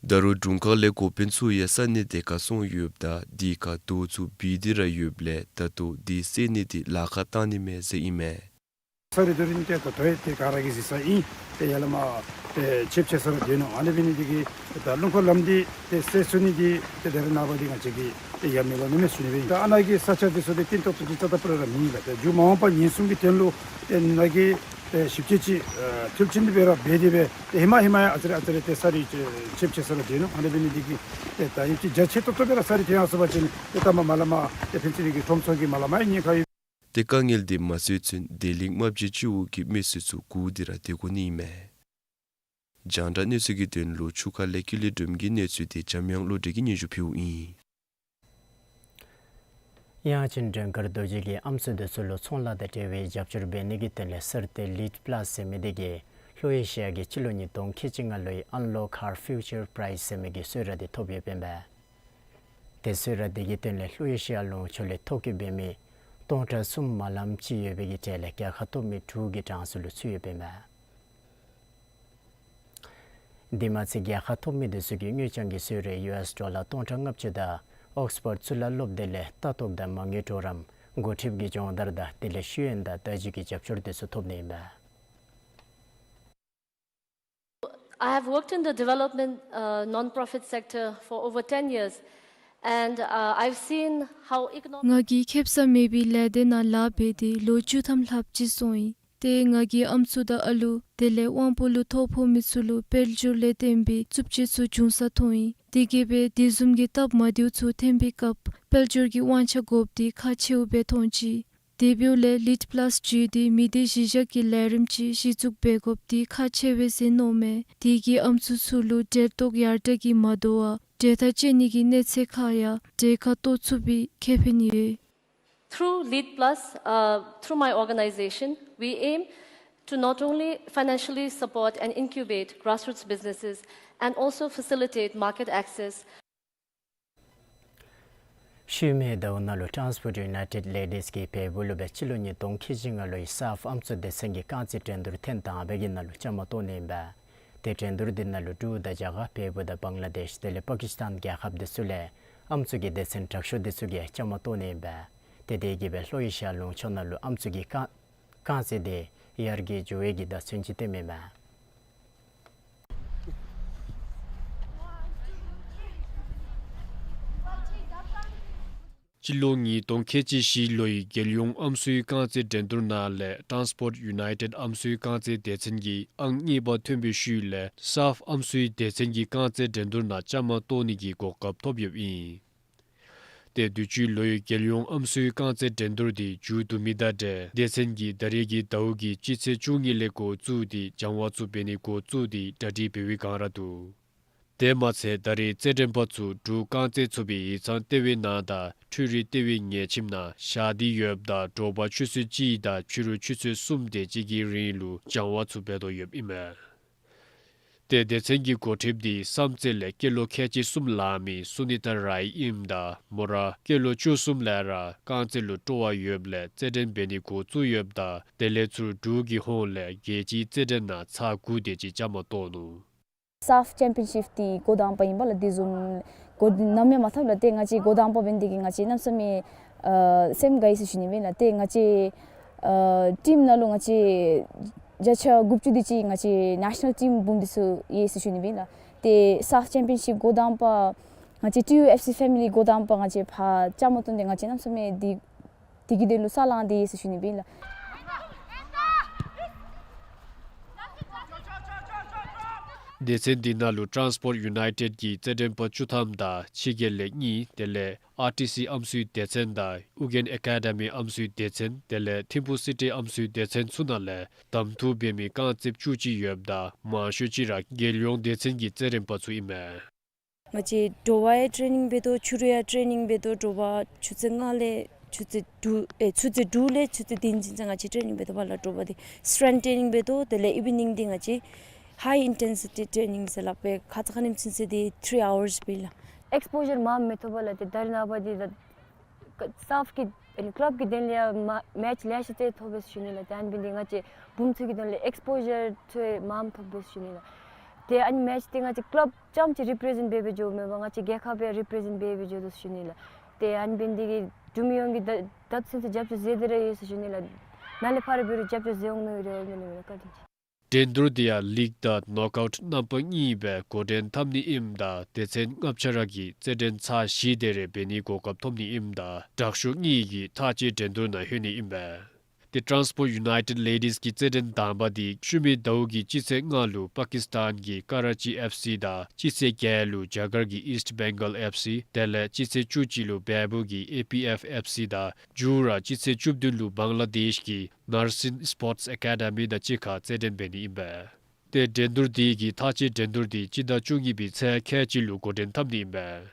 ད་རུང་དྲུང་ཁག་ལས་འགོ་དཔོན་ཚུ་ཡང་ས་གནས་དེ་ཁར་སོང་ཡོདཔ་ད་དེ་ཁར་རྡོ་ཚུ་བུད་དེ་ར་ཡོདཔ་ལས་ད་ལྟོ་དེ་སེལ་ནི་དེ་ལཱ་ཁག་བཏང་ནི་མས་ཟེར་ཨིན་མས། ས་རུད་དེ་རིང་ཏེ་ད་ལྟོ་ཡང་ཏེ་ག་ར་གིས་གཟིགས་ས་ཨིན། ཏེ་ཡར་ལས་མར་ཏེ་ཆེབ་ཆེ་ས་ར་སྡོད་ནུག། ཨ་ནི་འབད་ནི་དེ་གིས་ད་རླུང་འཁོར་ལམ་འདི་ཏེ་སེལ་ཚུགས་ནི་འདི་ཏེ་ད་རེས་ནངས་པ་འདི་ང་བཅས་ཀྱིས་ཏེ་ཡ་མེད་ལོ་ནི་མེད་ཟེར་ནི་སྦེ་ཨིན། ད་ཨ་ནཱ་གི་ས་ཆ་འདི་ཚུ་འདི་བརྟན་ཏོག་ཏོ་ཅིག་རྩ་དང་པ་ར་མེད་ལགས། ཏེ་མཇུག་མ་འོངས་པ་ཉེན་སྲུང་གི་དོན་ལུ་ཏེ་ནཱ་གི་ཏེ་ཞིབ་དཔྱད་ཅིག་ཨ་མཐིལ་ཕྱིན་འདི་སྦེ་ར་འབད་དེ་སྦེ་ཏེ་ཧེ་མ་ཧེ་མ་ཡང་ཨ་ཙི་རེ་ཨ་ཙི་རེ་ཏེ་ས་རུད་ཆེབ་ཆེ་ས་ར་སྡོད་ནུག། ཨ་ནི་འབད་ནི་དེ་གིས་ཏེ་ད་ཡུན་ཅིག་རྒྱ་ཆེ་ཏོག་ཏོ་སྦེ་ར་ས་རུད་ཐོན་ཡར་སོང་པ་ཅིན་ཏེ་ད་མར་མར་ལས་མར་ཏེ་ཕན་ཚུན་གྱི་ཁྲོམ་ཚོགས་ཀྱི་མར་ལས་མར་ཡང་ཉེན་ཁ་ཡོད། ཏེ་དཀའ་ངལ་དེ་མ་སེལ་ཚུན་བདེ་གླིང་རྨ་བྱའི་སྤྱི་འོག་གི་མི་སེར་ཚུ་སྒུག་སྟེ་ར་སྡོད་དགོ་ནི་ཨིན་མས། རྒྱང་བསྒྲགས་གནས་ཚུལ་གྱི་དོན་ལུ་ཆུ་ཁ་ལས་ཀུན་ལེགས་སྒྲོལམ་གྱི་གནས་ཚུལ་དེ་འཇམ་དབྱངས་བློ་གྲོས་ཀྱིས་སྙན་ཞུ་ཕུལཝ་ཨིན། དབྱངས་ཅན་སྒྲོལ་དཀར་རྡོ་རྗེ་གིས་ཨམ་སྲུ་དེ་ཚུ་ལུ་ཚོང་ལཱ་དང་འབྲེལ་བའི་རྒྱབ་སྐྱོར་འབད་ནི་གི་དོན་ལས་གསར་གཏོད་ལིཌ་པ་ལཱས་ཟེར་མི་དེ་གིས་ལྷོ་ཨེ་ཤི་ཡ་གི་སྤྱི་ལོ་ཉིས་སྟོང་ཁལ་གཅིག་ལྔ་ལོའི་ཨན་ལོཀ་ཧར་ཕིའུ་ཅར་པ་རའིཛ་ཟེར་མི་གི་གསོལ་རས་དེ་ཐོབ་ཡོདཔ་ཨིན་པས། ཏེ་གསོལ་རས་དེ་གི་དོན་ལས་ལྷོ་ཨེ་ཤི་ཡ་ལུང་ཕྱོགས་ལས་ཐོ་བཀོད་འབད་མི་སྟོང་ཕྲག་གསུམ་མ་ལངམ་ཅིག་ཡོད་པའི་གི་གྲས་ལས་རྒྱལ་ཁ་ཐོབ་མི་དྲུག་གི་གྲངས་སུ་ལུ་ཚུད་ཡོདཔ་ཨིན་པས། དེ་མ་ཚད་རྒྱལ་ཁ་ཐོབ་མི་དེ་ཚུ་གི་དངུལ་རྐྱང་གི་གསོལ་རས་ཡུ་ཨེསི་ཌོ་ལར་སྟོང་ཕྲག་ལྔ་བཅུ་དང་ཨོགསི་ཕོཌ་གཙུག་ལག་སློབ་སྡེ་ལས་ལྟ་རྟོག་དང་མ་དངུལ་གྲོགས་རམ་འགོ་ཁྲིདཔ་གི་སྦྱོང་བརྡར་དང་དེ་ལས་ཤེས་ཡོན་དང་བརྡ་བརྒྱུད་ཀྱི་རྒྱབ་སྐྱོར་དེ་ཚུ་ཐོབ་ནི་ཨིན་པས། I have worked in the development, uh, non-profit sector for over ten years, and, uh, I've seen how economic ང་གིས་ཁེབ་ས་མེད་པའི་ལས་སྡེ་ནང་ལཱ་འབད་དེ་ལོ་བཅུ་ཐམ་ལྷགཔ་ཅིག་སོང་ཡི། ཏེ་ང་གིས་ཨམ་སྲུ་དང་ཨ་ལུ་དེ་ལས་དབང་པོ་ལུ་ཐོ་ཕོག་མི་ཚུ་ལུ་དཔལ་འབྱོར་ལས་བརྟེན་པའི་རྩུབ་སྤྱོད་ཚུ་འབྱུང་ས་མཐོང་ཡི། དེ་གིས་སྦེ་དེ་བཟུམ་གྱི་སྟབས་མ་བདེཝ་ཚུ་ཐོན་པའི་སྐབས་དཔལ་འབྱོར་གྱི་དབང་ཆ་དགོཔ་དེ་ཁག་ཆེཝ་སྦེ་མཐོང་ཅི། དེ་འབདཝ་ལས་ལིཌ་པ་ལཱས་བརྒྱུད་དེ་མི་སྡེ་གཞི་བཞག་གི་ལས་རིམ་ཅིག་གཞི་བཙུགས་འབད་དགོཔ་དེ་ཁག་ཆེ་བས་ཟེར་མནོཝ་མས། དེ་གིས་ཨམ་སྲུ་ཚུ་ལུ་འབྲེལ་གཏོགས་ཡར་དྲག་གིས་མ་དོ་བར་འབྲེལ་ཐག་བཅད་ནི་གི་གནས་ཚད་ཁར་ཡང་འབྲེལ་ཁ་གཏོགས་ཚུགས་པའི་ཁེ་ཕན་ཡོད། Through Lead Plus, uh, through my organization, we aim to not only financially support and incubate grassroots businesses and also facilitate market access. ཤུལ་མའི་ཟླཝ་ནང་ལུ་Transport United Ladies གིས་བལ་པོ་ལུ་སྦེ་སྤྱི་ལོ་ཉིས་སྟོང་ཁལ་གཅིག་ལྔ་ལོའི་སཱཕ་ཨམ་སྲུ་སྡེ་ཚན་གྱི་རྐང་རྩེད་འགྲན་བསྡུར་ཐེངས་དང་པའི་གི་ནང་ལུ་བཅའ་མར་གཏོགས་ནི་ཨིན་པས། ཏེ་འགྲན་བསྡུར་དེ་ནང་ལུ་འབྲུག་དང་རྒྱ་གར་བལ་པོ་དང་བང་ལ་དེཤ་དེ་ལས་པ་ཀི་སི་ཐན་རྒྱལ་ཁབ་དེ་ཚུ་ལས་ཨམ་སྲུ་གི་སྡེ་ཚན་དྲག་ཤོས་དེ་ཚུ་གིས་བཅའ་མར་གཏོགས་ནི་ཨིན་པས། ཏེ་དེ་གིས་སྦེ་ལྷོ་ཨེ་ཤི་ཡ་ལུང་ཕྱོགས་ནང་ལུ་ཨམ་སྲུ་གི་རྐང་རྐང་རྩེད་དེ་ཡར་རྒྱས་འགྱོ་བའི་གི་བརྡ་མཚོན་ཅིག་སྟོནམ་ཨིན་པས། སྤྱི་ལོ་ཉིས་སྟོང་ཁལ་གཅིག་བཞི་ལོའི་རྒྱལ་ཡོངས་ཨམ་སྲུའི་རྐང་རྩེད་འགྲན་བསྡུར་ནང་ལས་ཊཱནསི་པོརཊ་ཡུ་ནའི་ཊེཌ་ཨམ་སྲུའི་རྐང་རྩེད་སྡེ་ཚན་གྱིས་ཨང་གཉིས་པ་ཐོན་པའི་ཤུལ་ལས་སཱཕ་ཨམ་སྲུའི་སྡེ་ཚན་གྱི་རྐང་རྩེད་འགྲན་བསྡུར་ནང་བཅའ་མར་གཏོགས་ནི་གི་གོ་སྐབས་ཐོབ་ཡོདཔ་ཨིན། ཏེ་དུས་ཅི་ལོའི་རྒྱལ་ཡོངས་ཨམ་སྲུའི་རྐང་རྩེད་འགྲན་བསྡུར་དེ་མཇུག་བསྡུ་མི་དང་འབྲེལ་སྡེ་ཚན་གྱིས་ད་རེས་ཀྱི་ཟླཝ་གི་སྤྱི་ཚེས་བཅུ་གཉིས་ལས་འགོ་བཙུགས་ཏེ་སྦྱང་བ་ཚུ་འབད་ནི་འགོ་བཙུགས་ཏེ་གྲ་སྒྲིག་འབད་བའི་སྒང་ར་འདུག། དེ་མ་ཚད་ད་རེས་རྩེད་འགྲན་པ་ཚུ་འབྲུག་རྐང་རྩེད་ཚོགས་པའི་ཡིག་ཚང་ལྟེ་བའི་ནང་དང་འཕྲུལ་རིག་ལྟེ་བའི་ཉལ་ཁྱིམ་ནང་བཞག་སྟེ་ཡོདཔ་ད་དྲོ་པ་ཆུ་ཚོད་གཅིག་དང་ཕྱི་རུ་ཆུ་ཚོད་གསུམ་དེ་ཅིག་གི་རིང་ལུ་སྦྱང་བ་ཚུ་འབད་དོ་ཡོདཔ་ཨིན་མས། ཏེ་སྡེ་ཚན་གྱི་འགོ་ཁྲིདཔ་དེ་བསམ་རྩེ་ལས་སྐྱེས་ལོ་ཁལ་གཅིག་གསུམ་ལང་མི་སུ་ནི་ཏ་རའི་ཨིནམ་ད་མོ་ར་སྐྱེས་ལོ་བཅུ་གསུམ་ལས་ར་རྐང་རྩེད་ལུ་སྤྲོ་བ་ཡོདཔ་ལས་རྩེད་འགྲན་འབད་ནི་འགོ་བཙུགས་ཡོདཔ་ད་དེ་ལས་ཚུར་འབྲུག་གི་ཧོངས་ལས་རྒྱལ་སྤྱིའི་རྩེད་འགྲན་ནང་ཚར་དགུ་དེ་ཅིག་བཅའ་མར་གཏོགས་ནུག། སཱཕ་ཅེམ་པི་ཡོན་ཤིཔ་དེ་འགོ་དང་པ་ཨིན་པས་ལགས། དེ་བཟུམ་འགོ་དེ་ནམ་ཡང་མ་ཐོབ་ལགས། ཏེ་ང་བཅས་འགོ་དང་པ་འབད་ནི་དེ་གིས་ང་བཅས་གནམ་མེད་ས་མེད་ཨ་སེམས་དགའ་ཡི་ཟེར་ཞུ་ནི་ཨིན་ལགས། ཏེ་ང་བཅས་ཨ་ཊིམ་ནང་ལུ་ང་བཅས་བརྒྱ་ཆ་དགུ་བཅུ་དེ་ཅིག་ང་བཅས་ནེ་ཤ་ནཱལ་ཊིམ་བུམོ་དེ་ཚུ་ཡོད་ཟེར་ཞུ་ནི་ཨིན་ལགས། ཏེ་སཱཕ་ཅེམ་པི་ཡོན་ཤིཔ་འགོ་དང་པ་ང་བཅས་ཊི་ཡུ་ཨེཕ་སི་ཕེ་མི་ལི་འགོ་དང་པ་ང་བཅས་ཕར་བཅའ་མར་གཏོགས་ཏེ་ང་བཅས་གནམ་མེད་ས་མེད་དེ་དེ་གི་དོན་ལུ་ས་ལང་སྟེ་ཡོད་ཟེར་ཞུ་ནི་ཨིན་ལགས། སྡེ་ཚན་འདི་ནང་ལུ་ཊཱནསི་པོརཊ་ཡུ་ནའི་ཊེཌ་ཀྱི་རྩེད་འགྲན་པ་བཅུ་ཐམ་དང་ཕྱི་རྒྱལ་ལས་གཉིས་དེ་ལས་ཨར་ཊི་སི་ཨམ་སྲུའི་སྡེ་ཚན་དང་ཨུ་རྒྱན་ཨེ་ཀ་ཌི་མི་ཨམ་སྲུའི་སྡེ་ཚན་དེ་ལས་ཐིམ་ཕུ་སི་ཊི་ཨམ་སྲུའི་སྡེ་ཚན་ཚུ་ནང་ལས་གདམ་འཐུ་འབད་མི་རྐང་རྩེདཔ་བཅུ་གཅིག་ཡོདཔ་ད་མང་ཤོས་ཅིག་ར་རྒྱལ་ཡོངས་སྡེ་ཚན་གྱི་རྩེད་འགྲན་པ་ཚུ་ཨིན་མས། ང་བཅས་དྲོ་པ་ཡང་ཊེ་ནིང་འབད་དོ། ཕྱི་རུ་ཡང་ཊེ་ནིང་འབད་དོ། དྲོ་པ་ཆུ་ཚོད་ལྔ་ལས་ཆུ་ཚོད་དྲུག་ཨེ་ཆུ་ཚོད་དྲུག་ལས་ཆུ་ཚོད་བདུན་ཚུན་ཚོད་ང་བཅས་ཊེ་ནིང་འབད་དོ་པས་ལགས། དྲོ་པ་འདི་སི་ཊེང་ཊེ་ནིང་འབད་དོ། དེ་ལས་ཨི་ཝི་ནིང་འདི་ང་བཅས་ཧའི་ཨིན་ཊེན་སི་ཊི་ཊེ་ནིང་ཟེར་སླབ་པས། ཁ་ཙ་ཁ་ཉིནམ་ཚུན་ཚོད་འདི་ཐི་རི་ཨ་ཝརསི་འབད་ལགས། ཨེགསི་པོ་ཞར་མངམ་མི་ཐོབ་པས་ལགས། ཏེ་ད་རེས་ནངས་པ་འདི་ད་སཱཕ་གི་ཨ་ནི་ཀ་ལབ་ཀྱི་དོན་ལས་ཡང་མ་མེཆ་ལེ་ཤ་ཅིག་ཐོབ་པས་ཞུ་ནི་ལགས། ཏེ་ཨ་ནི་འབད་ནི་འདི་ང་བཅས་བུམོ་ཚུ་གི་དོན་ལས་ཨེགསི་པོ་ཞར་ཚུ་མངམ་ཐོབ་པས་ཞུ་ནི་ལགས། ཏེ་ཨ་ནི་མེཆ་འདི་ང་བཅས་ཀ་ལབ་རྐྱངམ་ཅིག་རི་པི་རི་ཛེནཊ་འབད་འབད་འགྱོཝ་མེན་པར་ང་བཅས་རྒྱལ་ཁབ་ཡང་རི་པི་རི་ཛེནཊ་འབད་འབད་འགྱོ་དོ་ཞུ་ནི་ལགས། ཏེ་ཨ་ནི་འབད་ནི་འདི་གིས་འབྲུག་མི་ཡོངས་ཀྱིས་ད་ད་ལྟོ་ཚུན་ཚོད་རྒྱབ་སྐྱོར་མཛད་དེ་ར་ཡོད་ཟེར་ཞུ་ནི་ལགས། ནཱ་ལས་ཕར་འབད་རུང་རྒྱབ་སྐྱོར་མཛད་འོང་མནོ་ཡོད་ལགས། བཀའ་དྲིན་ཆེ། འགྲན་བསྡུར་འདི་ཡང་ལིག་དང་ནོག་ཨའུཊ་རྣམ་པ་གཉིས་སྦེ་འགོ་འདྲེན་འཐབ་ནི་ཨིནམ་ད་སྡེ་ཚན་ལྔ་ཆ་ར་གིས་རྩེད་འགྲན་ཚར་བཞི་དེ་རེ་འབད་ནིའི་གོ་སྐབས་ཐོབ་ནི་ཨིནམ་ད་དྲག་ཤོས་གཉིས་ཀྱིས་ཐག་བཅད་འགྲན་བསྡུར་ནང་ལྷོད་ནི་ཨིན་པས། ཏེ་ཊཱནསི་པོརཊ་ཡུ་ནའི་ཊེཌ་ལེ་ཌིསི་ཀྱི་རྩེད་འགྲན་དང་པ་འདི་ཤུལ་མའི་ཟླཝ་གི་སྤྱི་ཚེས་ལྔ་ལུ་པ་ཀིསི་ཐཱན་གྱི་ཀ་ར་ཅི་ཨེཕ་སི་དང་སྤྱི་ཚེས་བརྒྱད་ལུ་རྒྱ་གར་གྱི་ཨིསཊ་བེང་གཱལ་ཨེཕ་སི་དེ་ལས་སྤྱི་ཚེས་བཅུ་གཅིག་ལུ་བལ་པོ་གི་ཨེ་པི་ཨེཕ་ཨེཕ་སི་དང་མཇུག་ར་སྤྱི་ཚེས་བཅུ་བདུན་ལུ་བང་ལ་དེཤ་གི་ནར་སིན་སི་པོརཊསི་ཨེ་ཀ་ཌི་མི་དང་གཅིག་ཁར་རྩེད་འགྲན་འབད་ནི་ཨིན་པས། ཏེ་འགྲན་བསྡུར་འདི་གི་ཐག་བཅད་འགྲན་བསྡུར་འདི་སྤྱི་ཟླ་བཅུ་གཉིས་པའི་ཚེས་ཁལ་གཅིག་ལུ་འགོ་འདྲེན་འཐབ་ནི་ཨིན་པས།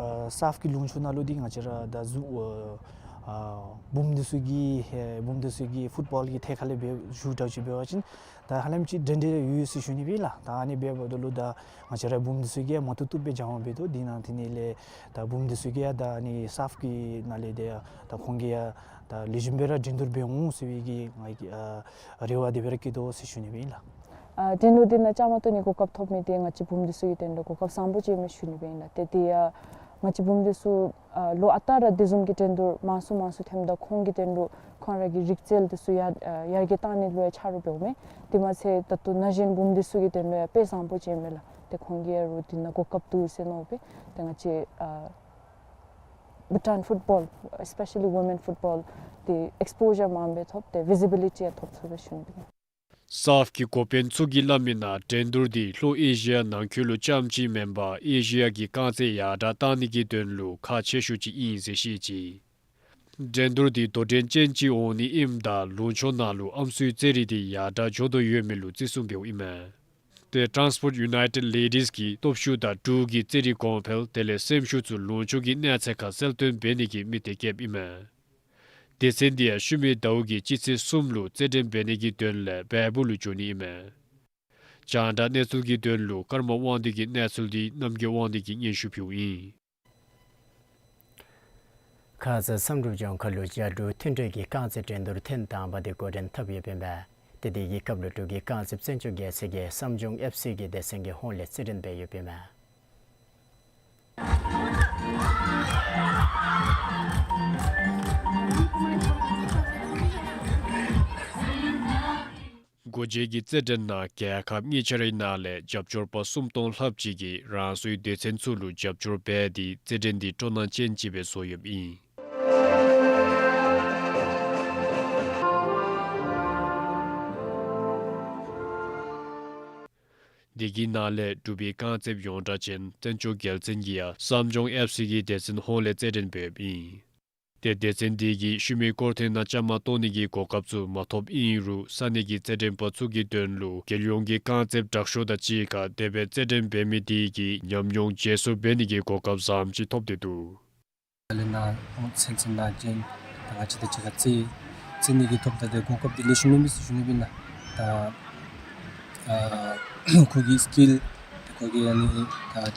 ཨ་སཱཕ་གི་ལུང་ཕྱོགས་ནང་ལུ་འདི་ང་བཅས་ར་ད་གཟུགས་ཨ་བུམོ་འདི་ཚུ་གི་ཨེ་བུམོ་འདི་ཚུ་གི་ཕུཊ་བཱོལ་གྱི་ཐད་ཁར་ལས་འབད་ཞུ་དྲག་ཅིག་འབད་བ་ཅིན་ད་ཧ་ལམ་ཅིག་འདྲན་འདྲ་ཡོད་ཟེར་ཞུ་ནི་སྦེ་ལགས། ད་ཨ་ནི་འབདཝ་ད་ལུ་ད་ང་བཅས་ར་བུམོ་འདི་ཚུ་གིས་མ་བཏུབ་བཏུབ་སྦེ་སྦྱང་བ་འབད་དོ། དེ་ནང་དེ་ནང་ལས་ད་བུམོ་འདི་ཚུ་གིས་ཡང་ད་ཨ་ནི་སཱཕ་གི་ནང་ལས་ཏེ་ད་ཁོང་གིས་ཡང་ད་ལེགས་ཤོམ་སྦེ་ར་འགྲན་བསྡུར་འབད་འོང་ཟེར་བའི་གི་ང་གི་ཨ་རེ་བ་དེ་སྦེ་ར་བསྐྱེད་དོ་ཟེར་ཞུ་ནི་སྦེ་ཨིན་ལགས། ཨ་འགྲན་བསྡུར་འདི་ནང་བཅའ་མར་གཏོགས་ནིའི་གོ་སྐབས་ཐོབ་མི་འདི་ང་བཅས་བུམོ་འདི་ཚུ་གི་དོན་ལུ་གོ་སྐབས་བཟང་པོ་ཅིག་ཨིན་མས་ཞུ་ནི་སྦེ་ཨིན་ལགས། ཏེ་དེ་ཡང་ང་བཅས་བུམོ་འདི་ཚུ་ཨ་ལོ་ཨ་རྟག་ར་དེ་བཟུམ་གྱི་འགྲན་བསྡུར་མང་སུ་མང་སུ་ཐོནམ་ད་ཁོང་གི་དོན་ལུ་ཁོང་ར་གི་རིག་རྩལ་འདི་ཚུ་ཡར་ཨ་ཡར་རྒྱས་བཏང་ནི་ལུ་ཡང་ཆ་རོགས་འབདཝ་མས། དེ་མ་ཚད་ད་ལྟོ་ན་གཞོན་བུམོ་འདི་ཚུ་གི་དོན་ལུ་ཡང་དཔེ་བཟང་པོ་ཅིག་ཨིན་མས་ལགས། ཏེ་ཁོང་གིས་ཡང་རུང་འདི་ནང་གོ་སྐབས་འདུག་ཟེར་མནོ་སྦེ་ཏེ་ང་བཅས་ཨ་བྷུ་ཊཱན་ཕུཊ་བཱོལ་ཨེ་སི་པེ་ཤ་ལི་ཝུ་མེན་ཕུཊ་བཱོལ་འདི་ཨེགསི་པོ་ཞར་མངམ་སྦེ་ཐོབ་སྟེ་བི་ཛི་བི་ལི་ཊི་ཡང་ཐོབ་ཚུགས་པས་ཞུ་ནི་སྦེ་ཨིན། སཱཕ་གི་འགོ་དཔོན་ཚུ་གིས་སླབ་མིའི་ནང་འགྲན་བསྡུར་འདི་ལྷོ་ཨེ་ཤི་ཡ་ནང་འཁོད་ལུ་རྐྱངམ་ཅིག་མེན་པར་ཨེ་ཤི་ཡ་གི་རྐང་རྩེད་ཡར་དྲག་བཏང་ནི་གི་དོན་ལུ་ཁག་ཆེ་ཤོས་ཅིག་ཨིན་ཟེར་བཤད་ཅི། འགྲན་བསྡུར་འདི་དོ་འགྲན་ཅན་ཅིག་འོང་ནི་ཨིནམ་ད་ལུང་ཕྱོགས་ནང་ལུ་ཨམ་སྲུའི་རྩེད་རིགས་འདི་ཡར་དྲག་འགྱོ་དོ་ཡོད་མེད་ལུ་བརྩི་སྲུང་འབདཝ་ཨིན་མས། ཏེ་ཊཱནསི་པོརཊ་ཡུ་ནའི་ཊེཌ་ལེ་ཌིསི་ཀྱིས་སྟོབས་ཤུགས་དང་འབྲུག་གི་རྩེད་རིགས་གོང་འཕེལ་དེ་ལས་སེམས་ཤུགས་ཚུ་ལུང་ཕྱོགས་ཀྱི་གནས་ཚད་ཁར་གསལ་སྟོན་འབད་ནི་གི་དམིགས་གཏད་བསྐྱེདཔ་ཨིན་མས། སྡེ་ཚན་འདི་ཡང་ཤུལ་མའི་ཟླཝ་གི་སྤྱི་ཚེས་གསུམ་ལུ་རྩེད་འགྲན་འབད་ནི་གི་དོན་ལས་བལ་པོ་ལུ་འགྱོ་ནི་ཨིན་མས། རྒྱང་བསྒྲགས་གནས་ཚུལ་གྱི་དོན་ལུ་ཀརྨ་དབང་འདུས་ཀྱི་གནས་ཚུལ་འདི་རྣམ་རྒྱལ་དབང་འདུས་ཀྱིས་སྙན་ཞུ་ཕུལཝ་ཨིན། ཁ་ཙ་བསམ་གྲུབ་ལྗོངས་མཁར་ལུ་རྒྱ་འབྲུག་མཐུན་འབྲེལ་གྱི་རྐང་རྩེད་འགྲན་བསྡུར་ཐེངས་དང་པ་དེ་འགོ་འདྲེན་འཐབ་ཡོདཔ་ཨིན་པས། ཏེ་དེ་གི་སྐབས་ལུ་འབྲུག་གི་རྐང་རྩེདཔ་བཙན་སྐྱོགས་རྒྱལ་མཚན་གྱིས་བསམ་ལྗོངས་ཨེཕ་སི་གི་སྡེ་ཚན་གྱི་ཧོངས་ལས་རྩེད་འགྲན་འབད་ཡོདཔ་ཨིན་མས། འགོ་འབྱེད་ཀྱི་རྩེད་འགྲན་ནང་རྒྱལ་ཁབ་གཉིས་ཆ་རའི་ནང་ལས་རྒྱབ་སྐྱོར་པ་སུམ་སྟོང་ལྷགཔ་ཅིག་གིས་རང་སོའི་སྡེ་ཚན་ཚུ་ལུ་རྒྱབ་སྐྱོར་འབད་དེ་རྩེད་འགྲན་འདི་སྤྲོ་སྣང་ཅན་ཅིག་སྦེ་བཟོ་ཡོདཔ་ཨིན། དེ་གི་ནང་ལས་འབྲུག་པའི་རྐང་རྩེདཔ་ཡོངས་གྲགས་ཅན་བཙན་སྐྱོགས་རྒྱལ་མཚན་གྱིས་ཡང་བསམ་ལྗོངས་ཨེཕ་སི་གི་སྡེ་ཚན་ཧོངས་ལས་རྩེད་འགྲན་འབདཝ་ཨིན། ཏེ་སྡེ་ཚན་དེ་གིས་ཤུལ་མའི་སྐོར་ཐེངས་ནང་བཅའ་མར་གཏོགས་ནི་གི་གོ་སྐབས་ཚུ་མ་ཐོབ་ཨིན་རུང་ས་གནས་ཀྱི་རྩེད་འགྲན་པ་ཚུ་གི་དོན་ལུ་རྒྱལ་ཡོངས་ཀྱི་རྐང་རྩེདཔ་དྲག་ཤོས་དང་གཅིག་ཁར་དེ་སྦེ་རྩེད་འགྲན་འབད་མི་དེ་གིས་ཉམས་མྱོང་བརྗེ་སོར་འབད་ནི་གི་གོ་སྐབས་བཟངམ་ཅིག་ཐོབ་སྟེ་འདུག། ད་ལས་ནཱ་ཚན་ཚན་ནང་ཅིག་ད་ང་བཅས་དང་གཅིག་ཁར་རྩེད་རྩེད་ནི་གི་ཐོབ་ད་ཏེ་གོ་སྐབས་འདི་ལེགས་ཤོམ་ཨིན་མས་ཟེར་ཞུ་ནི་ཨིན་ལགས། ད་ཨ་ཁོ་གི་སི་ཀིལ་ད་ཁོ་གི་ཨ་ནི་ད་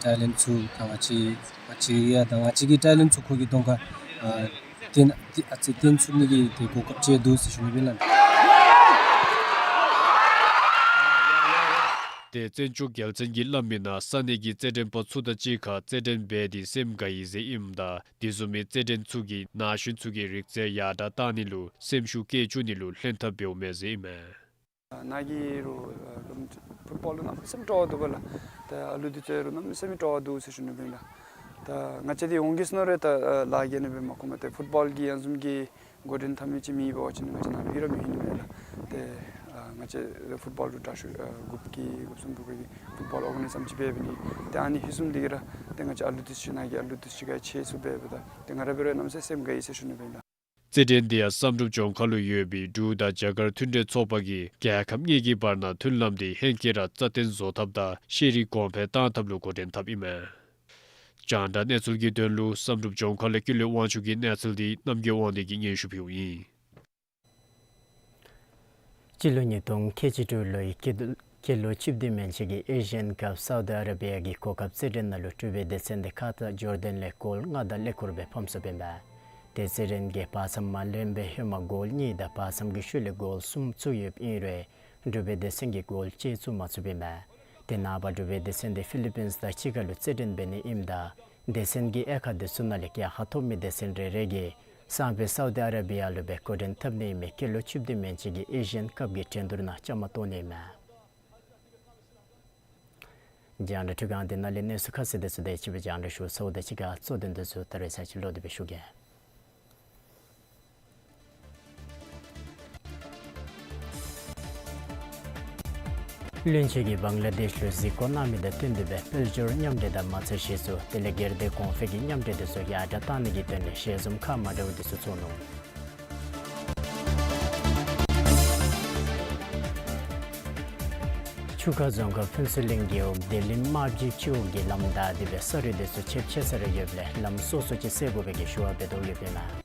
ཊེ་ལེནཊ་ཚུ་ད་ང་བཅས་ང་བཅས་ཡང་ད་ང་བཅས་ཀྱི་ཊེ་ལེནཊ་ཚུ་ཁོ་གི་གདོང་ཁར་ཨ་སྟོན་ཨ་ཙི་སྟོན་ཚུགས་ནི་གི་ཏེ་གོ་སྐབས་ཅིག་འདུག་ཟེར་ཞུ་ནི་ཨིན་ལགས། ཏེ་བཙན་སྐྱོགས་རྒྱལ་མཚན་གྱིས་སླབ་མིའི་ནང་ས་གནས་ཀྱི་རྩེད་འགྲན་པ་ཚུ་དང་གཅིག་ཁར་རྩེད་འགྲན་འབད་དེ་སེམས་དགའ་ཡི་ཟེར་ཨིནམ་ད་དེ་བཟུམ་མའི་རྩེད་འགྲན་ཚུ་གིས་ན་གཞོན་ཚུ་གི་རིག་རྩལ་ཡར་དྲག་གཏང་ནི་ལུ་སེམས་ཤུགས་བསྐྱེད་བཅུག་ནི་ལུ་ལྷན་ཐབས་འབདཝ་མས་ཟེར་ཨིན་མས། ནཱ་གི་རུང་ཨ་ཕུཊ་བཱོལ་ལུ་གནམ་མེད་ས་མེད་སྤྲོ་བ་འདུག་པ་ལགས། ད་ཨ་ལུ་འདི་ཚུ་ཡང་རུང་གནམ་མེད་ས་མེད་སྤྲོ་བ་འདུག་ཟེར་ཞུ་ནི་ཨིན་ལགས། ད་ང་བཅས་འདི་འོང་གེ་ཟེར་མནོ་རུང་ད་ཨ་ལཱ་གི་ཨ་ནི་སྦེ་མ་ཁོམ་པས། ཏེ་ཕུཊ་བཱོལ་གྱི་ཡང་བཟུམ་གྱི་འགོ་འདྲེན་འཐབ་མི་ཅིག་མེད་པ་ཅིན་ང་བཅས་ནཱ་ལུ་ཡོད་ར་མི་ཡོད་ནི་མས་ལགས། ཏེ་ཨ་ང་བཅས་ཕུཊ་བཱོལ་ལུ་དྲག་ཤོས་ཨ་དགུ་པ་གི་དགུ་པ་གསུམ་པ་གི་ཕུཊ་བཱོལ་ཨོར་ག་ནའིཛ་ཙམ་ཅིག་འབད་འབད་ནི། ཏེ་ཨ་ནི་ཧེ་གསུམ་འདི་གིས་ར་ཏེ་ང་བཅས་ཨ་ལུ་འདི་ཚུ་ནཱ་གི་ཨ་ལུ་འདི་ཚུ་ག་ཆེ་སུ་འབད་འབདཝ་ད་ཏེ་ང་ར་འབད་རུང་གནམ་མེད་ས་མེད་སེམས་དགའ་ཡི་ཟེར་ཞུ་ནི་ཨིན་ལགས། རྩེད་འགྲན་འདི་ཡང་བསམ་གྲུབ་ལྗོངས་མཁར་ལུ་ཡོད་པའི་འབྲུག་དང་རྒྱ་གར་མཐུན་འབྲེལ་ཚོགས་པ་གིས་རྒྱལ་ཁབ་གཉིས་ཀྱི་བར་ན་མཐུན་ལམ་དེ་ཧེང་སྐལ་ར་རྩ་བརྟན་བཟོ་ཐབས་དང་ཤེས་རིག་གོང་འཕེལ་གཏང་ཐབས་ལུ་འགོ་འདྲེན་འཐབ་ཨིན་མས། རྒྱང་བསྒྲགས་གནས་ཚུལ་གྱི་དོན་ལུ་བསམ་གྲུབ་ལྗོངས་མཁར་ལས་ཀུན་ལེགས་དབང་ཕྱུག་གི་གནས་ཚུལ་འདི་རྣམ་རྒྱལ་དབང་འདུས་ཀྱིས་སྙན་ཞུ་ཕུལཝ་ཨིན། སྤྱི་ལོ་ཉིས་སྟོང་ཁལ་གཅིག་དྲུག་ལོའི་སྐྱེས་སྐྱེས་ལོ་བཅུ་བདུན་མན་ཆད་ཀྱི་ཨེ་ཤི་ཡན་ཀབ་སའུ་དི་ཨ་ར་བི་ཡ་གི་གོ་སྐབས་རྩེད་འགྲན་ནང་ལུ་འབྲུག་པའི་སྡེ་ཚན་འདི་ཁ་ཐར་ཇོར་ཌན་ལས་གོལ་ལྔ་དང་ཀླད་ཀོར་སྦེ་ཕམ་སོཔ་ཨིན་པས། ཏེ་རྩེད་འགྲན་གྱི་བར་མཚམས་མ་ལོནམ་སྦེ་ཧེ་མ་གོལ་གཉིས་དང་བར་མཚམས་ཀྱི་ཤུལ་ལས་གོལ་གསུམ་བཙུགས་ཡོདཔ་ཨིན་རུང་འབྲུག་པའི་སྡེ་ཚན་གྱིས་གོལ་ཅིག་བཙུགས་མ་ཚུགསཔ་ཨིན་པས། ཏེ་ནངས་པ་འབྲུག་པའི་སྡེ་ཚན་འདི་ཕི་ལི་པིནསི་དང་གཅིག་ཁར་ལུ་རྩེད་འགྲན་འབད་ནི་ཨིནམ་ད་སྡེ་ཚན་གྱི་དབྱེ་ཁག་འདི་ཚུ་ནང་ལས་རྒྱལ་ཁ་ཐོབ་མི་སྡེ་ཚན་རེ་རེ་གིས་སང་ཕོད་སའུ་དི་ཨ་ར་བི་ཡ་ལུ་སྦེ་འགོ་འདྲེན་འཐབ་ནི་ཨིན་མི་སྐྱེས་ལོ་བཅུ་བདུན་མན་ཆད་ཀྱི་ཨེ་ཤི་ཡན་ཀབ་ཀྱི་འགྲན་བསྡུར་ནང་བཅའ་མར་གཏོགས་ནི་ཨིན་མས། རྒྱང་བསྒྲགས་འཕྲུལ་ཁང་འདི་ནང་ལས་གནས་ཚུལ་ཁ་གསལ་འདི་ཚུ་དེ་ཅིག་སྦེ་རྒྱང་བསྒྲགས་ཞུ་ཚརཝ་དང་གཅིག་ཁར་གཙོ་དོན་འདི་ཚུ་ད་རེས་ཚར་གཅིག་ལོག་སྟེ་སྦེ་ཞུ་གེ། བློན་ཆེན་གྱིས་བང་ལ་དེཤ་ལུ་གཟིགས་སྐོར་གནང་མི་དང་བསྟུན་ཏེ་སྦེ་དཔལ་འབྱོར་མཉམ་འབྲེལ་དང་མ་རྩ་གཞི་བཙུགས་དེ་ལས་སྒེར་སྡེ་གོང་འཕེལ་གྱི་མཉམ་འབྲེལ་འདི་ཚུ་ཡར་དྲག་གཏང་ནི་གི་དོན་ལས་ཞལ་འཛོམས་ཁག་མ་འདྲཝ་འདི་ཚུ་ཚོགས་ནུག། ཆུ་ཁ་རྫོང་ཁག་ཕུན་ཚོགས་གླིང་རྒེད་འོག་བདེ་ལེགས་དམར་སྦྱིས་སྤྱི་འོག་གི་ལམ་བདའ་སྟེ་སྦེ་ས་རུད་འདི་ཚུ་ཆེབ་ཆེ་ས་ར་ཡོདཔ་ལས་ལམ་སོ་སོ་ཅིག་སེལ་དགོ་པའི་གི་ཞུ་བ་འབད་དོ་ཡོདཔ་ཨིན་མས།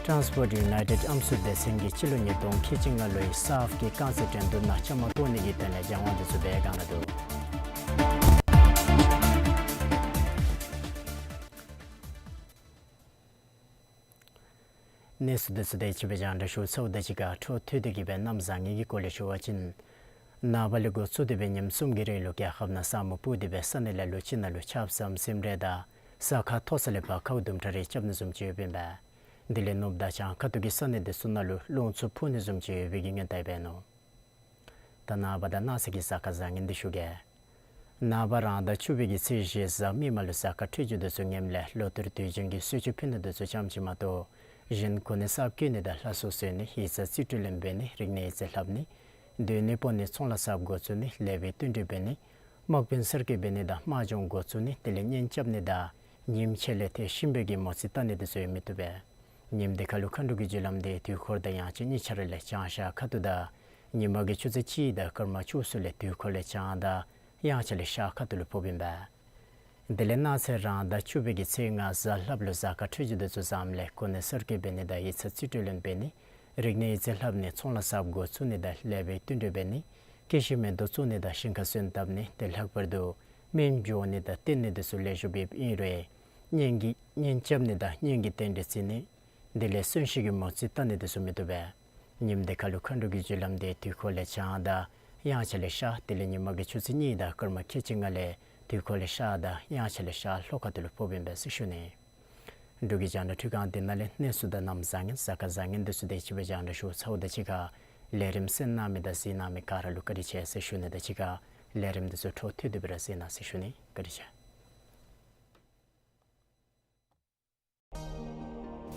ཊཱནསི་པོརཊ་ཡུ་ནའི་ཊེཌ་ཨམ་སྲུ་སྡེ་ཚན་གྱིས་སྤྱི་ལོ་ཉིས་སྟོང་ཁལ་གཅིག་ལྔ་ལོའི་སཱཕ་གི་རྐང་རྩེད་འགྲན་བསྡུར་ནང་བཅའ་མར་གཏོགས་ནི་གི་དོན་ལས་སྦྱང་བ་འདི་ཚུ་འབད་བའི་སྒང་ལུ་འདུག། གནས་ཚུལ་འདི་ཚུ་དེ་ཅིག་སྦེ་རྒྱང་བསྒྲགས་ཞུ་ཚརཝ་དང་གཅིག་ཁར་འཕྲོ་མཐུད་དེ་གི་སྦེ་གནམ་བཟང་ངན་གྱི་སྐོར་ལས་ཞུ་བ་ཅིན་ནངས་པ་ལས་འགོ་བཙུགས་ཏེ་སྦེ་ཉིནམ་གསུམ་གྱི་རིང་ལུ་རྒྱལ་ཁབ་ནང་ས་སྨུག་སྤུབས་ཏེ་སྦེ་ས་གནས་ལ་ལུ་ཅིག་ནང་ལུ་ཆརཔ་ཟམ་ཟིམ་རེ་དང་ས་ཁ་མཐོ་ས་ལས་བར་ཁཝ་དུམ་གྲ་རེ་རྐྱབ་ནི་བཟུམ་ཅིག་ཡོདཔ་ཨིན་པས། དེ་ལས་ནུབ་དང་བྱང་ཁ་ཐུག་གི་ས་གནས་འདི་ཚུ་ནང་ལུ་རླུང་འཚུབ་འཕུ་ནི་བཟུམ་ཅིག་ཡོད་པའི་གི་སྔོན་བརྡ་འབད་ནུག། ད་ནངས་པ་དང་གནངས་ཚེ་གི་གཟའ་སྐར་བཟང་ངན་འདི་ཞུ་གེ། ནངས་པ་རང་ཟླ་བཅུ་པའི་གི་ཚེས་བཞི་གཟའ་མིག་དམར་ལུ་གཟའ་སྐར་འཕྲོད་སྦྱོར་འདི་ཚུ་ངནམ་ལས་ལོ་ལྟར་དུས་རྒྱུན་གྱི་གསོལ་མཆོད་ཕུལ་ནི་འདི་ཚུ་ཙམ་ཅིག་མ་གཏོགས་གཞན་གོ་གནས་གསརཔ་བསྐོ་ནི་དང་ལྷ་གསོལ་གསོལ་ནི་ཡིག་ཚང་རྩིས་སྤྲོད་ལེན་འབད་ནི་རིག་གནས་ཡིག་རྩིས་ལྷབ་ནི་སྡོད་གནས་སྤོ་ནི་ཚོང་ལཱ་གསརཔ་འགོ་བཙུགས་ནི་ལེགས་པའི་བསྟུན་གྲོས་འབད་ནི་དམག་དཔོན་གསར་བསྐོ་འབད་ནི་དང་དམག་སྦྱོང་འགོ་བཙུགས་ནི་དེ་ལས་གཉེན་རྐྱབ་ནི་དང་ཉིནམ་ཕྱེད་ལས་ཐེངས་གཞན་པའི་གི་མོ་རྩིས་བལྟ་ནི་འདི་ཚུ་ཡང་མི་བཏུབ་པས། ཉིནམ་འདི་ཁར་ལུ་མཁའ་འགྲོ་གི་རྒྱུ་ལམ་འདི་དུས་འཁོར་དང་དབྱངས་འཆར་གཉིས་ཆ་ར་ལས་བྱང་ཤར་ཁ་ཐུག་དང་ཉིན་མ་གི་ཆུ་ཚོད་གཅིག་དང་སྐར་མ་བཅུ་གསུམ་ལས་དུས་འཁོར་ལས་བྱང་དང་དབྱངས་འཆར་ལས་ཤར་ཁ་ཐུག་ལུ་ཕོགཔ་ཨིན་པས། དེ་ལས་གནངས་ཚེ་རང་ཟླ་བཅུ་པའི་གི་ཚེས་ལྔ་གཟའ་ལྷགཔ་ལུ་གཟའ་སྐར་འཕྲོད་སྦྱོར་འདི་ཚུ་བཟངམ་ལས་གོ་གནས་གསརཔ་བསྐོ་འབད་ནི་དང་ཡིག་ཚང་རྩིས་སྤྲོད་ལེན་འབད་ནི་རིག་གནས་ཡིག་རྩིས་ལྷབ་ནི་ཚོང་ལཱ་གསརཔ་འགོ་བཙུགས་ནི་དང་ལེགས་པའི་བསྟུན་གྲོས་འབད་ནི་སྐྱེད་ཤིང་མེ་ཏོག་བཙུགས་ནི་དང་ཞིང་ཁ་སོན་བཏབ་ནི་དེ་ལྷག་པར་དུ་སྨན་སྦྱོར་ནི་དང་བསྟེན་ནི་འདི་ཚུ་ལེགས་ཤོམ་སྦེ་ཨིན་རུང་གཉེན་གྱི་གཉེན་རྐྱབ་ནི་དང་གཉེན་གྱི་རྟེན་འབྲེལ་བརྩི་ནི་དེ་ལས་གསོན་གཤིན་གྱི་མོ་རྩིས་བལྟ་ནི་འདི་ཚུ་མི་བཏུབ་པས། ཉིནམ་འདི་ཁར་ལུ་མཁའ་འགྲོ་གི་རྒྱུ་ལམ་འདི་དུས་འཁོར་ལས་བྱང་དང་དབྱངས་འཆར་ལས་ཤར་དེ་ལས་ཉིན་མ་གི་ཆུ་ཚོད་གཉིས་དང་སྐར་མ་ཁལ་གཅིག་ལྔ་ལས་དུས་འཁོར་ལས་ཤར་དང་དབྱངས་འཆར་ལས་ཤར་ལྷོ་ཁ་ཐུག་ལུ་ཕོགཔ་ཨིན་པས་ཟེར་ཞུ་ནི། འབྲུག་གི་རྒྱང་བསྒྲགས་འཕྲུལ་ཁང་འདི་ནང་ལས་གནས་ཚུལ་དང་གནམ་བཟང་ངན་གཟའ་སྐར་བཟང་ངན་འདི་ཚུ་དེ་ཅིག་སྦེ་རྒྱང་བསྒྲགས་ཞུ་ཚརཝ་དང་གཅིག་ཁར་ལས་རིམ་གསན་གནང་མི་དང་གཟིགས་གནང་མི་ག་ར་ལུ་བཀའ་དྲིན་ཆེ་ཟེར་ཞུ་ནི་དང་གཅིག་ཁར་ལས་རིམ་འདི་ཚུ་འཕྲོ་མཐུད་དེ་སྦེ་ར་གཟིགས་གནང་ཟེར་ཞུ་ནི། བཀའ་དྲིན་ཆེ།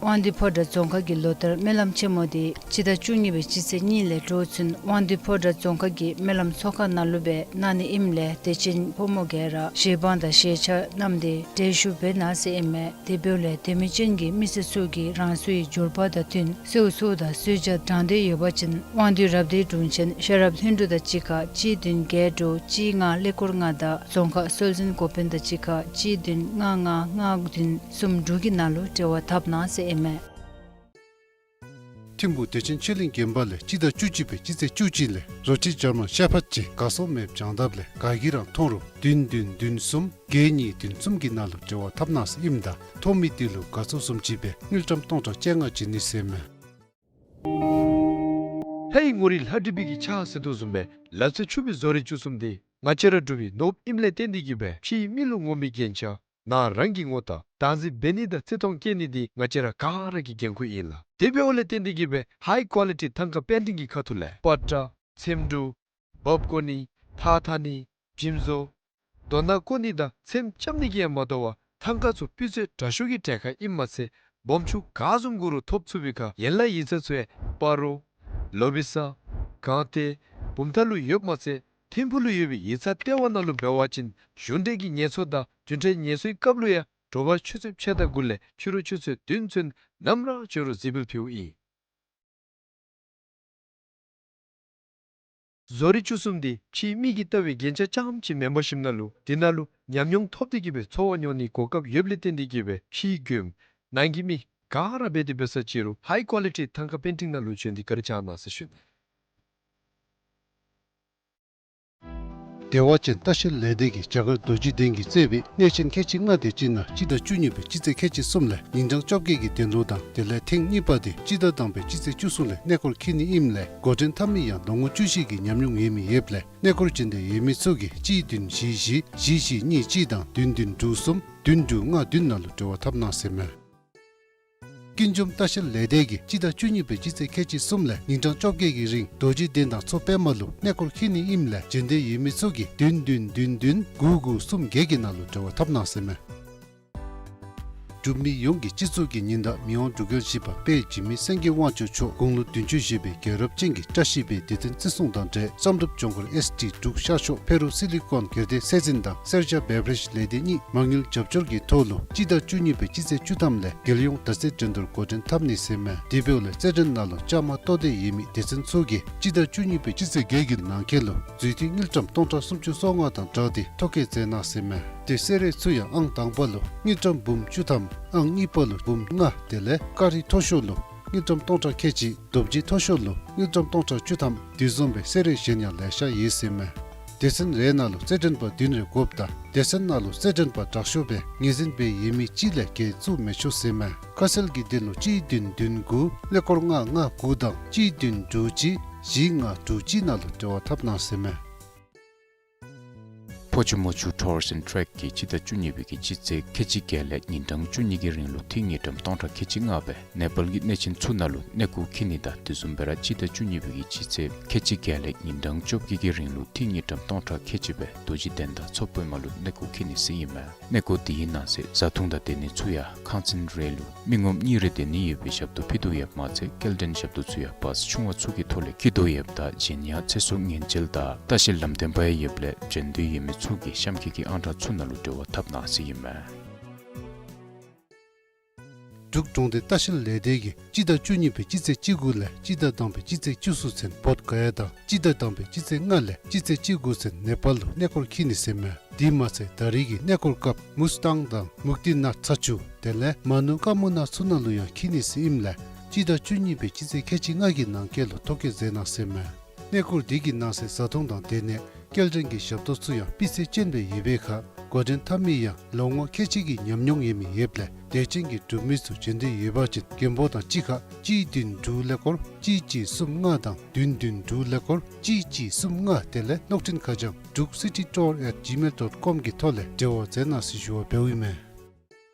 དབང་འདུས་ཕོ་བྲང་རྫོང་ཁག་གི་ལོ་ལྟར་སྨོན་ལམ་ཆེན་མོ་དེ་སྤྱི་ཟླ་བཅུ་གཉིས་པའི་སྤྱི་ཚེས་གཉིས་ལས་འགོ་བཙུགས་དབང་འདུས་ཕོ་བྲང་རྫོང་ཁག་གི་སྨོན་ལམ་ཚོགས་ཁང་ནང་ལུ་སྦེ་གནང་ནི་ཨིནམ་ལས་དད་ཅན་ཕོ་མོ་ག་ར་གཞས་འབག་དང་གཞས་ཆས་བསྣམས་ཏེ་གྲལ་བཞུགས་འབད་གནང་ཟེར་ཨིན་མས། དེ་འབདཝ་ལས་དད་མོས་ཅན་གྱི་མི་སེར་ཚུ་གིས་རང་སོའི་འབྱོར་པ་དང་བསྟུན་གསོལཝ་ཚུ་དང་གསོལ་ཇ་དྲང་དོ་ཡོད་པ་ཅིན་དབང་འདུས་རབ་སྡེའི་དྲུང་ཆེན་ཤེས་རབ་ལྷུན་གྲུབ་དང་གཅིག་ཁར་གཅིག་བདུན་བརྒྱད་དྲུག་གཅིག་ལྔ་ཀླད་ཀོར་ལྔ་དང་རྫོང་ཁག་སྲོལ་འཛིན་འགོ་དཔོན་དང་གཅིག་ཁར་གཅིག་བདུན་ལྔ་ལྔ་ལྔ་བདུན་གསུམ་དྲུག་གི་ནང་ལུ་འབྲེལ་བ་འཐབ་གནང་ཟེར་ཨིན་མས། ཐིམ་ཕུག་བདེ་ཆེན་ཆོས་གླིང་དགོན་པ་ལས་སྤྱི་ཟླ་བཅུ་གཅིག་པའི་སྤྱི་ཚེས་བཅུ་གཅིག་ལས་རོ་ཊི་ཇར་མན་ཤེ་ཕརཌ་ཅིག་ག་སོང་མེདཔ་སྦྱང་དཔ་ལས་ག་གིས་ར་མཐོང་རུང་བདུན་བདུན་བདུན་གསུམ་བརྒྱད་གཉིས་བདུན་གསུམ་གྱི་ནང་ལུ་འབྲེལ་བ་འཐབ་གནང་ཟེར་ཨིནམ་ད་མཐོང་མི་དེ་ལུ་དགའ་ཚོར་བཟུམ་ཅིག་སྦེ་དངུལ་ཀྲམ་སྟོང་ཕྲག་བཅོ་ལྔ་བྱིན་ནི་ཟེར་མས། ཧེ་ངོ་རིས་ལྷ་བྲིས་པའི་གི་ཕྱག་ཟེར་དོ་བཟུམ་སྦེ་ལ་རྩེ་ཆུ་བོའི་བཟོ་རིག་བཅུ་གསུམ་དེ་ང་བཅས་ར་འབྲུག་པའི་ནོར་བུ་ཨིནམ་ལས་བརྟེན་ཏེ་གིས་སྦེ་ཕྱིའི་མི་ལུ་ངོམ་པའི་རྒྱན་ཆ་ནང་རང་གིས་ངོམ་ད་བདག་འཛིན་འབད་ནི་དང་བརྩི་མཐོང་བསྐྱེད་ནི་འདི་ང་བཅས་ར་ག་ར་གི་འགན་ཁུར་ཨིན་ལགས། དེ་འབདཝ་ལས་བརྟེན་ཏེ་གིས་སྦེ་ཧའི་ཀོ་ལི་ཊི་ཐང་ཀ་པེན་ཊིང་གི་ཁ་ཐུག་ལས་པ་ཏྲ་ཚེམ་དྲུབ་འབག་བཀོ་ནི་ཐགས་འཐག་ནི་འཇིམ་བཟོ་རྡོ་ནག་བརྐོ་ནི་དང་ཚེམ་རྐྱབ་ནི་གིས་ཡང་མ་དོ་བར་ཐང་ཀ་ཚུ་སྤུས་ཚད་དྲག་ཤོས་ཀྱི་གྲལ་ཁར་ཨིནམ་མ་ཚད་སྦོམ་ཆུང་ག་བཟུམ་དགོ་རུང་ཐོབ་ཚུགས་པའི་ཁར་ཡན་ལག་ཡིག་ཚང་ཚུ་ཡང་སྤ་རོ་ལོ་བི་ས་སྒང་སྟེང་བུམ་ཐང་ལུ་ཡོདཔ་མ་ཚད་ཐིམ་ཕུག་ལུ་ཡོད་པའི་ཡིག་ཚང་ལྟེ་བ་ནང་ལུ་འབད་བ་ཅིན་གཞུང་འབྲེལ་གྱི་ངལ་གསོ་དང་རྒྱུན་འབྲེལ་ངལ་གསོའི་སྐབས་ལུ་ཡང་དྲོ་པ་ཆུ་ཚོད་ཕྱེད་དང་དགུ་ལས་ཕྱི་རུ་ཆུ་ཚོད་བདུན་ཚུན་ནམ་ར་འབྱོན་རུང་གཟིགས་འབུལ་ཕུལཝ་ཨིན། བཟོ་རིག་བཅུ་གསུམ་དེ་ཕྱིའི་མི་གིས་བལྟ་བའི་རྒྱན་ཆ་རྐྱངམ་ཅིག་མེན་པར་ཞིནམ་ན་ལུ་དེ་ནང་ལུ་ཉམས་མྱོང་ཐོབ་སྟེ་གིས་སྦེ་འཚོ་བ་མྱོང་ནིའི་གོ་སྐབས་ཡོདཔ་ལས་བརྟེན་ཏེ་གིས་སྦེ་ཕྱིའི་མགྱོནམ་ནང་གི་མི་ག་ར་འབད་དེ་འབད་ས་ཅིག་རུང་ཧའི་ཀོ་ལི་ཊི་ཐང་ཀ་པེན་ཊིང་ནང་ལུ་བྱོན་ཏེ་ག་ར་བཅར་གནང་ཟེར་ཞུ་ནི། བདེ་བ་ཅན་ལྟ་བཤལ་ལས་སྡེ་གིས་རྒྱ་གར་རྡོ་རྗེ་གདན་གྱིས་གཙོས་པའི་གནས་ཆེན་ཁལ་གཅིག་ལྔ་དེ་ཅིག་ནང་སྤྱི་ཟླ་བཅུ་གཉིས་པའི་སྤྱི་ཚེས་ཁལ་གཅིག་གསུམ་ལས་ཉིན་གྲངས་བཅོ་བརྒྱད་ཀྱི་གདན་ལོ་དང་དེ་ལས་ཐེངས་གཉིས་པ་དེ་སྤྱི་ཟླ་དང་པའི་སྤྱི་ཚེས་བཅུ་གསུམ་ལས་གནས་སྐོར་འཁྱིད་ནི་ཨིནམ་ལས་འགོ་འདྲེན་འཐབ་མི་ཡང་ལོ་ངོ་བཅུ་བཞི་གི་ཉམས་མྱོང་ཡོད་མི་ཡོདཔ་ལས་གནས་སྐོར་འབྱོན་འདོད་ཡོད་མི་ཚུ་གིས་གཅིག་བདུན་བཞི་བཞི་བཞི་བཞི་གཉིས་གཅིག་དང་བདུན་བདུན་དྲུག་གསུམ་བདུན་དྲུག་ལྔ་བདུན་ནང་ལུ་འབྲེལ་བ་འཐབ་གནང་ཟེར་མས། ཀུན་འབྱུང་ལྟ་བཤལ་ལས་སྡེ་གིས་སྤྱི་ཟླ་བཅུ་གཉིས་པའི་སྤྱི་ཚེས་ཁལ་གཅིག་གསུམ་ལས་ཉིན་གྲངས་བཅོ་བརྒྱད་ཀྱི་རིང་རྡོ་རྗེ་གདན་དང་མཚོ་པདྨ་ལུ་གནས་སྐོར་འཁྱིད་ནི་ཨིནམ་ལས་འབྱོན་འདོད་ཡོད་མི་ཚུ་གིས་བདུན་བདུན་བདུན་བདུན་དགུ་དགུ་གསུམ་བརྒྱད་ཀྱི་ནང་ལུ་འབྲེལ་བ་འཐབ་གནང་ཟེར་མས། འབྲུག་མི་ཡོངས་ཀྱི་སྤྱི་ཚོགས་ཀྱི་ཉིན་བདག་མི་དབང་འབྲུག་རྒྱལ་བཞི་པ་དཔལ་འཇིགས་མེད་སེང་གེ་དབང་ཕྱུག་མཆོག་དགུང་ལོ་བདུན་ཅུ་བཞེས་པའི་རྒྱལ་རབས་ཅན་གྱི་བཀྲ་ཤིས་པའི་བདེ་དོན་བརྩི་སྲུང་དང་འབྲེལ་བསམ་གྲུབ་ལྗོངས་མཁར་ཨེསི་ཌི་འབྲུག་ཤར་ཕྱོགས་ཕེ་རུ་སི་ལི་ཀོན་སྒེར་སྡེ་སྲས་འཛིན་དང་སེར་སྐྱ་བེ་བ་རེཇ་ལས་སྡེ་གཉིས་མ་དངུལ་རྒྱབ་སྐྱོར་གྱི་ཐོག་ལུ་སྤྱི་ཟླ་བཅུ་གཉིས་པའི་སྤྱི་ཚེས་བཅུ་ཐམ་ལས་རྒྱལ་ཡོངས་དར་རྩེ་འགྲན་བསྡུར་འགོ་འདྲེན་འཐབ་ནི་ཟེར་མས། དེ་འབདཝ་ལས་རྩེད་འགྲན་ནང་ལུ་བཅའ་མར་གཏོགས་འདོད་ཡོད་མི་སྡེ་ཚན་ཚུ་གིས་སྤྱི་ཟླ་བཅུ་གཉིས་པའི་སྤྱི་ཚེས་བརྒྱད་ཀྱི་ནང་འཁོད་ལུ་འཛུལ་ཐིག་དངུལ་ཀྲམ་སྟོང་ཕྲག་སུམ་ཅུ་སོ་ལྔ་དང་སྦྲགས་ཏེ་ཐོ་བཀོད་མཛད་གནང་ཟེར་མས། དེ་སེ་ར་ཚུ་ཡང་ཨང་དང་པ་ལུ་དངུལ་ཀྲམ་འབུམ་བཅུ་ཐམ་ཨང་གཉིས་པ་ལུ་འབུམ་ལྔ་དེ་ལས་ཀ་རི་མཐོ་ཤོས་ལུ་དངུལ་ཀྲམ་སྟོང་ཕྲག་ཁལ་གཅིག་རྡོ་རྗེ་མཐོ་ཤོས་ལུ་དངུལ་ཀྲམ་སྟོང་ཕྲག་བཅུ་ཐམ་དེ་བཟུམ་སྦེ་སེ་ར་གཞན་ཡང་ལེ་ཤ་ཡོད་ཟེར་མས། སྡེ་ཚན་རེ་ནང་ལུ་རྩེད་འགྲན་པ་བདུན་རེ་དགོཔ་དང་སྡེ་ཚན་ནང་ལུ་རྩེད་འགྲན་པ་དྲག་ཤོས་སྦེ་ངོས་འཛིན་འབད་ཡོད་མི་གཅིག་ལས་བརྒལ་བཙུགས་མི་ཆོག་ཟེར་མས། ཁ་གསལ་གྱི་དོན་ལུ་གཅིག་བདུན་བདུན་དགུ་ཀླད་ཀོར་ལྔ་ལྔ་དགུ་དང་གཅིག་བདུན་དྲུག་གཅིག་བཞི་ལྔ་དྲུག་གཅིག་ནང་ལུ་འབྲེལ་བ་འཐབ་གནང་ཟེར་མས། ཕོ་ཆུ་མོ་ཆུ་ཊུ་རིསམ་ཊེཀ་གིས་སྤྱི་ཟླ་བཅུ་གཉིས་པའི་གི་སྤྱི་ཚེས་ཁལ་གཅིག་བརྒྱད་ལས་ཉིན་གྲངས་བཅུ་གཉིས་ཀྱི་རིང་ལུ་ཐིག་དངུལ་ཀྲམ་སྟོང་ཕྲག་ཁལ་གཅིག་ལྔ་སྦེ་ནེ་པཱལ་གྱི་གནས་ཆེན་ཚུ་ནང་ལུ་གནས་སྐོར་འཁྱིད་ནི་དང་དེ་བཟུམ་སྦེ་ར་སྤྱི་ཟླ་བཅུ་གཉིས་པའི་གི་སྤྱི་ཚེས་ཁལ་གཅིག་བརྒྱད་ལས་ཉིན་གྲངས་བཅོ་བརྒྱད་ཀྱི་རིང་ལུ་ཐིག་དངུལ་ཀྲམ་སྟོང་ཕྲག་ཁལ་གཅིག་སྦེ་རྡོ་རྗེ་གདན་དང་མཚོ་པདྨ་ལུ་གནས་སྐོར་འཁྱིད་ནི་ཟེར་ཨིན་མས། གནས་སྐོར་དེའི་ནང་གསེས་བཟའ་འཐུང་དང་སྡོད་ནི་ཚུ་ཡང་ཁང་ཚན་རེ་ལུ་མི་ངོམ་གཉིས་རེ་སྡོད་ནི་ཡོད་པའི་ཞབས་ཏོག་ཕུལ་དོ་ཡོདཔ་མ་ཚད་སྐྱེལ་འདྲེན་ཞབས་ཏོག་ཚུ་ཡང་བཱས་ཆུང་བ་ཚུ་གི་ཐོག་ལས་འཁྱིད་དོ་ཡོདཔ་ད་གཞན་ཡང་ཚེ་སྲོག་ཉེན་བཅོལ་དང་ལྟ་བཤལ་ལམ་སྟོན་པ་ཡང་ཡོདཔ་ལས་འབྱོན་འདོད་ཡོད་མི་ཚུ་གིས་གཤམ་འཁོད་ཀྱི་ཨང་གྲངས་ཚུ་ནང་ལུ་འབྲེལ་བ་འཐབ་གནང་ཟེར་ཨིན་མས། འབྲུག་གྲོང་སྡེ་ལྟ་བཤལ་ལས་སྡེ་གིས་སྤྱི་ཟླ་བཅུ་གཉིས་པའི་སྤྱི་ཚེས་བཅུ་དགུ་ལས་སྤྱི་ཟླ་དང་པའི་སྤྱི་ཚེས་བཅུ་གསུམ་ཚུན་བོདྷ་ག་ཡ་དང་སྤྱི་ཟླ་དང་པའི་སྤྱི་ཚེས་ལྔ་ལས་སྤྱི་ཚེས་བཅུ་དགུ་ཚུན་ནེ་པཱལ་ལུ་གནས་སྐོར་འཁྱིད་ནི་ཟེར་མས། དེ་མ་ཚད་ད་རེས་ཀྱི་གནས་སྐོར་སྐབས་མུས་ཏང་དང་མུག་ཏི་ནཱཐ་ཚ་ཆུ་དེ་ལས་མ་ནུ་ཀ་མུ་ན་ཚུ་ནང་ལུ་ཡང་འཁྱིད་ནི་ཟེར་ཨིནམ་ལས་སྤྱི་ཟླ་བཅུ་གཉིས་པའི་སྤྱི་ཚེས་ཁལ་གཅིག་ལྔ་གི་ནང་འཁོད་ལུ་ཐོ་བཀོད་མཛད་གནང་ཟེར་མས། གནས་སྐོར་དེ་གི་ནང་གསེས་བཟའ་འཐུང་དང་སྡོད་གནས་སྐྱེལ་འདྲེན་གྱི་ཞབས་ཏོག་ཚུ་ཡང་སྤུས་ཚད་ཅན་སྦེ་ཡོད་པའི་ཁར་འགོ་འདྲེན་འཐབ་མི་ཡང་ལོ་ངོ་ཁལ་གཅིག་གི་ཉམས་མྱོང་ཡོད་མི་ཡོདཔ་ལས་དད་ཅན་གྱི་འབྲུག་མི་ཚུ་འབྱོན་འདོད་ཡོད་པ་ཅིན་མགོན་པོ་དང་གཅིག་ཁར་གཅིག་བདུན་དྲུག་ཀླད་ཀོར་གཅིག་གཅིག་གསུམ་ལྔ་དང་བདུན་བདུན་དྲུག་ཀླད་ཀོར་གཅིག་གཅིག་གསུམ་ལྔ་དེ་ལས་གློག་འཕྲིན་ཁ་བྱང་འབྲུག་སི་ཊི་ཊུར་ཨེཊ་ཇི་མེལ་ཌོཊ་ཀོམ་གི་ཐོག་ལས་འབྲེལ་བ་མཛད་གནང་ཟེར་ཞུ་བ་འབདཝ་ཨིན་མས།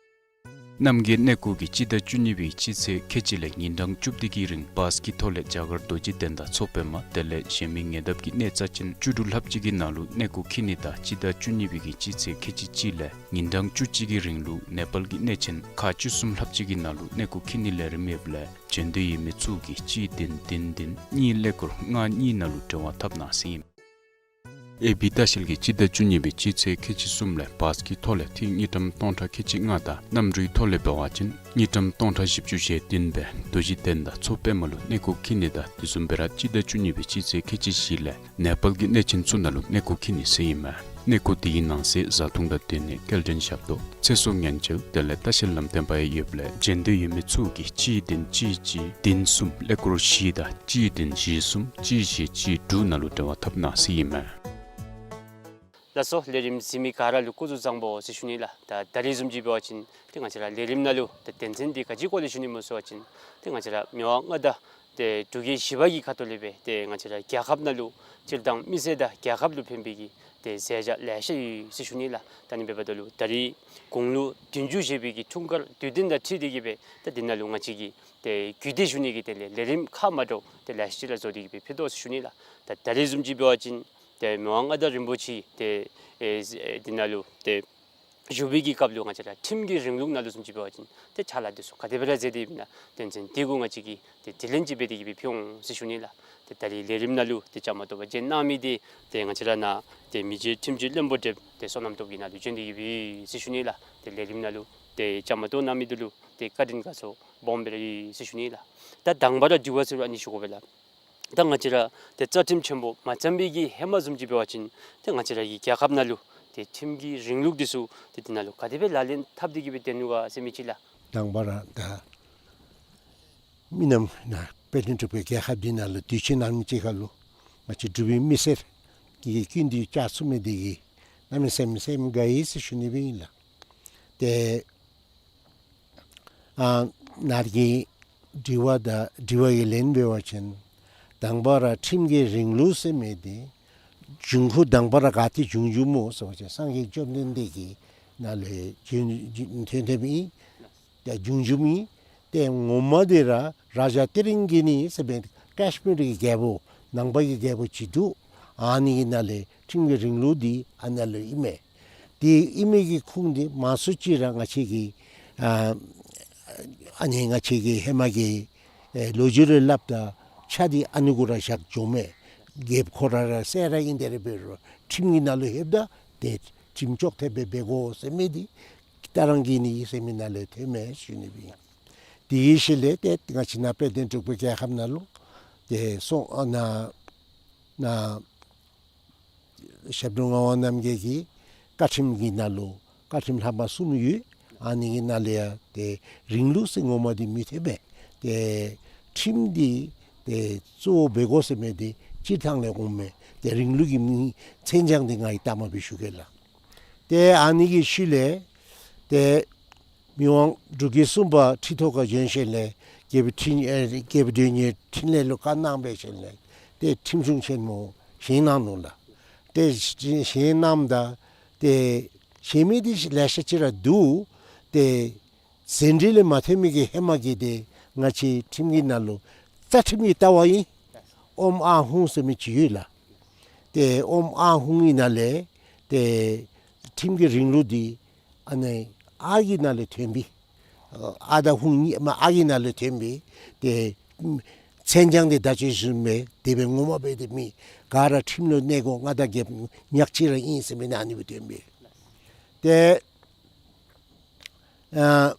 རྣམ་རྒྱལ་གནས་སྐོར་གྱིས་སྤྱི་ཟླ་བཅུ་གཉིས་པའི་སྤྱི་ཚེས་ཁལ་གཅིག་ལས་ཉིན་གྲངས་བཅུ་བདུན་གྱི་རིང་བཱས་ཀྱི་ཐོག་ལས་རྒྱ་གར་རྡོ་རྗེ་གདན་དང་མཚོ་པདྨ་དེ་ལས་གཞན་མི་ཉེ་འདབས་ཀྱི་གནས་རྩ་ཆེན་བཅུ་དྲུག་ལྷགཔ་ཅིག་གི་ནང་ལུ་གནས་སྐོར་འཁྱིད་ནི་དང་སྤྱི་ཟླ་བཅུ་གཉིས་པའི་གི་སྤྱི་ཚེས་ཁལ་གཅིག་གཅིག་ལས་ཉིན་གྲངས་བཅུ་གཅིག་གི་རིང་ལུ་ནེ་པཱལ་གྱི་གནས་ཆེན་ཁག་བཅུ་གསུམ་ལྷགཔ་ཅིག་གི་ནང་ལུ་གནས་སྐོར་འཁྱིད་ནིའི་ལས་རིམ་ཡོདཔ་ལས་བྱོན་འདོད་ཡོད་མི་ཚུ་གིས་གཅིག་བདུན་བདུན་བདུན་གཉིས་ཀླད་ཀོར་ལྔ་གཉིས་ནང་ལུ་འབྲེལ་བ་འཐབ་གནང་ཟེར་ཨིན། ཨེ་བི་ལྟ་བཤལ་གྱིས་སྤྱི་ཟླ་བཅུ་གཉིས་པའི་སྤྱི་ཚེས་ཁལ་གཅིག་གསུམ་ལས་བཱས་ཀྱི་ཐོག་ལས་ཐིག་དངུལ་ཀྲམ་སྟོང་ཕྲག་ཁལ་གཅིག་ལྔ་དང་གནམ་གྲུའི་ཐོག་ལས་འབད་བ་ཅིན་དངུལ་ཀྲམ་སྟོང་ཕྲག་བཞི་བཅུ་ཞེ་བདུན་སྦེ་རྡོ་རྗེ་གདན་དང་མཚོ་པདྨ་ལུ་གནས་སྐོར་འཁྱིད་ནི་དང་དེ་བཟུམ་སྦེ་ར་སྤྱི་ཟླ་བཅུ་གཉིས་པའི་སྤྱི་ཚེས་ཁལ་གཅིག་བཞི་ལས་ནེ་པཱལ་གྱི་གནས་ཆེན་ཚུ་ནང་ལུ་གནས་སྐོར་འཁྱིད་ནི་ཟེར་ཨིན་མས། གནས་སྐོར་དེའི་ནང་གསེས་བཟའ་འཐུང་དང་སྡོད་གནས་སྐྱེལ་འདྲེན་ཞབས་ཏོག་ཚེ་སྲོག་ཉེན་བཅོལ་དེ་ལས་ལྟ་བཤལ་ལམ་སྟོན་པ་ཡང་ཡོདཔ་ལས་བྱོན་འདོད་ཡོད་མི་ཚུ་གིས་གཅིག་བདུན་གཅིག་གཅིག་བདུན་གསུམ་ཀླད་ཀོར་བཞི་དང་གཅིག་བདུན་བཞི་གསུམ་གཅིག་བཞི་གཅིག་དྲུག་ནང་ལུ་འབྲེལ་བ་འཐབ་གནང་ཟེར་ཨིན་མས། ལགས་སོ། ལས་རིམ་གཟིགས་མི་ག་ར་ལུ་སྐུ་གཟུགས་བཟང་པོ་ཟེར་ཞུ་ནི་ལགས། ད་ད་རིས་བཟུམ་ཅིག་འབད་བ་ཅིན་ཏེ་ང་བཅས་ར་ལས་རིམ་ནང་ལུ་ཏེ་དོན་ཚན་འདི་ག་ཅིའི་སྐོར་ལས་ཞུ་ནི་སྨོ་ཟེར་བ་ཅིན་ཏེ་ང་བཅས་ར་མི་དབང་མངའ་བདག་ཏེ་འབྲུག་རྒྱལ་བཞི་པ་གི་ཁ་ཐུག་ལས་སྦེ་ཏེ་ང་བཅས་ར་རྒྱལ་ཁབ་ནང་ལུ་སྤྱིར་བཏང་མི་སེར་དང་རྒྱལ་ཁབ་ལུ་ཕན་པའི་གི་ཏེ་མཛད་བྱ་ལེ་ཤ་ཡོད་ཟེར་ཞུ་ནི་ལགས། ད་ཨ་ནི་འབདཝ་ད་ལུ་ད་རིས་དགུང་ལོ་བདུན་ཅུ་བཞེས་པའི་གི་འཁྲུངས་སྐར་དུས་སྟོན་དང་འཁྲིལ་ཏེ་གིས་སྦེ་ད་འདི་ནང་ལུ་ང་བཅས་ཀྱིས་ཏེ་གུས་བརྩི་ཞུ་ནི་གི་དེ་ལས་ལས་རིམ་ཁག་མ་འདྲཝ་ཏེ་ལེ་ཤ་ཅིག་ར་བཟོ་སྟེ་གིས་སྦེ་ཕུལ་དོ་ཟེར་ཞུ་ནི་ལགས། ད་ད་རིས་བཟུམ་ཅིག་འབད་བ་ཅིན་ཏེ་མི་དབང་མངའ་བདག་རིན་པོ་ཆེ་ཏེ་ཨེ་ཨེ་འདི་ནང་ལུ་ཏེ་བཞུགས་པའི་གི་སྐབས་ལུ་ང་བཅས་ར་ཁྲིམས་ཀྱི་རིང་ལུགས་ནང་ལུ་བཟུམ་ཅིག་འབད་བ་ཅིན་ཏེ་ཕྱག་ལཱ་འདི་ཚུ་ག་དེ་སྦེ་ར་མཛད་དེ་ཡོདཔ་ཨིན་ན་དོན་ཚན་འདི་གུ་ང་བཅས་ཀྱིས་ཏེ་དྲི་ལན་ཅིག་འབད་དེ་གིས་སྦེ་ཕུལ་འོང་ཟེར་ཞུ་ནི་ལགས། ཏེ་ད་རིས་ལས་རིམ་ནང་ལུ་ཏེ་བཅའ་མར་གཏོགས་པར་བྱོན་གནང་མི་འདི་ཏེ་ང་བཅས་ར་ནཱ་ཏེ་མི་རྗེ་ཁྲིམས་སྤྱི་བློན་པོ་བགྲེསཔ་ཏེ་བསོད་ནམས་སྟོབས་ཀྱིས་ནཱ་ལུ་བྱོན་ཏེ་གིས་སྦེ་ཟེར་ཞུ་ནི་ལགས། ཏེ་ལས་རིམ་ནང་ལུ་ཏེ་བཅའ་མར་གཏོགས་གནང་མི་འདི་ལུ་ཏེ་བཀའ་དྲིན་དགའ་ཚོར་སྦོམ་སྦེ་ར་ཡོད་ཟེར་ཞུ་ནི་ལགས། ད་དང་པ་ར་དྲི་བ་ཟེར་རུང་ཨ་ནི་ཞུ་དགོ་པས་ལགས། ད་ང་བཅས་ར་ཏེ་རྩ་ཁྲིམས་ཆེན་པོ་མ་བརྩམས་པའི་གི་ཧེ་མ་བཟུམ་ཅིག་འབད་བ་ཅིན་ཏེ་ང་བཅས་ར་གི་རྒྱལ་ཁབ་ནང་ལུ་ཏེ་ཁྲིམས་ཀྱི་རིང་ལུགས་འདི་ཚུ་ཏེ་འདི་ནང་ལུ་ག་དེ་སྦེ་ལག་ལེན་འཐབ་སྟེ་གིས་སྦེ་སྡོད་ནུག་ག་ཟེར་མི་ཅིག་ལགས། དང་པ་ར་ད་མི་རྣམས་ནཱ་དཔལ་ལྡན་འབྲུག་པའི་རྒྱལ་ཁབ་འདི་ནང་ལུ་སྡོད་ཅི་གནང་ཅི་ཁར་ལུ་ང་བཅས་འབྲུག་པའི་མི་སེར་གྱི་སྐྱིད་སྡུག་བཅར་ཚུགས་མི་འདི་གིས་གནམ་མེད་ས་མེད་སེམས་དགའ་ཡི་ཟེར་ཞུ་ནི་སྦེ་ཨིན་ལགས། ཏེ་ཨ་ནཱ་གི་དྲི་བ་དང་དྲི་བ་གི་ལན་འབད་བ་ཅིན་དང་པ་ར་ཁྲིམས་ཀྱི་རིང་ལུགས་ཟེར་མི་འདི་འབྱུང་ཁུངས་དང་པ་ར་ག་ཏེ་བྱུང་བྱུངམ་སྨོ་ཟེར་བ་ཅིན་སངས་རྒྱས་བཅོམ་ལྡན་འདས་ཀྱི་ནང་ལས་བྱུང་བྱུང་ཐོན་ཐོནམ་ཨིན། ཏེ་བྱུང་བྱུངམ་ཨིན། ཏེ་ངོ་མ་འདི་ར་རཱ་ཛ་ཏི་རིང་གི་ནི་ཟེར་བའི་ཀཱཤ་མིར་གྱི་རྒྱལ་པོ་ནང་པ་གི་རྒྱལ་པོ་ཅིག་འདུག། ཨ་ནི་གི་ནང་ལས་ཁྲིམས་ཀྱི་རིང་ལུགས་འདི་ཨ་ནཱ་ལུ་ཨིན་མས། ཏེ་ཨིན་མི་གི་ཁུངས་འདི་མང་སུ་ཅིག་ར་ང་བཅས་ཀྱི་ཨ་ཨ་ནི་ང་བཅས་ཀྱི་ཧེ་མ་གི་ཨེ་ལོ་རྒྱུས་རེ་སླབ་ད་ཆ་འདི་ཨ་ནི་གུ་ར་བཞག་འགྱོཝ་མས། རྒྱལཔོ་ཁོ་ར་ར་སྲས་ར་ཨིན་དེ་ར་འབད་རུང་ཁྲིམས་ཀྱི་ནང་ལུ་ལྷོདཔ་ད་ཏེ་ཁྲིམས་ཅོག་འཐདཔ་སྦེ་འབད་དགོ་ཟེར་མི་འདི་རྟ་རང་གི་ནི་ཟེར་མི་ནང་ལས་ཐོནམ་མས་ཞུ་ནི་སྦེ་ཨིན། དེ་གི་ཤུལ་ལས་ཏེ་ང་བཅས་ནཱ་དཔལ་ལྡན་འབྲུག་པའི་རྒྱལ་ཁབ་ནང་ལུ་ཏེ་སོང་ཨ་ནཱ་ནཱ་ཞབས་དྲུང་ངག་དབང་རྣམ་རྒྱལ་གྱི་བཀའ་ཁྲིམས་ཀྱི་ནང་ལུ་བཀའ་ཁྲིམས་ལྷག་མ་གསུམ་ཡོད། ཨ་ནི་གི་ནང་ལས་ཡང་ཏེ་རིང་ལུགས་ཟེར་ངོ་མ་འདི་མི་ཐོན་པས། ཏེ་ཁྲིམས་འདི་ཏེ་གཙོ་བོ་འབད་དགོ་ཟེར་མི་འདི་སྤྱིར་བཏང་ལས་འོངམ་མས། ཏེ་རིང་ལུགས་ཀྱི་མིང་མཚན་བྱང་འདི་ང་གིས་ལྟ་མ་སྦེ་ཞུ་གེ་ལགས། ཏེ་ཨ་ནི་གི་ཤུལ་ལས་ཏེ་མི་དབང་འབྲུག་རྒྱལ་གསུམ་པ་ཁྲི་ཐོག་ཁར་བྱོན་ཞིནམ་ལས་རྒྱལ་པོ་ཁྲི་ཨེ་རྒྱལ་པོ་དོན་གཉེར་འཕྲིན་ལས་ལུ་བཀའ་གནང་འབད་ཞིནམ་ལས་ཏེ་ཁྲིམས་གཞུང་ཆེན་མོ་བཞེངས་གནང་ནུག་ལགས། ཏེ་བཞེངས་གནངམ་ད་ཏེ་བཞེངས་མི་འདི་ལེ་ཤ་ཅིག་ར་འདུག། ཏེ་ཟིན་བྲིས་ལས་མ་ཐོན་མི་གི་ཧེ་མ་གི་འདི་ང་བཅས་ཁྲིམས་ཀྱི་ནང་ལུ་རྩ་ཁྲིམས་ཀྱི་ལྟ་བ་ཨིན། ཨོཾ་ཨཱཿཧཱུྃ་ཟེར་མི་ཅིག་ཡོད་ལགས། ཏེ་ཨོཾ་ཨཱཿཧཱུྃ་གི་ནང་ལས་ཏེ་ཁྲིམས་ཀྱི་རིང་ལུགས་འདི་ཨ་ནི་ཨ་གི་ནང་ལས་ཐོན་པས། ཨ་དང་ཧཱུྃ་གཉིས་མ་ཨ་གི་ནང་ལས་ཐོན་པས། ཏེ་མཚན་བྱང་འདི་ད་ཅི་བཟུམ་སྦེ་དེ་སྦེ་ངོ་མ་སྦེ་ཏེ་མེད། ག་ར་ཁྲིམས་ལུ་གནས་དགོ། མངའ་བདག་རྒྱལཔོ་ཉག་གཅིག་ར་ཨིན་ཟེར་མི་ནང་ཨ་ནི་སྦེ་ཐོན་པས། ཏེ་ཨ་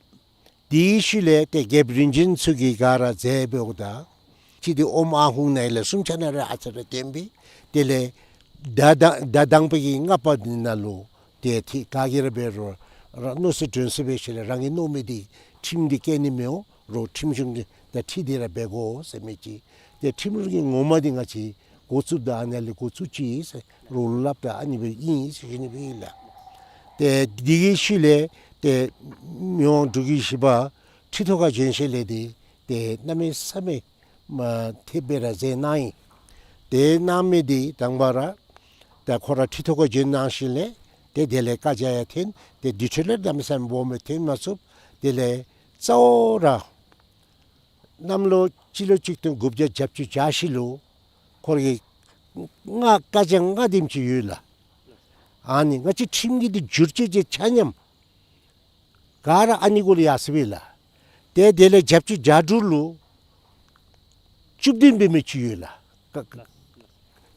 དེའི་ཤུལ་ལས་ཏེ་རྒྱལཔོ་རིམ་བྱོན་ཚུ་གིས་ག་ར་མཛད་འབདཝ་ད་ཅི་འདི་ཨོཾ་ཨཱཿཧཱུྃ་ནང་ལས་གསུམ་ཆ་ནང་ར་ཨ་ཙི་ར་བསྟན་པས། དེ་ལས་ད་ད་ད་དང་པ་གི་ལྔ་པ་འདི་ནང་ལུ་ཏེ་ཐིག་ག་གིས་ར་འབད་རུང་རང་མནོ་ཚད་དྲན་ཚུགས་པའི་ཤུལ་ལས་རང་གིས་མནོ་མི་འདི་ཁྲིམས་འདི་བཀལ་ནི་མི་འོང་རུང་ཁྲིམས་གཞུང་འདི་དང་འཁྲིལ་ཏེ་ར་འབད་དགོ་ཟེར་མི་ཅིག། ཏེ་ཁྲིམས་ལུགས་ཀྱི་ངོ་མ་འདི་ང་བཅས་འགོ་བཙུགསཔ་ད་ཨ་ནཱ་ལས་འགོ་བཙུགས་ཅི་ཟེར་རོགས་ལུ་སླབ་ད་ཨ་ནི་སྦེ་ཨིན་ཟེར་ཞུ་ནི་སྦེ་ཨིན་ལགས། ཏེ་དེ་གི་ཤུལ་ལས་ཏེ་མི་དབང་འབྲུག་རྒྱལ་བཞི་པ་ཁྲི་ཐོག་ཁར་བྱོན་ཞིནམ་ལས་འདི་ཏེ་གནམ་མེད་ས་མེད་མ་ཐེབས་སྦེ་ར་མཛད་གནང་ཡི། ཏེ་གནང་མི་འདི་དང་པ་ར་ད་ཁོ་ར་ཁྲི་ཐོག་ཁར་བྱོན་གནང་ཞིནམ་ལས་ཏེ་དེ་ལས་བཀའ་རྒྱ་ཡང་ཐོན། ཏེ་དེ་འཕྲོ་ལས་གནམ་མེད་ས་མེད་སྦོམ་སྦེ་ཐོན་མ་ཚུགས། དེ་ལས་གཙོ་བོ་ར་གནམ་ལོ་སྤྱི་ལོ་གཅིག་སྟོང་དགུ་བརྒྱ་བརྒྱད་ཅུ་གྱ་བཞི་ལུ་ཁོ་རའི་ང་བཀའ་རྒྱ་ལྔ་དེམ་ཅིག་ཡོད་ལགས། ཨ་ནི་ང་བཅས་ཁྲིམས་ཀྱི་འདི་བསྒྱུར་བཅོས་ཀྱི་ཆ་མཉམ་ག་ར་ཨ་ནི་གུ་ལུ་ཡར་སོ་བས་ལགས། ཏེ་དེ་ལས་བརྒྱད་ཅུ་གྱ་དྲུག་ལུ་བཅུ་བདུན་འབད་མི་ཅིག་ཡོད་ལགས། བཀའ་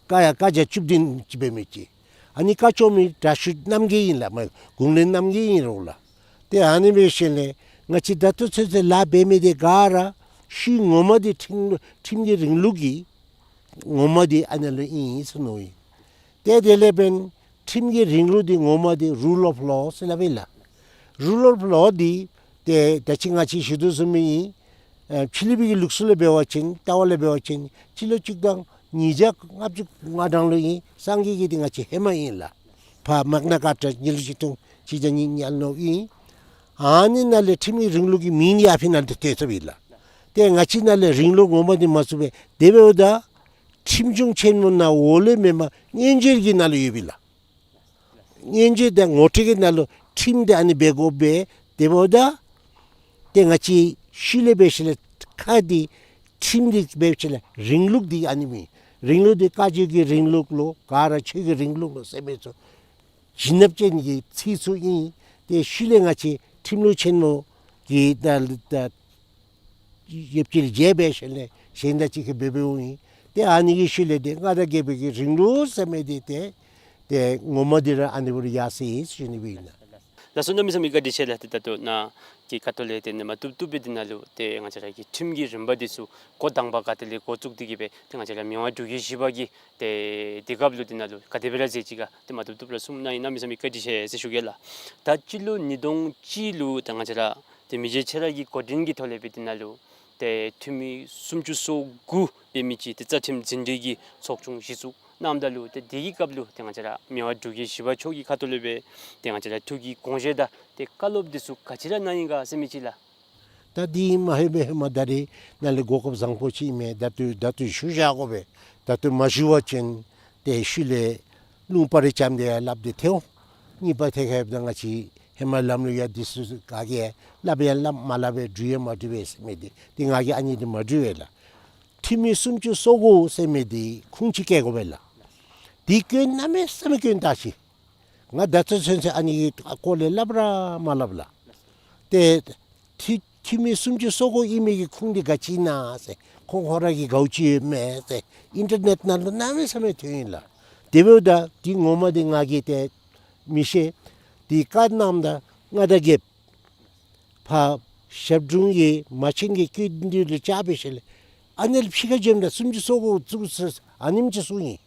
བཀའ་ཡ་བཀའ་རྒྱ་བཅུ་བདུན་ཅིག་འབད་མི་ཅིག། ཨ་ནི་བཀའ་བཅོ་མི་དྲག་ཤོས་རྣམ་རྒྱལ་ཨིན་ལགས། མ་གུང་བློན་རྣམ་རྒྱལ་ཨིན་རུང་ལགས། ཏེ་ཨ་ནི་འབད་ཞིནམ་ལས་ང་བཅས་ད་ལྟོ་ཚུན་ཚོད་ལཱ་འབད་མི་འདི་ག་ར་ཤུལ་ངོ་མ་འདི་ཁྲིམས་ཁྲིམས་ཀྱི་རིང་ལུགས་ཀྱི་ངོ་མ་འདི་ཨ་ནཱ་ལུ་ཨིན་ཟེར་མནོཝ་ཨིན། ཏེ་དེ་ལས་འབདན་ཁྲིམས་ཀྱི་རིང་ལུགས་འདི་ངོ་མ་འདི་རུལ་ཨོཕ་ལོ་ཟེར་སླབ་ཨིན་ལགས། རུལ་ཨོཕ་ལོ་འདི་ཏེ་ད་ཅི་ང་བཅས་ཞུ་དོ་བཟུམ་ཨིན། ཨ་ཕྱི་གླིང་པའི་གི་ལུགས་སྲོལ་ལས་འབད་བ་ཅིན་ལྟ་བ་ལས་འབད་བ་ཅིན་སྤྱི་ལོ་གཅིག་སྟོང་ཉིས་བརྒྱ་ལྔ་བཅུ་ང་གྲངས་ལུ་ཨིན། སངས་རྒྱས་ཀྱི་འདི་ང་བཅས་ཧེ་མ་ཨིན་ལགས། ཕར་མཱག་ན་ཀཱར་ཊ་སྙན་ལུགས་ཆོས་དུང་ཅིག་ཅ་ཉིང་ཉལ་ནོ་ཨིན། ཨ་ནི་ནང་ལས་ཁྲིམས་ཀྱི་རིང་ལུགས་ཀྱི་མིང་ཡར་ཕར་ནང་ལུ་བཏོན་སོཔ་ཨིན་ལགས། ཏེ་ང་བཅས་ནང་ལས་རིང་ལུགས་ངོ་མ་འདི་མ་ཚུད་པས། དེ་འབདཝ་ད་ཁྲིམས་གཞུང་ཆེན་མོ་ནང་འོག་ལས་མེན་པར་མངོན་བརྗོད་ཀྱི་ནང་ལུ་ཡོདཔ་ཨིན་ལགས། མངོན་བརྗོད་དང་ངོ་སྤྲོད་ཀྱི་ནང་ལུ་ཁྲིམས་འདི་ཨ་ནི་འབད་དགོ་པས། དེ་འབདཝ་ད་ཏེ་ང་བཅས་ཤུལ་ལས་འབད་ཞིནམ་ལས་ཁ་འདི་ཁྲིམས་འདི་འབད་ཞིནམ་ལས་རིང་ལུགས་འདི་ཨ་ནི་མེན། རིང་ལུགས་འདི་བཀའ་བརྒྱུད་ཀྱི་རིང་ལུགས་ལོ་ག་ར་ཆོས་ཀྱི་རིང་ལུགས་ལོ་ཟེར་མི་ཚུ་བྱིན་རླབས་ཅན་གྱི་ཚིག་ཚུ་ཨིན། ཏེ་ཤུལ་ལས་ང་བཅས་ཁྲིམས་ལུགས་ཆེན་མོ་གི་ད་ད་ཡོདཔ་ཅིག་ལུ་རྗེས་འབད་ཞིནམ་ལས་གཞན་དང་གཅིག་ཁར་འབད་འབདཝ་ཨིན། ཏེ་ཨ་ནི་གི་ཤུལ་ལས་ཏེ་མངའ་བདག་རྒྱལ་པོའི་གི་རིང་ལུགས་ཟེར་མི་འདི་ཏེ་ཏེ་ངོ་མ་འདི་ར་ཨ་ནི་འབད་རུང་ཡར་སོ་ཡི་ཟེར་ཞུ་ནི་སྦེ་ཨིན་ལགས། ལགས་སོ། གནམ་མེད་ས་མེད་བཀའ་དྲིན་ཆེ་ལགས། ཏེ་ད་ལྟོ་ནཱ་གི་ཁ་ཐུག་ལས་ཏེ་ནཱ་མ་བཏུབ་བཏུབ་སྦེ་འདི་ནང་ལུ་ཏེ་ང་བཅས་ར་གི་ཁྲིམས་ཀྱི་རིམ་པ་འདི་ཚུ་འགོ་དང་པ་ག་ཏེ་ལས་འགོ་བཙུགས་ཏེ་གི་སྦེ་ཏེ་ང་བཅས་ར་མི་དབང་འབྲུག་རྒྱལ་བཞི་པ་གིས་ཏེ་དེ་སྐབས་ལུ་འདི་ནང་ལུ་ག་དེ་སྦེ་ར་མཛད་ཅི་ག་ཏེ་མ་བཏུབ་བཏུབ་ར་གསུངས་གནང་ཡི། གནམ་མེད་ས་མེད་བཀའ་དྲིན་ཆེ་ཟེར་ཞུ་གེ་ལགས། ད་སྤྱི་ལོ་ཉིས་སྟོང་གཅིག་ལུ་ད་ང་བཅས་ར་ཏེ་མི་རྗེ་ཆེ་ར་གི་འགོ་འདྲེན་གྱི་ཐོག་ལས་སྦེ་འདི་ནང་ལུ་ཏེ་འཐུས་མི་སུམ་ཅུ་སོ་དགུ་འབད་མི་ཅིག་ཏེ་རྩ་ཁྲིམས་འཛིན་གྲྭའི་གི་ཚོགས་ཆུང་གཞི་བཙུགས་གནངམ་ད་ལུ་ཏེ་དེ་གི་སྐབས་ལུ་ཏེ་ང་བཅས་ར་མི་དབང་འབྲུག་རྒྱལ་བཞི་པ་མཆོག་གི་ཁ་ཐུག་ལས་སྦེ་ཏེ་ང་བཅས་ར་ཐུགས་ཀྱི་དགོངས་བཞེད་དང་ཏེ་བཀའ་སློབ་འདི་ཚུ་ག་ཅི་ར་གནང་ཡི་ག་ཟེར་མི་ཅིག་ལགས། ད་འདི་མ་ཧེ་མ་ཧེ་མ་ད་རེས་ནཱ་ལས་གོ་སྐབས་བཟང་པོ་ཅིག་མས། ད་ལྟོ་ད་ལྟོ་ཞུ་བཞག་དགོ་པས། ད་ལྟོ་མ་ཞུ་བ་ཅིན་ཏེ་ཤུལ་ལས་ལུང་པ་རེ་བཅམ་སྟེ་ཡར་སླབ་སྟེ་ཐལ་འོང་། གཉིས་པ་ཐད་ཁར་ད་ང་བཅས་ཧེ་མ་ལམ་ལུགས་ཡང་འདི་ཚུ་ག་གིས་སླབ་ཡང་སླབ་མ་སླབ་པས། འགྲུབ་ཡང་མ་འགྲུབ་པས་ཟེར་མི་འདི་ཏེ་ང་གིས་ཨ་ནི་འདི་མ་འགྲུབ་པས་ལགས། འཐུས་མི་སུམ་ཅུ་སོ་དགུ་ཟེར་མི་འདི་ཁུངས་ཅིག་བཀལ་དགོ་པས་ལགས། འདི་སྐྱོན་གནམ་མེད་ས་མེད་སྐྱོན་དྲགས་ཅི། ང་ད་ལྟོ་ཚུན་ཚོད་ཨ་ནི་གི་སྐོར་ལས་སླབ་ར་མ་སླབ་ལགས། ཏེ་འཐུས་འཐུས་མི་སུམ་ཅུ་སོ་དགུ་ཨིན་མི་གི་ཁུངས་འདི་ག་ཅི་ཨིན་ན་ཟེར། ཁོང་ཁོང་ར་གི་གའུ་ཅིག་ཡོད་མས་ཟེར་ཨིན་ཊར་ནེཊ་ནང་ལུ་གནམ་མེད་ས་མེད་ཐོན་ཡི་ལགས། དེ་འབདཝ་ད་འདི་ངོ་མ་འདི་ང་གིས་ཏེ་མི་ཤེས། འདི་བཀའ་གནངམ་ད་མངའ་བདག་རྒྱལཔོ་ཕར་ཞབས་དྲུང་གི་མ་བྱན་གྱི་སྐུ་མདུན་ལུ་བཅར་འབད་ཞིནམ་ལས་ཨ་ནི་ལས་ཕྱི་ཁར་འགྱོཝ་ད་སུམ་ཅུ་སོ་དགུ་བཙུགས་ཟེར་ཨ་ནེམ་ཅིག་གསུངས་ཡི།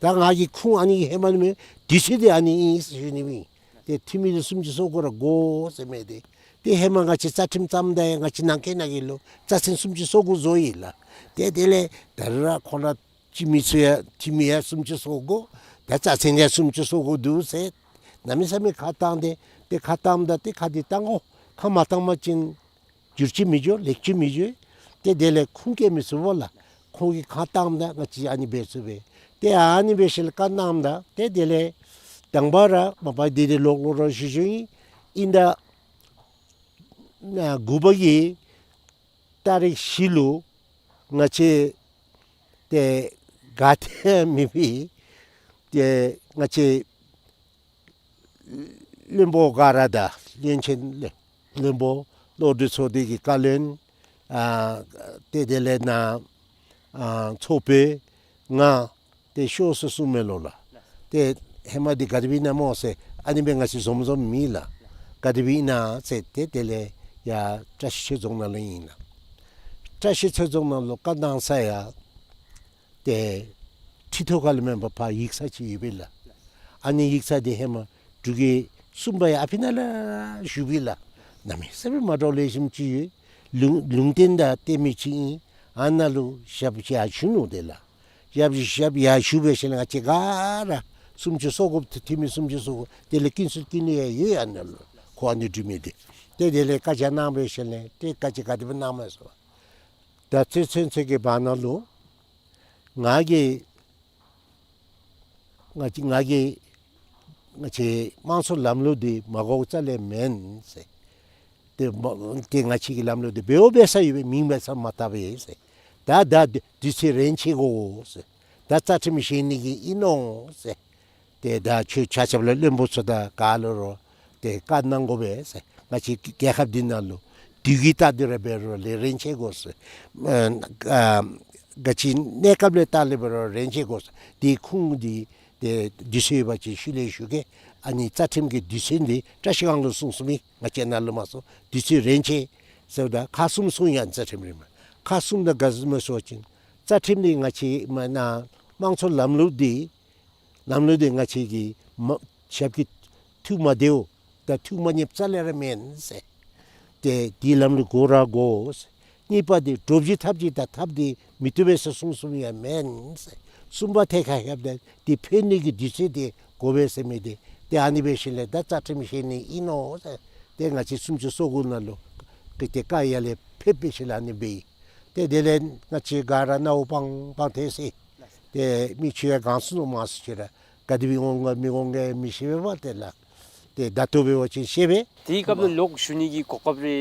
ད་ང་གི་ཁུངས་ཨ་ནི་གི་ཧེ་མ་ལས་མེད། དུས་ཚོད་འདི་ཨ་ནི་ཨིན་ཟེར་ཞུ་ནི་སྦེ་ཨིན། ཏེ་འཐུས་མི་འདི་སུམ་ཅུ་སོ་དགུ་ར་དགོ་ཟེར་མི་འདི་ཏེ་ཧེ་མ་ང་བཅས་རྩ་ཁྲིམས་བརྩམ་ད་ཡང་ང་བཅས་ནང་འཁོད་ནང་གི་ལུ་རྩ་ཚན་སུམ་ཅུ་སོ་དགུ་བཟོ་ཡི་ལགས། ཏེ་དེ་ལས་ད་རུང་ར་ཁོང་ར་འཐུས་མི་ཚུ་ཡང་འཐུས་མི་ཡང་སུམ་ཅུ་སོ་དགུ་ད་རྩ་ཚན་ཡང་སུམ་ཅུ་སོ་དགུ་འདུག་ཟེར་གནམ་མེད་ས་མེད་ཁ་བཏང་སྟེ་ཏེ་ཁ་བཏངམ་ད་ཏེ་ཁ་འདི་བཏང་དགོ། ཁ་མ་བཏང་པ་ཅིན་འགྱུར་བཅོས་མི་འགྱོ། ལེགས་བཅོས་མི་འགྱོ། ཏེ་དེ་ལས་ཁུངས་བཀལ་མི་ཚུགས་པས་ལགས། ཁོང་གིས་ཁ་བཏངམ་ད་ང་བཅས་ཨ་ནི་འབད་ཚུགས་པས། ཏེ་ཨ་ནི་འབད་ཞིནམ་ལས་བཀའ་གནངམ་ད་ཏེ་དེ་ལས་དང་པ་ར་མ་པ་འདི་འདི་ལོག་ལོག་ར་ཞུ་ཞུཝ་ཨིན། ཨིན་ད་ཨ་དགུ་པ་གི་ཏ་རིག་བཞི་ལུ་ང་བཅས་ཏེ་ག་ཏེ་མེད་པའི་ཏེ་ང་བཅས་བློན་པོ་ག་ར་དང་བློན་ཆེན་བློན་པོ་བློ་གྲོས་ཚོགས་སྡེ་གི་བཀའ་བློན་ཨ་ཏེ་དེ་ལས་ནཱ་ཨ་ཚོགས་དཔོན་ང་ཏེ་ཤོག་ཟེར་གསུངམ་མས་ལོ་ལགས། ཏེ་ཧེ་མ་འདི་ག་དེ་སྦེ་ཨིན་ན་སྨོ་ཟེར་ཨ་ནི་སྦེ་ང་བཅས་འཛོམས་འཛོམསམ་མེད་ལགས། ག་དེ་སྦེ་ཨིན་ན་ཟེར་ཏེ་དེ་ལས་ཡར་བཀྲ་ཤིས་ཆོས་རྫོང་ནང་ལུ་ཨིན་ལགས། བཀྲ་ཤིས་ཆོས་རྫོང་ནང་ལུ་བཀའ་གནང་ས་ཡང་ཏེ་ཁྲི་ཐོག་ཁ་ལས་མེན་པར་ཕར་ཡིག་ཚང་ཅིག་ཡོད་པས་ལགས། ཨ་ནི་ཡིག་ཚང་འདི་ཧེ་མ་འབྲུག་རྒྱལ་གསུམ་པ་ཡང་ཨ་ཕི་ནང་ལུ་བཞུགས་པས་ལགས། གནམ་མེད་ས་མེད་མ་འདྲཝ་ལེགས་ཤོམ་ཅིག་ཡོད། ལུང་ལུང་བསྟན་དང་བསྟན་མི་ཅིག་ཨིན། ཨ་ནཱ་ལུ་ཞབས་ཡར་ཞུ་ནུག་དེ་ལགས། ཞབས་ཞབས་ཡར་ཞུ་འབད་ཞིནམ་ལས་ང་བཅས་ག་ར་སུམ་ཅུ་སོ་དགུ་འཐུས་མི་སུམ་ཅུ་སོ་དགུ་དེ་ལས་ཀུན་གསལ་ཀུན་ལས་ཡང་ཡོད། ཨ་ནཱ་ལུ་ཁོ་ཨ་ནི་འབྲུག་མི་འདི་ཏེ་དེ་ལས་བཀའ་རྒྱ་གནང་འབད་ཞིནམ་ལས་ཏེ་བཀའ་རྒྱ་ག་དེ་སྦེ་གནངམ་མས་ཟེར་བ་ད་ཚུན་ཚོད་ཀྱི་བར་ན་ལུ་ང་གིས་ང་བཅས་ང་གིས་ང་བཅས་དམངས་གཙོའི་ལམ་ལུགས་འདི་མ་དགོཔ་རྩ་ལས་མེན་ཟེར། ཏེ་མ་ཏེ་ང་བཅས་ཀྱི་ལམ་ལུགས་འདི་འབདཝ་འབད་ས་ཡོད་པའི་མིང་འབད་ས་མ་བཏགས་པས་ཟེར། ད་ད་དུས་ཚོད་རན་ཆི་དགོ་ཟེར། ད་རྩ་ཁྲིམས་བཞེས་ནི་གི་ཨིན་ནོ་ཟེར། ཏེ་ད་ཁྱོད་ཆ་ཁྱབ་ལས་བློན་པོ་ཚུ་དང་ག་ལུ་རུང་ཏེ་བཀའ་གནང་དགོ་པས་ཟེར། ང་བཅས་རྒྱལ་ཁབ་འདི་ནང་ལུ་དུས་ཀྱི་རྟགས་འདི་ར་འབད་རུང་ལས་རན་ཆི་དགོ་ཟེར། ཨ་ག་ཅི་གནས་སྐབས་ལས་རྟགས་ལས་འབད་རུང་རན་ཆི་དགོ་ཟེར། དེ་ཁུངས་འདི་ཏེ་དུས་ཚོད་ཡོད་པ་ཅིན་ཤུལ་ལས་ཞུ་གེ། ཨ་ནི་རྩ་ཁྲིམས་ཀྱི་དུས་ཚོད་འདི་བཀྲ་ཤིས་སྒང་ལུ་གསུངས་གསུངསམ་ཨིན། ང་བཅས་ནཱ་ལུ་མ་གསུངས། དུས་ཚོད་རན་ཆི་ཟེརཝ་ད་ཁག་གསུམ་གསུངས་ཡི་རྩ་ཁྲིམས་རིམ། ཁག་གསུམ་ད་ག་ཟེར་སྨོ་ཟེར་བ་ཅིན་རྩ་ཁྲིམས་འདི་ང་བཅས་མ་ནཱ་དམངས་གཙོའི་ལམ་ལུགས་འདི་ལམ་ལུགས་འདི་ང་བཅས་ཀྱི་མ་ཞབས་ཀྱི་ཐུགས་མ་བདེཝ་དང་ཐུགས་མ་མཉེསཔ་རྩ་ལས་ར་མེན་ཟེར། ཏེ་དེའི་ལམ་ལུགས་དགོ་ར་དགོ་ཟེར། གཉིས་པ་འདི་འདྲོག་བྱེལ་འཐབ་བྱེལ་དང་འཐབ་སྟེ་མི་བཏུབ་པས་ཟེར་གསུངས་གསུངསམ་ཡང་མེན་ཟེར། གསུམ་པ་ཐད་ཁར་ཡོདཔ་ད་འདི་ཕན་ནི་གི་དུས་ཚོད་འདི་དགོ་པས་ཟེར་མི་འདི་ཏེ་ཨ་ནི་འབད་ཞིནམ་ལས་ད་རྩ་ཁྲིམས་བཞེས་ནི་ཨིན་ནོ་ཟེར། ཏེ་ང་བཅས་སུམ་ཅུ་སོ་དགུ་ནང་ལུ་ཏེ་ཏེ་བཀའ་ཡར་ལས་ཕེབས་འབད་ཞིནམ་ལས་ཨ་ནི་འབད་ཡི། ཏེ་དེ་ལས་ང་བཅས་ག་ར་རྣམ་པ་སྤངས་སྤངས་ཏེ་ཟེར། ཏེ་མི་ཆོས་ཡང་གང་སུ་ནུག་མ་སུ་ཅིག་ར་ག་དེ་སྦེ་འོང་ག་མི་འོང་ག་མི་ཤེས་པས་པ་ཏེ་ལགས། ཏེ་ད་ལྟོ་འབད་བ་ཅིན་ཤེས་པས། དེའི་སྐབས་ལུ་ལོག་ཞུ་ནི་གི་གོ་སྐབས་རེ་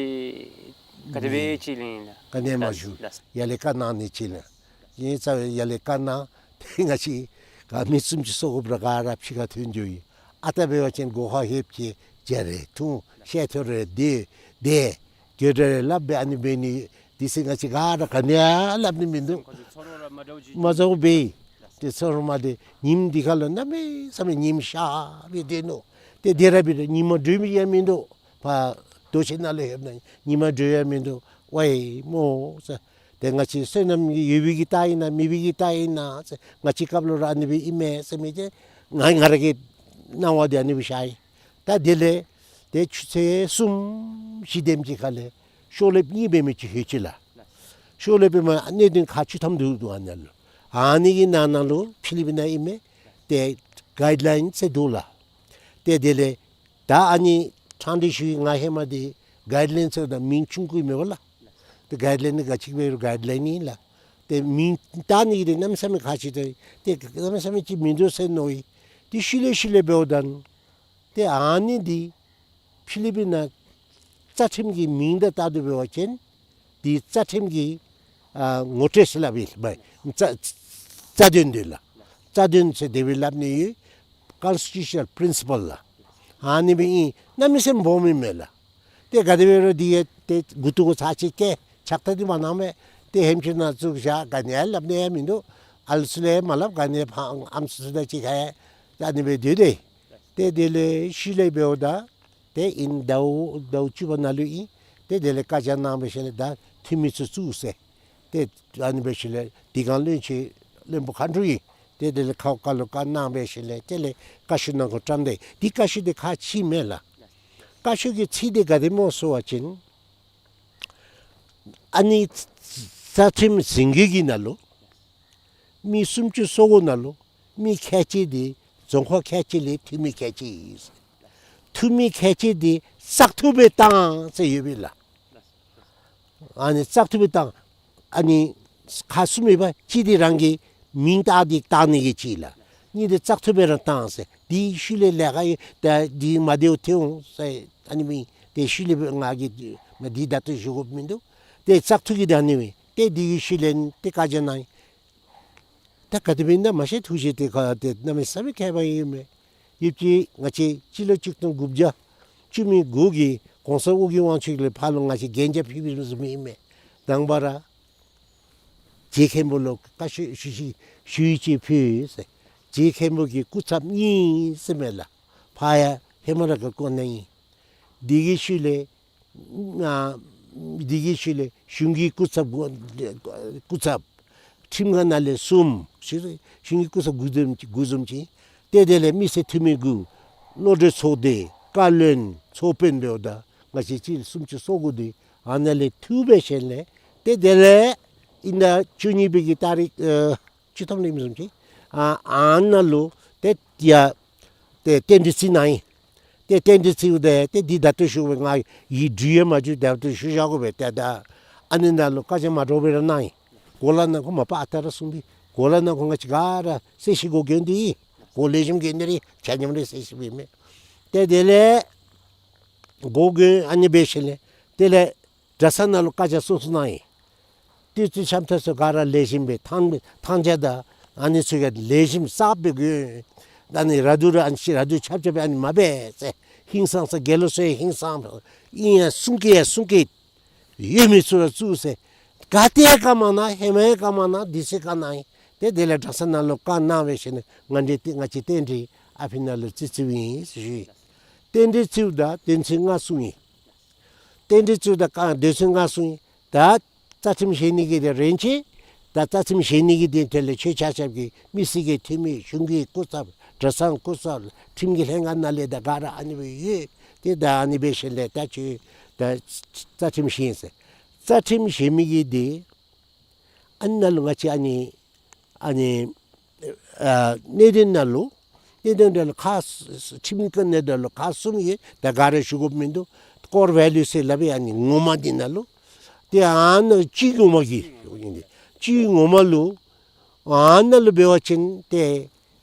ག་དེ་སྦེ་ཅིག་ལེན་ཡི་ལགས། ག་ནི་ཡང་མ་ཞུ། ལགས། ཡར་ལས་བཀའ་གནང་ནི་ཅིག་ལགས། ཨིན་ཙང་ཡར་ལས་བཀའ་གནང་། ཏེ་ང་བཅས་ག་མི་སུམ་ཅུ་སོ་དགུ་པ་ར་ག་ར་ཕྱི་ཁར་ཐོན་འགྱོ་ཡི། ཨ་རྟག་འབད་བ་ཅིན་སྒོ་ཁར་ལྷོདཔ་ཅིག་ཇ་རེ་འཐུང་ཤ་ཐུར་རེ་དེ་དེ་གྱོད་རེ་སླབ་སྦེ་ཨ་ནི་འབད་ནི། དེ་ཚེ་ང་བཅས་ག་ར་ག་ནི་ཡང་སླབ་ནི་མིན་འདུག། མ་འཛོལ་བའི་ཏེ་ཚོར་མ་དེ་ཉིནམ་འདི་ཁར་ལུ་གནམ་མེད་ས་མེད་ཉིམ་ཤར་སྦེ་སྡོད་ནུག། ཏེ་དེ་ར་འབད་རུང་ཉི་མ་སྒྲོན་མི་ཡང་མིན་འདུག། ཕར་རྡོ་གཅལ་ནང་ལུ་ལྷོདཔ་ད་ཉི་མ་སྒྲོན་ཡང་མིན་འདུག། ཝའི་སྨོ་ཟེར། ཏེ་ང་བཅས་བསོད་ནམས་ཡོད་པའི་གི་རྟགས་ཨིན་ན་མེད་པའི་གི་རྟགས་ཨིན་ན་ཟེར། ང་བཅས་སྐབས་ལུ་ར་ཨ་ནི་སྦེ་ཨིན་མས་ཟེར་མི་འདི་ང་ང་ར་གི་སྣང་བ་འདི་ཨ་ནི་སྦེ་ཤར་ཡི། ད་དེ་ལས་ཏེ་ཆུ་ཚོད་གསུམ་བཞི་དེམ་ཅིག་ཁར་ལས་ཤོག་ལེབ་གཉིས་འབད་མི་ཅིག་ལྷོད་ཅི་ལགས། ཤོག་ལེབ་འབདཝ་ད་གནད་དོན་ཁག་བཅུ་ཐམ་འདུག་འདུག་ཨ་ནཱ་ལུ། ཨ་ནི་གི་ནང་ན་ལུ་ཕྱི་གླིང་པའི་ནང་ཨིན་མས། ཏེ་གའིཌ་ལའིན་ཟེར་འདུག་ལགས། ཏེ་དེ་ལས་ད་ཨ་ནི་ཕྲང་སྟེ་ཞུ་ཡི། ང་ཧེ་མ་འདི་གའིཌ་ལའིན་ཟེརཝ་ད་མིང་ཆུང་ཀུ་ཨིན་མས་པ་ལགས། ཏེ་གའིཌ་ལའིན་ནི་ག་ཅི་འབད་རུང་གའིཌ་ལའིན་ཨིན་ལགས། ཏེ་མིང་བཏགས་ནི་གི་འདི་གནམ་མེད་ས་མེད་ཁག་ཆེ་ཏེ་ཏེ་གནམ་མེད་ས་མེད་ཅིག་མིན་འདུག་ཟེར་མནོ་ཡི། ཏེ་ཤུལ་ལས་ཤུལ་ལས་འབདཝ་ད་ཏེ་ཨ་ནི་འདི་ཕྱི་གླིང་པའི་ནང་རྩ་ཁྲིམས་ཀྱི་མིང་དང་བཏགས་དོ་འབད་བ་ཅིན་འདི་རྩ་ཁྲིམས་ཀྱི་ཨ་ངོ་སྤྲོད་ཟེར་སླབ་ཨིན་མས། རྩ་རྩ་དོན་འདི་ལགས། རྩ་དོན་ཟེར་དེ་སྦེ་སླབ་ནི་ཡོད། ཀོན་སི་ཊི་ཊུ་ཤ་ནལ་པི་རིན་སི་པཱལ་ལགས། ཨ་ནི་སྦེ་ཨིན། གནམ་མེད་ས་མེད་སྦོམ་ཨིན་མས་ལགས། ཏེ་ག་དེ་འབད་རུང་འདི་ཡང་ཏེ་མགུ་ཏོ་གུ་ཚར་ཅིག་བཀལ་ཕྱག་ཐལ་འདི་མ་གནང་མས། ཏེ་ཧེམ་ཤུ་ནང་བཙུགས་བཞག། ག་ནི་ཡང་སླབ་ནི་ཡང་མིན་འདུག། ཨ་ལུ་ཚུ་ལུ་ཡང་མ་སླབ། ག་ནི་ཕར་ཨམ་སྲུ་ཚུ་དང་གཅིག་ཁར་ཡང་ཨ་ནི་སྦེ་སྡོད་དེ། ཏེ་དེ་ལས་ཤུལ་ལས་འབདཝ་ད་ཏེ་ཨིན་ཟླཝ་ཟླཝ་བཅུ་པ་ནང་ལུ་ཨིན། ཏེ་དེ་ལས་བཀའ་རྒྱ་གནང་འབད་ཞིནམ་ལས་ད་འཐུས་མི་ཚུ་བཙུགས་ཟེར། ཏེ་ཨ་ནི་འབད་ཞིནམ་ལས་དེ་སྒང་བློན་ཆེན་བློན་པོ་མཁའ་འགྲོ་ཨིན། ཏེ་དེ་ལས་ཁ་བཀའ་ལུ་བཀའ་གནང་འབད་ཞིནམ་ལས་དེ་ལས་བཀའ་ཤོག་ནང་འཁོད་བཀྲམ་སྟེ། འདི་བཀའ་ཤོག་འདི་ཁག་ཆེ་མས་ལགས། བཀའ་ཤོག་གི་ཚིག་འདི་ག་དེ་སྨོ་ཟེར་བ་ཅིན་ཨ་ནི་རྩ་ཁྲིམས་ཟིན་བྲིས་ཀྱི་ནང་ལུ་མི་སུམ་ཅུ་སོ་དགུ་ནང་ལུ་མི་ཁལ་གཅིག་འདི་རྫོང་ཁག་ཁལ་གཅིག་ལས་འཐུས་མི་ཁལ་གཅིག་ཨིན། འཐུས་མི་ཁལ་གཅིག་འདི་བཙག་འཐུ་སྦེ་བཏང་ཟེར་ཡོད་པས་ལགས། ཨ་ནི་བཙག་འཐུ་སྦེ་བཏང་། ཨ་ནི་ཁག་གསུམ་ཡོད་པ། གཅིག་འདི་རང་གི་མིང་བཏགས་ཏེ་བཏང་ནི་གི་ཅིག་ལགས། གཉིས་འདི་བཙག་འཐུ་སྦེ་ར་བཏང་ཟེར། དེའི་ཤུལ་ལས་ལས་ཀ་ཡོད་ད་འདི་མ་བདེཝ་ཐོན་འོང་ཟེར། ཨ་ནི་མི་དེ་ཤུལ་ལས་ང་གིས་མ་འདི་ད་ལྟོ་ཞུ་དགོཔ་མིན་འདུག། ཏེ་བཙག་འཐུ་གི་ད་ཨ་ནི་མི་ཏེ་འདི་གི་ཤུལ་ལས་ཏེ་བཀའ་རྒྱ་གནང་ཡི། ད་ག་དེ་སྦེ་ཨིན་ན་མ་ཤེས། ཐུགས་རྗེ་དེ་ཁ་དེ་གནམ་མེད་ས་མེད་མཁས་པ་ཨིན་མས། ཡུདཔ་ཅིག་ང་བཅས་སྤྱི་ལོ་གཅིག་སྟོང་དགུ་བརྒྱ་བཅུ་མེད་དགུ་གི་གོང་ས་ཨོ་རྒྱན་དབང་ཕྱུག་ལས་ཕར་ལུ་ང་བཅས་གན་རྒྱ་ཕུལ་བའི་རིམ་བཟུམ་ཨིན་མས། དང་པ་ར་རྗེ་མཁན་པོ་ལུ་བཀའ་ཤོག་ཞུ་ཞུ་ཞུ་ཡིག་ཅིག་ཕུལ་ཟེར། རྗེ་མཁན་པོ་གི་སྐུ་ཚབ་གཉིས་ཟེར་མས་ལགས། ཕར་ཡང་ཧེ་མ་ར་ག་བསྐོ་གནང་ཡི། དེ་གི་ཤུལ་ལས་ཨ་དེ་གི་ཤུལ་ལས་གཞུང་གི་སྐུ་ཚབ་སྐུ་ཚབ་ཁྲིམས་ཁང་ནང་ལས་གསུམ། གཞུང་གི་སྐུ་ཚབ་དགུ་བཟུམ་དགུ་བཟུམ་ཅིག། ཏེ་དེ་ལས་མི་སེར་འཐུས་མི་དགུ། བློ་གྲོས་ཚོགས་སྡེ། བཀའ་བློན། ཚོགས་དཔོན་འབདཝ་ད་ང་བཅས་སྤྱི་ལོ་སུམ་ཅུ་སོ་དགུ་འདི་ཨ་ནཱ་ལས་འཐུས་འབད་ཞིནམ་ལས་ཏེ་དེ་ལས་ཨིན་ཟླ་བཅུ་གཉིས་པའི་གི་ཏ་རིག་ཨ་བཅུ་ཐམ་ལས་མི་བཟུམ་ཅིག། ཨ་ཨ་ནཱ་ལུ་ཏེ་ཡ་ཏེ་རྟེན་འབྲེལ་བརྩི་གནང་ཡི། ཏེ་རྟེན་འབྲེལ་བརྩིཝ་ད་ཏེ་འདི་ད་ལྟོ་ཞུ་བའི་ང་ཡི་འབྲུ་ཡང་མ་བྱུང་། ད་ལྟོ་ཞུ་བཞག་དགོ་པས། ཏེ་ད་ཨ་ནི་ནང་ལུ་བཀའ་རྒྱ་མ་འདྲཝ་སྦེ་ར་གནང་ཡི། གོ་ལ་ནང་འཁོད་མ་པ་ཨ་རྟག་ར་གསུངས་པས། གོ་ལ་ནང་འཁོད་ང་བཅས་ག་ར་གསལ་བཤད་གོ་དགོ་ནི་འདི་ཨིན། གོ་ལེགས་ཤོམ་གོ་ནི་རེ་ཆ་མཉམ་ར་གསལ་བཤད་འབད་མས། ཏེ་དེ་ལས་གོ་དགོ་ཨ་ནི་འབད་ཞིནམ་ལས་ དེ་ལས་གྲྭ་ཚང་ནང་ལུ་བཀའ་རྒྱ་གསུང་གསུངམ་གནང་ཡི། བསྟན་སྲིད་འཆམ་ཐབས་ཚུ་ག་ར་ལེགས་ཤོམ་སྦེ་ཐང་ཐང་རྒྱ་དང་ཨ་ནི་ཚུ་ག་ལེགས་ཤོམ་གསརཔ་སྦེ་དགོ། ད་ནི་ར་དུ་ར་ཨ་ནི་ཅིག་ར་དུ་ཆབ་ཆབ་ཨ་ནི་མ་འབད་ཟེར། ཧིང་སངས་ས་དགེ་སློང་ཚུ་ཡང་ཧིང་སངས་ཨིན་ཡང་གསུང་གེ་ཡང་གསུང་གེ། ཡོད་མི་ཚུ་ར་བཙུགས་ཟེར། ག་ཏེ་བཀའ་མ་གནང་། ཧེ་མ་ཡང་བཀའ་མ་གནང་། དེ་ཚེ་བཀའ་གནང་ཡི། ཏེ་དེ་ལས་གྲྭ་ཚང་ནང་ལུ་བཀའ་གནང་བའི་ཤུལ་ལས་ང་འདི་ང་བཅས་རྟེན་འབྲེལ་ཨ་ཕི་ནང་ལུ་རྩིས་རྩིསཝ་ཨིན་ཟེར་ཞུ་ཡི། རྟེན་འབྲེལ་རྩིསཝ་ད་དོན་ཚན་ལྔ་གསུངས་ཡི། རྟེན་འབྲེལ་རྩིསཝ་ད་བཀའ་དོན་ཚན་ལྔ་གསུངས་ཡི། ད་རྩ་ཁྲིམས་བཞེས་ནི་གི་དེ་རན་ཆི། ད་རྩ་ཁྲིམས་བཞེས་ནི་གི་དེ་དེ་ལས་ཆོས་ཆ་ཁྱབ་ཀྱི་མི་སེར་གྱི་འཐུས་མི་གཞུང་གི་སྐུ་ཚབ་གྲྭ་ཚང་སྐུ་ཚབ་ཁྲིམས་ཀྱི་ལྷན་ཁག་ནང་ལས་ད་ག་ར་ཨ་ནི་སྦེ་ཡོད། ཏེ་ད་ཨ་ནི་འབད་ཞིནམ་ལས་ད་ཁྱོད་ད་རྩ་ཁྲིམས་བཞེས་ཟེར། རྩ་ཁྲིམས་བཞེས་མི་གི་དེ་ཨ་ནཱ་ལུ་ང་བཅས་ཨ་ནི་ཨ་ནི་ཨ་གནད་དོན་ནང་ལུ་གནད་དོན་འདི་ལུ་ཁག་ཁྲིམས་ཀྱི་གནད་དོན་ལུ་ཁག་གསུམ་ཡོད། ད་ག་ར་ཞུ་དགོཔ་མིན་འདུག། ཀོར་ཝེ་ལུ་ཟེར་སླབ་པའི་ཨ་ནི་ངོ་མ་འདི་ནང་ལུ་ཏེ་ཨ་ནཱ་སྤྱི་ངོ་མ་གི་སྤྱི་ངོ་མ་ལུ་ཨ་ནཱ་ལུ་འབད་བ་ཅིན་ཏེ་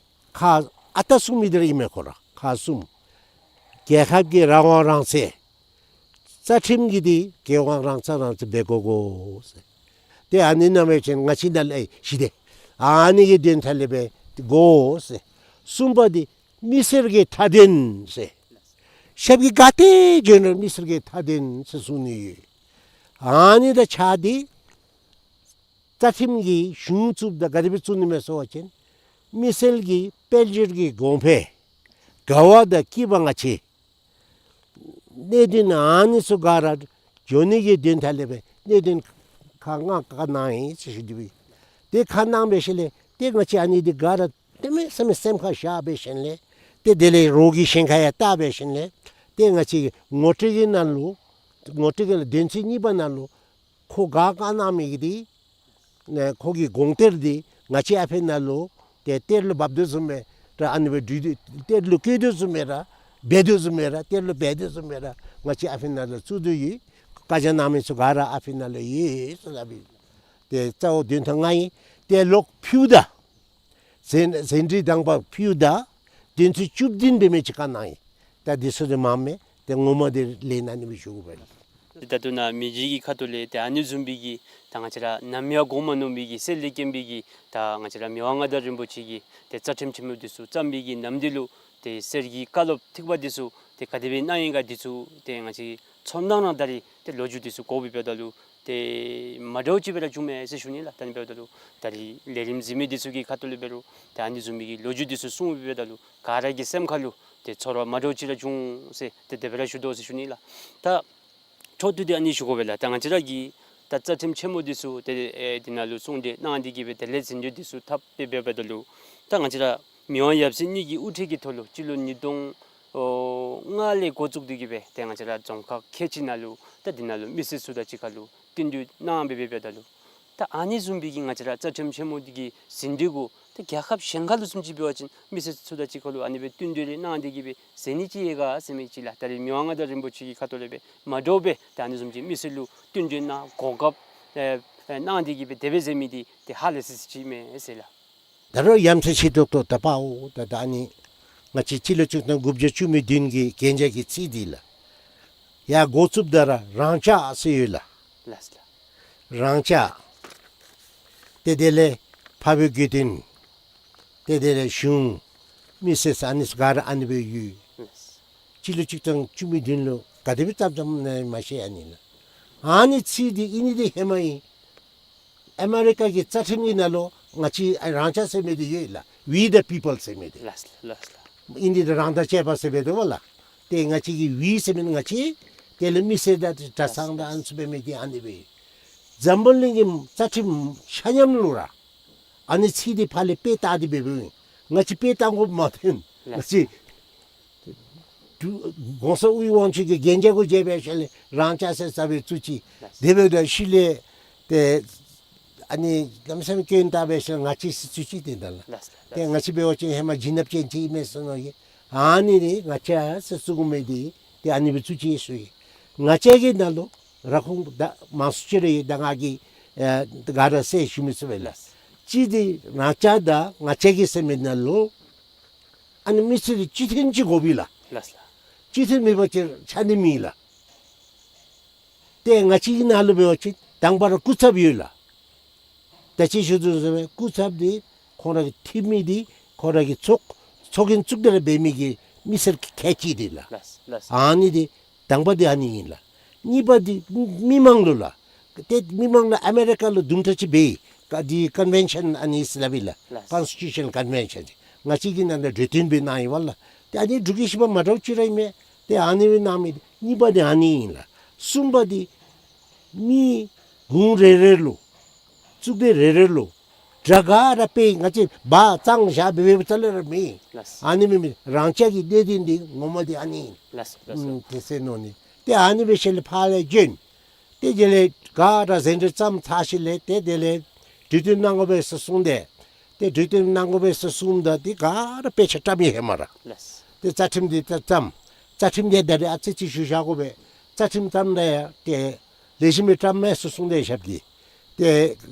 ཁག་ཨ་རྟག་གསུམ་མི་འདི་ར་ཨིན་མས་ཁོ་ར། ཁག་གསུམ། རྒྱལ་ཁབ་ཀྱི་རང་དབང་རང་བཙན། རྩ་ཁྲིམས་ཀྱི་འདི་རྒྱལ་དབང་རང་བཙན་རང་བཙན་འབད་དགོ་དགོ་ཟེར། ཏེ་ཨ་ནི་ནང་འབད་བ་ཅིན་ང་བཅས་ནཱ་ལུ་ཨེ་ཞི་བདེ་ཨ་ནི་གི་དོན་དག་ལས་འབད་དགོ་ཟེར། གསུམ་པ་འདི་མི་སེར་གྱི་མཐའ་དོན་ཟེར། ཤེས་པའི་ག་ཏེ་བྱོན་རུང་མི་སེར་གྱི་མཐའ་དོན་ཟེར་གསུངས་ནི་ཡོད། ཨ་ནི་དང་ཆ་འདི་རྩ་ཁྲིམས་ཀྱི་གཞུང་བཙུགསཔ་ད་ག་དེ་སྦེ་བཙུགས་ནི་མས་ཟེར་བ་ཅིན་མི་སེར་གྱི་དཔལ་འབྱོར་གྱི་གོང་འཕེལ་དགའ་བ་དང་སྐྱིད་པ་ང་བཅས་གནད་དོན་ཨ་ནི་ཚུ་ག་ར་འགྱོ་ནི་གི་དོན་དག་ལས་འབད་གནད་དོན་ཁག་ལྔ་བཀའ་གནང་ཡི་ཟེར་ཞུ་དོ་ཡོད། ཏེ་བཀའ་གནང་བའི་ཤུལ་ལས་ཏེ་ང་བཅས་ཨ་ནི་འདི་ག་ར་གནམ་མེད་ས་མེད་སེམས་ཁར་བཞག་པའི་ཤུལ་ལས་ཏེ་དེ་ལས་རོགས་ཀྱི་ཞེན་ཁ་ཡང་བཏང་བའི་ཤུལ་ལས་ཏེ་ང་བཅས་ངོ་སྤྲོད་ཀྱི་ནང་ལུ་ངོ་སྤྲོད་ཀྱི་དོན་ཚན་གཉིས་པ་ནང་ལུ་ཁོ་ག་བཀའ་གནང་མི་གི་འདི་ནི་ཁོ་གི་དགོངས་གཏེར་འདི་ང་བཅས་ཨ་ཕི་ནང་ལུ་ཏེ་གཏེར་ལུ་འབག་དོ་བཟུམ་སྦེ་ར་ཨ་ནི་སྦེ་འདི་གཏེར་ལུ་བཀོད་དོ་བཟུམ་སྦེ་ར་འབད་དོ་བཟུམ་སྦེ་ར་གཏེར་ལུ་འབད་དོ་བཟུམ་སྦེ་ར་ང་བཅས་ཨ་ཕི་ནང་ལུ་བཙུགས་དོ་ཡོད། བཀའ་རྒྱ་གནང་མི་ཚུ་ག་ར་ཨ་ཕི་ནང་ལུ་ཡོད་ཟེར་སླབ་ཨིན། ཏེ་རྩ་བོ་དོན་དག་ལྔ་ཨིན། ཏེ་ལོག་ཕུལཝ་ད་ཟན་ཟན་བྲིས་དང་པ་ཕུལཝ་ད་དོན་ཚན་བཅུ་བདུན་འབད་མི་ཅིག་བཀའ་གནང་ཡི། ད་འདི་ཚུ་འདི་མ་མེན། ཏེ་ངོ་མ་འདི་ལས་ན་ནི་སྦེ་ཞུ་དགོ་པས་ལགས། ད་ལྟོ་ནཱ་མི་རྗེ་གི་ཁ་ཐུག་ལས་ཏེ་ཨ་ནི་བཟུམ་མའི་གི་ད་ང་བཅས་ར་ནམ་ཡང་གོ་མ་མྱོང་མི་གི་གསེར་ལས་བརྒྱན་པའི་གི་ད་ང་བཅས་ར་མི་དབང་མངའ་བདག་རིན་པོ་ཆེ་གིས་ཏེ་རྩ་ཁྲིམས་ཆེན་མོ་འདི་ཚུ་བརྩམས་པའི་གི་ནམ་དུས་ལུ་ཏེ་གསེར་གྱི་བཀའ་སློབ་ཐེག་པ་འདི་ཚུ་ཏེ་ག་དེ་སྦེ་གནང་ཡི་ག་འདི་ཚུ་ཏེ་ང་བཅས་ཚོར་སྣང་ར་ད་རིས་ཏེ་ལོ་རྒྱུས་འདི་ཚུ་གོ་བའི་འབདཝ་ད་ལུ་ཏེ་མ་འདྲཝ་ཅིག་སྦེ་ར་བྱུངམ་མས་ཟེར་ཞུ་ནི་ལགས། ད་ནི་འབདཝ་ད་ལུ་ད་རིས་ལས་རིམ་གཟིགས་མི་འདི་ཚུ་གི་ཁ་ཐུག་ལས་འབད་རུང་ཏེ་ཨ་ནི་བཟུམ་མའི་གི་ལོ་རྒྱུས་འདི་ཚུ་གསུངས་པའི་འབདཝ་ད་ལུ་ག་ར་གི་སེམས་ཁ་ལུ་ཏེ་ཚོར་བ་མ་འདྲཝ་ཅིག་ར་བྱུང་ཟེར་ཏེ་དེ་སྦེ་ར་ཞུ་དོ་ཟེར་ཞུ་ནི་ལགས། ད་འཕྲོ་མཐུད་དེ་ཨ་ནི་ཞུ་དགོ་པས་ལགས། ད་ང་བཅས་ར་གི་ད་རྩ་ཁྲིམས་ཆེན་མོ་འདི་ཚུ་ཏེ་ཨེ་འདི་ནང་ལུ་གསུངས་ཏེ་གནང་སྟེ་གི་སྦེ་དེ་ལས་ཟིན་བྲིས་འདི་ཚུ་བཏབ་སྦེ་འབདཝ་ད་ལུ་ད་ང་བཅས་ར་མི་དབང་ཡབ་སྲས་གཉིས་ཀྱི་དབུ་ཁྲིད་ཀྱི་ཐོག་ལུ་སྤྱི་ལོ་ཉིས་སྟོང་ལྔ་ལས་འགོ་བཙུགས་ཏེ་གི་སྦེ་ཏེ་ང་བཅས་ར་རྫོང་ཁག་ཁལ་གཅིག་ནང་ལུ་ད་འདི་ནང་ལུ་མི་སེར་ཚུ་དང་གཅིག་ཁར་ལུ་བསྟུན་གྲོས་གནང་སྦེ་འབདཝ་ད་ལུ་ད་ཨ་ནི་བཟུམ་མའི་གི་ང་བཅས་ར་རྩ་ཁྲིམས་ཆེན་མོ་འདི་གི་ཟིན་བྲིས་གུ་ད་རྒྱལ་ཁབ་གཞན་ཁ་ལུ་བཟུམ་ཅིག་འབད་བ་ཅིན་མི་སེར་ཚུ་དང་གཅིག་ཁར་ལུ་ཨ་ནི་སྦེ་བསྟུན་གྲོས་རེ་གནང་སྟེ་གི་སྦེ་ཟེར་ནི་ཅིག་ཡོད་ག་ཟེར་མི་ཅིག་ལགས། ད་རིས་མི་དབང་མངའ་བདག་རིན་པོ་ཆེ་གི་ཁ་ཐུག་ལས་སྦེ་མ་འདྲཝ་སྦེ་ད་ཨ་ནི་བཟུམ་ཅིག་མི་སེར་ལུ་བསྟུན་གྲོས་གནང་གོ་སྐབས་ཨེ་ཨེ་གནང་སྟེ་གི་སྦེ་དེ་སྦེ་ཟེར་མི་འདི་ཏེ་ཧ་ལས་སི་སི་ཅིག་མས་ཟེར་ལགས། ད་རུང་ཡ་མཚན་ཆེ་ཏོག་ཏོ་ད་པའོ། ད་ད་ཨ་ནི་ང་བཅས་སྤྱི་ལོ་གཅིག་སྟོང་དགུ་བརྒྱ་བཅུ་མེད་བདུན་གྱི་གན་རྒྱ་གི་ཚིག་འདི་ལགས། ཡར་འགོ་བཙུགསཔ་ད་ར་རང་ཅག་ཟེར་ཡོད་ལགས། ལགས་ལགས། རང་ཅག། ཏེ་དེ་ལས་འཕགས་པའི་དགེ་འདུན། ཏེ་དེ་ལས་གཞུང་། མི་སེར་ས་ཨ་ནི་ཚུ་ག་ར་ཨ་ནི་སྦེ་ཡོད། ལགས། སྤྱི་ལོ་གཅིག་སྟོང་བཅུ་མེད་བདུན་ལུ་ག་དེ་སྦེ་བརྩམས་བརྩམས་ནི་མ་ཤེས་ཨ་ནི་ལགས། ཨ་ནི་ཚིག་འདི་ཨིན་ནི་འདི་ཧེ་མ་ཨིན། ཨ་མི་རི་ཀ་གི་རྩ་ཁྲིམས་ཀྱི་ནང་ལུ་ང་བཅས་རང་ཅག་ཟེར་མི་འདི་ཡོད་ལགས། We the people ཟེར་མི་འདི། ལགས་ལགས་ལགས། ཨིན་འདི་རང་དང་བཅས་པ་ཟེར་མི་འདི་འབདཝ་ལགས། ཏེ་ང་བཅས་ཀྱི་we ཟེར་མི་འདི་ང་བཅས། དེ་ལས་མི་སེར་དང་གྲྭ་ཚང་དང་ཨ་ནི་ཚུ་འབད་མི་འདི་ཨ་ནི་སྦེ། འཛམ་བུ་གླིང་གི་རྩ་ཁྲིམས་ཆ་མཉམ་ལུ་ར་ཨ་ནི་ཚིག་འདི་ཕར་ལས་དཔེ་བལྟ་སྟེ་འབད་འབདཝ་ཨིན། ང་བཅས་དཔེ་བལྟ་དགོཔ་མ་ཐོན། ང་བཅས་གོང་ས་དབུ་དབང་ཅིག་གི་གན་རྒྱ་གུ་མཇལ་བའི་ཤུལ་ལས་རང་ཅག་ཟེར་རྩ་བའི་བཙུགས་ཅི། དེ་འབདཝ་ད་ཤུལ་ལས་ཏེ་ཨ་ནི་གནམ་མེད་ས་མེད་སྐྱོན་བཏགས་པའི་ཤུལ་ལས་ང་བཅས་ཟེར་བཙུགས་ཅི། ཏེ་ད་ལགས། ཏེ་ང་བཅས་འབད་བ་ཅིན་ཧེ་མ་བྱིན་རླབས་ཅན་ཅིག་ཨིན་མས་ཟེར་མནོ་ཡི། ཨ་ནི་ནི་ང་བཅས་ཟེར་བཙུགས་མི་འདི་ཏེ་ཨ་ནི་སྦེ་བཙུགས་ཅི་ཟེར་ཡི། ང་བཅས་ཀྱི་ནང་ལུ་ར་ཁུངས་ད་མང་སུ་ཅིག་ར་ཡོད། ད་ང་གིས་ཨེ་ག་ར་ཟེར་ཞུ་མི་ཚུགས་པས་ལགས། གཅིག་འདི་རང་ཅག་དང་ང་བཅས་ཀྱི་ཟེར་མི་ནང་ལུ་ཨ་ནི་མི་ཚུ་གཅིག་མཐུན་ཅིག་དགོ་པས་ལགས། ལགས་ལགས། གཅིག་མཐུན་མེད་པ་ཅིན་ཆ་ནི་མེད་ལགས། ཏེ་ང་བཅས་ཀྱི་ནང་ལུ་འབད་བ་ཅིན་དང་པ་ར་སྐུ་ཚབ་ཡོད་ལགས། ད་ཅི་ཞུ་དོ་བཟུམ་སྦེ་སྐུ་ཚབ་འདི་ཁོང་ར་གི་འཐུས་མི་འདི་ཁོང་ར་གི་ཚོགས་ཚོགས་རྒྱན་བཙུགས་ཏེ་ར་འབད་མི་གི་མི་སེར་ཁལ་གཅིག་འདི་ལགས། ལགས་ལགས། ཨ་ནི་འདི་དང་པ་འདི་ཨ་ནི་ཨིན་ལགས། གཉིས་པ་འདི་མི་མང་ལུ་ལགས། ཏེ་མི་མང་ལུ་ཨ་མེ་རི་ཀ་ལུ་དུམ་གྲ་ཅིག་འབད་ཡི། ཀ་འདི་ཀོན་ཝེན་ཤཱན་ཨ་ནི་ཟེར་སླབ་ཨིན་ལགས། ལགས། ཀོན་སི་ཊི་ཊུ་ཤཱན་ཀོན་ཝེན་ཤཱན་འདི་ང་བཅས་ཀྱི་ནང་ལུ་གྲོས་བསྟུན་འབད་གནང་ཡི་བ་ལགས། ཏེ་ཨ་ནི་འབྲུག་གི་ཞིབ་པ་མ་འདྲཝ་ཅིག་ར་ཨིན་མས། ཏེ་ཨ་ནི་སྦེ་གནང་མི་འདི་གཉིས་པ་འདི་ཨ་ནི་ཨིན་ལགས། གསུམ་པ་འདི་མི་གུང་རེ་རེ་ལུ་གཙུག་སྡེ་རེ་རེ་ལུ་གྲྭ་ག་ར་དཔེ་ང་བཅས་འབག་བཙོང་བཞག་འབད་འབདཝ་རྩ་ལས་ར་མེད། ལགས། ཨ་ནི་མེན་མེན་རང་ཅག་གི་གནད་དོན་འདི་ངོ་མ་འདི་ཨ་ནི་ཨིན། ལགས་ལགས། ཨུམ་དེ་ཟེར་མནོ་ནི། ཏེ་ཨ་ནི་འབད་ཞིནམ་ལས་ཕར་ལས་བྱོན། ཏེ་དེ་ལས་ག་ར་ཟན་འདི་བརྩམས་ཚར་ཞིནམ་ལས་ཏེ་དེ་ལས་གྲོས་བསྟུན་གནང་དགོ་པས་ཟེར་གསུངས་ཏེ། ཏེ་གྲོས་བསྟུན་གནང་དགོ་པས་ཟེར་གསུངསམ་ད་འདི་ག་ར་དཔེ་ཆ་བཀྲམ་ཡི་ཧེ་མ་ར། ལགས། ཏེ་རྩ་ཁྲིམས་འདི་ད་བརྩམས། རྩ་ཁྲིམས་འདི་ད་རེས་ཨ་ཙི་ཅིག་ཞུ་བཞག་དགོ་པས། རྩ་ཁྲིམས་བརྩམས་ད་ཡང་ཏེ་ལེགས་ཤོམ་སྦེ་བཀྲམ་མས་ཟེར་གསུངས་ཏེ་ཞབས་ཀྱིས། ཏེ་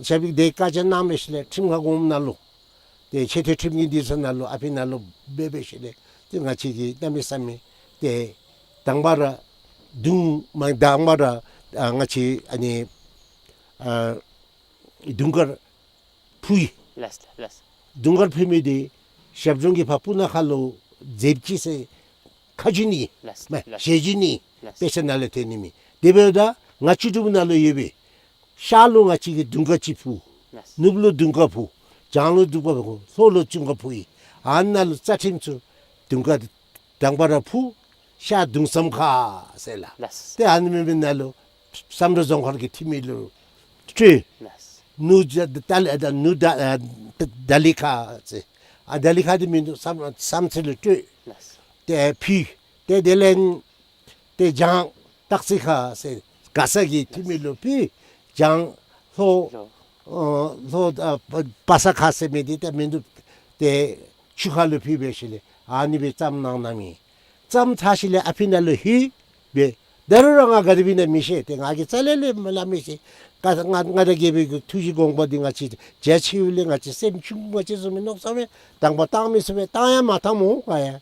ཞབས་ཀྱིས་ཏེ་བཀའ་རྒྱ་གནང་མི་ཞིནམ་ལས་ཁྲིམས་ཁང་གོངམ་ནང་ལུ་ཏེ་ཆེ་མཐོའི་ཁྲིམས་ཀྱི་འདུན་ས་ནང་ལུ་ཨ་ཕི་ནང་ལུ་འབད་འབད་ཞིནམ་ལས་ཏེ་ང་བཅས་ཀྱིས་གནམ་མེད་ས་མེད་ཏེ་དང་པ་ར་དུང་མ་དང་པ་ར་ཨ་ང་བཅས་ཨ་ནི་ཨ་དུང་དཀར་ཕུ་ཡི། ལགས་ལགས། དུང་དཀར་ཕུ་མི་འདི་ཞབས་དྲུང་གིས་ཕར་སྤུ་ན་ཁ་ལུ་མཛདཔ་ཅིག་ཟེར་ཁ་རྗེ་ནི་ལགས་མས་ལགས། ཞལ་རྗེ་ནི་ལགས། དཔེ་ཆ་ནང་ལས་ཐོན་ནི་མས། དེ་འབདཝ་ད་ང་བཅས་འབྲུག་ནང་ལུ་ཡོད་པའི་ཤར་ལུ་ང་བཅས་ཀྱིས་དུང་དཀར་ཅིག་ཕུ། ལགས། ནུབ་ལུ་དུང་དཀར་ཕུ། བྱང་ལུ་དུང་དཀར་ཕུ། ལྷོ་ལུ་དུང་དཀར་ཕུ་ཡི། ཨ་ནཱ་ལུ་རྩ་ཁྲིམས་ཚུ་དུང་དཀར་དང་པ་ར་ཕུ། ཤར་དུང་ཟམ་ཁ་ཟེར་ལགས། ལགས། ཏེ་ཨ་ནི་མེན་མེན་ནཱ་ལུ་བསམ་གྲུབ་རྫོང་མཁར་གྱི་འཐུས་མི་ལུ་སྤྲོད། ལགས། ནུབ་ཇ་ད་ལ་ད་ནུབ་ད་ད་ལི་ཁ་ཟེར། ཨ་ད་ལི་ཁ་འདི་མིན་འདུག། བསམ་བསམ་རྩེ་ལུ་སྤྲོད། ལགས། ཏེ་ཕུལ། ཏེ་དེ་ལས་ཏེ་བྱང་སྟག་རྩེ་ཁ་ཟེར་མགར་ས་གི་འཐུས་མི་ལུ་ཕུལ། བྱང་ལྷོ་ལྷོ་ཨ་ལྷོ་ཨ་པ་པ་ས་ཁ་ཟེར་མི་འདི་ཏེ་མིན་འདུག། ཏེ་ཆུ་ཁ་ལུ་ཕུལ་འབད་ཞིནམ་ལས་ཨ་ནི་སྦེ་བརྩམས་གནང་གནངམ་ཨིན། བརྩམས་ཚར་ཞིནམ་ལས་ཨ་ཕི་ནང་ལུ་ལྷོད་སྦེ་ད་རུང་ར་ང་ག་དེ་སྦེ་ཨིན་ན་མི་ཤེས། ཏེ་ང་གིས་རྩ་ལས་ལས་མ་སླབ་མི་ཤེས། ཀ་ང་ང་དང་རྒྱལ་པོའི་གི་ཐུགས་བཞེད་དགོངས་པ་འདི་ང་བཅས་རྒྱ་ཆེཝ་ལས་ང་བཅས་སེམས་ཆུང་ང་བཅས་བཟུམ་མའི་མནོ་བསམ་སྦེ་དང་པ་བཏང་མི་ཚུགས་པས། བཏང་ཡང་མ་བཏངམ་འོང་ང་ཡང་།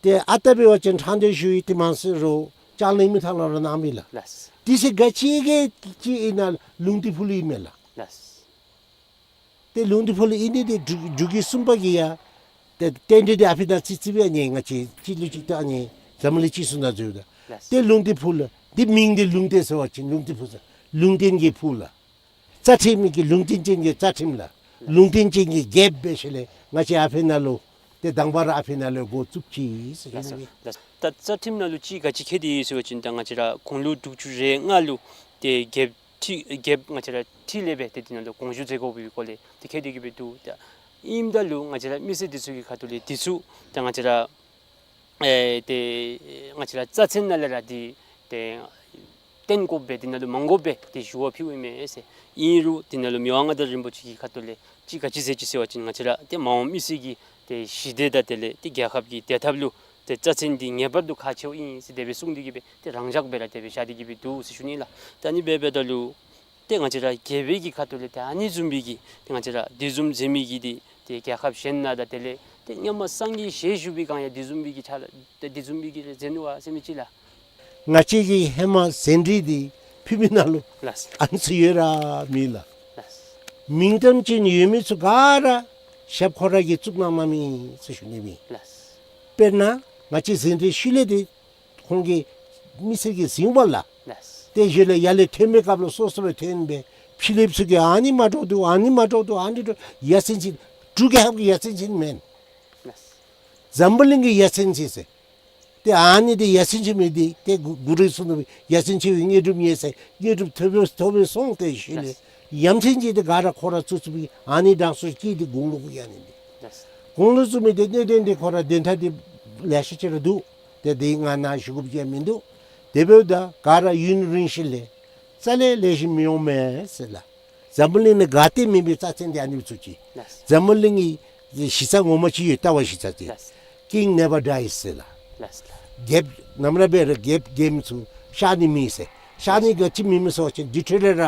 ཏེ་ཨ་རྟག་འབད་བ་ཅིན་ཕྲང་སྟེ་ཞུ་ཡི། དེ་མ་ཚད་རུང་ལྕང་གླིང་མི་ཐང་ལུ་ར་གནང་མི་ལགས། ལགས། དེ་ཚེ་ག་ཅི་གི་ཅིག་ཨིན་ན་ལུང་བསྟན་ཕུག་ལུ་ཨིན་མས་ལགས། ལགས། ཏེ་ལུང་བསྟན་ཕུག་ལུ་ཨིན་ནི་འདི་འབྲུག་འབྲུག་རྒྱལ་གསུམ་པ་གིས་ཡང་ཏེ་རྟེན་འབྲེལ་འདི་ཨ་ཕི་ནང་བརྩི་བརྩི་སྦེ་ཨ་ནི་ང་བཅས་གཅིག་ལུ་གཅིག་ད་ཨ་ནི་འཛམ་གླིང་སྤྱི་ཚོགས་ནང་འཛུལཝ་ད། ལགས། ཏེ་ལུང་བསྟན་ཕུག་ལུ་འདི་མིང་འདི་ལུང་བསྟན་ཟེར་བ་ཅིན་ལུང་བསྟན་ཕུག་ཟེར། ལུང་བསྟན་གྱི་ཕུག་ལགས། རྩ་ཁྲིམས་ཀྱི་ལུང་བསྟན་ཅན་གྱི་རྩ་ཁྲིམས་ལགས། ལུང་བསྟན་ཅན་གྱི་རྒྱལཔོ་འབད་ཞིནམ་ལས་ང་བཅས་ཨ་ཕི་ནང་ལུ་ཏེ་དང་པ་ར་ཨ་ཕི་ནང་ལུ་འགོ་བཙུགས་ཅི་ཟེར་ཞུ་ནི། ལགས། ད་རྩ་ཁྲིམས་ནང་ལུ་ཅིག་ག་ཅི་བཀོད་དེ་ཡོད་ཟེར་བ་ཅིན་ད་ང་བཅས་ར་དགུང་ལོ་དྲུག་ཅུ་རེ་ལྔ་ལུ་ཏེ་རྒྱལཔོ་ཁྲི་རྒྱལཔོ་ང་བཅས་ར་ཁྲི་ལས་སྦེ་ཏེ་དེ་ནང་ལུ་དགོངས་ཞུ་མཛད་དགོ་པའི་སྐོར་ལས་ཏེ་བཀོད་དེ་གི་སྦེ་འདུག། ད་ཨིནམ་ད་ལུ་ང་བཅས་ར་མི་སེར་འདི་ཚུ་གི་ཁ་ཐུག་ལས་འདི་ཚུ་ད་ང་བཅས་ར་ཨེ་ཏེ་ང་བཅས་ར་རྩ་ཚན་ནང་ལས་ར་འདི་ཏེ་བཏོན་དགོ་པས། འདི་ནང་ལུ་མ་དགོ་པས་ཏེ་ཞུ་བ་ཕུལཝ་ཨིན་མས་ཟེར། ཨིན་རུང་འདི་ནང་ལུ་མི་དབང་མངའ་བདག་རིན་པོ་ཆེ་གི་ཁ་ཐུག་ལས་ཅིག་ག་ཅི་ཟེར་ཅི་ཟེར་བ་ཅིན་ང་བཅས་ར་ཏེ་མ་འོངས་མི་སེར་གྱི་ཏེ་ཞི་བདེ་དང་དེ་ལས་ཏེ་རྒྱལ་ཁབ་ཀྱི་བདེ་ཐབས་ལུ་ཏེ་རྩ་ཚན་འདི་ངེས་པར་དུ་ཁག་ཆེཝ་ཨིན་ཟེར་དེ་སྦེ་གསུངས་ཏེ་གི་སྦེ་ཏེ་རང་འཇགས་སྦེ་ར་དེ་སྦེ་བཞག་སྟེ་གི་སྦེ་འདུག་ཟེར་ཞུ་ནི་ལགས། ད་ཨ་ནི་སྦེ་འབདཝ་ད་ལུ་ཏེ་ང་བཅས་ར་རྒྱལ་པོའི་གི་ཁ་ཐུག་ལས་ཏེ་ཨ་ནི་བཟུམ་མའི་གི་ཏེ་ང་བཅས་ར་དེ་བཟུམ་མཛད་མི་གི་འདི་ཏེ་རྒྱལ་ཁབ་གཞན་ནང་དང་དེ་ལས་ཏེ་སྔོན་མ་སངས་རྒྱས་ཞལ་བཞུགས་པའི་སྒང་ཡང་དེ་བཟུམ་མའི་གི་ཆ་ལ་ཏེ་དེ་བཟུམ་མའི་གི་རེ་མཛད་ནུག་ག་ཟེར་མི་ཅིག་ལགས། ང་བཅས་ཀྱིས་ཧེ་མ་ཟན་འདི་ཕུལ་མི་ནང་ལུ་ལགས། ཨ་ནི་ཚུ་ཡོད་ར་མེད་ལགས། ལགས། མིང་གཏམ་ཅན་ཡོད་མི་ཚུ་ག་ར་ཞབས་ཁོ་ར་གིས་བཙུགས་གནང་གནངམ་ཨིན་ཟེར་ཞུ་ནི་མས། ལགས། དཔེར་ན་ང་བཅས་ཟན་འདི་ཤུལ་ལས་འདི་ཁོང་གི་མི་སེར་གྱིས་བཟུང་བ་ལགས། ལགས། ཏེ་ཤུལ་ལས་ཡར་ལས་ཐོན་པའི་སྐབས་ལུ་སོ་སོ་སྦེ་ཐོན་སྦེ་ཕྱི་གློགཔ་ཚུ་གིས་ཨ་ནི་མ་འདྲཝ་འདུག། ཨ་ནི་མ་འདྲཝ་འདུག། ཨ་ནི་འདྲཝ་ཡ་མཚན་ཅན་འབྲུག་རྒྱལ་ཁབ་ཀྱི་ཡ་མཚན་ཅན་མེན། ལགས། འཛམ་བུ་གླིང་གི་ཡ་མཚན་ཅན་ཟེར། ཏེ་ཨ་ནི་འདི་ཡ་མཚན་ཆེ་མི་འདི་ཏེ་གུ་གུ་རུ་གསུངས་ནུག། ཡ་མཚན་ཆེ་བའི་དངོས་གྲུབ་བརྙེས་ཟེར། དངོས་གྲུབ་ཐོབ་པས་ཐོབ་པས་སོང་སྟེ་ཞུ་ནི། ལགས། ཡ་མཚན་ཅན་འདི་ག་ར་ཁོ་ར་བཙུགས་བཙུགསཔ་ཨིན། ཨ་ནི་དྲང་སྲོང་སྐྱིད་འདི་དགུང་ལོ་བཙུགས་ཡ་ནི་འདི། ལགས། དགུང་ལོ་བཙུགས་མི་འདི་གནད་དོན་འདི་ཁོ་ར་དོན་དག་འདི་ལེ་ཤ་ཅིག་ར་འདུག། ཏེ་འདི་ང་ནཱ་ཞུ་དགོཔ་ཅིག་མིན་འདུག། དེ་འབདཝ་ད་ག་ར་ཡུན་རིང་ཞིནམ་ལས་རྩ་ལས་ལེགས་ཤོམ་མི་འོང་མས་ཟེར་ལགས། འཛམ་བུ་གླིང་ནང་ག་ཏེ་མེད་པའི་རྩ་ཚན་འདི་ཨ་ནི་བཙུགས་ཅི། ལགས། འཛམ་བུ་གླིང་གི་གཞི་རྩ་ངོ་མ་ཅིག་ཡོད། ལྟ་བ་གཞི་རྩ་ཅིག། ལགས། King never dies ཟེར་ལགས། ལགས། རྒྱལཔོ་ནམ་ར་འབད་རུང་རྒྱལཔོ་རྒྱལམོ་ཚུ་གཤགས་ནི་མེད་ཟེར། གཤགས་ནི་ག་ཅི་མེད་མི་ཟེར་བ་ཅིན་འདི་འཕྲོ་ལས་ར་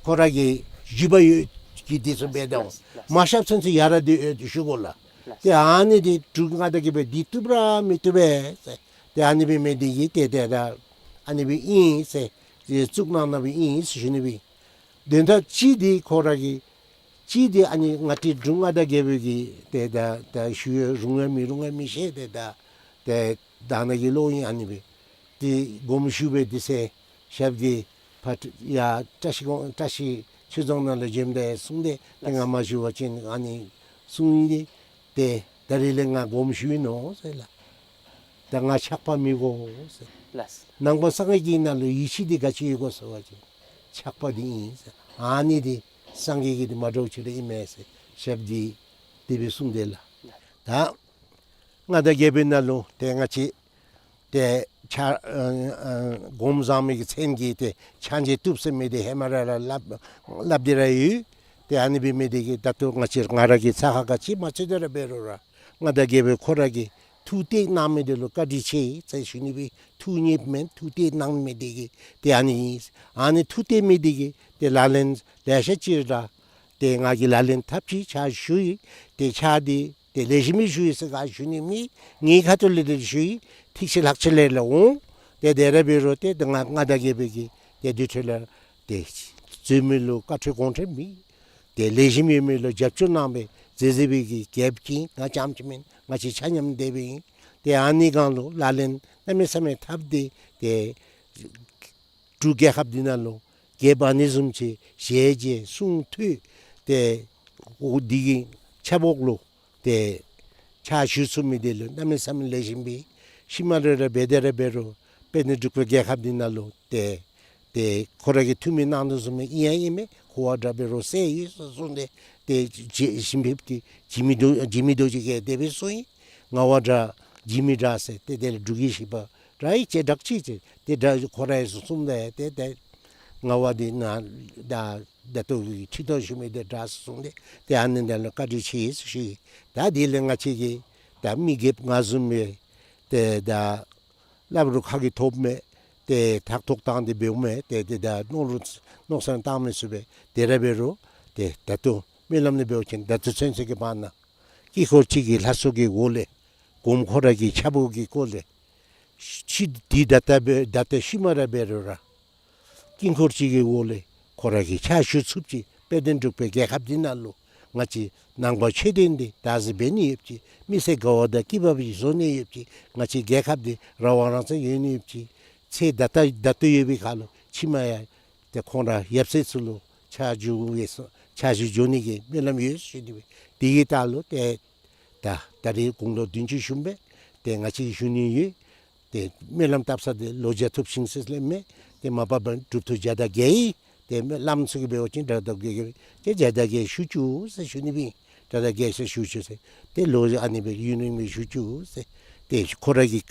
ཁོ་ར་གི་བཞེས་པ་ཡོད་ཀྱི་འདི་ཚུ་འབད་དོ། ལགས། ལགས། མ་གཤགས་ཚུན་ཚོད་ཡར་ར་འདི་ཨེ་ཞུ་དགོ་ལགས། ལགས། ཏེ་ཨ་ནི་འདི་འབྲུག་མངའ་བདག་གིས་འབད་འདི་བཏུབ་ར་མི་བཏུབ་པས་ཟེར། ཏེ་ཨ་ནི་འབད་མི་འདི་གིས་ཏེ་ཏེ་ར་ཨ་ནི་སྦེ་ཨིན་ཟེར། དེ་བཙུགས་གནང་གནངམ་ཨིན་ཟེར་ཞུ་ནི་སྦེ། དོན་དག་གཅིག་འདི་ཁོ་ར་གི་གཅིག་འདི་ཨ་ནི་ང་བཅས་འབྲུག་མངའ་བདག་རྒྱལ་པོ་གིས་ཏེ་ད་ད་ཞུ་ཡང་རུང་ཡང་མི་རུང་ཡང་མི་ཤེས། ཏེ་ད་ཏེ་ད་ནཱ་གི་ལོ་ཡིན། ཨ་ནི་སྦེ་ཏེ་དགོངསམ་ཞུ་སྦེ་ཏེ་ཟེར་ཞབས་ཀྱིས་ཕར་ཡར་བཀྲ་ཤིས་དགོན་བཀྲ་ཤིས་ཆོས་རྫོང་ནང་ལུ་བྱོནམ་ད་ཡང་གསུངས་ཏེ་ཏེ་ང་མ་ཞུ་བ་ཅིན་ཨ་ནི་གསུངས་ཡི། ཏེ་ད་རིས་ལས་ང་དགོངསམ་ཞུ་ཡི་ནོ་ཟེར་ལགས། ད་ང་ཆགས་པ་མི་དགོ་ཟེར། ལགས། ནང་པ་སངས་རྒྱས་ཀྱི་ནང་ལུ་ཡིད་ཆེས་འདི་ག་ཅི་ཡོད་གོ་ཟེར་བ་ཅིན་ཆགས་པ་འདི་ཨིན་ཟེར། ཨ་ནི་འདི་སངས་རྒྱས་ཀྱི་འདི་མ་འདྲཝ་ཅིག་ར་ཨིན་མས་ཟེར་ཞབས་འདི་དེ་སྦེ་གསུངས་ཏེ་ལགས། ད་མངའ་བདག་རྒྱལ་པོའི་ནང་ལུ་ཏེ་ང་བཅས་ཏེ་ཕྱག་ཨ་ཨ་སྒོམ་བཟང་མི་གི་མཚན་གྱིས་ཏེ་ཕྱག་མཇལ་བཏུབ་ཟེར་མི་འདི་ཧེ་མ་ར་ར་སླབ་སླབ་སྟེ་ར་ཡོད། ཏེ་ཨ་ནི་འབད་མི་འདི་གིས་ད་ལྟོ་ང་བཅས་ང་ར་གི་ཚ་ཁ་ག་ཅི་མ་ཚུད་དེ་ར་འབད་རུང་ར་མངའ་བདག་རྒྱལ་པོ་ཁོ་ར་གིས་ཐུགས་གཏད་གནང་མི་འདི་ལུ་བཀའ་དྲིན་ཆེ་ཟེར་ཞུ་ནི་སྦེ། ཐུགས་མཉེསཔ་མེན། ཐུགས་གཏད་གནང་མི་འདི་གིས་ཏེ་ཨ་ནི་ཨིན། ཨ་ནི་ཐུགས་གཏད་མི་འདི་གིས་ཏེ་ལག་ལེན་ལེ་ཤ་ཅིག་ར་ཏེ་ང་གིས་ལག་ལེན་འཐབ་ཅི། ཕྱག་ཞུ་ཡི། ཏེ་ཕྱག་འདི་ཏེ་ལེགས་ཤོམ་སྦེ་ཞུ་ཡི་ཟེར་ག་ཞུ་ནི་མེད། ངེའི་ཁ་ཐུག་ལས་ཏེ་ཞུ་ཡི། ཐིག་ཤེས་ལྷག་ཆད་ལས་ར་འོང་། ཏེ་དེ་ར་འབད་རུང་ཏེ་ཏེ་ང་མངའ་བདག་རྒྱལ་པོ་གིས་ཏེ་དེ་འཕྲོ་ལས་ཏེ་འཛོལ་མི་ལུ་བཀའ་འཁྲོལ་དགོངས་འཁྲོལ་མེད། ཏེ་ལེགས་ཤོམ་ཡོད་མི་ལུ་རྒྱབ་སྐྱོར་གནང་སྦེ་མཛད་མཛད་པའི་གི་རྒྱལཔོ་ཨིན། ང་རྐྱངམ་ཅིག་མེན། ང་བཅས་ཆ་མཉམ་དེ་སྦེ་ཨིན། ཏེ་ཨ་ནི་སྒང་ལུ་ལག་ལེན་གནམ་མེད་ས་མེད་འཐབ་སྟེ་ཏེ་འབྲུག་རྒྱལ་ཁབ་འདི་ནང་ལུ་རྒྱལཔོ་ཨ་ནི་བཟུམ་ཅིག་ཞལ་མཇལ་གསུང་ཐོས་ཏེ་འོ་འདི་གི་ཆབ་འོག་ལུ་ཏེ་ཕྱག་ཞུ་ཚུགས་མི་འདི་ལུ་གནམ་མེད་ས་མེད་ལེགས་ཤོམ་སྦེ་ཤུལ་མ་རེ་ར་འབད་དེ་ར་འབད་རུང་དཔལ་ལྡན་འབྲུག་པའི་རྒྱལ་ཁབ་འདི་ནང་ལུ་ཏེ་ཏེ་ཁོ་ར་གིས་འཐུས་མི་གནང་དོ་བཟུམ་ཨིན་ཡང་ཨིན་མས། ཁོ་བ་དྲག་འབད་རུང་སྲས་ཡོད་ཟེར་གསུངས་ཏེ་ཏེ་རྗེ་ཞིང་ཕེབས་ཀྱི་འཇིགས་མེད་རྡོ་འཇིགས་མེད་རྡོ་རྗེ་གིས་དེ་སྦེ་གསུངས་ཡི། ང་བ་དྲག་འཇིགས་མེད་དྲག་ཟེར་ཏེ་དེ་ལས་འབྲུག་གི་བཞི་པ་དྲག་ཡི་ཅེ་དྲག་ཅི་ཅེ་ཏེ་དྲག་ཁོ་ར་ཡི་གསུངས་ཏེ་ཏེ་ཏེ་ང་བ་འདི་ནཱ་ད་ད་ལྟོ་གི་ཁྲི་སྟོང་བཞུགས་མི་འདི་དྲག་ཟེར་གསུངས་ཏེ་ཏེ་ཨ་ནི་འདི་ལུ་བཀའ་དྲིན་ཆེ་ཟེར་ཞུ་ཡི། ད་དེ་ལས་ང་བཅས་ཀྱི་ད་མི་རྒྱལཔོ་ང་བཟུམ་སྦེ་ཏེ་ད་སླབ་རུང་ཁ་གིས་ཐོབ་མས། ཏེ་ཐག་ཐོག་བཏང་སྟེ་འབདཝ་མས། ཏེ་ཏེ་ད་མནོ་རུང་མནོ་བསམ་བཏང་མི་ཚུགས་པས། དེ་ར་འབད་རུང་ཏེ་ད་ལྟོ་སྨོན་ལམ་ནང་འབད་བ་ཅིན་ད་ལྟོ་ཚུན་ཚོད་ཀྱི་བར་ན་དཀྱིལ་འཁོར་གཅིག་གི་ལྷ་ཚོགས་ཀྱི་འོག་ལས་སྒོམ་ཁོ་ར་གི་ཆབ་འོག་གི་སྐོར་ལས་ཤི་འདི་ད་ལྟ་འབད་ད་ལྟ་ཤུལ་མ་ར་འབད་རུང་ར་དཀྱིལ་འཁོར་གཅིག་གི་འོག་ལས་ཁོ་ར་གིས་ཕྱག་ཞུ་ཚུགསཔ་ཅིག་དཔལ་ལྡན་འབྲུག་པའི་རྒྱལ་ཁབ་འདི་ནང་ལུ་ང་བཅས་ནང་པ་ཆོས་ལྡན་འདི་བདག་འཛིན་འབད་ནི་ཡོདཔ་ཅིག་མི་སེར་དགའ་བ་དང་སྐྱིད་པ་སྦེ་བཟོ་ནི་ཡོདཔ་ཅིག་ང་བཅས་རྒྱལ་ཁབ་འདི་རང་དབང་རང་བཙན་ཡོད་ནི་ཡོདཔ་ཅིག་ཚེ་ད་ལྟ་ད་ལྟོ་ཡོད་པའི་ཁར་ལུ་ཕྱི་མ་ཡང་ཏེ་ཁོང་ར་ཡབ་སྲས་ཚུ་ལུ་ཕྱག་ཞུ་བའི་ཕྱག་ཞུ་འགྱོ་ནི་གི་སྨོན་ལམ་ཡོད་ཟེར་ཞུ་ནི་སྦེ། དེ་གི་ལྟག་ལུ་ཏེ་ད་ད་རེས་དགུང་ལོ་བདུན་ཅུ་ཞུ་མི་འདི་ཏེ་ང་བཅས་ཞུ་ནི་ཡོད། ཏེ་སྨོན་ལམ་བཏབ་ས་འདི་ལོ་བརྒྱ་ཐོབ་ཤིང་ཟེར་སླབ་མས། ཏེ་མ་པ་འབདན་གྲུབ་ཐོབ་བརྒྱ་དང་བརྒྱད་ཨིན། ཏེ་སྨོན་ལམ་ཚུ་གིས་འབད་བ་ཅིན་བརྒྱ་དང་བརྒྱད་ཏེ་བརྒྱ་དང་བརྒྱད་ཞུ་བཅུག་ཟེར་ཞུ་ནི་སྦེ་ཨིན། བརྒྱ་དང་བརྒྱད་ཟེར་ཞུ་བཅུག་ཟེར། ཏེ་ལོ་ཨ་ནི་སྦེ་ཡུན་རིངམོ་སྦེ་ཞུ་བཅུག་ཟེར། ཏེ་ཁོ་ར་གིས་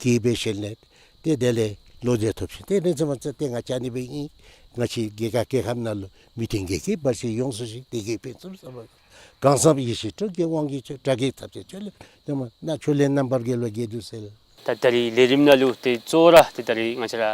གིས་འབད་ཞིནམ་ལས་ཏེ་དེ་ལས་ལོ་བརྒྱ་ཐོབ་ཅི། ཏེ་དེ་ཙམ་ཙམ་ཏེ་ང་བཅས་ཨ་ནི་སྦེ་ཨིན། ང་བཅས་རྒྱལ་ཁབ་རྒྱལ་ཁབ་ནང་ལུ་མི་མཐུན་རྐྱེན་ག་ཅི་འབད་རུང་ཡོངས་སུ་ཞི་བདེ་སྐྱིད་ཕུན་སུམ་ཚོགས་པ། གང་བསམ་ཡེ་ཤེས་སྤྲོས་བྲལ་དབང་གིས་སྤྱོད། དགྲ་བགེགས་ཐམས་ཅད་བྱོལ་བའི་དེ་མ་ན་ཕྱོགས་ལས་རྣམ་པར་རྒྱལ་བ་རྒྱལ་དུ་གསལ། ད་ད་རིས་ལས་རིམ་ནང་ལུ་ཏེ་གཙོ་བོ་ར་ཏེ་ད་རིས་ང་བཅས་ར་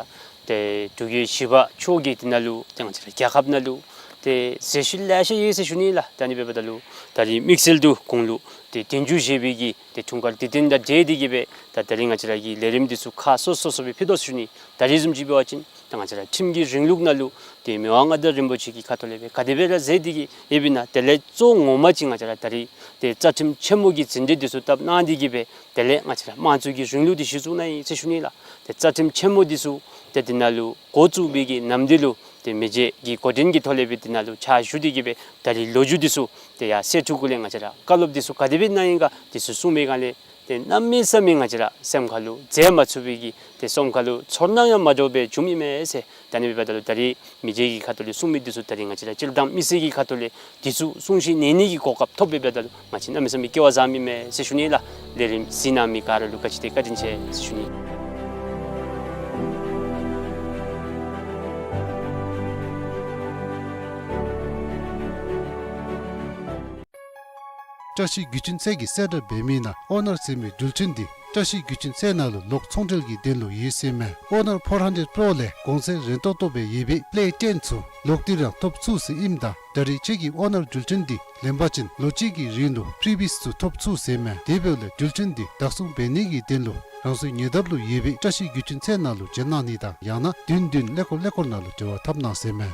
ཏེ་འབྲུག་རྒྱལ་བཞི་པ་མཆོག་གི་དེ་ནང་ལུ་ཏེ་ང་བཅས་ར་རྒྱལ་ཁབ་ནང་ལུ་ཏེ་མཛད་ཤུལ་ལེ་ཤ་ཡོད་ཟེར་ཞུ་ནི་ལགས། ད་ཨ་ནི་འབདཝ་ད་ལུ་ད་རིས་དམིགས་བསལ་དུ་གོང་ལུ་ཏེ་བདུན་ཅུ་བཞེས་པའི་གི་ཏེ་འཁྲུངས་སྐར་དུས་སྟོན་དང་འབྲེལ་ཏེ་གིས་སྦེ་ད་ད་རིས་ང་བཅས་ར་གི་ལས་རིམ་འདི་ཚུ་ཁག་སོ་སོ་སོ་སྦེ་ཕུལ་དོ་ཟེར་ཞུ་ནི། ད་རིས་བཟུམ་ཅིག་འབད་བ་ཅིན་ད་ང་བཅས་ར་ཁྲིམས་ཀྱི་རིང་ལུགས་ནང་ལུ་ཏེ་མི་དབང་མངའ་བདག་རིན་པོ་ཆེ་གི་ཁ་ཐུག་ལས་སྦེ་ག་དེ་སྦེ་ར་མཛད་དེ་གིས་ཡོདཔ་ཨིན་ན། དེ་ལས་གཙོ་བོ་ངོ་མ་ཅིག་ང་བཅས་ར་ད་རིས་ཏེ་རྩ་ཁྲིམས་ཆེན་མོ་གི་འཛིན་གྲྭ་འདི་ཚུ་བཏབ་གནང་སྟེ་གིས་སྦེ་དེ་ལས་ང་བཅས་ར་དམངས་གཙོ་གི་རིང་ལུགས་འདི་གཞི་བཙུགས་གནང་ཡི་ཟེར་ཞུ་ནི་ལགས། ཏེ་རྩ་ཁྲིམས་ཆེན་མོ་འདི་ཚུ་ཏེ་དེ་ནང་ལུ་འགོ་བཙུགས་པའི་གི་ནམ་དུས་ལུ་ཏེ་མི་རྗེ་གི་འགོ་འདྲེན་གྱི་ཐོག་ལས་སྦེ་དེ་ནང་ལུ་ཕྱག་ཞུ་སྟེ་གིས་སྦེ་ད་རིས་ལོ་རྒྱུས་འདི་ཚུ་ཏེ་ཡར་གསལ་ཐུགས་ཀུན་ལས་ང་བཅས་ར་བཀའ་སློབ་འདི་ཚུ་ག་དེ་སྦེ་གནང་ཡི་ག་འདི་ཚུ་གསུངས་པའི་སྒང་ལས་ཏེ་གནམ་མེད་ས་མེད་ང་བཅས་ར་སེམས་ཁ་ལུ་མཛད་མ་ཚུགས་པའི་གི་ཏེ་སེམས་ཁ་ལུ་ཚོར་སྣང་ཡང་མ་འདྲཝ་སྦེ་བྱུངམ་ཨིན་མས་ཟེར། ད་ཨ་ནི་འབདཝ་ད་ལུ་ད་རིས་མི་རྗེ་གི་ཁ་ཐུག་ལས་གསུངས་མི་འདི་ཚུ་ད་རིས་ང་བཅས་ར་སྤྱིར་བཏང་མི་སེར་གྱི་ཁ་ཐུག་ལས་འདི་ཚུ་གསུང་ཤེས་ཉན་ནི་གི་གོ་སྐབས་ཐོབ་པའི་འབདཝ་ད་ལུ་ང་བཅས་གནམ་མེད་ས་མེད་སྐལ་བ་བཟང་མི་མས་ཟེར་ཞུ་ནི་ལགས། ལས་རིམ་གཟིགས་གནང་མི་ག་ར་ལུ་ག་ཅི་ཏེ་བཀའ་དྲིན་ཆེ་ཟེར་ཞུ་ནི། བཀྲ་ཤིས་རྒྱུ་ཆེན་ཚལ་གྱིས་གསལ་བསྒྲགས་འབད་མི་ནང་ཨོ་ནར་ཟེར་མི་འགྲུལ་འཕྲིན་འདི་བཀྲ་ཤིས་རྒྱུ་ཆེན་ཚལ་ནང་ལུ་ལོག་ཚོང་འབྲེལ་གྱི་དོན་ལུ་ཡོད་ཟེར་མས། ཨོ་ནར་ཕོར་ཧན་ཌེཌ་པྲོ་ལས་གོང་ཚད་རན་ཏོག་ཏོ་སྦེ་ཡོད་པའི་པི་ལེ་ཊེན་ཚུ་ལོག་སྟེ་ར་ཐོབ་ཚུགས་ཟེར་ཨིནམ་ད་ད་རིས་ཁྱེད་ཀྱིས་ཨོ་ནར་འགྲུལ་འཕྲིན་འདི་ལེན་པ་ཅིན་ལོ་གཅིག་གི་རིང་ལུ་ཕི་རི་བི་ཡས་ཚུ་ཐོབ་ཚུགས་ཟེར་མས། དེ་འབདཝ་ལས་འགྲུལ་འཕྲིན་འདི་བདག་བཟུང་འབད་ནི་གི་དོན་ལུ་ རང་སོའི་ཉེ་འདབས་ལུ་ཡོད་པའི་བཀྲ་ཤིས་བརྒྱུད་འཕྲིན་ཚད་ནང་ལུ་བྱོན་གནང་ནི་དང་ཡང་ན་བདུན་བདུན་ཀླད་ཀོར་ཀླད་ཀོར་ནང་ལུ་འབྲེལ་བ་འཐབ་གནང་ཟེར་མས།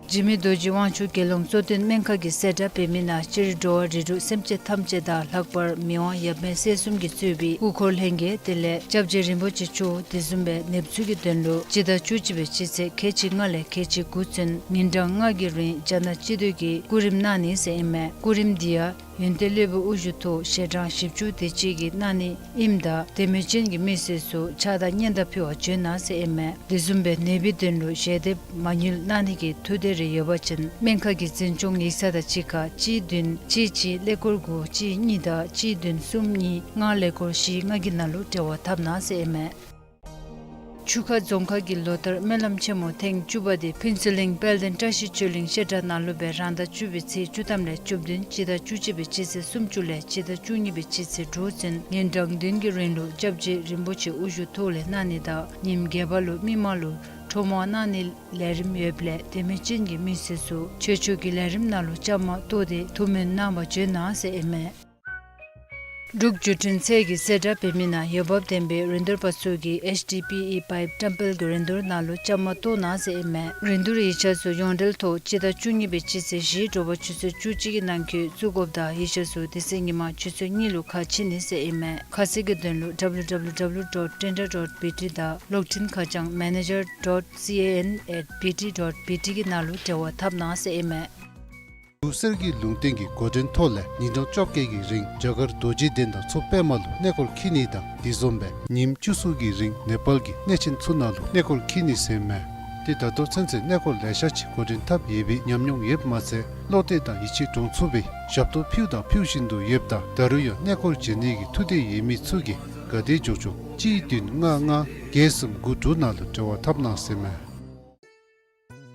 འཇིགས་མེད་རྡོ་རྗེ་དབང་ཕྱུག་དགེ་སློང་གཙོ་བསྟེན་སྨན་ཁང་གི་གསལ་བསྒྲགས་འབད་མི་ནང་སྤྱིར་འགྲོ་བ་རིགས་དྲུག་སེམས་ཅན་ཐམས་ཅད་དང་ལྷག་པར་མི་དབང་ཡབ་མེས་སྲས་གསུམ་གྱིས་གཙོས་པའི་སྐུ་འཁོར་ལྷན་རྒྱས་དེ་ལས་སྐྱབས་རྗེ་རིན་པོ་ཆེ་མཆོག་དེ་བཟུམ་སྦེ་ནདཔ་ཚུ་གི་དོན་ལུ་སྤྱི་ཟླ་བཅུ་གཅིག་པའི་སྤྱི་ཚེས་ཁལ་གཅིག་ལྔ་ལས་ཁལ་གཅིག་དགུ་ཚུན་ཉིན་གྲངས་ལྔ་གི་རིང་རྒྱ་ནག་སྤྱི་འཐུས་ཀྱིས་སྐུ་རིམ་གནང་ནི་ཟེར་ཨིན་མས། སྐུ་རིམ་འདི་ཡང་ཡོན་ཏན་སློབ་དཔོན་དབུ་བཞུགས་ཐོག་ཞལ་གྲངས་བཞི་བཅུ་དེ་ཅིག་གིས་གནང་ནི་ཨིནམ་ད་དད་མོས་ཅན་གྱི་མི་སེར་ཚུ་ཕྱག་དང་སྙན་དར་ཕུལ་བར་བྱོན་གནང་ཟེར་ཨིན་མས། དེ་བཟུམ་སྦེ་ནདཔ་གི་དོན་ལུ་ཞལ་འདེབས་མ་དངུལ་གནང་ནི་གི་ཐུགས་འདོད་རེ་ཡོད་པ་ཅིན་སྨན་ཁང་གི་འཛིན་སྐྱོང་ཡིག་ཚང་དང་གཅིག་ཁར་གཅིག་བདུན་གཅིག་གཅིག་ཀླད་ཀོར་དགུ་གཅིག་གཉིས་དང་གཅིག་བདུན་གསུམ་གཉིས་ལྔ་ཀླད་ཀོར་བཞི་ལྔ་གི་ནང་ལུ་འབྲེལ་བ་འཐབ་གནང་ཟེར་ཨིན་མས། ཆུ་ཁ་རྫོང་ཁག་གི་ལོ་ལྟར་སྨོན་ལམ་ཆེན་མོ་ཐེངས་བཅུ་པ་དེ་ཕུན་ཚོགས་གླིང་དཔལ་ལྡན་བཀྲ་ཤིས་ཆོས་གླིང་བཤད་གྲྭ་ནང་ལུ་སྦེ་རང་ཟླ་བཅུ་པའི་ཚེས་བཅུ་ཐམ་ལས་བཅུ་བདུན་སྤྱི་ཟླ་བཅུ་གཅིག་པའི་སྤྱི་ཚེས་སུམ་ཅུ་ལས་སྤྱི་ཟླ་བཅུ་གཉིས་པའི་སྤྱི་ཚེས་དྲུག་ཚུན་ཉིན་གྲངས་བདུན་གྱི་རིང་ལུ་སྐྱབས་རྗེ་རིན་པོ་ཆེ་དབུ་བཞུགས་ཐོག་ལས་གནང་ནི་དང་ཉིནམ་བརྒྱད་པ་ལུ་མི་མང་ལུ་ཁྲོམ་དབང་གནང་ནི་ལས་རིམ་ཡོདཔ་ལས་དད་མོས་ཅན་གྱི་མི་སེར་ཚུ་ཆོས་ཕྱོགས་ཀྱི་ལས་རིམ་ནང་ལུ་བཅའ་མར་གཏོགས་ཏེ་ཐུགས་སྨོན་གནང་བར་བྱོན་གནང་ཟེར་ཨིན་མས། འབྲུག་བརྒྱུད་འཕྲིན་ཚད་ཀྱིས་གསལ་བསྒྲགས་འབད་མི་ནང་འོས་འབབ་ལྡན་པའི་རིན་བསྡུར་པ་ཚུ་གིས་ཨེཆ་ཌི་པི་ཨི་པའིཔ་བཀྲམ་སྤེལ་གྱི་རིན་བསྡུར་ནང་ལུ་བཅའ་མར་གཏོགས་གནང་ཟེར་ཨིན་མས། རིན་བསྡུར་ཡིག་ཆ་ཚུ་ཡོངས་འབྲེལ་ཐོག་སྤྱི་ཟླ་བཅུ་གཉིས་པའི་སྤྱི་ཚེས་བཞི་དྲོ་པ་ཆུ་ཚོད་བཅུ་གཅིག་གི་ནང་འཁོད་བཙུགས་དགོཔ་དང་ཡིག་ཆ་ཚུ་དེ་ཚེ་ཉིན་མ་ཆུ་ཚོད་གཉིས་ལུ་ཁ་ཕྱེ་ནི་ཟེར་ཨིན་མས། ཁ་གསལ་གྱི་དོན་ལུ་W W W dot tender dot B T དང་གློག་འཕྲིན་ཁ་བྱང་manager dot C A N at B T dot B T གི་ནང་ལུ་འབྲེལ་བ་འཐབ་གནང་ཟེར་ཨིན་མས། འབྲུག་གསེར་གྱི་ལུང་བསྟན་གྱི་འགོ་འདྲེན་ཐོག་ལས་ཉིན་གྲངས་བཅོ་བརྒྱད་ཀྱི་རིང་རྒྱ་གར་རྡོ་རྗེ་གདན་དང་མཚོ་པདྨ་ལུ་གནས་སྐོར་འཁྱིད་ནི་དང་དེ་བཟུམ་སྦེ་ཉིནམ་བཅུ་གསུམ་གྱི་རིང་ནེ་པཱལ་གྱི་གནས་ཆེན་ཚུ་ནང་ལུ་གནས་སྐོར་འཁྱིད་ནི་ཟེར་མས། ཏེ་ད་ལྟོ་ཚུན་ཚོད་གནས་སྐོར་ལེ་ཤ་ཅིག་འགོ་འདྲེན་འཐབ་ཡོད་པའི་ཉམས་མྱོང་ཡོདཔ་མ་ཚད་བློ་གཏད་དང་ཡིད་ཆེས་འདྲོངས་ཚུགས་པའི་ཞབས་ཏོག་ཕུལཝ་དང་ཕུལ་བཞིན་དུ་ཡོདཔ་ད་ད་རུང་ཡང་གནས་སྐོར་བྱོན་ནི་གི་ཐུགས་འདོད་ཡོད་མི་ཚུ་གིས་ག་དེ་མགྱོགས་མགྱོགས་གཅིག་བདུན་ལྔ་ལྔ་བརྒྱད་གསུམ་དགུ་དྲུག་ནང་ལུ་འབྲེལ་བ་འཐབ་གནང་ཟེར་མས།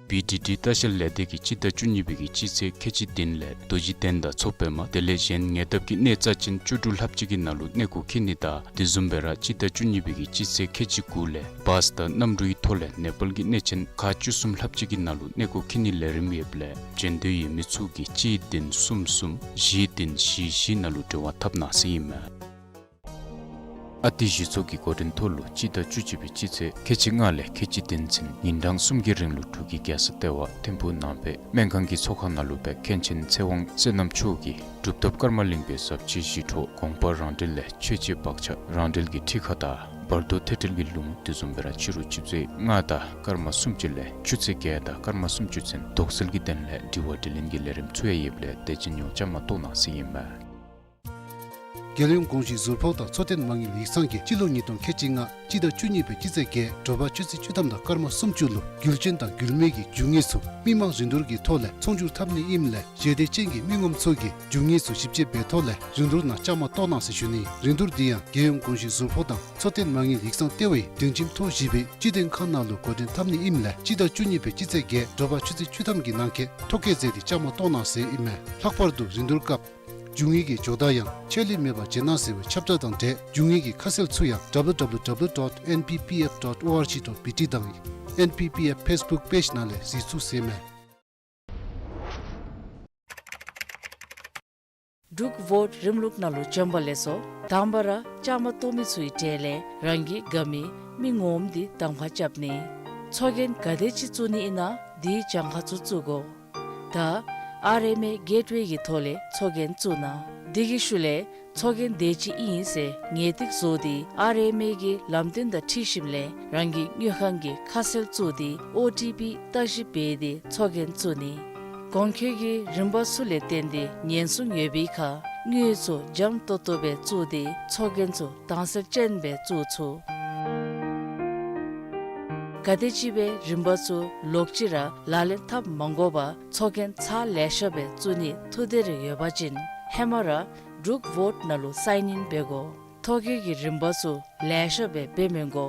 བི་ཌི་ཌི་ལྟ་བཤལ་ལས་སྡེ་གིས་སྤྱི་ཟླ་བཅུ་གཉིས་པའི་གི་སྤྱི་ཚེས་ཁལ་གཅིག་བདུན་ལས་རྡོ་རྗེ་གདན་དང་མཚོ་པདྨ་དེ་ལས་གཞན་ཉེ་འདབས་ཀྱི་གནས་རྩ་ཅན་བཅུ་དྲུག་ལྷགཔ་ཅིག་གི་ནང་ལུ་གནས་སྐོར་འཁྱིད་ནི་དང་དེ་བཟུམ་སྦེ་ར་སྤྱི་ཟླ་བཅུ་གཉིས་པའི་གི་སྤྱི་ཚེས་ཁལ་གཅིག་དགུ་ལས་བཱས་དང་གནམ་གྲུའི་ཐོག་ལས་ནེ་པཱལ་གྱི་གནས་ཆེན་ཁག་བཅུ་གསུམ་ལྷགཔ་ཅིག་གི་ནང་ལུ་གནས་སྐོར་འཁྱིད་ནི་ལས་རིམ་ཡོདཔ་ལས་བྱོན་འདོད་ཡོད་མི་ཚུ་གིས་གཅིག་བདུན་གསུམ་གསུམ་བཞི་བདུན་བཞི་བཞི་ནང་ལུ་འབྲེལ་བ་འཐབ་གནང་ཟེར་ཨིན་མས། ཨ་ཏི་གཞི་ཚོགས་ཀྱི་འགོ་འདྲེན་ཐོག་ལུ་སྤྱི་ཟླ་བཅུ་གཅིག་པའི་སྤྱི་ཚེས་ཁལ་གཅིག་ལྔ་ལས་ཁལ་གཅིག་བདུན་ཚུན་ཉིན་གྲངས་གསུམ་གྱི་རིང་ལུ་འབྲུག་གི་རྒྱལ་ས་ལྟེ་བ་ཐིམ་ཕུག་ནང་པའི་སྨན་ཁང་གི་ཚོགས་ཁང་ནང་ལུ་སྦེ་མཁན་ཆེན་ཚེ་དབང་བསོད་ནམས་མཆོག་གིས་གྲུབ་ཐོབ་ཀརྨ་གླིང་པའི་ཟབ་ཆོས་ཞི་ཁྲོ་དགོངས་པ་རང་འགྲེལ་ལས་མཆོད་བྱེད་བག་ཆགས་རང་འགྲེལ་གྱི་ཁྲིད་ཁ་དང་བར་དོ་ཐོས་གྲོལ་གྱི་ལུང་དེ་བཟུམ་སྦེ་ར་ཕྱི་རུ་ཆུ་ཚོད་ལྔ་དང་སྐར་མ་སུམ་ཅུ་ལས་ཆུ་ཚོད་བརྒྱད་དང་སྐར་མ་སུམ་ཅུ་ཚུན་དོགས་སེལ་གྱི་དོན་ལས་དྲི་བ་དྲིས་ལན་གྱི་ལས་རིམ་ཚུ་ཡང་ཡོདཔ་ལས་དེ་ཅིག་ཡང་བཅའ་མར་གཏོགས་གནང་ཟེར་ཨིན་མས། རྒྱལ་ཡོངས་དགོངས་ཞུའི་ཟུར་ཕོགས་དང་འཚོ་རྟེན་མ་དངུལ་ཡིག་ཚང་གིས་སྤྱི་ལོ་ཉིས་སྟོང་ཁལ་གཅིག་ལྔ་སྤྱི་ཟླ་བཅུ་གཉིས་པའི་སྤྱི་ཚེས་བརྒྱད་དྲོ་པ་ཆུ་ཚོད་བཅུ་ཐམ་དང་སྐར་མ་སུམ་ཅུ་ལུ་རྒྱུ་ཆེན་དང་རྒྱུ་མེད་ཀྱི་རྒྱུ་དངོས་ཚུ་མི་མང་རིན་བསྡུར་གྱི་ཐོག་ལས་ཚོང་བསྒྱུར་འཐབ་ནི་ཨིནམ་ལས་ཞལ་འདེབས་ཅན་གྱི་མི་ངོམ་ཚུ་གིས་རྒྱུ་དངོས་ཚུ་ཞིབ་དཔྱད་འབད་ཐོག་ལས་རིན་བསྡུར་ནང་བཅའ་མར་གཏོགས་གནང་ཟེར་ཞུ་ནི། རིན་བསྡུར་འདི་ཡང་རྒྱལ་ཡོངས་དགོངས་ཞུའི་ཟུར་ཕོགས་དང་འཚོ་རྟེན་མ་དངུལ་ཡིག་ཚང་ལྟེ་བའི་སྡིངས་ཁྱིམ་ཐོག་བཞི་པའི་སྤྱི་དོན་ཁང་ནང་ལུ་འགོ་འདྲེན་འཐབ་ནི་ཨིནམ་ལས་སྤྱི་ཟླ་བཅུ་གཉིས་པའི་སྤྱི་ཚེས་བརྒྱད་དྲོ་པ་ཆུ་ཚོད་བཅུ་ཐམ་གྱི་ནང་འཁོད་ཐོ་བཀོད་མཛད་དེ་བཅའ་མར་གཏོགས་གནང་ཟེར་ཨིན་མས། ལྷག་པར་དུ་རིན་བསྡུར་སྐབས་རྒྱུ་དངོས་ཀྱི་ཇོ་བདག་ཡང་ཆད་ལུས་མེད་པར་བྱོན་གནང་ཟེར་བའི་ཁྱབ་བསྒྲགས་དང་འབྲེལ་རྒྱུ་དངོས་ཀྱི་ཁ་གསལ་ཚུ་ཡང་W W W dot N P P F dot O R G dot B T དང་N P P F Facebook page ནང་ལས་གཟིགས་ཚུགས་ཟེར་མས། འབྲུག་ཝོཊ་རིམ་ལུགས་ནང་ལུ་བྱོན་པ་ལེགས་སོ། དང་པ་ར་བཅའ་མར་གཏོགས་མི་ཚུའི་གྲས་ལས་རང་གི་དགའ་མི་མི་ངོམ་འདི་གདམ་ཁ་རྐྱབ་ནི། ཚོགས་རྒྱན་ག་དེ་ཅིག་བཙུགས་ནི་ཨིན་ན་དེའི་གྱངས་ཁ་ཚུ་བཙུགས་དགོ། ད་ཨར་ཨེམ་ཨེ་གེཊ་ཝེ་གི་ཐོག་ལས་ཚོགས་རྒྱན་བཙུགས་གནང་། དེ་གི་ཤུལ་ལས་ཚོགས་རྒྱན་དེ་ཅིག་ཨིན་ཟེར་ངེས་ཏིག་བཟོ་སྟེ་ཨར་ཨེམ་ཨེ་གི་ལམ་སྟོན་དང་འཁྲིལ་ཞིནམ་ལས་རང་གི་དངུལ་ཁང་གི་ཁ་གསལ་བཙུགས་ཏེ་ཨོ་ཊི་པི་བརྟག་ཞིབ་འབད་དེ་ཚོགས་རྒྱན་བཙུགས་ནི། གོང་འཁོད་ཀྱི་རིམ་པ་ཚུ་ལས་བརྟེན་ཏེ་ཉེན་སྲུང་ཡོད་པའི་ཁར་དངུལ་ཚུ་འཇམ་ཏོང་ཏོ་སྦེ་བཙུགས་ཏེ་ཚོགས་རྒྱན་ཚུ་དྭངས་གསལ་ཅན་སྦེ་བཙུགས་ཚུགས། ག་དེ་ཅིག་སྦེ་རིམ་པ་ཚུ་ལོག་ཅི་ར་ལག་ལེན་འཐབ་མ་དགོ་པར་ཚོགས་རྒྱན་ཚར་ལེ་ཤ་སྦེ་བཙུགས་ནི་ཐུགས་འདོད་རེ་ཡོད་པ་ཅིན་ཧེ་མ་ར་འབྲུག་ཝོཊ་ནང་ལུ་སའིན་ཨིན་འབད་དགོ། ཐོ་བཀོད་ཀྱི་རིམ་པ་ཚུ་ལེ་ཤ་སྦེ་འབད་མི་དགོ།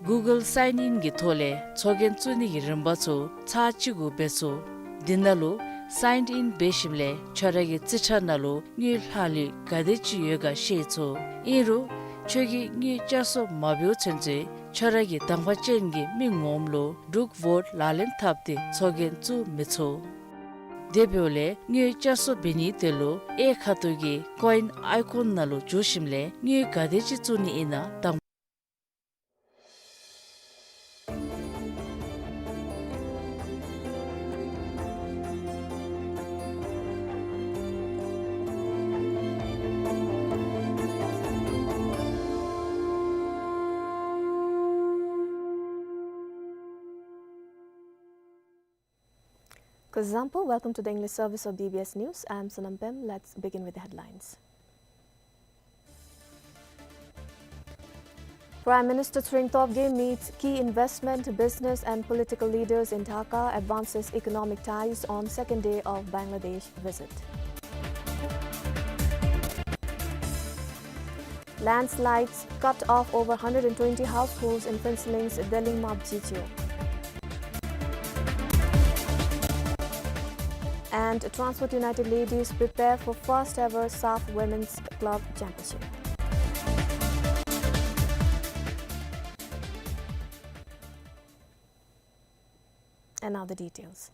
གུ་གཱལ་སའིན་ཨིན་གྱི་ཐོག་ལས་ཚོགས་རྒྱན་བཙུགས་ནི་གི་རིམ་པ་ཚུ་ཚར་གཅིག་གུ་འབད་ཚུགས། འདི་ནང་ལུ་སའིན་ཨིན་འབད་ཞིནམ་ལས་ཁྱོད་ར་གི་རྩིས་ཁྲ་ནང་ལུ་དངུལ་ལྷག་ལུས་ག་དེ་ཅིག་ཡོད་ག་ཤེས་ཚུགས། ཨིན་རུང་ཁྱོད་ཀྱིས་དངུལ་བསྐྱར་གསོ་མ་འབདཝ་ཚུན་ཚོད་ཁྱོད་ར་གི་གདམ་ཁ་ཅན་གྱི་མི་ངོམ་ལུ་འབྲུག་ཝོཊ་ལག་ལེན་འཐབ་སྟེ་ཚོགས་རྒྱན་བཙུགས་མི་ཚུགས། དེ་འབདཝ་ལས་དངུལ་བསྐྱར་གསོ་འབད་ནིའི་དོན་ལུ་ཨེ་ཁ་ཐུག་གི་ཀོ་ཨིན་ཨའི་ཀོན་ནང་ལུ་འགྱོ་ཞིནམ་ལས་དངུལ་ག་དེ་ཅིག་བཙུགས་ནི་ཨིན་ན་དང་Kuzuzangpo, welcome to the English service of B B S News. I am Sonam Pem. Let's begin with the headlines. Prime Minister Tshering Tobgay meets key investment, business and political leaders in Dhaka, advances economic ties on second day of Bangladesh visit. Landslides cut off over hundred and twenty households in Phuentsholling's Delingma Bjigyo. And Transport United ladies prepare for first ever SAFF Women's Club Championship. And now the details.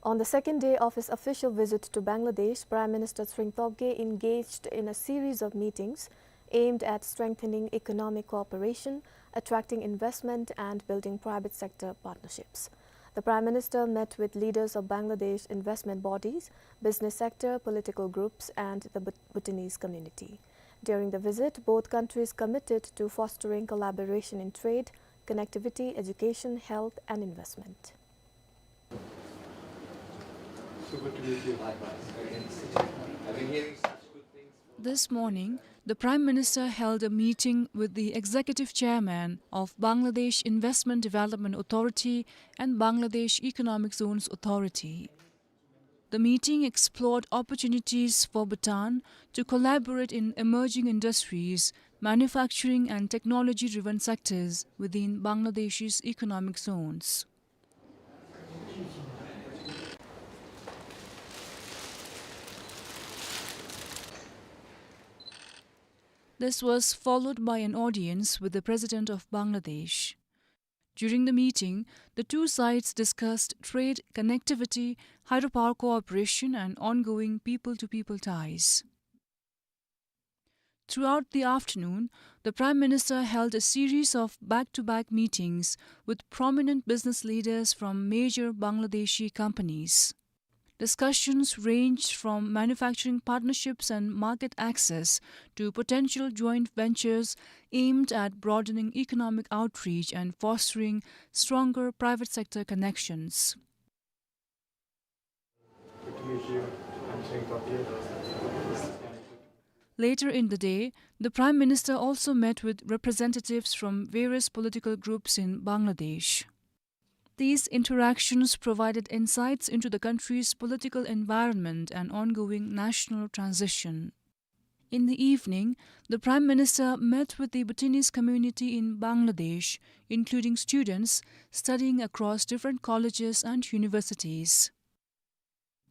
On the second day of his official visit to Bangladesh, Prime Minister Tshering Tobgay engaged in a series of meetings aimed at strengthening economic cooperation, attracting investment, and building private sector partnerships. The Prime Minister met with leaders of Bangladesh investment bodies, business sector, political groups, and the Bhut-, Bhutanese community. During the visit, both countries committed to fostering collaboration in trade, connectivity, education, health, and investment. So good to meet you. Likewise. I've been hearing such good things from This morning, the Prime Minister held a meeting with the Executive Chairman of Bangladesh Investment Development Authority and Bangladesh Economic Zones Authority. The meeting explored opportunities for Bhutan to collaborate in emerging industries, manufacturing and technology-driven sectors within Bangladesh's economic zones. This was followed by an audience with the President of Bangladesh. During the meeting, the two sides discussed trade, connectivity, hydropower cooperation, and ongoing people-to-people ties. Throughout the afternoon, the Prime Minister held a series of back-to-back meetings with prominent business leaders from major Bangladeshi companies. Discussions ranged from manufacturing partnerships and market access to potential joint ventures aimed at broadening economic outreach and fostering stronger private sector connections. Good to meet you. I'm Tshering Tobgay. Later in the day, the Prime Minister also met with representatives from various political groups in Bangladesh. These interactions provided insights into the country's political environment and ongoing national transition. In the evening, the Prime Minister met with the Bhutanese community in Bangladesh, including students studying across different colleges and universities.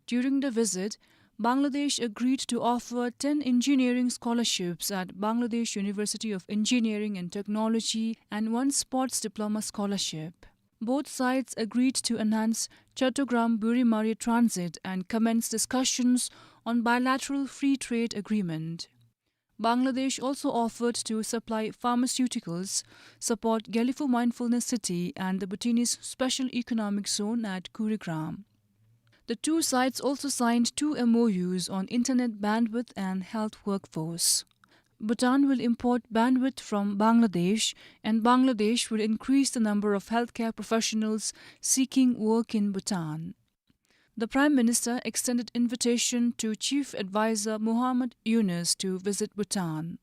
During the visit, Bangladesh agreed to offer ten engineering scholarships at Bangladesh University of Engineering and Technology and one sports diploma scholarship. Both sides agreed to enhance Chattogram Burhimari transit and commence discussions on bilateral free trade agreement. Bangladesh also offered to supply pharmaceuticals, support Gelephu Mindfulness City and the Bhutanese Special Economic Zone at Kurigram. The two sides also signed two M O Us on internet bandwidth and health workforce. Bhutan will import bandwidth from Bangladesh, and Bangladesh will increase the number of healthcare professionals seeking work in Bhutan. The Prime Minister extended invitation to Chief Advisor Muhammad Yunus to visit Bhutan.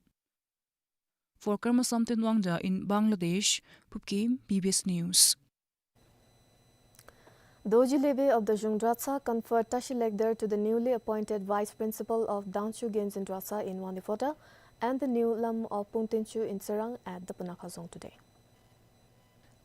For Karma Samten Wangda in Bangladesh, Phub Kim, B B S News. Dorji Lebe of the Zhung Dratshang conferred Tashi Lekdar to the newly appointed Vice Principal of Dangchu Genzin Dratshang in Wangdue Phodrang and the new Lam of Pungten Chu in Tserang at the Punakha Dzong today.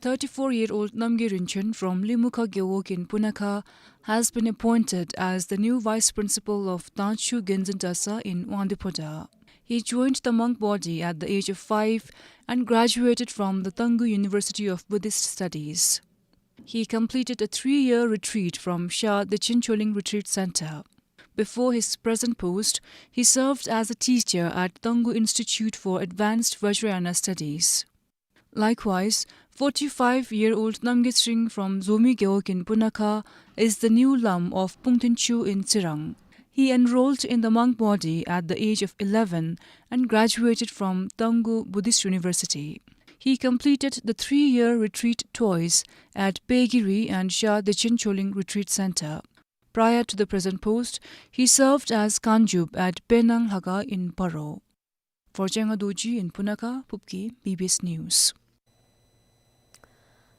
Thirty-four-year-old Namgay Rinchen from Limukha Gewog in Punakha has been appointed as the new Vice Principal of Dangchu Genzin Dratshang in Wangdue Phodrang. He joined the monk body at the age of five and graduated from the Taungoo University of Buddhist Studies. He completed a three-year retreat from Sha Dechen Choling Retreat Center. Before his present post, he served as a teacher at Toungoo Institute for Advanced Vajrayana Studies. Likewise, forty-five-year-old Namgyel Tshering from Zomi Gewog in Punakha is the new Lam of Pungten Cho in Tsirang. He enrolled in the monk body at the age of eleven and graduated from Toungoo Buddhist University. He completed the three-year retreat twice at Pegiri and Sha Dechen Choling Retreat Center. Prior to the present post, he served as Kanjub at Penang Lhakhang in Paro. For Changa Dorji in Punakha, Phubgay, B B S News.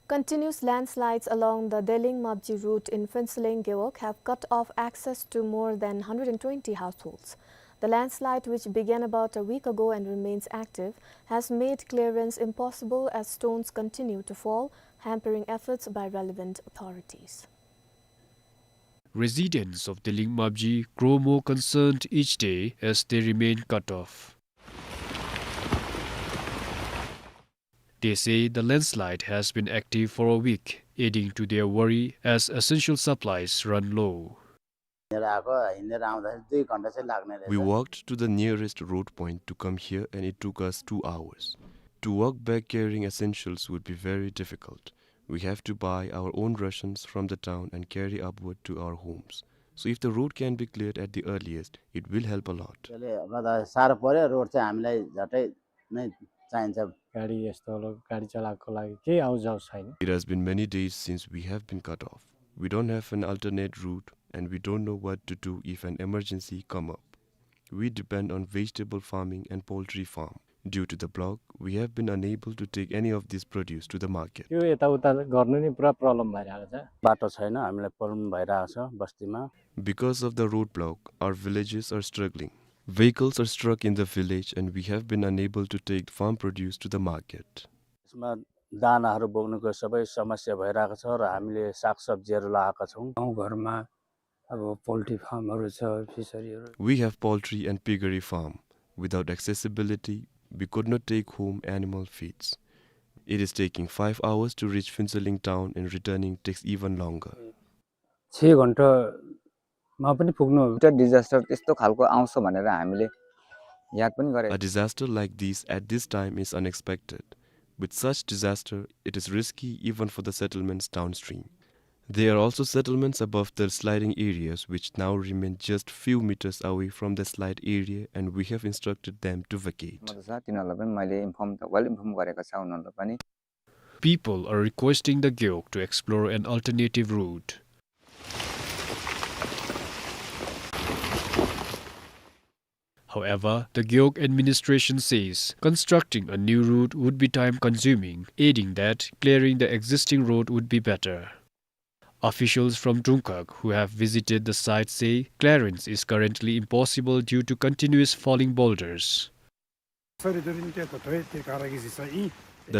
Continuous landslides along the Deling Mapji route in Phuentsholing Gewog have cut off access to more than hundred and twenty households. The landslide, which began about a week ago and remains active, has made clearance impossible as stones continue to fall, hampering efforts by relevant authorities. Residents of Deling Mapji grow more concerned each day as they remain cut off. They say the landslide has been active for a week, adding to their worry as essential supplies run low. We walked to the nearest road point to come here, and it took us two hours. To walk back carrying essentials would be very difficult. We have to buy our own rations from the town and carry upward to our homes. So if the road can be cleared at the earliest, it will help a lot. यसले गर्दा साह्रो पर्‍यो, रोड चाहिँ हामीलाई झट्टै नै चाहिन्छ। गाडी यस्तो हो, गाडी चलाएको लागि केही आउजाउ छैन। It has been many days since we have been cut off. We don't have an alternate route and we don't know what to do if an emergency come up. We depend on vegetable farming and poultry farm. Due to the block, we have been unable to take any of this produce to the market. यो यताउता गर्नु नि पुरा problem भइरहेको छ। बाटो छैन, हामीलाई problem भइरहेको छ बस्तीमा। Because of the road block, our villages are struggling. Vehicles are stuck in the village and we have been unable to take farm produce to the market. यसमा दानाहरू बोक्नुको सबै समस्या भइरहेको छ र हामीले सागसब्जीहरू लाएका छौँ। गाउँघरमा अब पोल्ट्री फार्महरू छ, फिसरीहरू। We have poultry and piggery farm. Without accessibility, we could not take home animal feeds. It is taking five hours to reach Phuentsholing town and returning takes even longer. छ घन्टामा पनि पुग्नु। Disaster त्यस्तो खालको आउँछ भनेर हामीले याद पनि गरेका A disaster like this at this time is unexpected. With such disaster, it is risky even for the settlements downstream. There are also settlements above the sliding areas which now remain just few meters away from the slide area and we have instructed them to vacate. मद्दछ, तिनीहरूलाई पनि मैले inform त, well inform गरेको छ उनीहरूलाई पनि। People are requesting the Gewog to explore an alternative route. However, the Gewog administration says constructing a new route would be time-consuming, adding that clearing the existing road would be better. Officials from Dungkhag who have visited the site say clearance is currently impossible due to continuous falling boulders. The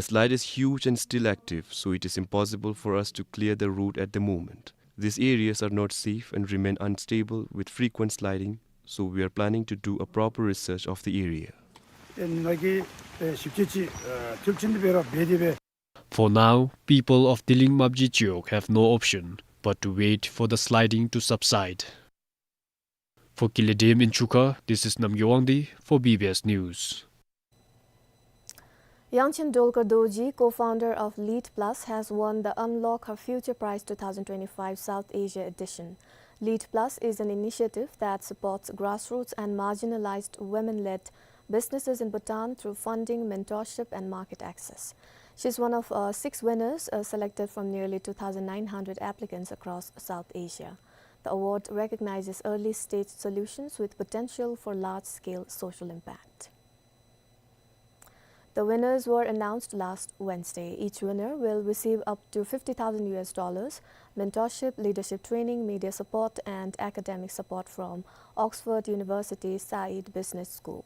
slide is huge and still active, so it is impossible for us to clear the road at the moment. These areas are not safe and remain unstable with frequent sliding, so we are planning to do a proper research of the area. For now, people of Deling Mapji Gewog have no option but to wait for the sliding to subside. For Kiledem in Chukha, this is Namgay Wangdi for B B S News. Yangchen Dolkar Dorji, co-founder of Lead Plus, has won the Unlock Her Future Prize two thousand twenty-five South Asia Edition. Lead Plus is an initiative that supports grassroots and marginalized women-led businesses in Bhutan through funding, mentorship, and market access. She's one of, uh, six winners, uh, selected from nearly two thousand nine hundred applicants across South Asia. The award recognizes early-stage solutions with potential for large-scale social impact. The winners were announced last Wednesday. Each winner will receive up to fifty thousand U S dollars, mentorship, leadership training, media support, and academic support from Oxford University Saïd Business School.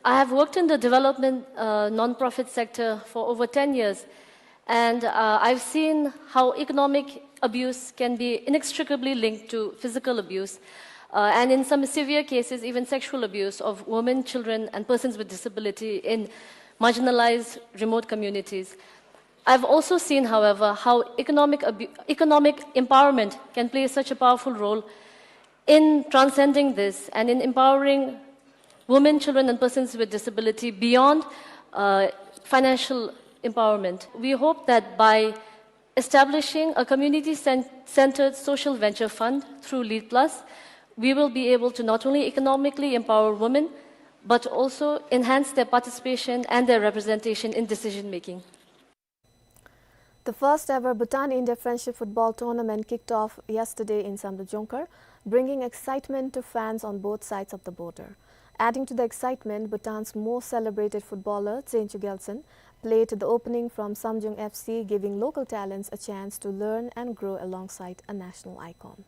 I have worked in the development, uh, non-profit sector for over ten years, and, uh, I've seen how economic abuse can be inextricably linked to physical abuse, uh, and in some severe cases, even sexual abuse of women, children, and persons with disability in marginalized remote communities. I've also seen, however, how economic abu-, economic empowerment can play such a powerful role in transcending this and in empowering women, children, and persons with disability beyond, uh, financial empowerment. We hope that by establishing a community cen-, centered social venture fund through Lead Plus, we will be able to not only economically empower women, but also enhance their participation and their representation in decision making. The first ever Bhutan-India Friendship Football Tournament kicked off yesterday in Samdrup Jongkhar, bringing excitement to fans on both sides of the border. Adding to the excitement, Bhutan's most celebrated footballer, Tsenchuk Gyaltsen, played the opening from Samjong F C, giving local talents a chance to learn and grow alongside a national icon.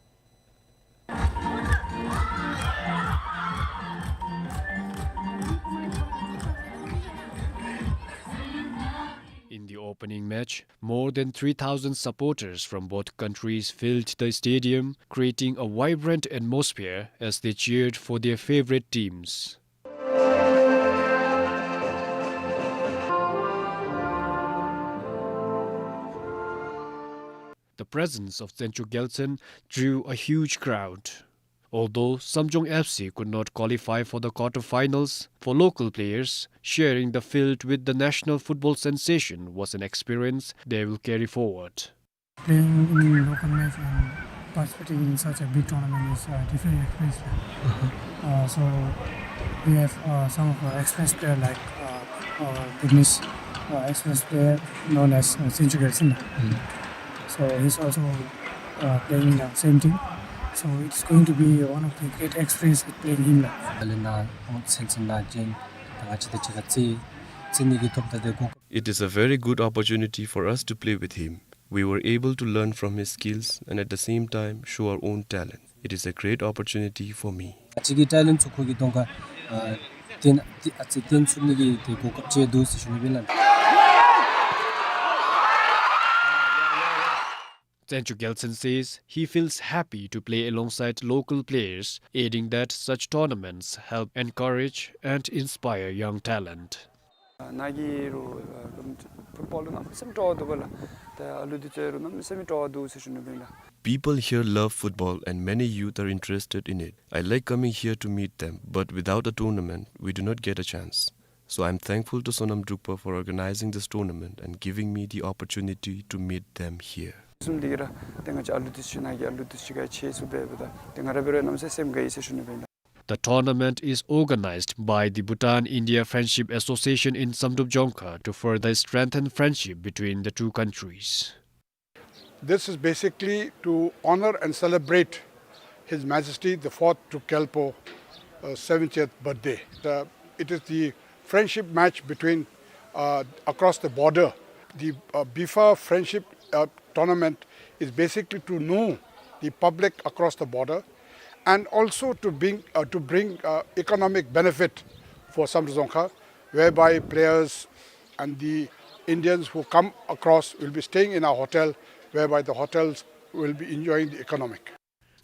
In the opening match, more than three thousand supporters from both countries filled the stadium, creating a vibrant atmosphere as they cheered for their favorite teams. The presence of Tsenchuk Gyaltsen drew a huge crowd. Although Samjong F C could not qualify for the quarter-finals, for local players, sharing the field with the national football sensation was an experience they will carry forward. Playing in local match and participating in such a big tournament is a different experience. Uh, so we have, uh, some of our experienced player like, uh, uh, Vietnamese, uh, experienced player known as, uh, Tsenchuk Gyaltsen. So he's also, uh, playing in the same team. So it's going to be one of the great experience with playing him. Alena, Tsenchuk Gyaltsen, Tsenchuk Gyaltsen, Tsenchuk Gyaltsen. It is a very good opportunity for us to play with him. We were able to learn from his skills and at the same time show our own talent. It is a great opportunity for me. ཨ་ཅི་གི་ཊེ་ལེནཊ་ཚུ་ཁོ་གི་གདོང་ཁར་ཨ་སྟོན་ཨ་ཅི་སྟོན་ཚུགས་ནི་གི་ཏེ་གོ་སྐབས་ཅིག་འདུག་ཟེར་ཞུ་ནི་ཨིན་ལགས། Tsenchuk Gyaltsen says he feels happy to play alongside local players, adding that such tournaments help encourage and inspire young talent. ནཱ་གི་རུ་ཨ་ཕུཊ་བཱོལ་ལུ་གནམ་མེད་ས་མེད་སྤྲོ་བ་འདུག་པ་ལགས། ད་ཨ་ལུ་འདི་ཚུ་རུ་གནམ་མེད་ས་མེད་སྤྲོ་བ་འདུག་ཟེར་ཞུ་ནི་ཨིན་ལགས། People here love football and many youth are interested in it. I like coming here to meet them, but without a tournament, we do not get a chance. So I'm thankful to Sonam Drukpa for organizing this tournament and giving me the opportunity to meet them here. གསུམ་འདི་གིས་ར་ཏེ་ང་བཅས་ཨ་ལུ་འདི་ཚུ་ནཱ་གི་ཨ་ལུ་འདི་ཚུ་ག་ཆེ་སུ་འབད་འབདཝ་ད་ཏེ་ང་ར་འབད་རུང་གནམ་མེད་ས་མེད་སེམས་དགའ་ཡི་ཟེར་ཞུ་ནི་ཨིན་ལགས། The tournament is organized by the Bhutan India Friendship Association in Samdrup Jongkhar to further strengthen friendship between the two countries. This is basically to honor and celebrate His Majesty the Fourth Druk Gyalpo, uh, seventieth birthday. Uh, it is the friendship match between, uh, across the border. The, uh, BIFA friendship, uh, tournament is basically to know the public across the border and also to bring, uh, to bring, uh, economic benefit for Samdrup Jongkhar, whereby players and the Indians who come across will be staying in our hotel, whereby the hotels will be enjoying the economic.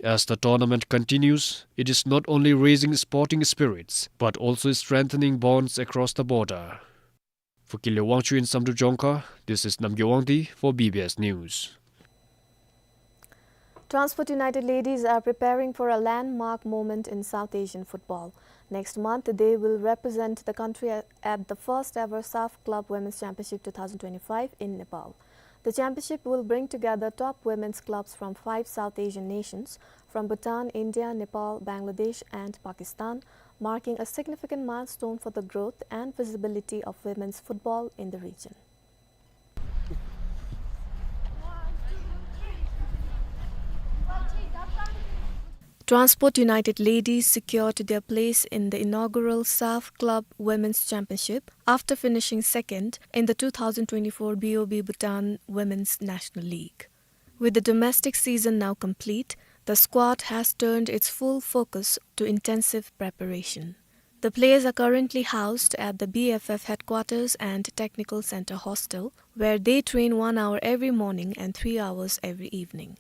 As the tournament continues, it is not only raising sporting spirits, but also strengthening bonds across the border. For Kinley Wangchuk in Samdrup Jongkhar, this is Namgay Wangdi for B B S News. Transport United ladies are preparing for a landmark moment in South Asian football. Next month, they will represent the country a-, at the first ever SAFF Club Women's Championship two thousand twenty-five in Nepal. The championship will bring together top women's clubs from five South Asian nations, from Bhutan, India, Nepal, Bangladesh, and Pakistan, marking a significant milestone for the growth and visibility of women's football in the region. Transport United ladies secured their place in the inaugural SAFF Club Women's Championship after finishing second in the two thousand twenty-four B O B Bhutan Women's National League. With the domestic season now complete, the squad has turned its full focus to intensive preparation. The players are currently housed at the B F F headquarters and technical center hostel, where they train one hour every morning and three hours every evening.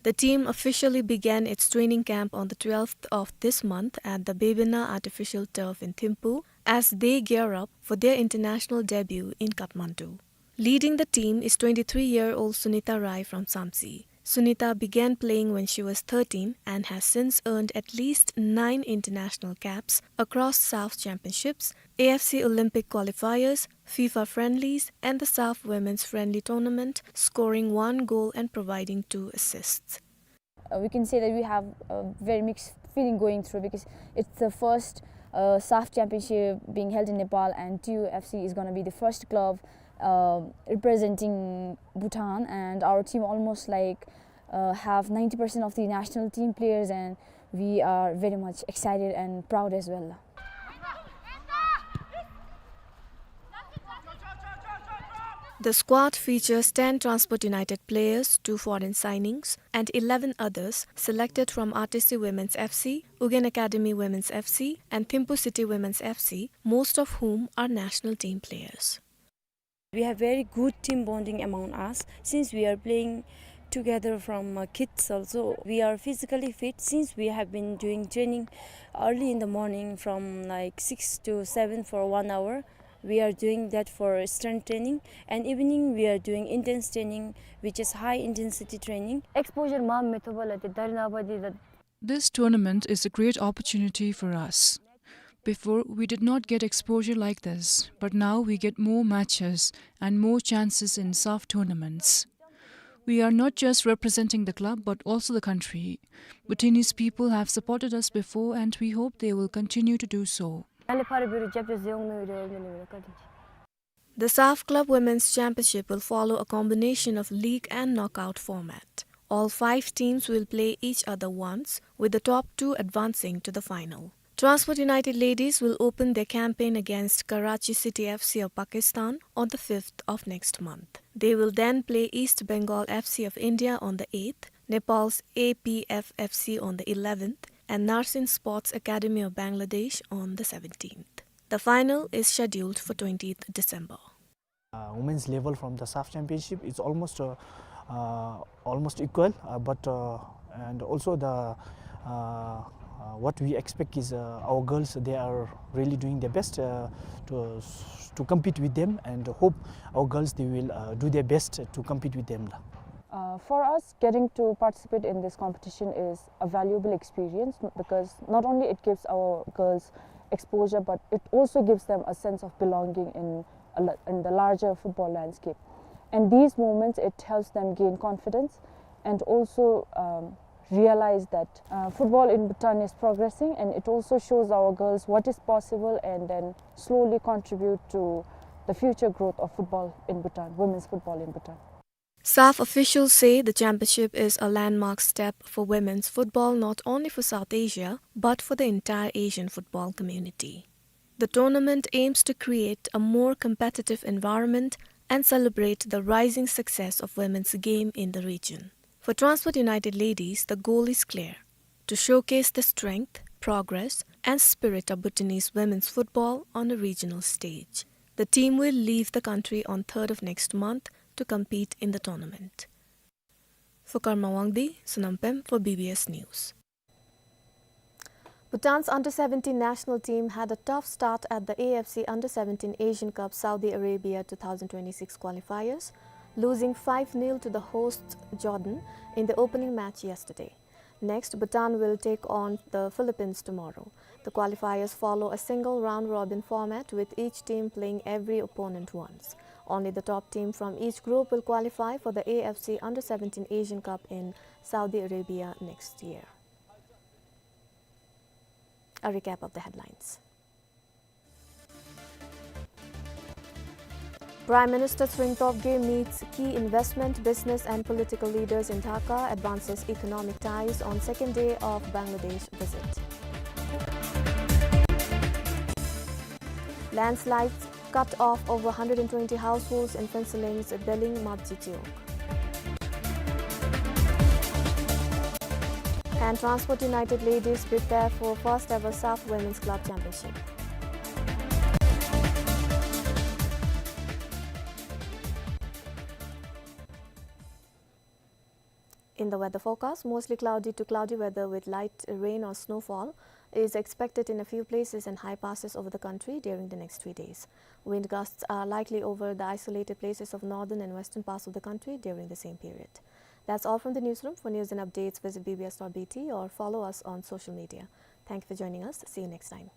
The team officially began its training camp on the twelfth of this month at the Bebena Artificial Turf in Thimphu as they gear up for their international debut in Kathmandu. Leading the team is twenty-three-year-old Sunita Rai from Samtse. Sunita began playing when she was thirteen and has since earned at least nine international caps across SAFF Championships, A F C Olympic qualifiers, FIFA friendlies, and the SAFF Women's Friendly Tournament, scoring one goal and providing two assists. Uh, we can say that we have a very mixed feeling going through, because it's the first, uh, SAFF Championship being held in Nepal, and T U F C is gonna be the first club, uh, representing Bhutan, and our team almost, like, uh, have ninety percent of the national team players, and we are very much excited and proud as well. The squad features ten Transport United players, two foreign signings, and eleven others selected from R T C Women's F C, Ugyen Academy Women's F C, and Thimphu City Women's F C, most of whom are national team players. We have very good team bonding among us, since we are playing together from, uh, kids also. We are physically fit since we have been doing training early in the morning from, like, six to seven for one hour. We are doing that for strength training, and evening we are doing intense training, which is high intensity training. Exposure མང་མི་ཐོབ་པ་ལ་དེ་ད་རེས་ནངས་པ་འདི་ད། This tournament is a great opportunity for us. Before, we did not get exposure like this, but now we get more matches and more chances in SAFF tournaments. We are not just representing the club, but also the country. Bhutanese people have supported us before, and we hope they will continue to do so. ཡང་ལས་ཕར་བུ་རུ་རྒྱབ་སྐྱོར་ཟེར་ཡོང་ནི་རེད་མི་ནི་རེད་བཀའ་དྲིན་ཆེ། The SAFF Club Women's Championship will follow a combination of league and knockout format. All five teams will play each other once, with the top two advancing to the final. Transport United Ladies will open their campaign against Karachi City F C of Pakistan on the fifth of next month. They will then play East Bengal F C of India on the eighth, Nepal's A P F F C on the eleventh, and Narsing Sports Academy of Bangladesh on the seventeenth. The final is scheduled for twentieth December. Uh, women's level from the SAFF Championship is almost, uh, uh, almost equal, uh, but, uh, and also the, uh, uh, what we expect is, uh, our girls, they are really doing their best, uh, to, to compete with them, and hope our girls, they will, uh, do their best to compete with them. Uh, for us, getting to participate in this competition is a valuable experience, because not only it gives our girls exposure, but it also gives them a sense of belonging in a la-, in the larger football landscape. And these moments, it helps them gain confidence and also, um, realize that, uh, football in Bhutan is progressing, and it also shows our girls what is possible and then slowly contribute to the future growth of football in Bhutan, women's football in Bhutan. SAFF officials say the championship is a landmark step for women's football, not only for South Asia, but for the entire Asian football community. The tournament aims to create a more competitive environment and celebrate the rising success of women's game in the region. For Transport United Ladies, the goal is clear: to showcase the strength, progress, and spirit of Bhutanese women's football on a regional stage. The team will leave the country on third of next month to compete in the tournament. For Karma Wangdi, Sonam Pem for B B S News. Bhutan's under seventeen national team had a tough start at the A F C Under seventeen Asian Cup Saudi Arabia two thousand twenty-six qualifiers, losing five nil to the hosts Jordan in the opening match yesterday. Next, Bhutan will take on the Philippines tomorrow. The qualifiers follow a single round-robin format, with each team playing every opponent once. Only the top team from each group will qualify for the A F C Under seventeen Asian Cup in Saudi Arabia next year. A recap of the headlines. Prime Minister Tshering Tobgay meets key investment, business and political leaders in Dhaka, advances economic ties on second day of Bangladesh visit. Landslides cut off over hundred and twenty households in Phuentsholing Deling Mapji Chiwog. And Transport United ladies prepare for first ever SAFF Women's Club Championship. In the weather forecast, mostly cloudy to cloudy weather with light rain or snowfall. is expected in a few places and high passes over the country during the next three days. Wind gusts are likely over the isolated places of northern and western parts of the country during the same period. That's all from the newsroom. For news and updates, visit B B S dot B T or follow us on social media. Thank you for joining us. See you next time.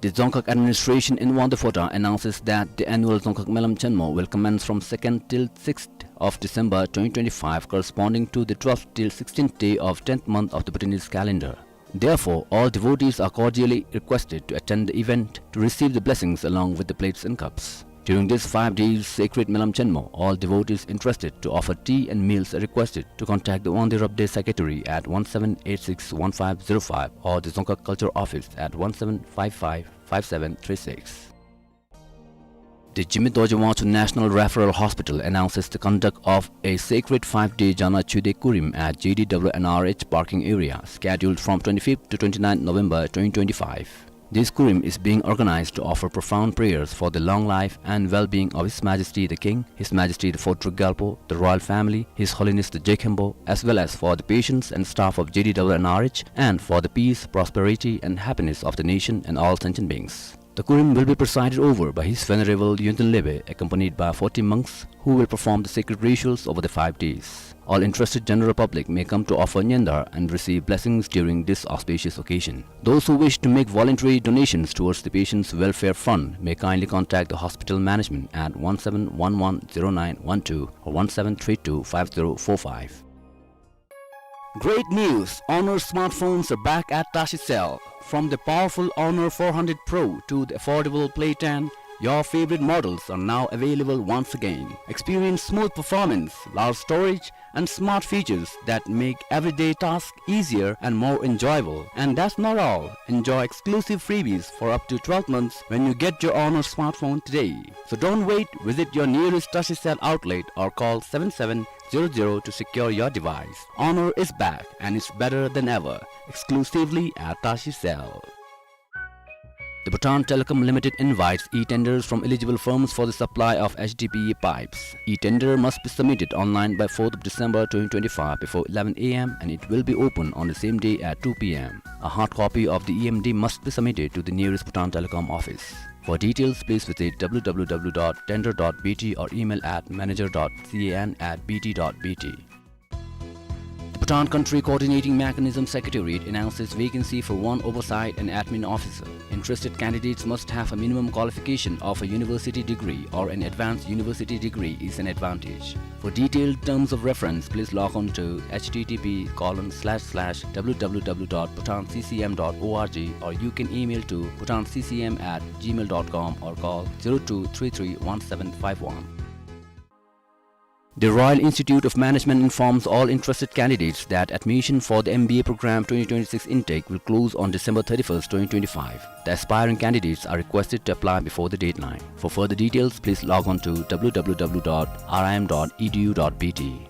The Dzongkhag administration in Wangdue Phodrang announces that the annual Dzongkhag Melam Chenmo will commence from second till sixth of December twenty twenty-five, corresponding to the twelfth till sixteenth day of tenth month of the Bhutanese calendar. Therefore, all devotees are cordially requested to attend the event to receive the blessings along with the plates and cups. During these five days sacred Melam Chenmo, all devotees interested to offer tea and meals are requested to contact the Wangdue Rabdey Secretary at one seven eight six one five zero five or the Dzongkhag Culture Office at one seven five five five seven three six. The Jigme Dorji Wangchuck National Referral Hospital announces the conduct of a sacred five-day Jana Chude Kurim at J D W N R H parking area, scheduled from twenty-fifth to twenty-ninth November twenty twenty-five. This Kurim is being organized to offer profound prayers for the long life and well-being of His Majesty the King, His Majesty the Fourth Druk Gyalpo, the royal family, His Holiness the Je Khenpo, as well as for the patients and staff of J D W N R H, and for the peace, prosperity, and happiness of the nation and all sentient beings. The Kurim will be presided over by His Venerable Yongten Lopen, accompanied by forty monks, who will perform the sacred rituals over the five days. All interested general public may come to offer nyandar and receive blessings during this auspicious occasion. Those who wish to make voluntary donations towards the Patients' Welfare Fund may kindly contact the hospital management at one seven one one zero nine one two or one seven three two five zero four five. Great news! Honor smartphones are back at Tashi Cell. From the powerful Honor four hundred Pro to the affordable Play ten, your favorite models are now available once again. Experience smooth performance, large storage, and smart features that make everyday tasks easier and more enjoyable. And that's not all. Enjoy exclusive freebies for up to twelve months when you get your Honor smartphone today. So don't wait, visit your nearest Tashi Cell outlet or call seven seven zero zero to secure your device. Honor is back and it's better than ever, exclusively at Tashi Cell. The Bhutan Telecom Limited invites e-tenders from eligible firms for the supply of H D P E pipes. E-tender must be submitted online by fourth of December twenty twenty-five before eleven A M and it will be open on the same day at two P M. A hard copy of the E M D must be submitted to the nearest Bhutan Telecom office. For details, please visit W W W dot tender dot B T or email at manager dot C A N at B T dot B T. The Bhutan Country Coordinating Mechanism Secretariat announces vacancy for one oversight and admin officer. Interested candidates must have a minimum qualification of a university degree or an advanced university degree is an advantage. For detailed terms of reference, please log on to H T T P colon slash slash W W W dot bhutan C C M dot O R G, or you can email to bhutan C C M at gmail dot com or call zero two three three one seven five one. The Royal Institute of Management informs all interested candidates that admission for the M B A program twenty twenty-six intake will close on December thirty-first, twenty twenty-five. The aspiring candidates are requested to apply before the deadline. For further details, please log on to W W W dot R I M dot E D U dot B T.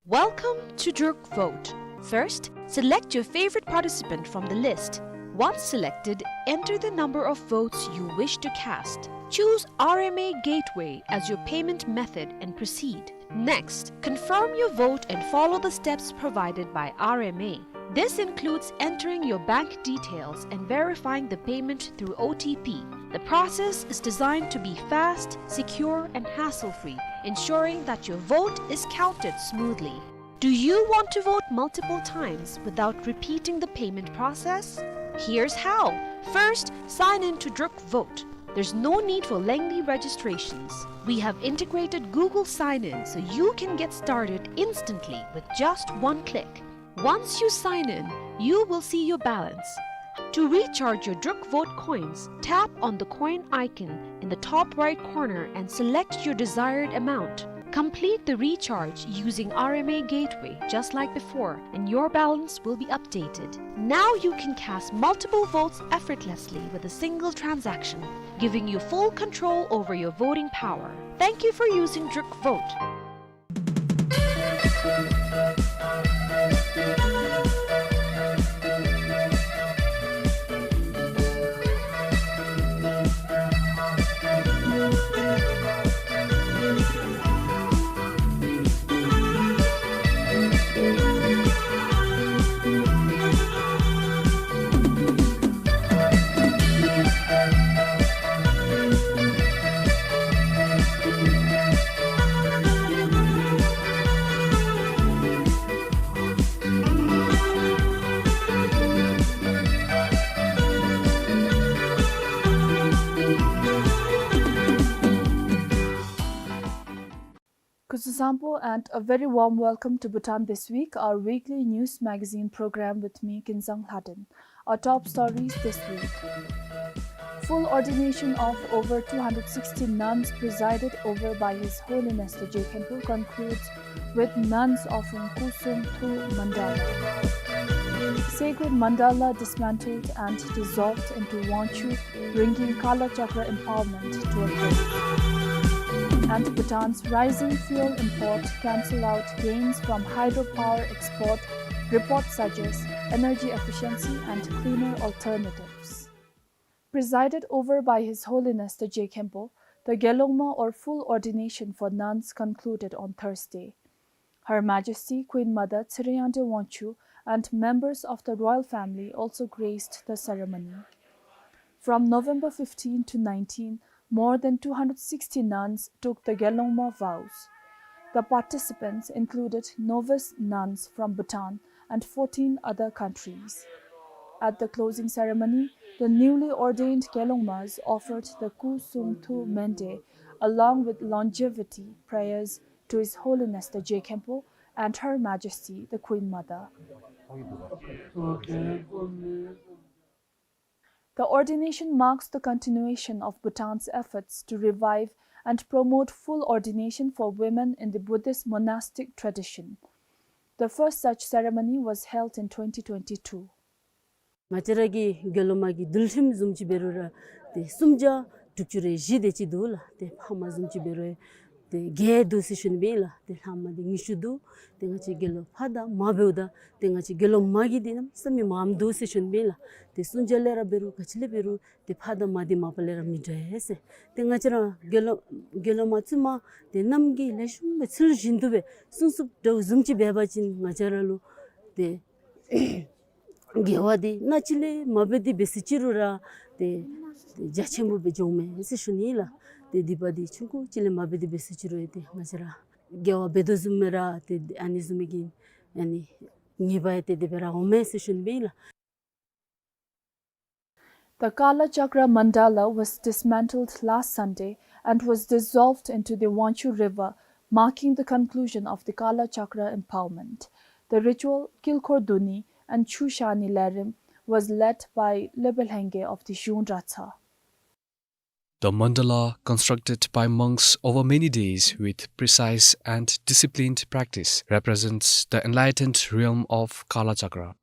Welcome to Druk Vote. First, select your favorite participant from the list. Once selected, enter the number of votes you wish to cast. Choose R M A Gateway as your payment method and proceed. Next, confirm your vote and follow the steps provided by R M A. This includes entering your bank details and verifying the payment through O T P. The process is designed to be fast, secure, and hassle-free, ensuring that your vote is counted smoothly. Do you want to vote multiple times without repeating the payment process? Here's how. First, sign in to Druk Vote. There's no need for lengthy registrations. We have integrated Google Sign-In so you can get started instantly with just one click. Once you sign in, you will see your balance. To recharge your Druk Vote coins, tap on the coin icon in the top right corner and select your desired amount. Complete the recharge using R M A Gateway just like before, and your balance will be updated. Now you can cast multiple votes effortlessly with a single transaction, giving you full control over your voting power. Thank you for using Druk Vote. Kuzuzangpo and a very warm welcome to Bhutan This Week, our weekly news magazine program with me, Kinzang Lhaden. Our top stories this week. Full ordination of over two hundred sixty nuns presided over by His Holiness the Je Khenpo concludes with nuns offering Kusum Thu Mandala. Sacred mandala dismantled and dissolved into Wangchhu, bringing Kala Chakra empowerment to a close. And Bhutan's rising fuel import cancel out gains from hydropower export, report suggests energy efficiency and cleaner alternatives. Presided over by His Holiness the Je Khenpo, the Gelongma or full ordination for nuns concluded on Thursday. Her Majesty Queen Mother Tshirayangte Wangchuk and members of the royal family also graced the ceremony. From November fifteen to nineteen, more than two hundred sixty nuns took the Gelongma vows. The participants included novice nuns from Bhutan and fourteen other countries. At the closing ceremony, the newly ordained Gelongmas offered the Kusum Thu Mende along with longevity prayers to His Holiness the Je Khenpo and Her Majesty the Queen Mother. The ordination marks the continuation of Bhutan's efforts to revive and promote full ordination for women in the Buddhist monastic tradition. The first such ceremony was held in twenty twenty-two. ང་བཅས་ར་གི་དགེ་སློང་མ་གི་འདུལ་ཁྲིམས་བཟུམ་ཅིག་འབད་རུང་ར་ཏེ་སུམ་བརྒྱ་དྲུག་ཅུ་རེ་བཞི་དེ་ཅིག་འདུག་ལགས། ཏེ་ཕ་མ་བཟུམ་ཅིག་འབད་རུང་ཏེ་བརྒྱད་འདུག་ཟེར་ཞུ་ནི་ཨིན་ལགས། ཏེ་ལྷག་མ་འདི་ཉི་ཤུ་འདུག། ཏེ་ང་བཅས་དགེ་སློང་ཕ་དང་མ་འབདཝ་ད་ཏེ་ང་བཅས་དགེ་སློང་མ་གི་འདི་གནམ་མེད་ས་མེད་མངམ་འདུག་ཟེར་ཞུ་ནི་ཨིན་ལགས། ཏེ་སུམ་བརྒྱ་ལས་ར་འབད་རུང་ག་ཅི་ལས་འབད་རུང་ཏེ་ཕ་དང་མ་འདི་མ་པ་ལས་ར་མི་འདྲ་ཟེར། ཏེ་ང་བཅས་ར་དགེ་སློང་དགེ་སློང་མ་བཙུན་མ་ཏེ་གནམ་གྱི་ལེགས་ཤོམ་སྦེ་ཚུལ་བཞིན་དུ་སྦེ་སྲུང་སྐྱོབ་འདྲཝ་བཟུམ་ཅིག་འབད་བ་ཅིན་ང་བཅས་ར་ལུ་ཏེ་དགེ་བ་འདི་ནང་ཅིག་ལས་མ་འབད་དེ་འབད་ཟེར་ཅི་རུང་ར་ཏེ་རྒྱ་ཆེན་པོ་སྦེ་འགྱོཝ་མས་ཟེར་ཞུ་ནི་ལགས། ཏེ་སྡིག་པ་འདི་ཆུང་ཀུ་ཅིག་ལས་མ་འབད་དེ་འབད་ཟེར་ཅི་རུང་ཏེ་ང་བཅས་ར་དགེ་བ་འབད་དོ་བཟུམ་སྦེ་ར་ཏེ་ཨ་ནི་བཟུམ་མའི་གི་ཨ་ནི་ཉེས་པ་ཡང་ཏེ་དེ་སྦེ་ར་འོང་མས་ཟེར་ཞུ་ནི་ཨིན་ལགས། The Kala Chakra Mandala was dismantled last Sunday and was dissolved into the Wangchhu River, marking the conclusion of the Kala Chakra empowerment. The ritual, Kilkhor Duni and Chu Shani Lerim, was led by Lebe Lhenge of the Zhung Dratshang. The mandala, constructed by monks over many days with precise and disciplined practice, represents the enlightened realm of Kala Chakra.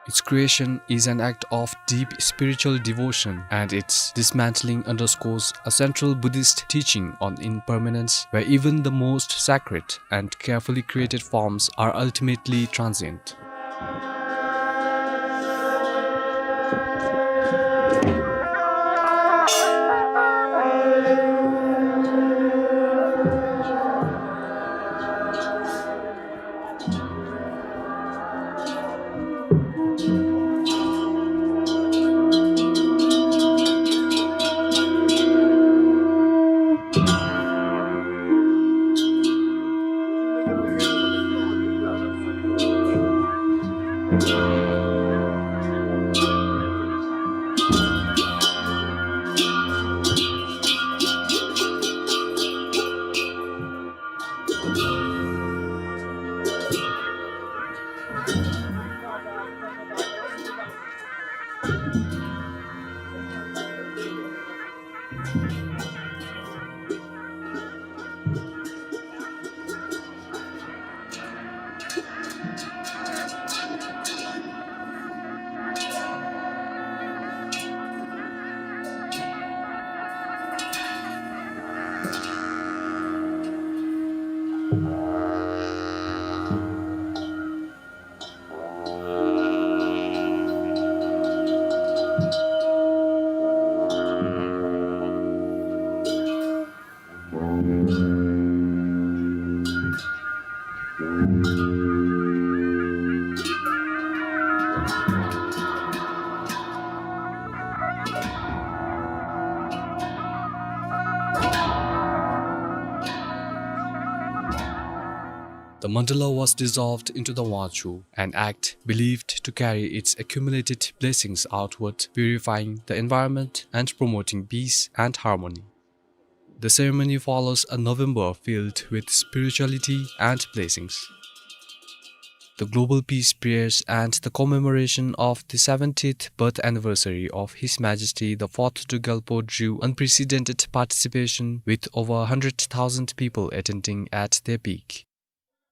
Its creation is an act of deep spiritual devotion, and its dismantling underscores a central Buddhist teaching on impermanence, where even the most sacred and carefully created forms are ultimately transient. The mandala was dissolved into the Wangchuk, an act believed to carry its accumulated blessings outward, purifying the environment and promoting peace and harmony. The ceremony follows a November filled with spirituality and blessings. The global peace prayers and the commemoration of the seventieth birth anniversary of His Majesty the Fourth Druk Gyalpo drew unprecedented participation, with over a hundred thousand people attending at their peak.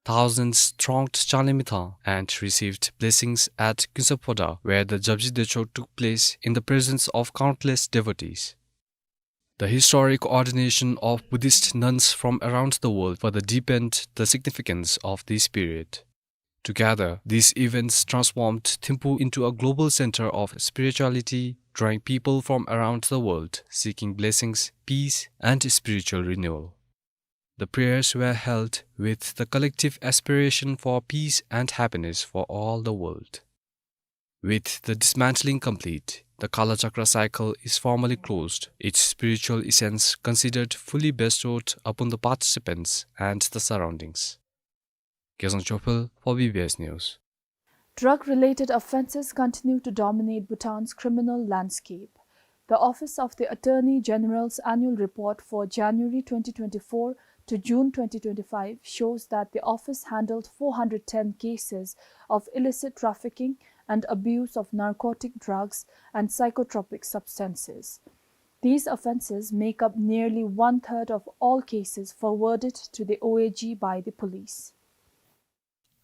Thousands thronged Changlimithang and received blessings at Gyalsaphoda, where the Japji Dechog took place in the presence of countless devotees. The historic ordination of Buddhist nuns from around the world further deepened the significance of this period. Together, these events transformed Thimphu into a global center of spirituality, drawing people from around the world seeking blessings, peace, and spiritual renewal. The prayers were held with the collective aspiration for peace and happiness for all the world. With the dismantling complete, the Kalachakra cycle is formally closed, its spiritual essence considered fully bestowed upon the participants and the surroundings. Gezang Chophel for B B S News. Drug-related offences continue to dominate Bhutan's criminal landscape. The Office of the Attorney General's annual report for January twenty twenty-four to June twenty twenty-five shows that the office handled four hundred ten cases of illicit trafficking and abuse of narcotic drugs and psychotropic substances. These offences make up nearly one-third of all cases forwarded to the O A G by the police.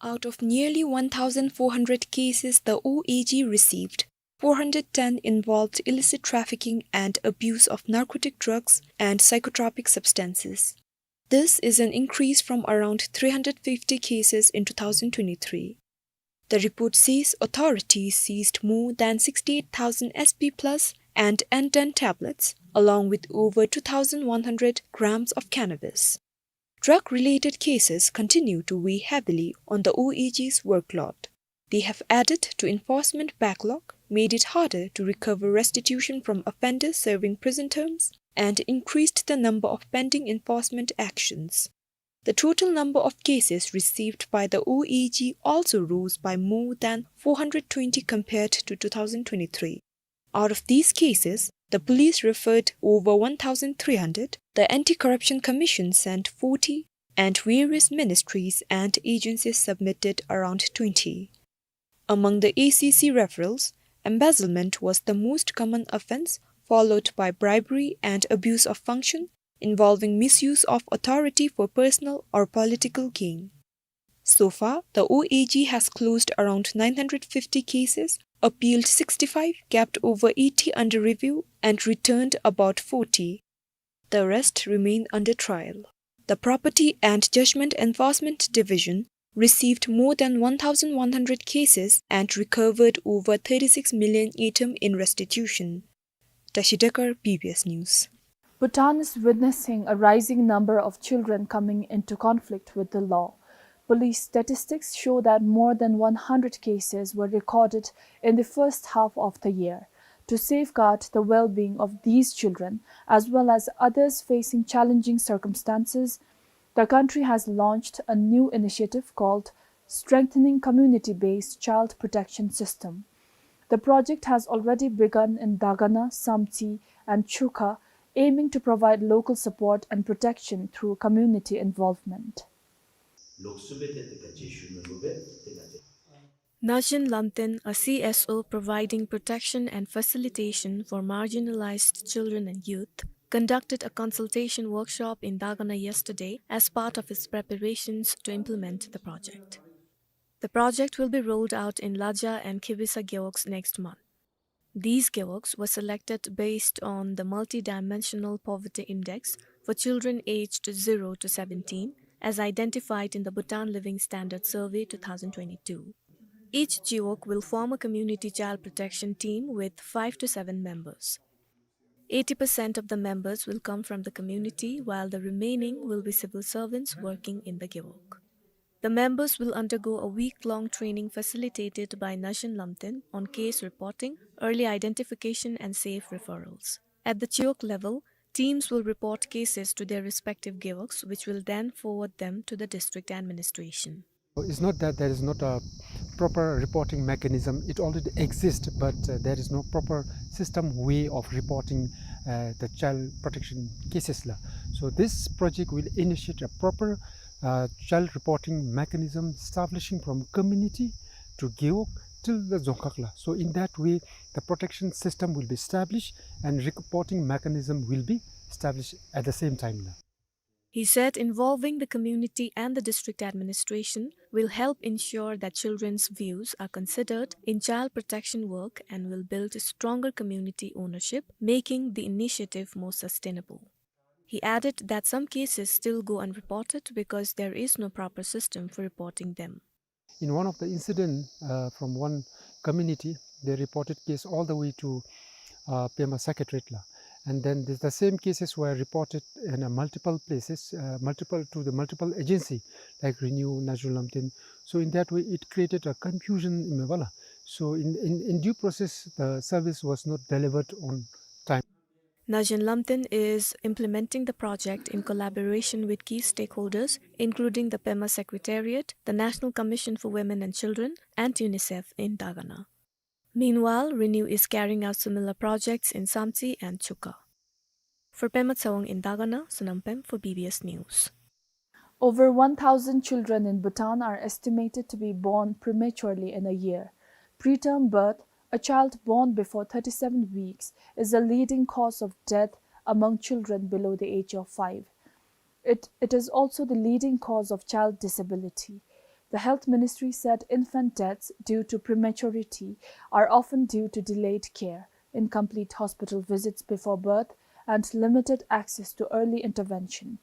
Out of nearly one thousand four hundred cases the O A G received, four hundred ten involved illicit trafficking and abuse of narcotic drugs and psychotropic substances. This is an increase from around three hundred fifty cases in two thousand twenty-three. The report says authorities seized more than sixty-eight thousand S P plus and N ten tablets, along with over two thousand one hundred grams of cannabis. Drug-related cases continue to weigh heavily on the O A G's workload. They have added to enforcement backlog, made it harder to recover restitution from offenders serving prison terms, and increased the number of pending enforcement actions. The total number of cases received by the O A G also rose by more than four hundred twenty compared to two thousand twenty-three. Out of these cases, the police referred over one thousand three hundred, the Anti-Corruption Commission sent forty, and various ministries and agencies submitted around twenty. Among the A C C referrals, embezzlement was the most common offence, followed by bribery and abuse of function involving misuse of authority for personal or political gain. So far, the O A G has closed around nine hundred fifty cases, appealed sixty-five, kept over eighty under review, and returned about forty. The rest remain under trial. The Property and Judgment Enforcement Division received more than one thousand one hundred cases and recovered over thirty-six million ngultrum in restitution. Tashi Dekar, B B S News. Bhutan is witnessing a rising number of children coming into conflict with the law. Police statistics show that more than one hundred cases were recorded in the first half of the year. To safeguard the well-being of these children, as well as others facing challenging circumstances, the country has launched a new initiative called Strengthening Community-Based Child Protection System. The project has already begun in Dagana, Samtse, and Chukha, aiming to provide local support and protection through community involvement. Nazhin Lamten, a C S O providing protection and facilitation for marginalized children and youth, conducted a consultation workshop in Dagana yesterday as part of its preparations to implement the project. The project will be rolled out in Laja and Khibisa gewogs next month. These gewogs were selected based on the multidimensional poverty index for children aged zero to seventeen, as identified in the Bhutan Living Standard Survey two thousand twenty-two. Each gewog will form a community child protection team with five to seven members. Eighty percent of the members will come from the community, while the remaining will be civil servants working in the gewog. The members will undergo a week-long training facilitated by Nazhin Lamten on case reporting, early identification, and safe referrals. At the gewog level, teams will report cases to their respective gewogs, which will then forward them to the district administration. It's not that there is not a proper reporting mechanism. It already exists, but, uh, there is no proper system way of reporting, uh, the child protection cases la. So this project will initiate a proper, uh, child reporting mechanism establishing from community to gewog till the dzongkhag la. So in that way, the protection system will be established and reporting mechanism will be established at the same time la. He said involving the community and the district administration will help ensure that children's views are considered in child protection work and will build stronger community ownership, making the initiative more sustainable. He added that some cases still go unreported because there is no proper system for reporting them. In one of the incident, uh, from one community, they reported case all the way to, uh, Pema Secretariat la. And then the, the same cases were reported in a multiple places, uh, multiple, to the multiple agency, like Renew, Nazhin Lamten. So in that way, it created a confusion in Meghalaya. So in, in, in due process, the service was not delivered on time. Nazhin Lamten is implementing the project in collaboration with key stakeholders, including the Pema Secretariat, the National Commission for Women and Children, and UNICEF in Dagana. Meanwhile, Renew is carrying out similar projects in Samtse and Chukha. For Pema Tshewang in Dagana, Sonam Pem for B B S News. Over one thousand children in Bhutan are estimated to be born prematurely in a year. Preterm birth, a child born before thirty-seven weeks, is a leading cause of death among children below the age of five. It, it is also the leading cause of child disability. The Health Ministry said infant deaths due to prematurity are often due to delayed care, incomplete hospital visits before birth, and limited access to early intervention.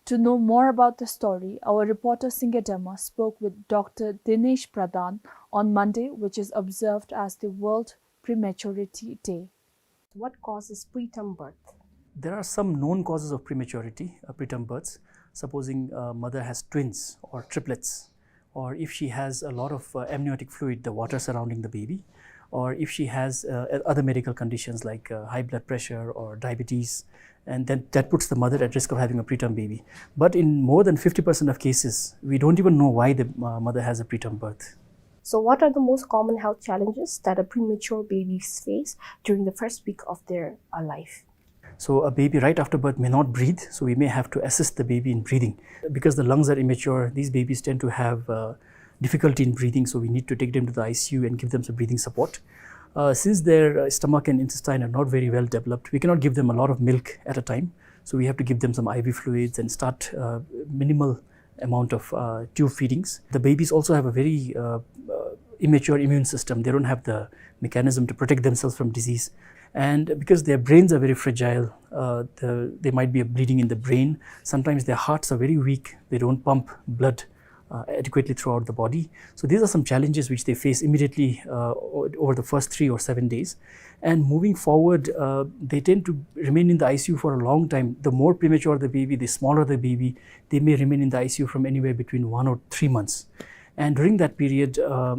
To know more about the story, our reporter Singye Dema spoke with Doctor Dinesh Pradhan on Monday, which is observed as the World Prematurity Day. What causes preterm birth? There are some known causes of prematurity, uh, preterm births. Supposing a mother has twins or triplets, or if she has a lot of, uh, amniotic fluid, the water surrounding the baby, or if she has, uh, o-, other medical conditions like, uh, high blood pressure or diabetes, and then that puts the mother at risk of having a preterm baby. But in more than fifty percent of cases, we don't even know why the, uh, mother has a preterm birth. So, what are the most common health challenges that a premature babies face during the first week of their, uh, life? So a baby right after birth may not breathe, so we may have to assist the baby in breathing. Because the lungs are immature, these babies tend to have, uh, difficulty in breathing, so we need to take them to the I C U and give them some breathing support. Uh, since their, uh, stomach and intestine are not very well developed, we cannot give them a lot of milk at a time. So we have to give them some I V fluids and start, uh, minimal amount of, uh, tube feedings. The babies also have a very, uh, uh, immature immune system. They don't have the mechanism to protect themselves from disease. And because their brains are very fragile, uh, the, there might be a bleeding in the brain. Sometimes their hearts are very weak. They don't pump blood, uh, adequately throughout the body. So these are some challenges which they face immediately, uh, o-, over the first three or seven days. And moving forward, uh, they tend to remain in the I C U for a long time. The more premature the baby, the smaller the baby, they may remain in the I C U from anywhere between one or three months. And during that period, uh,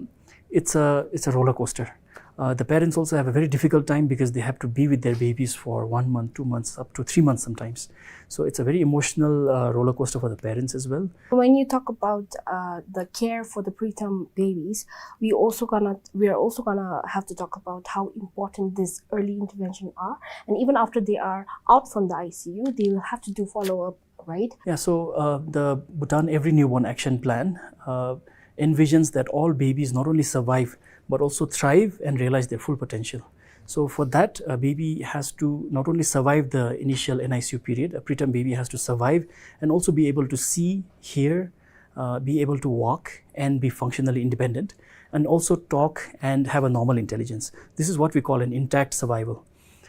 it's a, it's a roller coaster. Uh, the parents also have a very difficult time because they have to be with their babies for one month, two months, up to three months sometimes. So it's a very emotional, uh, roller coaster for the parents as well. When you talk about, uh, the care for the preterm babies, we also gonna, we are also gonna have to talk about how important this early intervention are. And even after they are out from the I C U, they will have to do follow-up, right? Yeah, so, uh, the Bhutan Every Newborn Action Plan, uh, envisions that all babies not only survive, but also thrive and realize their full potential. So for that, a baby has to not only survive the initial N I C U period, a preterm baby has to survive and also be able to see, hear, uh, be able to walk and be functionally independent, and also talk and have a normal intelligence. This is what we call an intact survival.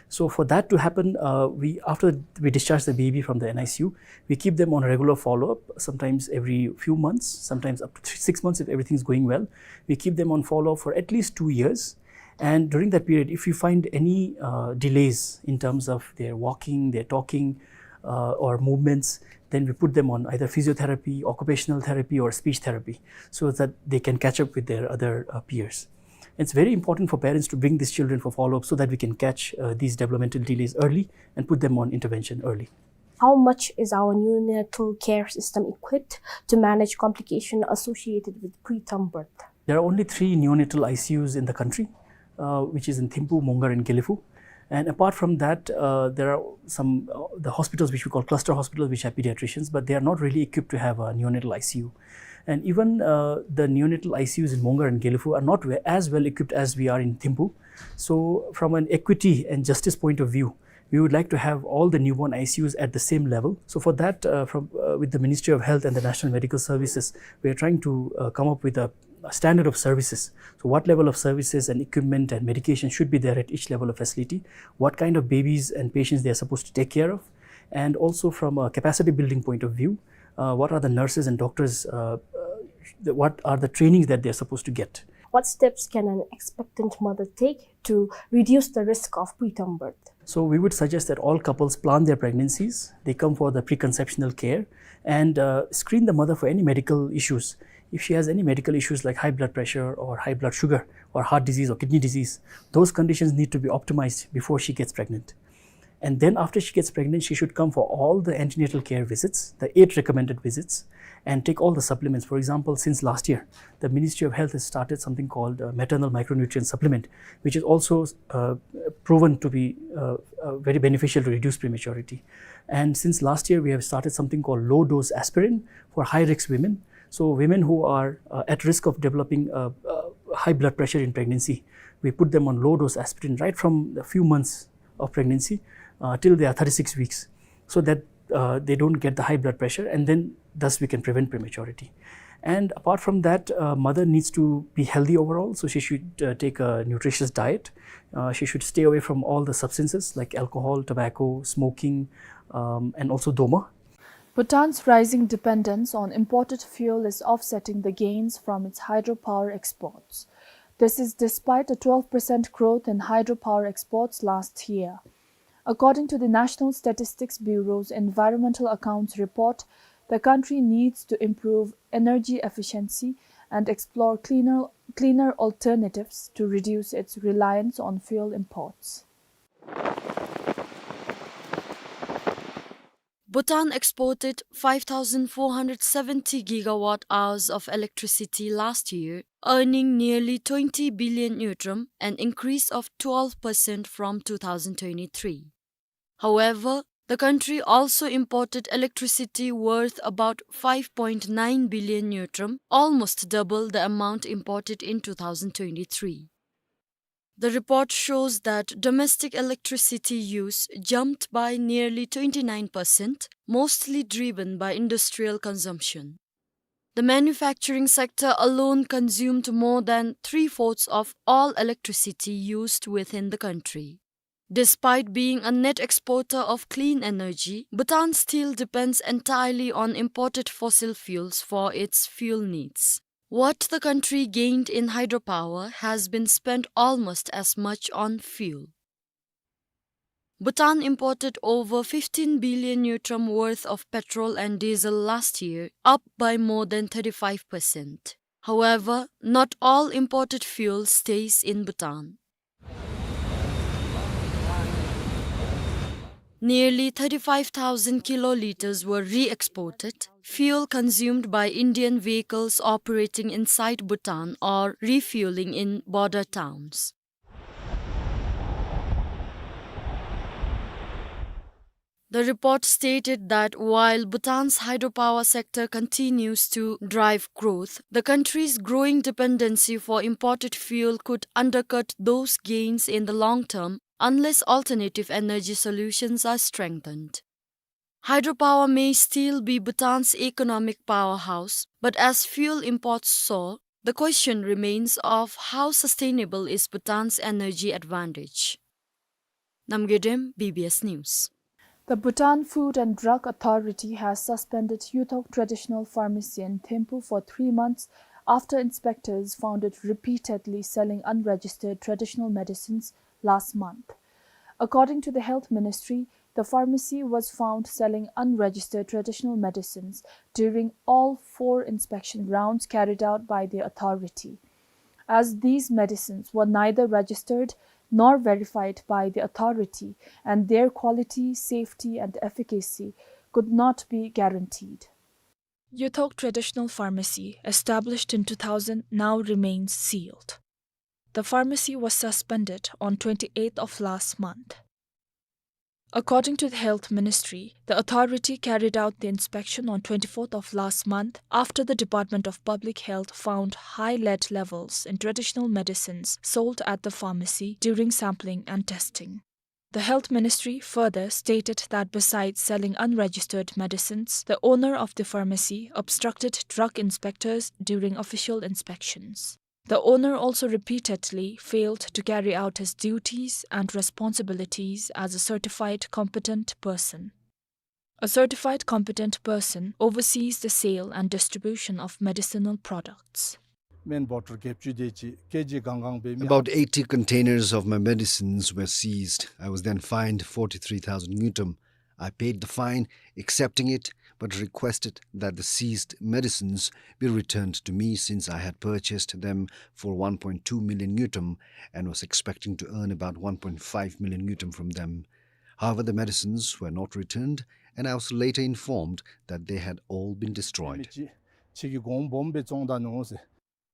So for that to happen, uh, we, after we discharge the baby from the N I C U, we keep them on regular follow-up, sometimes every few months, sometimes up to three, six months if everything's going well. We keep them on follow-up for at least two years. And during that period, if we find any, uh, delays in terms of their walking, their talking, uh, or movements, then we put them on either physiotherapy, occupational therapy, or speech therapy so that they can catch up with their other, uh, peers. It's very important for parents to bring these children for follow-up so that we can catch, uh, these developmental delays early and put them on intervention early. How much is our neonatal care system equipped to manage complication associated with preterm birth? There are only three neonatal I C Us in the country, uh, which is in Thimphu, Mongar, and Gelephu. And apart from that, uh, there are some, uh, the hospitals which we call cluster hospitals, which have pediatricians, but they are not really equipped to have a neonatal I C U. And even, uh, the neonatal I C Us in Mongar and Gelephu are not we-, as well equipped as we are in Thimphu. So from an equity and justice point of view, we would like to have all the newborn I C Us at the same level. So for that, uh, from, uh, with the Ministry of Health and the National Medical Services, we are trying to, uh, come up with a, a standard of services. So what level of services and equipment and medication should be there at each level of facility, what kind of babies and patients they are supposed to take care of, and also from a capacity building point of view, uh, what are the nurses and doctors, uh, uh, the, what are the trainings that they are supposed to get? What steps can an expectant mother take to reduce the risk of preterm birth? So we would suggest that all couples plan their pregnancies, they come for the preconceptional care, and, uh, screen the mother for any medical issues. If she has any medical issues like high blood pressure or high blood sugar or heart disease or kidney disease, those conditions need to be optimized before she gets pregnant. And then after she gets pregnant, she should come for all the antenatal care visits, the eight recommended visits, and take all the supplements. For example, since last year, the Ministry of Health has started something called, uh, maternal micronutrient supplement, which is also, uh, proven to be, uh, uh, very beneficial to reduce prematurity. And since last year, we have started something called low-dose aspirin for high-risk women. So women who are, uh, at risk of developing, uh, uh, high blood pressure in pregnancy, we put them on low-dose aspirin right from a few months of pregnancy, uh, till they are thirty-six weeks, so that, uh, they don't get the high blood pressure, and then thus we can prevent prematurity. And apart from that, uh, mother needs to be healthy overall, so she should, uh, take a nutritious diet. Uh, she should stay away from all the substances like alcohol, tobacco, smoking, um, and also doma. Bhutan's rising dependence on imported fuel is offsetting the gains from its hydropower exports. This is despite a twelve percent growth in hydropower exports last year. According to the National Statistics Bureau's Environmental Accounts Report, the country needs to improve energy efficiency and explore cleaner, cleaner alternatives to reduce its reliance on fuel imports. Bhutan exported five thousand four hundred seventy gigawatt hours of electricity last year, earning nearly twenty billion ngultrum, an increase of twelve percent from two thousand twenty-three. However, the country also imported electricity worth about five point nine billion ngultrum, almost double the amount imported in two thousand twenty-three. The report shows that domestic electricity use jumped by nearly twenty-nine percent, mostly driven by industrial consumption. The manufacturing sector alone consumed more than three-fourths of all electricity used within the country. Despite being a net exporter of clean energy, Bhutan still depends entirely on imported fossil fuels for its fuel needs. What the country gained in hydropower has been spent almost as much on fuel. Bhutan imported over fifteen billion ngultrum worth of petrol and diesel last year, up by more than thirty-five percent. However, not all imported fuel stays in Bhutan. Nearly thirty-five thousand kiloliters were re-exported, fuel consumed by Indian vehicles operating inside Bhutan or refueling in border towns. The report stated that while Bhutan's hydropower sector continues to drive growth, the country's growing dependency for imported fuel could undercut those gains in the long term unless alternative energy solutions are strengthened. Hydropower may still be Bhutan's economic powerhouse, but as fuel imports soar, the question remains of how sustainable is Bhutan's energy advantage. Namgay Dem, B B S News. The Bhutan Food and Drug Authority has suspended Yuthok Traditional Pharmacy in Thimphu for three months after inspectors found it repeatedly selling unregistered traditional medicines last month. According to the Health Ministry, the pharmacy was found selling unregistered traditional medicines during all four inspection rounds carried out by the authority. As these medicines were neither registered nor verified by the authority, and their quality, safety, and efficacy could not be guaranteed. Yuthok Traditional Pharmacy, established in two thousand, now remains sealed. The pharmacy was suspended on twenty-eighth of last month. According to the Health Ministry, the authority carried out the inspection on twenty-fourth of last month after the Department of Public Health found high lead levels in traditional medicines sold at the pharmacy during sampling and testing. The Health Ministry further stated that besides selling unregistered medicines, the owner of the pharmacy obstructed drug inspectors during official inspections. The owner also repeatedly failed to carry out his duties and responsibilities as a certified competent person. A certified competent person oversees the sale and distribution of medicinal products. སྨན་བོ་ཊལ་བརྒྱད་ཅུ་དེ་ཅིག་ཀེ་ཇི་གང་གང་སྦེ་མི། About eighty containers of my medicines were seized. I was then fined forty-three thousand ngultrum. I paid the fine, accepting it, but requested that the seized medicines be returned to me since I had purchased them for one point two million ngultrum and was expecting to earn about one point five million ngultrum from them. However, the medicines were not returned, and I was later informed that they had all been destroyed. ཕྱི་གི་གོང་སྦོམ་སྦེ་བཙོང་ད་ནུག་ཟེར།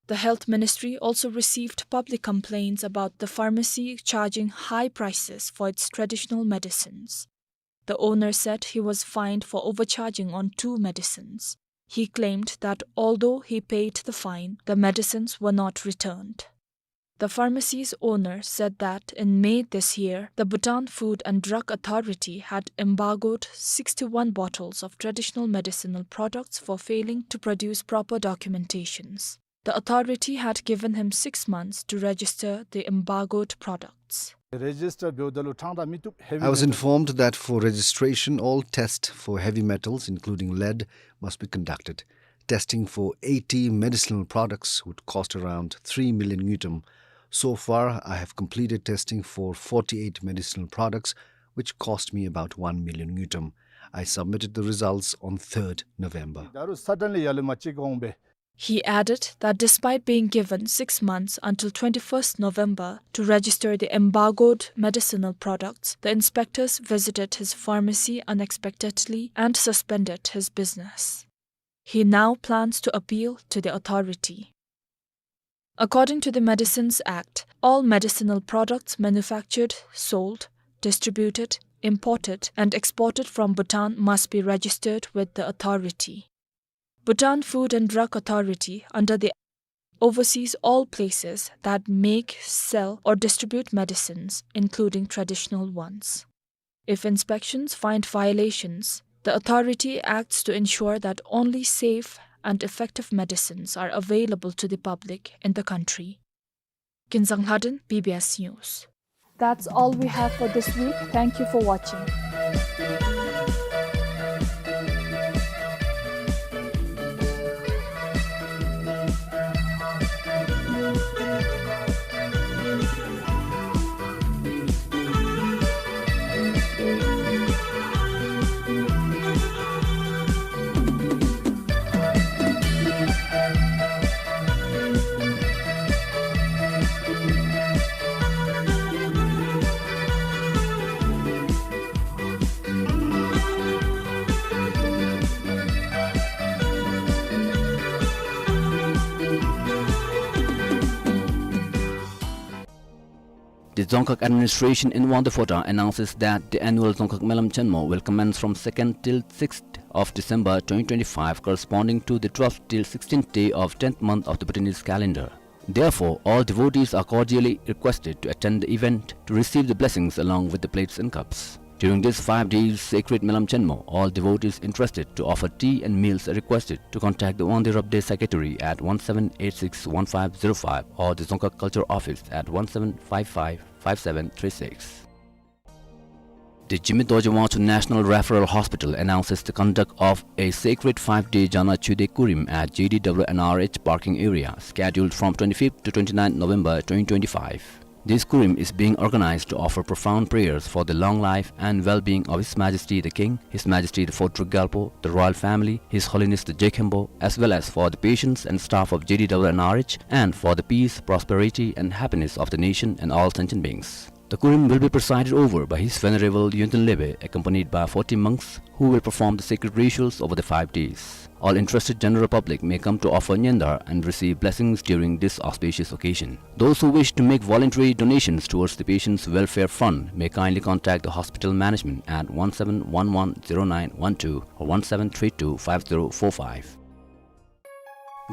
The Health Ministry also received public complaints about the pharmacy charging high prices for its traditional medicines. The owner said he was fined for overcharging on two medicines. He claimed that although he paid the fine, the medicines were not returned. The pharmacy's owner said that in May this year, the Bhutan Food and Drug Authority had embargoed sixty-one bottles of traditional medicinal products for failing to produce proper documentations. The authority had given him six months to register the embargoed products. རེ་ཇིས་ཊར་འབདཝ་ད་ལུ་ཕྲང་ད་མི་བཏུབ། ཧེ་ཝི་མེ་ཊལ། I was informed that for registration, all tests for heavy metals, including lead, must be conducted. Testing for eighty medicinal products would cost around three million ngultrum. So far, I have completed testing for forty-eight medicinal products, which cost me about one million ngultrum. I submitted the results on third November. ད་རུང་སང་ད་ལས་ཡར་ལས་མར་ཅིག་འོང་སྦེ། He added that despite being given six months until twenty-first November to register the embargoed medicinal products, the inspectors visited his pharmacy unexpectedly and suspended his business. He now plans to appeal to the authority. According to the Medicines Act, all medicinal products manufactured, sold, distributed, imported, and exported from Bhutan must be registered with the authority. Bhutan Food and Drug Authority, under the, oversees all places that make, sell, or distribute medicines, including traditional ones. If inspections find violations, the authority acts to ensure that only safe and effective medicines are available to the public in the country. Kinzang Lhaden, B B S News. That's all we have for this week. Thank you for watching. The Dzongkhag administration in Wangdue Phodrang announces that the annual Dzongkhag Melam Chenmo will commence from second till sixth of December twenty twenty-five, corresponding to the twelfth till sixteenth day of tenth month of the Bhutanese calendar. Therefore, all devotees are cordially requested to attend the event to receive the blessings along with the plates and cups. During these five days sacred Melam Chenmo, all devotees interested to offer tea and meals are requested to contact the Wangdue Rabdey Secretary at one seven eight six one five zero five or the Dzongkhag Culture Office at one seven five five five seven three six. The Jigme Dorji Wangchuck National Referral Hospital announces the conduct of a sacred five-day Jana Chude Kurim at J D W N R H parking area, scheduled from twenty-fifth to twenty-ninth November twenty twenty-five. This Kurim is being organized to offer profound prayers for the long life and well-being of His Majesty the King, His Majesty the Fourth Druk Gyalpo, the royal family, His Holiness the Jekhenpo, as well as for the patients and staff of J D W N R H, and for the peace, prosperity, and happiness of the nation and all sentient beings. The Kurim will be presided over by His Venerable Yongten Lopen, accompanied by forty monks, who will perform the sacred rituals over the five days. All interested general public may come to offer nyandar and receive blessings during this auspicious occasion. Those who wish to make voluntary donations towards the Patients' Welfare Fund may kindly contact the hospital management at one seven one one zero nine one two or one seven three two five zero four five.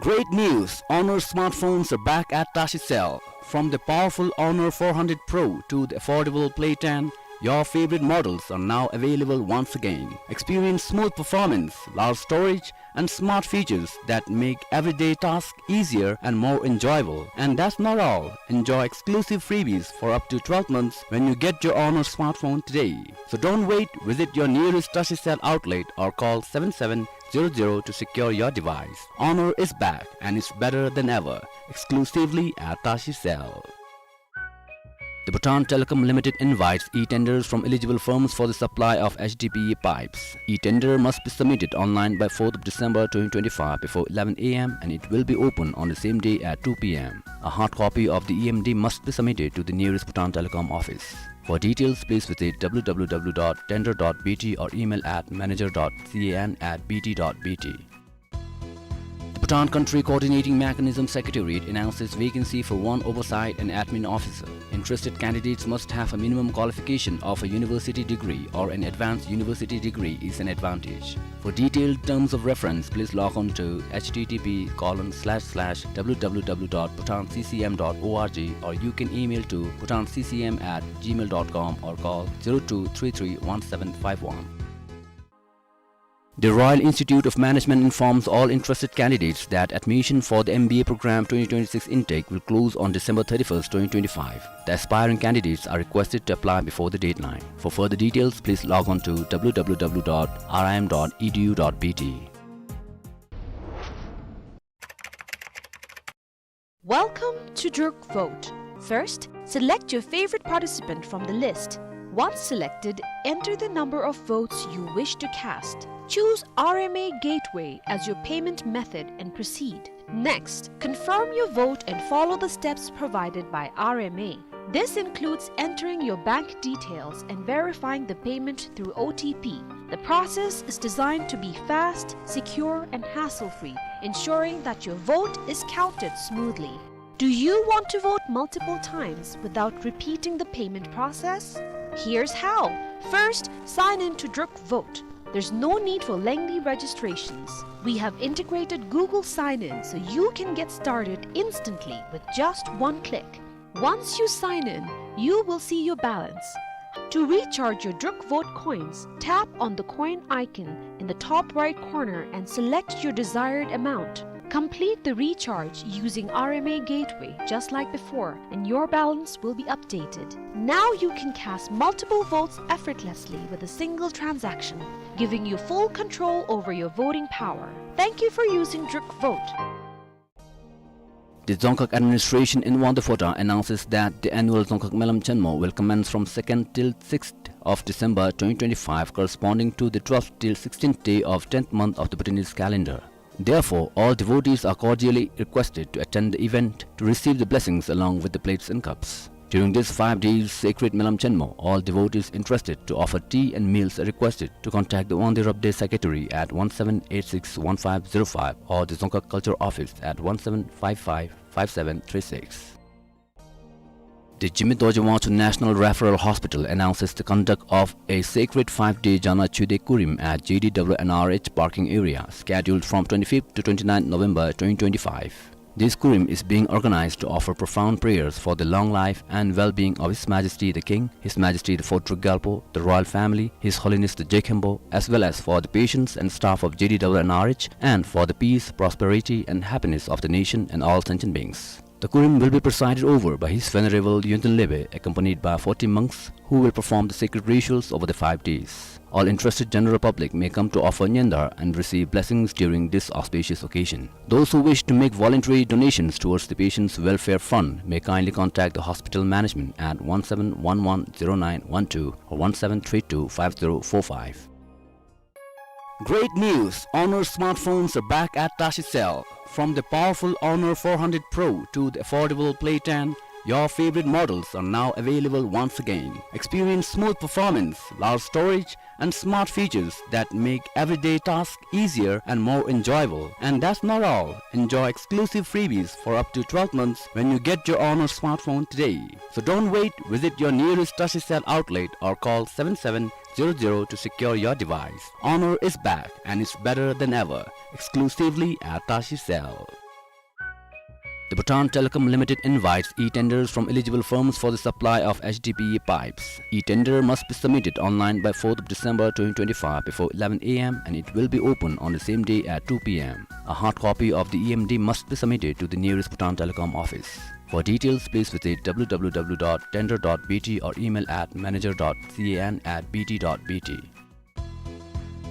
Great news! Honor smartphones are back at Tashi Cell. From the powerful Honor four hundred Pro to the affordable Play ten, your favorite models are now available once again. Experience smooth performance, large storage, and smart features that make everyday tasks easier and more enjoyable. And that's not all. Enjoy exclusive freebies for up to twelve months when you get your Honor smartphone today. So don't wait. Visit your nearest Tashi Cell outlet or call seven seven zero zero to secure your device. Honor is back and it's better than ever. Exclusively at Tashi Cell. The Bhutan Telecom Limited invites e-tenders from eligible firms for the supply of H D P E pipes. E-tender must be submitted online by fourth of December twenty twenty-five before eleven A M and it will be open on the same day at two P M. A hard copy of the E M D must be submitted to the nearest Bhutan Telecom office. For details, please visit W W W dot tender dot B T or email at manager dot C A N at B T dot B T. The Bhutan Country Coordinating Mechanism Secretariat announces vacancy for one oversight and admin officer. Interested candidates must have a minimum qualification of a university degree or an advanced university degree is an advantage. For detailed terms of reference, please log on to H T T P colon slash slash W W W dot bhutan C C M dot O R G or you can email to bhutan C C M at gmail dot com or call zero two three three one seven five one. The Royal Institute of Management informs all interested candidates that admission for the M B A program twenty twenty-six intake will close on December thirty-first, twenty twenty-five. The aspiring candidates are requested to apply before the deadline. For further details, please log on to W W W dot R I M dot E D U dot B T. Welcome to Druk Vote. First, select your favorite participant from the list. Once selected, enter the number of votes you wish to cast. Choose R M A Gateway as your payment method and proceed. Next, confirm your vote and follow the steps provided by R M A. This includes entering your bank details and verifying the payment through O T P. The process is designed to be fast, secure, and hassle-free, ensuring that your vote is counted smoothly. Do you want to vote multiple times without repeating the payment process? Here's how. First, sign in to Druk Vote. There's no need for lengthy registrations. We have integrated Google Sign-In so you can get started instantly with just one click. Once you sign in, you will see your balance. To recharge your Druk Vote coins, tap on the coin icon in the top right corner and select your desired amount. Complete the recharge using R M A Gateway just like before, and your balance will be updated. Now you can cast multiple votes effortlessly with a single transaction, giving you full control over your voting power. Thank you for using Druk Vote. The Dzongkhag Administration in Wangdue Phodrang announces that the annual Dzongkhag Melam Chenmo will commence from second till sixth of December twenty twenty-five, corresponding to the twelfth till sixteenth day of tenth month of the Bhutanese calendar. Therefore, all devotees are cordially requested to attend the event to receive the blessings along with the plates and cups. During this five days sacred Melam Chenmo, all devotees interested to offer tea and meals are requested to contact the Wangdue Rabdey Secretary at one seven eight six one five zero five or the Dzongkhag Culture Office at one seven five five five seven three six. The Jigme Dorji Wangchuck National Referral Hospital announces the conduct of a sacred five-day Jana Chude Kurim at J D W N R H parking area, scheduled from twenty-fifth to twenty-ninth November twenty twenty-five. This Kurim is being organized to offer profound prayers for the long life and well-being of His Majesty the King, His Majesty the Fourth Druk Gyalpo, the royal family, His Holiness the Je Khenpo, as well as for the patients and staff of J D W N R H, and for the peace, prosperity, and happiness of the nation and all sentient beings. The Kurim will be presided over by His Venerable Yongten Lopen, accompanied by forty monks who will perform the sacred rituals over the five days. All interested general public may come to offer nyandar and receive blessings during this auspicious occasion. Those who wish to make voluntary donations towards the Patients Welfare Fund may kindly contact the hospital management at one seven one one zero nine one two or one seven three two five zero four five. Great news! Honor smartphones are back at Tashi Cell. From the powerful Honor four hundred Pro to the affordable Play ten, your favorite models are now available once again. Experience smooth performance, large storage, and smart features that make everyday tasks easier and more enjoyable. And that's not all. Enjoy exclusive freebies for up to twelve months when you get your Honor smartphone today. So don't wait, visit your nearest Tashi Cell outlet or call seven seven zero zero to secure your device. Honor is back and it's better than ever. Exclusively at Tashi Cell. The Bhutan Telecom Limited invites e-tenders from eligible firms for the supply of H D P E pipes. E-tender must be submitted online by fourth of December twenty twenty-five before eleven A M and it will be open on the same day at two P M. A hard copy of the E M D must be submitted to the nearest Bhutan Telecom office. For details, please visit W W W dot tender dot B T or email at manager dot C A N at B T dot B T.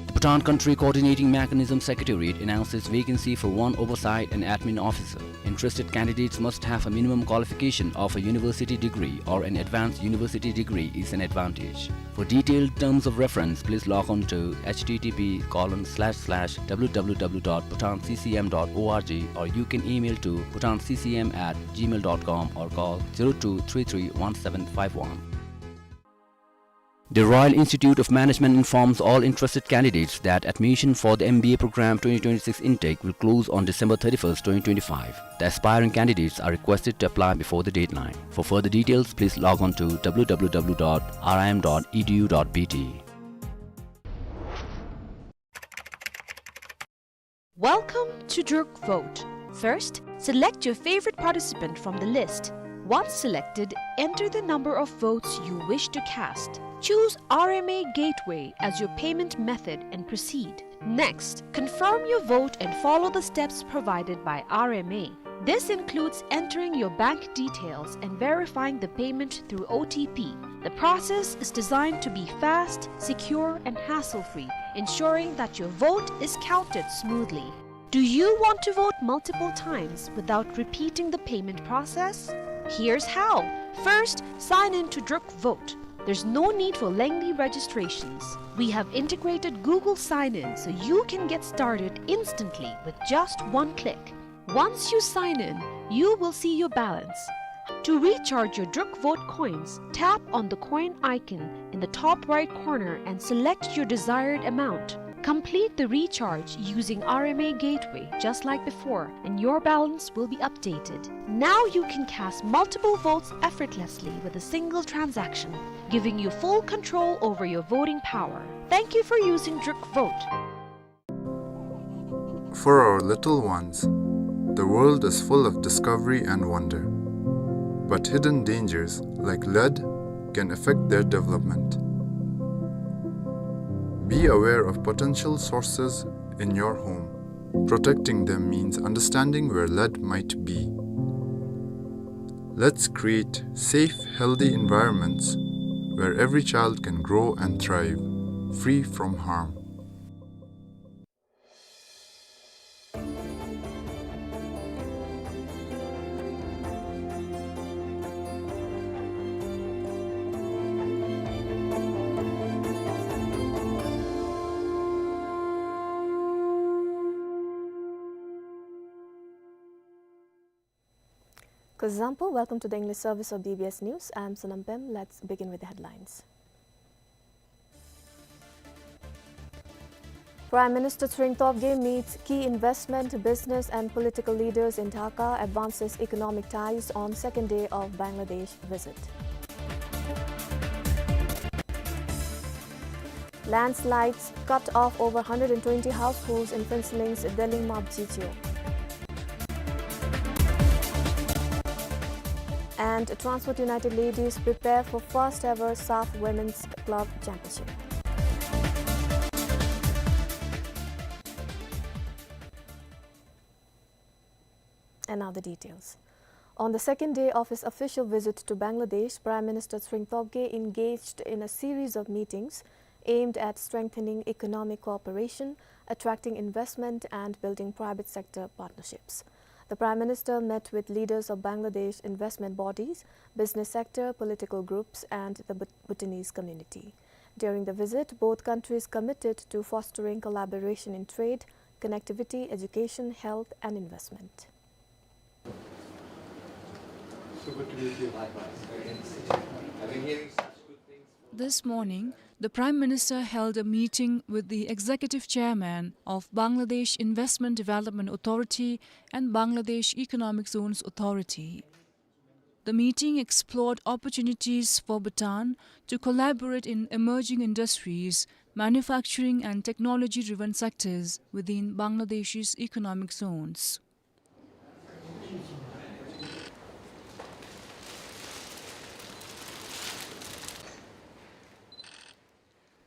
The Bhutan Country Coordinating Mechanism Secretariat announces vacancy for one oversight and admin officer. Interested candidates must have a minimum qualification of a university degree or an advanced university degree is an advantage. For detailed terms of reference, please log on to H T T P colon slash slash W W W dot bhutan C C M dot O R G or you can email to bhutan C C M at gmail dot com or call zero two three three one seven five one. The Royal Institute of Management informs all interested candidates that admission for the M B A program twenty twenty-six intake will close on December thirty-first, twenty twenty-five. The aspiring candidates are requested to apply before the deadline. For further details, please log on to W W W dot R I M dot E D U dot B T. Welcome to Druk Vote. First, select your favorite participant from the list. Once selected, enter the number of votes you wish to cast. Choose R M A Gateway as your payment method and proceed. Next, confirm your vote and follow the steps provided by R M A. This includes entering your bank details and verifying the payment through O T P. The process is designed to be fast, secure, and hassle-free, ensuring that your vote is counted smoothly. Do you want to vote multiple times without repeating the payment process? Here's how. First, sign in to Druk Vote. There's no need for lengthy registrations. We have integrated Google Sign-In so you can get started instantly with just one click. Once you sign in, you will see your balance. To recharge your Druk Vote coins, tap on the coin icon in the top right corner and select your desired amount. Complete the recharge using R M A Gateway just like before, and your balance will be updated. Now you can cast multiple votes effortlessly with a single transaction, giving you full control over your voting power. Thank you for using Druk Vote. For our little ones, the world is full of discovery and wonder. But hidden dangers like lead, can affect their development. Be aware of potential sources in your home. Protecting them means understanding where lead might be. Let's create safe, healthy environments where every child can grow and thrive, free from harm. Kuzuzangpo, welcome to the English service of B B S News. I am Sonam Pem. Let's begin with the headlines. Prime Minister Tshering Tobgay meets key investment, business and political leaders in Dhaka, advances economic ties on second day of Bangladesh visit. Landslides cut off over hundred and twenty households in Phuentsholling's Delingma Bjigyo. And Transport United ladies prepare for first ever SAFF Women's Club Championship. And now the details. On the second day of his official visit to Bangladesh, Prime Minister Tshering Tobgay engaged in a series of meetings aimed at strengthening economic cooperation, attracting investment, and building private sector partnerships. The Prime Minister met with leaders of Bangladesh investment bodies, business sector, political groups, and the Bhut-, Bhutanese community. During the visit, both countries committed to fostering collaboration in trade, connectivity, education, health, and investment. So good to meet you. Likewise. Very good to see you. I've been hearing such good things. This morning, the Prime Minister held a meeting with the Executive Chairman of Bangladesh Investment Development Authority and Bangladesh Economic Zones Authority. The meeting explored opportunities for Bhutan to collaborate in emerging industries, manufacturing and technology-driven sectors within Bangladesh's economic zones.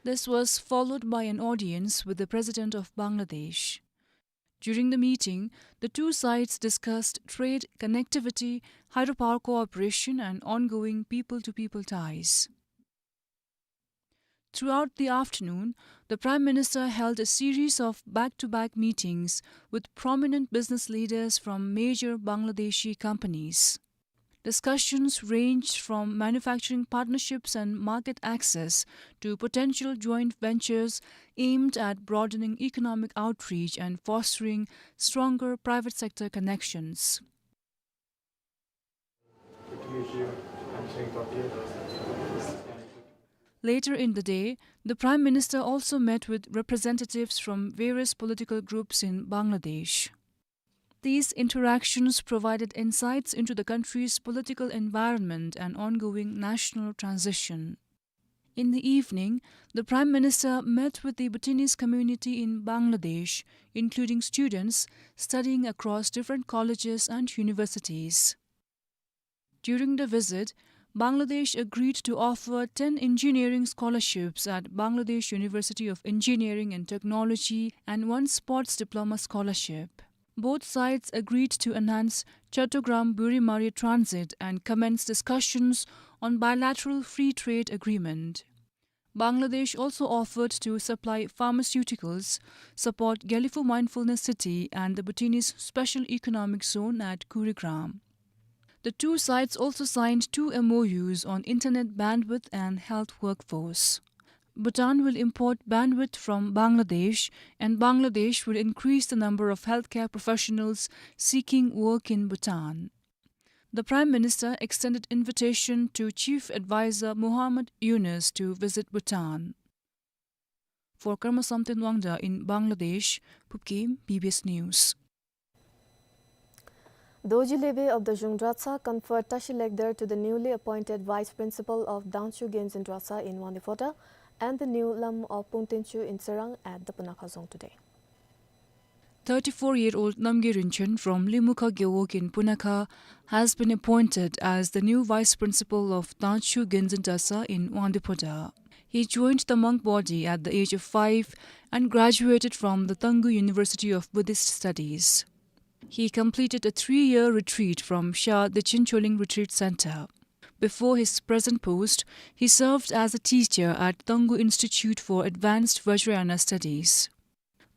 This was followed by an audience with the President of Bangladesh. During the meeting, the two sides discussed trade, connectivity, hydropower cooperation, and ongoing people-to-people ties. Throughout the afternoon, the Prime Minister held a series of back-to-back meetings with prominent business leaders from major Bangladeshi companies. Discussions ranged from manufacturing partnerships and market access to potential joint ventures aimed at broadening economic outreach and fostering stronger private sector connections. Good to meet you. I'm Tshering Tobgay. Later in the day, the Prime Minister also met with representatives from various political groups in Bangladesh. These interactions provided insights into the country's political environment and ongoing national transition. In the evening, the Prime Minister met with the Bhutanese community in Bangladesh, including students studying across different colleges and universities. During the visit, Bangladesh agreed to offer ten engineering scholarships at Bangladesh University of Engineering and Technology and one sports diploma scholarship. Both sides agreed to enhance Chattogram Buribari transit and commence discussions on bilateral free trade agreement. Bangladesh also offered to supply pharmaceuticals, support Gelephu Mindfulness City and the Bhutanese Special Economic Zone at Kurigram. The two sides also signed two M O Us on internet bandwidth and health workforce. Bhutan will import bandwidth from Bangladesh, and Bangladesh will increase the number of healthcare professionals seeking work in Bhutan. The Prime Minister extended invitation to Chief Advisor Muhammad Yunus to visit Bhutan. For Karma Samten Wangda in Bangladesh, Phub Khem, B B S News. Dorji Lebe of the Zhung Dratshang conferred Tashi Legder to the newly appointed Vice Principal of Dangchu Genzin Dratshang in Wangdue Phodrang and the new Lam of Pungten Chu in Tserang at the Punakha Dzong today. Thirty-four-year-old Namgay Rinchen from Limukha Gewog in Punakha has been appointed as the new vice principal of Tangchu Genzin Dasa in Wangdue Phodrang. He joined the monk body at the age of five and graduated from the Toungoo University of Buddhist Studies. He completed a three-year retreat from Sha Dechen Choling Retreat Center. Before his present post, he served as a teacher at Toungoo Institute for Advanced Vajrayana Studies.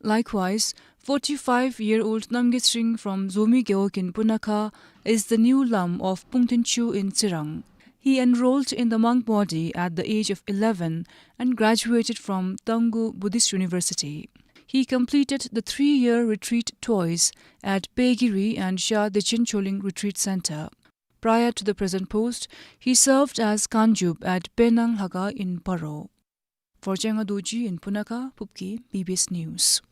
Likewise, forty-five-year-old Namgay Tshering from Zomi Gewog in Punakha is the new lam of Pungten Chu in Tsirang. He enrolled in the monk body at the age of eleven and graduated from Toungoo Buddhist University. He completed the three-year retreat twice at Pegiri and Sha Dechen Choling Retreat Center. Prior to the present post, he served as Kanjub at Penang Lhakhang in Paro. For Chenga Dorji in Punakha, Phubki, B B S News.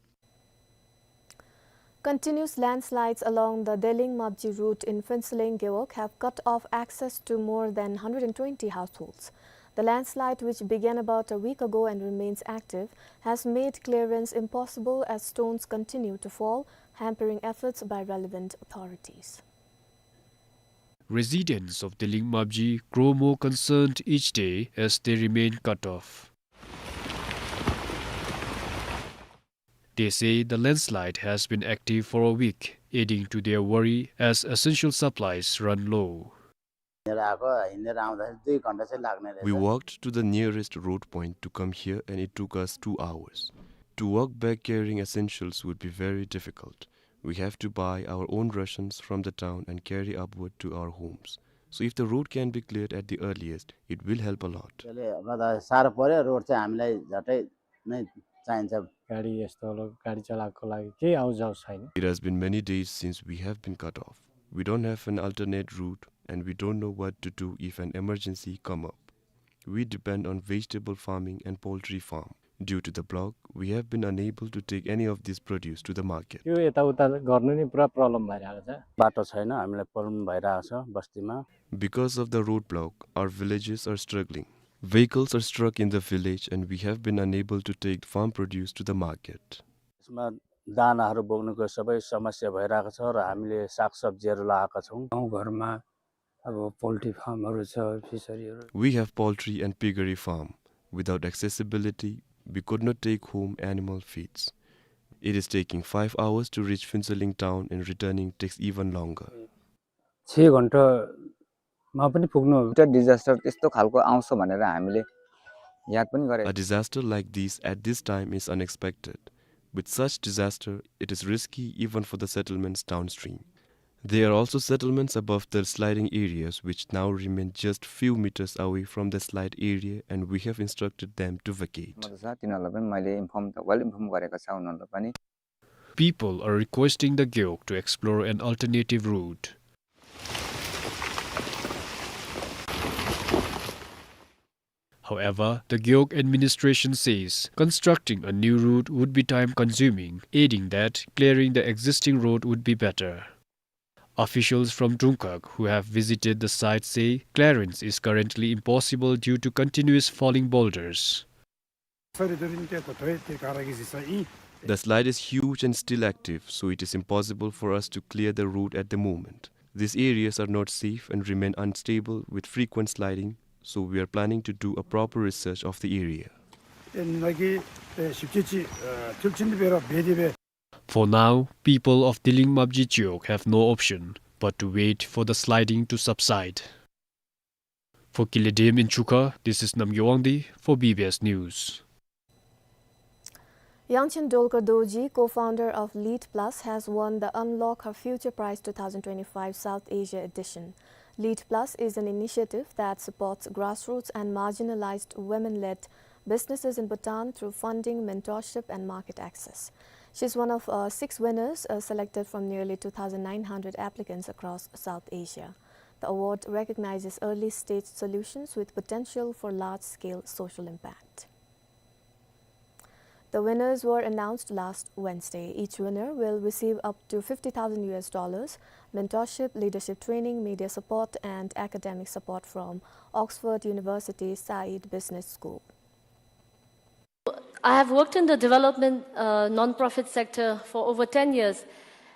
Continuous landslides along the Deling Mapji route in Phuentsholing Gewog have cut off access to more than hundred and twenty households. The landslide, which began about a week ago and remains active, has made clearance impossible as stones continue to fall, hampering efforts by relevant authorities. Residents of Deling Mapji grow more concerned each day as they remain cut off. They say the landslide has been active for a week, adding to their worry as essential supplies run low. We walked to the nearest road point to come here, and it took us two hours. To walk back carrying essentials would be very difficult. We have to buy our own rations from the town and carry upward to our homes. So if the road can be cleared at the earliest, it will help a lot. त्यसले गर्दा साह्रो पर्‍यो, रोड चाहिँ हामीलाई झट्टै नै चाहिन्छ। गाडी यस्तो हो, गाडी चलाएको लागि केही आउजाउ छैन। It has been many days since we have been cut off. We don't have an alternate route and we don't know what to do if an emergency come up. We depend on vegetable farming and poultry farm. Due to the block, we have been unable to take any of this produce to the market. यो यताउता गर्नु नि पुरा problem भइरहेको छ। बाटो छैन, हामीलाई problem भइरहेको छ बस्तीमा। Because of the roadblock, our villages are struggling. Vehicles are stuck in the village and we have been unable to take farm produce to the market. यसमा दानाहरू बोक्नुको सबै समस्या भइरहेको छ र हामीले सागसब्जीहरू लाएका छौँ। गाउँघरमा अब पोल्ट्री फार्महरू छ, फिसरीहरू। We have poultry and piggery farm. Without accessibility, we could not take home animal feeds. It is taking five hours to reach Phuentsholing town and returning takes even longer. छ घन्टामा पनि पुग्नु। एउटा डिजास्टर त्यस्तो खालको आउँछ भनेर हामीले याद पनि गरेका A disaster like this at this time is unexpected. With such disaster, it is risky even for the settlements downstream. There are also settlements above the sliding areas which now remain just few meters away from the slide area, and we have instructed them to vacate. म त छ, तिनीहरूलाई पनि मैले इन्फर्म त well inform गरेको छ उनीहरूलाई पनि। People are requesting the Gewog to explore an alternative route. However, the Gewog administration says constructing a new route would be time-consuming, adding that clearing the existing road would be better. Officials from Dungkhag who have visited the site say clearance is currently impossible due to continuous falling boulders. The slide is huge and still active, so it is impossible for us to clear the route at the moment. These areas are not safe and remain unstable with frequent sliding, so we are planning to do a proper research of the area. For now, people of Deling Mapji Gewog have no option but to wait for the sliding to subside. For Kile Dam in Chukha, this is Namgay Wangdi for B B S News. Yangchen Dolkar Dorji, co-founder of Lead Plus, has won the Unlock Her Future Prize two thousand twenty-five South Asia edition. Lead Plus is an initiative that supports grassroots and marginalized women-led businesses in Bhutan through funding, mentorship, and market access. She's one of, uh, six winners, uh, selected from nearly two thousand nine hundred applicants across South Asia. The award recognizes early-stage solutions with potential for large-scale social impact. The winners were announced last Wednesday. Each winner will receive up to fifty thousand U S dollars, mentorship, leadership training, media support, and academic support from Oxford University Saïd Business School. I have worked in the development, uh, non-profit sector for over ten years,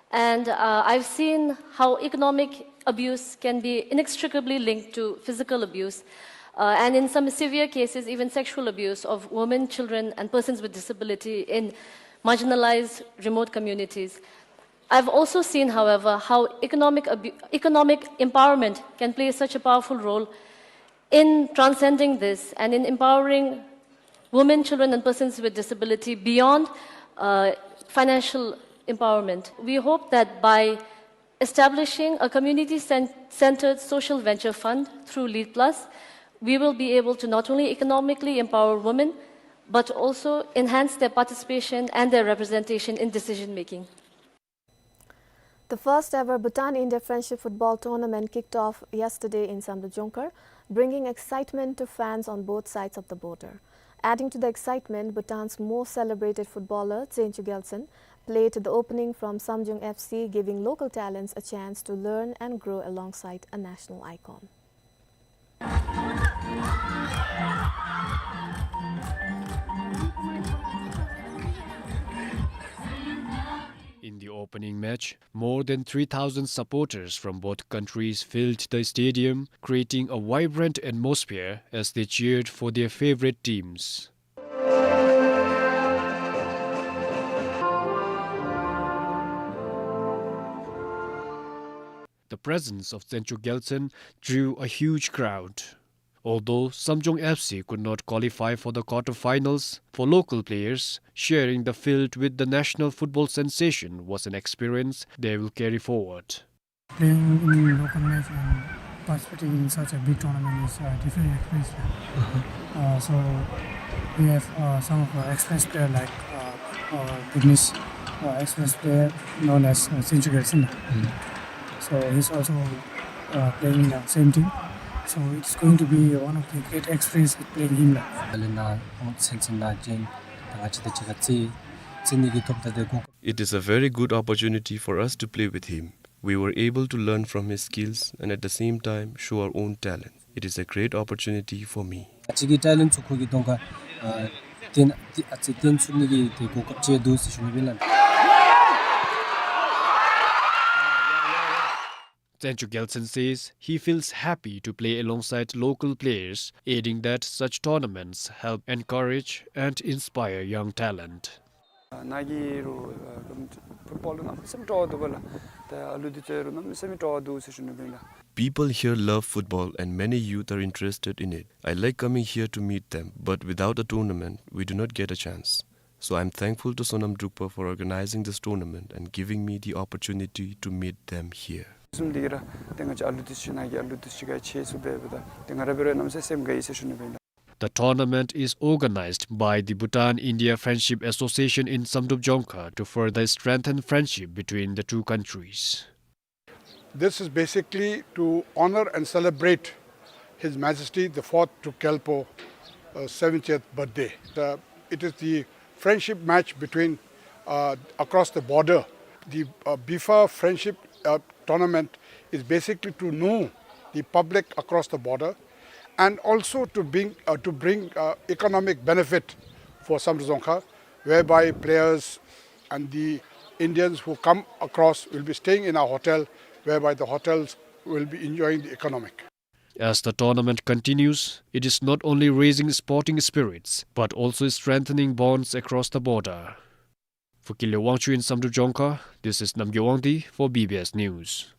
and, uh, I've seen how economic abuse can be inextricably linked to physical abuse, uh, and in some severe cases, even sexual abuse of women, children, and persons with disability in marginalized remote communities. I've also seen, however, how economic abu-, economic empowerment can play such a powerful role in transcending this and in empowering women, children, and persons with disability beyond, uh, financial empowerment. We hope that by establishing a community cen-, centered social venture fund through Lead Plus, we will be able to not only economically empower women, but also enhance their participation and their representation in decision making. The first ever Bhutan-India Friendship Football Tournament kicked off yesterday in Samdrup Jongkhar, bringing excitement to fans on both sides of the border. Adding to the excitement, Bhutan's most celebrated footballer, Tsenchuk Gyaltsen, played the opening from Samjong F C, giving local talents a chance to learn and grow alongside a national icon. In the opening match, more than three thousand supporters from both countries filled the stadium, creating a vibrant atmosphere as they cheered for their favorite teams. The presence of Tsenchuk Gyaltsen drew a huge crowd. Although Samjong F C could not qualify for the quarter-finals, for local players, sharing the field with the national football sensation was an experience they will carry forward. Playing in local match and participating in such a big tournament is a different experience. Uh, so we have, uh, some of our experienced player like, uh, uh, Vietnamese, uh, experienced player known as, uh, Tsenchuk Gyaltsen. So he's also, uh, playing in the same team. So it's going to be one of the great experience with playing him. Alena, Tsenchuk Gyaltsen, Tanga Chita Chika Tse, Tsenchuk Gyaltsen. It is a very good opportunity for us to play with him. We were able to learn from his skills and at the same time show our own talent. It is a great opportunity for me. ཨ་ཙི་གི་ཊེ་ལེནཊ་ཚུ་ཁོ་གི་གདོང་ཁར་ཨ་ཏེ་ན་ཏེ་ཨ་ཙི་སྟོན་ཚུགས་ནི་གི་ཏེ་གོ་སྐབས་ཅིག་འདུག་ཟེར་ཞུ་ནི་ཨིན་ལགས། Tsenchuk Gyaltsen says he feels happy to play alongside local players, adding that such tournaments help encourage and inspire young talent. ནཱ་གི་རུ་ཕུཊ་བཱོལ་ལུ་གནམ་མེད་ས་མེད་སྤྲོ་བ་འདུག་པ་ལགས། ཏེ་ཨ་ལུ་འདི་ཚུ་རུ་གནམ་མེད་ས་མེད་སྤྲོ་བ་འདུག་ཟེར་ཞུ་ནི་ཨིན་ལགས། People here love football and many youth are interested in it. I like coming here to meet them, but without a tournament, we do not get a chance. So I'm thankful to Sonam Drukpa for organizing this tournament and giving me the opportunity to meet them here. གསུམ་འདི་གིས་ར་ཏེ་ང་བཅས་ཨ་ལུ་འདི་ཚུ་ནཱ་གི་ཨ་ལུ་འདི་ཚུ་ག་ཆེ་སུ་འབདཝ་ད་ཏེ་ང་ར་འབད་རུང་གནམ་མེད་ས་མེད་སེམས་དགའ་ཡི་ཟེར་ཞུ་ནི་ཨིན་ལགས། The tournament is organized by the Bhutan-India Friendship Association in Samdrup Jongkhar to further strengthen friendship between the two countries. This is basically to honor and celebrate His Majesty the Fourth Druk Gyalpo, uh, seventieth birthday. Uh, it is the friendship match between, uh, across the border. The, uh, BIFA Friendship, uh, Tournament is basically to know the public across the border and also to bring, uh, to bring, uh, economic benefit for Samdrup Jongkhar, whereby players and the Indians who come across will be staying in our hotel, whereby the hotels will be enjoying the economic. As the tournament continues, it is not only raising sporting spirits, but also strengthening bonds across the border. For Kinley Wangchuk in Samdrup Jongkhar, this is Namgay Wangdi for B B S News.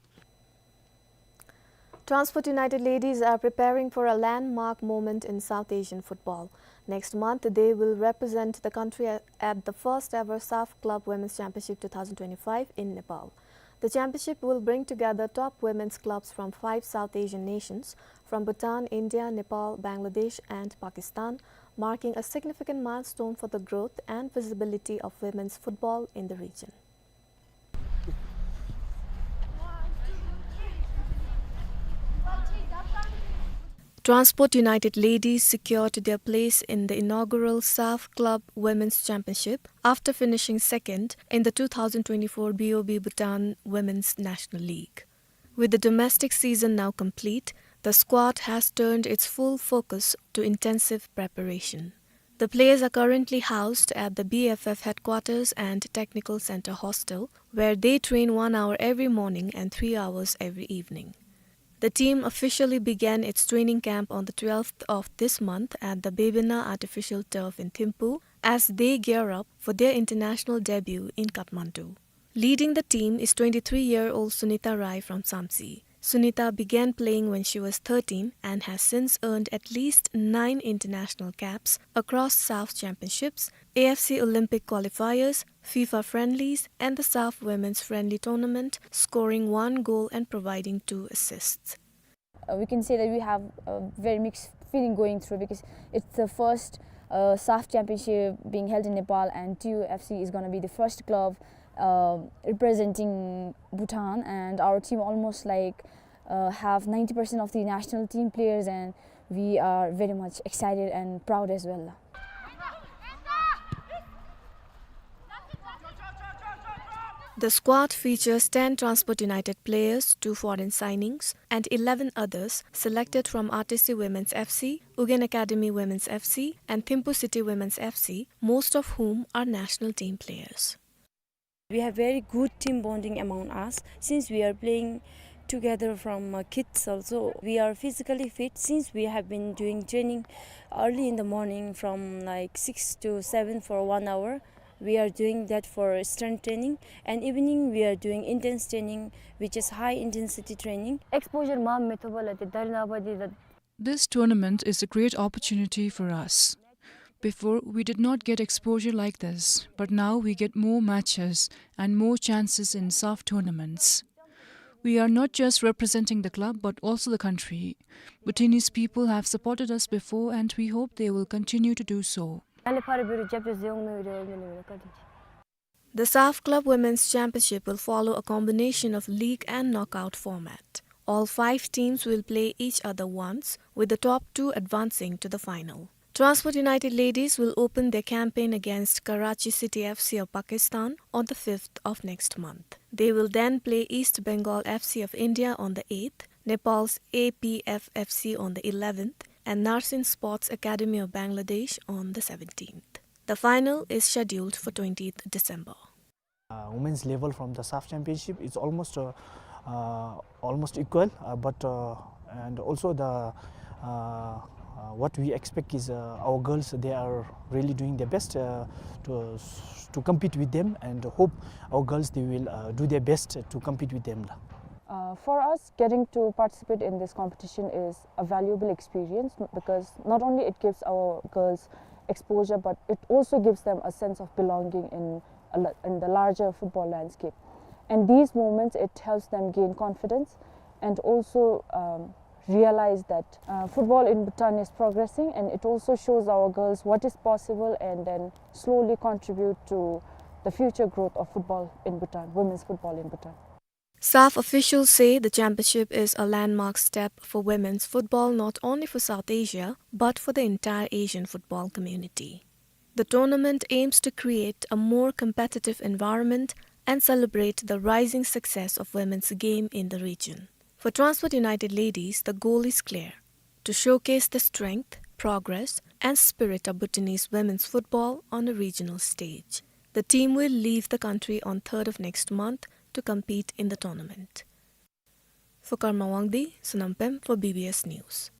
Transport United ladies are preparing for a landmark moment in South Asian football. Next month, they will represent the country a-, at the first ever SAFF Club Women's Championship two thousand twenty-five in Nepal. The championship will bring together top women's clubs from five South Asian nations, from Bhutan, India, Nepal, Bangladesh, and Pakistan, marking a significant milestone for the growth and visibility of women's football in the region. Transport United ladies secured their place in the inaugural SAFF Club Women's Championship after finishing second in the two thousand twenty-four B O B Bhutan Women's National League. With the domestic season now complete, the squad has turned its full focus to intensive preparation. The players are currently housed at the B F F headquarters and technical center hostel, where they train one hour every morning and three hours every evening. The team officially began its training camp on the twelfth of this month at the Bebena Artificial Turf in Thimphu as they gear up for their international debut in Kathmandu. Leading the team is twenty-three-year-old Sunita Rai from Samtse. Sunita began playing when she was thirteen and has since earned at least nine international caps across SAFF Championships, A F C Olympic qualifiers, FIFA friendlies, and the SAFF Women's Friendly Tournament, scoring one goal and providing two assists. Uh, we can say that we have a very mixed feeling going through, because it's the first, uh, SAFF Championship being held in Nepal, and T U F C is gonna be the first club, uh, representing Bhutan, and our team almost, like, uh, have ninety percent of the national team players, and we are very much excited and proud as well. The squad features ten Transport United players, two foreign signings, and eleven others selected from R T C Women's F C, Ugyen Academy Women's F C, and Thimphu City Women's F C, most of whom are national team players. We have very good team bonding among us, since we are playing together from, uh, kids also. We are physically fit since we have been doing training early in the morning from, like, six to seven for one hour. We are doing that for strength training, and evening we are doing intense training, which is high intensity training. Exposure མང་མི་ཐོབ་པ་ལས་ཏེ་ད་རེས་ནངས་པ་འདི་ད། This tournament is a great opportunity for us. Before, we did not get exposure like this, but now we get more matches and more chances in SAFF tournaments. We are not just representing the club, but also the country. Bhutanese people have supported us before, and we hope they will continue to do so. The SAFF Club Women's Championship will follow a combination of league and knockout format. All five teams will play each other once, with the top two advancing to the final. Transport United Ladies will open their campaign against Karachi City F C of Pakistan on the fifth of next month. They will then play East Bengal F C of India on the eighth, Nepal's A P F F C on the eleventh, and Narsing Sports Academy of Bangladesh on the seventeenth. The final is scheduled for twentieth December. Uh, women's level from the SAFF Championship is almost, uh, uh, almost equal, uh, but, uh, and also the, uh, uh, what we expect is, uh, our girls, they are really doing their best, uh, to, to compete with them, and hope our girls, they will, uh, do their best to compete with them. Uh, for us, getting to participate in this competition is a valuable experience, n-, because not only it gives our girls exposure, but it also gives them a sense of belonging in a la-, in the larger football landscape. And these moments, it helps them gain confidence and also, um, realize that, uh, football in Bhutan is progressing, and it also shows our girls what is possible and then slowly contribute to the future growth of football in Bhutan, women's football in Bhutan. SAFF officials say the championship is a landmark step for women's football, not only for South Asia, but for the entire Asian football community. The tournament aims to create a more competitive environment and celebrate the rising success of women's game in the region. For Transport United Ladies, the goal is clear: to showcase the strength, progress, and spirit of Bhutanese women's football on a regional stage. The team will leave the country on third of next month to compete in the tournament. For Karma Wangdi, Sonam Pem for B B S News.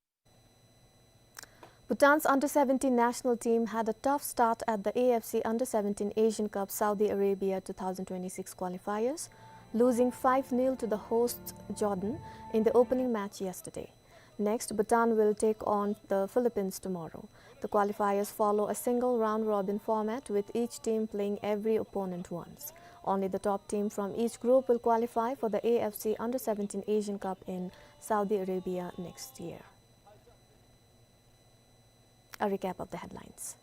Bhutan's under seventeen national team had a tough start at the A F C Under seventeen Asian Cup Saudi Arabia two thousand twenty-six qualifiers, losing five nil to the hosts Jordan in the opening match yesterday. Next, Bhutan will take on the Philippines tomorrow. The qualifiers follow a single round-robin format, with each team playing every opponent once. Only the top team from each group will qualify for the A F C Under seventeen Asian Cup in Saudi Arabia next year. A recap of the headlines.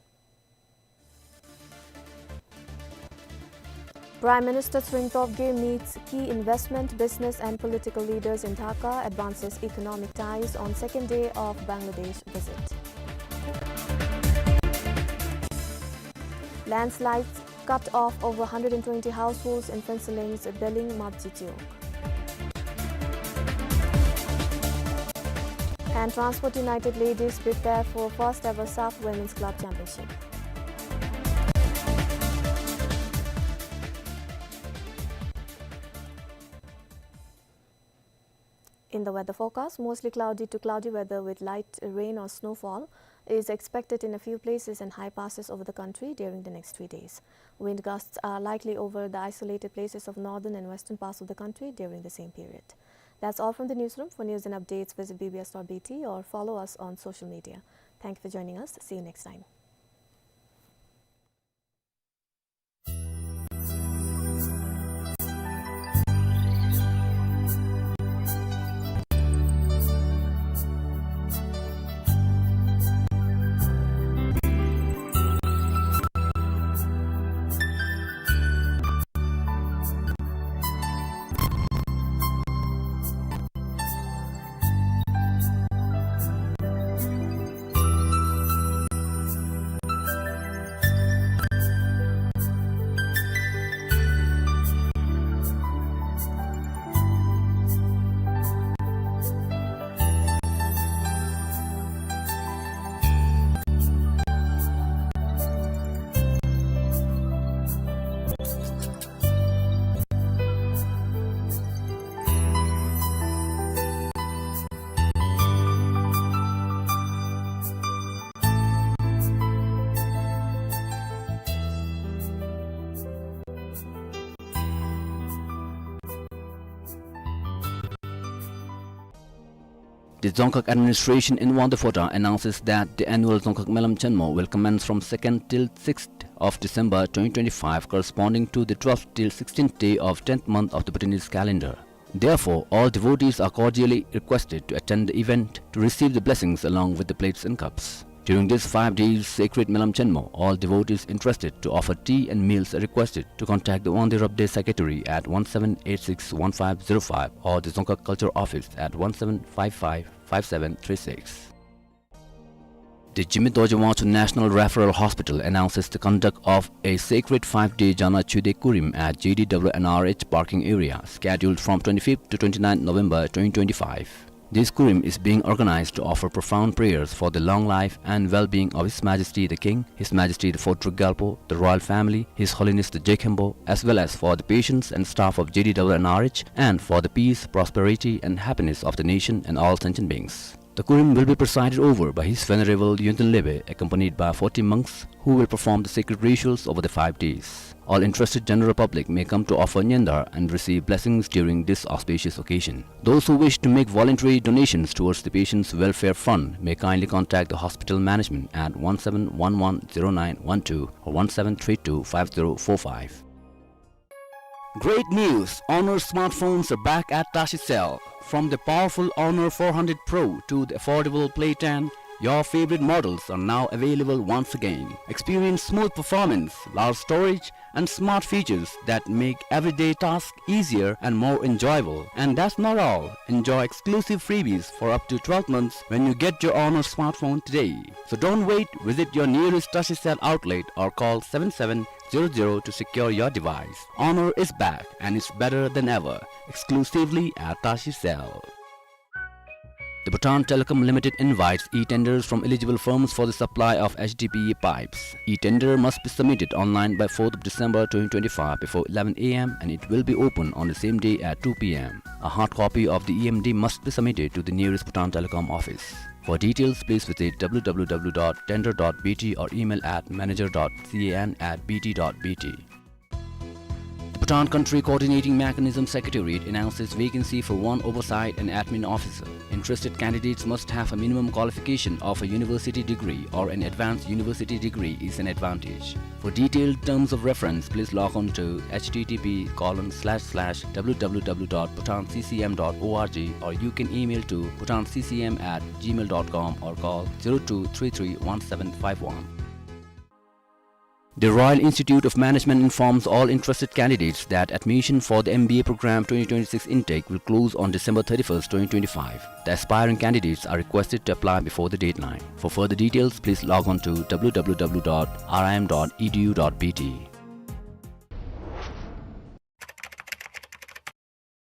Prime Minister Tshering Tobgay meets key investment, business and political leaders in Dhaka, advances economic ties on second day of Bangladesh visit. Landslides cut off over hundred and twenty households in Phuentsholying's Beling Mapji Chiwog. And Transport United ladies prepare for first ever SAFF Women's Club Championship. In the weather forecast, mostly cloudy to cloudy weather with light rain or snowfall is expected in a few places and high passes over the country during the next three days. Wind gusts are likely over the isolated places of northern and western parts of the country during the same period. That's all from the newsroom. For news and updates, visit B B S dot B T or follow us on social media. Thank you for joining us. See you next time. The Dzongkhag administration in Wangdue Phodrang announces that the annual Dzongkhag Melam Chenmo will commence from second till sixth of December twenty twenty-five, corresponding to the twelfth till sixteenth day of tenth month of the Bhutanese calendar. Therefore, all devotees are cordially requested to attend the event to receive the blessings along with the plates and cups. During this five days sacred Melam Chenmo, all devotees interested to offer tea and meals are requested to contact the Wangdue Rabdey secretary at one seven eight six one five zero five or the Dzongkhag Culture Office at one seven five five five seven three six. The Jigme Dorji Wangchur National Referral Hospital announces the conduct of a sacred five-day Jana Chude Kurim at J D W N R H parking area, scheduled from twenty-fifth to twenty-ninth November twenty twenty-five. This Kurim is being organized to offer profound prayers for the long life and well-being of His Majesty the King, His Majesty the Fourth Druk Gyalpo, the royal family, His Holiness the Je Khenpo, as well as for the patients and staff of J D W N R H, and for the peace, prosperity, and happiness of the nation and all sentient beings. The Kurim will be presided over by His Venerable Yongten Lopen, accompanied by forty monks, who will perform the sacred rituals over the five days. All interested general public may come to offer nyandar and receive blessings during this auspicious occasion. Those who wish to make voluntary donations towards the Patients Welfare Fund may kindly contact the hospital management at one seven one one zero nine one two or one seven three two five zero four five. Great news! Honor smartphones are back at Tashi Cell. From the powerful Honor four hundred Pro to the affordable Play ten, your favorite models are now available once again. Experience smooth performance, large storage, and smart features that make everyday tasks easier and more enjoyable. And that's not all. Enjoy exclusive freebies for up to twelve months when you get your Honor smartphone today. So don't wait. Visit your nearest Tashi Cell outlet or call seven seven zero zero to secure your device. Honor is back and it's better than ever. Exclusively at Tashi Cell. The Bhutan Telecom Limited invites e-tenders from eligible firms for the supply of H D P E pipes. E-tender must be submitted online by fourth of December twenty twenty-five before eleven A M and it will be open on the same day at two P M. A hard copy of the E M D must be submitted to the nearest Bhutan Telecom office. For details, please visit W W W dot tender dot B T or email at manager dot C A N at B T dot B T. The Bhutan Country Coordinating Mechanism Secretariat announces vacancy for one oversight and admin officer. Interested candidates must have a minimum qualification of a university degree or an advanced university degree is an advantage. For detailed terms of reference, please log on to H T T P colon slash slash W W W dot bhutan C C M dot O R G or you can email to bhutan C C M at gmail dot com or call zero two three three one seven five one. The Royal Institute of Management informs all interested candidates that admission for the M B A program twenty twenty-six intake will close on December thirty-first, twenty twenty-five. The aspiring candidates are requested to apply before the deadline. For further details, please log on to W W W dot R I M dot E D U dot B T.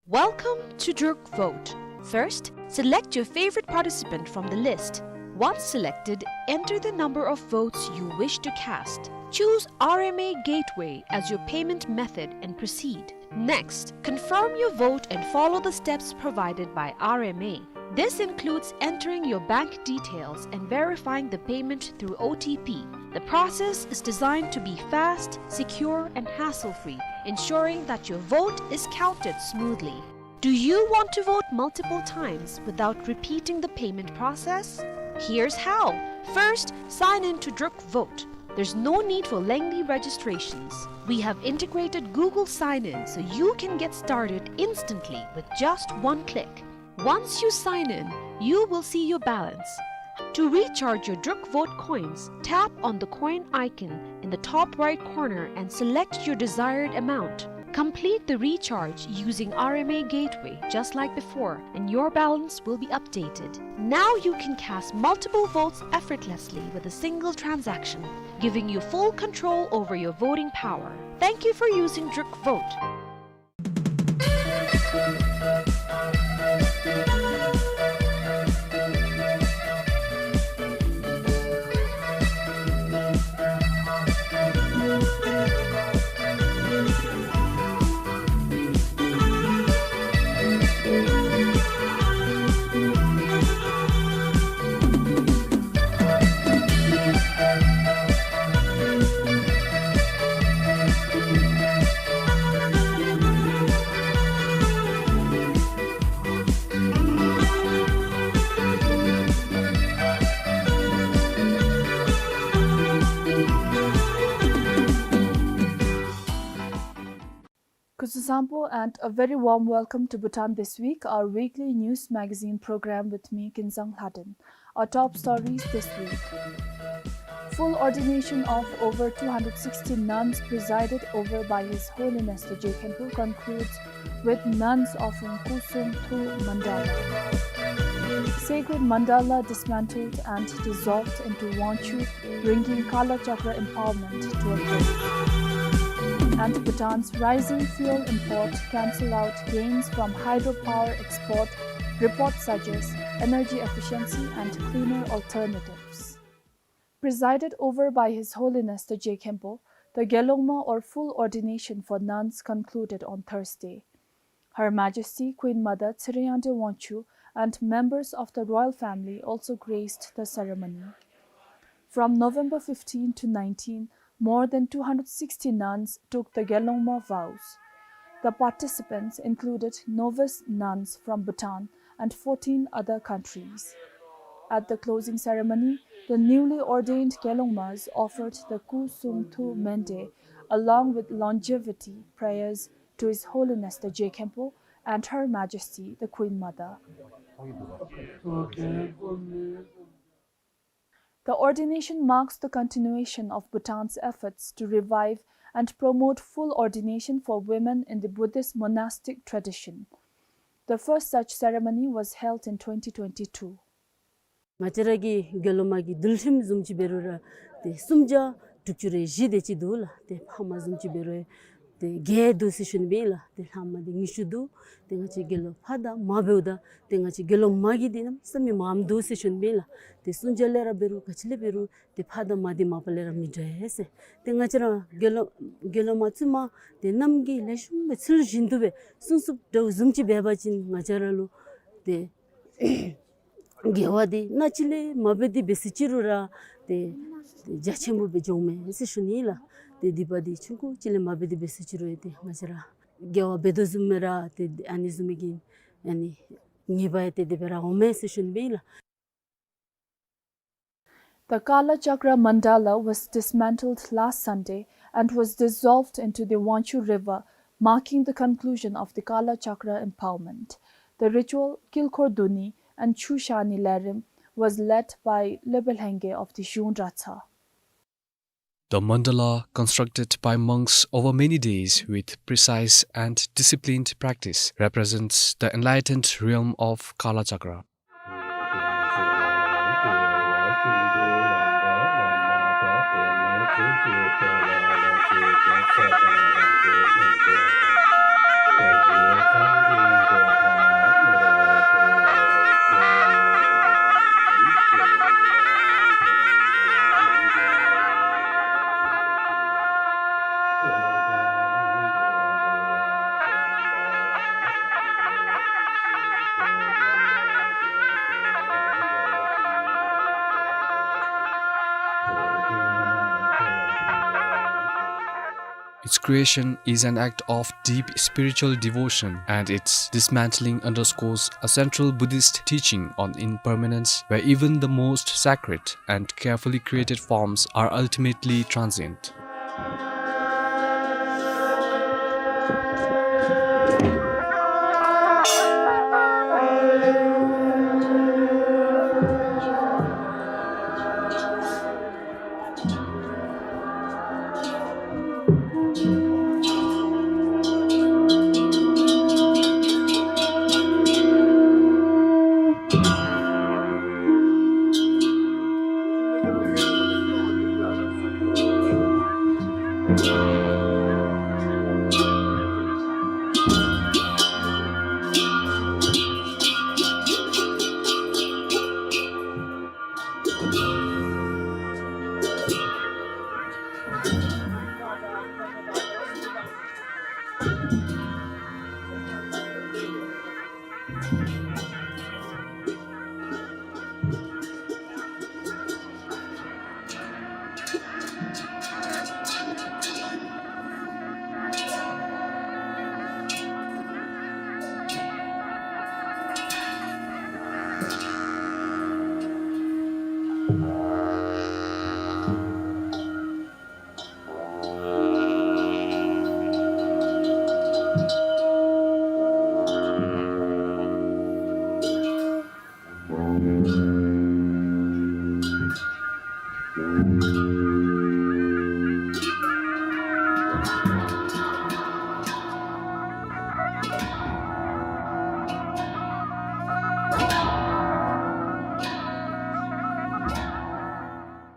Welcome to Druk Vote. First, select your favorite participant from the list. Once selected, enter the number of votes you wish to cast. Choose R M A Gateway as your payment method and proceed. Next, confirm your vote and follow the steps provided by R M A. This includes entering your bank details and verifying the payment through O T P. The process is designed to be fast, secure, and hassle-free, ensuring that your vote is counted smoothly. Do you want to vote multiple times without repeating the payment process? Here's how. First, sign in to Druk Vote. There's no need for lengthy registrations. We have integrated Google Sign-In so you can get started instantly with just one click. Once you sign in, you will see your balance. To recharge your Druk Vote coins, tap on the coin icon in the top right corner and select your desired amount. Complete the recharge using R M A Gateway just like before, and your balance will be updated. Now you can cast multiple votes effortlessly with a single transaction, giving you full control over your voting power. Thank you for using Druk Vote. Kuzuzangpo and a very warm welcome to Bhutan This Week, our weekly news magazine program with me, Kinzang Lhaden. Our top stories this week. Full ordination of over two hundred sixty nuns presided over by His Holiness the Je Khenpo concludes with nuns offering Kusum Thu Mandala. Sacred mandala dismantled and dissolved into Wangchuk, bringing Kala Chakra empowerment to a close. And Bhutan's rising fuel import cancel out gains from hydropower export, report suggests energy efficiency and cleaner alternatives. Presided over by His Holiness the Je Khenpo, the Gelongma or full ordination for nuns concluded on Thursday. Her Majesty Queen Mother Tshirayangte Wangchuck and members of the royal family also graced the ceremony. From November fifteen to nineteen, more than two hundred sixty nuns took the Gelongma vows. The participants included novice nuns from Bhutan and fourteen other countries. At the closing ceremony, the newly ordained Gelongmas offered the Kusum Thu Mende along with longevity prayers to His Holiness the Je Khenpo and Her Majesty the Queen Mother. The ordination marks the continuation of Bhutan's efforts to revive and promote full ordination for women in the Buddhist monastic tradition. The first such ceremony was held in twenty twenty-two. ང་བཅས་ར་གི་དགེ་སློང་མ་གི་འདུལ་ཁྲིམས་བཟུམ་ཅིག་འབད་རུང་ར་ཏེ་སུམ་བརྒྱ་དྲུག་ཅུ་རེ་བཞི་དེ་ཅིག་འདུག་ལགས། ཏེ་ཕ་མ་བཟུམ་ཅིག་འབད་རུང་ཏེ་བརྒྱད་འདུག་ཟེར་ཞུ་ནི་ཨིན་ལགས། ཏེ་ལྷག་མ་འདི་ཉི་ཤུ་འདུག། ཏེ་ང་བཅས་དགེ་སློང་ཕ་དང་མ་འབདཝ་ད་ཏེ་ང་བཅས་དགེ་སློང་མ་གི་འདི་གནམ་མེད་ས་མེད་མངམ་འདུག་ཟེར་ཞུ་ནི་ཨིན་ལགས། ཏེ་སུམ་བརྒྱ་ལས་ར་འབད་རུང་ག་ཅི་ལས་འབད་རུང་ཏེ་ཕ་དང་མ་འདི་མ་པ་ལས་ར་མི་འདྲ་ཟེར། ཏེ་ང་བཅས་ར་དགེ་སློང་དགེ་སློང་མ་བཙུན་མ་ཏེ་གནམ་གྱི་ལེགས་ཤོམ་སྦེ་ཚུལ་བཞིན་དུ་སྦེ་སྲུང་སྐྱོབ་འདྲཝ་བཟུམ་ཅིག་འབད་བ་ཅིན་ང་བཅས་ར་ལུ་ཏེ་དགེ་བ་འདི་གནམ་ཅིག་ལས་མ་འབད་དེ་འབད་ཟེར་ཅི་རུང་ར་ཏེ་རྒྱ་ཆེན་པོ་སྦེ་འབྱུངམ་མས་ཟེར་ཞུ་ནི་ལགས། ཏེ་སྡིག་པ་འདི་ཆུང་ཀུ་ཅིག་ལས་མ་འབད་དེ་འབད་ཟེར་ཅི་རུང་ཡང་ཏེ་ང་བཅས་ར་དགེ་བ་འབད་དོ་བཟུམ་སྦེ་ར་ཏེ་ཨ་ནི་བཟུམ་མའི་གི་ཨ་ནི་ཉེས་པ་ཡང་ཏེ་དེ་སྦེ་ར་འོངམ་མས་ཟེར་ཞུ་ནི་ཨིན་ལགས། The Kala Chakra Mandala was dismantled last Sunday and was dissolved into the Wangchuk River, marking the conclusion of the Kala Chakra empowerment. The ritual, Kilkhor Duni and Chushani Lerim, was led by Lebe Lhenge of the Zhung Dratshang. The mandala, constructed by monks over many days with precise and disciplined practice, represents the enlightened realm of Kala Chakra. creation is an act of deep spiritual devotion, and its dismantling underscores a central Buddhist teaching on impermanence, where even the most sacred and carefully created forms are ultimately transient.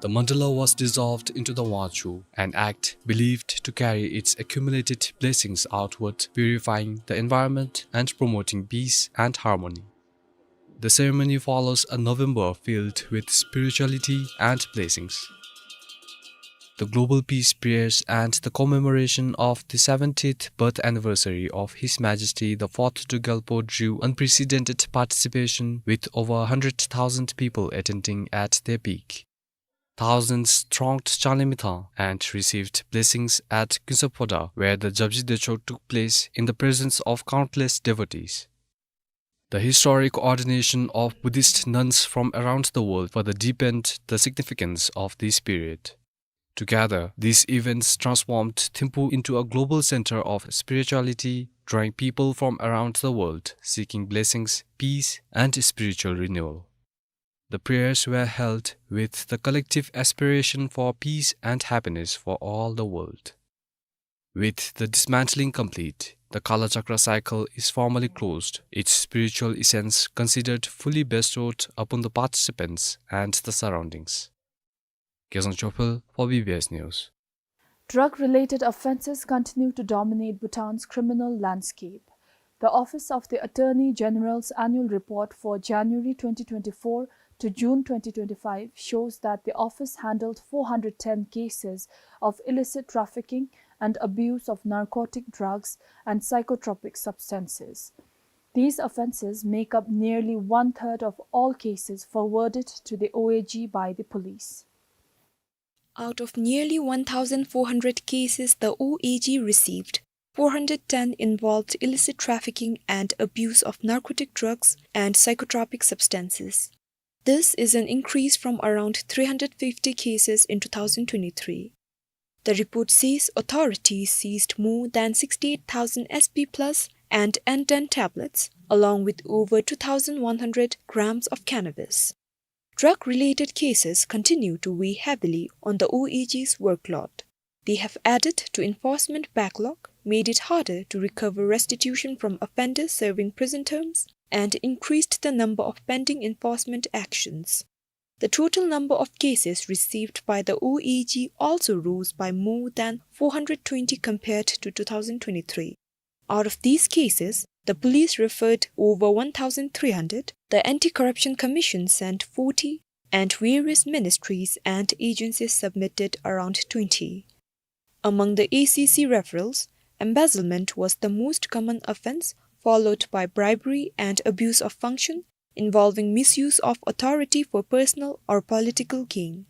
The mandala was dissolved into the Wangchuk, an act believed to carry its accumulated blessings outward, purifying the environment and promoting peace and harmony. The ceremony follows a November filled with spirituality and blessings. The global peace prayers and the commemoration of the seventieth birth anniversary of His Majesty the Fourth Druk Gyalpo drew unprecedented participation, with over a hundred thousand people attending at their peak. Thousands thronged Changlimithang and received blessings at Gyuntsaphoda, where the Japji Dechok took place in the presence of countless devotees. The historic ordination of Buddhist nuns from around the world further deepened the significance of this period. Together, these events transformed Thimphu into a global center of spirituality, drawing people from around the world seeking blessings, peace, and spiritual renewal. The prayers were held with the collective aspiration for peace and happiness for all the world. With the dismantling complete, the Kalachakra cycle is formally closed, its spiritual essence considered fully bestowed upon the participants and the surroundings. Gezang Chophel for B B S News. Drug-related offences continue to dominate Bhutan's criminal landscape. The Office of the Attorney General's annual report for January twenty twenty-four to June twenty twenty-five shows that the office handled four hundred ten cases of illicit trafficking and abuse of narcotic drugs and psychotropic substances. These offences make up nearly one-third of all cases forwarded to the O A G by the police. Out of nearly one thousand four hundred cases the O A G received, four hundred ten involved illicit trafficking and abuse of narcotic drugs and psychotropic substances. This is an increase from around three hundred fifty cases in two thousand twenty-three. The report says authorities seized more than sixty-eight thousand S P plus and N ten tablets, along with over two thousand one hundred grams of cannabis. Drug-related cases continue to weigh heavily on the O A G's workload. They have added to enforcement backlog, made it harder to recover restitution from offenders serving prison terms, and increased the number of pending enforcement actions. The total number of cases received by the O A G also rose by more than four hundred twenty compared to two thousand twenty-three. Out of these cases, the police referred over one thousand three hundred, the Anti-Corruption Commission sent forty, and various ministries and agencies submitted around twenty. Among the A C C referrals, embezzlement was the most common offence, followed by bribery and abuse of function, involving misuse of authority for personal or political gain.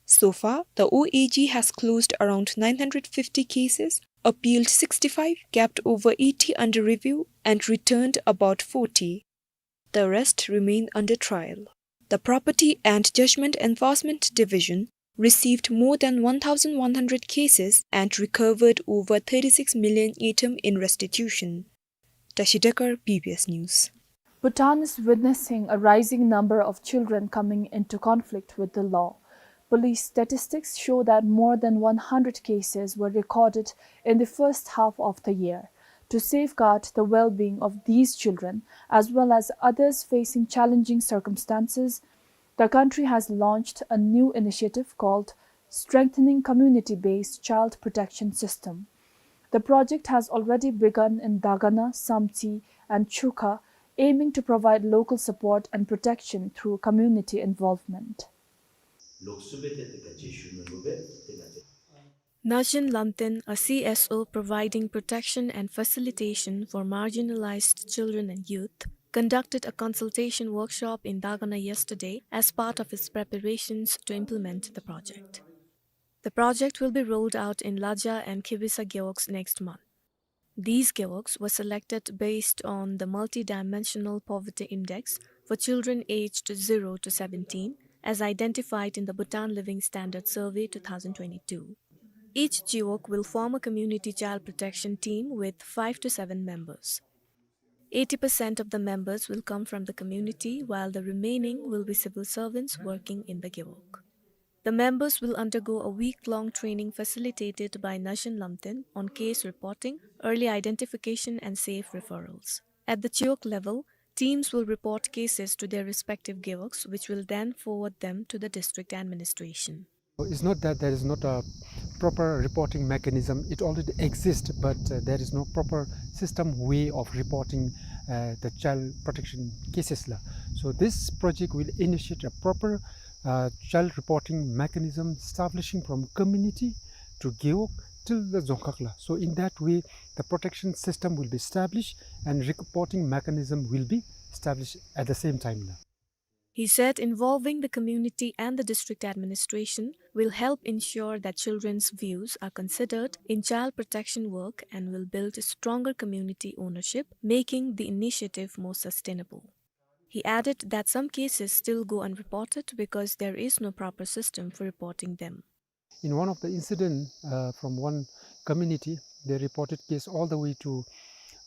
So far, the O A G has closed around nine hundred fifty cases, appealed sixty-five, kept over eighty under review, and returned about forty. The rest remain under trial. The Property and Judgment Enforcement Division received more than one thousand one hundred cases and recovered over thirty-six million ngultrum in restitution. Tashi Dekar, B B S News. Bhutan is witnessing a rising number of children coming into conflict with the law. Police statistics show that more than one hundred cases were recorded in the first half of the year. To safeguard the well-being of these children, as well as others facing challenging circumstances, the country has launched a new initiative called Strengthening Community-Based Child Protection System. The project has already begun in Dagana, Samtse, and Chukha, aiming to provide local support and protection through community involvement. Najen Lamten, a C S O providing protection and facilitation for marginalized children and youth, conducted a consultation workshop in Dagana yesterday as part of its preparations to implement the project. The project will be rolled out in Laja and Khibisa gewogs next month. These gewogs were selected based on the multidimensional poverty index for children aged zero to seventeen, as identified in the Bhutan Living Standard Survey two thousand twenty-two. Each gewog will form a community child protection team with five to seven members. Eighty percent of the members will come from the community, while the remaining will be civil servants working in the gewog. The members will undergo a week-long training facilitated by Najen Lamten on case reporting, early identification, and safe referrals. At the gewog level, teams will report cases to their respective gewogs, which will then forward them to the district administration. It's not that there is not a proper reporting mechanism. It already exists, but, uh, there is no proper system way of reporting, uh, the child protection cases la. So this project will initiate a proper, uh, child reporting mechanism establishing from community to gewog till the dzongkhag la. So in that way, the protection system will be established and reporting mechanism will be established at the same time la. He said involving the community and the district administration will help ensure that children's views are considered in child protection work and will build stronger community ownership, making the initiative more sustainable. He added that some cases still go unreported because there is no proper system for reporting them. In one of the incident, uh, from one community, they reported case all the way to,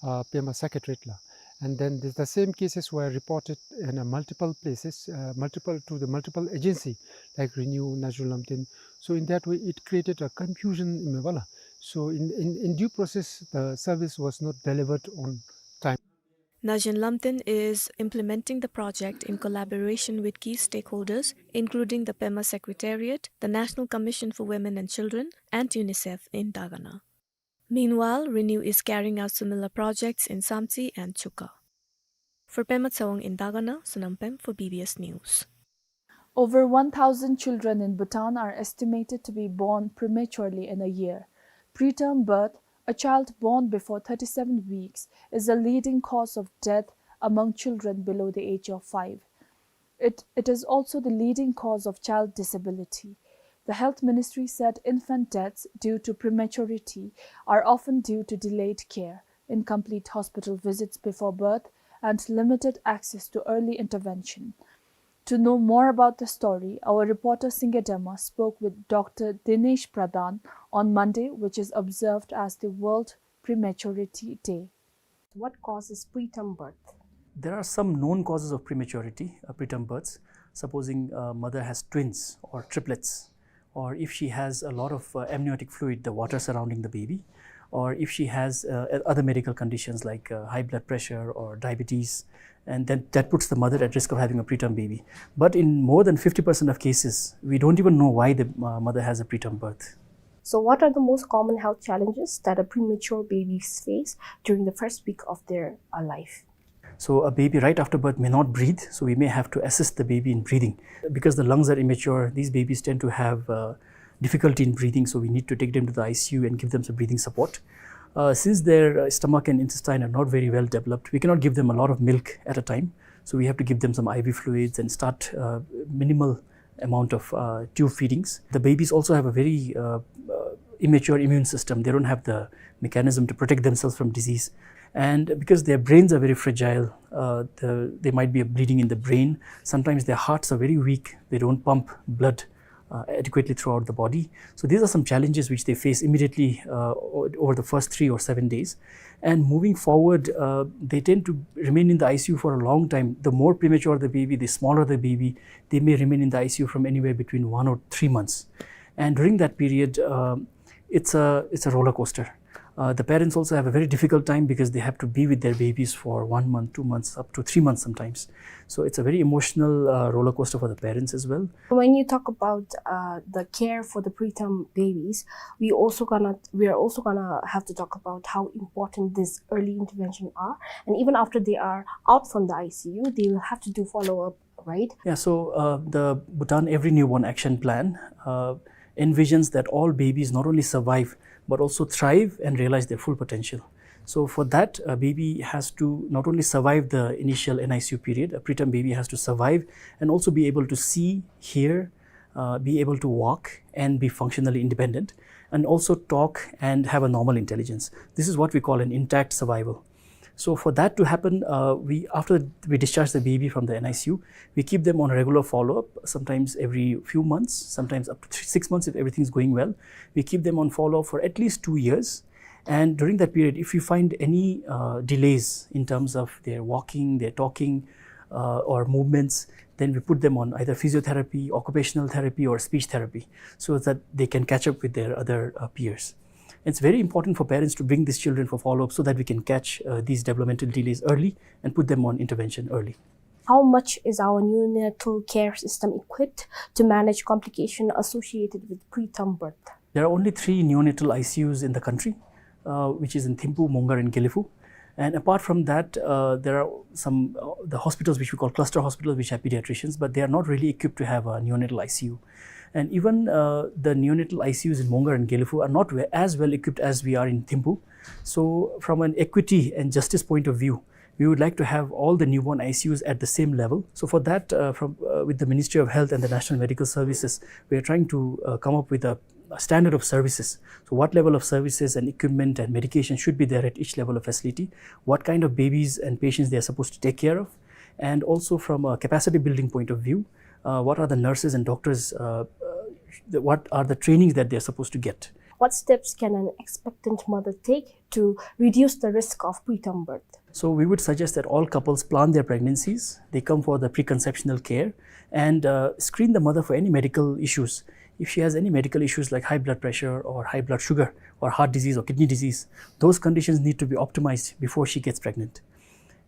uh, Pema Secretariat la. And then the, the same cases were reported in a multiple places, uh, multiple, to the multiple agency like Renew, Najen Lamten. So in that way, it created a confusion in Meghalaya. So in, in, in due process, the service was not delivered on time. Najen Lamten is implementing the project in collaboration with key stakeholders, including the Pema Secretariat, the National Commission for Women and Children, and UNICEF in Dagana. Meanwhile, Renew is carrying out similar projects in Samtse and Chukha. For Pema Tsewang in Dagana, Sonam Pem for B B S News. Over one thousand children in Bhutan are estimated to be born prematurely in a year. Preterm birth, a child born before thirty-seven weeks, is a leading cause of death among children below the age of five. It, it is also the leading cause of child disability. The Health Ministry said infant deaths due to prematurity are often due to delayed care, incomplete hospital visits before birth, and limited access to early intervention. To know more about the story, our reporter Singye Dema spoke with Doctor Dinesh Pradhan on Monday, which is observed as the World Prematurity Day. What causes preterm birth? There are some known causes of prematurity, uh, preterm births. Supposing a mother has twins or triplets, or if she has a lot of, uh, amniotic fluid, the water surrounding the baby, or if she has, uh, o-, other medical conditions like, uh, high blood pressure or diabetes, and then that puts the mother at risk of having a preterm baby. But in more than fifty percent of cases, we don't even know why the, uh, mother has a preterm birth. So, what are the most common health challenges that a premature babies face during the first week of their, uh, life? So a baby right after birth may not breathe, so we may have to assist the baby in breathing. Because the lungs are immature, these babies tend to have, uh, difficulty in breathing, so we need to take them to the I C U and give them some breathing support. Uh, since their, uh, stomach and intestine are not very well developed, we cannot give them a lot of milk at a time. So we have to give them some I V fluids and start, uh, minimal amount of, uh, tube feedings. The babies also have a very, uh, uh, immature immune system. They don't have the mechanism to protect themselves from disease. And because their brains are very fragile, uh, the, there might be a bleeding in the brain. Sometimes their hearts are very weak. They don't pump blood uh, adequately throughout the body. So these are some challenges which they face immediately, uh, o-, over the first three or seven days. And moving forward, uh, they tend to remain in the I C U for a long time. The more premature the baby, the smaller the baby, they may remain in the I C U from anywhere between one or three months. And during that period, uh, it's a, it's a roller coaster. Uh, the parents also have a very difficult time because they have to be with their babies for one month, two months, up to three months sometimes. So it's a very emotional, uh, roller coaster for the parents as well. When you talk about, uh, the care for the preterm babies, we also gonna, we are also gonna have to talk about how important this early intervention are. And even after they are out from the I C U, they will have to do follow-up, right? Yeah, so, uh, the Bhutan Every Newborn Action Plan, uh, envisions that all babies not only survive, but also thrive and realize their full potential. So for that, a baby has to not only survive the initial N I C U period, a preterm baby has to survive and also be able to see, hear, uh, be able to walk, and be functionally independent, and also talk and have a normal intelligence. This is what we call an intact survival. So for that to happen, uh, we, after we discharge the baby from the N I C U, we keep them on regular follow-up, sometimes every few months, sometimes up to three, six months if everything's going well. We keep them on follow-up for at least two years. And during that period, if we find any, uh, delays in terms of their walking, their talking, uh, or movements, then we put them on either physiotherapy, occupational therapy, or speech therapy so that they can catch up with their other, uh, peers. It's very important for parents to bring these children for follow-up so that we can catch, uh, these developmental delays early and put them on intervention early. How much is our neonatal care system equipped to manage complication associated with preterm birth? There are only three neonatal I C Us in the country, uh, which is in Thimphu, Mongar, and Gelephu. And apart from that, uh, there are some, uh, the hospitals which we call cluster hospitals, which have pediatricians, but they are not really equipped to have a neonatal I C U. And even, uh, the neonatal I C Us in Mongar and Gelephu are not we-, as well equipped as we are in Thimphu. So from an equity and justice point of view, we would like to have all the newborn I C Us at the same level. So for that, uh, from, uh, with the Ministry of Health and the National Medical Services, we are trying to, uh, come up with a, a standard of services. So what level of services and equipment and medication should be there at each level of facility, what kind of babies and patients they are supposed to take care of, and also from a capacity building point of view, uh, what are the nurses and doctors, uh, uh, the, what are the trainings that they are supposed to get? What steps can an expectant mother take to reduce the risk of preterm birth? So we would suggest that all couples plan their pregnancies, they come for the preconceptional care, and, uh, screen the mother for any medical issues. If she has any medical issues like high blood pressure or high blood sugar or heart disease or kidney disease, those conditions need to be optimized before she gets pregnant.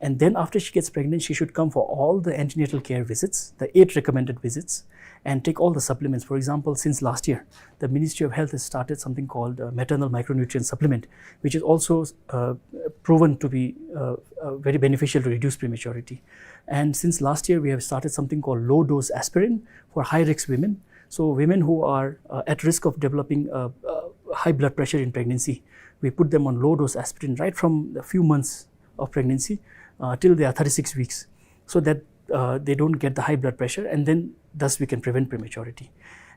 And then after she gets pregnant, she should come for all the antenatal care visits, the eight recommended visits, and take all the supplements. For example, since last year, the Ministry of Health has started something called, uh, maternal micronutrient supplement, which is also, uh, proven to be, uh, uh, very beneficial to reduce prematurity. And since last year, we have started something called low dose aspirin for high risk women. So women who are, uh, at risk of developing a, a high blood pressure in pregnancy, we put them on low dose aspirin right from a few months of pregnancy, uh, till they are thirty-six weeks, so that, uh, they don't get the high blood pressure, and then thus we can prevent prematurity.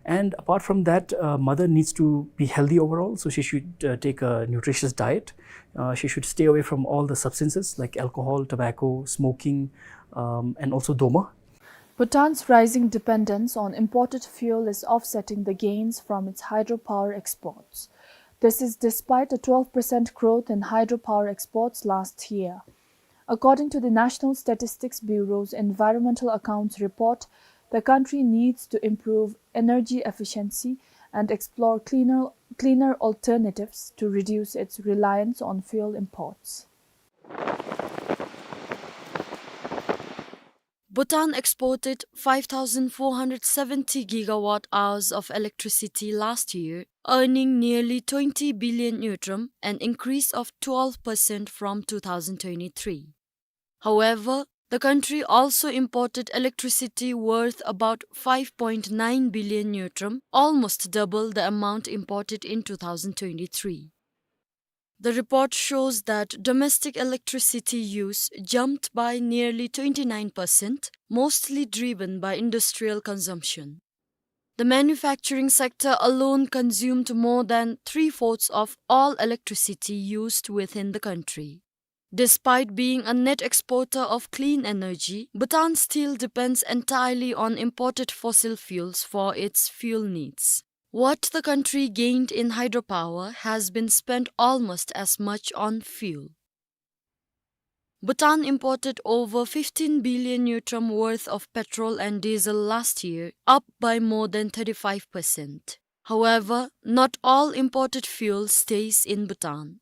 And apart from that, uh, mother needs to be healthy overall, so she should, uh, take a nutritious diet. Uh, she should stay away from all the substances like alcohol, tobacco, smoking, um, and also doma. Bhutan's rising dependence on imported fuel is offsetting the gains from its hydropower exports. This is despite a twelve percent growth in hydropower exports last year. According to the National Statistics Bureau's Environmental Accounts Report, the country needs to improve energy efficiency and explore cleaner, cleaner alternatives to reduce its reliance on fuel imports. Bhutan exported five thousand four hundred seventy gigawatt hours of electricity last year, earning nearly twenty billion ngultrum, an increase of twelve percent from two thousand twenty-three. However, the country also imported electricity worth about five point nine billion ngultrum, almost double the amount imported in two thousand twenty-three. The report shows that domestic electricity use jumped by nearly twenty-nine percent, mostly driven by industrial consumption. The manufacturing sector alone consumed more than three-fourths of all electricity used within the country. Despite being a net exporter of clean energy, Bhutan still depends entirely on imported fossil fuels for its fuel needs. What the country gained in hydropower has been spent almost as much on fuel. Bhutan imported over fifteen billion ngultrum worth of petrol and diesel last year, up by more than thirty-five percent. However, not all imported fuel stays in Bhutan.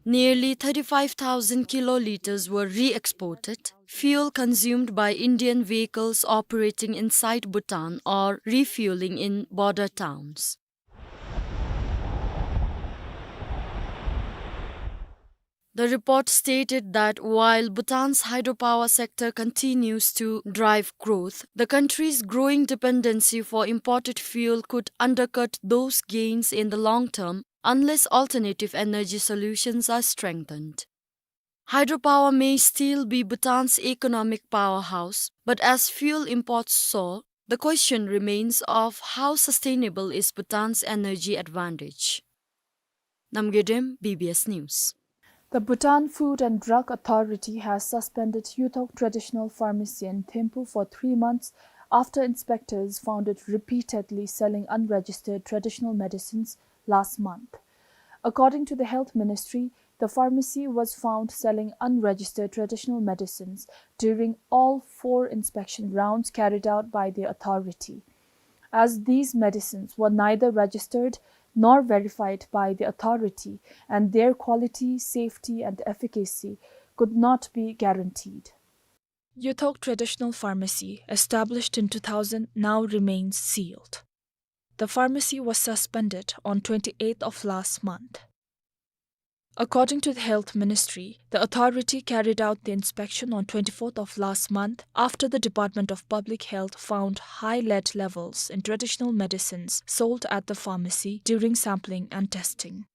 Nearly thirty-five thousand kiloliters were re-exported, fuel consumed by Indian vehicles operating inside Bhutan or refueling in border towns. The report stated that while Bhutan's hydropower sector continues to drive growth, the country's growing dependency for imported fuel could undercut those gains in the long term unless alternative energy solutions are strengthened. Hydropower may still be Bhutan's economic powerhouse, but as fuel imports soar, the question remains of how sustainable is Bhutan's energy advantage. Namgay Dem, B B S News. The Bhutan Food and Drug Authority has suspended Yuthok Traditional Pharmacy in Thimphu for three months after inspectors found it repeatedly selling unregistered traditional medicines last month. According to the Health Ministry, the pharmacy was found selling unregistered traditional medicines during all four inspection rounds carried out by the authority. As these medicines were neither registered nor verified by the authority, and their quality, safety, and efficacy could not be guaranteed. Yuthok Traditional Pharmacy, established in two thousand, now remains sealed. The pharmacy was suspended on twenty-eighth of last month. According to the Health Ministry, the authority carried out the inspection on twenty-fourth of last month after the Department of Public Health found high lead levels in traditional medicines sold at the pharmacy during sampling and testing.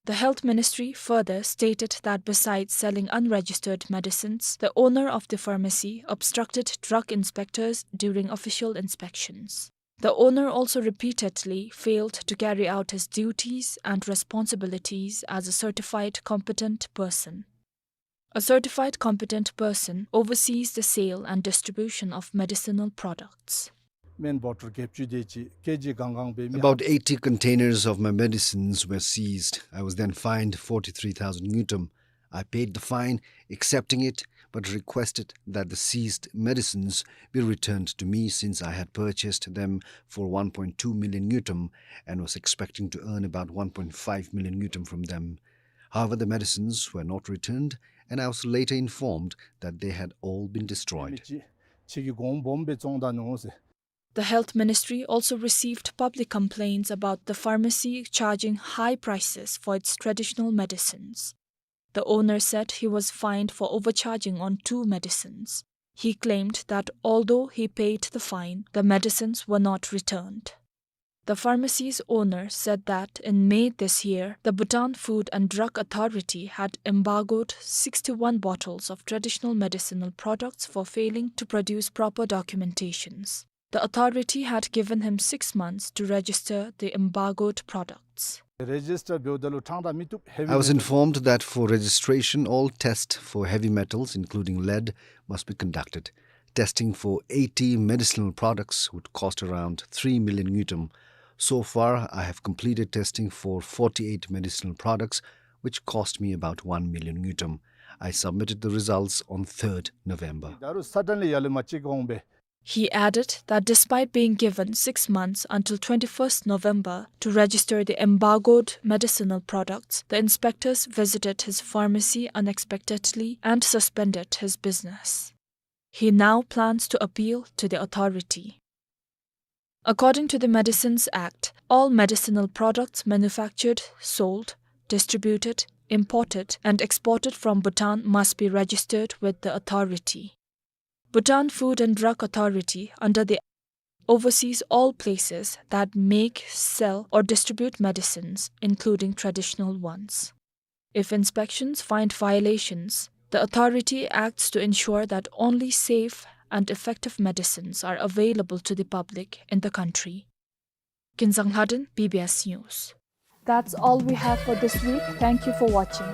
The Health Ministry further stated that besides selling unregistered medicines, the owner of the pharmacy obstructed drug inspectors during official inspections. The owner also repeatedly failed to carry out his duties and responsibilities as a certified competent person. A certified competent person oversees the sale and distribution of medicinal products. སྨན་བོ་ཊལ་བརྒྱད་ཅུ་དེ་ཅིག་ཀེ་ཇི་གང་གང་སྦེ་མི། About eighty containers of my medicines were seized. I was then fined forty-three thousand ngultrum. I paid the fine, accepting it, but requested that the seized medicines be returned to me since I had purchased them for one point two million ngultrum and was expecting to earn about one point five million ngultrum from them. However, the medicines were not returned, and I was later informed that they had all been destroyed. ཕྱི་གི་གོང་སྦོམ་སྦེ་བཙོང་ད་ནུག་ཟེར། The Health Ministry also received public complaints about the pharmacy charging high prices for its traditional medicines. The owner said he was fined for overcharging on two medicines. He claimed that although he paid the fine, the medicines were not returned. The pharmacy's owner said that in May this year, the Bhutan Food and Drug Authority had embargoed sixty-one bottles of traditional medicinal products for failing to produce proper documentations. The authority had given him six months to register the embargoed products. རེ་ཇིས་ཊར་འབདཝ་ད་ལུ་ཕྲང་ད་མི་བཏུབ། ཧེ་ཝི་I was མེ་ཊལ་informed that for registration, all tests for heavy metals, including lead, must be conducted. Testing for eighty medicinal products would cost around three million ngultrum. So far, I have completed testing for forty-eight medicinal products, which cost me about one million ngultrum. I submitted the results on third November. ད་རུང་སཱ་ཊན་ལི་ཡར་ལས་མར་ཅིག་འོང་སྦེ། He added that despite being given six months until twenty-first November to register the embargoed medicinal products, the inspectors visited his pharmacy unexpectedly and suspended his business. He now plans to appeal to the authority. According to the Medicines Act, all medicinal products manufactured, sold, distributed, imported, and exported from Bhutan must be registered with the authority. Bhutan Food and Drug Authority, under the, oversees all places that make, sell, or distribute medicines, including traditional ones. If inspections find violations, the authority acts to ensure that only safe and effective medicines are available to the public in the country. Kinzang Lhaden, B B S News. That's all we have for this week. Thank you for watching.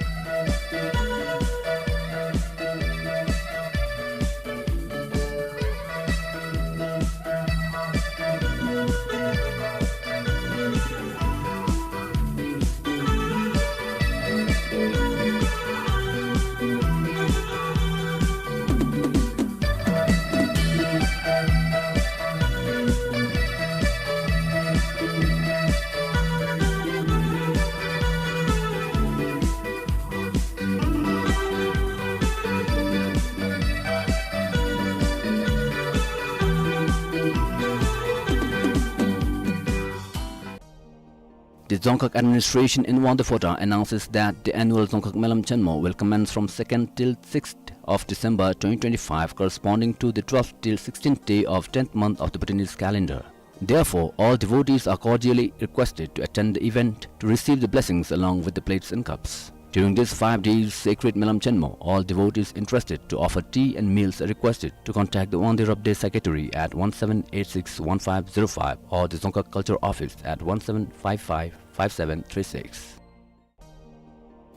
The Dzongkhag administration in Wangdue Phodrang announces that the annual Dzongkhag Melam Chenmo will commence from second till sixth of December twenty twenty-five, corresponding to the twelfth till sixteenth day of tenth month of the Bhutanese calendar. Therefore, all devotees are cordially requested to attend the event to receive the blessings along with the plates and cups. During these five days sacred Melam Chenmo, all devotees interested to offer tea and meals are requested to contact the Wangdue Rabdey Secretary at one seven eight six one five zero five or the Dzongkhag Culture Office at one seven five five five seven three six.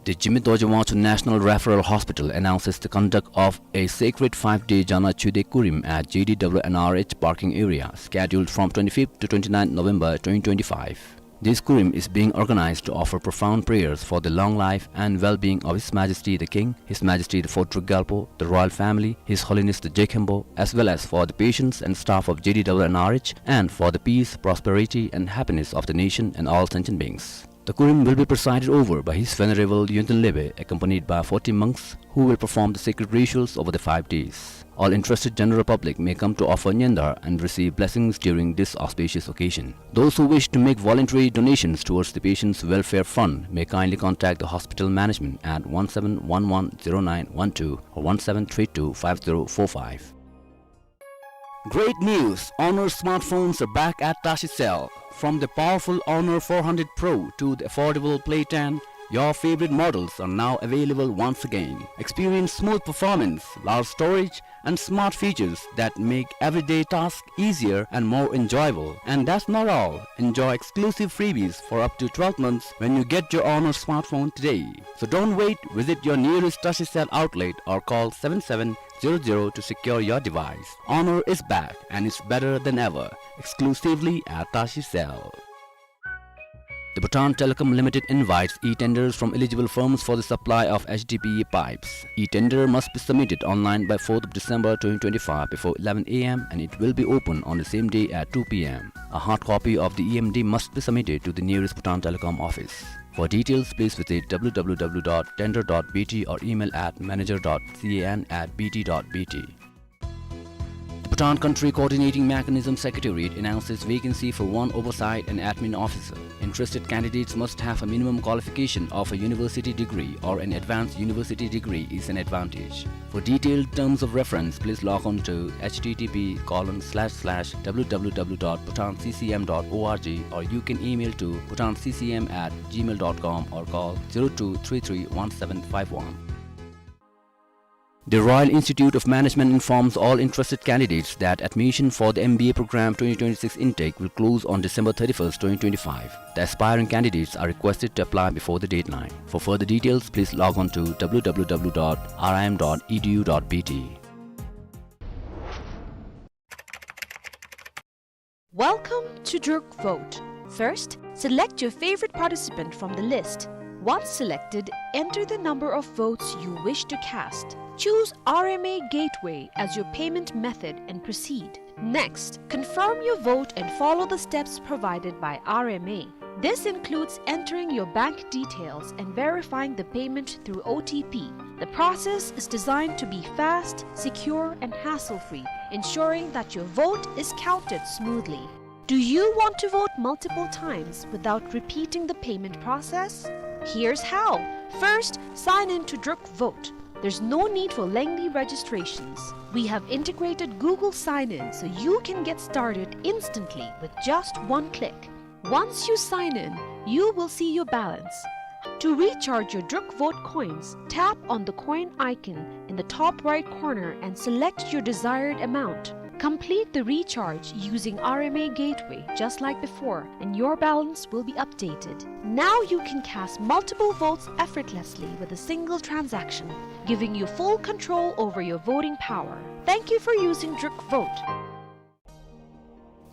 The Jigme Dorji Wangchuck National Referral Hospital announces the conduct of a sacred five-day Jana Chude Kurim at J D W N R H parking area, scheduled from twenty-fifth to twenty-ninth November twenty twenty-five. This Kurim is being organized to offer profound prayers for the long life and well-being of His Majesty the King, His Majesty the Fourth Druk Gyalpo, the royal family, His Holiness the Jekhenpo, as well as for the patients and staff of J D W N R H, and for the peace, prosperity, and happiness of the nation and all sentient beings. The Kurim will be presided over by His Venerable Yongten Lopen, accompanied by forty monks, who will perform the sacred rituals over the five days. All interested general public may come to offer nyandar and receive blessings during this auspicious occasion. Those who wish to make voluntary donations towards the Patients' Welfare Fund may kindly contact the hospital management at one seven one one zero nine one two or one seven three two five zero four five. Great news! Honor smartphones are back at Tashi Cell. From the powerful Honor four hundred Pro to the affordable Play ten, your favorite models are now available once again. Experience smooth performance, large storage, and smart features that make everyday tasks easier and more enjoyable. And that's not all. Enjoy exclusive freebies for up to twelve months when you get your Honor smartphone today. So don't wait. Visit your nearest Tashi Cell outlet or call seven seven zero zero to secure your device. Honor is back and it's better than ever. Exclusively at Tashi Cell. The Bhutan Telecom Limited invites e-tenders from eligible firms for the supply of H D P E pipes. E-tender must be submitted online by fourth of December twenty twenty-five before eleven A M and it will be open on the same day at two P M. A hard copy of the E M D must be submitted to the nearest Bhutan Telecom office. For details, please visit W W W dot tender dot B T or email at manager dot C A N at B T dot B T. The Bhutan Country Coordinating Mechanism Secretariat announces vacancy for one oversight and admin officer. Interested candidates must have a minimum qualification of a university degree or an advanced university degree is an advantage. For detailed terms of reference, please log on to H T T P colon slash slash W W W dot bhutan C C M dot O R G or you can email to bhutan C C M at gmail dot com or call zero two three three one seven five one. The Royal Institute of Management informs all interested candidates that admission for the M B A program twenty twenty-six intake will close on December thirty-first, twenty twenty-five. The aspiring candidates are requested to apply before the deadline. For further details, please log on to W W W dot R I M dot E D U dot B T. Welcome to Druk Vote. First, select your favorite participant from the list. Once selected, enter the number of votes you wish to cast. Choose R M A Gateway as your payment method and proceed. Next, confirm your vote and follow the steps provided by R M A. This includes entering your bank details and verifying the payment through O T P. The process is designed to be fast, secure, and hassle-free, ensuring that your vote is counted smoothly. Do you want to vote multiple times without repeating the payment process? Here's how. First, sign in to Druk Vote. There's no need for lengthy registrations. We have integrated Google Sign-In so you can get started instantly with just one click. Once you sign in, you will see your balance. To recharge your Druk Vote coins, tap on the coin icon in the top right corner and select your desired amount. Complete the recharge using R M A Gateway just like before, and your balance will be updated. Now you can cast multiple votes effortlessly with a single transaction, giving you full control over your voting power. Thank you for using Druk Vote.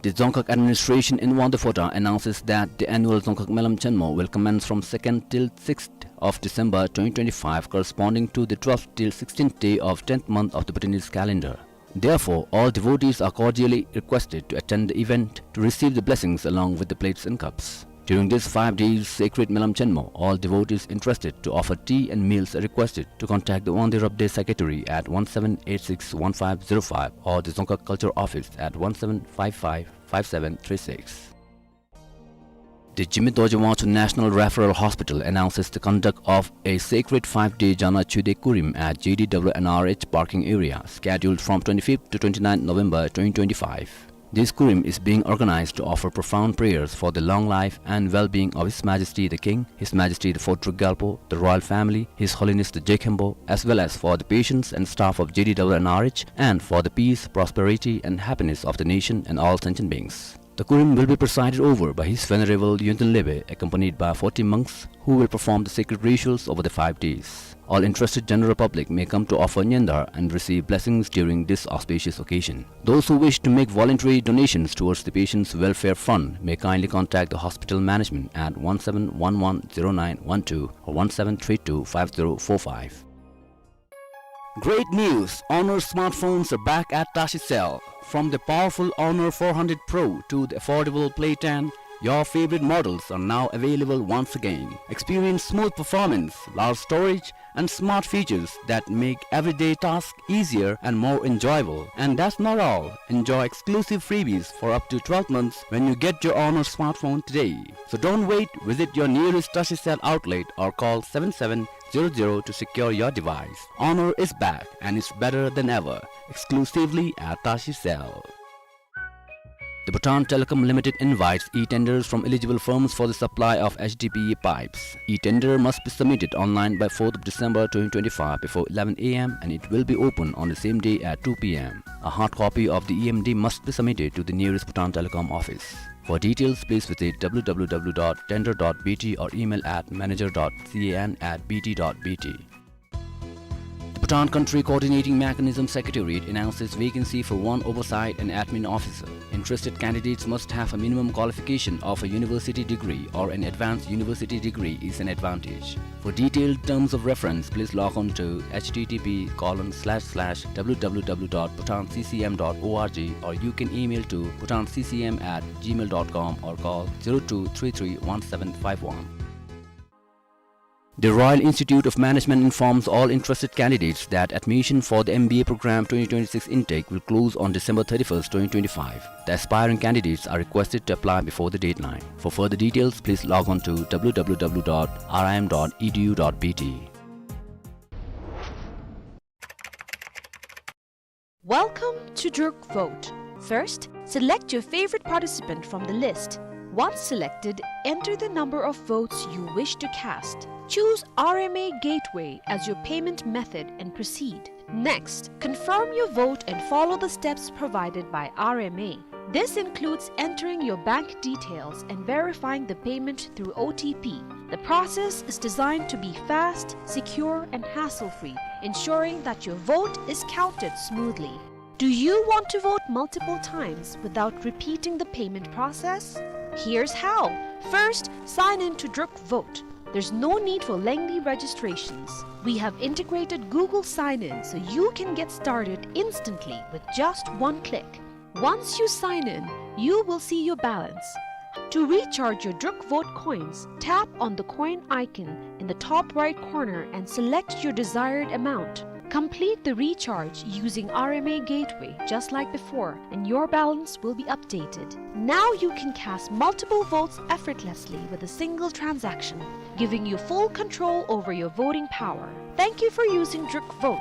The Dzongkhag Administration in Wangdue Phodrang announces that the annual Dzongkhag Melam Chenmo will commence from second till sixth of December twenty twenty-five, corresponding to the twelfth till sixteenth day of tenth month of the Bhutanese calendar. Therefore, all devotees are cordially requested to attend the event to receive the blessings along with the plates and cups. During this five days sacred Melam Chenmo, all devotees interested to offer tea and meals are requested to contact the Wangdue Rabdey Secretary at one seven eight six one five zero five or the Dzongkhag Culture Office at one seven five five five seven three six. The Jigme Dorji Wangchuck National Referral Hospital announces the conduct of a sacred five-day Jana Chude Kurim at J D W N R H parking area, scheduled from twenty-fifth to twenty-ninth November twenty twenty-five. This Kurim is being organized to offer profound prayers for the long life and well-being of His Majesty the King, His Majesty the Fourth Druk Gyalpo, the royal family, His Holiness the Je Khenpo, as well as for the patients and staff of J D W N R H, and for the peace, prosperity, and happiness of the nation and all sentient beings. The Kurim will be presided over by His Venerable Yongten Lopen, accompanied by forty monks, who will perform the sacred rituals over the five days. All interested general public may come to offer nyandar and receive blessings during this auspicious occasion. Those who wish to make voluntary donations towards the Patients' Welfare Fund may kindly contact the hospital management at one seven one one zero nine one two or one seven three two five zero four five. Great news! Honor smartphones are back at Tashi Cell. From the powerful Honor four hundred Pro to the affordable Play ten, your favorite models are now available once again. Experience smooth performance, large storage, and smart features that make everyday tasks easier and more enjoyable. And that's not all. Enjoy exclusive freebies for up to twelve months when you get your Honor smartphone today. So don't wait, visit your nearest Tashi Cell outlet or call seven seven zero zero to secure your device. Honor is back and it's better than ever. Exclusively at Tashi Cell. The Bhutan Telecom Limited invites e-tenders from eligible firms for the supply of H D P E pipes. E-tender must be submitted online by fourth of December twenty twenty-five before eleven A M and it will be open on the same day at two P M. A hard copy of the E M D must be submitted to the nearest Bhutan Telecom office. For details, please visit W W W dot tender dot B T or email at manager dot C A N at B T dot B T. The Bhutan Country Coordinating Mechanism Secretariat announces vacancy for one oversight and admin officer. Interested candidates must have a minimum qualification of a university degree or an advanced university degree is an advantage. For detailed terms of reference, please log on to H T T P colon slash slash W W W dot bhutan C C M dot org or you can email to bhutan C C M at gmail dot com or call zero two three three one seven five one. The Royal Institute of Management informs all interested candidates that admission for the M B A program twenty twenty-six intake will close on December thirty-first, twenty twenty-five. The aspiring candidates are requested to apply before the deadline. For further details, please log on to W W W dot R I M dot E D U dot B T. Welcome to Druk Vote. First, select your favorite participant from the list. Once selected, enter the number of votes you wish to cast. Choose R M A Gateway as your payment method and proceed. Next, confirm your vote and follow the steps provided by R M A. This includes entering your bank details and verifying the payment through O T P. The process is designed to be fast, secure, and hassle-free, ensuring that your vote is counted smoothly. Do you want to vote multiple times without repeating the payment process? Here's how. First, sign in to Druk Vote. There's no need for lengthy registrations. We have integrated Google Sign-In so you can get started instantly with just one click. Once you sign in, you will see your balance. To recharge your Druk Vote coins, tap on the coin icon in the top right corner and select your desired amount. Complete the recharge using R M A Gateway just like before, and your balance will be updated. Now you can cast multiple votes effortlessly with a single transaction, giving you full control over your voting power. Thank you for using Druk Vote.